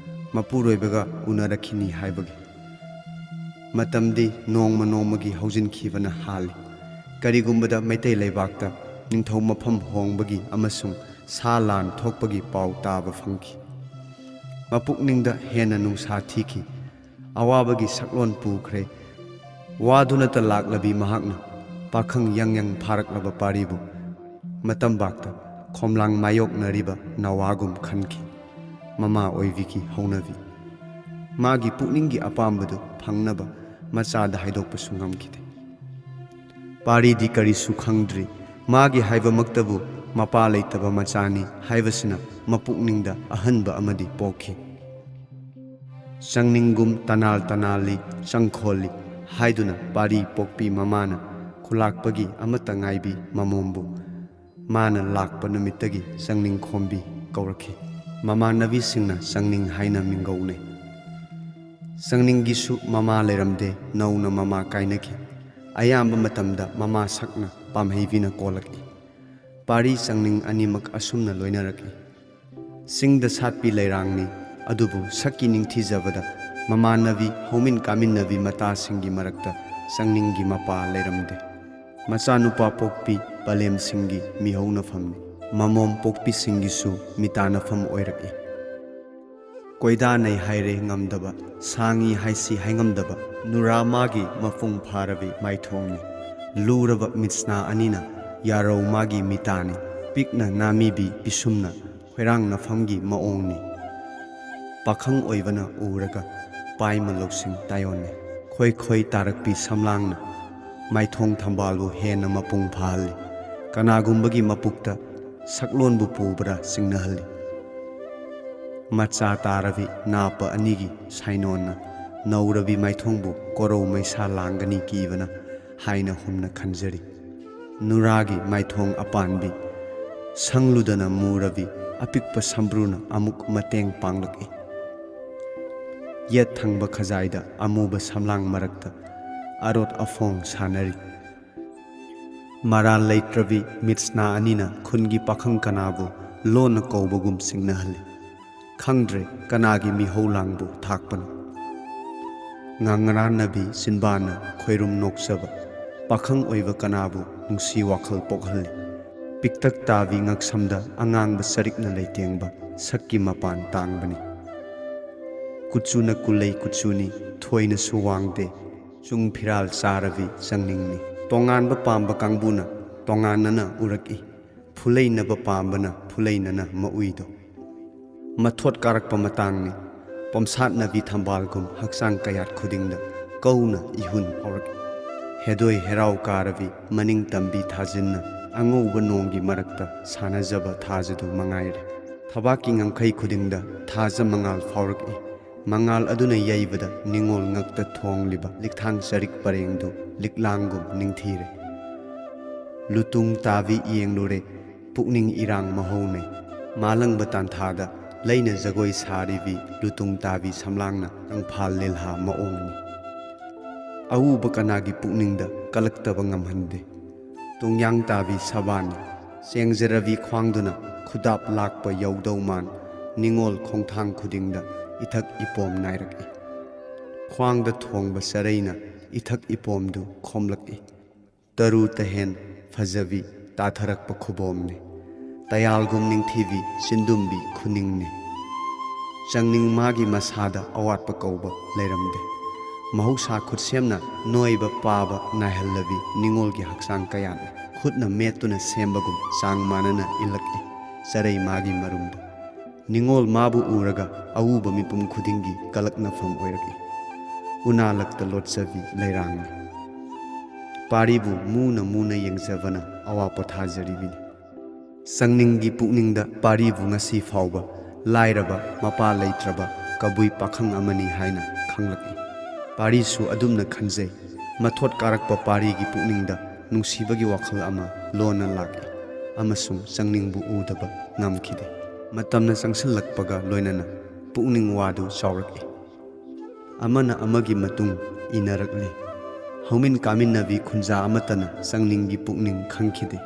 ꯃꯄꯨꯔꯣꯏꯕꯒ ꯎꯅꯔꯛꯈꯤꯅꯤ ꯍꯥꯏꯕꯒꯤ꯫ ꯃꯇꯝꯗꯤ ꯅꯣꯡꯃ ꯅꯣꯡꯃꯒꯤ ꯍꯧꯖꯤꯟꯈꯤꯕꯅ ꯍꯥꯜꯂꯤ꯫ ꯀꯔꯤꯒꯨꯝꯕꯗ ꯃꯩꯇꯩ ꯂꯩꯕꯥꯛꯇ ꯅꯤꯡꯊꯧ ꯃꯐꯝ ꯍꯣꯡꯕꯒꯤ ꯑꯃꯁꯨꯡ ꯁꯥ ꯂꯥꯟ ꯊꯣꯛꯄꯒꯤ ꯄꯥꯎ ꯇꯥꯕ ꯐꯪꯈꯤ꯫ ꯃꯄꯨꯛꯅꯤꯡꯗ ꯍꯦꯟꯅ ꯅꯨꯡꯁꯥ ꯊꯤꯈꯤ꯫ ꯑꯋꯥꯕꯒꯤ ꯁꯛꯂꯣꯟ ꯄꯨꯈ꯭ꯔꯦ꯫ ꯋꯥꯗꯨꯅꯇ ꯂꯥꯛꯂꯕꯤ ꯃꯍꯥꯛꯅ ꯄꯥꯈꯪ ꯌꯪ ꯌꯪ ꯐꯥꯔꯛꯂꯕ ꯄꯥꯔꯤꯕꯨ ꯃꯇꯝꯕꯥꯛꯇ ꯈꯣꯝꯂꯥꯡ ꯃꯥꯌꯣꯛꯅꯔꯤꯕ ꯅꯋꯥꯒꯨꯝ ꯈꯟꯈꯤ꯫ ꯃꯃꯥ ꯑꯣꯏꯕꯤꯒꯤ ꯍꯧꯅꯕꯤ꯫ ꯃꯥꯒꯤ ꯄꯨꯛꯅꯤꯡꯒꯤ ꯑꯄꯥꯝꯕꯗꯨ ꯐꯪꯅꯕ ꯃꯆꯥꯗ ꯍꯥꯏꯗꯣꯛꯄꯁꯨ ꯉꯝꯈꯤꯗꯦ꯫ ꯄꯥꯔꯤꯗꯤ ꯀꯔꯤꯁꯨ ꯈꯪꯗ꯭ꯔꯤ꯫ ꯃꯥꯒꯤ ꯍꯥꯏꯕꯃꯛꯇꯕꯨ ꯃꯄꯥ ꯂꯩꯇꯕ ꯃꯆꯥꯅꯤ ꯍꯥꯏꯕꯁꯤꯅ ꯃꯄꯨꯛꯅꯤꯡꯗ ꯑꯍꯟꯕ ꯑꯃꯗꯤ ꯄꯣꯛꯈꯤ꯫ ꯆꯪꯅꯤꯡꯒꯨꯝ ꯇꯅꯥꯜ ꯇꯅꯥꯜꯂꯤ, ꯆꯪꯈꯣꯜꯂꯤ ꯍꯥꯏꯗꯨꯅ ꯄꯥꯔꯤ ꯄꯣꯛꯄꯤ ꯃꯃꯥꯅ ꯈꯨꯂꯥꯛꯄꯒꯤ ꯑꯃꯠꯇ ꯉꯥꯏꯕꯤ ꯃꯃꯣꯝꯕꯨ ꯃꯥꯅ ꯂꯥꯛꯄ ꯅꯨꯃꯤꯠꯇꯒꯤ ꯆꯪꯅꯤꯡ ꯈꯣꯝꯕꯤ ꯀꯧꯔꯛꯈꯤ꯫ ꯃꯃꯥꯟꯅꯕꯤꯁꯤꯡꯅ ꯆꯪꯅꯤꯡ ꯍꯥꯏꯅ ꯃꯤꯡꯒꯧꯅꯩ꯫ ꯆꯪꯅꯤꯡꯒꯤꯁꯨ ꯃꯃꯥ ꯂꯩꯔꯝꯗꯦ, ꯅꯧꯅ ꯃꯃꯥ ꯀꯥꯏꯅꯈꯤ꯫ ꯑꯌꯥꯝꯕ ꯃꯇꯝꯗ ꯃꯃꯥ ꯁꯛꯅ ꯄꯥꯝꯍꯩꯕꯤꯅ ꯀꯣꯜꯂꯛꯏ꯫ ꯄꯥꯔꯤ ꯆꯪꯅꯤꯡ ꯑꯅꯤꯃꯛ ꯑꯁꯨꯝꯅ ꯂꯣꯏꯅꯔꯛꯏ꯫ ꯆꯤꯡꯗ ꯁꯥꯠꯄꯤ ꯂꯩꯔꯥꯡꯅꯤ, ꯑꯗꯨꯕꯨ ꯁꯛꯀꯤ ꯅꯤꯡꯊꯤꯖꯕꯗ ꯃꯃꯥꯟꯅꯕꯤ, ꯍꯧꯃꯤꯟ ꯀꯥꯃꯤꯟꯅꯕꯤ ꯃꯇꯥꯁꯤꯡꯒꯤ ꯃꯔꯛꯇ ꯆꯪꯅꯤꯡꯒꯤ ꯃꯄꯥ ꯂꯩꯔꯝꯗꯦ꯫ ꯃꯆꯥꯅꯨꯄꯥ ꯄꯣꯛꯄꯤ ꯄꯂꯦꯝꯁꯤꯡꯒꯤ ꯃꯤꯍꯧꯅꯐꯝꯅꯤ꯫ ꯃꯃꯣꯝ ꯄꯣꯛꯄꯤꯁꯤꯡꯒꯤꯁꯨ ꯃꯤꯇꯥꯅꯐꯝ ꯑꯣꯏꯔꯛꯏ꯫ ꯀꯣꯏꯗꯥꯅꯩ ꯍꯥꯏꯔꯦ ꯉꯝꯗꯕ, ꯁꯥꯡꯉꯤ ꯍꯥꯏꯁꯤ ꯍꯥꯏꯉꯝꯗꯕ, ꯅꯨꯔꯥ ꯃꯥꯒꯤ ꯃꯄꯨꯡ ꯐꯥꯔꯕꯤ ꯃꯥꯏꯊꯣꯡꯅꯤ꯫ ꯂꯨꯔꯕ ꯃꯤꯠꯁꯅꯥ ꯑꯅꯤꯅ ꯌꯥꯔꯧ ꯃꯥꯒꯤ ꯃꯤꯇꯥꯅꯤ꯫ ꯄꯤꯛꯅ ꯅꯥꯃꯤꯕꯤ ꯄꯤꯁꯨꯝꯅ ꯈꯣꯏꯔꯥꯡꯅꯐꯝꯒꯤ ꯃꯑꯣꯡꯅꯤ꯫ ꯄꯥꯈꯪ ꯑꯣꯏꯕꯅ ꯎꯔꯒ ꯄꯥꯏꯃ ꯂꯧꯁꯤꯡ ꯇꯥꯏꯌꯣꯟꯅꯤ꯫ ꯈꯣꯏ ꯈꯣꯏ ꯇꯥꯔꯛꯄꯤ ꯁꯝꯂꯥꯡꯅ ꯃꯥꯏꯊꯣꯡ ꯊꯝꯕꯥꯜꯕꯨ ꯍꯦꯟꯅ ꯃꯄꯨꯡ ꯐꯥꯍꯜꯂꯤ꯫ ꯀꯅꯥꯒꯨꯝꯕꯒꯤ ꯃꯄꯨꯛꯇ ꯁꯛꯂꯣꯟꯕꯨ ꯄꯨꯕ꯭ꯔꯥ ꯆꯤꯡꯅꯍꯜꯂꯤ꯫ ꯃꯆꯥ ꯇꯥꯔꯕꯤ ꯅꯥꯄ ꯑꯅꯤꯒꯤ ꯁꯥꯏꯅꯣꯟꯅ ꯅꯧꯔꯕꯤ ꯃꯥꯏꯊꯣꯡꯕꯨ ꯀꯣꯔꯧ ꯃꯩꯁꯥ ꯂꯥꯡꯒꯅꯤ ꯀꯤꯕꯅ ꯍꯥꯏꯅ ꯍꯨꯝꯅ ꯈꯟꯖꯔꯤ꯫ ꯅꯨꯔꯥꯒꯤ ꯃꯥꯏꯊꯣꯡ ꯑꯄꯥꯟꯕꯤ ꯁꯪꯂꯨꯗꯅ ꯃꯨꯔꯕꯤ ꯑꯄꯤꯛꯄ ꯁꯝꯕ꯭ꯔꯨꯅ ꯑꯃꯨꯛ ꯃꯇꯦꯡ ꯄꯥꯡꯂꯛꯏ꯫ ꯌꯦꯠ ꯊꯪꯕ ꯈꯖꯥꯏꯗ ꯑꯃꯨꯕ ꯁꯝꯂꯥꯡ ꯃꯔꯛꯇ ꯑꯔꯣꯠ ꯑꯐꯣꯡ ꯁꯥꯟꯅꯔꯤ꯫ ꯃꯔꯥꯜ ꯂꯩꯇ꯭ꯔꯕꯤ ꯃꯤꯠꯁꯅꯥ ꯑꯅꯤꯅ ꯈꯨꯟꯒꯤ ꯄꯥꯈꯪ ꯀꯅꯥꯕꯨ ꯂꯣꯟꯅ ꯀꯧꯕꯒꯨꯝ ꯆꯤꯡꯅꯍꯜꯂꯤ꯫ ꯈꯪꯗ꯭ꯔꯦ ꯀꯅꯥꯒꯤ ꯃꯤꯍꯧ ꯂꯥꯡꯕꯨ ꯊꯥꯛꯄꯅꯣ꯫ ꯉꯥꯡꯉꯔꯥꯟꯅꯕꯤ ꯆꯤꯟꯕꯥꯟꯅ ꯈꯣꯏꯔꯨꯝ ꯅꯣꯛꯆꯕ ꯄꯥꯈꯪ ꯑꯣꯏꯕ ꯀꯅꯥꯕꯨ ꯅꯨꯡꯁꯤ ꯋꯥꯈꯜ ꯄꯣꯛꯍꯜꯂꯤ꯫ ꯄꯤꯛꯇꯛ ꯇꯥꯕꯤ ꯉꯛꯁꯝꯗ ꯑꯉꯥꯡꯕ ꯆꯔꯤꯛꯅ ꯂꯩꯇꯦꯡꯕ ꯁꯛꯀꯤ ꯃꯄꯥꯟ ꯇꯥꯡꯕꯅꯤ꯫ ꯀꯨꯆꯨꯅ ꯀꯨꯂꯩ ꯀꯨꯆꯨꯅꯤ, ꯊꯣꯏꯅꯁꯨ ꯋꯥꯡꯗꯦ꯫ ꯆꯨꯡ ꯐꯤꯔꯥꯜ ꯆꯥꯔꯕꯤ ꯆꯪꯅꯤꯡꯅꯤ꯫ ꯇꯣꯉꯥꯟꯕ ꯄꯥꯝꯕ ꯀꯥꯡꯕꯨꯅ ꯇꯣꯉꯥꯟꯅꯅ ꯎꯔꯛꯏ꯫ ꯐꯨꯂꯩꯅꯕ ꯄꯥꯝꯕꯅ ꯐꯨꯂꯩꯅꯅ ꯃꯎꯏꯗꯣ꯫ ꯃꯊꯣꯠ ꯀꯥꯔꯛꯄ ꯃꯇꯥꯡꯅꯤ꯫ ꯄꯣꯝꯁꯥꯠꯅꯕꯤ ꯊꯝꯕꯥꯜꯒꯨꯝ ꯍꯛꯆꯥꯡ ꯀꯌꯥꯠ ꯈꯨꯗꯤꯡꯗ ꯀꯧꯅ ꯏꯍꯨꯟ ꯐꯥꯎꯔꯛꯏ꯫ ꯍꯦꯗꯣꯏ ꯍꯦꯔꯥꯎ ꯀꯥꯔꯕꯤ ꯃꯅꯤꯡ ꯇꯝꯕꯤ ꯊꯥꯖꯤꯟꯅ ꯑꯉꯧꯕ ꯅꯣꯡꯒꯤ ꯃꯔꯛꯇ ꯁꯥꯟꯅꯖꯕ ꯊꯥꯖꯗꯨ ꯃꯉꯥꯏꯔꯦ꯫ ꯊꯕꯥꯛꯀꯤ ꯉꯝꯈꯩ ꯈꯨꯗꯤꯡꯗ ꯊꯥꯖ ꯃꯉꯥꯜ ꯐꯥꯎꯔꯛꯏ꯫ ꯃꯉꯥꯜ ꯑꯗꯨꯅ ꯌꯩꯕꯗ ꯅꯤꯉꯣꯜ ꯉꯛꯇ ꯊꯣꯡꯂꯤꯕ ꯂꯤꯛꯊꯥꯡ ꯆꯔꯤꯛ ꯄꯔꯦꯡꯗꯨ ꯂꯤꯛꯂꯥꯡꯒꯨꯝ ꯅꯤꯡꯊꯤꯔꯦ꯫ ꯂꯨꯇꯨꯡ ꯇꯥꯕꯤ ꯌꯦꯡꯂꯨꯔꯦ, ꯄꯨꯛꯅꯤꯡ ꯏꯔꯥꯡ ꯃꯍꯧꯅꯩ꯫ ꯃꯥꯂꯪꯕ ꯇꯥꯟꯊꯥꯗ ꯂꯩꯅ ꯖꯒꯣꯏ ꯁꯥꯔꯤꯕꯤ ꯂꯨꯇꯨꯡ ꯇꯥꯕꯤ ꯁꯝꯂꯥꯡꯅ ꯀꯪꯐꯥꯜ ꯂꯤꯜꯍꯥ ꯃꯑꯣꯡꯅꯤ꯫ ꯑꯎꯕ ꯀꯅꯥꯒꯤ ꯄꯨꯛꯅꯤꯡꯗ ꯀꯂꯛꯇꯕ ꯉꯝꯍꯟꯗꯦ꯫ ꯇꯨꯡꯌꯥꯡ ꯇꯥꯕꯤ ꯁꯕꯥꯟ, ꯆꯦꯡꯖꯔꯕꯤ ꯈ꯭ꯋꯥꯡꯗꯨꯅ ꯈꯨꯗꯥꯞ ꯂꯥꯛꯄ ꯌꯧꯗꯧ ꯃꯥꯟ, ꯅꯤꯉꯣꯜ ꯈꯣꯡꯊꯥꯡ ꯈꯨꯗꯤꯡꯗ ꯏꯊꯛ ꯏꯄꯣꯝ ꯅꯥꯏꯔꯛꯏ꯫ ꯈ꯭ꯋꯥꯡꯗ ꯊꯣꯡꯕ ꯆꯔꯩꯅ ꯏꯊꯛ ꯏꯄꯣꯝꯗꯨ ꯈꯣꯝꯂꯛꯏ꯫ ꯇꯔꯨ ꯇꯍꯦꯟ ꯐꯖꯕꯤ ꯇꯥꯊꯔꯛꯄ ꯈꯨꯕꯣꯝꯅꯤ꯫ ꯇꯌꯥꯜꯒꯨꯝ ꯅꯤꯡꯊꯤꯕꯤ ꯆꯤꯟꯗꯨꯝꯕꯤ ꯈꯨꯅꯤꯡꯅꯤ꯫ ꯆꯪꯅꯤꯡ ꯃꯥꯒꯤ ꯃꯁꯥꯗ ꯑꯋꯥꯠꯄ ꯀꯧꯕ ꯂꯩꯔꯝꯗꯦ꯫ ꯃꯍꯧꯁꯥ ꯈꯨꯠꯁꯦꯝꯅ ꯅꯣꯏꯕ ꯄꯥꯕ ꯅꯥꯏꯍꯜꯂꯕꯤ ꯅꯤꯉꯣꯜꯒꯤ ꯍꯛꯆꯥꯡ ꯀꯌꯥꯠꯅꯤ꯫ ꯈꯨꯠꯅ ꯃꯦꯠꯇꯨꯅ ꯁꯦꯝꯕꯒꯨꯝ ꯆꯥꯡ ꯃꯥꯟꯅꯅ ꯏꯜꯂꯛꯏ ꯆꯔꯩ ꯃꯥꯒꯤ ꯃꯔꯨꯝꯗꯨ꯫ ꯅꯤꯉꯣꯜ ꯃꯥꯕꯨ ꯎꯔꯒ ꯑꯎꯕ ꯃꯤꯄꯨꯝ ꯈꯨꯗꯤꯡꯒꯤ ꯀꯂꯛꯅꯐꯝ ꯑꯣꯏꯔꯛꯏ꯫ ꯎꯅꯥ ꯂꯛꯇ ꯂꯣꯠꯆꯕꯤ ꯂꯩꯔꯥꯡꯅꯤ꯫ ꯄꯥꯔꯤꯕꯨ ꯃꯨꯅ ꯃꯨꯅ ꯌꯦꯡꯖꯕꯅ ꯑꯋꯥ ꯄꯣꯊꯥꯖꯔꯤꯕꯤꯅꯤ꯫ ꯆꯪꯅꯤꯡꯒꯤ ꯄꯨꯛꯅꯤꯡꯗ ꯄꯥꯔꯤꯕꯨ ꯉꯁꯤ ꯐꯥꯎꯕ ꯂꯥꯏꯔꯕ, ꯃꯄꯥ ꯂꯩꯇ꯭ꯔꯕ ꯀꯕꯨꯏ ꯄꯥꯈꯪ ꯑꯃꯅꯤ ꯍꯥꯏꯅ ꯈꯪꯂꯛꯏ꯫ ꯄꯥꯔꯤꯁꯨ ꯑꯗꯨꯝꯅ ꯈꯟꯖꯩ꯫ ꯃꯊꯣꯠ ꯀꯥꯔꯛꯄ ꯄꯥꯔꯤꯒꯤ ꯄꯨꯛꯅꯤꯡꯗ ꯅꯨꯡꯁꯤꯕꯒꯤ ꯋꯥꯈꯜ ꯑꯃ ꯂꯣꯟꯅ ꯂꯥꯛꯏ ꯑꯃꯁꯨꯡ ꯆꯪꯅꯤꯡꯕꯨ ꯎꯗꯕ ꯉꯝꯈꯤꯗꯦ꯫ ꯃꯇꯝꯅ ꯆꯪꯁꯤꯜꯂꯛꯄꯒ ꯂꯣꯏꯅꯅ ꯄꯨꯛꯅꯤꯡ ꯋꯥꯗꯨ ꯆꯥꯎꯔꯛꯏ꯫ ꯑꯃꯅ ꯑꯃꯒꯤ ꯃꯇꯨꯡ ꯏꯟꯅꯔꯛꯂꯤ꯫ ꯍꯧꯃꯤꯟ ꯀꯥꯃꯤꯟꯅꯕꯤ ꯈꯨꯟꯖꯥ ꯑꯃꯠꯇꯅ ꯆꯪꯅꯤꯡꯒꯤ ꯄꯨꯛꯅꯤꯡ ꯈꯪꯈꯤꯗꯦ꯫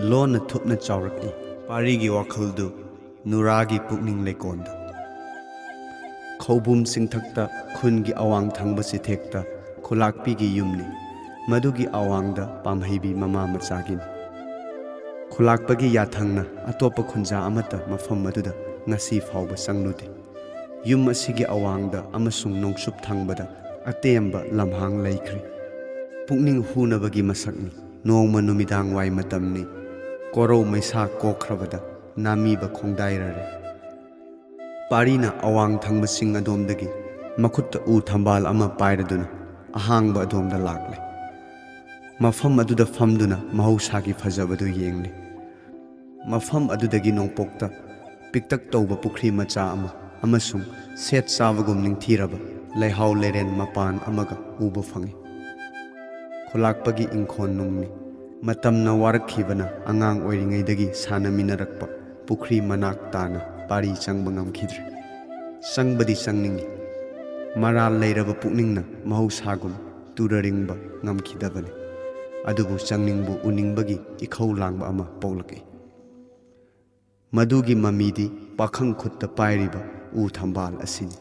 ꯂꯣꯟꯅ ꯊꯨꯞꯅ ꯆꯥꯎꯔꯛꯏ꯫ ꯄꯥꯔꯤꯒꯤ ꯋꯥꯈꯜꯗꯨ ꯅꯨꯔꯥꯒꯤ ꯄꯨꯛꯅꯤꯡ ꯂꯩꯀꯣꯜꯗ꯫ ꯈꯧꯕꯨꯝ ꯆꯤꯡꯊꯛꯇ ꯈꯨꯟꯒꯤ ꯑꯋꯥꯡ ꯊꯪꯕ ꯆꯤꯊꯦꯛꯇ ꯈꯨꯂꯥꯛꯄꯤꯒꯤ ꯌꯨꯝꯅꯤ꯫ ꯃꯗꯨꯒꯤ ꯑꯋꯥꯡꯗ ꯄꯥꯝꯍꯩꯕꯤ ꯃꯃꯥ ꯃꯆꯥꯒꯤꯅꯤ꯫ ꯈꯨꯂꯥꯛꯄꯒꯤ ꯌꯥꯊꯪꯅ ꯑꯇꯣꯞꯄ ꯈꯨꯟꯖꯥ ꯑꯃꯠꯇ ꯃꯐꯝ ꯑꯗꯨꯗ ꯉꯁꯤ ꯐꯥꯎꯕ ꯆꯪꯂꯨꯗꯦ꯫ ꯌꯨꯝ ꯑꯁꯤꯒꯤ ꯑꯋꯥꯡꯗ ꯑꯃꯁꯨꯡ ꯅꯣꯡꯆꯨꯞ ꯊꯪꯕꯗ ꯑꯇꯦꯝꯕ ꯂꯝꯍꯥꯡ ꯂꯩꯈ꯭ꯔꯦ꯫ ꯄꯨꯛꯅꯤꯡ ꯍꯨꯅꯕꯒꯤ ꯃꯁꯛꯅꯤ꯫ ꯅꯣꯡꯃ ꯅꯨꯃꯤꯗꯥꯡ ꯋꯥꯏ ꯃꯇꯝꯅꯤ꯫ ꯀꯣꯔꯧ ꯃꯩꯁꯥ ꯀꯣꯛꯈ꯭ꯔꯕꯗ ꯅꯥꯃꯤꯕ ꯈꯣꯡꯗꯥꯏꯔꯔꯦ꯫ ꯄꯥꯔꯤꯅ ꯑꯋꯥꯡ ꯊꯪꯕ ꯆꯤꯡ ꯑꯗꯣꯝꯗꯒꯤ ꯃꯈꯨꯠꯇ ꯎ ꯊꯝꯕꯥꯜ ꯑꯃ ꯄꯥꯏꯔꯗꯨꯅ ꯑꯍꯥꯡꯕ ꯑꯗꯣꯝꯗ ꯂꯥꯛꯂꯦ꯫ ꯃꯐꯝ ꯑꯗꯨꯗ ꯐꯝꯗꯨꯅ ꯃꯍꯧꯁꯥꯒꯤ ꯐꯖꯕꯗꯨ ꯌꯦꯡꯂꯤ꯫ ꯃꯐꯝ ꯑꯗꯨꯗꯒꯤ ꯅꯣꯡꯄꯣꯛꯇ ꯄꯤꯛꯇꯛ ꯇꯧꯕ ꯄꯨꯈ꯭ꯔꯤ ꯃꯆꯥ ꯑꯃ ꯑꯃꯁꯨꯡ ꯁꯦꯠ ꯆꯥꯕꯒꯨꯝ ꯅꯤꯡꯊꯤꯔꯕ ꯂꯩꯍꯥꯎ ꯂꯩꯔꯦꯟ ꯃꯄꯥꯟ ꯑꯃꯒ ꯎꯕ ꯐꯪꯏ꯫ ꯈꯨꯂꯥꯛꯄꯒꯤ ꯏꯪꯈꯣꯜ ꯅꯨꯡꯅꯤ꯫ ꯃꯇꯝꯅ ꯋꯥꯔꯛꯈꯤꯕꯅ ꯑꯉꯥꯡ ꯑꯣꯏꯔꯤꯉꯩꯗꯒꯤ ꯁꯥꯟꯅꯃꯤꯟꯅꯔꯛꯄ ꯄꯨꯈ꯭ꯔꯤ ꯃꯅꯥꯛ ꯇꯥꯅ ꯄꯥꯔꯤ ꯆꯪꯕ ꯉꯝꯈꯤꯗ꯭ꯔꯦ꯫ ꯆꯪꯕꯗꯤ ꯆꯪꯅꯤꯡꯏ꯫ ꯃꯔꯥꯜ ꯂꯩꯔꯕ ꯄꯨꯛꯅꯤꯡꯅ ꯃꯍꯧꯁꯥꯒꯨꯝ ꯇꯨꯔꯔꯤꯡꯕ ꯉꯝꯈꯤꯗꯕꯅꯤ꯫ ꯑꯗꯨꯕꯨ ꯆꯪꯅꯤꯡꯕꯨ ꯎꯅꯤꯡꯕꯒꯤ ꯏꯈꯧ ꯂꯥꯡꯕ ꯑꯃ ꯄꯣꯛꯂꯛꯏ꯫ ꯃꯗꯨꯒꯤ ꯃꯃꯤꯗꯤ ꯄꯥꯈꯪ ꯈꯨꯠꯇ ꯄꯥꯏꯔꯤꯕ ꯎ ꯊꯝꯕꯥꯜ ꯑꯁꯤꯅꯤ꯫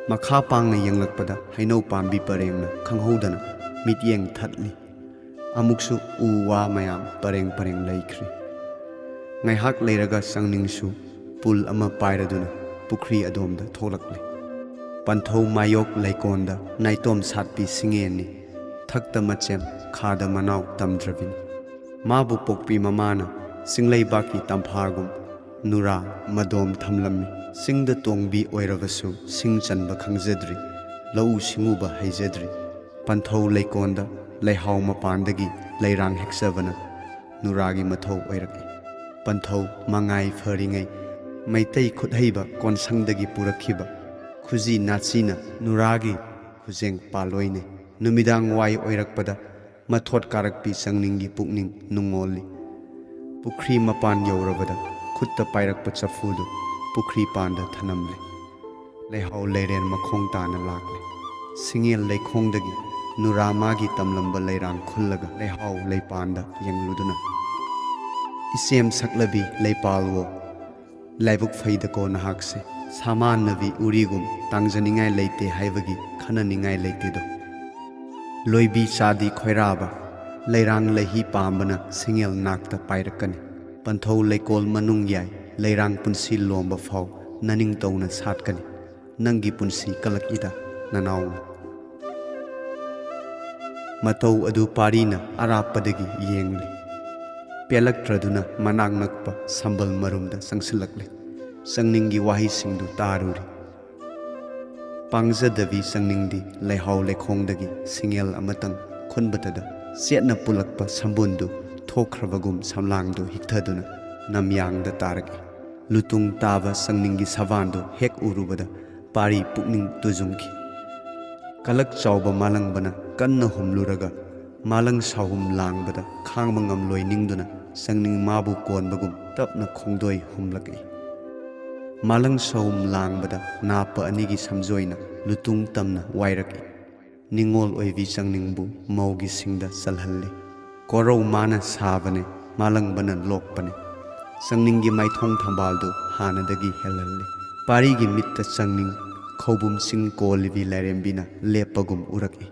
ꯃꯈꯥ ꯄꯥꯡꯅ ꯌꯦꯡꯂꯛꯄꯗ ꯍꯩꯅꯧ ꯄꯥꯝꯕꯤ ꯄꯔꯦꯡꯅ ꯈꯪꯍꯧꯗꯅ ꯃꯤꯠꯌꯦꯡ ꯊꯠꯂꯤ꯫ ꯑꯃꯨꯛꯁꯨ ꯎ ꯋꯥ ꯃꯌꯥꯝ ꯄꯔꯦꯡ ꯄꯔꯦꯡ ꯂꯩꯈ꯭ꯔꯤ꯫ ꯉꯥꯏꯍꯥꯛ ꯂꯩꯔꯒ ꯆꯪꯅꯤꯡꯁꯨ ꯄꯨꯜ ꯑꯃ ꯄꯥꯏꯔꯗꯨꯅ ꯄꯨꯈ꯭ꯔꯤ ꯑꯗꯣꯝꯗ ꯊꯣꯛꯂꯛꯂꯤ꯫ ꯄꯟꯊꯧ ꯃꯥꯌꯣꯛ ꯂꯩꯀꯣꯟꯗ ꯅꯥꯏꯇꯣꯝ ꯁꯥꯠꯄꯤ ꯁꯤꯡꯉꯦꯟꯅꯤ꯫ ꯊꯛꯇ ꯃꯆꯦꯝ, ꯈꯥꯗ ꯃꯅꯥꯎ ꯇꯝꯗ꯭ꯔꯕꯤꯅꯤ꯫ ꯃꯥꯕꯨ ꯄꯣꯛꯄꯤ ꯃꯃꯥꯅ ꯆꯤꯡꯂꯩꯕꯥꯛꯀꯤ ꯇꯝꯐꯥꯒꯨꯝ ꯅꯨꯔꯥ ꯃꯗꯣꯝ ꯊꯝꯂꯝꯃꯤ꯫ ꯆꯤꯡꯗ ꯇꯣꯡꯕꯤ ꯑꯣꯏꯔꯕꯁꯨ ꯁꯤꯡ ꯆꯟꯕ ꯈꯪꯖꯗ꯭ꯔꯤ, ꯂꯧꯎ ꯁꯤꯡꯎꯕ ꯍꯩꯖꯗ꯭ꯔꯤ꯫ ꯄꯟꯊꯧ ꯂꯩꯀꯣꯟꯗ ꯂꯩꯍꯥꯎ ꯃꯄꯥꯟꯗꯒꯤ ꯂꯩꯔꯥꯡ ꯍꯦꯛꯆꯕꯅ ꯅꯨꯔꯥꯒꯤ ꯃꯊꯧ ꯑꯣꯏꯔꯛꯏ꯫ ꯄꯟꯊꯧ ꯃꯉꯥꯏ ꯐꯔꯤꯉꯩ ꯃꯩꯇꯩ ꯈꯨꯠꯍꯩꯕ ꯀꯣꯟꯁꯪꯗꯒꯤ ꯄꯨꯔꯛꯈꯤꯕ ꯈꯨꯖꯤ ꯅꯥꯆꯤꯅ ꯅꯨꯔꯥꯒꯤ ꯈꯨꯖꯦꯡ ꯄꯥꯜꯂꯣꯏꯅꯩ꯫ ꯅꯨꯃꯤꯗꯥꯡ ꯋꯥꯏ ꯑꯣꯏꯔꯛꯄꯗ ꯃꯊꯣꯠ ꯀꯥꯔꯛꯄꯤ ꯆꯪꯅꯤꯡꯒꯤ ꯄꯨꯛꯅꯤꯡ ꯅꯨꯡꯉꯣꯜꯂꯤ꯫ ꯄꯨꯈ꯭ꯔꯤ ꯃꯄꯥꯟ ꯌꯧꯔꯕꯗ ꯈꯨꯠꯇ ꯄꯥꯏꯔꯛꯄ ꯆꯐꯨꯗꯨ ꯄꯨꯈ꯭ꯔꯤ ꯄꯥꯟꯗ ꯊꯅꯝꯂꯦ꯫ ꯂꯩꯍꯥꯎ ꯂꯩꯔꯦꯟ ꯃꯈꯣꯡ ꯇꯥꯅ ꯂꯥꯛꯂꯦ꯫ ꯁꯤꯡꯉꯦꯜ ꯂꯩꯈꯣꯡꯗꯒꯤ ꯅꯨꯔꯥ ꯃꯥꯒꯤ ꯇꯝꯂꯝꯕ ꯂꯩꯔꯥꯡ ꯈꯨꯜꯂꯒ ꯂꯩꯍꯥꯎ ꯂꯩꯄꯥꯟꯗ ꯌꯦꯡꯂꯨꯗꯨꯅ, "ꯏꯆꯦꯝ ꯁꯛꯂꯕꯤ ꯂꯩꯄꯥꯜꯋꯣ, ꯂꯥꯏꯕꯛ ꯐꯩꯗꯀꯣ ꯅꯍꯥꯛꯁꯦ꯫ ꯁꯥꯃꯥꯟꯅꯕꯤ ꯎꯔꯤꯒꯨꯝ ꯇꯥꯡꯖꯅꯤꯡꯉꯥꯏ ꯂꯩꯇꯦ ꯍꯥꯏꯕꯒꯤ ꯈꯟꯅꯅꯤꯡꯉꯥꯏ ꯂꯩꯇꯦꯗꯣ꯫ ꯂꯣꯏꯕꯤ ꯆꯥꯗꯤ ꯈꯣꯏꯔꯥꯕ, ꯂꯩꯔꯥꯡ ꯂꯩꯍꯤ ꯄꯥꯝꯕꯅ ꯁꯤꯡꯉꯦꯜ ꯅꯥꯛꯇ ꯄꯥꯏꯔꯛꯀꯅꯤ꯫ ꯄꯟꯊꯧ ꯂꯩꯀꯣꯜ ꯃꯅꯨꯡ ꯌꯥꯏ, ꯂꯩꯔꯥꯡ ꯄꯨꯟꯁꯤ ꯂꯣꯝꯕ ꯐꯥꯎ ꯅꯅꯤꯡꯇꯧꯅ ꯁꯥꯠꯀꯅꯤ꯫ ꯅꯪꯒꯤ ꯄꯨꯟꯁꯤ ꯀꯂꯛꯏꯗ ꯅꯅꯥꯎꯅ꯫" ꯃꯇꯧ ꯑꯗꯨ ꯄꯥꯔꯤꯅ ꯑꯔꯥꯞꯄꯗꯒꯤ ꯌꯦꯡꯂꯤ꯫ ꯄꯦꯜꯂꯛꯇ꯭ꯔꯗꯨꯅ ꯃꯅꯥꯛ ꯅꯛꯄ ꯁꯝꯕꯜ ꯃꯔꯨꯝꯗ ꯆꯪꯁꯤꯜꯂꯛꯂꯦ꯫ ꯆꯪꯅꯤꯡꯒꯤ ꯋꯥꯍꯩꯁꯤꯡꯗꯨ ꯇꯥꯔꯨꯔꯤ꯫ ꯄꯥꯡꯖꯗꯕꯤ ꯆꯪꯅꯤꯡꯗꯤ ꯂꯩꯍꯥꯎ ꯂꯩꯈꯣꯡꯗꯒꯤ ꯁꯤꯡꯉꯦꯜ ꯑꯃꯇꯪ ꯈꯨꯟꯕꯇꯗ ꯆꯦꯠꯅ ꯄꯨꯜꯂꯛꯄ ꯁꯝꯕꯨꯟꯗꯨ ꯊꯣꯛꯈ꯭ꯔꯕꯒꯨꯝ ꯁꯝꯂꯥꯡꯗꯨ ꯍꯤꯛꯊꯗꯨꯅ ꯅꯝꯌꯥꯡꯗ ꯇꯥꯔꯛꯏ꯫ ꯂꯨꯇꯨꯡ ꯇꯥꯕ ꯆꯪꯅꯤꯡꯒꯤ ꯁꯕꯥꯟꯗꯨ ꯍꯦꯛ ꯎꯔꯨꯕꯗ ꯄꯥꯔꯤ ꯄꯨꯛꯅꯤꯡ ꯇꯨꯖꯨꯡꯈꯤ꯫ ꯀꯂꯛ ꯆꯥꯎꯕ ꯃꯥꯂꯪꯕꯅ ꯀꯟꯅ ꯍꯨꯝꯂꯨꯔꯒ ꯃꯥꯂꯪ ꯁꯥꯍꯨꯝ ꯂꯥꯡꯕꯗ ꯈꯥꯡꯕ ꯉꯝꯂꯣꯏ ꯅꯤꯡꯗꯨꯅ ꯆꯪꯅꯤꯡ ꯃꯥꯕꯨ ꯀꯣꯟꯕꯒꯨꯝ ꯇꯞꯅ ꯈꯣꯡꯗꯣꯏ ꯍꯨꯝꯂꯛꯏ꯫ ꯃꯥꯂꯪ ꯁꯥꯍꯨꯝ ꯂꯥꯡꯕꯗ ꯅꯥꯞꯄ ꯑꯅꯤꯒꯤ ꯁꯝꯖꯣꯏꯅ ꯂꯨꯇꯨꯡ ꯇꯝꯅ ꯋꯥꯏꯔꯛꯏ꯫ ꯅꯤꯡꯉꯣꯜ ꯑꯣꯏꯕꯤ ꯆꯪꯅꯤꯡꯕꯨ ꯃꯧꯒꯤ ꯁꯤꯡꯗ ꯆꯜꯍꯜꯂꯤ꯫ ꯀꯣꯔꯧ ꯃꯥꯅ ꯁꯥꯕꯅꯦ, ꯃꯥꯂꯪꯕꯅ ꯂꯣꯛꯄꯅꯦ꯫ ꯆꯪꯅꯤꯡꯒꯤ ꯃꯥꯏꯊꯣꯡ ꯊꯝꯕꯥꯜꯗꯨ ꯍꯥꯟꯅꯗꯒꯤ ꯍꯦꯜꯍꯜꯂꯤ꯫ ꯄꯥꯔꯤꯒꯤ ꯃꯤꯠꯇ ꯆꯪꯅꯤꯡ ꯈꯧꯕꯨꯝ ꯆꯤꯡ ꯀꯣꯜꯂꯤꯕꯤ ꯂꯥꯏꯔꯦꯝꯕꯤꯅ ꯂꯦꯞꯄꯒꯨꯝ ꯎꯔꯛꯏ꯫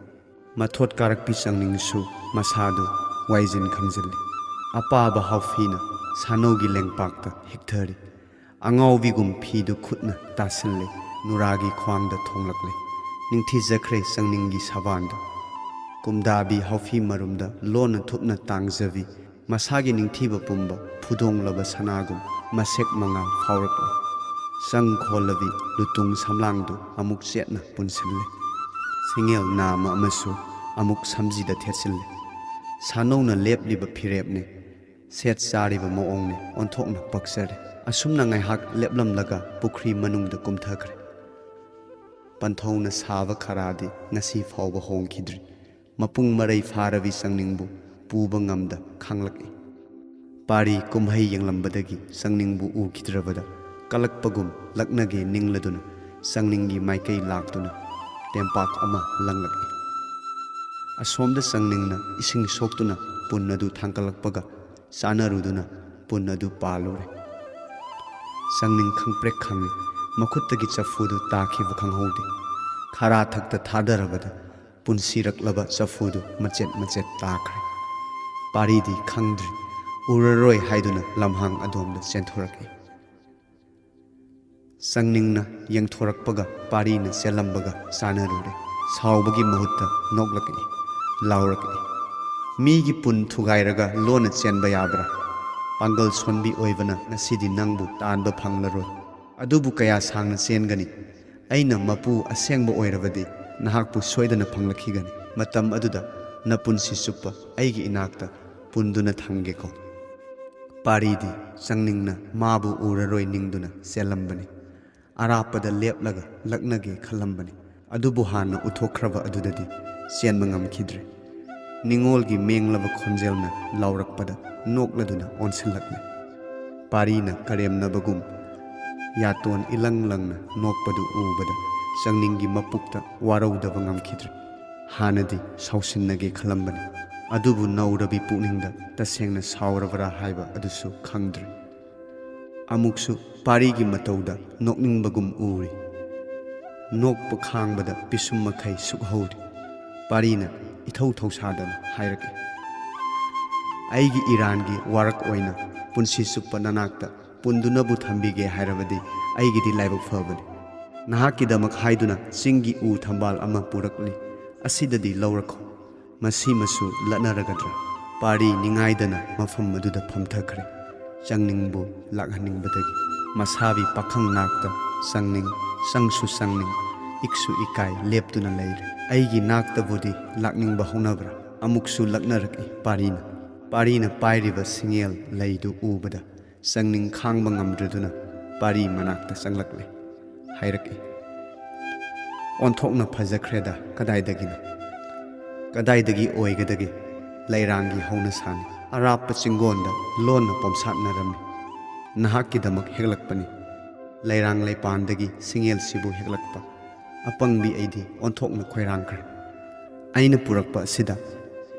ꯃꯊꯣꯠ ꯀꯥꯔꯛꯄꯤ ꯆꯪꯅꯤꯡꯁꯨ ꯃꯁꯥꯗꯨ ꯋꯥꯏꯖꯤꯟ ꯈꯝꯖꯤꯜꯂꯤ꯫ ꯑꯄꯥꯕ ꯍꯥꯎꯐꯤꯅ ꯁꯥꯅꯧꯒꯤ ꯂꯦꯡꯄꯥꯛꯇ ꯍꯤꯛꯊꯔꯤ꯫ ꯑꯉꯥꯎꯕꯤꯒꯨꯝ ꯐꯤꯗꯨ ꯈꯨꯠꯅ ꯇꯥꯁꯤꯜꯂꯤ꯫ ꯅꯨꯔꯥꯒꯤ ꯈ꯭ꯋꯥꯡꯗ ꯊꯣꯡꯂꯛꯂꯤ꯫ ꯅꯤꯡꯊꯤꯖꯈ꯭ꯔꯦ ꯆꯪꯅꯤꯡꯒꯤ ꯁꯕꯥꯟꯗꯨ꯫ ꯀꯨꯝꯗꯥꯕꯤ ꯍꯥꯎꯐꯤ ꯃꯔꯨꯝꯗ ꯂꯣꯟꯅ ꯊꯨꯞꯅ ꯇꯥꯡꯖꯕꯤ ꯃꯁꯥꯒꯤ ꯅꯤꯡꯊꯤꯕ ꯄꯨꯝꯕ ꯐꯨꯗꯣꯡꯂꯕ ꯁꯅꯥꯒꯨꯝ ꯃꯁꯦꯛ ꯃꯉꯥ ꯐꯥꯎꯔꯛꯂꯤ꯫ ꯆꯪ ꯈꯣꯜꯂꯕꯤ ꯂꯨꯇꯨꯡ ꯁꯝꯂꯥꯡꯗꯨ ꯑꯃꯨꯛ ꯆꯦꯠꯅ ꯄꯨꯟꯁꯤꯜꯂꯤ꯫ ꯁꯤꯡꯉꯦꯜ ꯅꯥꯃ ꯑꯃꯁꯨ ꯑꯃꯨꯛ ꯁꯝꯖꯤꯗ ꯊꯦꯠꯆꯤꯜꯂꯤ꯫ ꯁꯥꯅꯧꯅ ꯂꯦꯞꯂꯤꯕ ꯐꯤꯔꯦꯞꯅꯤ꯫ ꯁꯦꯠ ꯆꯥꯔꯤꯕ ꯃꯑꯣꯡꯅꯤ꯫ ꯑꯣꯟꯊꯣꯛꯅ ꯄꯛꯆꯔꯦ꯫ ꯑꯁꯨꯝꯅ ꯉꯥꯏꯍꯥꯛ ꯂꯦꯞꯂꯝꯂꯒ ꯄꯨꯈ꯭ꯔꯤ ꯃꯅꯨꯡꯗ ꯀꯨꯝꯊꯈ꯭ꯔꯦ꯫ ꯄꯟꯊꯧꯅ ꯁꯥꯕ ꯈꯔꯥꯗꯤ ꯉꯁꯤ ꯐꯥꯎꯕ ꯍꯣꯡꯈꯤꯗ꯭ꯔꯤ꯫ ꯃꯄꯨꯡ ꯃꯔꯩ ꯐꯥꯔꯕꯤ ꯆꯪꯅꯤꯡꯕꯨ ꯄꯨꯕ ꯉꯝꯗ ꯈꯥꯡꯂꯛꯏ꯫ ꯄꯥꯔꯤ ꯀꯨꯝꯍꯩ ꯌꯦꯡꯂꯝꯕꯗꯒꯤ ꯆꯪꯅꯤꯡꯕꯨ ꯎꯈꯤꯗ꯭ꯔꯕꯗ ꯀꯂꯛꯄꯒꯨꯝ ꯂꯛꯅꯒꯦ ꯅꯤꯡꯂꯗꯨꯅ ꯆꯪꯅꯤꯡꯒꯤ ꯃꯥꯏꯀꯩ ꯂꯥꯛꯇꯨꯅ ꯇꯦꯝꯄꯥꯛ ꯑꯃ ꯂꯪꯂꯛꯏ꯫ ꯑꯁꯣꯝꯗ ꯆꯪꯅꯤꯡꯅ ꯏꯁꯤꯡ ꯁꯣꯛꯇꯨꯅ ꯄꯨꯟ ꯑꯗꯨ ꯊꯥꯡꯒꯠꯂꯛꯄꯒ ꯆꯥꯅꯔꯨꯗꯨꯅ ꯄꯨꯟ ꯑꯗꯨ ꯄꯥꯜꯂꯨꯔꯦ꯫ ꯆꯪꯅꯤꯡ ꯈꯪꯄ꯭ꯔꯦꯛ ꯈꯪꯏ꯫ ꯃꯈꯨꯠꯇꯒꯤ ꯆꯐꯨꯗꯨ ꯇꯥꯈꯤꯕ ꯈꯪꯍꯧꯗꯦ꯫ ꯈꯔꯥ ꯊꯛꯇ ꯊꯥꯗꯔꯕꯗ ꯄꯨꯟꯁꯤꯔꯛꯂꯕ ꯆꯐꯨꯗꯨ ꯃꯆꯦꯠ ꯃꯆꯦꯠ ꯇꯥꯈ꯭ꯔꯦ꯫ ꯄꯥꯔꯤꯗꯤ ꯈꯪꯗ꯭ꯔꯤ꯫ ꯎꯔꯔꯣꯏ ꯍꯥꯏꯗꯨꯅ ꯂꯝꯍꯥꯡ ꯑꯗꯣꯝꯗ ꯆꯦꯟꯊꯣꯔꯛꯏ꯫ ꯆꯪꯅꯤꯡꯅ ꯌꯦꯡꯊꯣꯔꯛꯄꯒ ꯄꯥꯔꯤꯅ ꯆꯦꯜꯂꯝꯕꯒ ꯆꯥꯅꯔꯨꯔꯦ꯫ ꯁꯥꯎꯕꯒꯤ ꯃꯍꯨꯠꯇ ꯅꯣꯛꯂꯛꯏ, ꯂꯥꯎꯔꯛꯏ꯫ ꯃꯤꯒꯤ ꯄꯨꯟ ꯊꯨꯒꯥꯏꯔꯒ ꯂꯣꯟꯅ ꯆꯦꯟꯕ ꯌꯥꯕ꯭ꯔꯥ? ꯄꯥꯡꯒꯜ ꯁꯣꯟꯕꯤ ꯑꯣꯏꯕꯅ ꯉꯁꯤꯗꯤ ꯅꯪꯕꯨ ꯇꯥꯟꯕ ꯐꯪꯂꯔꯣꯏ꯫ ꯑꯗꯨꯕꯨ ꯀꯌꯥ ꯁꯥꯡꯅ ꯆꯦꯟꯒꯅꯤ? ꯑꯩꯅ ꯃꯄꯨ ꯑꯁꯦꯡꯕ ꯑꯣꯏꯔꯕꯗꯤ ꯅꯍꯥꯛꯄꯨ ꯁꯣꯏꯗꯅ ꯐꯪꯂꯛꯈꯤꯒꯅꯤ꯫ ꯃꯇꯝ ꯑꯗꯨꯗ ꯅꯄꯨꯟꯁꯤ ꯆꯨꯞꯄ ꯑꯩꯒꯤ ꯏꯅꯥꯛꯇ ꯄꯨꯟꯗꯨꯅ ꯊꯝꯒꯦꯀꯣ꯫ ꯄꯥꯔꯤꯗꯤ ꯆꯪꯅꯤꯡꯅ ꯃꯥꯕꯨ ꯎꯔꯔꯣꯏ ꯅꯤꯡꯗꯨꯅ ꯆꯦꯜꯂꯝꯕꯅꯤ꯫ ꯑꯔꯥꯞꯄꯗ ꯂꯦꯞꯂꯒ ꯂꯛꯅꯒꯦ ꯈꯜꯂꯝꯕꯅꯤ꯫ ꯑꯗꯨꯕꯨ ꯍꯥꯟꯅ ꯎꯊꯣꯛꯈ꯭ꯔꯕ ꯑꯗꯨꯗꯗꯤ ꯆꯦꯟꯕ ꯉꯝꯈꯤꯗ꯭ꯔꯦ꯫ ꯅꯤꯡꯉꯣꯜꯒꯤ ꯃꯦꯡꯂꯕ ꯈꯣꯟꯖꯦꯜꯅ ꯂꯥꯎꯔꯛꯄꯗ ꯅꯣꯛꯂꯗꯨꯅ ꯑꯣꯟꯁꯤꯜꯂꯛꯂꯦ꯫ ꯄꯥꯔꯤꯅ ꯀꯔꯦꯝꯅꯕꯒꯨꯝ ꯌꯥꯇꯣꯟ ꯏꯂꯪ ꯂꯪꯅ ꯅꯣꯛꯄꯗꯨ ꯎꯕꯗ ꯆꯪꯅꯤꯡꯒꯤ ꯃꯄꯨꯛꯇ ꯋꯥꯔꯧꯗꯕ ꯉꯝꯈꯤꯗ꯭ꯔꯦ꯫ ꯍꯥꯟꯅꯗꯤ ꯁꯥꯎꯁꯤꯟꯅꯒꯦ ꯈꯜꯂꯝꯕꯅꯤ, ꯑꯗꯨꯕꯨ ꯅꯧꯔꯕꯤ ꯄꯨꯛꯅꯤꯡꯗ ꯇꯁꯦꯡꯅ ꯁꯥꯎꯔꯕ꯭ꯔꯥ ꯍꯥꯏꯕ ꯑꯗꯨꯁꯨ ꯈꯪꯗ꯭ꯔꯦ꯫ ꯑꯃꯨꯛꯁꯨ ꯄꯥꯔꯤꯒꯤ ꯃꯇꯧꯗ ꯅꯣꯛꯅꯤꯡꯕꯒꯨꯝ ꯎꯔꯤ꯫ ꯅꯣꯛꯄ ꯈꯥꯡꯕꯗ ꯄꯤꯁꯨꯝ ꯃꯈꯩ ꯁꯨꯛꯍꯧꯔꯤ꯫ ꯄꯥꯔꯤꯅ ꯏꯊꯧ ꯊꯧꯁꯥꯗꯅ ꯍꯥꯏꯔꯛꯏ, "ꯑꯩꯒꯤ ꯏꯔꯥꯟꯒꯤ ꯋꯥꯔꯛ ꯑꯣꯏꯅ ꯄꯨꯟꯁꯤ ꯆꯨꯞꯄ ꯅꯅꯥꯛꯇ ꯄꯨꯟꯗꯨꯅꯕꯨ ꯊꯝꯕꯤꯒꯦ ꯍꯥꯏꯔꯕꯗꯤ ꯑꯩꯒꯤꯗꯤ ꯂꯥꯏꯕꯛ ꯐꯕꯅꯤ꯫ ꯅꯍꯥꯛꯀꯤꯗꯃꯛ ꯍꯥꯏꯗꯨꯅ ꯆꯤꯡꯒꯤ ꯎ ꯊꯝꯕꯥꯜ ꯑꯃ ꯄꯨꯔꯛꯂꯤ꯫ ꯑꯁꯤꯗꯗꯤ ꯂꯧꯔꯛꯈꯣ꯫ ꯃꯁꯤꯃꯁꯨ ꯂꯠꯅꯔꯒꯗ꯭ꯔꯥ?" ꯄꯥꯔꯤ ꯅꯤꯡꯉꯥꯏꯗꯅ ꯃꯐꯝ ꯑꯗꯨꯗ ꯐꯝꯊꯈ꯭ꯔꯦ꯫ ꯆꯪꯅꯤꯡꯕꯨ ꯂꯥꯛꯍꯟꯅꯤꯡꯕꯗꯒꯤ ꯃꯁꯥꯕꯤ ꯄꯥꯈꯪ ꯅꯥꯛꯇ ꯆꯪꯅꯤꯡ, ꯆꯪꯁꯨ ꯆꯪꯅꯤꯡ, ꯏꯛꯁꯨ ꯏꯀꯥꯏ ꯂꯦꯞꯇꯨꯅ ꯂꯩꯔꯦ꯫ ꯑꯩꯒꯤ ꯅꯥꯛꯇꯕꯨꯗꯤ ꯂꯥꯛꯅꯤꯡꯕ ꯍꯧꯅꯕ꯭ꯔꯥ? ꯑꯃꯨꯛꯁꯨ ꯂꯛꯅꯔꯛꯏ ꯄꯥꯔꯤꯅ꯫ ꯄꯥꯔꯤꯅ ꯄꯥꯏꯔꯤꯕ ꯁꯤꯡꯉꯦꯜ ꯂꯩꯗꯨ ꯎꯕꯗ ꯆꯪꯅꯤꯡ ꯈꯥꯡꯕ ꯉꯝꯗ꯭ꯔꯗꯨꯅ ꯄꯥꯔꯤ ꯃꯅꯥꯛꯇ ꯆꯪꯂꯛꯂꯦ꯫ ꯍꯥꯏꯔꯛꯏ, "ꯑꯣꯟꯊꯣꯛꯅ ꯐꯖꯈ꯭ꯔꯦꯗ, ꯀꯗꯥꯏꯗꯒꯤꯅꯣ? ꯀꯗꯥꯏꯗꯒꯤ ꯑꯣꯏꯒꯗꯒꯦ? ꯂꯩꯔꯥꯡꯒꯤ ꯍꯧꯅꯁꯥꯅꯤ꯫ ꯑꯔꯥꯞꯄ ꯆꯤꯡꯒꯣꯟꯗ ꯂꯣꯟꯅ ꯄꯣꯝꯁꯥꯠꯅꯔꯝꯃꯤ꯫ ꯅꯍꯥꯛꯀꯤꯗꯃꯛ ꯍꯦꯛꯂꯛꯄꯅꯤ꯫ ꯂꯩꯔꯥꯡ ꯂꯩꯄꯥꯟꯗꯒꯤ ꯁꯤꯡꯉꯦꯜꯁꯤꯕꯨ ꯍꯦꯛꯂꯛꯄ ꯑꯄꯪꯕꯤ ꯑꯩꯗꯤ ꯑꯣꯟꯊꯣꯛꯅ ꯈꯣꯏꯔꯥꯡꯈ꯭ꯔꯦ꯫ ꯑꯩꯅ ꯄꯨꯔꯛꯄ ꯑꯁꯤꯗ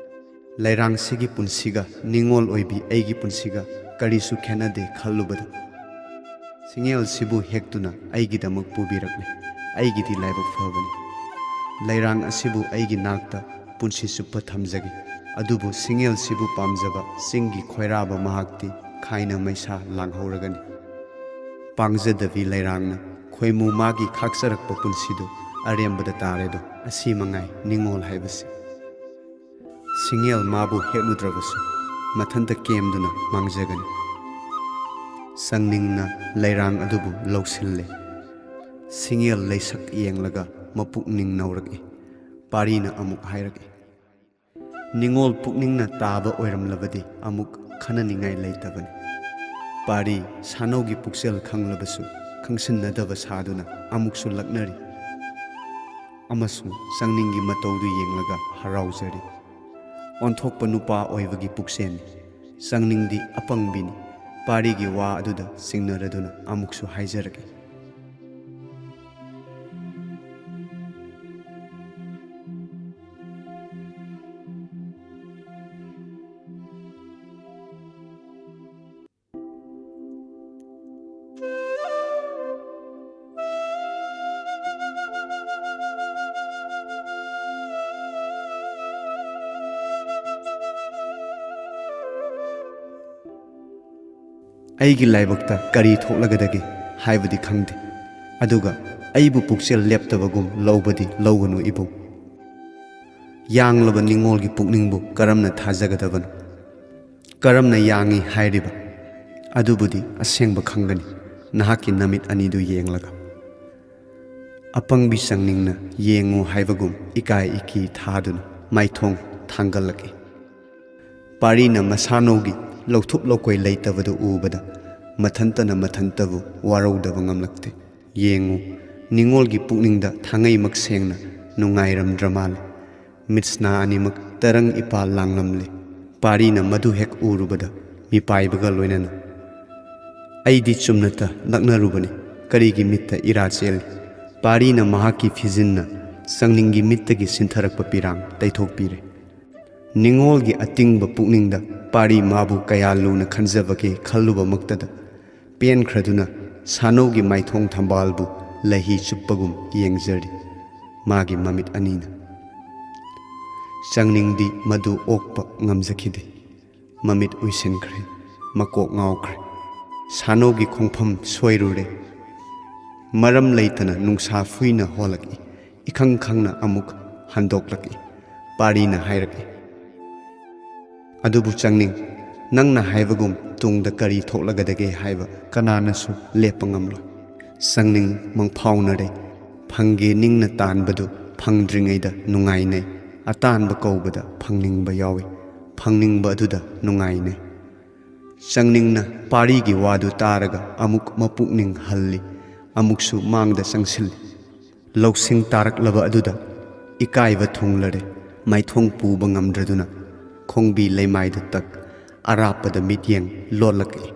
ꯂꯩꯔꯥꯡꯁꯤꯒꯤ ꯄꯨꯟꯁꯤꯒ ꯅꯤꯡꯉꯣꯜ ꯑꯣꯏꯕꯤ ꯑꯩꯒꯤ ꯄꯨꯟꯁꯤꯒ ꯀꯔꯤꯁꯨ ꯈꯦꯠꯅꯗꯦ ꯈꯜꯂꯨꯕꯗ ꯁꯤꯡꯉꯦꯜꯁꯤꯕꯨ ꯍꯦꯛꯇꯨꯅ ꯑꯩꯒꯤꯗꯃꯛ ꯄꯨꯕꯤꯔꯛꯂꯦ꯫ ꯑꯩꯒꯤꯗꯤ ꯂꯥꯏꯕꯛ ꯐꯕꯅꯤ꯫ ꯂꯩꯔꯥꯡ ꯑꯁꯤꯕꯨ ꯑꯩꯒꯤ ꯅꯥꯛꯇ ꯄꯨꯟꯁꯤ ꯆꯨꯞꯄ ꯊꯝꯖꯒꯦ꯫ ꯑꯗꯨꯕꯨ ꯁꯤꯡꯉꯦꯜꯁꯤꯕꯨ ꯄꯥꯝꯖꯕ ꯆꯤꯡꯒꯤ ꯈꯣꯏꯔꯥꯕ ꯃꯍꯥꯛꯇꯤ ꯈꯥꯏꯅ ꯃꯩꯁꯥ ꯂꯥꯡꯍꯧꯔꯒꯅꯤ꯫ ꯄꯥꯡꯖꯗꯕꯤ ꯂꯩꯔꯥꯡꯅ ꯈꯣꯏꯃꯨ ꯃꯥꯒꯤ ꯈꯥꯛꯆꯔꯛꯄ ꯄꯨꯟꯁꯤꯗꯨ ꯑꯔꯦꯝꯕꯗ ꯇꯥꯔꯦꯗꯣ꯫ ꯑꯁꯤ ꯃꯉꯥꯏ ꯅꯤꯡꯉꯣꯜ ꯍꯥꯏꯕꯁꯤ"꯫ ꯁꯤꯡꯌꯦꯜ ꯃꯥꯕꯨ ꯍꯦꯛꯂꯨꯗ꯭ꯔꯕꯁꯨ ꯃꯊꯟꯇ ꯀꯦꯝꯗꯨꯅ ꯃꯥꯡꯖꯒꯅꯤ꯫ ꯆꯪꯅꯤꯡꯅ ꯂꯩꯔꯥꯡ ꯑꯗꯨꯕꯨ ꯂꯧꯁꯤꯜꯂꯦ꯫ ꯁꯤꯡꯌꯦꯜ ꯂꯩꯁꯛ ꯌꯦꯡꯂꯒ ꯃꯄꯨꯛꯅꯤꯡ ꯅꯧꯔꯛꯏ꯫ ꯄꯥꯔꯤꯅ ꯑꯃꯨꯛ ꯍꯥꯏꯔꯛꯏ, "ꯅꯤꯡꯉꯣꯜ ꯄꯨꯛꯅꯤꯡꯅ ꯇꯥꯕ ꯑꯣꯏꯔꯝꯂꯕꯗꯤ ꯑꯃꯨꯛ ꯈꯟꯅꯅꯤꯡꯉꯥꯏ ꯂꯩꯇꯕꯅꯤ꯫ ꯄꯥꯔꯤ ꯁꯥꯅꯧꯒꯤ ꯄꯨꯛꯆꯦꯜ ꯈꯪꯂꯕꯁꯨ ꯈꯪꯁꯤꯟꯅꯗꯕ ꯁꯥꯗꯨꯅ ꯑꯃꯨꯛꯁꯨ ꯂꯛꯅꯔꯤ ꯑꯃꯁꯨꯡ ꯆꯪꯅꯤꯡꯒꯤ ꯃꯇꯧꯗꯨ ꯌꯦꯡꯂꯒ ꯍꯔꯥꯎꯖꯔꯤ꯫ ꯑꯣꯟꯊꯣꯛꯄ ꯅꯨꯄꯥ ꯑꯣꯏꯕꯒꯤ ꯄꯨꯛꯆꯦꯜꯅꯤ꯫ ꯆꯪꯅꯤꯡꯗꯤ ꯑꯄꯪꯕꯤꯅꯤ꯫" ꯄꯥꯔꯤꯒꯤ ꯋꯥ ꯑꯗꯨꯗ ꯆꯤꯡꯅꯔꯗꯨꯅ ꯑꯃꯨꯛꯁꯨ ꯍꯥꯏꯖꯔꯛꯏ꯫ "ꯑꯩꯒꯤ ꯂꯥꯏꯕꯛꯇ ꯀꯔꯤ ꯊꯣꯛꯂꯒꯗꯒꯦ ꯍꯥꯏꯕꯗꯤ ꯈꯪꯗꯦ, ꯑꯗꯨꯒ ꯑꯩꯕꯨ ꯄꯨꯛꯆꯦꯜ ꯂꯦꯞꯇꯕꯒꯨꯝ ꯂꯧꯕꯗꯤ ꯂꯧꯒꯅꯨ ꯏꯕꯨꯡ꯫ ꯌꯥꯡꯂꯕ ꯅꯤꯡꯉꯣꯜꯒꯤ ꯄꯨꯛꯅꯤꯡꯕꯨ ꯀꯔꯝꯅ ꯊꯥꯖꯒꯗꯕꯅꯣ? ꯀꯔꯝꯅ ꯌꯥꯡꯏ ꯍꯥꯏꯔꯤꯕ? ꯑꯗꯨꯕꯨꯗꯤ ꯑꯁꯦꯡꯕ ꯈꯪꯒꯅꯤ ꯅꯍꯥꯛꯀꯤ ꯅꯃꯤꯠ ꯑꯅꯤꯗꯨ ꯌꯦꯡꯂꯒ꯫" ꯑꯄꯪꯕꯤ ꯆꯪꯅꯤꯡꯅ ꯌꯦꯡꯉꯨ ꯍꯥꯏꯕꯒꯨꯝ ꯏꯀꯥꯏ ꯏꯀꯤ ꯊꯥꯗꯨꯅ ꯃꯥꯏꯊꯣꯡ ꯊꯥꯡꯒꯠꯂꯛꯏ꯫ ꯄꯥꯔꯤꯅ ꯃꯁꯥꯅꯧꯒꯤ ꯂꯧꯊꯨꯞ ꯂꯧꯀꯣꯏ ꯂꯩꯇꯕꯗꯨ ꯎꯕꯗ ꯃꯊꯟꯇꯅ ꯃꯊꯟꯇꯕꯨ ꯋꯥꯔꯧꯗꯕ ꯉꯝꯂꯛꯇꯦ꯫ ꯌꯦꯡꯉꯨ, ꯅꯤꯡꯉꯣꯜꯒꯤ ꯄꯨꯛꯅꯤꯡꯗ ꯊꯥꯡꯉꯩꯃꯛ ꯁꯦꯡꯅ ꯅꯨꯡꯉꯥꯏꯔꯝꯗ꯭ꯔ ꯃꯥꯜꯂꯦ꯫ ꯃꯤꯠꯁꯅꯥ ꯑꯅꯤꯃꯛ ꯇꯔꯪ ꯏꯄꯥ ꯂꯥꯡꯂꯝꯂꯦ꯫ ꯄꯥꯔꯤꯅ ꯃꯗꯨ ꯍꯦꯛ ꯎꯔꯨꯕꯗ ꯃꯤꯄꯥꯏꯕꯒ ꯂꯣꯏꯅꯅ, "ꯑꯩꯗꯤ ꯆꯨꯝꯅꯇ ꯂꯛꯅꯔꯨꯕꯅꯤ, ꯀꯔꯤꯒꯤ ꯃꯤꯠꯇ ꯏꯔꯥ ꯆꯦꯜꯂꯤ?" ꯄꯥꯔꯤꯅ ꯃꯍꯥꯛꯀꯤ ꯐꯤꯖꯤꯟꯅ ꯆꯪꯅꯤꯡꯒꯤ ꯃꯤꯠꯇꯒꯤ ꯁꯤꯟꯊꯔꯛꯄ ꯄꯤꯔꯥꯡ ꯇꯩꯊꯣꯛꯄꯤꯔꯦ꯫ ꯅꯤꯡꯉꯣꯜꯒꯤ ꯑꯇꯤꯡꯕ ꯄꯨꯛꯅꯤꯡꯗ ꯄꯥꯔꯤ ꯃꯥꯕꯨ ꯀꯌꯥ ꯂꯨꯅ ꯈꯟꯖꯕꯒꯦ ꯈꯜꯂꯨꯕꯃꯛꯇꯗ ꯄꯦꯟꯈ꯭ꯔꯗꯨꯅ ꯁꯥꯅꯧꯒꯤ ꯃꯥꯏꯊꯣꯡ ꯊꯝꯕꯥꯜꯕꯨ ꯂꯩꯍꯤ ꯆꯨꯞꯄꯒꯨꯝ ꯌꯦꯡꯖꯔꯤ ꯃꯥꯒꯤ ꯃꯃꯤꯠ ꯑꯅꯤꯅ꯫ ꯆꯪꯅꯤꯡꯗꯤ ꯃꯗꯨ ꯑꯣꯛꯄ ꯉꯝꯖꯈꯤꯗꯦ꯫ ꯃꯃꯤꯠ ꯎꯏꯁꯤꯟꯈ꯭ꯔꯦ, ꯃꯀꯣꯛ ꯉꯥꯎꯈ꯭ꯔꯦ꯫ ꯁꯥꯅꯧꯒꯤ ꯈꯣꯡꯐꯝ ꯁꯣꯏꯔꯨꯔꯦ꯫ ꯃꯔꯝ ꯂꯩꯇꯅ ꯅꯨꯡꯁꯥ ꯐꯨꯏꯅ ꯍꯣꯜꯂꯛꯏ, ꯏꯈꯪ ꯈꯪꯅ ꯑꯃꯨꯛ ꯍꯟꯗꯣꯛꯂꯛꯏ꯫ ꯄꯥꯔꯤꯅ ꯍꯥꯏꯔꯛꯏ, ꯑꯗꯨꯕꯨ ꯆꯪꯅꯤꯡ, ꯅꯪꯅ ꯍꯥꯏꯕꯒꯨꯝ ꯇꯨꯡꯗ ꯀꯔꯤ ꯊꯣꯛꯂꯒꯗꯒꯦ ꯍꯥꯏꯕ ꯀꯅꯥꯅꯁꯨ ꯂꯦꯞꯄ ꯉꯝꯂꯣꯏ꯫ ꯆꯪꯅꯤꯡ ꯃꯪꯐꯥꯎꯅꯔꯦ꯫ ꯐꯪꯒꯦ ꯅꯤꯡꯅ ꯇꯥꯟꯕꯗꯨ ꯐꯪꯗ꯭ꯔꯤꯉꯩꯗ ꯅꯨꯡꯉꯥꯏꯅꯩ꯫ ꯑꯇꯥꯟꯕ ꯀꯧꯕꯗ ꯐꯪꯅꯤꯡꯕ ꯌꯥꯎꯏ꯫ ꯐꯪꯅꯤꯡꯕ ꯑꯗꯨꯗ ꯅꯨꯡꯉꯥꯏꯅꯩ꯫ ꯆꯪꯅꯤꯡꯅ ꯄꯥꯔꯤꯒꯤ ꯋꯥꯗꯨ ꯇꯥꯔꯒ ꯑꯃꯨꯛ ꯃꯄꯨꯛꯅꯤꯡ ꯍꯜꯂꯤ꯫ ꯑꯃꯨꯛꯁꯨ ꯃꯥꯡꯗ ꯆꯪꯁꯤꯜꯂꯤ꯫ ꯂꯧꯁꯤꯡ ꯇꯥꯔꯛꯂꯕ ꯑꯗꯨꯗ ꯏꯀꯥꯏꯕ ꯊꯨꯡꯂꯔꯦ꯫ ꯃꯥꯏꯊꯣꯡ ꯄꯨꯕ ꯉꯝꯗ꯭ꯔꯗꯨꯅ ꯈꯣꯡꯕꯤ ꯂꯩꯃꯥꯏꯗ ꯇꯛ ꯑꯔꯥꯞꯄꯗ ꯃꯤꯠꯌꯦꯡ ꯂꯣꯠꯂꯛꯏ꯫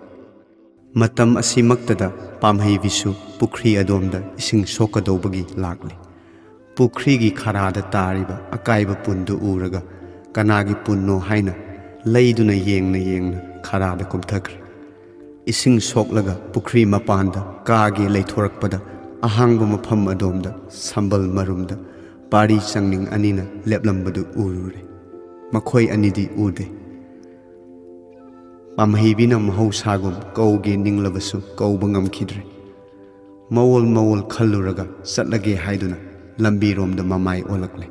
ꯃꯇꯝ ꯑꯁꯤꯃꯛꯇꯗ ꯄꯥꯝꯍꯩꯕꯤꯁꯨ ꯄꯨꯈ꯭ꯔꯤ ꯑꯗꯣꯝꯗ ꯏꯁꯤꯡ ꯁꯣꯛꯀꯗꯧꯕꯒꯤ ꯂꯥꯛꯂꯤ꯫ ꯄꯨꯈ꯭ꯔꯤꯒꯤ ꯈꯔꯥꯗ ꯇꯥꯔꯤꯕ ꯑꯀꯥꯏꯕ ꯄꯨꯟꯗꯨ ꯎꯔꯒ ꯀꯅꯥꯒꯤ ꯄꯨꯟꯅꯣ ꯍꯥꯏꯅ ꯂꯩꯗꯨꯅ ꯌꯦꯡꯅ ꯌꯦꯡꯅ ꯈꯔꯥꯗ ꯀꯨꯝꯊꯈ꯭ꯔꯦ꯫ ꯏꯁꯤꯡ ꯁꯣꯛꯂꯒ ꯄꯨꯈ꯭ꯔꯤ ꯃꯄꯥꯟꯗ ꯀꯥꯒꯦ ꯂꯩꯊꯣꯔꯛꯄꯗ ꯑꯍꯥꯡꯕ ꯃꯐꯝ ꯑꯗꯣꯝꯗ ꯁꯝꯕꯜ ꯃꯔꯨꯝꯗ ꯄꯥꯔꯤ ꯆꯪꯅꯤꯡ ꯑꯅꯤꯅ ꯂꯦꯞꯂꯝꯕꯗꯨ ꯎꯔꯨꯔꯦ꯫ ꯃꯈꯣꯏ ꯑꯅꯤꯗꯤ ꯎꯗꯦ꯫ ꯄꯥꯝꯍꯩꯕꯤꯅ ꯃꯍꯧꯁꯥꯒꯨꯝ ꯀꯧꯒꯦ ꯅꯤꯡꯂꯕꯁꯨ ꯀꯧꯕ ꯉꯝꯈꯤꯗ꯭ꯔꯦ꯫ ꯃꯑꯣꯜ ꯃꯑꯣꯜ ꯈꯜꯂꯨꯔꯒ ꯆꯠꯂꯒꯦ ꯍꯥꯏꯗꯨꯅ ꯂꯝꯕꯤꯔꯣꯝꯗ ꯃꯃꯥꯏ ꯑꯣꯜꯂꯛꯂꯦ꯫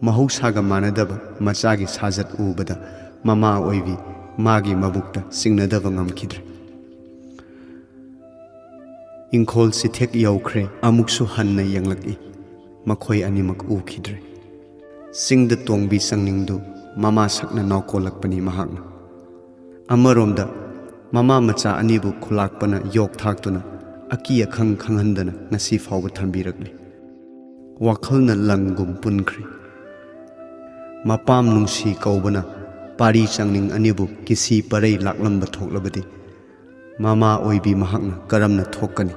ꯃꯍꯧꯁꯥꯒ ꯃꯥꯟꯅꯗꯕ ꯃꯆꯥꯒꯤ ꯁꯥꯖꯠ ꯎꯕꯗ ꯃꯃꯥ ꯑꯣꯏꯕꯤ ꯃꯥꯒꯤ ꯃꯕꯨꯛꯇ ꯆꯤꯡꯅꯗꯕ ꯉꯝꯈꯤꯗ꯭ꯔꯦ꯫ ꯏꯪꯈꯣꯜ ꯆꯤꯊꯦꯛ ꯌꯧꯈ꯭ꯔꯦ꯫ ꯑꯃꯨꯛꯁꯨ ꯍꯟꯅ ꯌꯦꯡꯂꯛꯏ꯫ ꯃꯈꯣꯏ ꯑꯅꯤꯃꯛ ꯎꯈꯤꯗ꯭ꯔꯦ꯫ ꯆꯤꯡꯗ ꯇꯣꯡꯕꯤ ꯆꯪꯅꯤꯡꯗꯨ ꯃꯃꯥ ꯁꯛꯅ ꯅꯥꯎꯀꯣꯜꯂꯛꯄꯅꯤ ꯃꯍꯥꯛꯅ꯫ ꯑꯃꯔꯣꯝꯗ ꯃꯃꯥ ꯃꯆꯥ ꯑꯅꯤꯕꯨ ꯈꯨꯂꯥꯛꯄꯅ ꯌꯣꯛ ꯊꯥꯛꯇꯨꯅ ꯑꯀꯤ ꯑꯈꯪ ꯈꯪꯍꯟꯗꯅ ꯉꯁꯤ ꯐꯥꯎꯕ ꯊꯝꯕꯤꯔꯛꯂꯤ꯫ ꯋꯥꯈꯜꯅ ꯂꯪꯒꯨꯝ ꯄꯨꯟꯈ꯭ꯔꯦ꯫ ꯃꯄꯥꯝ ꯅꯨꯡꯁꯤ ꯀꯧꯕꯅ ꯄꯥꯔꯤ ꯆꯪꯅꯤꯡ ꯑꯅꯤꯕꯨ ꯀꯤꯁꯤ ꯄꯔꯩ ꯂꯥꯛꯂꯝꯕ ꯊꯣꯛꯂꯕꯗꯤ ꯃꯃꯥ ꯑꯣꯏꯕꯤ ꯃꯍꯥꯛꯅ ꯀꯔꯝꯅ ꯊꯣꯛꯀꯅꯤ?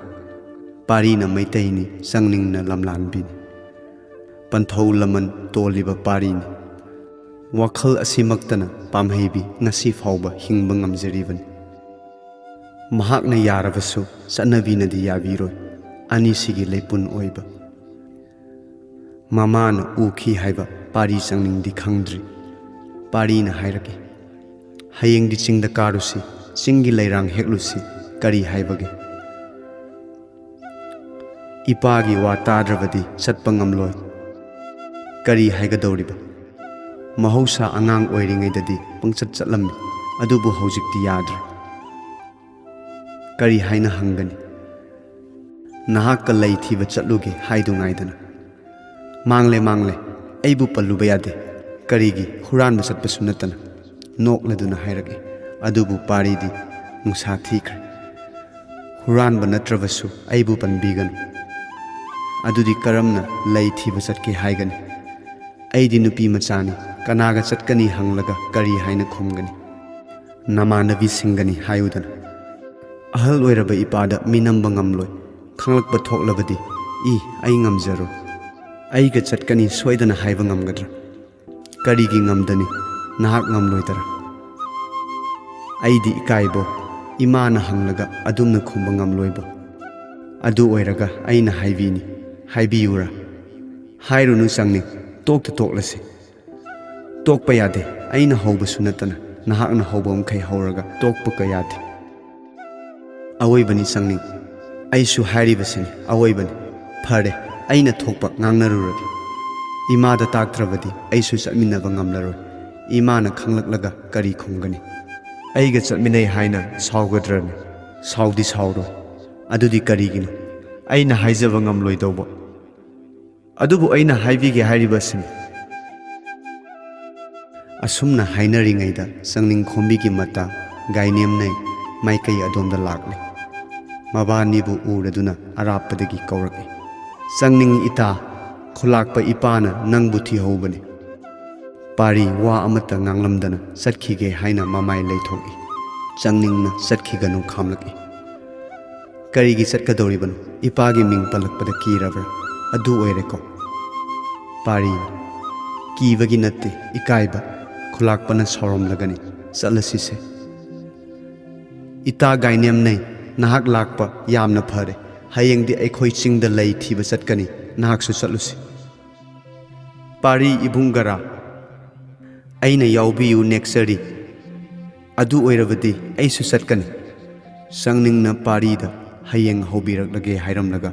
ꯄꯥꯔꯤꯅ ꯃꯩꯇꯩꯅꯤ, ꯆꯪꯅꯤꯡꯅ ꯂꯝꯂꯥꯟꯕꯤꯅꯤ꯫ ꯄꯟꯊꯧ ꯂꯃꯟ ꯇꯣꯜꯂꯤꯕ ꯄꯥꯔꯤꯅꯤ꯫ ꯋꯥꯈꯜ ꯑꯁꯤꯃꯛꯇꯅ ꯄꯥꯝꯍꯩꯕꯤ ꯉꯁꯤ ꯐꯥꯎꯕ ꯍꯤꯡꯕ ꯉꯝꯖꯔꯤꯕꯅꯤ꯫ ꯃꯍꯥꯛꯅ ꯌꯥꯔꯕꯁꯨ ꯆꯠꯅꯕꯤꯅꯗꯤ ꯌꯥꯕꯤꯔꯣꯏ꯫ ꯑꯅꯤꯁꯤꯒꯤ ꯂꯩꯄꯨꯟ ꯑꯣꯏꯕ ꯃꯃꯥꯅ ꯎꯈꯤ ꯍꯥꯏꯕ ꯄꯥꯔꯤ ꯆꯪꯅꯤꯡꯗꯤ ꯈꯪꯗ꯭ꯔꯤ꯫ ꯄꯥꯔꯤꯅ ꯍꯥꯏꯔꯛꯏ, "ꯍꯌꯦꯡꯗꯤ ꯆꯤꯡꯗ ꯀꯥꯔꯨꯁꯤ, ꯆꯤꯡꯒꯤ ꯂꯩꯔꯥꯡ ꯍꯦꯛꯂꯨꯁꯤ, ꯀꯔꯤ ꯍꯥꯏꯕꯒꯦ?" ꯏꯄꯥꯒꯤ ꯋꯥ ꯇꯥꯗ꯭ꯔꯕꯗꯤ ꯆꯠꯄ ꯉꯝꯂꯣꯏ꯫ ꯀꯔꯤ ꯍꯥꯏꯒꯗꯧꯔꯤꯕ? ꯃꯍꯧꯁꯥ ꯑꯉꯥꯡ ꯑꯣꯏꯔꯤꯉꯩꯗꯗꯤ ꯄꯪꯆꯠ ꯆꯠꯂꯝꯃꯤ, ꯑꯗꯨꯕꯨ ꯍꯧꯖꯤꯛꯇꯤ ꯌꯥꯗ꯭ꯔꯦ꯫ ꯀꯔꯤ ꯍꯥꯏꯅ ꯍꯪꯒꯅꯤ? "ꯅꯍꯥꯛꯀ ꯂꯩ ꯊꯤꯕ ꯆꯠꯂꯨꯒꯦ" ꯍꯥꯏꯗꯨ ꯉꯥꯏꯗꯅ꯫ "ꯃꯥꯡꯂꯦ, ꯃꯥꯡꯂꯦ, ꯑꯩꯕꯨ ꯄꯜꯂꯨꯕ ꯌꯥꯗꯦ꯫ ꯀꯔꯤꯒꯤ? ꯍꯨꯔꯥꯟꯕ ꯆꯠꯄꯁꯨ ꯅꯠꯇꯅ", ꯅꯣꯛꯂꯗꯨꯅ ꯍꯥꯏꯔꯛꯏ꯫ ꯑꯗꯨꯕꯨ ꯄꯥꯔꯤꯗꯤ ꯅꯨꯡꯁꯥ ꯊꯤꯈ꯭ꯔꯦ꯫ "ꯍꯨꯔꯥꯟꯕ ꯅꯠꯇ꯭ꯔꯕꯁꯨ ꯑꯩꯕꯨ ꯄꯟꯕꯤꯒꯅꯨ꯫ ꯑꯗꯨꯗꯤ ꯀꯔꯝꯅ ꯂꯩ ꯊꯤꯕ ꯆꯠꯀꯦ ꯍꯥꯏꯒꯅꯤ? ꯑꯩꯗꯤ ꯅꯨꯄꯤ ꯃꯆꯥꯅꯤ, ꯀꯅꯥꯒ ꯆꯠꯀꯅꯤ ꯍꯪꯂꯒ ꯀꯔꯤ ꯍꯥꯏꯅ ꯈꯨꯝꯒꯅꯤ? ꯅꯃꯥꯟꯅꯕꯤꯁꯤꯡꯒꯅꯤ ꯍꯥꯏꯌꯨꯗꯅ꯫ ꯑꯍꯜ ꯑꯣꯏꯔꯕ ꯏꯄꯥꯗ ꯃꯤꯅꯝꯕ ꯉꯝꯂꯣꯏ, ꯈꯪꯂꯛꯄ ꯊꯣꯛꯂꯕꯗꯤ, ꯏ, ꯑꯩ ꯉꯝꯖꯔꯣꯏ꯫ ꯑꯩꯒ ꯆꯠꯀꯅꯤ ꯁꯣꯏꯗꯅ ꯍꯥꯏꯕ ꯉꯝꯒꯗ꯭ꯔꯥ? ꯀꯔꯤꯒꯤ ꯉꯝꯗꯅꯤ? ꯅꯍꯥꯛ ꯉꯝꯂꯣꯏꯗꯔꯥ?" "ꯑꯩꯗꯤ ꯏꯀꯥꯏꯕꯣ, ꯏꯃꯥꯅ ꯍꯪꯂꯒ ꯑꯗꯨꯝꯅ ꯈꯨꯝꯕ ꯉꯝꯂꯣꯏꯕꯣ꯫ ꯑꯗꯨ ꯑꯣꯏꯔꯒ ꯑꯩꯅ ꯍꯥꯏꯕꯤꯅꯤ, ꯍꯥꯏꯕꯤꯌꯨꯔꯥ?" "ꯍꯥꯏꯔꯨꯅꯨ ꯆꯪꯅꯤꯡ, ꯇꯣꯛꯇ ꯇꯣꯛꯂꯁꯤ꯫" "ꯇꯣꯛꯄ ꯌꯥꯗꯦ, ꯑꯩꯅ ꯍꯧꯕꯁꯨ ꯅꯠꯇꯅ ꯅꯍꯥꯛꯅ ꯍꯧꯕ ꯃꯈꯩ ꯍꯧꯔꯒ ꯇꯣꯛꯄ ꯀ ꯌꯥꯗꯦ꯫" "ꯑꯋꯣꯏꯕꯅꯤ ꯆꯪꯅꯤꯡ, ꯑꯩꯁꯨ ꯍꯥꯏꯔꯤꯕꯁꯤꯅꯤ, ꯑꯋꯣꯏꯕꯅꯤ꯫ ꯐꯔꯦ, ꯑꯩꯅ ꯊꯣꯛꯄ ꯉꯥꯡꯅꯔꯨꯔꯒꯦ꯫ ꯏꯃꯥꯗ ꯇꯥꯛꯇ꯭ꯔꯕꯗꯤ ꯑꯩꯁꯨ ꯆꯠꯃꯤꯟꯅꯕ ꯉꯝꯂꯔꯣꯏ꯫ ꯏꯃꯥꯅ ꯈꯪꯂꯛꯂꯒ ꯀꯔꯤ ꯈꯨꯝꯒꯅꯤ?" "ꯑꯩꯒ ꯆꯠꯃꯤꯟꯅꯩ ꯍꯥꯏꯅ ꯁꯥꯎꯒꯗ꯭ꯔꯅꯦ?" "ꯁꯥꯎꯗꯤ ꯁꯥꯎꯔꯣꯏ꯫" "ꯑꯗꯨꯗꯤ ꯀꯔꯤꯒꯤꯅꯣ?" "ꯑꯩꯅ ꯍꯥꯏꯖꯕ ꯉꯝꯂꯣꯏꯗꯧꯕ꯫ ꯑꯗꯨꯕꯨ ꯑꯩꯅ ꯍꯥꯏꯕꯤꯒꯦ ꯍꯥꯏꯔꯤꯕꯁꯤꯅꯤ꯫" ꯑꯁꯨꯝꯅ ꯍꯥꯏꯅꯔꯤꯉꯩꯗ ꯆꯪꯅꯤꯡ ꯈꯣꯝꯕꯤꯒꯤ ꯃꯇꯥ ꯒꯥꯏꯅꯦꯝꯅꯩ ꯃꯥꯏꯀꯩ ꯑꯗꯣꯝꯗ ꯂꯥꯛꯂꯦ꯫ ꯃꯕꯥꯅꯤꯕꯨ ꯎꯔꯗꯨꯅ ꯑꯔꯥꯞꯄꯗꯒꯤ ꯀꯧꯔꯛꯏ꯫ "ꯆꯪꯅꯤꯡ ꯏꯇꯥ, ꯈꯨꯂꯥꯛꯄ ꯏꯄꯥꯅ ꯅꯪꯕꯨ ꯊꯤꯍꯧꯕꯅꯤ꯫" ꯄꯥꯔꯤ ꯋꯥ ꯑꯃꯠꯇ ꯉꯥꯡꯂꯝꯗꯅ ꯆꯠꯈꯤꯒꯦ ꯍꯥꯏꯅ ꯃꯃꯥꯏ ꯂꯩꯊꯣꯛꯏ꯫ ꯆꯪꯅꯤꯡꯅ ꯆꯠꯈꯤꯒꯅꯨ ꯈꯥꯝꯂꯛꯏ꯫ "ꯀꯔꯤꯒꯤ ꯆꯠꯀꯗꯧꯔꯤꯕꯅꯣ? ꯏꯄꯥꯒꯤ ꯃꯤꯡ ꯄꯜꯂꯛꯄꯗ ꯀꯤꯔꯕ꯭ꯔꯥ? ꯑꯗꯨ ꯑꯣꯏꯔꯦꯀꯣ?" ꯄꯥꯔꯤ, "ꯀꯤꯕꯒꯤ ꯅꯠꯇꯦ, ꯏꯀꯥꯏꯕ꯫" ꯈꯨꯂꯥꯛꯄꯅ ꯁꯥꯎꯔꯝꯂꯒꯅꯤ꯫ "ꯆꯠꯂꯁꯤꯁꯦ꯫" "ꯏꯇꯥ ꯒꯥꯏꯅꯦꯝꯅꯩ, ꯅꯍꯥꯛ ꯂꯥꯛꯄ ꯌꯥꯝꯅ ꯐꯔꯦ꯫ ꯍꯌꯦꯡꯗꯤ ꯑꯩꯈꯣꯏ ꯆꯤꯡꯗ ꯂꯩ ꯊꯤꯕ ꯆꯠꯀꯅꯤ, ꯅꯍꯥꯛꯁꯨ ꯆꯠꯂꯨꯁꯤ꯫" ꯄꯥꯔꯤ ꯏꯕꯨꯡꯒꯔꯥ, ꯑꯩꯅ ꯌꯥꯎꯕꯤꯌꯨ ꯅꯦꯛꯆꯔꯤ꯫ "ꯑꯗꯨ ꯑꯣꯏꯔꯕꯗꯤ ꯑꯩꯁꯨ ꯆꯠꯀꯅꯤ꯫" ꯆꯪꯅꯤꯡꯅ ꯄꯥꯔꯤꯗ "ꯍꯌꯦꯡ ꯍꯧꯕꯤꯔꯛꯂꯒꯦ" ꯍꯥꯏꯔꯝꯂꯒ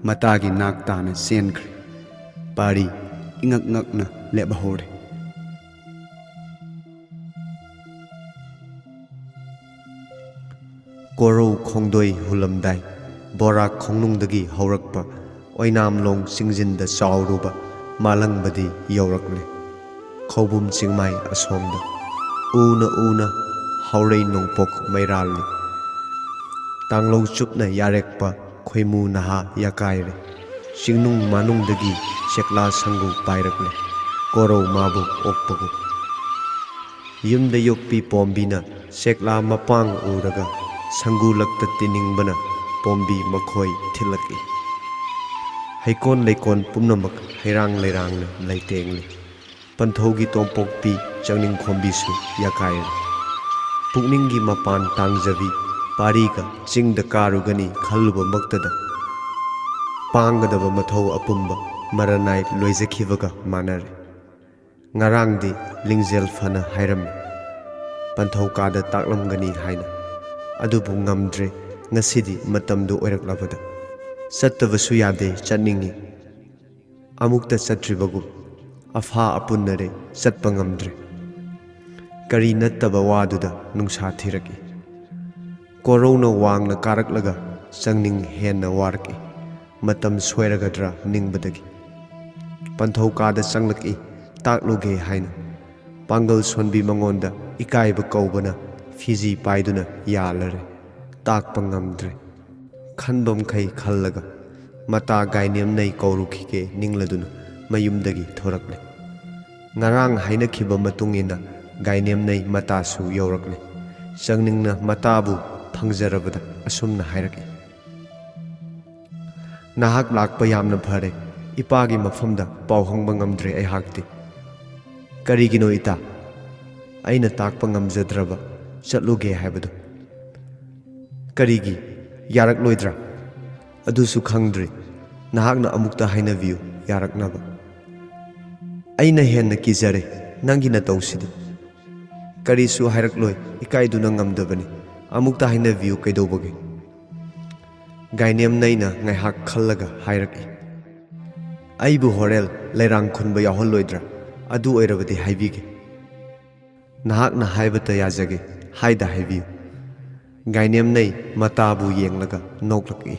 ꯃꯇꯥꯒꯤ ꯅꯥꯛ ꯇꯥꯅ ꯆꯦꯟꯈ꯭ꯔꯦ꯫ ꯄꯥꯔꯤ ꯏꯉꯛ ꯉꯛꯅ ꯂꯦꯞꯍꯧꯔꯦ꯫ ꯀꯣꯔꯧ ꯈꯣꯡꯗꯣꯏ ꯍꯨꯜꯂꯝꯗꯥꯏ, ꯕꯣꯔꯥꯛ ꯈꯣꯡꯅꯨꯡꯗꯒꯤ ꯍꯧꯔꯛꯄ ꯑꯣꯏꯅꯥꯝꯂꯣꯡ ꯆꯤꯡꯖꯤꯟꯗ ꯆꯥꯎꯔꯨꯕ ꯃꯥꯂꯪꯕꯗꯤ ꯌꯧꯔꯛꯂꯦ꯫ ꯈꯧꯕꯨꯝ ꯆꯤꯡꯃꯥꯏ ꯑꯁꯣꯝꯗ ꯎꯅ ꯎꯅ ꯍꯥꯎꯔꯩ ꯅꯣꯡꯄꯣꯛ ꯃꯩꯔꯥꯜꯂꯤ꯫ ꯇꯥꯡꯂꯧ ꯆꯨꯞꯅ ꯌꯥꯔꯦꯛꯄ ꯈꯣꯏꯃꯨ ꯅꯍꯥ ꯌꯥꯀꯥꯏꯔꯦ꯫ ꯆꯤꯡꯅꯨꯡ ꯃꯥꯅꯨꯡꯗꯒꯤ ꯆꯦꯛꯂꯥ ꯁꯪꯒꯨ ꯄꯥꯏꯔꯛꯂꯦ꯫ ꯀꯣꯔꯧ ꯃꯥꯕꯨ ꯑꯣꯛꯄꯒꯨꯝ꯫ ꯌꯨꯝꯗ ꯌꯣꯛꯄꯤ ꯄꯣꯝꯕꯤꯅ ꯆꯦꯛꯂꯥ ꯃꯄꯥꯡ ꯎꯔꯒ ꯁꯪꯒꯨ ꯂꯛꯇ ꯇꯤꯅꯤꯡꯕꯅ ꯄꯣꯝꯕꯤ ꯃꯈꯣꯏ ꯊꯤꯜꯂꯛꯏ꯫ ꯍꯩꯀꯣꯟ ꯂꯩꯀꯣꯟ ꯄꯨꯝꯅꯃꯛ ꯍꯩꯔꯥꯡ ꯂꯩꯔꯥꯡꯅ ꯂꯩꯇꯦꯡꯂꯤ꯫ ꯄꯟꯊꯧꯒꯤ ꯇꯣꯝꯄꯣꯛꯄꯤ ꯆꯪꯅꯤꯡꯈꯣꯝꯕꯤꯁꯨ ꯌꯥꯀꯥꯏꯔꯦ꯫ ꯄꯨꯛꯅꯤꯡꯒꯤ ꯃꯄꯥꯟ ꯇꯥꯡꯖꯕꯤ ꯄꯥꯔꯤꯒ ꯆꯤꯡꯗ ꯀꯥꯔꯨꯒꯅꯤ ꯈꯜꯂꯨꯕꯃꯛꯇꯗ ꯄꯥꯡꯒꯗꯕ ꯃꯊꯧ ꯑꯄꯨꯝꯕ ꯃꯔꯅꯥꯏ ꯂꯣꯏꯖꯈꯤꯕꯒ ꯃꯥꯟꯅꯔꯦ꯫ ꯉꯔꯥꯡꯗꯤ ꯂꯤꯡꯖꯦꯜ ꯐꯅ ꯍꯥꯏꯔꯝꯃꯤ, ꯄꯟꯊꯧ ꯀꯥꯗ ꯇꯥꯛꯂꯝꯒꯅꯤ ꯍꯥꯏꯅ꯫ ꯑꯗꯨꯕꯨ ꯉꯝꯗ꯭ꯔꯦ, ꯉꯁꯤꯗꯤ ꯃꯇꯝꯗꯨ ꯑꯣꯏꯔꯛꯂꯕꯗ꯫ ꯆꯠꯇꯕꯁꯨ ꯌꯥꯗꯦ, ꯆꯠꯅꯤꯡꯏ꯫ ꯑꯃꯨꯛꯇ ꯆꯠꯇ꯭ꯔꯤꯕꯒꯨꯝ ꯑꯐꯥ ꯑꯄꯨꯟꯅꯔꯦ, ꯆꯠꯄ ꯉꯝꯗ꯭ꯔꯦ꯫ ꯀꯔꯤ ꯅꯠꯇꯕ ꯋꯥꯗꯨꯗ ꯅꯨꯡꯁꯥ ꯊꯤꯔꯛꯏ꯫ ꯀꯣꯔꯧꯅ ꯋꯥꯡꯅ ꯀꯥꯔꯛꯂꯒ ꯆꯪꯅꯤꯡ ꯍꯦꯟꯅ ꯋꯥꯔꯛꯏ꯫ ꯃꯇꯝ ꯁꯣꯏꯔꯒꯗ꯭ꯔꯥ ꯅꯤꯡꯕꯗꯒꯤ ꯄꯟꯊꯧ ꯀꯥꯗ ꯆꯪꯂꯛꯏ, ꯇꯥꯛꯂꯨꯒꯦ ꯍꯥꯏꯅ꯫ ꯄꯥꯡꯒꯜ ꯁꯣꯟꯕꯤ ꯃꯉꯣꯟꯗ ꯏꯀꯥꯏꯕ ꯀꯧꯕꯅ ꯐꯤꯖꯤ ꯄꯥꯏꯗꯨꯅ ꯌꯥꯜꯂꯔꯦ꯫ ꯇꯥꯛꯄ ꯉꯝꯗ꯭ꯔꯦ꯫ ꯈꯟꯕꯝꯈꯩ ꯈꯜꯂꯒ ꯃꯇꯥ ꯒꯥꯏꯅꯦꯝꯅꯩ ꯀꯧꯔꯨꯈꯤꯒꯦ ꯅꯤꯡꯂꯗꯨꯅ ꯃꯌꯨꯝꯗꯒꯤ ꯊꯣꯔꯛꯂꯦ꯫ ꯉꯔꯥꯡ ꯍꯥꯏꯅꯈꯤꯕ ꯃꯇꯨꯡ ꯏꯟꯅ ꯒꯥꯏꯅꯦꯝꯅꯩ ꯃꯇꯥꯁꯨ ꯌꯧꯔꯛꯂꯦ꯫ ꯆꯪꯅꯤꯡꯅ ꯃꯇꯥꯕꯨ ꯐꯪꯖꯔꯕꯗ ꯑꯁꯨꯝꯅ ꯍꯥꯏꯔꯛꯏ, "ꯅꯍꯥꯛ ꯂꯥꯛꯄ ꯌꯥꯝꯅ ꯐꯔꯦ꯫ ꯏꯄꯥꯒꯤ ꯃꯐꯝꯗ ꯄꯥꯎ ꯍꯪꯕ ꯉꯝꯗ꯭ꯔꯦ ꯑꯩꯍꯥꯛꯇꯤ꯫" "ꯀꯔꯤꯒꯤꯅꯣ ꯏꯇꯥ?" "ꯑꯩꯅ ꯇꯥꯛꯄ ꯉꯝꯖꯗ꯭ꯔꯕ ꯆꯠꯂꯨꯒꯦ ꯍꯥꯏꯕꯗꯨ꯫" "ꯀꯔꯤꯒꯤ? ꯌꯥꯔꯛꯂꯣꯏꯗ꯭ꯔꯥ?" "ꯑꯗꯨꯁꯨ ꯈꯪꯗ꯭ꯔꯤ꯫ ꯅꯍꯥꯛꯅ ꯑꯃꯨꯛꯇ ꯍꯥꯏꯅꯕꯤꯌꯨ ꯌꯥꯔꯛꯅꯕ꯫" "ꯑꯩꯅ ꯍꯦꯟꯅ ꯀꯤꯖꯔꯦ ꯅꯪꯒꯤ ꯅꯇꯧꯁꯤꯗꯤ꯫" "ꯀꯔꯤꯁꯨ ꯍꯥꯏꯔꯛꯂꯣꯏ, ꯏꯀꯥꯏꯗꯨꯅ ꯉꯝꯗꯕꯅꯤ꯫ ꯑꯃꯨꯛꯇ ꯍꯥꯏꯅꯕꯤꯌꯨ ꯀꯩꯗꯧꯕꯒꯦ?" ꯒꯥꯏꯅꯦꯝꯅꯩꯅ ꯉꯥꯏꯍꯥꯛ ꯈꯜꯂꯒ ꯍꯥꯏꯔꯛꯏ, "ꯑꯩꯕꯨ ꯍꯣꯔꯦꯜ ꯂꯩꯔꯥꯡ ꯈꯨꯟꯕ ꯌꯥꯎꯍꯜꯂꯣꯏꯗ꯭ꯔꯥ? ꯑꯗꯨ ꯑꯣꯏꯔꯕꯗꯤ ꯍꯥꯏꯕꯤꯒꯦ꯫" "ꯅꯍꯥꯛꯅ ꯍꯥꯏꯕꯇ ꯌꯥꯖꯒꯦ, ꯍꯥꯏꯗ ꯍꯥꯏꯕꯤꯌꯨ꯫" ꯒꯥꯏꯅꯦꯝꯅꯩ ꯃꯇꯥꯕꯨ ꯌꯦꯡꯂꯒ ꯅꯣꯛꯂꯛꯏ꯫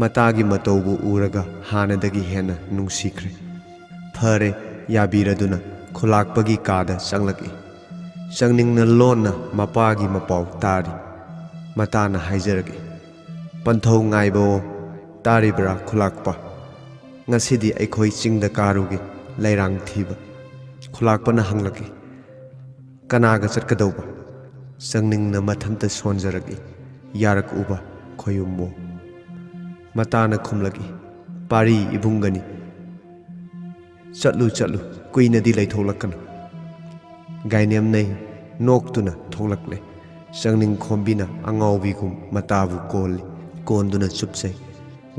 ꯃꯇꯥꯒꯤ ꯃꯇꯧꯕꯨ ꯎꯔꯒ ꯍꯥꯟꯅꯗꯒꯤ ꯍꯦꯟꯅ ꯅꯨꯡꯁꯤꯈ꯭ꯔꯦ꯫ ꯐꯔꯦ, ꯌꯥꯕꯤꯔꯗꯨꯅ ꯈꯨꯂꯥꯛꯄꯒꯤ ꯀꯥꯗ ꯆꯪꯂꯛꯏ꯫ ꯆꯪꯅꯤꯡꯅ ꯂꯣꯟꯅ ꯃꯄꯥꯒꯤ ꯃꯄꯥꯎ ꯇꯥꯔꯤ꯫ ꯃꯇꯥꯅ ꯍꯥꯏꯖꯔꯛꯏ, "ꯄꯟꯊꯧ ꯉꯥꯏꯕꯑꯣ, ꯇꯥꯔꯤꯕ꯭ꯔꯥ ꯈꯨꯂꯥꯛꯄ? ꯉꯁꯤꯗꯤ ꯑꯩꯈꯣꯏ ꯆꯤꯡꯗ ꯀꯥꯔꯨꯒꯦ ꯂꯩꯔꯥꯡ ꯊꯤꯕ꯫" ꯈꯨꯂꯥꯛꯄꯅ ꯍꯪꯂꯛꯏ, "ꯀꯅꯥꯒ ꯆꯠꯀꯗꯧꯕ?" ꯆꯪꯅꯤꯡꯅ ꯃꯊꯟꯇ ꯁꯣꯟꯖꯔꯛꯏ, "ꯌꯥꯔꯛꯎꯕ ꯈꯣꯌꯨꯝꯕꯣ꯫" ꯃꯇꯥꯅ ꯈꯨꯝꯂꯛꯏ, "ꯄꯥꯔꯤ ꯏꯕꯨꯡꯒꯅꯤ꯫ ꯆꯠꯂꯨ, ꯆꯠꯂꯨ, ꯀꯨꯏꯅꯗꯤ ꯂꯩꯊꯣꯛꯂꯛꯀꯅꯨ꯫" ꯒꯥꯏꯅꯦꯝꯅꯩ ꯅꯣꯛꯇꯨꯅ ꯊꯣꯛꯂꯛꯂꯦ꯫ ꯆꯪꯅꯤꯡ ꯈꯣꯝꯕꯤꯅ ꯑꯉꯥꯎꯕꯤꯒꯨꯝ ꯃꯇꯥꯕꯨ ꯀꯣꯜꯂꯤ, ꯀꯣꯟꯗꯨꯅ ꯆꯨꯞꯆꯩ꯫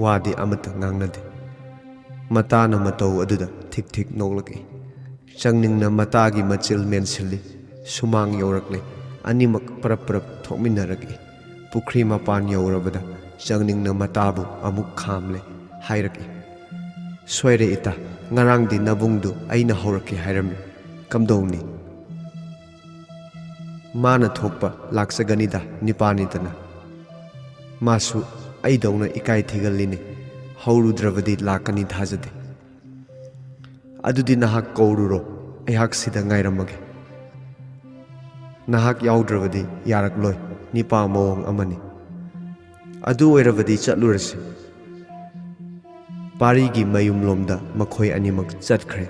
ꯋꯥꯗꯤ ꯑꯃꯠꯇ ꯉꯥꯡꯅꯗꯦ꯫ ꯃꯇꯥꯅ ꯃꯇꯧ ꯑꯗꯨꯗ ꯊꯤꯛ ꯊꯤꯛ ꯅꯣꯛꯂꯛꯏ꯫ ꯆꯪꯅꯤꯡꯅ ꯃꯇꯥꯒꯤ ꯃꯆꯤꯜ ꯃꯦꯟꯁꯤꯜꯂꯤ꯫ ꯁꯨꯃꯥꯡ ꯌꯧꯔꯛꯂꯦ꯫ ꯑꯅꯤꯃꯛ ꯄꯔꯞ ꯄꯔꯞ ꯊꯣꯛꯃꯤꯟꯅꯔꯛꯏ꯫ ꯄꯨꯈ꯭ꯔꯤ ꯃꯄꯥꯟ ꯌꯧꯔꯕꯗ ꯆꯪꯅꯤꯡꯅ ꯃꯇꯥꯕꯨ ꯑꯃꯨꯛ ꯈꯥꯝꯂꯦ꯫ ꯍꯥꯏꯔꯛꯏ, "ꯁꯣꯏꯔꯦ ꯏꯇꯥ, ꯉꯔꯥꯡꯗꯤ ꯅꯕꯨꯡꯗꯨ ꯑꯩꯅ ꯍꯧꯔꯛꯀꯦ ꯍꯥꯏꯔꯝꯃꯤ꯫ ꯀꯝꯗꯧꯅꯤ? ꯃꯥꯅ ꯊꯣꯛꯄ ꯂꯥꯛꯆꯒꯅꯤꯗ, ꯅꯤꯄꯥꯅꯤꯗꯅ꯫ ꯃꯥꯁꯨ ꯑꯩꯗꯧꯅ ꯏꯀꯥꯏ ꯊꯤꯒꯜꯂꯤꯅꯦ꯫ ꯍꯧꯔꯨꯗ꯭ꯔꯕꯗꯤ ꯂꯥꯛꯀꯅꯤ ꯊꯥꯖꯗꯦ꯫" "ꯑꯗꯨꯗꯤ ꯅꯍꯥꯛ ꯀꯧꯔꯨꯔꯣ, ꯑꯩꯍꯥꯛ ꯁꯤꯗ ꯉꯥꯏꯔꯝꯃꯒꯦ꯫" "ꯅꯍꯥꯛ ꯌꯥꯎꯗ꯭ꯔꯕꯗꯤ ꯌꯥꯔꯛꯂꯣꯏ, ꯅꯤꯄꯥ ꯃꯑꯣꯡ ꯑꯃꯅꯤ꯫" "ꯑꯗꯨ ꯑꯣꯏꯔꯕꯗꯤ ꯆꯠꯂꯨꯔꯁꯤ꯫" ꯄꯥꯔꯤꯒꯤ ꯃꯌꯨꯝꯂꯣꯝꯗ ꯃꯈꯣꯏ ꯑꯅꯤꯃꯛ ꯆꯠꯈ꯭ꯔꯦ꯫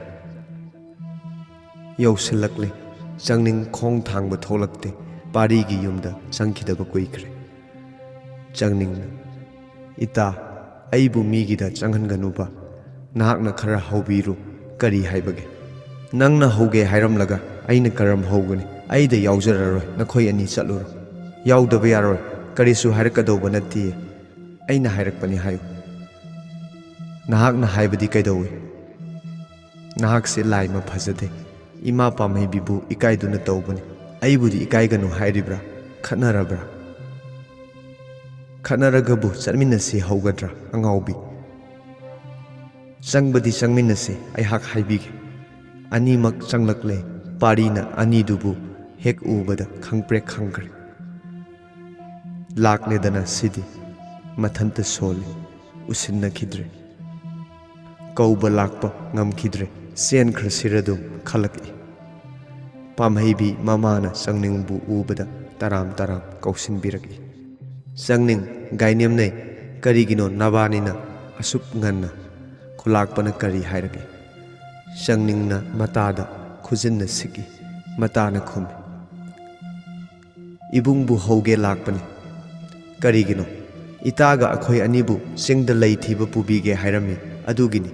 ꯌꯧꯁꯤꯜꯂꯛꯂꯦ꯫ ꯆꯪꯅꯤꯡ ꯈꯣꯡ ꯊꯥꯡꯕ ꯊꯣꯛꯂꯛꯇꯦ꯫ ꯄꯥꯔꯤꯒꯤ ꯌꯨꯝꯗ ꯆꯪꯈꯤꯗꯕ ꯀꯨꯏꯈ꯭ꯔꯦ꯫ ꯆꯪꯅꯤꯡꯅ, "ꯏꯇꯥ, ꯑꯩꯕꯨ ꯃꯤꯒꯤꯗ ꯆꯪꯍꯟꯒꯅꯨꯕ꯫ ꯅꯍꯥꯛꯅ ꯈꯔ ꯍꯧꯕꯤꯔꯨ꯫ ꯀꯔꯤ ꯍꯥꯏꯕꯒꯦ?" "ꯅꯪꯅ ꯍꯧꯒꯦ ꯍꯥꯏꯔꯝꯂꯒ ꯑꯩꯅ ꯀꯔꯝ ꯍꯧꯒꯅꯤ? ꯑꯩꯗ ꯌꯥꯎꯖꯔꯔꯣꯏ, ꯅꯈꯣꯏ ꯑꯅꯤ ꯆꯠꯂꯨꯔꯣ꯫" "ꯌꯥꯎꯗꯕ ꯌꯥꯔꯣꯏ, ꯀꯔꯤꯁꯨ ꯍꯥꯏꯔꯛꯀꯗꯧꯕ ꯅꯠꯇꯤꯌꯦ꯫ ꯑꯩꯅ ꯍꯥꯏꯔꯛꯄꯅꯤ ꯍꯥꯏꯌꯨ꯫" "ꯅꯍꯥꯛꯅ ꯍꯥꯏꯕꯗꯤ ꯀꯩꯗꯧꯏ?" "ꯅꯍꯥꯛꯁꯦ ꯂꯥꯏꯃ ꯐꯖꯗꯦ, ꯏꯃꯥ ꯄꯥꯝꯍꯩꯕꯤꯕꯨ ꯏꯀꯥꯏꯗꯨꯅ ꯇꯧꯕꯅꯤ꯫ ꯑꯩꯕꯨꯗꯤ ꯏꯀꯥꯏꯒꯅꯨ ꯍꯥꯏꯔꯤꯕ꯭ꯔꯥ? ꯈꯠꯅꯔꯕ꯭ꯔꯥ?" "ꯈꯠꯅꯔꯒꯕꯨ ꯆꯠꯃꯤꯟꯅꯁꯤ ꯍꯧꯒꯗ꯭ꯔꯥ, ꯑꯉꯥꯎꯕꯤ?" "ꯆꯪꯕꯗꯤ ꯆꯪꯃꯤꯟꯅꯁꯤ, ꯑꯩꯍꯥꯛ ꯍꯥꯏꯕꯤꯒꯦ꯫" ꯑꯅꯤꯃꯛ ꯆꯪꯂꯛꯂꯦ꯫ ꯄꯥꯔꯤꯅ ꯑꯅꯤꯗꯨꯕꯨ ꯍꯦꯛ ꯎꯕꯗ ꯈꯪꯄ꯭ꯔꯦꯛ ꯈꯪꯈ꯭ꯔꯦ꯫ ꯂꯥꯛꯂꯦꯗꯅ ꯁꯤꯗꯤ꯫ ꯃꯊꯟꯇ ꯁꯣꯜꯂꯤ, ꯎꯁꯤꯟꯅꯈꯤꯗ꯭ꯔꯦ꯫ ꯀꯧꯕ ꯂꯥꯛꯄ ꯉꯝꯈꯤꯗ꯭ꯔꯦ, ꯆꯦꯟꯈ꯭ꯔꯁꯤꯔꯗꯨꯝ ꯈꯜꯂꯛꯏ꯫ ꯄꯥꯝꯍꯩꯕꯤ ꯃꯃꯥꯅ ꯆꯪꯅꯤꯡꯕꯨ ꯎꯕꯗ ꯇꯔꯥꯝ ꯇꯔꯥꯝ ꯀꯧꯁꯤꯟꯕꯤꯔꯛꯏ꯫ "ꯆꯪꯅꯤꯡ, ꯒꯥꯏꯅꯦꯝꯅꯩ, ꯀꯔꯤꯒꯤꯅꯣ ꯅꯕꯥꯅꯤꯅ ꯑꯁꯨꯛ ꯉꯟꯅ? ꯈꯨꯂꯥꯛꯄꯅ ꯀꯔꯤ ꯍꯥꯏꯔꯛꯏ?" ꯆꯪꯅꯤꯡꯅ ꯃꯇꯥꯗ ꯈꯨꯖꯤꯟꯅ ꯁꯤꯛꯏ꯫ ꯃꯇꯥꯅ ꯈꯨꯝꯃꯤ, "ꯏꯕꯨꯡꯕꯨ ꯍꯧꯒꯦ ꯂꯥꯛꯄꯅꯤ꯫ ꯀꯔꯤꯒꯤꯅꯣ? ꯏꯇꯥꯒ ꯑꯩꯈꯣꯏ ꯑꯅꯤꯕꯨ ꯆꯤꯡꯗ ꯂꯩ ꯊꯤꯕ ꯄꯨꯕꯤꯒꯦ ꯍꯥꯏꯔꯝꯃꯤ, ꯑꯗꯨꯒꯤꯅꯤ꯫"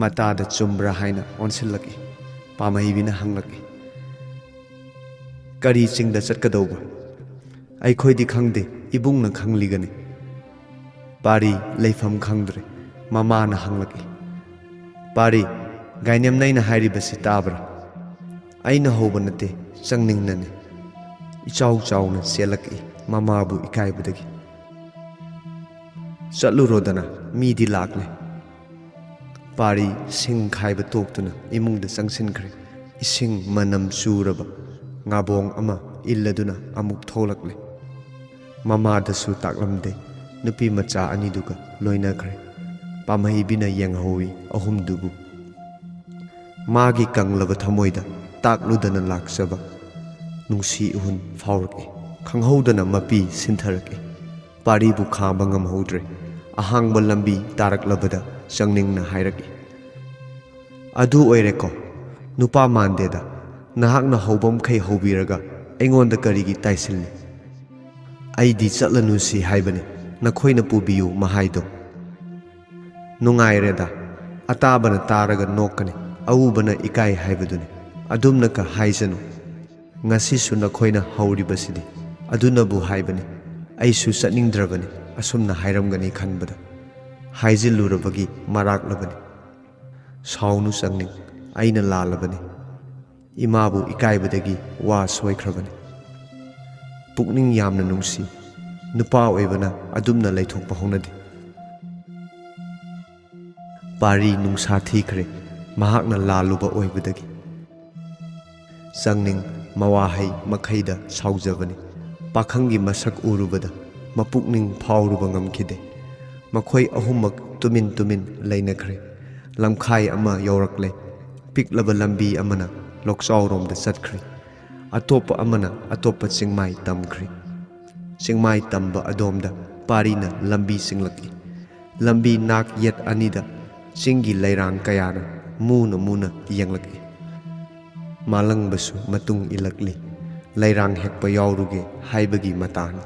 ꯃꯇꯥꯗ ꯆꯨꯝꯕ꯭ꯔꯥ ꯍꯥꯏꯅ ꯑꯣꯟꯁꯤꯜꯂꯛꯏ꯫ ꯄꯥꯝꯍꯩꯕꯤꯅ ꯍꯪꯂꯛꯏ, "ꯀꯔꯤ ꯆꯤꯡꯗ ꯆꯠꯀꯗꯧꯕ?" "ꯑꯩꯈꯣꯏꯗꯤ ꯈꯪꯗꯦ, ꯏꯕꯨꯡꯅ ꯈꯪꯂꯤꯒꯅꯤ꯫" ꯄꯥꯔꯤ ꯂꯩꯐꯝ ꯈꯪꯗ꯭ꯔꯦ꯫ ꯃꯃꯥꯅ ꯍꯪꯂꯛꯏ, "ꯄꯥꯔꯤ, ꯒꯥꯏꯅꯦꯝꯅꯩꯅ ꯍꯥꯏꯔꯤꯕꯁꯤ ꯇꯥꯕ꯭ꯔꯥ?" "ꯑꯩꯅ ꯍꯧꯕ ꯅꯠꯇꯦ, ꯆꯪꯅꯤꯡꯅꯅꯤ꯫" ꯏꯆꯥꯎ ꯆꯥꯎꯅ ꯆꯦꯜꯂꯛꯏ ꯃꯃꯥꯕꯨ ꯏꯀꯥꯏꯕꯗꯒꯤ꯫ "ꯆꯠꯂꯨꯔꯣꯗꯅ, ꯃꯤꯗꯤ ꯂꯥꯛꯂꯦ꯫" ꯄꯥꯔꯤ ꯁꯤꯡ ꯈꯥꯏꯕ ꯇꯣꯛꯇꯨꯅ ꯏꯃꯨꯡꯗ ꯆꯪꯁꯤꯟꯈ꯭ꯔꯦ꯫ ꯏꯁꯤꯡ ꯃꯅꯝ ꯆꯨꯔꯕ ꯉꯥꯕꯣꯡ ꯑꯃ ꯏꯜꯂꯗꯨꯅ ꯑꯃꯨꯛ ꯊꯣꯛꯂꯛꯂꯦ꯫ ꯃꯃꯥꯗꯁꯨ ꯇꯥꯛꯂꯝꯗꯦ, ꯅꯨꯄꯤ ꯃꯆꯥ ꯑꯅꯤꯗꯨꯒ ꯂꯣꯏꯅꯈ꯭ꯔꯦ꯫ ꯄꯥꯝꯍꯩꯕꯤꯅ ꯌꯦꯡꯍꯧꯏ ꯑꯍꯨꯝꯗꯨꯕꯨ꯫ ꯃꯥꯒꯤ ꯀꯪꯂꯕ ꯊꯃꯣꯏꯗ ꯇꯥꯛꯂꯨꯗꯅ ꯂꯥꯛꯆꯕ ꯅꯨꯡꯁꯤ ꯏꯍꯨꯟ ꯐꯥꯎꯔꯛꯏ꯫ ꯈꯪꯍꯧꯗꯅ ꯃꯄꯤ ꯁꯤꯟꯊꯔꯛꯏ꯫ ꯄꯥꯔꯤꯕꯨ ꯈꯥꯝꯕ ꯉꯝꯍꯧꯗ꯭ꯔꯦ꯫ ꯑꯍꯥꯡꯕ ꯂꯝꯕꯤ ꯇꯥꯔꯛꯂꯕꯗ ꯆꯪꯅꯤꯡꯅ ꯍꯥꯏꯔꯛꯏ, "ꯑꯗꯨ ꯑꯣꯏꯔꯦꯀꯣ, ꯅꯨꯄꯥ ꯃꯥꯟꯗꯦꯗ, ꯅꯍꯥꯛꯅ ꯍꯧꯕ ꯃꯈꯩ ꯍꯧꯕꯤꯔꯒ ꯑꯩꯉꯣꯟꯗ ꯀꯔꯤꯒꯤ ꯇꯥꯏꯁꯤꯜꯂꯤ?" "ꯑꯩꯗꯤ ꯆꯠꯂꯅꯨꯁꯤ ꯍꯥꯏꯕꯅꯤ, ꯅꯈꯣꯏꯅ ꯄꯨꯕꯤꯌꯨ ꯃꯍꯥꯏꯗꯣ꯫" "ꯅꯨꯡꯉꯥꯏꯔꯦꯗ, ꯑꯇꯥꯕꯅ ꯇꯥꯔꯒ ꯅꯣꯛꯀꯅꯤ, ꯑꯎꯕꯅ ꯏꯀꯥꯏ ꯍꯥꯏꯕꯗꯨꯅꯤ꯫ ꯑꯗꯨꯝꯅꯀ ꯍꯥꯏꯖꯅꯨ꯫ ꯉꯁꯤꯁꯨ ꯅꯈꯣꯏꯅ ꯍꯧꯔꯤꯕꯁꯤꯗꯤ ꯑꯗꯨꯅꯕꯨ ꯍꯥꯏꯕꯅꯤ꯫ ꯑꯩꯁꯨ ꯆꯠꯅꯤꯡꯗ꯭ꯔꯕꯅꯤ, ꯑꯁꯨꯝꯅ ꯍꯥꯏꯔꯝꯒꯅꯤ ꯈꯟꯕꯗ꯫ ꯍꯥꯏꯖꯤꯜꯂꯨꯔꯕꯒꯤ ꯃꯔꯥꯛꯂꯕꯅꯤ꯫ ꯁꯥꯎꯅꯨ ꯆꯪꯅꯤꯡ, ꯑꯩꯅ ꯂꯥꯜꯂꯕꯅꯤ꯫ ꯏꯃꯥꯕꯨ ꯏꯀꯥꯏꯕꯗꯒꯤ ꯋꯥ ꯁꯣꯏꯈ꯭ꯔꯕꯅꯤ꯫ ꯄꯨꯛꯅꯤꯡ ꯌꯥꯝꯅ ꯅꯨꯡꯁꯤ꯫ ꯅꯨꯄꯥ ꯑꯣꯏꯕꯅ ꯑꯗꯨꯝꯅ ꯂꯩꯊꯣꯛꯄ ꯍꯧꯅꯗꯦ꯫" ꯄꯥꯔꯤ ꯅꯨꯡꯁꯥ ꯊꯤꯈ꯭ꯔꯦ, ꯃꯍꯥꯛꯅ ꯂꯥꯜꯂꯨꯕ ꯑꯣꯏꯕꯗꯒꯤ꯫ ꯆꯪꯅꯤꯡ ꯃꯋꯥꯍꯩ ꯃꯈꯩꯗ ꯁꯥꯎꯖꯕꯅꯤ꯫ ꯄꯥꯈꯪꯒꯤ ꯃꯁꯛ ꯎꯔꯨꯕꯗ ꯃꯄꯨꯛꯅꯤꯡ ꯐꯥꯎꯔꯨꯕ ꯉꯝꯈꯤꯗꯦ꯫ ꯃꯈꯣꯏ ꯑꯍꯨꯝꯃꯛ ꯇꯨꯃꯤꯟ ꯇꯨꯃꯤꯟ ꯂꯩꯅꯈ꯭ꯔꯦ꯫ ꯂꯝꯈꯥꯏ ꯑꯃ ꯌꯧꯔꯛꯂꯦ꯫ ꯄꯤꯛꯂꯕ ꯂꯝꯕꯤ ꯑꯃꯅ ꯂꯣꯛꯆꯥꯎꯔꯣꯝꯗ ꯆꯠꯈ꯭ꯔꯦ꯫ ꯑꯇꯣꯞꯄ ꯑꯃꯅ ꯑꯇꯣꯞꯄ ꯆꯤꯡꯃꯥꯏ ꯇꯝꯈ꯭ꯔꯦ꯫ ꯆꯤꯡꯃꯥꯏ ꯇꯝꯕ ꯑꯗꯣꯝꯗ ꯄꯥꯔꯤꯅ ꯂꯝꯕꯤ ꯆꯤꯡꯂꯛꯏ꯫ ꯂꯝꯕꯤ ꯅꯥꯛ ꯌꯦꯠ ꯑꯅꯤꯗ ꯆꯤꯡꯒꯤ ꯂꯩꯔꯥꯡ ꯀꯌꯥꯅ ꯃꯨꯅ ꯃꯨꯅ ꯌꯦꯡꯂꯛꯏ꯫ ꯃꯥꯂꯪꯕꯁꯨ ꯃꯇꯨꯡ ꯏꯜꯂꯛꯂꯤ꯫ "ꯂꯩꯔꯥꯡ ꯍꯦꯛꯄ ꯌꯥꯎꯔꯨꯒꯦ" ꯍꯥꯏꯕꯒꯤ ꯃꯇꯥꯅꯤ꯫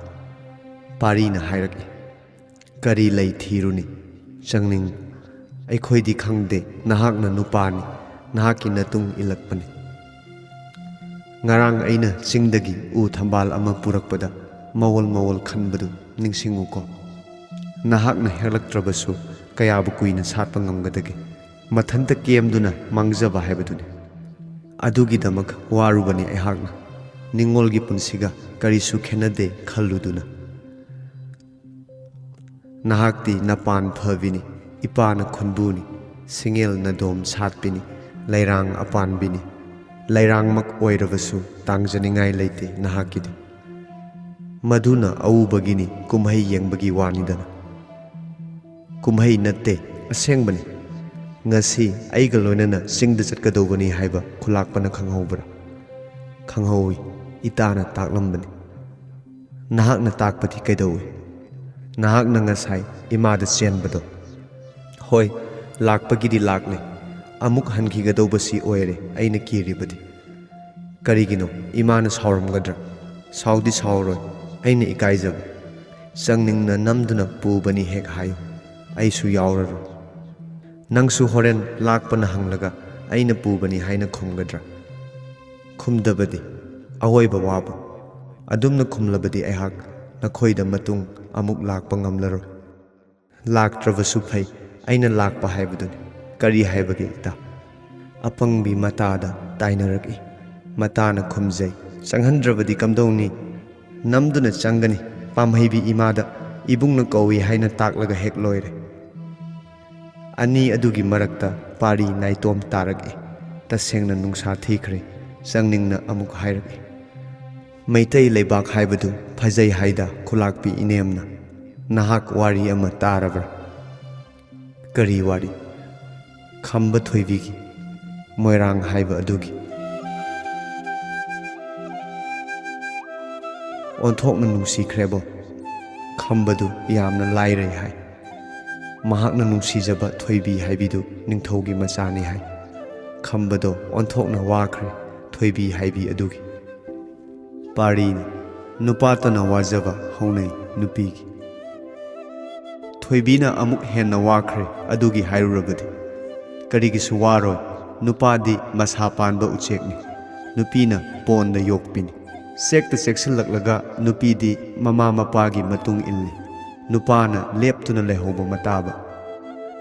ꯄꯥꯔꯤꯅ ꯍꯥꯏꯔꯛꯏ, "ꯀꯔꯤ ꯂꯩ ꯊꯤꯔꯨꯅꯤ?" ꯆꯪꯅꯤꯡ, "ꯑꯩꯈꯣꯏꯗꯤ ꯈꯪꯗꯦ, ꯅꯍꯥꯛꯅ ꯅꯨꯄꯥꯅꯤ, ꯅꯍꯥꯛꯀꯤ ꯅꯇꯨꯡ ꯏꯜꯂꯛꯄꯅꯤ꯫ ꯉꯔꯥꯡ ꯑꯩꯅ ꯆꯤꯡꯗꯒꯤ ꯎ ꯊꯝꯕꯥꯜ ꯑꯃ ꯄꯨꯔꯛꯄꯗ ꯃꯋꯣꯜ ꯃꯋꯣꯜ ꯈꯟꯕꯗꯨ ꯅꯤꯡꯁꯤꯡꯉꯨꯀꯣ꯫ ꯅꯍꯥꯛꯅ ꯍꯦꯛꯂꯛꯇ꯭ꯔꯕꯁꯨ ꯀꯌꯥꯕꯨ ꯀꯨꯏꯅ ꯁꯥꯠꯄ ꯉꯝꯒꯗꯒꯦ? ꯃꯊꯟꯇ ꯀꯦꯝꯗꯨꯅ ꯃꯥꯡꯖꯕ ꯍꯥꯏꯕꯗꯨꯅꯤ꯫ ꯑꯗꯨꯒꯤꯗꯃꯛ ꯋꯥꯔꯨꯕꯅꯤ ꯑꯩꯍꯥꯛꯅ꯫ ꯅꯤꯡꯉꯣꯜꯒꯤ ꯄꯨꯟꯁꯤꯒ ꯀꯔꯤꯁꯨ ꯈꯦꯠꯅꯗꯦ ꯈꯜꯂꯨꯗꯨꯅ꯫ ꯅꯍꯥꯛꯇꯤ ꯅꯄꯥꯟ ꯐꯕꯤꯅꯤ, ꯏꯄꯥꯅ ꯈꯨꯟꯕꯨꯅꯤ, ꯁꯤꯡꯉꯦꯜ ꯅꯗꯣꯝ ꯁꯥꯠꯄꯤꯅꯤ, ꯂꯩꯔꯥꯡ ꯑꯄꯥꯟꯕꯤꯅꯤ꯫ ꯂꯩꯔꯥꯡꯃꯛ ꯑꯣꯏꯔꯕꯁꯨ ꯇꯥꯡꯖꯅꯤꯡꯉꯥꯏ ꯂꯩꯇꯦ ꯅꯍꯥꯛꯀꯤꯗꯤ꯫ ꯃꯗꯨꯅ ꯑꯎꯕꯒꯤꯅꯤ, ꯀꯨꯝꯍꯩ ꯌꯦꯡꯕꯒꯤ ꯋꯥꯅꯤꯗꯅ꯫ ꯀꯨꯝꯍꯩ ꯅꯠꯇꯦ, ꯑꯁꯦꯡꯕꯅꯤ꯫ ꯉꯁꯤ ꯑꯩꯒ ꯂꯣꯏꯅꯅ ꯆꯤꯡꯗ ꯆꯠꯀꯗꯧꯕꯅꯤ ꯍꯥꯏꯕ ꯈꯨꯂꯥꯛꯄꯅ ꯈꯪꯍꯧꯕ꯭ꯔꯥ?" "ꯈꯪꯍꯧꯏ, ꯏꯇꯥꯅ ꯇꯥꯛꯂꯝꯕꯅꯤ꯫ ꯅꯍꯥꯛꯅ ꯇꯥꯛꯄꯗꯤ ꯀꯩꯗꯧꯏ? ꯅꯍꯥꯛꯅ ꯉꯁꯥꯏ ꯏꯃꯥꯗ ꯆꯦꯟꯕꯗꯣ?" "ꯍꯣꯏ, ꯂꯥꯛꯄꯒꯤꯗꯤ ꯂꯥꯛꯂꯦ꯫ ꯑꯃꯨꯛ ꯍꯟꯈꯤꯒꯗꯧꯕꯁꯤ ꯑꯣꯏꯔꯦ ꯑꯩꯅ ꯀꯤꯔꯤꯕꯗꯤ꯫" "ꯀꯔꯤꯒꯤꯅꯣ? ꯏꯃꯥꯅ ꯁꯥꯎꯔꯝꯒꯗ꯭ꯔꯥ?" "ꯁꯥꯎꯗꯤ ꯁꯥꯎꯔꯣꯏ, ꯑꯩꯅ ꯏꯀꯥꯏꯖꯕ꯫ ꯆꯪꯅꯤꯡꯅ ꯅꯝꯗꯨꯅ ꯄꯨꯕꯅꯤ ꯍꯦꯛ ꯍꯥꯏꯌꯨ, ꯑꯩꯁꯨ ꯌꯥꯎꯔꯔꯣꯏ꯫ ꯅꯪꯁꯨ ꯍꯣꯔꯦꯟ ꯂꯥꯛꯄꯅ ꯍꯪꯂꯒ ꯑꯩꯅ ꯄꯨꯕꯅꯤ ꯍꯥꯏꯅ ꯈꯨꯝꯒꯗ꯭ꯔꯥ? ꯈꯨꯝꯗꯕꯗꯤ ꯑꯋꯣꯏꯕ ꯋꯥꯕ꯫ ꯑꯗꯨꯝꯅ ꯈꯨꯝꯂꯕꯗꯤ ꯑꯩꯍꯥꯛ ꯅꯈꯣꯏꯗ ꯃꯇꯨꯡ ꯑꯃꯨꯛ ꯂꯥꯛꯄ ꯉꯝꯂꯔꯣꯏ꯫ ꯂꯥꯛꯇ꯭ꯔꯕꯁꯨ ꯐꯩ, ꯑꯩꯅ ꯂꯥꯛꯄ ꯍꯥꯏꯕꯗꯨꯅꯤ꯫ ꯀꯔꯤ ꯍꯥꯏꯕꯒꯦ ꯏꯇꯥ?" ꯑꯄꯪꯕꯤ ꯃꯇꯥꯗ ꯇꯥꯏꯅꯔꯛꯏ꯫ ꯃꯇꯥꯅ ꯈꯨꯝꯖꯩ, "ꯆꯪꯍꯟꯗ꯭ꯔꯕꯗꯤ ꯀꯝꯗꯧꯅꯤ? ꯅꯝꯗꯨꯅ ꯆꯪꯒꯅꯤ꯫ ꯄꯥꯝꯍꯩꯕꯤ ꯏꯃꯥꯗ ꯏꯕꯨꯡꯅ ꯀꯧꯏ ꯍꯥꯏꯅ ꯇꯥꯛꯂꯒ ꯍꯦꯛ ꯂꯣꯏꯔꯦ꯫" ꯑꯅꯤ ꯑꯗꯨꯒꯤ ꯃꯔꯛꯇ ꯄꯥꯔꯤ ꯅꯥꯏꯇꯣꯝ ꯇꯥꯔꯛꯏ꯫ ꯇꯁꯦꯡꯅ ꯅꯨꯡꯁꯥ ꯊꯤꯈ꯭ꯔꯦ꯫ ꯆꯪꯅꯤꯡꯅ ꯑꯃꯨꯛ ꯍꯥꯏꯔꯛꯏ, ꯃꯩꯇꯩ ꯂꯩꯕꯥꯛ ꯍꯥꯏꯕꯗꯨ ꯐꯖꯩ ꯍꯥꯏꯗ ꯈꯨꯂꯥꯛꯄꯤ ꯏꯅꯦꯝꯅ꯫ ꯅꯍꯥꯛ ꯋꯥꯔꯤ ꯑꯃ ꯇꯥꯔꯕ꯭ꯔꯥ? ꯀꯔꯤ ꯋꯥꯔꯤ? ꯈꯝꯕ ꯊꯣꯏꯕꯤꯒꯤ ꯃꯣꯏꯔꯥꯡ ꯍꯥꯏꯕ ꯑꯗꯨꯒꯤ꯫ ꯑꯣꯟꯊꯣꯛꯅ ꯅꯨꯡꯁꯤꯈ꯭ꯔꯦꯕꯣ꯫ ꯈꯝꯕꯗꯨ ꯌꯥꯝꯅ ꯂꯥꯏꯔꯩ ꯍꯥꯏ꯫ ꯃꯍꯥꯛꯅ ꯅꯨꯡꯁꯤꯖꯕ ꯊꯣꯏꯕꯤ ꯍꯥꯏꯕꯤꯗꯨ ꯅꯤꯡꯊꯧꯒꯤ ꯃꯆꯥꯅꯤ ꯍꯥꯏ꯫ ꯈꯝꯕꯗꯣ ꯑꯣꯟꯊꯣꯛꯅ ꯋꯥꯈ꯭ꯔꯦ ꯊꯣꯏꯕꯤ ꯍꯥꯏꯕꯤ ꯑꯗꯨꯒꯤ꯫ ꯄꯥꯔꯤꯅꯤ, ꯅꯨꯄꯥꯇꯅ ꯋꯥꯖꯕ ꯍꯧꯅꯩ ꯅꯨꯄꯤꯒꯤ꯫ ꯊꯣꯏꯕꯤꯅ ꯑꯃꯨꯛ ꯍꯦꯟꯅ ꯋꯥꯈ꯭ꯔꯦ ꯑꯗꯨꯒꯤ ꯍꯥꯏꯔꯨꯔꯕꯗꯤ꯫ ꯀꯔꯤꯒꯤꯁꯨ ꯋꯥꯔꯣꯏ, ꯅꯨꯄꯥꯗꯤ ꯃꯁꯥ ꯄꯥꯟꯕ ꯎꯆꯦꯛꯅꯤ, ꯅꯨꯄꯤꯅ ꯄꯣꯟꯗ ꯌꯣꯛꯄꯤꯅꯤ꯫ ꯆꯦꯛꯇ ꯆꯦꯛꯁꯤꯜꯂꯛꯂꯒ ꯅꯨꯄꯤꯗꯤ ꯃꯃꯥ ꯃꯄꯥꯒꯤ ꯃꯇꯨꯡ ꯏꯜꯂꯤ꯫ ꯅꯨꯄꯥꯅ ꯂꯦꯞꯇꯨꯅ ꯂꯩꯍꯧꯕ ꯃꯇꯥꯕ꯫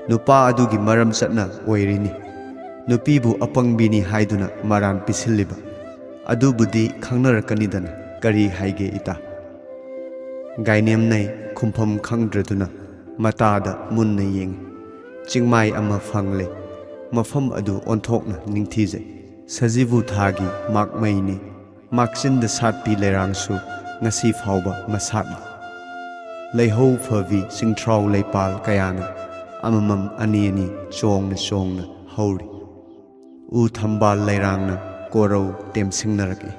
ꯅꯨꯄꯥ ꯑꯗꯨꯒꯤ ꯃꯔꯝ ꯆꯠꯅ ꯑꯣꯏꯔꯤꯅꯤ꯫ ꯅꯨꯄꯤꯕꯨ ꯑꯄꯪꯕꯤꯅꯤ ꯍꯥꯏꯗꯨꯅ ꯃꯔꯥꯟ ꯄꯤꯁꯤꯜꯂꯤꯕ꯫ ꯑꯗꯨꯕꯨꯗꯤ ꯈꯪꯅꯔꯛꯀꯅꯤꯗꯅ, ꯀꯔꯤ ꯍꯥꯏꯒꯦ ꯏꯇꯥ? ꯒꯥꯏꯅꯦꯝꯅꯩ ꯈꯨꯝꯐꯝ ꯈꯪꯗ꯭ꯔꯗꯨꯅ ꯃꯇꯥꯗ ꯃꯨꯟꯅ ꯌꯦꯡꯏ꯫ ꯆꯤꯡꯃꯥꯏ ꯑꯃ ꯐꯪꯂꯦ꯫ ꯃꯐꯝ ꯑꯗꯨ ꯑꯣꯟꯊꯣꯛꯅ ꯅꯤꯡꯊꯤꯖꯩ꯫ ꯁꯖꯤꯕꯨ ꯊꯥꯒꯤ ꯃꯥꯛꯃꯩꯅꯤ꯫ ꯃꯥꯛꯆꯤꯟꯗ ꯁꯥꯠꯄꯤ ꯂꯩꯔꯥꯡꯁꯨ ꯉꯁꯤ ꯐꯥꯎꯕ ꯃꯁꯥꯠꯂꯤ꯫ ꯂꯩꯍꯧ ꯐꯕꯤ ꯆꯤꯡꯊ꯭ꯔꯥꯎ ꯂꯩꯄꯥꯜ ꯀꯌꯥꯅ ꯑꯃꯃꯝ ꯑꯅꯤ ꯑꯅꯤ ꯆꯣꯡꯅ ꯆꯣꯡꯅ ꯍꯧꯔꯤ꯫ ꯎ ꯊꯝꯕꯥꯜ ꯂꯩꯔꯥꯡꯅ ꯀꯣꯔꯧ ꯇꯦꯝꯁꯤꯡꯅꯔꯛꯏ꯫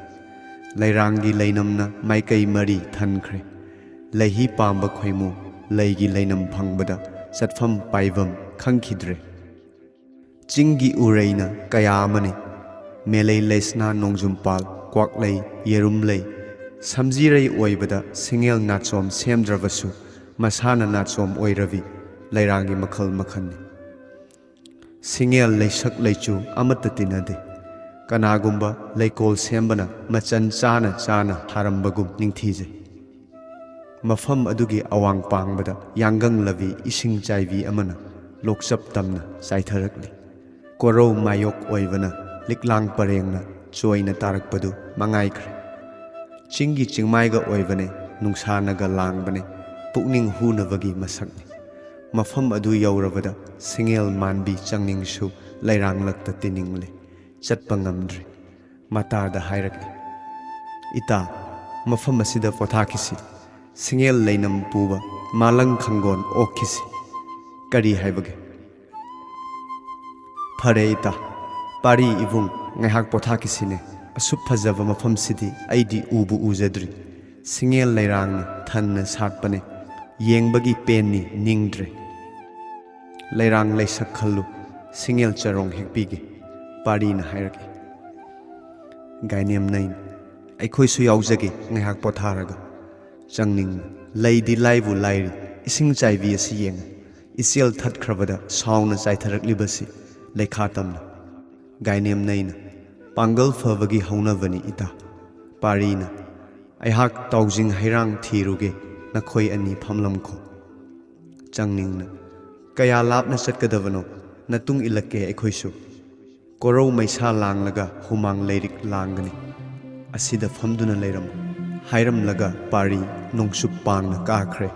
ꯂꯩꯔꯥꯡꯒꯤ ꯂꯩꯅꯝꯅ ꯃꯥꯏꯀꯩ ꯃꯔꯤ ꯊꯟꯈ꯭ꯔꯦ꯫ ꯂꯩꯍꯤ ꯄꯥꯝꯕ ꯈꯣꯏꯃꯨ ꯂꯩꯒꯤ ꯂꯩꯅꯝ ꯐꯪꯕꯗ ꯆꯠꯐꯝ ꯄꯥꯏꯐꯝ ꯈꯪꯈꯤꯗ꯭ꯔꯦ꯫ ꯆꯤꯡꯒꯤ ꯎꯔꯩꯅ ꯀꯌꯥ ꯑꯃꯅꯤ꯫ ꯃꯦꯂꯩ ꯂꯩꯁꯅꯥ ꯅꯣꯡꯖꯨꯝꯄꯥꯜ, ꯀ꯭ꯋꯥꯛꯂꯩ, ꯌꯦꯔꯨꯝꯂꯩ, ꯁꯝꯖꯤꯔꯩ ꯑꯣꯏꯕꯗ ꯁꯤꯡꯉꯦꯜ ꯅꯥꯆꯣꯝ ꯁꯦꯝꯗ꯭ꯔꯕꯁꯨ ꯃꯁꯥꯅ ꯅꯥꯆꯣꯝ ꯑꯣꯏꯔꯕꯤ ꯂꯩꯔꯥꯡꯒꯤ ꯃꯈꯜ ꯃꯈꯜꯅꯤ꯫ ꯁꯤꯡꯉꯦꯜ ꯂꯩꯁꯛ ꯂꯩꯆꯨ ꯑꯃꯠꯇ ꯇꯤꯟꯅꯗꯦ꯫ ꯀꯅꯥꯒꯨꯝꯕ ꯂꯩꯀꯣꯜ ꯁꯦꯝꯕꯅ ꯃꯆꯟ ꯆꯥꯅ ꯆꯥꯅ ꯊꯥꯔꯝꯕꯒꯨꯝ ꯅꯤꯡꯊꯤꯖꯩ꯫ ꯃꯐꯝ ꯑꯗꯨꯒꯤ ꯑꯋꯥꯡ ꯄꯥꯡꯕꯗ ꯌꯥꯡꯒꯪꯂꯕꯤ ꯏꯁꯤꯡ ꯆꯥꯏꯕꯤ ꯑꯃꯅ ꯂꯣꯛꯆꯞ ꯇꯝꯅ ꯆꯥꯏꯊꯔꯛꯂꯤ꯫ ꯀꯣꯔꯧ ꯃꯥꯌꯣꯛ ꯑꯣꯏꯕꯅ ꯂꯤꯛꯂꯥꯡ ꯄꯔꯦꯡꯅ ꯆꯣꯏꯅ ꯇꯥꯔꯛꯄꯗꯨ ꯃꯉꯥꯏꯈ꯭ꯔꯦ꯫ ꯆꯤꯡꯒꯤ ꯆꯤꯡꯃꯥꯏꯒ ꯑꯣꯏꯕꯅꯦ, ꯅꯨꯡꯁꯥꯅꯒ ꯂꯥꯡꯕꯅꯦ, ꯄꯨꯛꯅꯤꯡ ꯍꯨꯅꯕꯒꯤ ꯃꯁꯛꯅꯤ꯫ ꯃꯐꯝ ꯑꯗꯨ ꯌꯧꯔꯕꯗ ꯁꯤꯡꯉꯦꯜ ꯃꯥꯟꯕꯤ ꯆꯪꯅꯤꯡꯁꯨ ꯂꯩꯔꯥꯡꯂꯛꯇ ꯇꯤꯅꯤꯡꯂꯦ꯫ ꯆꯠꯄ ꯉꯝꯗ꯭ꯔꯦ꯫ ꯃꯇꯥꯗ ꯍꯥꯏꯔꯛꯏ, "ꯏꯇꯥ, ꯃꯐꯝ ꯑꯁꯤꯗ ꯄꯣꯊꯥꯈꯤꯁꯤ꯫ ꯁꯤꯡꯉꯦꯜ ꯂꯩꯅꯝ ꯄꯨꯕ ꯃꯥꯂꯪ ꯈꯪꯒꯣꯟ ꯑꯣꯛꯈꯤꯁꯤ꯫ ꯀꯔꯤ ꯍꯥꯏꯕꯒꯦ?" "ꯐꯔꯦ ꯏꯇꯥ, ꯄꯥꯔꯤ ꯏꯕꯨꯡ, ꯉꯥꯏꯍꯥꯛ ꯄꯣꯊꯥꯈꯤꯁꯤꯅꯦ꯫ ꯑꯁꯨꯛ ꯐꯖꯕ ꯃꯐꯝꯁꯤꯗꯤ ꯑꯩꯗꯤ ꯎꯕꯨ ꯎꯖꯗ꯭ꯔꯤ꯫ ꯁꯤꯡꯉꯦꯜ ꯂꯩꯔꯥꯡꯅ ꯊꯟꯅ ꯁꯥꯠꯄꯅꯦ꯫ ꯌꯦꯡꯕꯒꯤ ꯄꯦꯟꯅꯤ ꯅꯤꯡꯗ꯭ꯔꯦ꯫ ꯂꯩꯔꯥꯡ ꯂꯩꯁꯛ ꯈꯜꯂꯨ, ꯁꯤꯡꯉꯦꯜ ꯆꯔꯣꯡ ꯍꯦꯛꯄꯤꯒꯦ", ꯄꯥꯔꯤꯅ ꯍꯥꯏꯔꯛꯏ꯫ ꯒꯥꯏꯅꯦꯝꯅꯩꯅ, "ꯑꯩꯈꯣꯏꯁꯨ ꯌꯥꯎꯖꯒꯦ ꯉꯥꯏꯍꯥꯛ ꯄꯣꯊꯥꯔꯒ"꯫ ꯆꯪꯅꯤꯡꯅ, "ꯂꯩꯗꯤ ꯂꯥꯏꯕꯨ ꯂꯥꯏꯔꯤ, ꯏꯁꯤꯡ ꯆꯥꯏꯕꯤ ꯑꯁꯤ ꯌꯦꯡꯉꯨ꯫ ꯏꯆꯦꯜ ꯊꯠꯈ꯭ꯔꯕꯗ ꯁꯥꯎꯅ ꯆꯥꯏꯊꯔꯛꯂꯤꯕꯁꯤ ꯂꯩꯈꯥ ꯇꯝꯅ"꯫ ꯒꯥꯏꯅꯦꯝꯅꯩꯅ, "ꯄꯥꯡꯒꯜ ꯐꯕꯒꯤ ꯍꯧꯅꯕꯅꯤ ꯏꯇꯥ"꯫ ꯄꯥꯔꯤꯅ, "ꯑꯩꯍꯥꯛ ꯇꯥꯎꯖꯤꯡ ꯍꯩꯔꯥꯡ ꯊꯤꯔꯨꯒꯦ, ꯅꯈꯣꯏ ꯑꯅꯤ ꯐꯝꯂꯝꯈꯣ"꯫ ꯆꯪꯅꯤꯡꯅ, "ꯀꯌꯥ ꯂꯥꯞꯅ ꯆꯠꯀꯗꯕꯅꯣ? ꯅꯇꯨꯡ ꯏꯜꯂꯛꯀꯦ ꯑꯩꯈꯣꯏꯁꯨ꯫ ꯀꯣꯔꯧ ꯃꯩꯁꯥ ꯂꯥꯡꯂꯒ ꯍꯨꯃꯥꯡ ꯂꯩꯔꯤꯛ ꯂꯥꯡꯒꯅꯤ꯫ ꯑꯁꯤꯗ ꯐꯝꯗꯨꯅ ꯂꯩꯔꯝꯃꯨ"꯫ ꯍꯥꯏꯔꯝꯂꯒ ꯄꯥꯔꯤ ꯅꯣꯡꯆꯨꯞ ꯄꯥꯡꯅ ꯀꯥꯈ꯭ꯔꯦ꯫